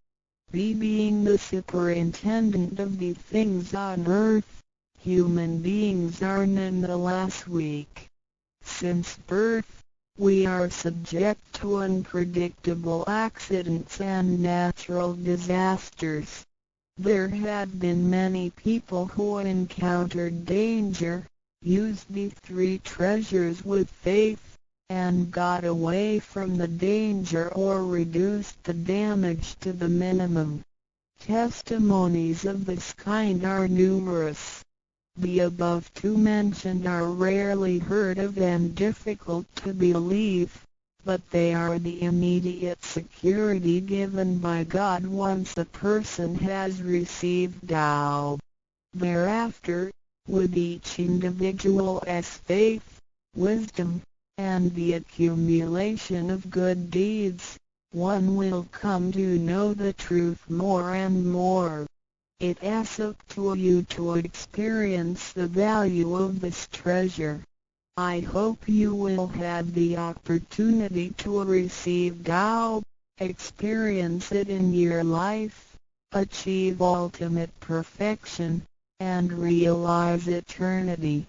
Being the superintendent of the things on earth, human beings are nonetheless weak. Since birth, we are subject to unpredictable accidents and natural disasters. There have been many people who encountered danger, used the three treasures with faith, and got away from the danger or reduced the damage to the minimum. Testimonies of this kind are numerous. The above two mentioned are rarely heard of and difficult to believe, but they are the immediate security given by God once a person has received Tao. Thereafter, with each individual's faith, wisdom, and the accumulation of good deeds, one will come to know the truth more and more. It's up to you to experience the value of this treasure. I hope you will have the opportunity to receive Tao, experience it in your life, achieve ultimate perfection, and realize eternity.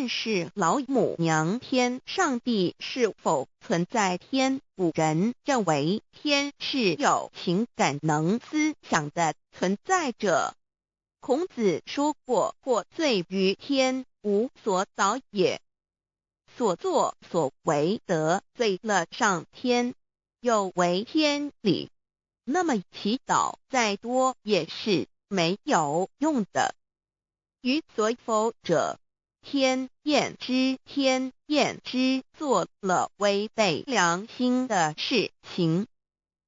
认识老母娘天上帝是否存在天？古人认为天是有情感能思想的存在者。孔子说过：“获罪于天，无所导也。”所作所为得罪了上天，有违天理，那么祈祷再多也是没有用的。于所否者，天厌之，天厌之，做了违背良心的事情，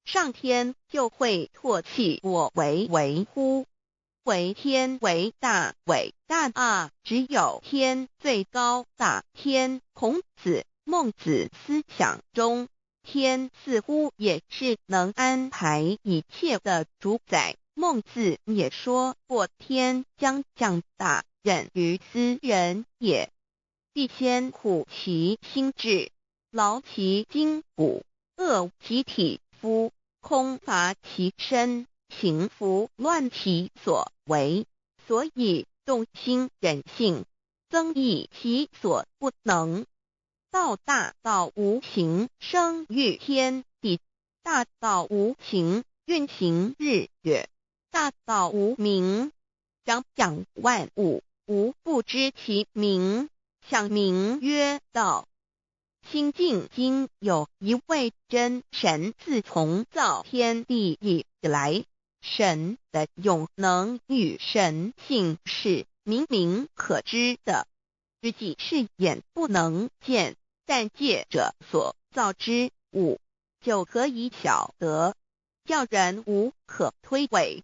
上天就会唾弃我为为乎？为天为大，伟大啊！只有天最高大。天，孔子、孟子思想中，天似乎也是能安排一切的主宰。孟子也说过：“天将降大任于斯人也，必先苦其心志，劳其筋骨，饿其体肤，空乏其身，行拂乱其所为，所以动心忍性，增益其所不能。”道大道无形，生于天地；大道无形，运行日月；大道无名，长养万物，吾不知其名，想名曰道。清净经有一位真神，自从造天地以来，神的永能与神性是明明可知的，实际是眼不能见，但借着所造之物就可以晓得，叫人无可推诿。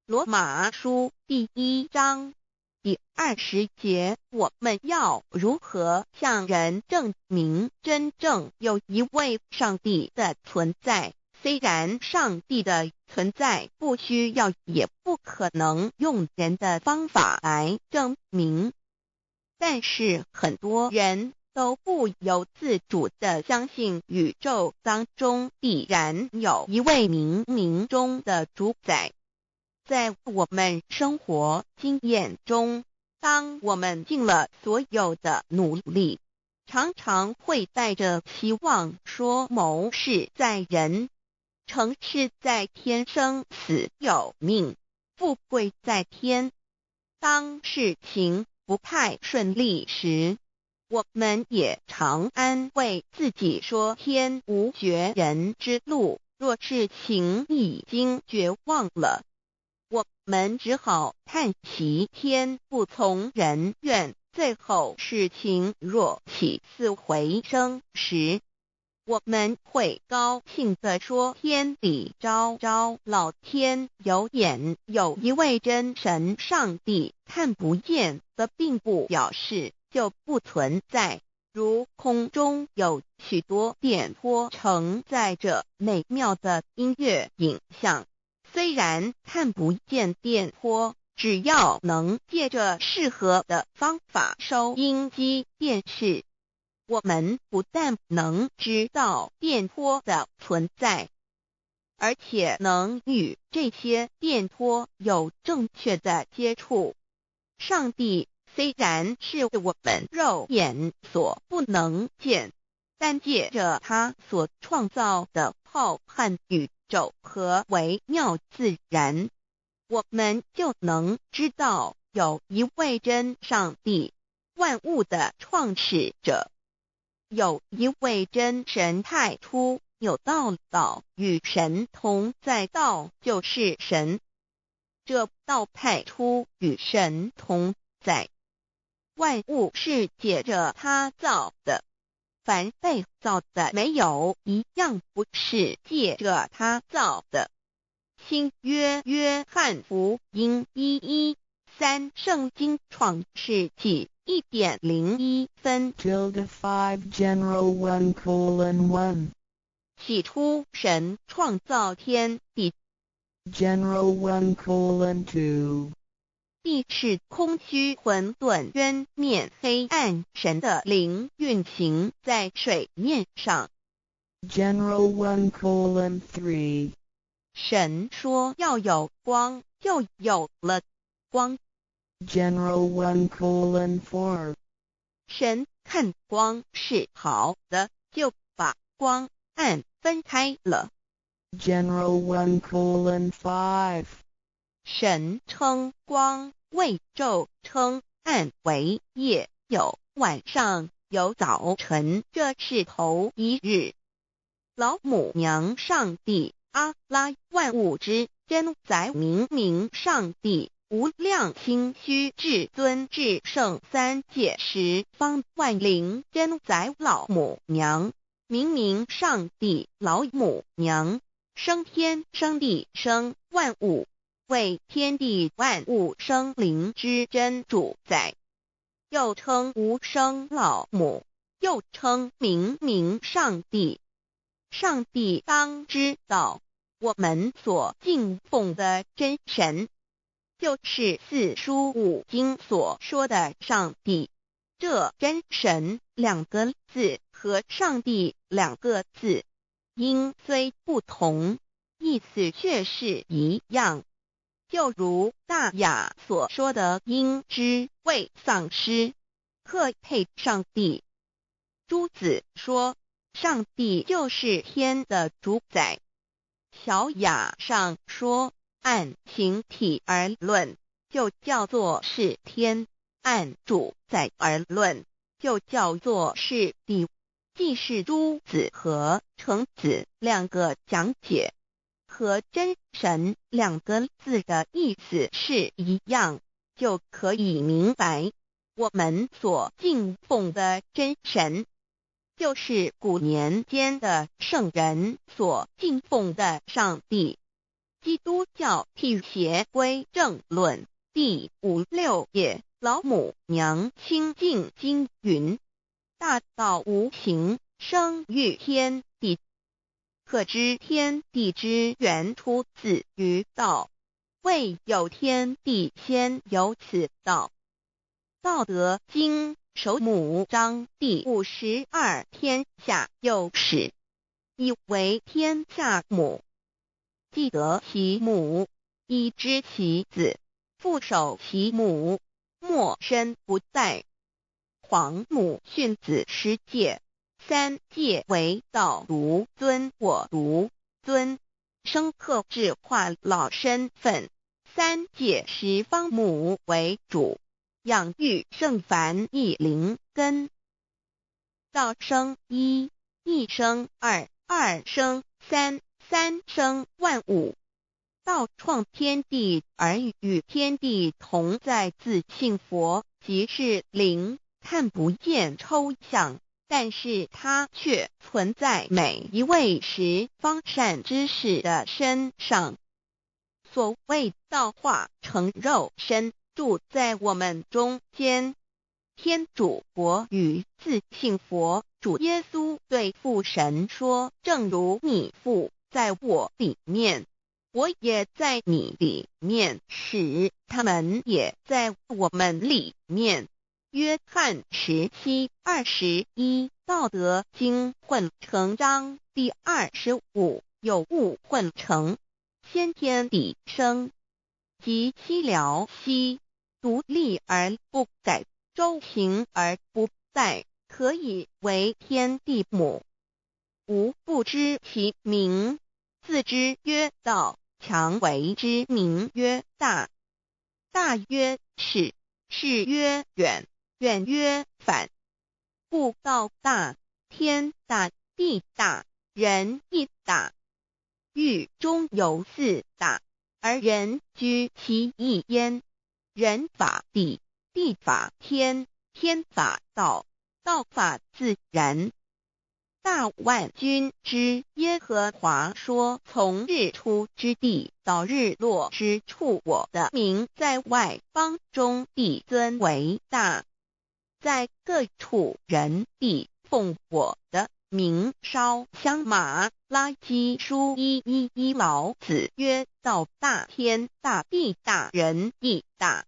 罗马书第1章第20节，我们要如何向人证明真正有一位上帝的存在？虽然上帝的存在不需要，也不可能用人的方法来证明，但是很多人都不由自主地相信宇宙当中必然有一位冥冥中的主宰。在我们生活经验中，当我们尽了所有的努力，常常会带着期望说谋事在人，成事在天，生死有命，富贵在天。当事情不太顺利时，我们也常安慰自己说天无绝人之路。若事情已经绝望了，我们只好叹息天不从人愿。最后事情若起死回生时，我们会高兴地说天理昭昭，老天有眼，有一位真神上帝，看不见的并不表示就不存在。如空中有许多电波承载着美妙的音乐影像，虽然看不见电波，只要能借着适合的方法收音机、电视，我们不但能知道电波的存在，而且能与这些电波有正确的接触。上帝虽然是我们肉眼所不能见，但借着他所创造的浩瀚宇宙和微妙自然，我们就能知道有一位真上帝，万物的创始者，有一位真神。太初有道，道与神同在，道就是神。这道太初与神同在，万物是借着他造的，凡被造的，没有一样不是借着他造的。新约约翰福音1:13，圣经创世纪1点01分。 Tilde 5 General 1:1. 起初神创造天地， General 1:2. 地是空虚混沌，渊面黑暗，神的灵运行在水面上。 General 1:3. 神说要有光，就有了光。 General 1:4. 神看光是好的，就把光暗分开了。 General 1:5. 神称光为昼，称暗为夜，有晚上，有早晨，这是头一日。老母娘上帝阿拉万物之真宰明明上帝无量清虚至尊至圣三界十方万灵真宰老母娘明明上帝老母娘生天生地生万物，为天地万物生灵之真主宰，又称无生老母，又称明明上帝。上帝当知道，我们所敬奉的真神，就是四书五经所说的上帝。这真神两个字和上帝两个字，音虽不同，意思却是一样。就如大雅所说的，应知未丧失，克配上帝。朱子说，上帝就是天的主宰。小雅上说，按形体而论，就叫做是天；按主宰而论，就叫做是地。既是朱子和程子两个讲解，和真神两个字的意思是一样，就可以明白，我们所敬奉的真神，就是古年间的圣人所敬奉的上帝。基督教辟邪归正论第五六页，老母娘清净经云：大道无形，生于天地。可知天地之源出自于道，未有天地先有此道。道德经首母章第52，天下有始，以为天下母。既得其母，以知其子，复守其母，莫身不殆。皇母训子十诫，三诫为道独尊我独尊，生克制化老身份。三界十方母为主，养育圣凡一灵根。道生一，一生二，二生三，三生万物。道创天地而与天地同在，自性佛即是灵，看不见抽象，但是它却存在每一位十方善知识的身上。所谓道化成肉身，住在我们中间。天主国与自性佛主耶稣对父神说：“正如你父在我里面，我也在你里面，使他们也在我们里面。”约翰17:21，道德经混成章第25，有物混成，先天地生，即西辽西，独立而不改，周行而不殆，可以为天地母。吾不知其名，自知曰道，强为之名曰大。大曰始，始曰远，远曰反。故道大，天大，地大，人亦大。域中有四大，而人居其一焉。人法地，地法天，天法道，道法自然。大万军之耶和华说：从日出之地到日落之处，我的名在外邦中必尊为大，在各处人必奉我的名烧香。马拉基书1:1:1，老子曰：道大天大地大人亦大。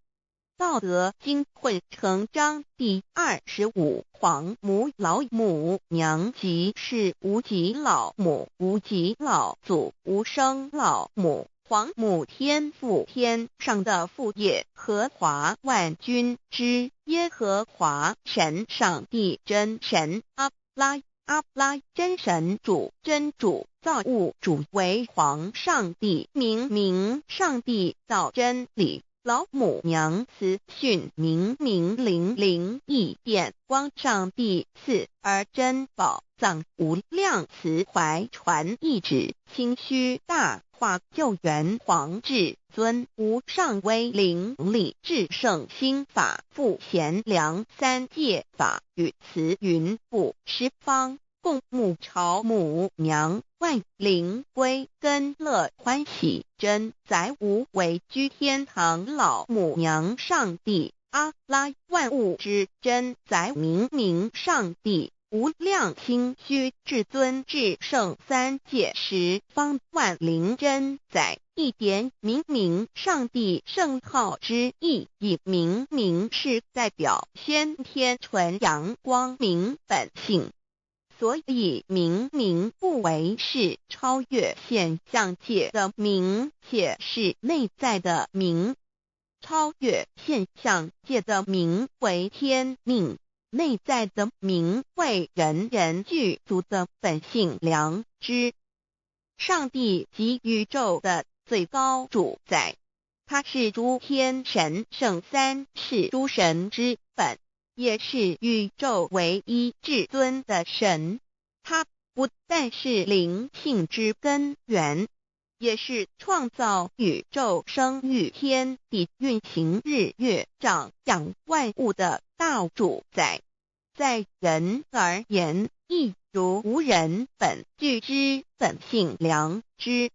道德经混成章第25，皇母老母娘即是无极老母，无极老祖，无生老母，皇母天父天上的父耶和华万军之耶和华神上帝真神阿拉阿拉真神主真主造物主为皇上帝明明上帝道真理老母娘慈训明明灵灵异电光上帝赐而珍宝藏无量慈怀传一旨清虚大化救援皇至尊无上威灵力至圣心法复贤良三界法与慈云布十方共母朝母娘万灵归根乐欢喜真载无为居天堂老母娘上帝阿拉万物之真载明明上帝无量清虚至尊至圣三界十方万灵真载一点明明上帝圣号之意，以明明是代表先天纯阳光明本性，所以明明不为是超越现象界的明，且是内在的明。超越现象界的明为天命。内在的明为人人具足的本性良知。上帝即宇宙的最高主宰，他是诸天神圣三世诸神之本，也是宇宙唯一至尊的神。他不但是灵性之根源，也是创造宇宙、生育天地、运行日月、长养万物的大主宰。在人而言，亦如吾人本具之本性良知，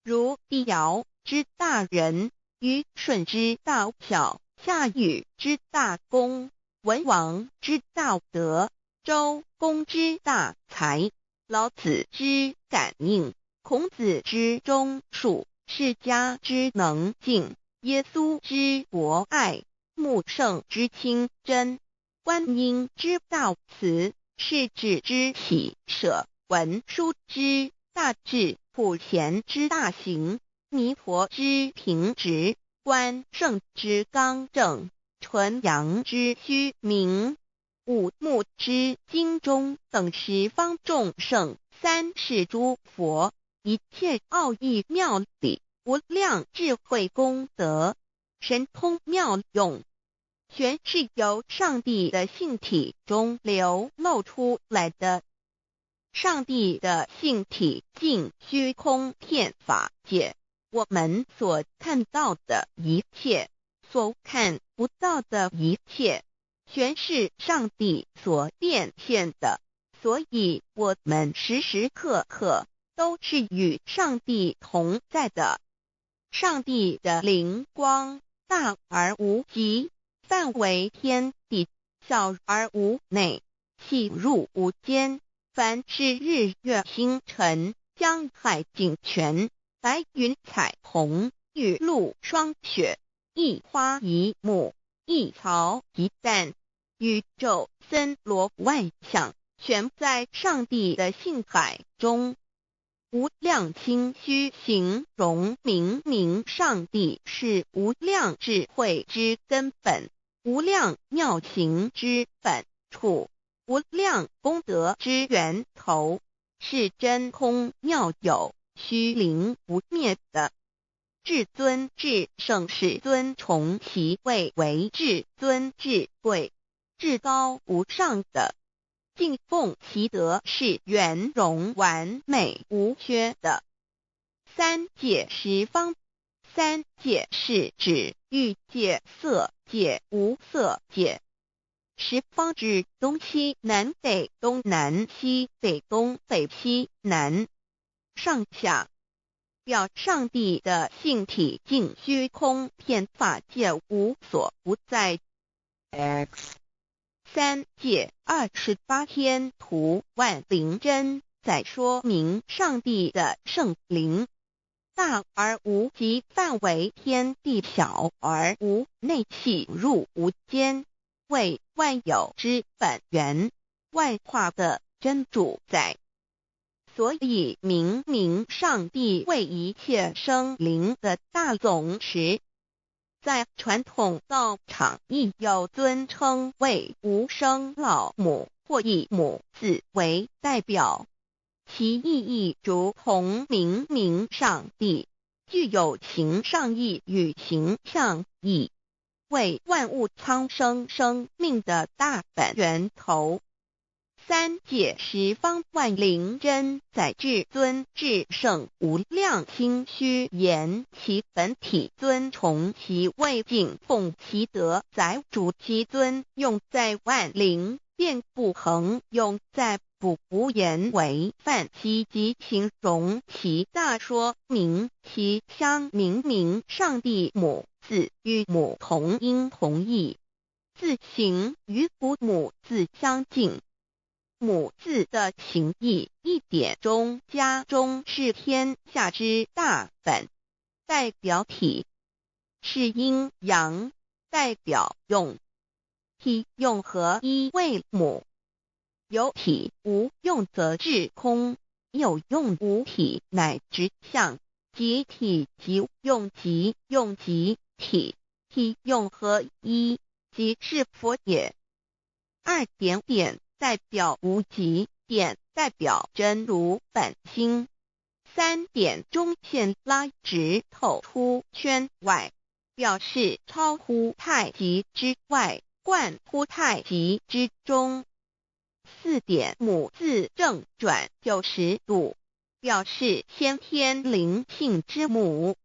如帝尧之大仁，虞舜之大孝，夏禹之大功，文王之大德，周公之大才，老子之感应，孔子之忠恕，释迦之能静，耶稣之博爱，穆圣之清真，观音之大慈，释智之喜舍，文殊之大智，普贤之大行，弥陀之平直，关圣之刚正，纯阳之虚明，五目之精中等十方众圣，三世诸佛，一切奥义妙理，无量智慧功德，神通妙用，全是由上帝的性体中流露出来的。上帝的性体尽虚空遍法界，我们所看到的一切，所看不到的一切，全是上帝所变现的。所以，我们时时刻刻都是与上帝同在的。上帝的灵光大而无极，范围天地，小而无内，细入无间。凡是日月星辰、江海井泉、白云彩虹、雨露霜雪，一花一木，一草一蛋，宇宙森罗万象，全在上帝的性海中。无量清虚形容明明上帝是无量智慧之根本，无量妙行之本处，无量功德之源头，是真空妙有、虚灵不灭的。至尊至圣世尊崇其位为至尊至贵、至高无上的。敬奉其德是圆融完美无缺的。三界十方，三界是指欲界、色界、无色界。十方指东西南北东南西北东北西南上下，表上帝的性体尽虚空遍法界无所不在。 X 三界28天图万灵真在说明上帝的圣灵大而无极，范围天地，小而无内，细入无间，为万有之本源，万化的真主宰。所以明明上帝为一切生灵的大总持。在传统道场亦有尊称为无生老母或以母字为代表，其意义如同明明上帝，具有形上义与形象义，为万物苍生生命的大本源头。三界十方万灵真在至尊至圣无量清虚言其本体尊崇其位敬奉其德载主其尊用在万灵遍不恒用在不无言为范其及形容其大说明其相明明上帝母字与母同音同义，字形与古母字相近。母字的形义一点中加中是天下之大本，代表体是阴阳，代表用，体用合一为母。有体无用则至空，有用无体乃直相，即体即用即用即体，体用合一，即是佛也。二点点代表无极，点代表真如本心。三点中线拉直透出圈外，表示超乎太极之外，贯乎太极之中。四点母字正转90度，表示先天灵性之母。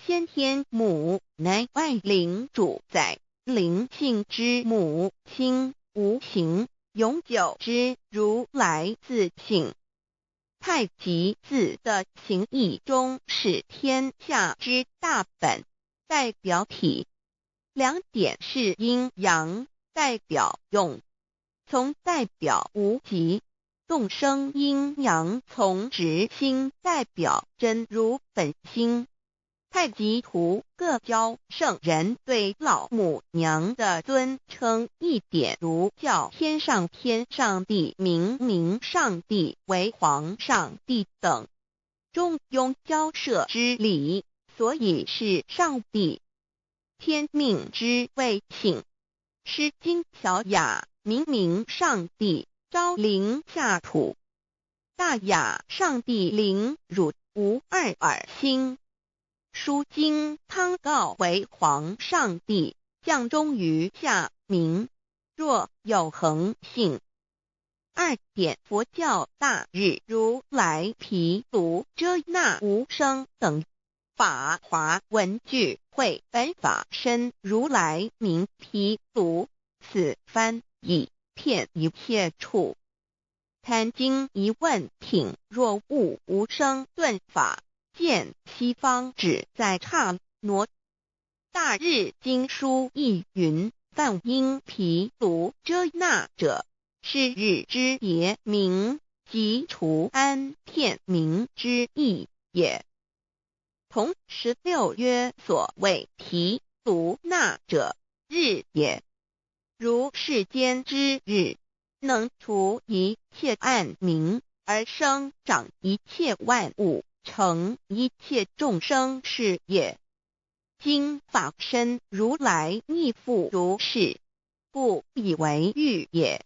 先天母乃万灵主宰，灵性之母，心无形，永久之如来自性。太极字的形义中是天下之大本，代表体。两点是阴阳，代表用，从代表无极，动生阴阳，从直心代表真如本心。太极图各教圣人对老母娘的尊称一点如叫天上天上帝、明明上帝为皇上帝等，中庸交涉之理，所以是上帝。天命之谓性，诗经小雅明明上帝昭灵下土，大雅上帝灵汝无二耳心。书经汤告为皇上帝降终于下民，若有恒性。二点佛教大日如来毗卢遮那无生等法华文具会本法身如来名毗卢，此翻译遍一切处。坛经一问品若悟无生顿法。见西方只在刹那。大日经书亦云：梵音毗卢遮那者，是日之别名，即除安片名之意也。同16曰：所谓毗卢那者，日也。如世间之日，能除一切暗冥，而生长一切万物，成一切众生是也。今法身如来亦复如是，故以为喻也。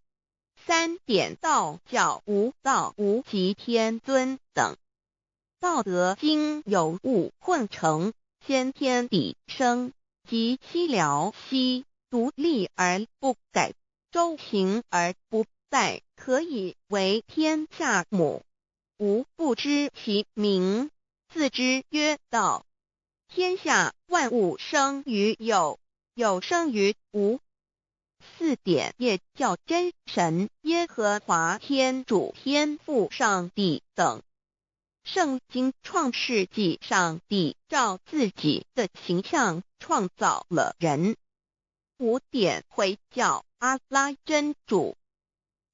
三点道教无道无极天尊等。道德经有物混成，先天地生，及西辽西，独立而不改，周行而不殆，可以为天下母。吾不知其名，自知曰道。天下万物生于有，有生于无。四点业教真神耶和华天主天父上帝等。圣经创世纪上帝照自己的形象创造了人。五点回教阿拉真主。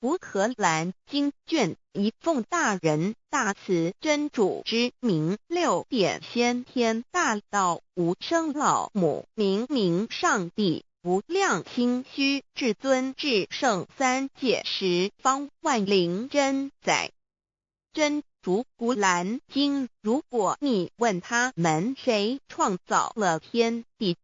古可兰经卷一奉大仁大慈真主之名。六点先天大道无生老母明明上帝无量清虚至尊至圣三界十方万灵真宰。真主古蘭經，如果你問他們誰創造了天地，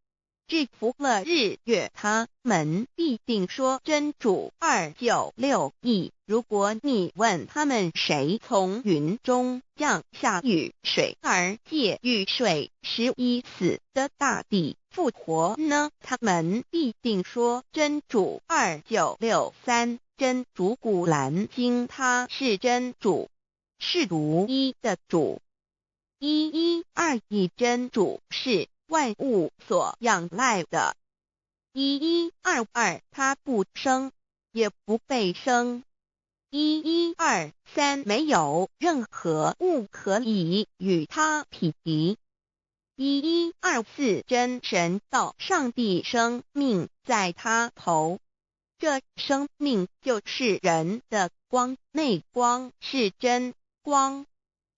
制服了日月，他們必定說真主。2961。如果你問他們誰從雲中降下雨水，而藉雨水使已死的大地復活呢？他們必定說真主。2963。真主古蘭經，他是真主，是獨一的主。1121真主是萬物所仰賴的。1122他不生，也不被生。1123沒有任何物可以與他匹敵。1124真神道上帝生命在他頭，這生命就是人的光，內光是真光，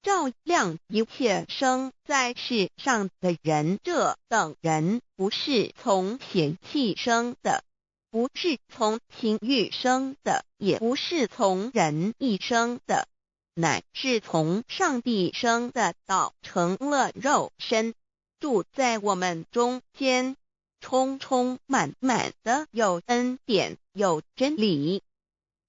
照亮一切生在世上的人。這等人不是從血氣生的，不是從情慾生的，也不是從人意生的，乃是從上帝生的。道成了肉身，住在我們中間，充充滿滿的有恩典，有真理。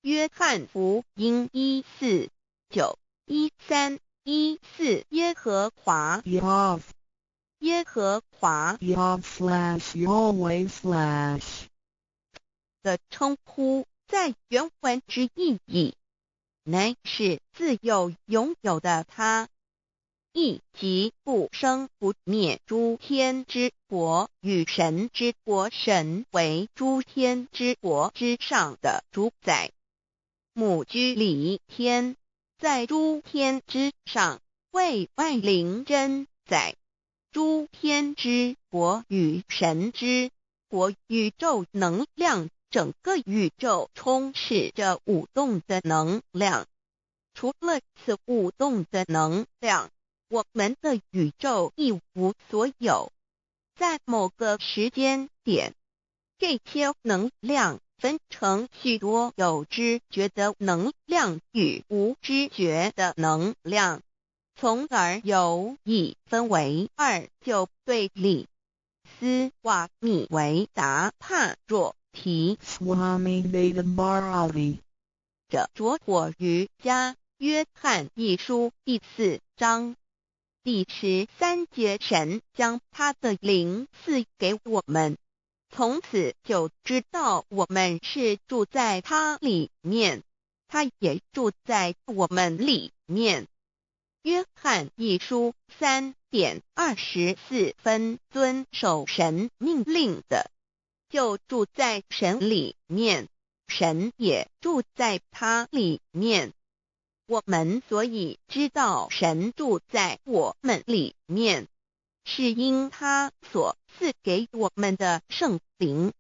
約翰福音1、4、9、13、14耶和華 Yahv 耶和華 Yahv/Yahweh/ 的稱呼，在原文之意義，乃是自有永有的他，意即不生不滅。諸天之國與神之國，神為諸天之國之上的主宰。母居裡天，在諸天之上，為萬靈真宰。諸天之國與神之國，宇宙能量，整個宇宙充斥着舞動的能量。除了此舞動的能量，我們的宇宙一無所有。在某個時間點，這些能量分成許多有知覺的能量與無知覺的能量，從而有一分為二就對立。斯瓦米維達帕若提 Swami Veda Bharati 這拙火瑜伽約翰一書第4章第13節，神將他的靈賜給我們，從此就知道我們是住在他裡面，他也住在我們裡面。約翰一書3點24分，遵守神命令的，就住在神裡面，神也住在他裡面。我們所以知道神住在我們裡面，是因他所賜給我們的聖靈。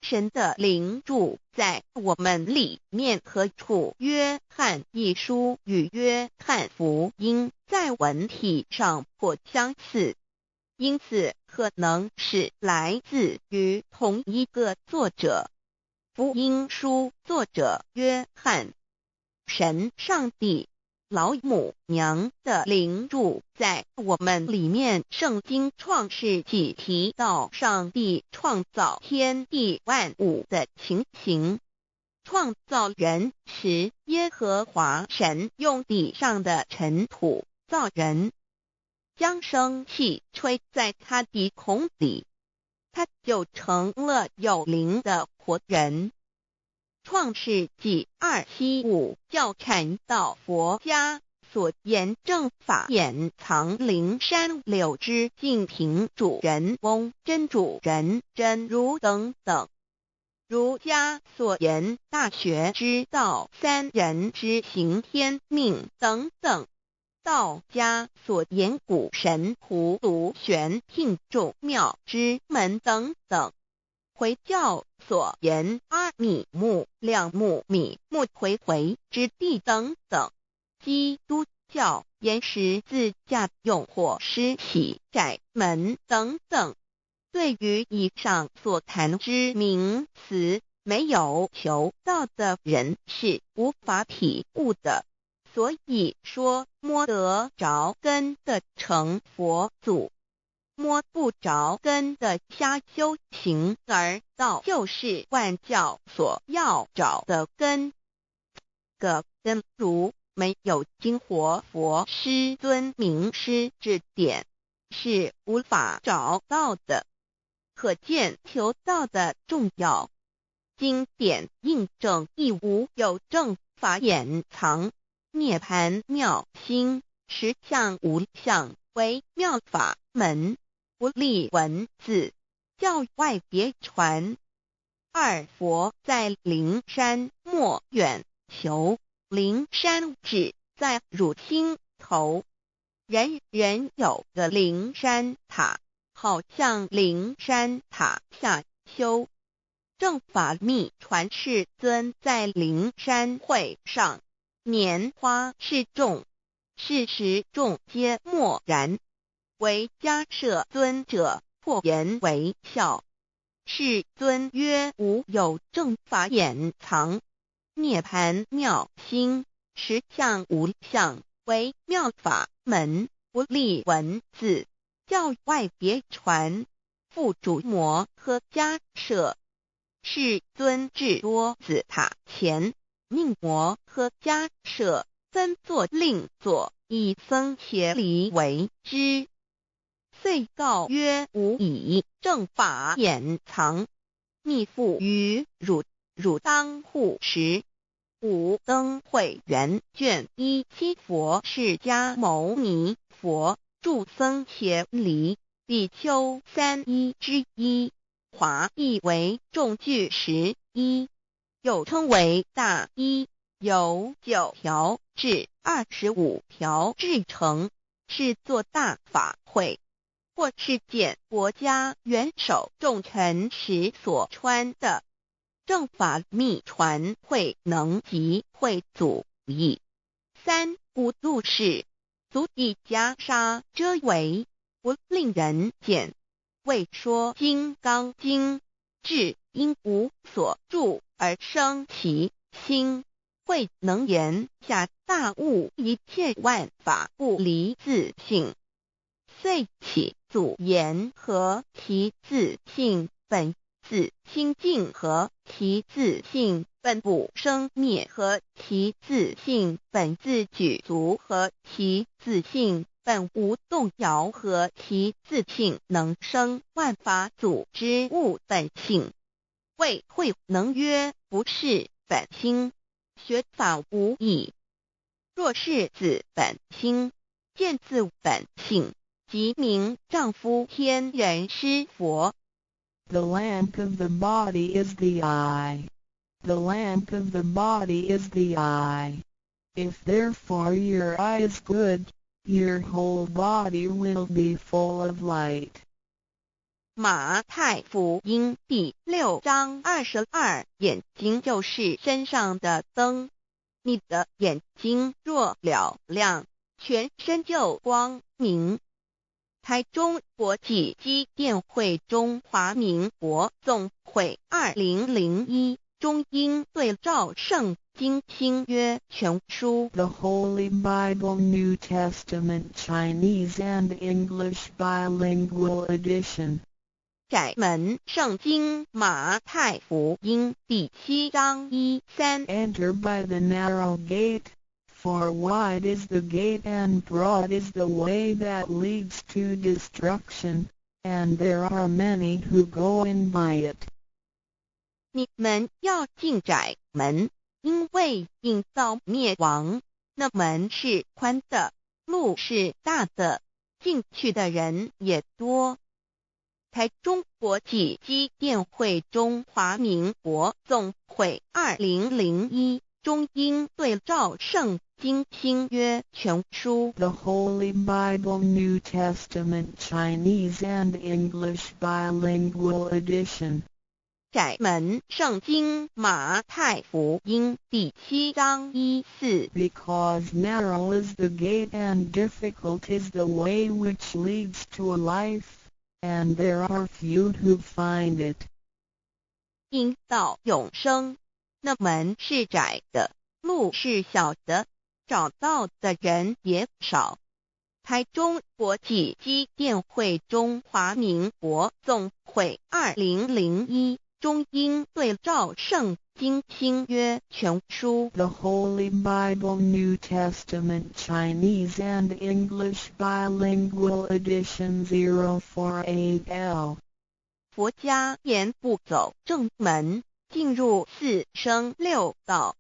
神的靈住在我們裡面何處？約翰一書與約翰福音在文體上頗相似，因此可能是來自於同一個作者。福音書作者約翰。神上帝老母娘的靈住在我們裡面。聖經創世紀提到上帝創造天地萬物的情形。創造人時，耶和華神用地上的塵土造人，將生氣吹在他鼻孔裡，他就成了有靈的活人。創世紀275教禪道佛家所言正法眼藏靈山柳枝淨瓶主人翁真主人真如等等。儒家所言大學之道三人之行天命等等。道家所言古神葫蘆玄牝眾妙之門等等。回教所言阿米木兩木米木回回之地等等。基督教言十字架用火施洗窄門等等。對於以上所談之名詞，沒有求道的人是無法體悟的。所以說摸得著根的成佛祖，摸不著根的瞎修行，而道就是萬教所要找的根。個根如沒有經活佛師尊明師指點，是無法找到的。可見求道的重要。經典印證亦無有正法眼藏，涅槃妙心，實相無相，為妙法門，不立文字，教外別傳。二佛在靈山莫遠求，靈山只在汝心頭。人人有個靈山塔，好向靈山塔下修。正法密傳世尊在靈山會上，拈花示眾，是時眾皆默然。唯迦葉尊者破顏為笑。世尊曰：無有正法眼藏，涅槃妙心，實相無相，為妙法門，不立文字，教外別傳。復囑摩訶迦葉。世尊至多子塔前，命摩訶迦葉分座令座，以僧伽梨為之。遂告曰：吾以正法眼藏，密付於汝，汝當護持。五燈會元卷17佛釋迦牟尼佛著僧伽梨比丘三衣之一。華譯為眾具十衣，又稱為大衣，由9條至25條製成，是做大法會或是見國家元首重臣時所穿的。正法密傳慧能及慧祖譯。三古錄釋，足以袈裟遮圍，不令人見。為說金剛經，至應無所住而生其心，慧能言下大悟一切萬法不離自性，遂起祖言何其自性本自清淨，何其自性本不生滅，何其自性本自具足，何其自性本無動搖，何其自性能生萬法祖之悟本性。魏慧能曰：不是本心，學法無益。若是自本心，見自本性，即名丈夫天人師佛。 The lamp of the body is the eye. The lamp of the body is the eye. If therefore your eye is good, your whole body will be full of light. 馬太福音第6章22，眼睛就是身上的燈。你的眼睛若嘹亮，全身就光明。台中國際基甸會中華民國總會2001中英對照聖經新約全書。 The Holy Bible New Testament Chinese and English Bilingual Edition. 窄門聖經馬太福音第7章1、3。 Enter by the narrow gate, for wide is the gate and broad is the way that leads to destruction, and there are many who go in by it. 你們要進窄門，因為引到滅亡，那門是寬的，路是大的，進去的人也多。台中國際基甸會中華民國總會2001中英對照聖經新約全書。 The Holy Bible New Testament Chinese and English Bilingual Edition. 窄門聖經馬太福音第7章1、4。 Because narrow is the gate and difficult is the way which leads to life, and there are few who find it. 引到永生，那門是窄的，路是小的，找到的人也少。台中国际基甸会中华民国总会2001中英对照圣经新约全书。 The Holy Bible New Testament Chinese and English Bilingual Edition 048L. 佛家言不走正门，进入四生六道。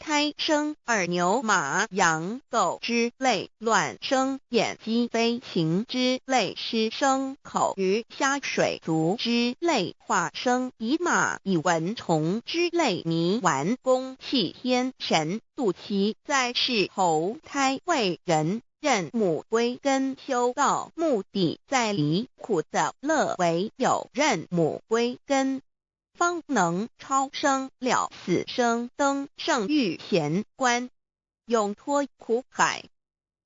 胎生耳牛马羊狗之类，卵生眼鸡飞禽之类，湿生口鱼虾水族之类，化生蚁马蚁蚊虫之类，泥丸宫气天神肚脐在世投胎为人。认母归根修道，目的在离苦得乐，唯有认母归根，方能超生了死生，登圣遇贤关，永脱苦海。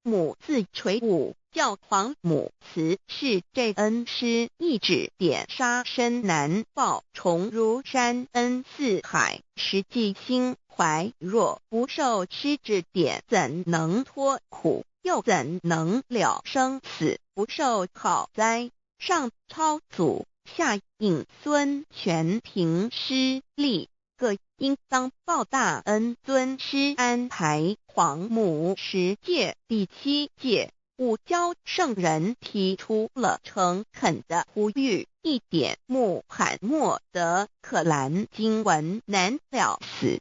母自垂五教皇母慈是这恩师一指点杀身难报，重如山恩似海，实际心怀若不受师指点，怎能脱苦？又怎能了生死？不受好哉？上超祖，下应孙，全凭师力，各应当报大恩。尊师安排皇母十戒第七戒，五教圣人提出了诚恳的呼吁：一点穆罕默德可兰经文难了死，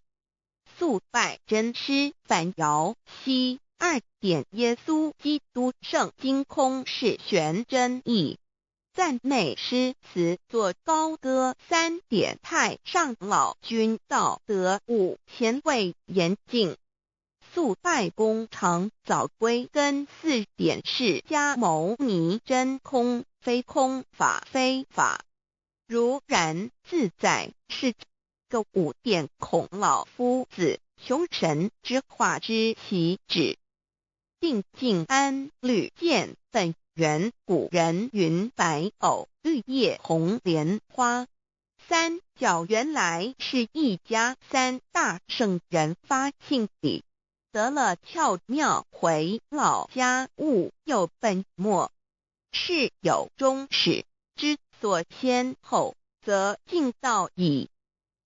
速拜真师反遥西。二点耶稣基督圣经空是玄真义，赞美诗词作高歌。三点太上老君道德五前卫严净，速拜功长早归根。四点释迦牟尼真空非空法非法，如然自在是个五点孔老夫子穷神之化之其旨。定静安履见本源古人云白藕绿叶红莲花，三教原来是一家，三大圣人发性理，得了窍妙回老家悟又本末，事有终始之所先后，则近道矣。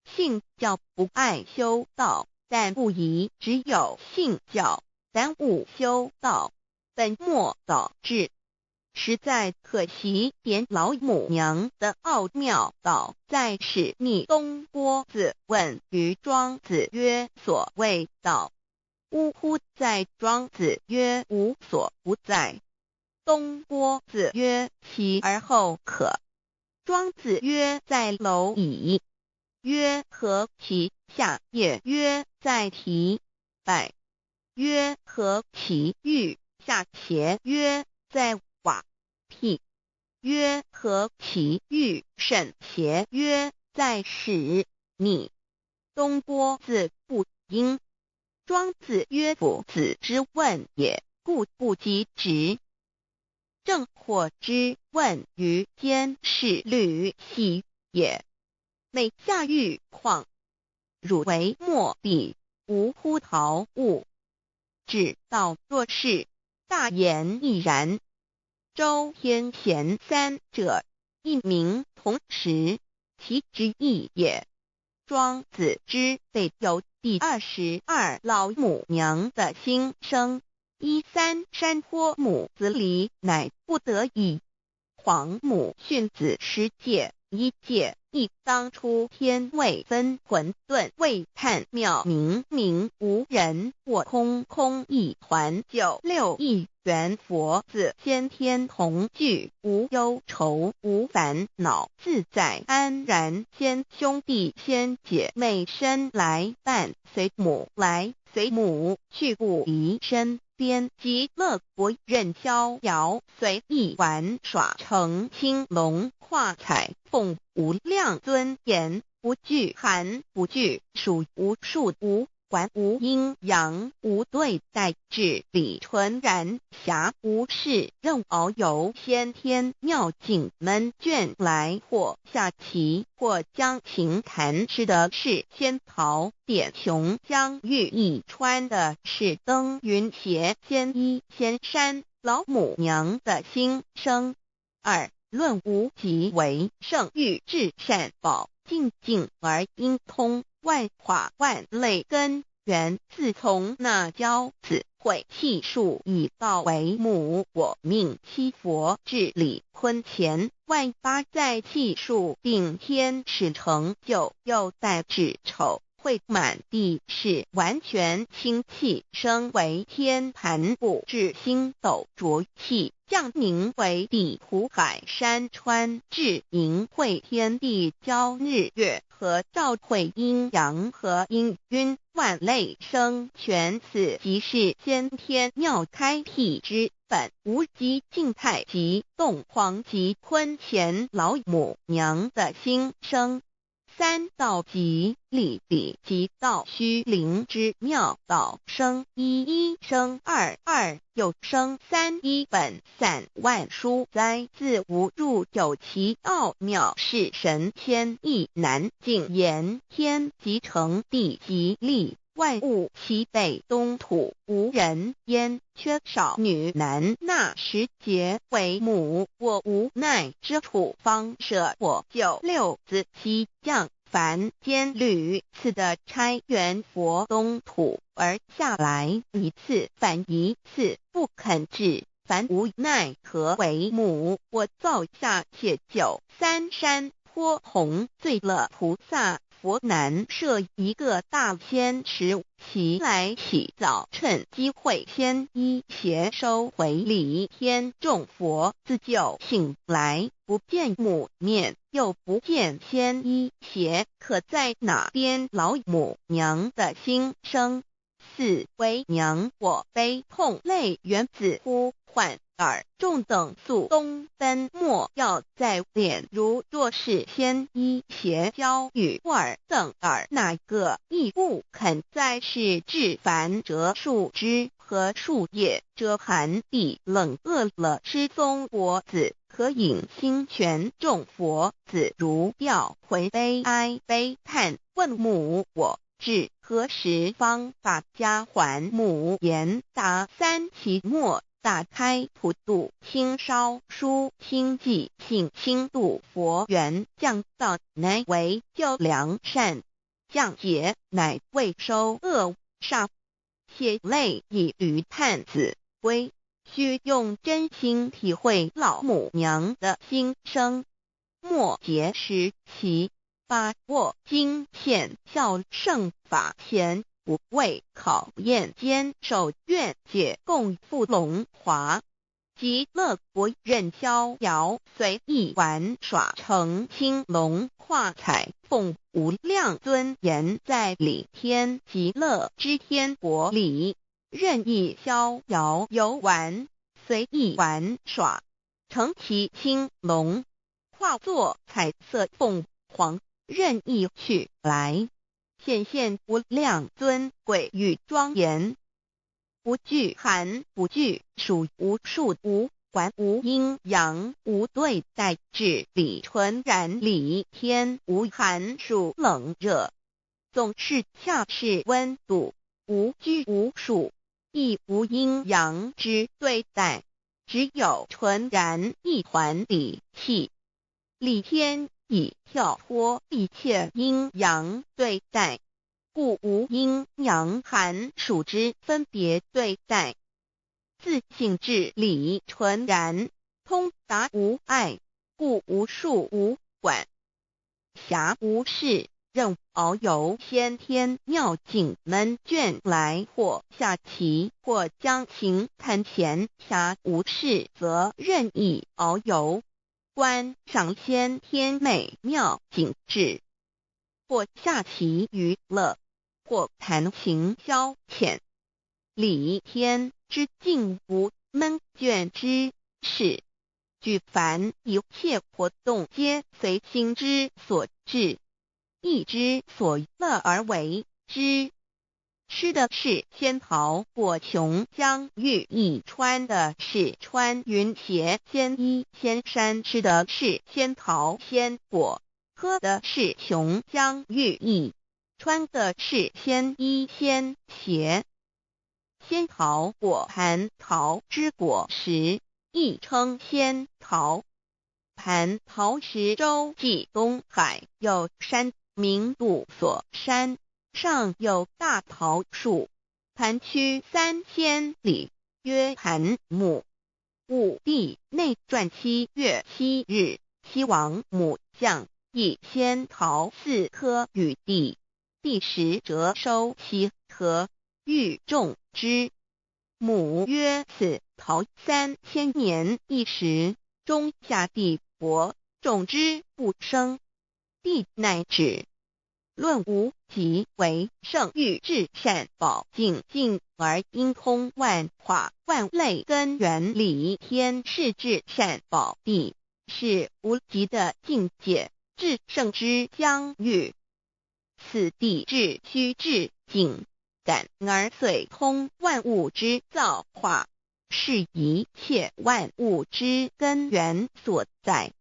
信教不碍修道，但不宜只有信教。耽误修道，本末倒置，实在可惜。点老母娘的奥妙道在是逆东郭子问于庄子曰：“所谓道，呜呼哉！”庄子曰：“无所不在。”东郭子曰：“其而后可。”庄子曰：“在蝼蚁。”曰：“何其下也？”曰：“在提败。”曰：何其欲下邪？曰：在瓦辟。曰：何其欲甚邪？曰：在使逆。东郭子不应。庄子曰：夫子之问也，故不及直。正惑之问于监视履喜也。每下欲况，汝为莫比，无乎陶物。指道若是，大言亦然。周天贤三者，一名同时，其之意也。庄子之备有第22老母娘的心声。一三山坡母子离，乃不得已。皇母训子十戒，一戒一当初天未分混沌未探妙明明无人我空空一团九六一元佛子先天同具无忧愁无烦恼自在安然先兄弟先姐妹身来伴随母来随母去不离身边极乐国任逍遥随意玩耍乘青龙跨彩凤无量尊严不惧寒不惧暑无数无管無陰陽，無對待，至理純然，暇無事，任遨遊先天妙境悶倦來，或下棋，或將琴彈吃的是仙桃點瓊漿玉液，穿的是登雲鞋，仙衣仙衫，老母娘的心聲。二論無極為聖欲至善寶，淨境而應通。萬化萬類根源，自從那憍子會氣數已到為母我命七佛至理坤乾萬八載氣數定天使成就，又帶至丑會滿地是完全清氣升為天盤布至星斗濁氣降凝為地湖海山川至盈會天地交日月和照會陰陽和氤氲萬類生全此即是先天妙開闢之本無極靜態及動黃及坤乾老母娘的心聲。三道即理理即道虛靈之妙道生一一生二二又生三一本散萬殊哉自無入有其奧妙是神仙亦難盡言天即成地即立萬物齊備東土無人煙缺少女男那時節為母我無奈之處方捨我救六子七將凡間屢次的差元佛東土而下來一次反一次不肯至凡無奈何為母我造下且九三山坡紅醉了菩薩佛難設一個大仙池，其來起早趁機會先衣鞋收回禮天眾佛自救醒來，不見母面，又不見仙衣鞋，可在哪邊老母娘的心聲？四為娘我悲痛淚源自呼喚。爾眾等速東奔，莫要再戀。如若是先衣鞋交與爾等爾哪個亦不肯再是至凡折樹枝和樹葉，遮寒地冷餓了吃松果子，可飲清泉。眾佛子如吊魂悲哀悲嘆，問母我至何時方把家還母言答三期末。打開普度清燒書清寂性輕度佛緣降道乃為救良善，降劫乃為收惡煞，血淚以驢探子歸，須用真心體會老母娘的心聲。末節時期，把握經現孝聖法前。無畏考驗堅守願解共赴龍華，極樂國任逍遙隨意玩耍成青龍化彩鳳無量尊嚴在理天極樂之天國裡任意逍遙遊玩，隨意玩耍，乘其青龍，化作彩色鳳凰，任意去來。顯現無量尊貴與莊嚴，不懼寒，不懼暑，無數無管無陰陽，無對待，至理純然理天無寒暑冷熱，總是恰是溫度，無拘無束，亦無陰陽之對待，只有純然一環理氣，理天。已跳脫一切陰陽對待，故無陰陽寒暑之分別對待。自性至理純然，通達無礙，故無數無管。暇無事，任遨遊先天妙境悶倦來，或下棋，或將琴彈弦。暇無事，則任意遨遊。觀賞先天美妙景致，或下棋娛樂，或彈琴消遣。理天之境無悶倦之事，舉凡一切活動皆隨心之所至，意之所樂而為之。吃的是仙桃果琼浆玉液，穿的是穿云鞋仙衣仙衫，吃的是仙桃仙果，喝的是琼浆玉液，穿的是仙衣仙鞋。仙桃果蟠桃之果实，亦称仙桃。蟠桃石洲际东海有山，名度所山，上有大桃树，盘曲3000里，曰盘木。武帝内传7月7日，西王母降一仙桃4颗与帝，帝食辄收其核，欲种之。母曰：此桃3000年一时，终下地薄，种之不生。帝乃止。论无极为圣域至善宝净境而应通万化万类根源理天是至善宝地，是无极的境界，至圣之疆域。此地至虚至境，感而遂通万物之造化，是一切万物之根源所在。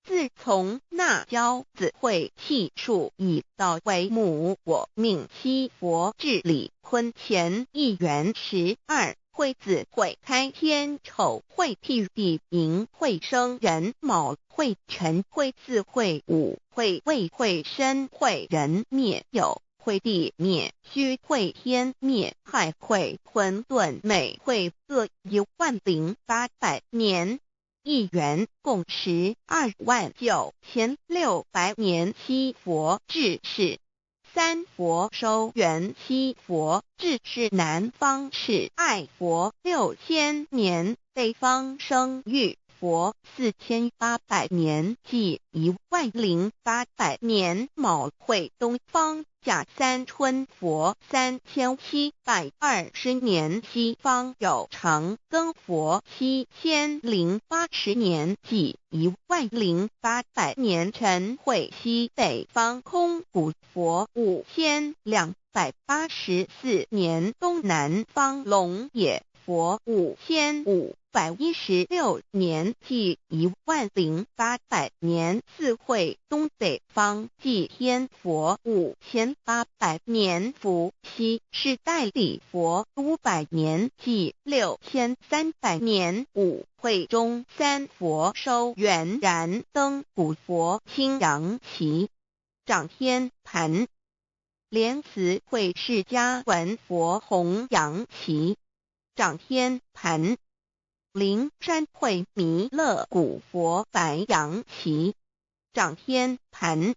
自从那骄子会气数以道为母，我命七佛治理坤乾一元12会子会开天丑会辟地寅会生壬卯会辰会巳会午会未会申会壬灭酉会地灭戌会天灭亥会混沌未会各10800年。一元共129600年，七佛治世，三佛收圆七佛治世南方是爱佛6000年，北方生育佛4800年，计10800年。卯会东方甲三春佛3720年，西方有长庚佛7080年，计10800年。辰会西北方空古佛5284年，东南方龙野佛5516年，计10800年。巳会东北方祭天佛5800年，伏羲是代理佛500年，计6300年。午会中三佛收圆燃灯古佛青阳旗掌天盘，莲慈会释迦文佛弘扬旗掌天盘，灵山会弥勒古佛白羊旗掌天盘，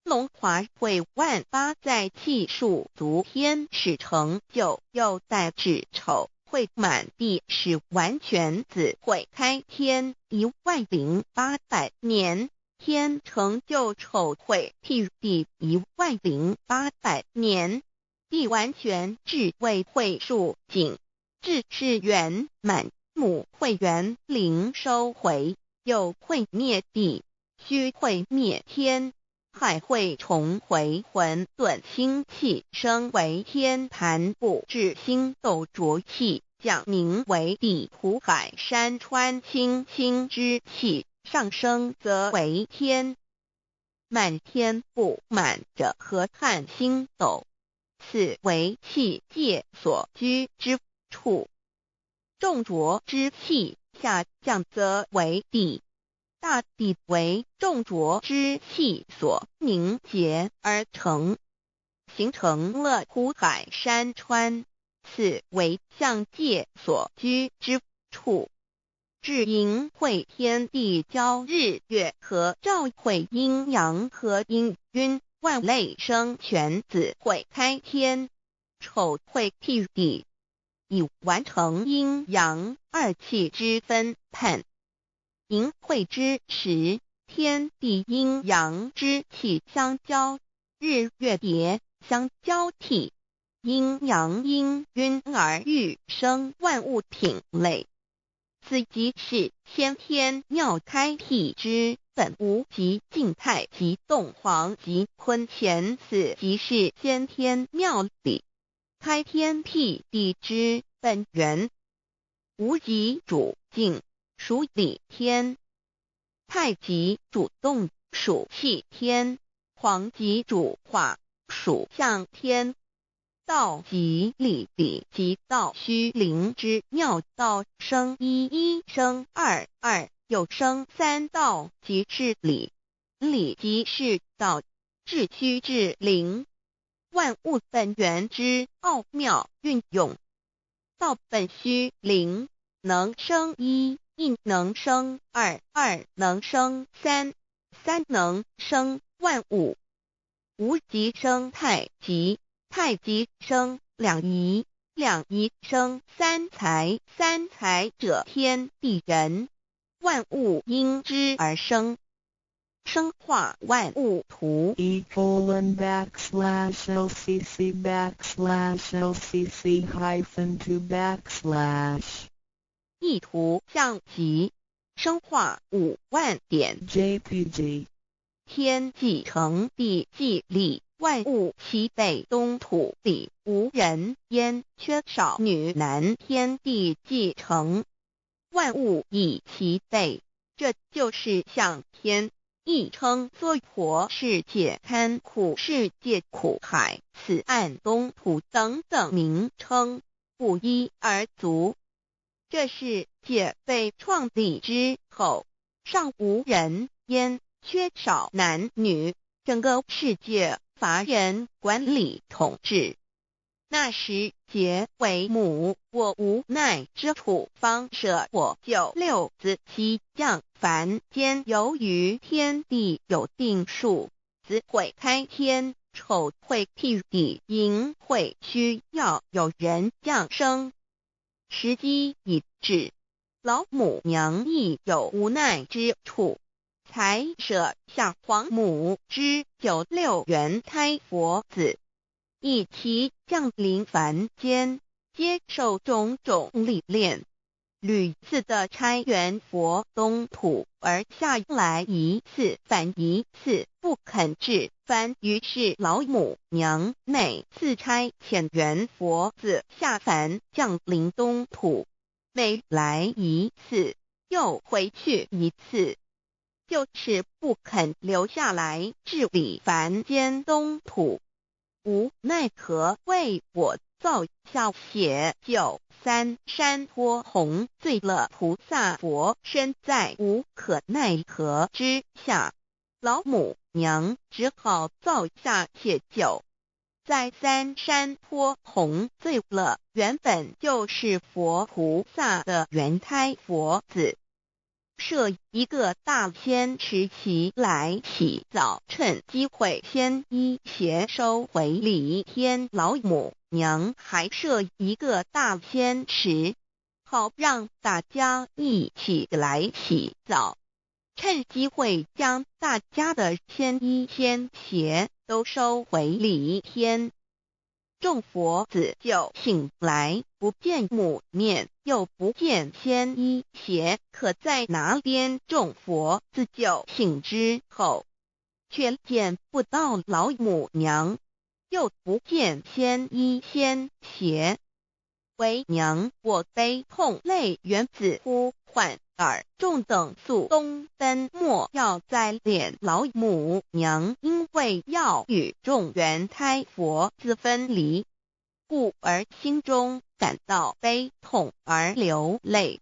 龙华会万八在气数足天使成就，又带至丑会满地是完全子会开天10800年，天成就丑会辟地10800年，地完全智慧会数景，智是圆满。母会元灵收回，又会灭地，戌会灭天，亥会重回混沌星气，升为天盘布至星斗浊气，降名为地土海山川清清之气，上升则为天。满天布满着河汉星斗，此为气界所居之处。众浊之气下降则为地，大地为众浊之气所凝结而成，形成了湖海山川，此为象界所居之处。至寅会天地交日月合照会阴阳合阴晕万类生全子会开天，丑会辟地，已完成阴阳二气之分判。寅会之时，天地阴阳之气相交，日月叠相交替，阴阳氤氲而育生万物品类。此即是先天妙开辟之本无极静态及动黄及坤乾，此即是先天妙理。開天闢地之本源。無極主靜，屬理天；太極主動，屬氣天；黃極主化，屬象天。道即理，理即道虛靈之妙道，生一一生二二，又生三道，即是理，理即是道，至虛至靈，萬物本源之奧妙運用。道本虛靈，能生一，一能生二，二能生三，三能生萬物。無極生太極，太極生兩儀，兩儀生三才，三才者天地人，萬物因之而生。生化萬物圖。 E:\LCC\LCC-2\ 意圖象集，生化5萬點 JPG 天既成地既立，萬物齊備東土裡無人煙，缺少女男。天地既成，萬物已齊備，這就是象天，亦稱娑婆世界、堪苦世界、苦海、此岸東土等等名稱，不一而足。這世界被創立之後，尚無人煙，缺少男女，整個世界乏人管理統治。那時劫為母，我無奈之處，方捨我九六子悉降凡間。由於天地有定數，子會開天，丑會辟地，寅會需要有人降生。時機已至，老母娘亦有無奈之處，才捨下皇母之九六元胎佛子，一齊降臨凡間，接受種種歷練，屢次的差元佛東土而下來一次返一次，不肯至凡。於是老母娘每次差遣元佛子下凡降臨東土，每來一次又回去一次，就是不肯留下來治理凡間東土。無奈何為我造下血救三山坡紅醉了菩薩佛身，在無可奈何之下，老母娘只好造下血酒，在三山坡紅醉了原本就是佛菩薩的元胎佛子。設一個大仙池齊來洗澡，趁機會仙衣鞋收回禮天。老母娘還設一個大仙池，好讓大家一起來洗澡，趁機會將大家的仙衣仙鞋都收回禮天。眾佛子就醒來，不見母面，又不見仙衣鞋，可在哪邊？眾佛子就醒之後，卻見不到老母娘，又不見仙衣仙鞋。為娘我悲痛淚源子呼喚爾眾等速東奔，莫要再憐老母娘，因為要與眾元胎佛子分離，故而心中感到悲痛而流淚，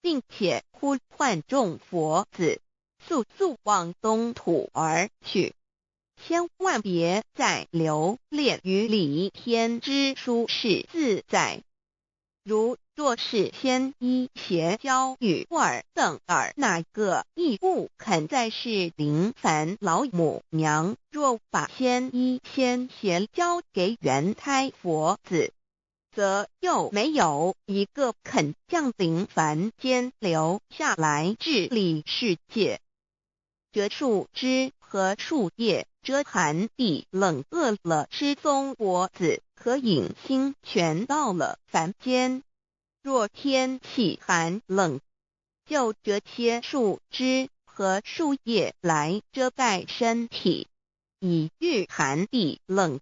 並且呼喚眾佛子速速往東土而去，千萬別再留戀於離天之舒適自在。如若是仙衣鞋交與爾等爾那個亦不肯再是臨凡老母娘。若把仙衣仙鞋交給元胎佛子，則又沒有一個肯降臨凡間留下來治理世界。折樹枝和樹葉遮寒地冷，餓了吃松果子可飲清泉。到了凡間，若天氣寒冷，就折些樹枝和樹葉來遮蓋身體，以禦寒地冷。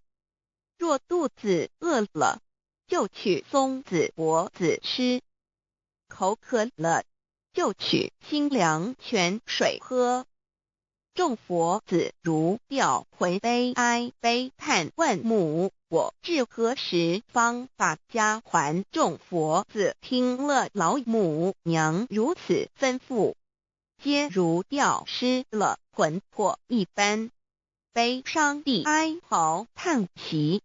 若肚子餓了，就取松子果子吃；口渴了，就取清凉泉水喝。众佛子如掉魂悲哀悲叹问母：我至何时方把家还？众佛子听了老母娘如此吩咐，皆如掉失了魂魄一般，悲伤地哀嚎叹息，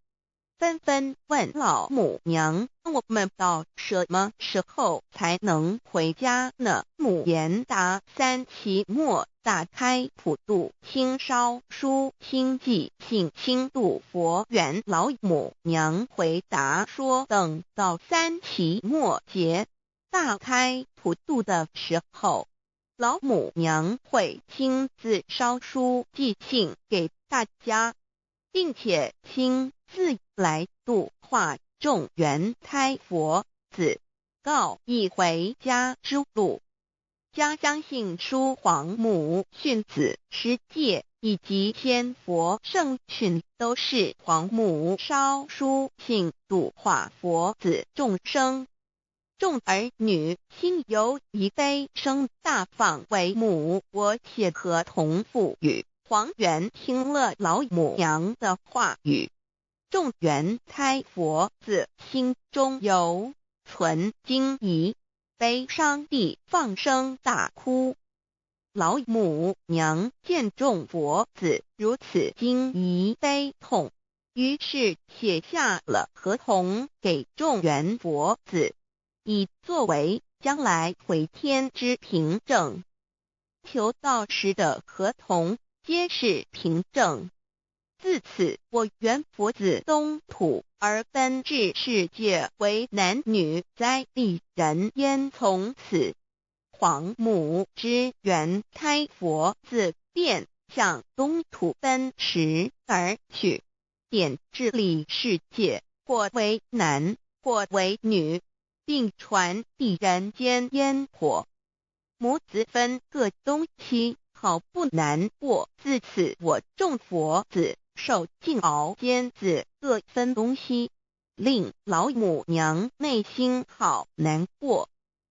纷纷问老母娘：我们到什么时候才能回家呢？母言答：三期末大开普度清烧书清寂性清度佛缘。老母娘回答说：等到三期末节大开普度的时候，老母娘会亲自烧书寄信给大家，并且亲自来度化众缘胎佛子，告以回家之路。家相信书皇母训子十戒以及千佛圣训，都是皇母烧书信度化佛子众生。众儿女心有一悲声大放为母，我且合同父语。黄元听了老母娘的话语，众缘胎佛子心中有存惊疑，悲伤地放声大哭。老母娘见众佛子如此惊疑悲痛，于是写下了合同给众缘佛子，以作为将来回天之凭证。求道时的合同皆是凭证。自此，我缘佛子东土而奔至世界为男女在地人烟。从此，皇母之缘胎佛子便向东土奔驰而去，点治理世界，或为男，或为女，并传递人间烟火。母子分各东西，好不难过。自此，我众佛子受尽熬煎子各分东西，令老母娘内心好难过。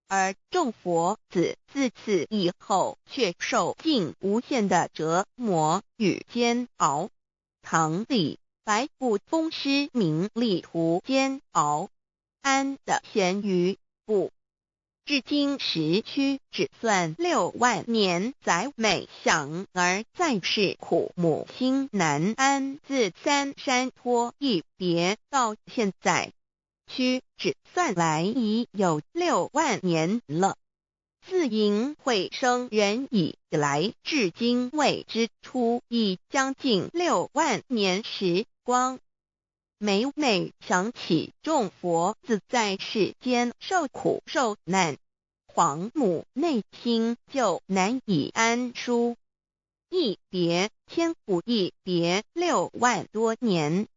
而众佛子自此以后，却受尽无限的折磨与煎熬。唐李白不风师名利途煎熬，安得闲于不？至今时屈指算6万年，载每想而在世苦母心难安。自三山坡一别到现在，屈指算来已有六万年了。自迎会生人以来，至今未知出，已将近六万年时光。每每想起众佛子在世间受苦受难，皇母内心就难以安舒。一别千古，一别6万多年。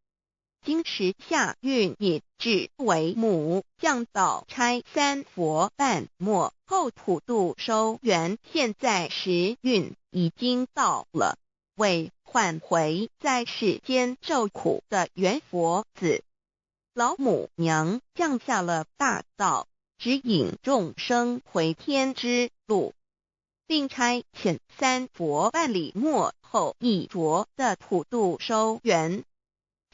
今时下运已至，为母降道差三佛半末后普度收缘。现在时运已经到了，为唤回在世间受苦的缘佛子，老母娘降下了大道，指引众生回天之路，并差遣三佛办理末后一着的普度收缘。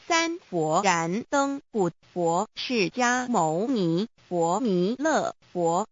三佛燃灯古佛释迦牟尼佛弥勒佛，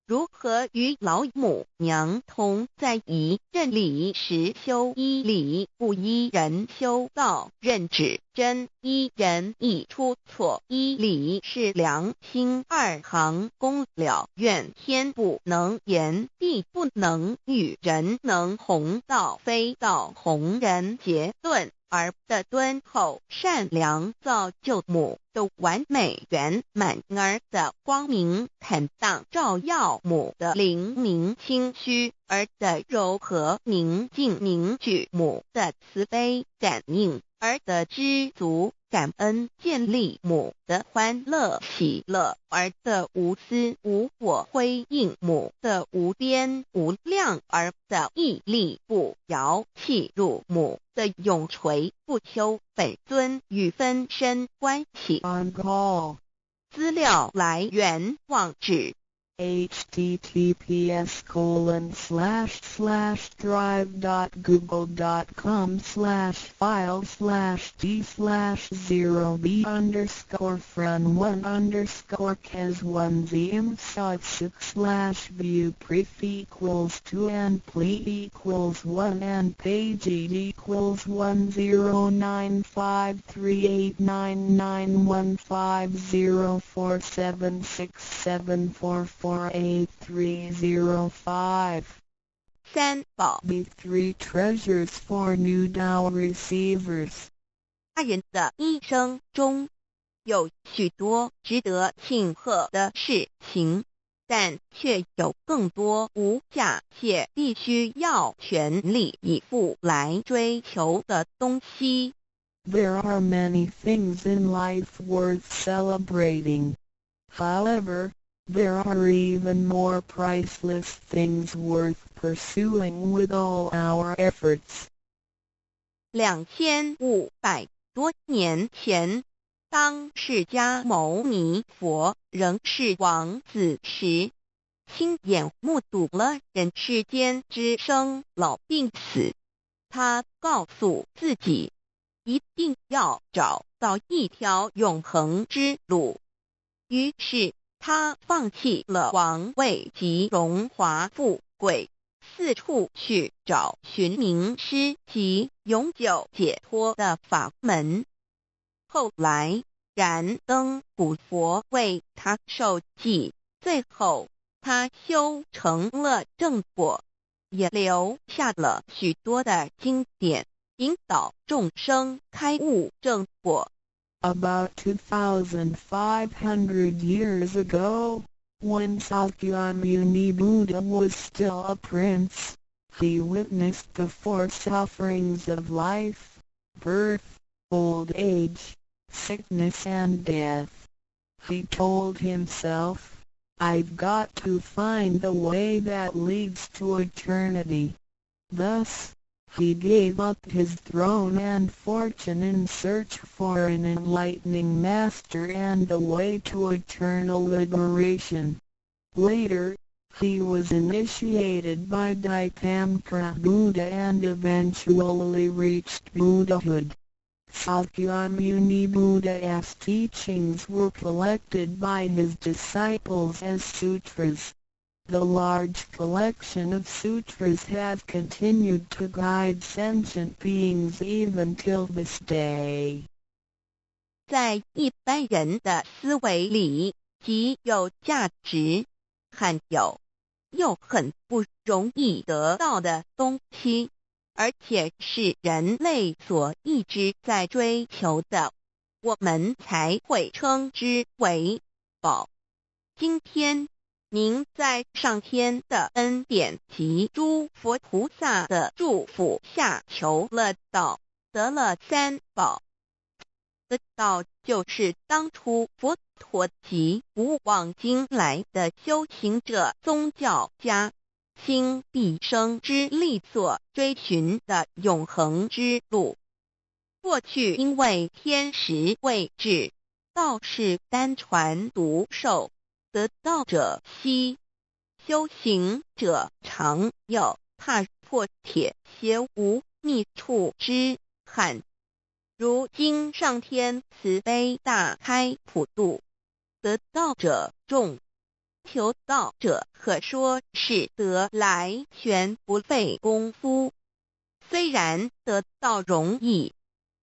如何与老母娘同在一任理实修一理不一人修道认指真一人一出错一理是良心二行功了愿天不能言地不能语人能弘道非道弘人结论而的敦厚善良造就母的完美圆满儿的光明坦荡照耀母的灵明清虚儿的柔和宁静凝聚母的慈悲感应儿的知足感恩建立母的欢乐喜乐儿的无私无我辉映母的无边无量儿的毅力不摇契入母的永垂不朽本尊与分身关系。 On call. 资料来源网址 https://drive.google.com/file/d/0b_frun1_kes1 zm 6/view pref equals 2 and ple equals 1 and page equals 109538991504767448305。 三寶。 The three treasures for new Tao receivers. 人的一生中，有许多值得庆贺的事情，但却有更多无价且必须要全力以赴来追求的东西。 There are many things in life worth celebrating. However, there are even more priceless things worth pursuing with all our efforts. 2500多年前，当释迦牟尼佛仍是王子时，亲眼目睹了人世间之生老病死。他告诉自己，一定要找到一条永恒之路。于是，他放弃了王位及荣华富贵，四处去找寻明师及永久解脱的法门。后来，燃灯古佛为他授记，最后他修成了正果，也留下了许多的经典，引导众生开悟正果。 About 2,500 years ago, when Sakyamuni Buddha was still a prince, he witnessed the four sufferings of life: birth, old age, sickness and death. He told himself, "I've got to find the way that leads to eternity." Thus, he gave up his throne and fortune in search for an enlightening master and the way to eternal liberation. Later, he was initiated by Dipamkara Buddha and eventually reached Buddhahood. Sakyamuni Buddha's teachings were collected by his disciples as sutras. The large collection of sutras have continued to guide sentient beings even till this day. 在一般人的思维里，极有价值、罕有又很不容易得到的东西，而且是人类所一直在追求的，我们才会称之为宝。今天，您在上天的恩典及诸佛菩萨的祝福下求了道，得了三宝。得道就是当初佛陀及古往今来的修行者、宗教家，倾毕生之力所追寻的永恒之路。过去因为天时未至，道是单传独授，得道者稀，修行者常有踏破铁鞋无觅处之憾。如今上天慈悲大开普度，得道者众，求道者可说是得来全不费功夫。虽然得道容易，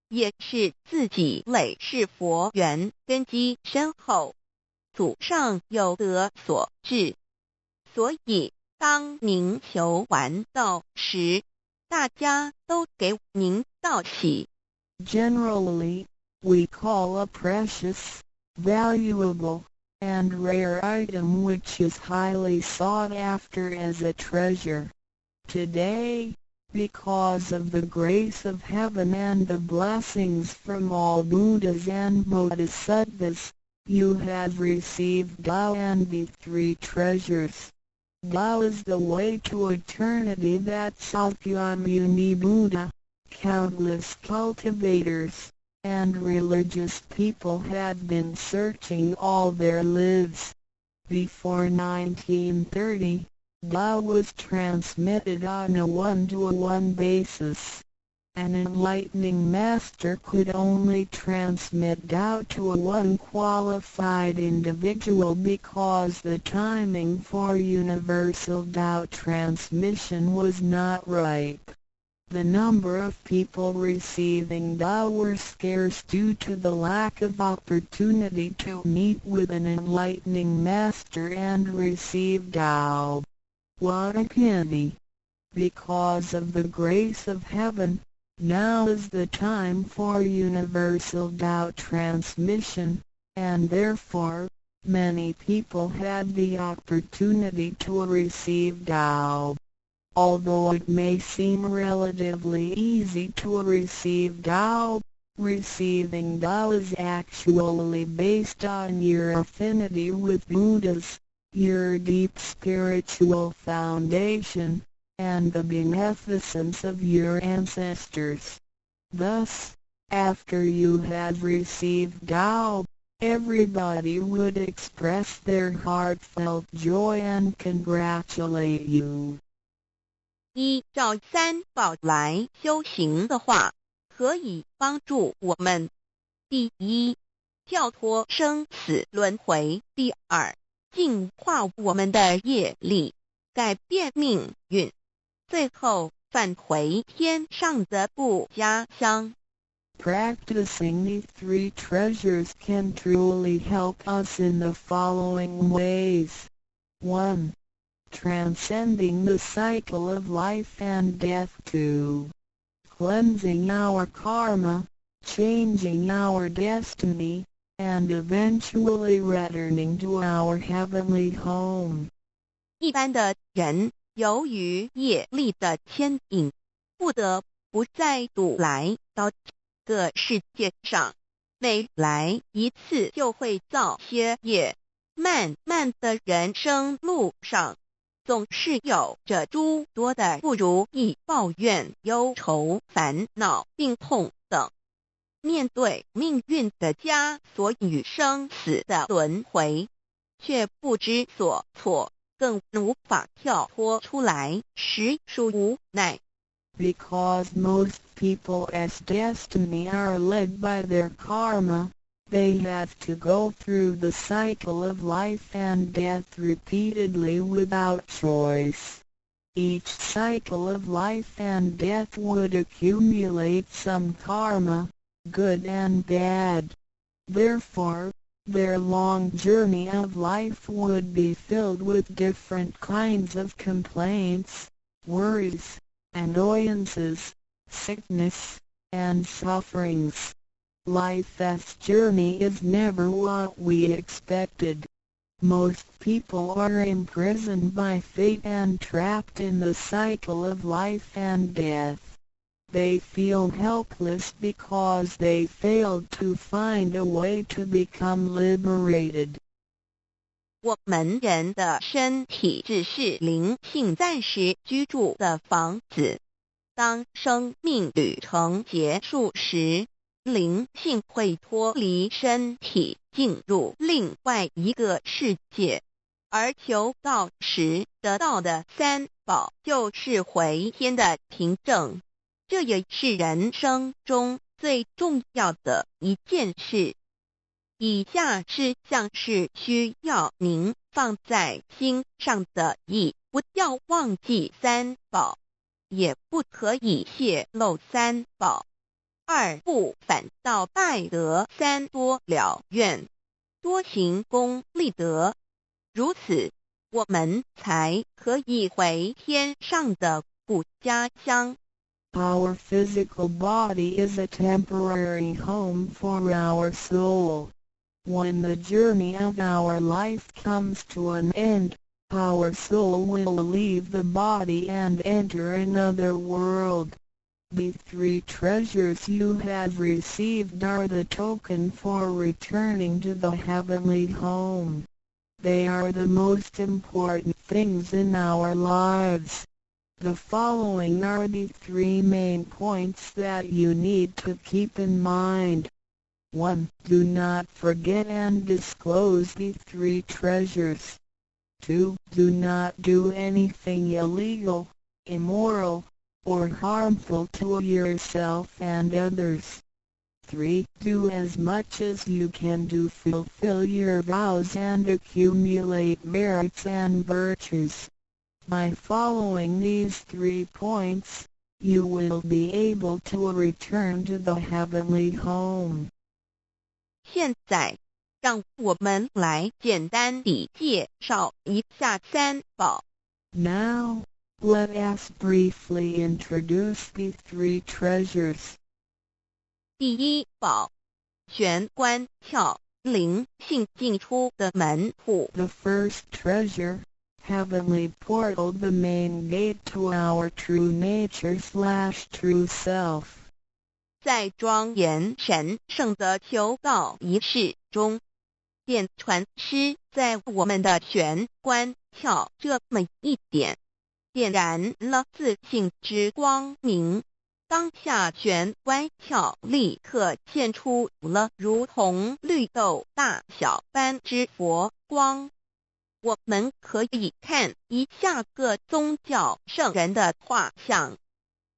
也是自己累世佛缘根基深厚，祖上有德所致。所以，当您求完道时，大家都给您道喜。 Generally, we call a precious, valuable, and rare item which is highly sought after as a treasure. Today, because of the grace of heaven and the blessings from all Buddhas and Bodhisattvas, you have received Tao and the three treasures. Tao is the way to eternity that Sakyamuni Buddha, countless cultivators, and religious people had been searching all their lives. Before 1930, Tao was transmitted on a one-to-one basis. An enlightening master could only transmit Tao to a one qualified individual because the timing for universal Tao transmission was not ripe. The number of people receiving Tao were scarce due to the lack of opportunity to meet with an enlightening master and receive Tao. What a pity! Because of the grace of heaven, now is the time for universal Tao transmission, and therefore, many people had the opportunity to receive Tao. Although it may seem relatively easy to receive Tao, receiving Tao is actually based on your affinity with Buddhas, your deep spiritual foundation, and the beneficence of your ancestors. Thus, after you have received Tao, everybody would express their heartfelt joy and congratulate you. 依照三宝来修行的话，可以帮助我们：第一，跳脱生死轮回；第二，净化我们的业力，改变命运；最后返回天上的故家乡。 Practicing the three treasures can truly help us in the following ways. 1. Transcending the cycle of life and death. 2. Cleansing our karma, changing our destiny, and eventually returning to our heavenly home. 一般的人由于业力的牵引，不得不再度来到这个世界上，每来一次就会造些业，漫漫的人生路上，总是有着诸多的不如意、抱怨、忧愁、烦恼、病痛等。面对命运的枷锁与生死的轮回，却不知所措，更无法跳脱出来，实属无奈。 Because most people's destiny are led by their karma, they have to go through the cycle of life and death repeatedly without choice. Each cycle of life and death would accumulate some karma, good and bad. Therefore, their long journey of life would be filled with different kinds of complaints, worries, annoyances, sickness, and sufferings. Life's journey is never what we expected. Most people are imprisoned by fate and trapped in the cycle of life and death. They feel helpless because they failed to find a way to become liberated. 我们人的身体只是灵性暂时居住的房子。当生命旅程结束时，灵性会脱离身体，进入另外一个世界。而求道时得到的三宝，就是回天的凭证。这也是人生中最重要的一件事。以下事项是需要您放在心上的：一，不要忘记三宝，也不可以泄露三宝；二，不反倒拜得三多了愿，多行功立德，如此，我们才可以回天上的故家乡。 Our physical body is a temporary home for our soul. When the journey of our life comes to an end, our soul will leave the body and enter another world. The three treasures you have received are the token for returning to the heavenly home. They are the most important things in our lives. The following are the three main points that you need to keep in mind. 1. Do not forget and disclose the three treasures. 2. Do not do anything illegal, immoral, or harmful to yourself and others. 3. Do as much as you can to fulfill your vows and accumulate merits and virtues. By following these three points, you will be able to return to the heavenly home. 現在，讓我們來簡單地介紹一下三寶。 Now, let us briefly introduce the three treasures. 第一寶，玄關竅，靈性進出的門戶。 The first treasure, heavenly portal, the main gate to our true nature/true self. 在莊嚴神聖的求道儀式中，點傳師在我們的玄關竅這麼一點，點燃了自性之光明。當下玄關竅立刻現出了如同綠豆大小般之佛光。我們可以看一下各宗教聖人的畫像，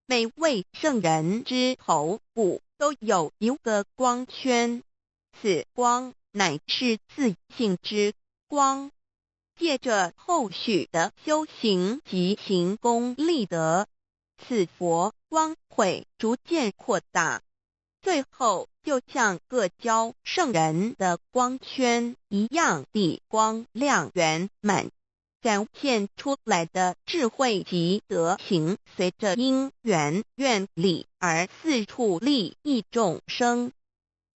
每位聖人之頭部都有一個光圈，此光乃是自性之光。借着後續的修行及行功立德，此佛光會逐漸擴大，最後就像各教聖人的光圈一樣地光亮圓滿，展現出來的智慧及德行，隨着因緣願力而四處利益眾生。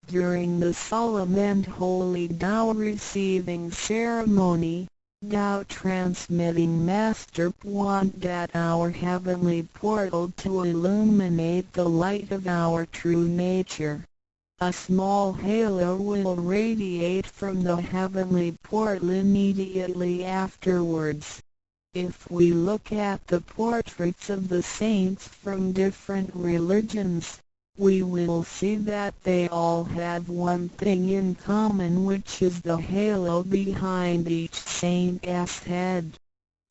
During the solemn and holy Tao receiving ceremony, Tao transmitting Master pointed at our heavenly portal to illuminate the light of our true nature. A small halo will radiate from the heavenly portal immediately afterwards. If we look at the portraits of the saints from different religions, we will see that they all have one thing in common, which is the halo behind each saint's head.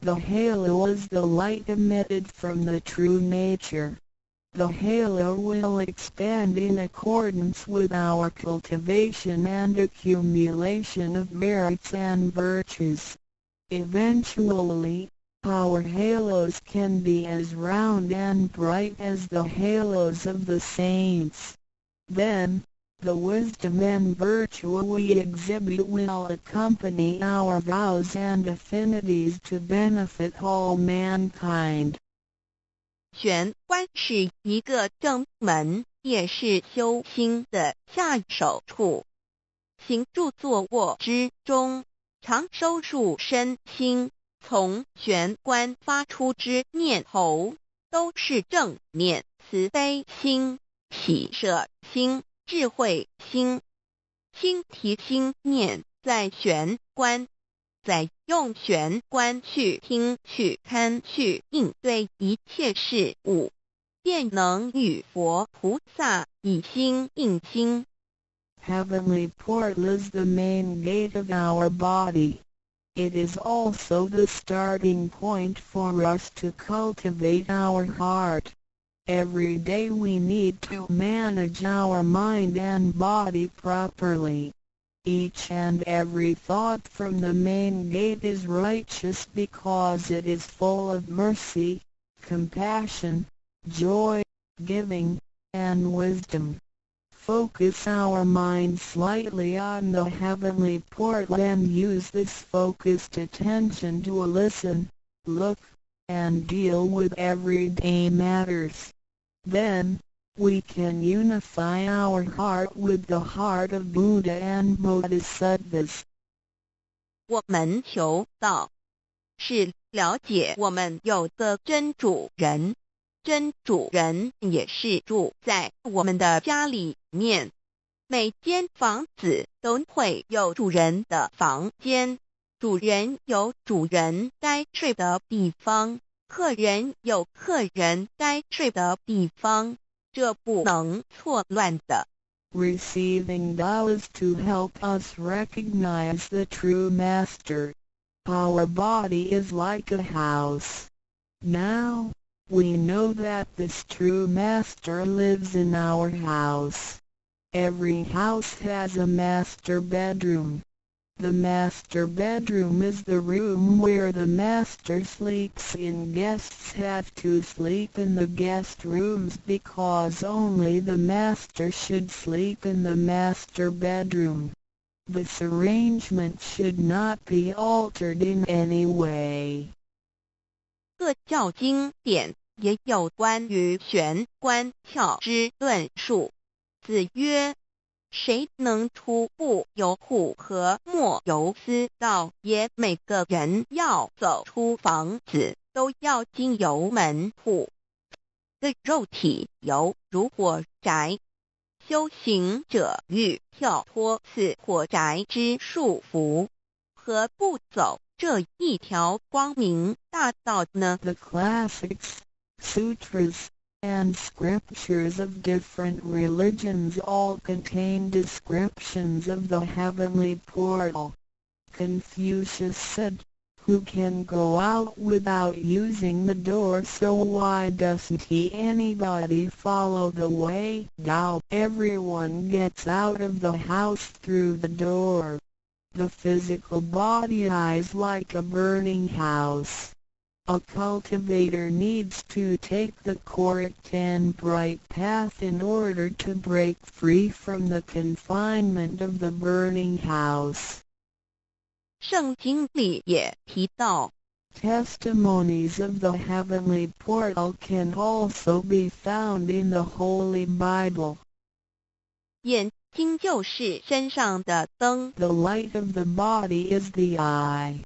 The halo is the light emitted from the true nature. The halo will expand in accordance with our cultivation and accumulation of merits and virtues. Eventually, our halos can be as round and bright as the halos of the saints. Then, the wisdom and virtue we exhibit will accompany our vows and affinities to benefit all mankind. 玄關是一個正門，也是修心的下手處。行住坐臥之中，常收束身心，從玄關發出之念頭，都是正念、慈悲心、喜捨心、智慧心。心提心念在玄關，再用玄關去聽、去看、去應對一切事物，便能與佛菩薩以心印心。 Heavenly portal is the main gate of our body. It is also the starting point for us to cultivate our heart. Every day we need to manage our mind and body properly. Each and every thought from the main gate is righteous because it is full of mercy, compassion, joy, giving, and wisdom. Focus our mind slightly on the heavenly portal and use this focused attention to listen, look, and deal with everyday matters. Then, we can unify our heart with the heart of Buddha and Bodhisattvas. 我們求道，是了解我們有個真主人，真主人也是住在我們的家裡面。每間房子都會有主人的房間，主人有主人該睡的地方，客人有客人該睡的地方，這不能錯亂的。Receiving Tao is to help us recognize the true master. Our body is like a house. Now, we know that this true master lives in our house. Every house has a master bedroom. The master bedroom is the room where the master sleeps in. Guests have to sleep in the guest rooms because only the master should sleep in the master bedroom. This arrangement should not be altered in any way. 各教经典也有关于玄关窍之论述。子曰：“谁能出不由户和莫由私道耶？每个人要走出房子，都要经由门户。的肉体犹如火宅，修行者欲跳脱此火宅之束缚，何不走这一条光明大道呢？ The classics, sutras, and scriptures of different religions all contain descriptions of the heavenly portal. Confucius said, "Who can go out without using the door? So why doesn't he anybody follow the way Tao? Everyone gets out of the house through the door. The physical body is like a burning house. A cultivator needs to take the correct and bright path in order to break free from the confinement of the burning house." 圣经里也提到， Testimonies of the heavenly portal can also be found in the Holy Bible. 眼睛就是身上的灯。 The light of the body is the eye.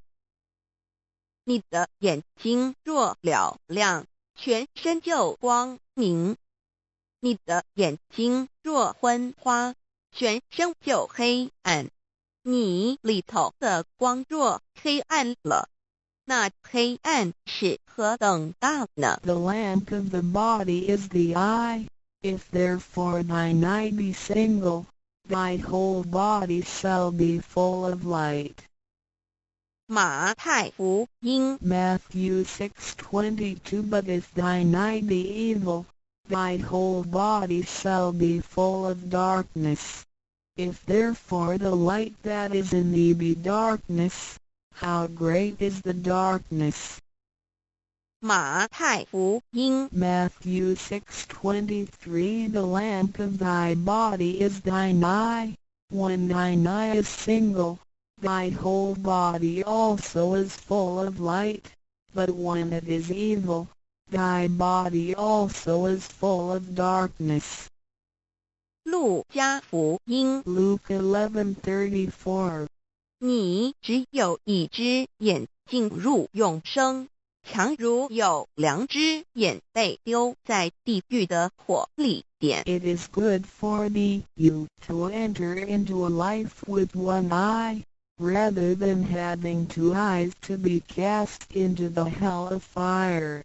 你的眼睛若嘹亮，全身就光明；你的眼睛若昏花，全身就黑暗。你裡頭的光若黑暗了，那黑暗是何等大呢？ The lamp of the body is the eye. If therefore thine eye be single, thy whole body shall be full of light. 馬太福音 Matthew 6:22. But if thine eye be evil, thy whole body shall be full of darkness. If therefore the light that is in thee be darkness, how great is the darkness? 馬太福音 Matthew 6:23. The lamp of thy body is thine eye. When thine eye is single, thy whole body also is full of light, but when it is evil, thy body also is full of darkness. 路加福音 Luke 11:34. 你只有一隻眼進入永生，強如有兩隻眼被丟在地獄的火裡點。 It is good for thee you to enter into a life with one eye, rather than having two eyes to be cast into the hell of fire.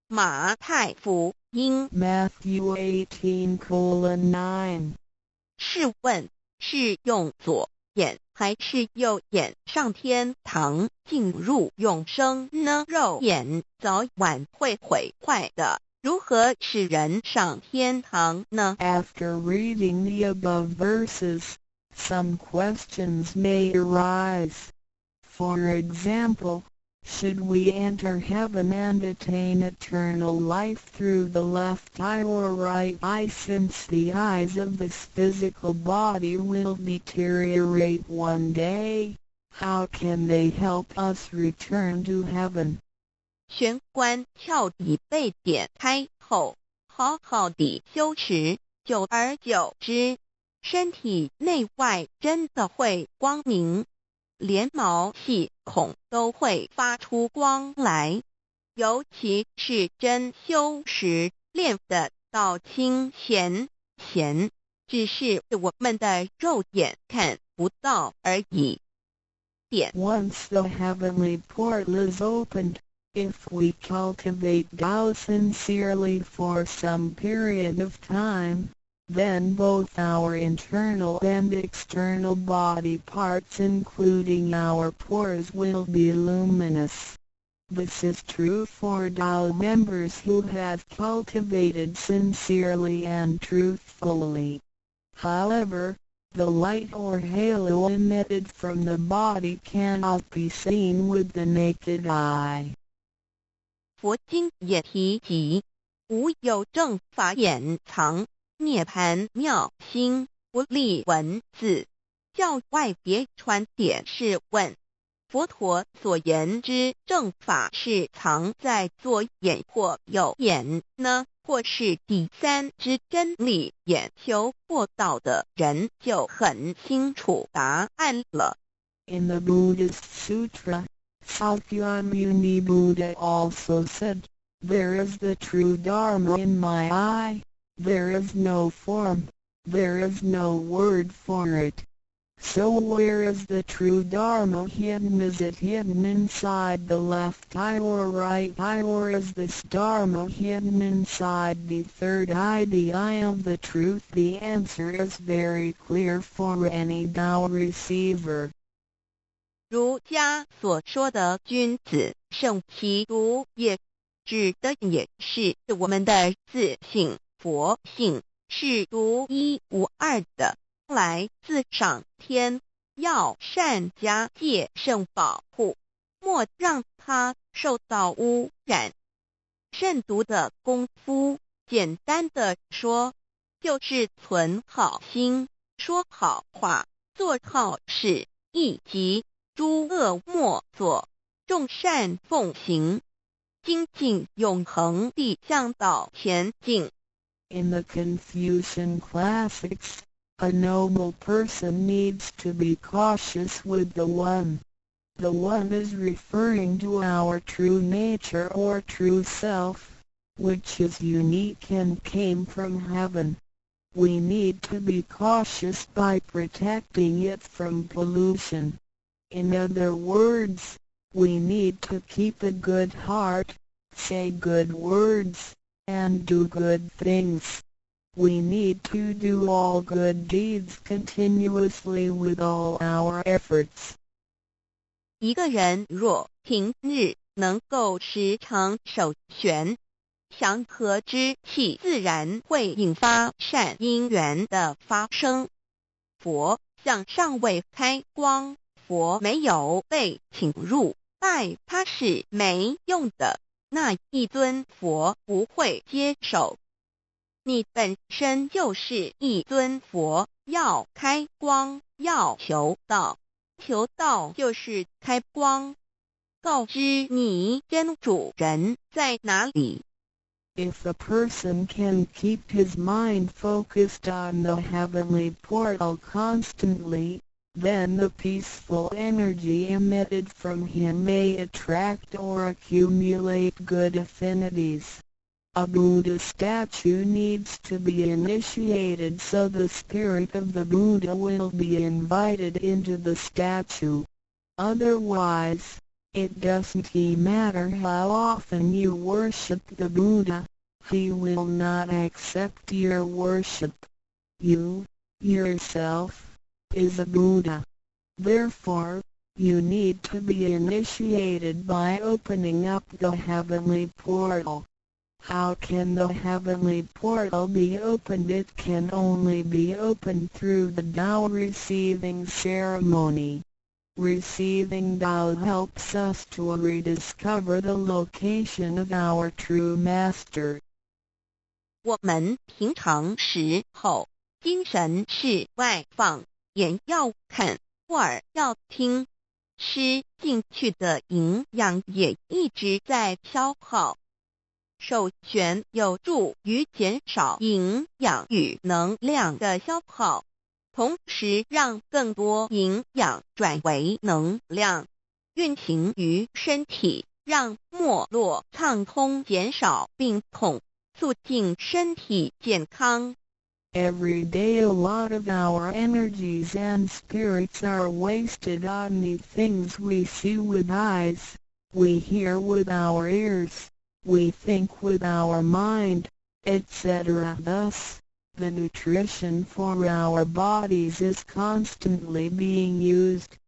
馬太福音 Matthew 18:9. 試問是用左眼還是右眼上天堂進入永生呢？肉眼早晚會毀壞的，如何使人上天堂呢？ After reading the above verses, some questions may arise. For example, should we enter heaven and attain eternal life through the left eye or right eye, since the eyes of this physical body will deteriorate one day? How can they help us return to heaven? 玄關竅已被點開後，好好地修持，久而久之，身體內外真的會光明，連毛細孔都會發出光來。尤其是真修實練的到清顯顯，只是我們的肉眼看不到而已。點。 Once the heavenly portal is opened, if we cultivate Tao sincerely for some period of time, Then both our internal and external body parts, including our pores, will be luminous. This is true for Tao members who have cultivated sincerely and truthfully. However, the light or halo emitted from the body cannot be seen with the naked eye. 佛經也提及，無有正法眼藏，涅槃妙心，不立文字。教外別傳點是問，佛陀所言之正法是藏在左眼或右眼呢，或是第三之真理眼？修過道的人就很清楚答案了。 In the Buddhist Sutra, Sakyamuni Buddha also said, "There is the true Dharma in my eye. There is no form, there is no word for it." So where is the true Dharma hidden? Is it hidden inside the left eye or right eye, or is this Dharma hidden inside the third eye, the eye of the truth? The answer is very clear for any Tao receiver. 儒家所說的君子慎其獨也，指的也是我們的自性佛性是獨一無二的，來自上天，要善加戒慎保護，莫讓它受到污染。慎獨的功夫，簡單的說，就是存好心、說好話、做好事，以及諸惡莫作，眾善奉行，精進永恆地向道前進。 In the Confucian classics, a noble person needs to be cautious with the One. The One is referring to our true nature or true self, which is unique and came from heaven. We need to be cautious by protecting it from pollution. In other words, we need to keep a good heart, say good words, and do good things. We need to do all good deeds continuously with all our efforts. 一個人若平日能夠時常守玄，祥和之氣自然會引發善因緣的發生。佛像尚未開光，佛沒有被請入，拜他是沒用的。那一尊佛不會接受。你本身就是一尊佛，要開光，要求道，求道就是開光，告知你真主人在哪裡。 If a person can keep his mind focused on the heavenly portal constantly, then the peaceful energy emitted from him may attract or accumulate good affinities. A Buddha statue needs to be initiated so the spirit of the Buddha will be invited into the statue. Otherwise, it doesn't matter how often you worship the Buddha, he will not accept your worship. You, yourself, is a Buddha. Therefore, you need to be initiated by opening up the heavenly portal. How can the heavenly portal be opened? It can only be opened through the Tao receiving ceremony. Receiving Tao helps us to rediscover the location of our true master. 我們平常時候，精神是外放，眼要看，耳要聽，吃進去的營養也一直在消耗。守玄有助於減少營養與能量的消耗，同時讓更多營養轉為能量，運行於身體，讓脈絡暢通，減少病痛，促進身體健康。 Every day a lot of our energies and spirits are wasted on the things we see with eyes, we hear with our ears, we think with our mind, etc. Thus, The nutrition for our bodies is constantly being used.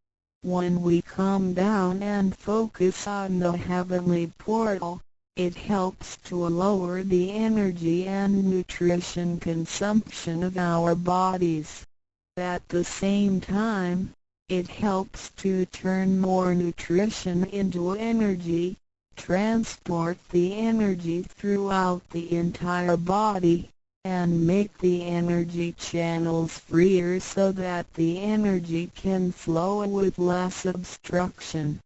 When we calm down and focus on the heavenly portal, it helps to lower the energy and nutrition consumption of our bodies. At the same time, it helps to turn more nutrition into energy, transport the energy throughout the entire body, and make the energy channels freer so that the energy can flow with less obstruction.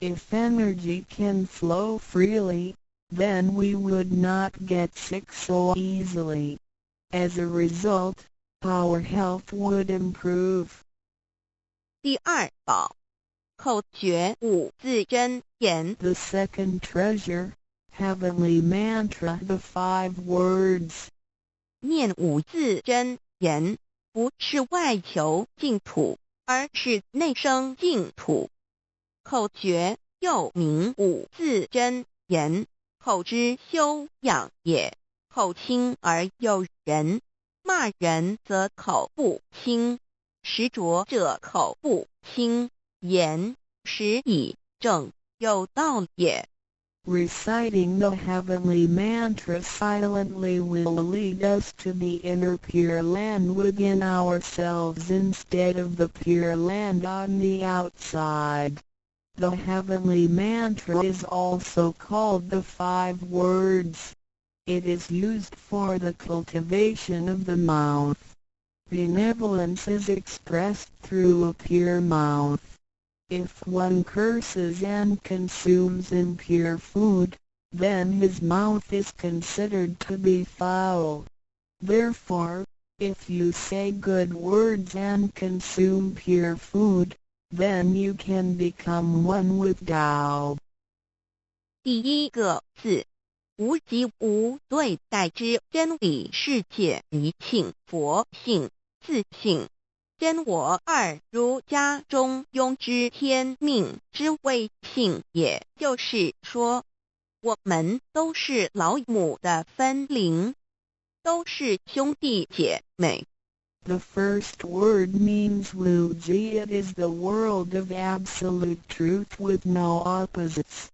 If energy can flow freely, then we would not get sick so easily. As a result, our health would improve. 第二寶，口訣五字真言。 The second treasure, heavenly mantra, the five words. 念五字真言，不是外求淨土，而是內生淨土。口訣又名五字真言，口之修養也。口清而有仁，罵人則口不清，食濁者口不清，言實以正，有道也。 Reciting the heavenly mantra silently will lead us to the inner Pure Land within ourselves instead of the Pure Land on the outside. The heavenly mantra is also called the five words. It is used for the cultivation of the mouth. Benevolence is expressed through a pure mouth. If one curses and consumes impure food, then his mouth is considered to be foul. Therefore, if you say good words and consume pure food, then you can become one with Tao. 第一個字，無即無對待之真理世界一性佛性自性真我二儒家中庸之天命之謂性，也就是說，我們都是老母的分靈，都是兄弟姐妹。 The first word means Wuji. It is the world of absolute truth with no opposites.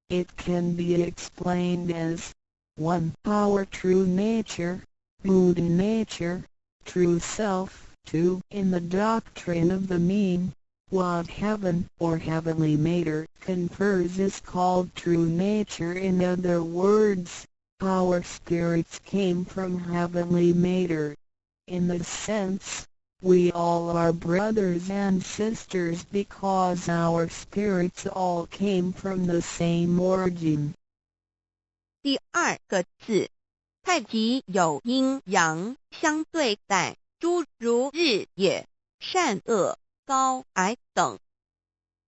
It can be explained as 1. Our true nature, Buddha nature, true self. 2. In the doctrine of the mean, what heaven or heavenly matter confers is called true nature. In other words, our spirits came from heavenly matter. In this sense, we all are brothers and sisters because our spirits all came from the same origin. 第二個字，太極有陰陽相對待，諸如日夜、善惡、高矮等，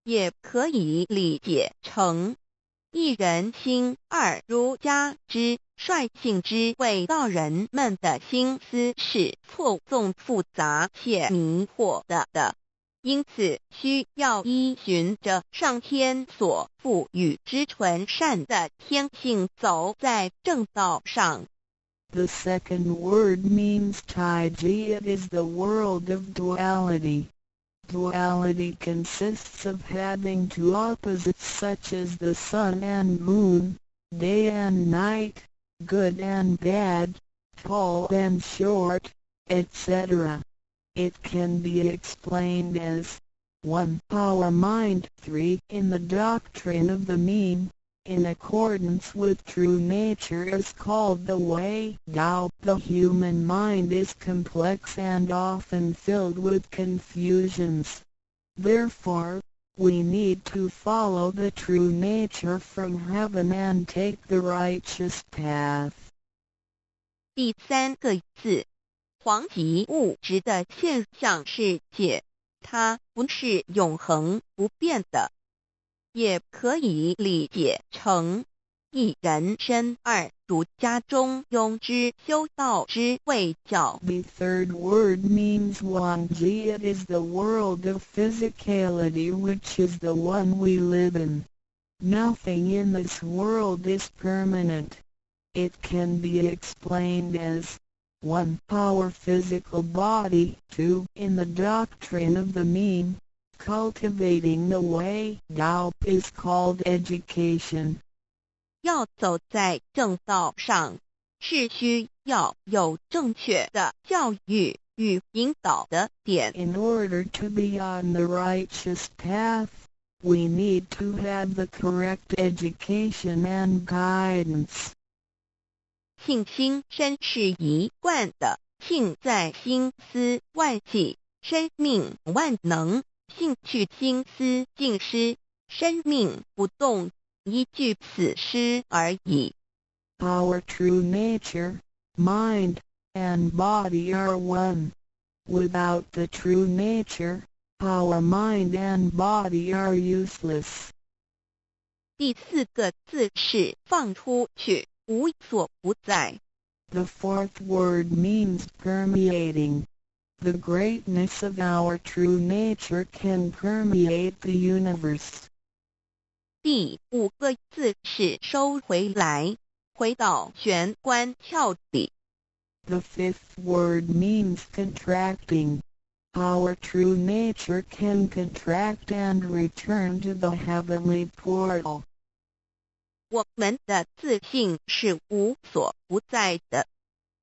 也可以理解成一人心二儒家之率性之謂道人們的心思是錯綜複雜且迷惑的的，因此需要依循着上天所賦予之純善的天性走在正道上。 The second word means Taiji. It is the world of duality. Duality consists of having two opposites such as the sun and moon, day and night, good and bad, tall and short, etc. It can be explained as 1. Our mind. 3. In the doctrine of the mean, in accordance with true nature is called the way. Tao. The human mind is complex and often filled with confusions. Therefore, we need to follow the true nature from heaven and take the righteous path. 第三個字，黃即物質的現象世界，它不是永恆不變的，也可以理解成一人身二儒家中庸之修道之謂教。 The third word means Wangji. It is the world of physicality, which is the one we live in. Nothing in this world is permanent. It can be explained as 1. Our physical body. 2. In the doctrine of the mean, cultivating the way, Tao, is called education. 要走在正道上，是需要有正確的教育與引導的點。 In order to be on the righteous path, we need to have the correct education and guidance. 性心身是一貫的，性在心思萬際，身命萬能，性去心思盡失，身命不動，一句死詩而已。 Our true nature, mind, and body are one. Without the true nature, our mind and body are useless. 第四個字是放出去，無所不在。 The fourth word means permeating. The greatness of our true nature can permeate the universe. 第五個字是收回來，回到玄關竅裡。 The fifth word means contracting. Our true nature can contract and return to the heavenly portal. 我們的自性是無所不在的，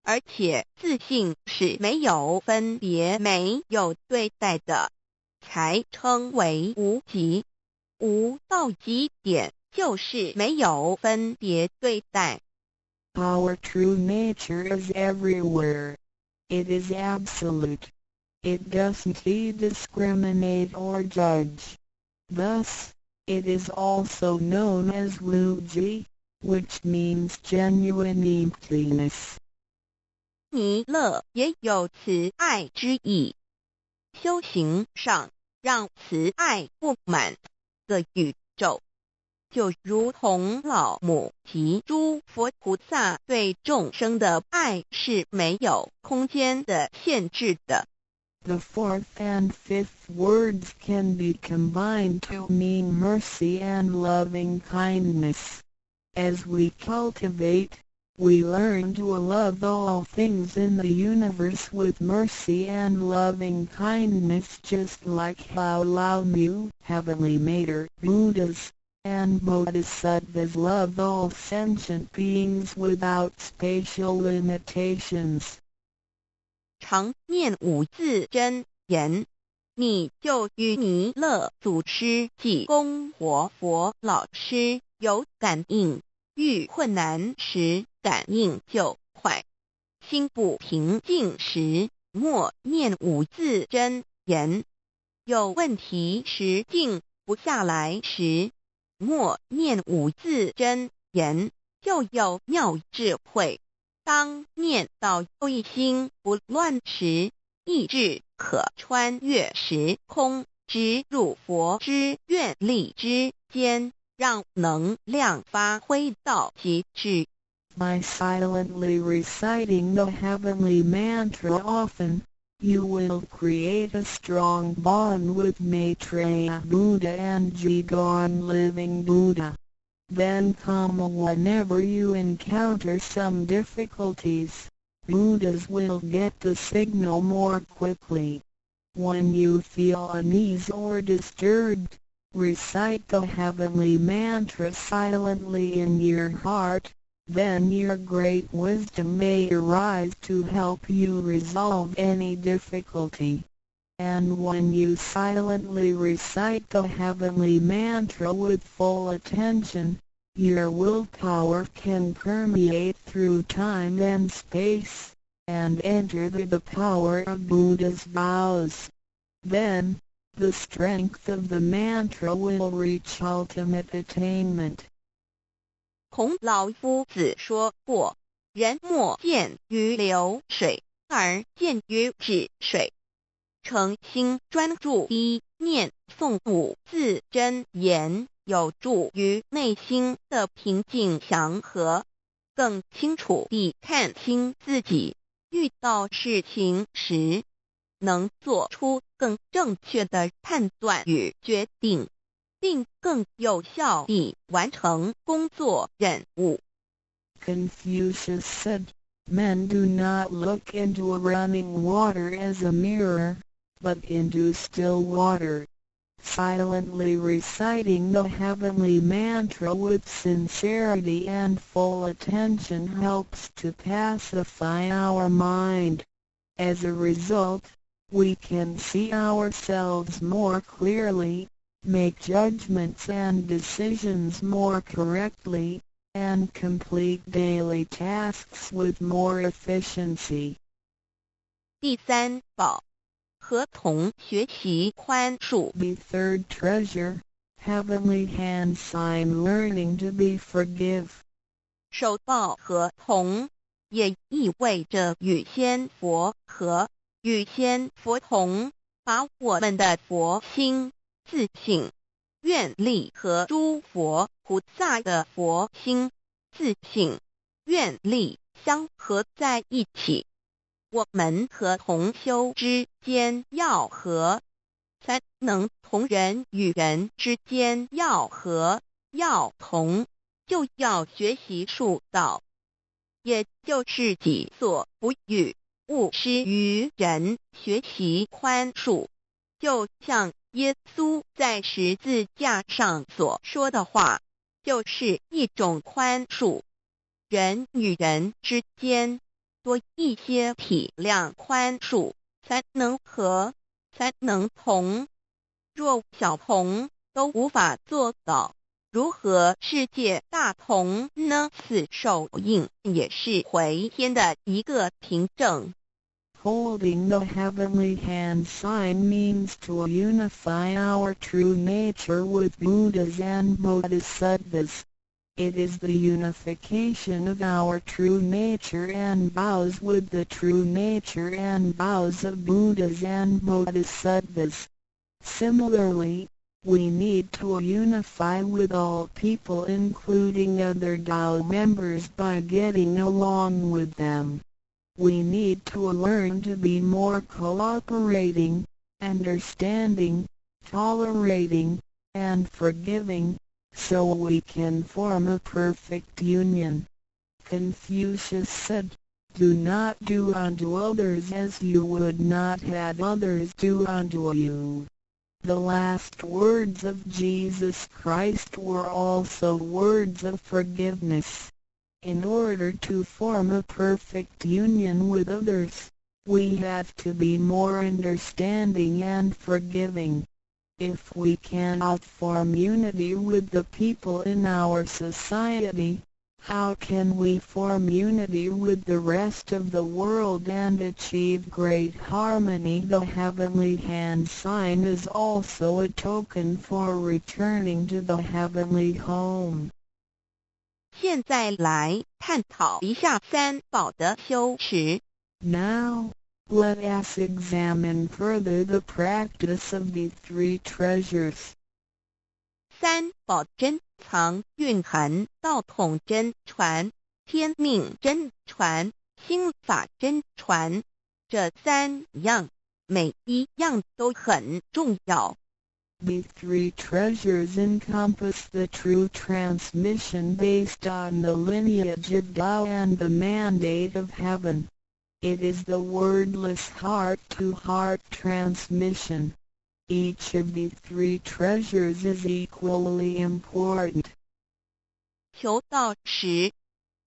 而且自性是沒有分別、沒有對待的，才稱為無極。無到極點，就是沒有分別對待。 Our true nature is everywhere. It is absolute. It doesn't discriminate or judge. Thus, it is also known as Wuji, which means genuine emptiness. 彌勒也有慈愛之意。修行上，讓慈愛佈滿個宇宙，就如同老母及諸佛菩薩對眾生的愛是沒有空間的限制的。 The fourth and fifth words can be combined to mean mercy and loving kindness. As we cultivate, we learn to love all things in the universe with mercy and loving kindness, just like how Lao Mu, Heavenly Mater, Buddhas, and Bodhisattvas love all sentient beings without spatial limitations. 常念五字真言，你就與彌勒祖師濟公活佛老師有感應。遇困難時，感應就快；心不平靜時，默念五字真言；有問題時靜不下來時，默念五字真言，就有妙智慧。當念到一心不亂時，意志可穿越時空，直入佛之願力之間，讓能量發揮到極致。 By silently reciting the heavenly mantra often, you will create a strong bond with Maitreya Buddha and Jigong Living Buddha. Then, whenever you encounter some difficulties, Buddhas will get the signal more quickly. When you feel unease or disturbed, recite the heavenly mantra silently in your heart, then your great wisdom may arise to help you resolve any difficulty. And when you silently recite the heavenly mantra with full attention, your willpower can permeate through time and space, and enter the power of Buddha's vows. Then, the strength of the mantra will reach ultimate attainment. 孔老夫子說過：“人莫見於流水，而見於止水。”誠心專注地念誦五字真言，有助於內心的平靜祥和，更清楚地看清自己。遇到事情時，能做出更正確的判斷與決定，並更有效地完成工作任務。 Confucius said, Men do not look into a running water as a mirror, but into still water. Silently reciting the heavenly mantra with sincerity and full attention helps to pacify our mind. As a result, we can see ourselves more clearly, make judgments and decisions more correctly, and complete daily tasks with more efficiency. 第三宝，合同学习宽恕。 The third treasure, heavenly hand sign learning to be forgive. 手抱合同，也意味着与仙佛合，与仙佛同，把我们的佛心、自性、愿力和诸佛菩萨的佛心、自性、愿力相合在一起。我們和同修之間要合，才能同人與人之間要合，要同，就要學習恕道，也就是己所不欲，勿施於人，學習寬恕。就像耶穌在十字架上所說的話，就是一種寬恕。人與人之間多一些體諒寬恕，才能合，才能同。若小同都無法做到，如何世界大同呢？此手印也是回天的一個憑證。 Holding the heavenly hand sign means to unify our true nature with Buddhas and Bodhisattvas. It is the unification of our true nature and vows with the true nature and vows of Buddhas and Bodhisattvas. Similarly, we need to unify with all people, including other Tao members, by getting along with them. We need to learn to be more cooperating, understanding, tolerating, and forgiving, so we can form a perfect union. Confucius said, "Do not do unto others as you would not have others do unto you." The last words of Jesus Christ were also words of forgiveness. In order to form a perfect union with others, we have to be more understanding and forgiving. If we cannot form unity with the people in our society, how can we form unity with the rest of the world and achieve great harmony? The heavenly hand sign is also a token for returning to the heavenly home. 現在來探討一下三寶的修持。 Now, let us examine further the practice of the three treasures. 三寶珍藏蘊含道統真傳、天命真傳、心法真傳這三樣，每一樣都很重要。 The three treasures encompass the true transmission based on the lineage of Tao and the mandate of heaven. It is the wordless heart-to-heart transmission. Each of the three treasures is equally important. 求道時，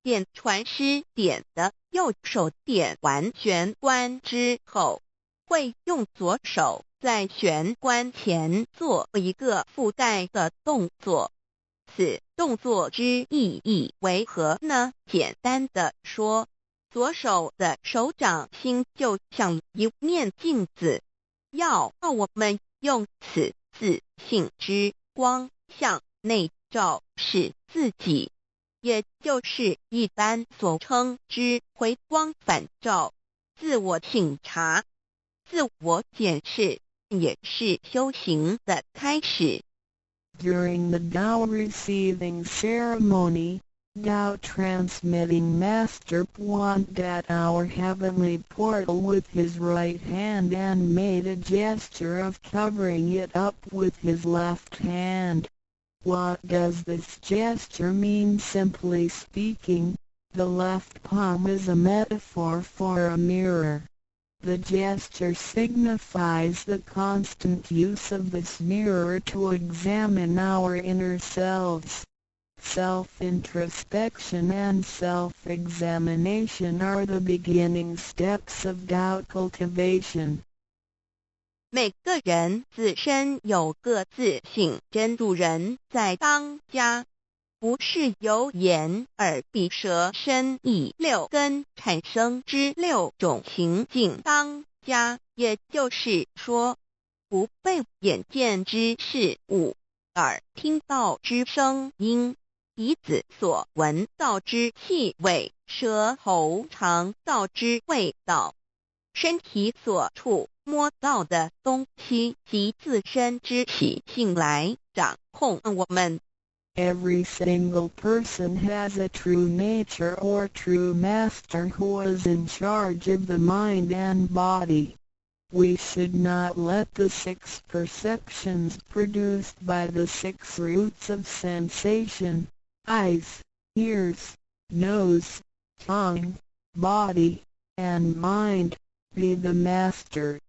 點傳師點的右手點完玄關之後，會用左手在玄關前做一個覆蓋的動作。此動作之意義為何呢？簡單的說，左手的手掌心就像一面鏡子，要我們用此自性之光向內照視自己，也就是一般所稱之回光返照、自我省察、自我檢視，也是修行的開始。 During the Tao receiving ceremony, Tao transmitting master pointed at our heavenly portal with his right hand and made a gesture of covering it up with his left hand. What does this gesture mean? Simply speaking, The left palm is a metaphor for a mirror. The gesture signifies the constant use of this mirror to examine our inner selves. Self-introspection and self-examination are the beginning steps of Tao cultivation. 每个人自身有个自性真主人在当家，不是由眼耳鼻舌身意六根产生之六种情境当家，也就是说，不被眼见之事物、耳听到之声音、鼻子所闻到之气味、舌头尝到之味道、身体所触摸到的东西及自身之习性来掌控我们。 Every single person has a true nature or true master who is in charge of the mind and body. We should not let the six perceptions produced by the six roots of sensation, eyes, ears, nose, tongue, body, and mind, be the master.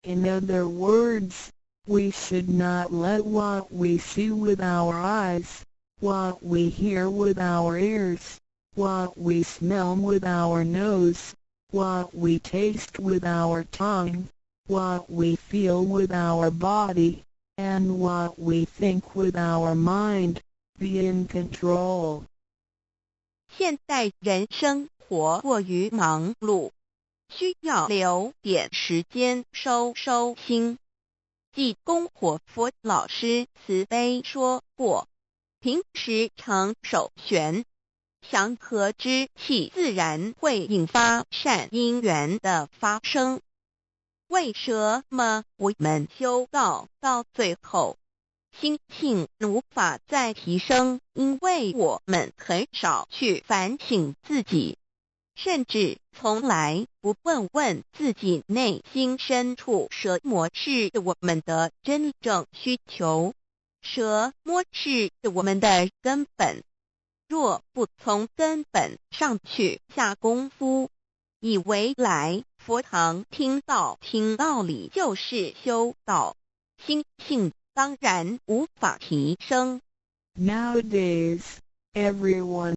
In other words, we should not let what we see with our eyes, what we hear with our ears, what we smell with our nose, what we taste with our tongue, what we feel with our body, and what we think with our mind, be in control. 现代人生活过于忙碌，需要留点时间收收心。济公活佛老师慈悲说过，平时常守玄，祥和之气自然会引发善因缘的发生。为什么我们修道到最后，心性无法再提升？因为我们很少去反省自己，甚至从来不问问自己内心深处，什么是我们的真正需求，什么是我们的根本。若不从根本上去下功夫，以为来佛堂听道听道理就是修道，心性当然无法提升。 Nowadays, everyone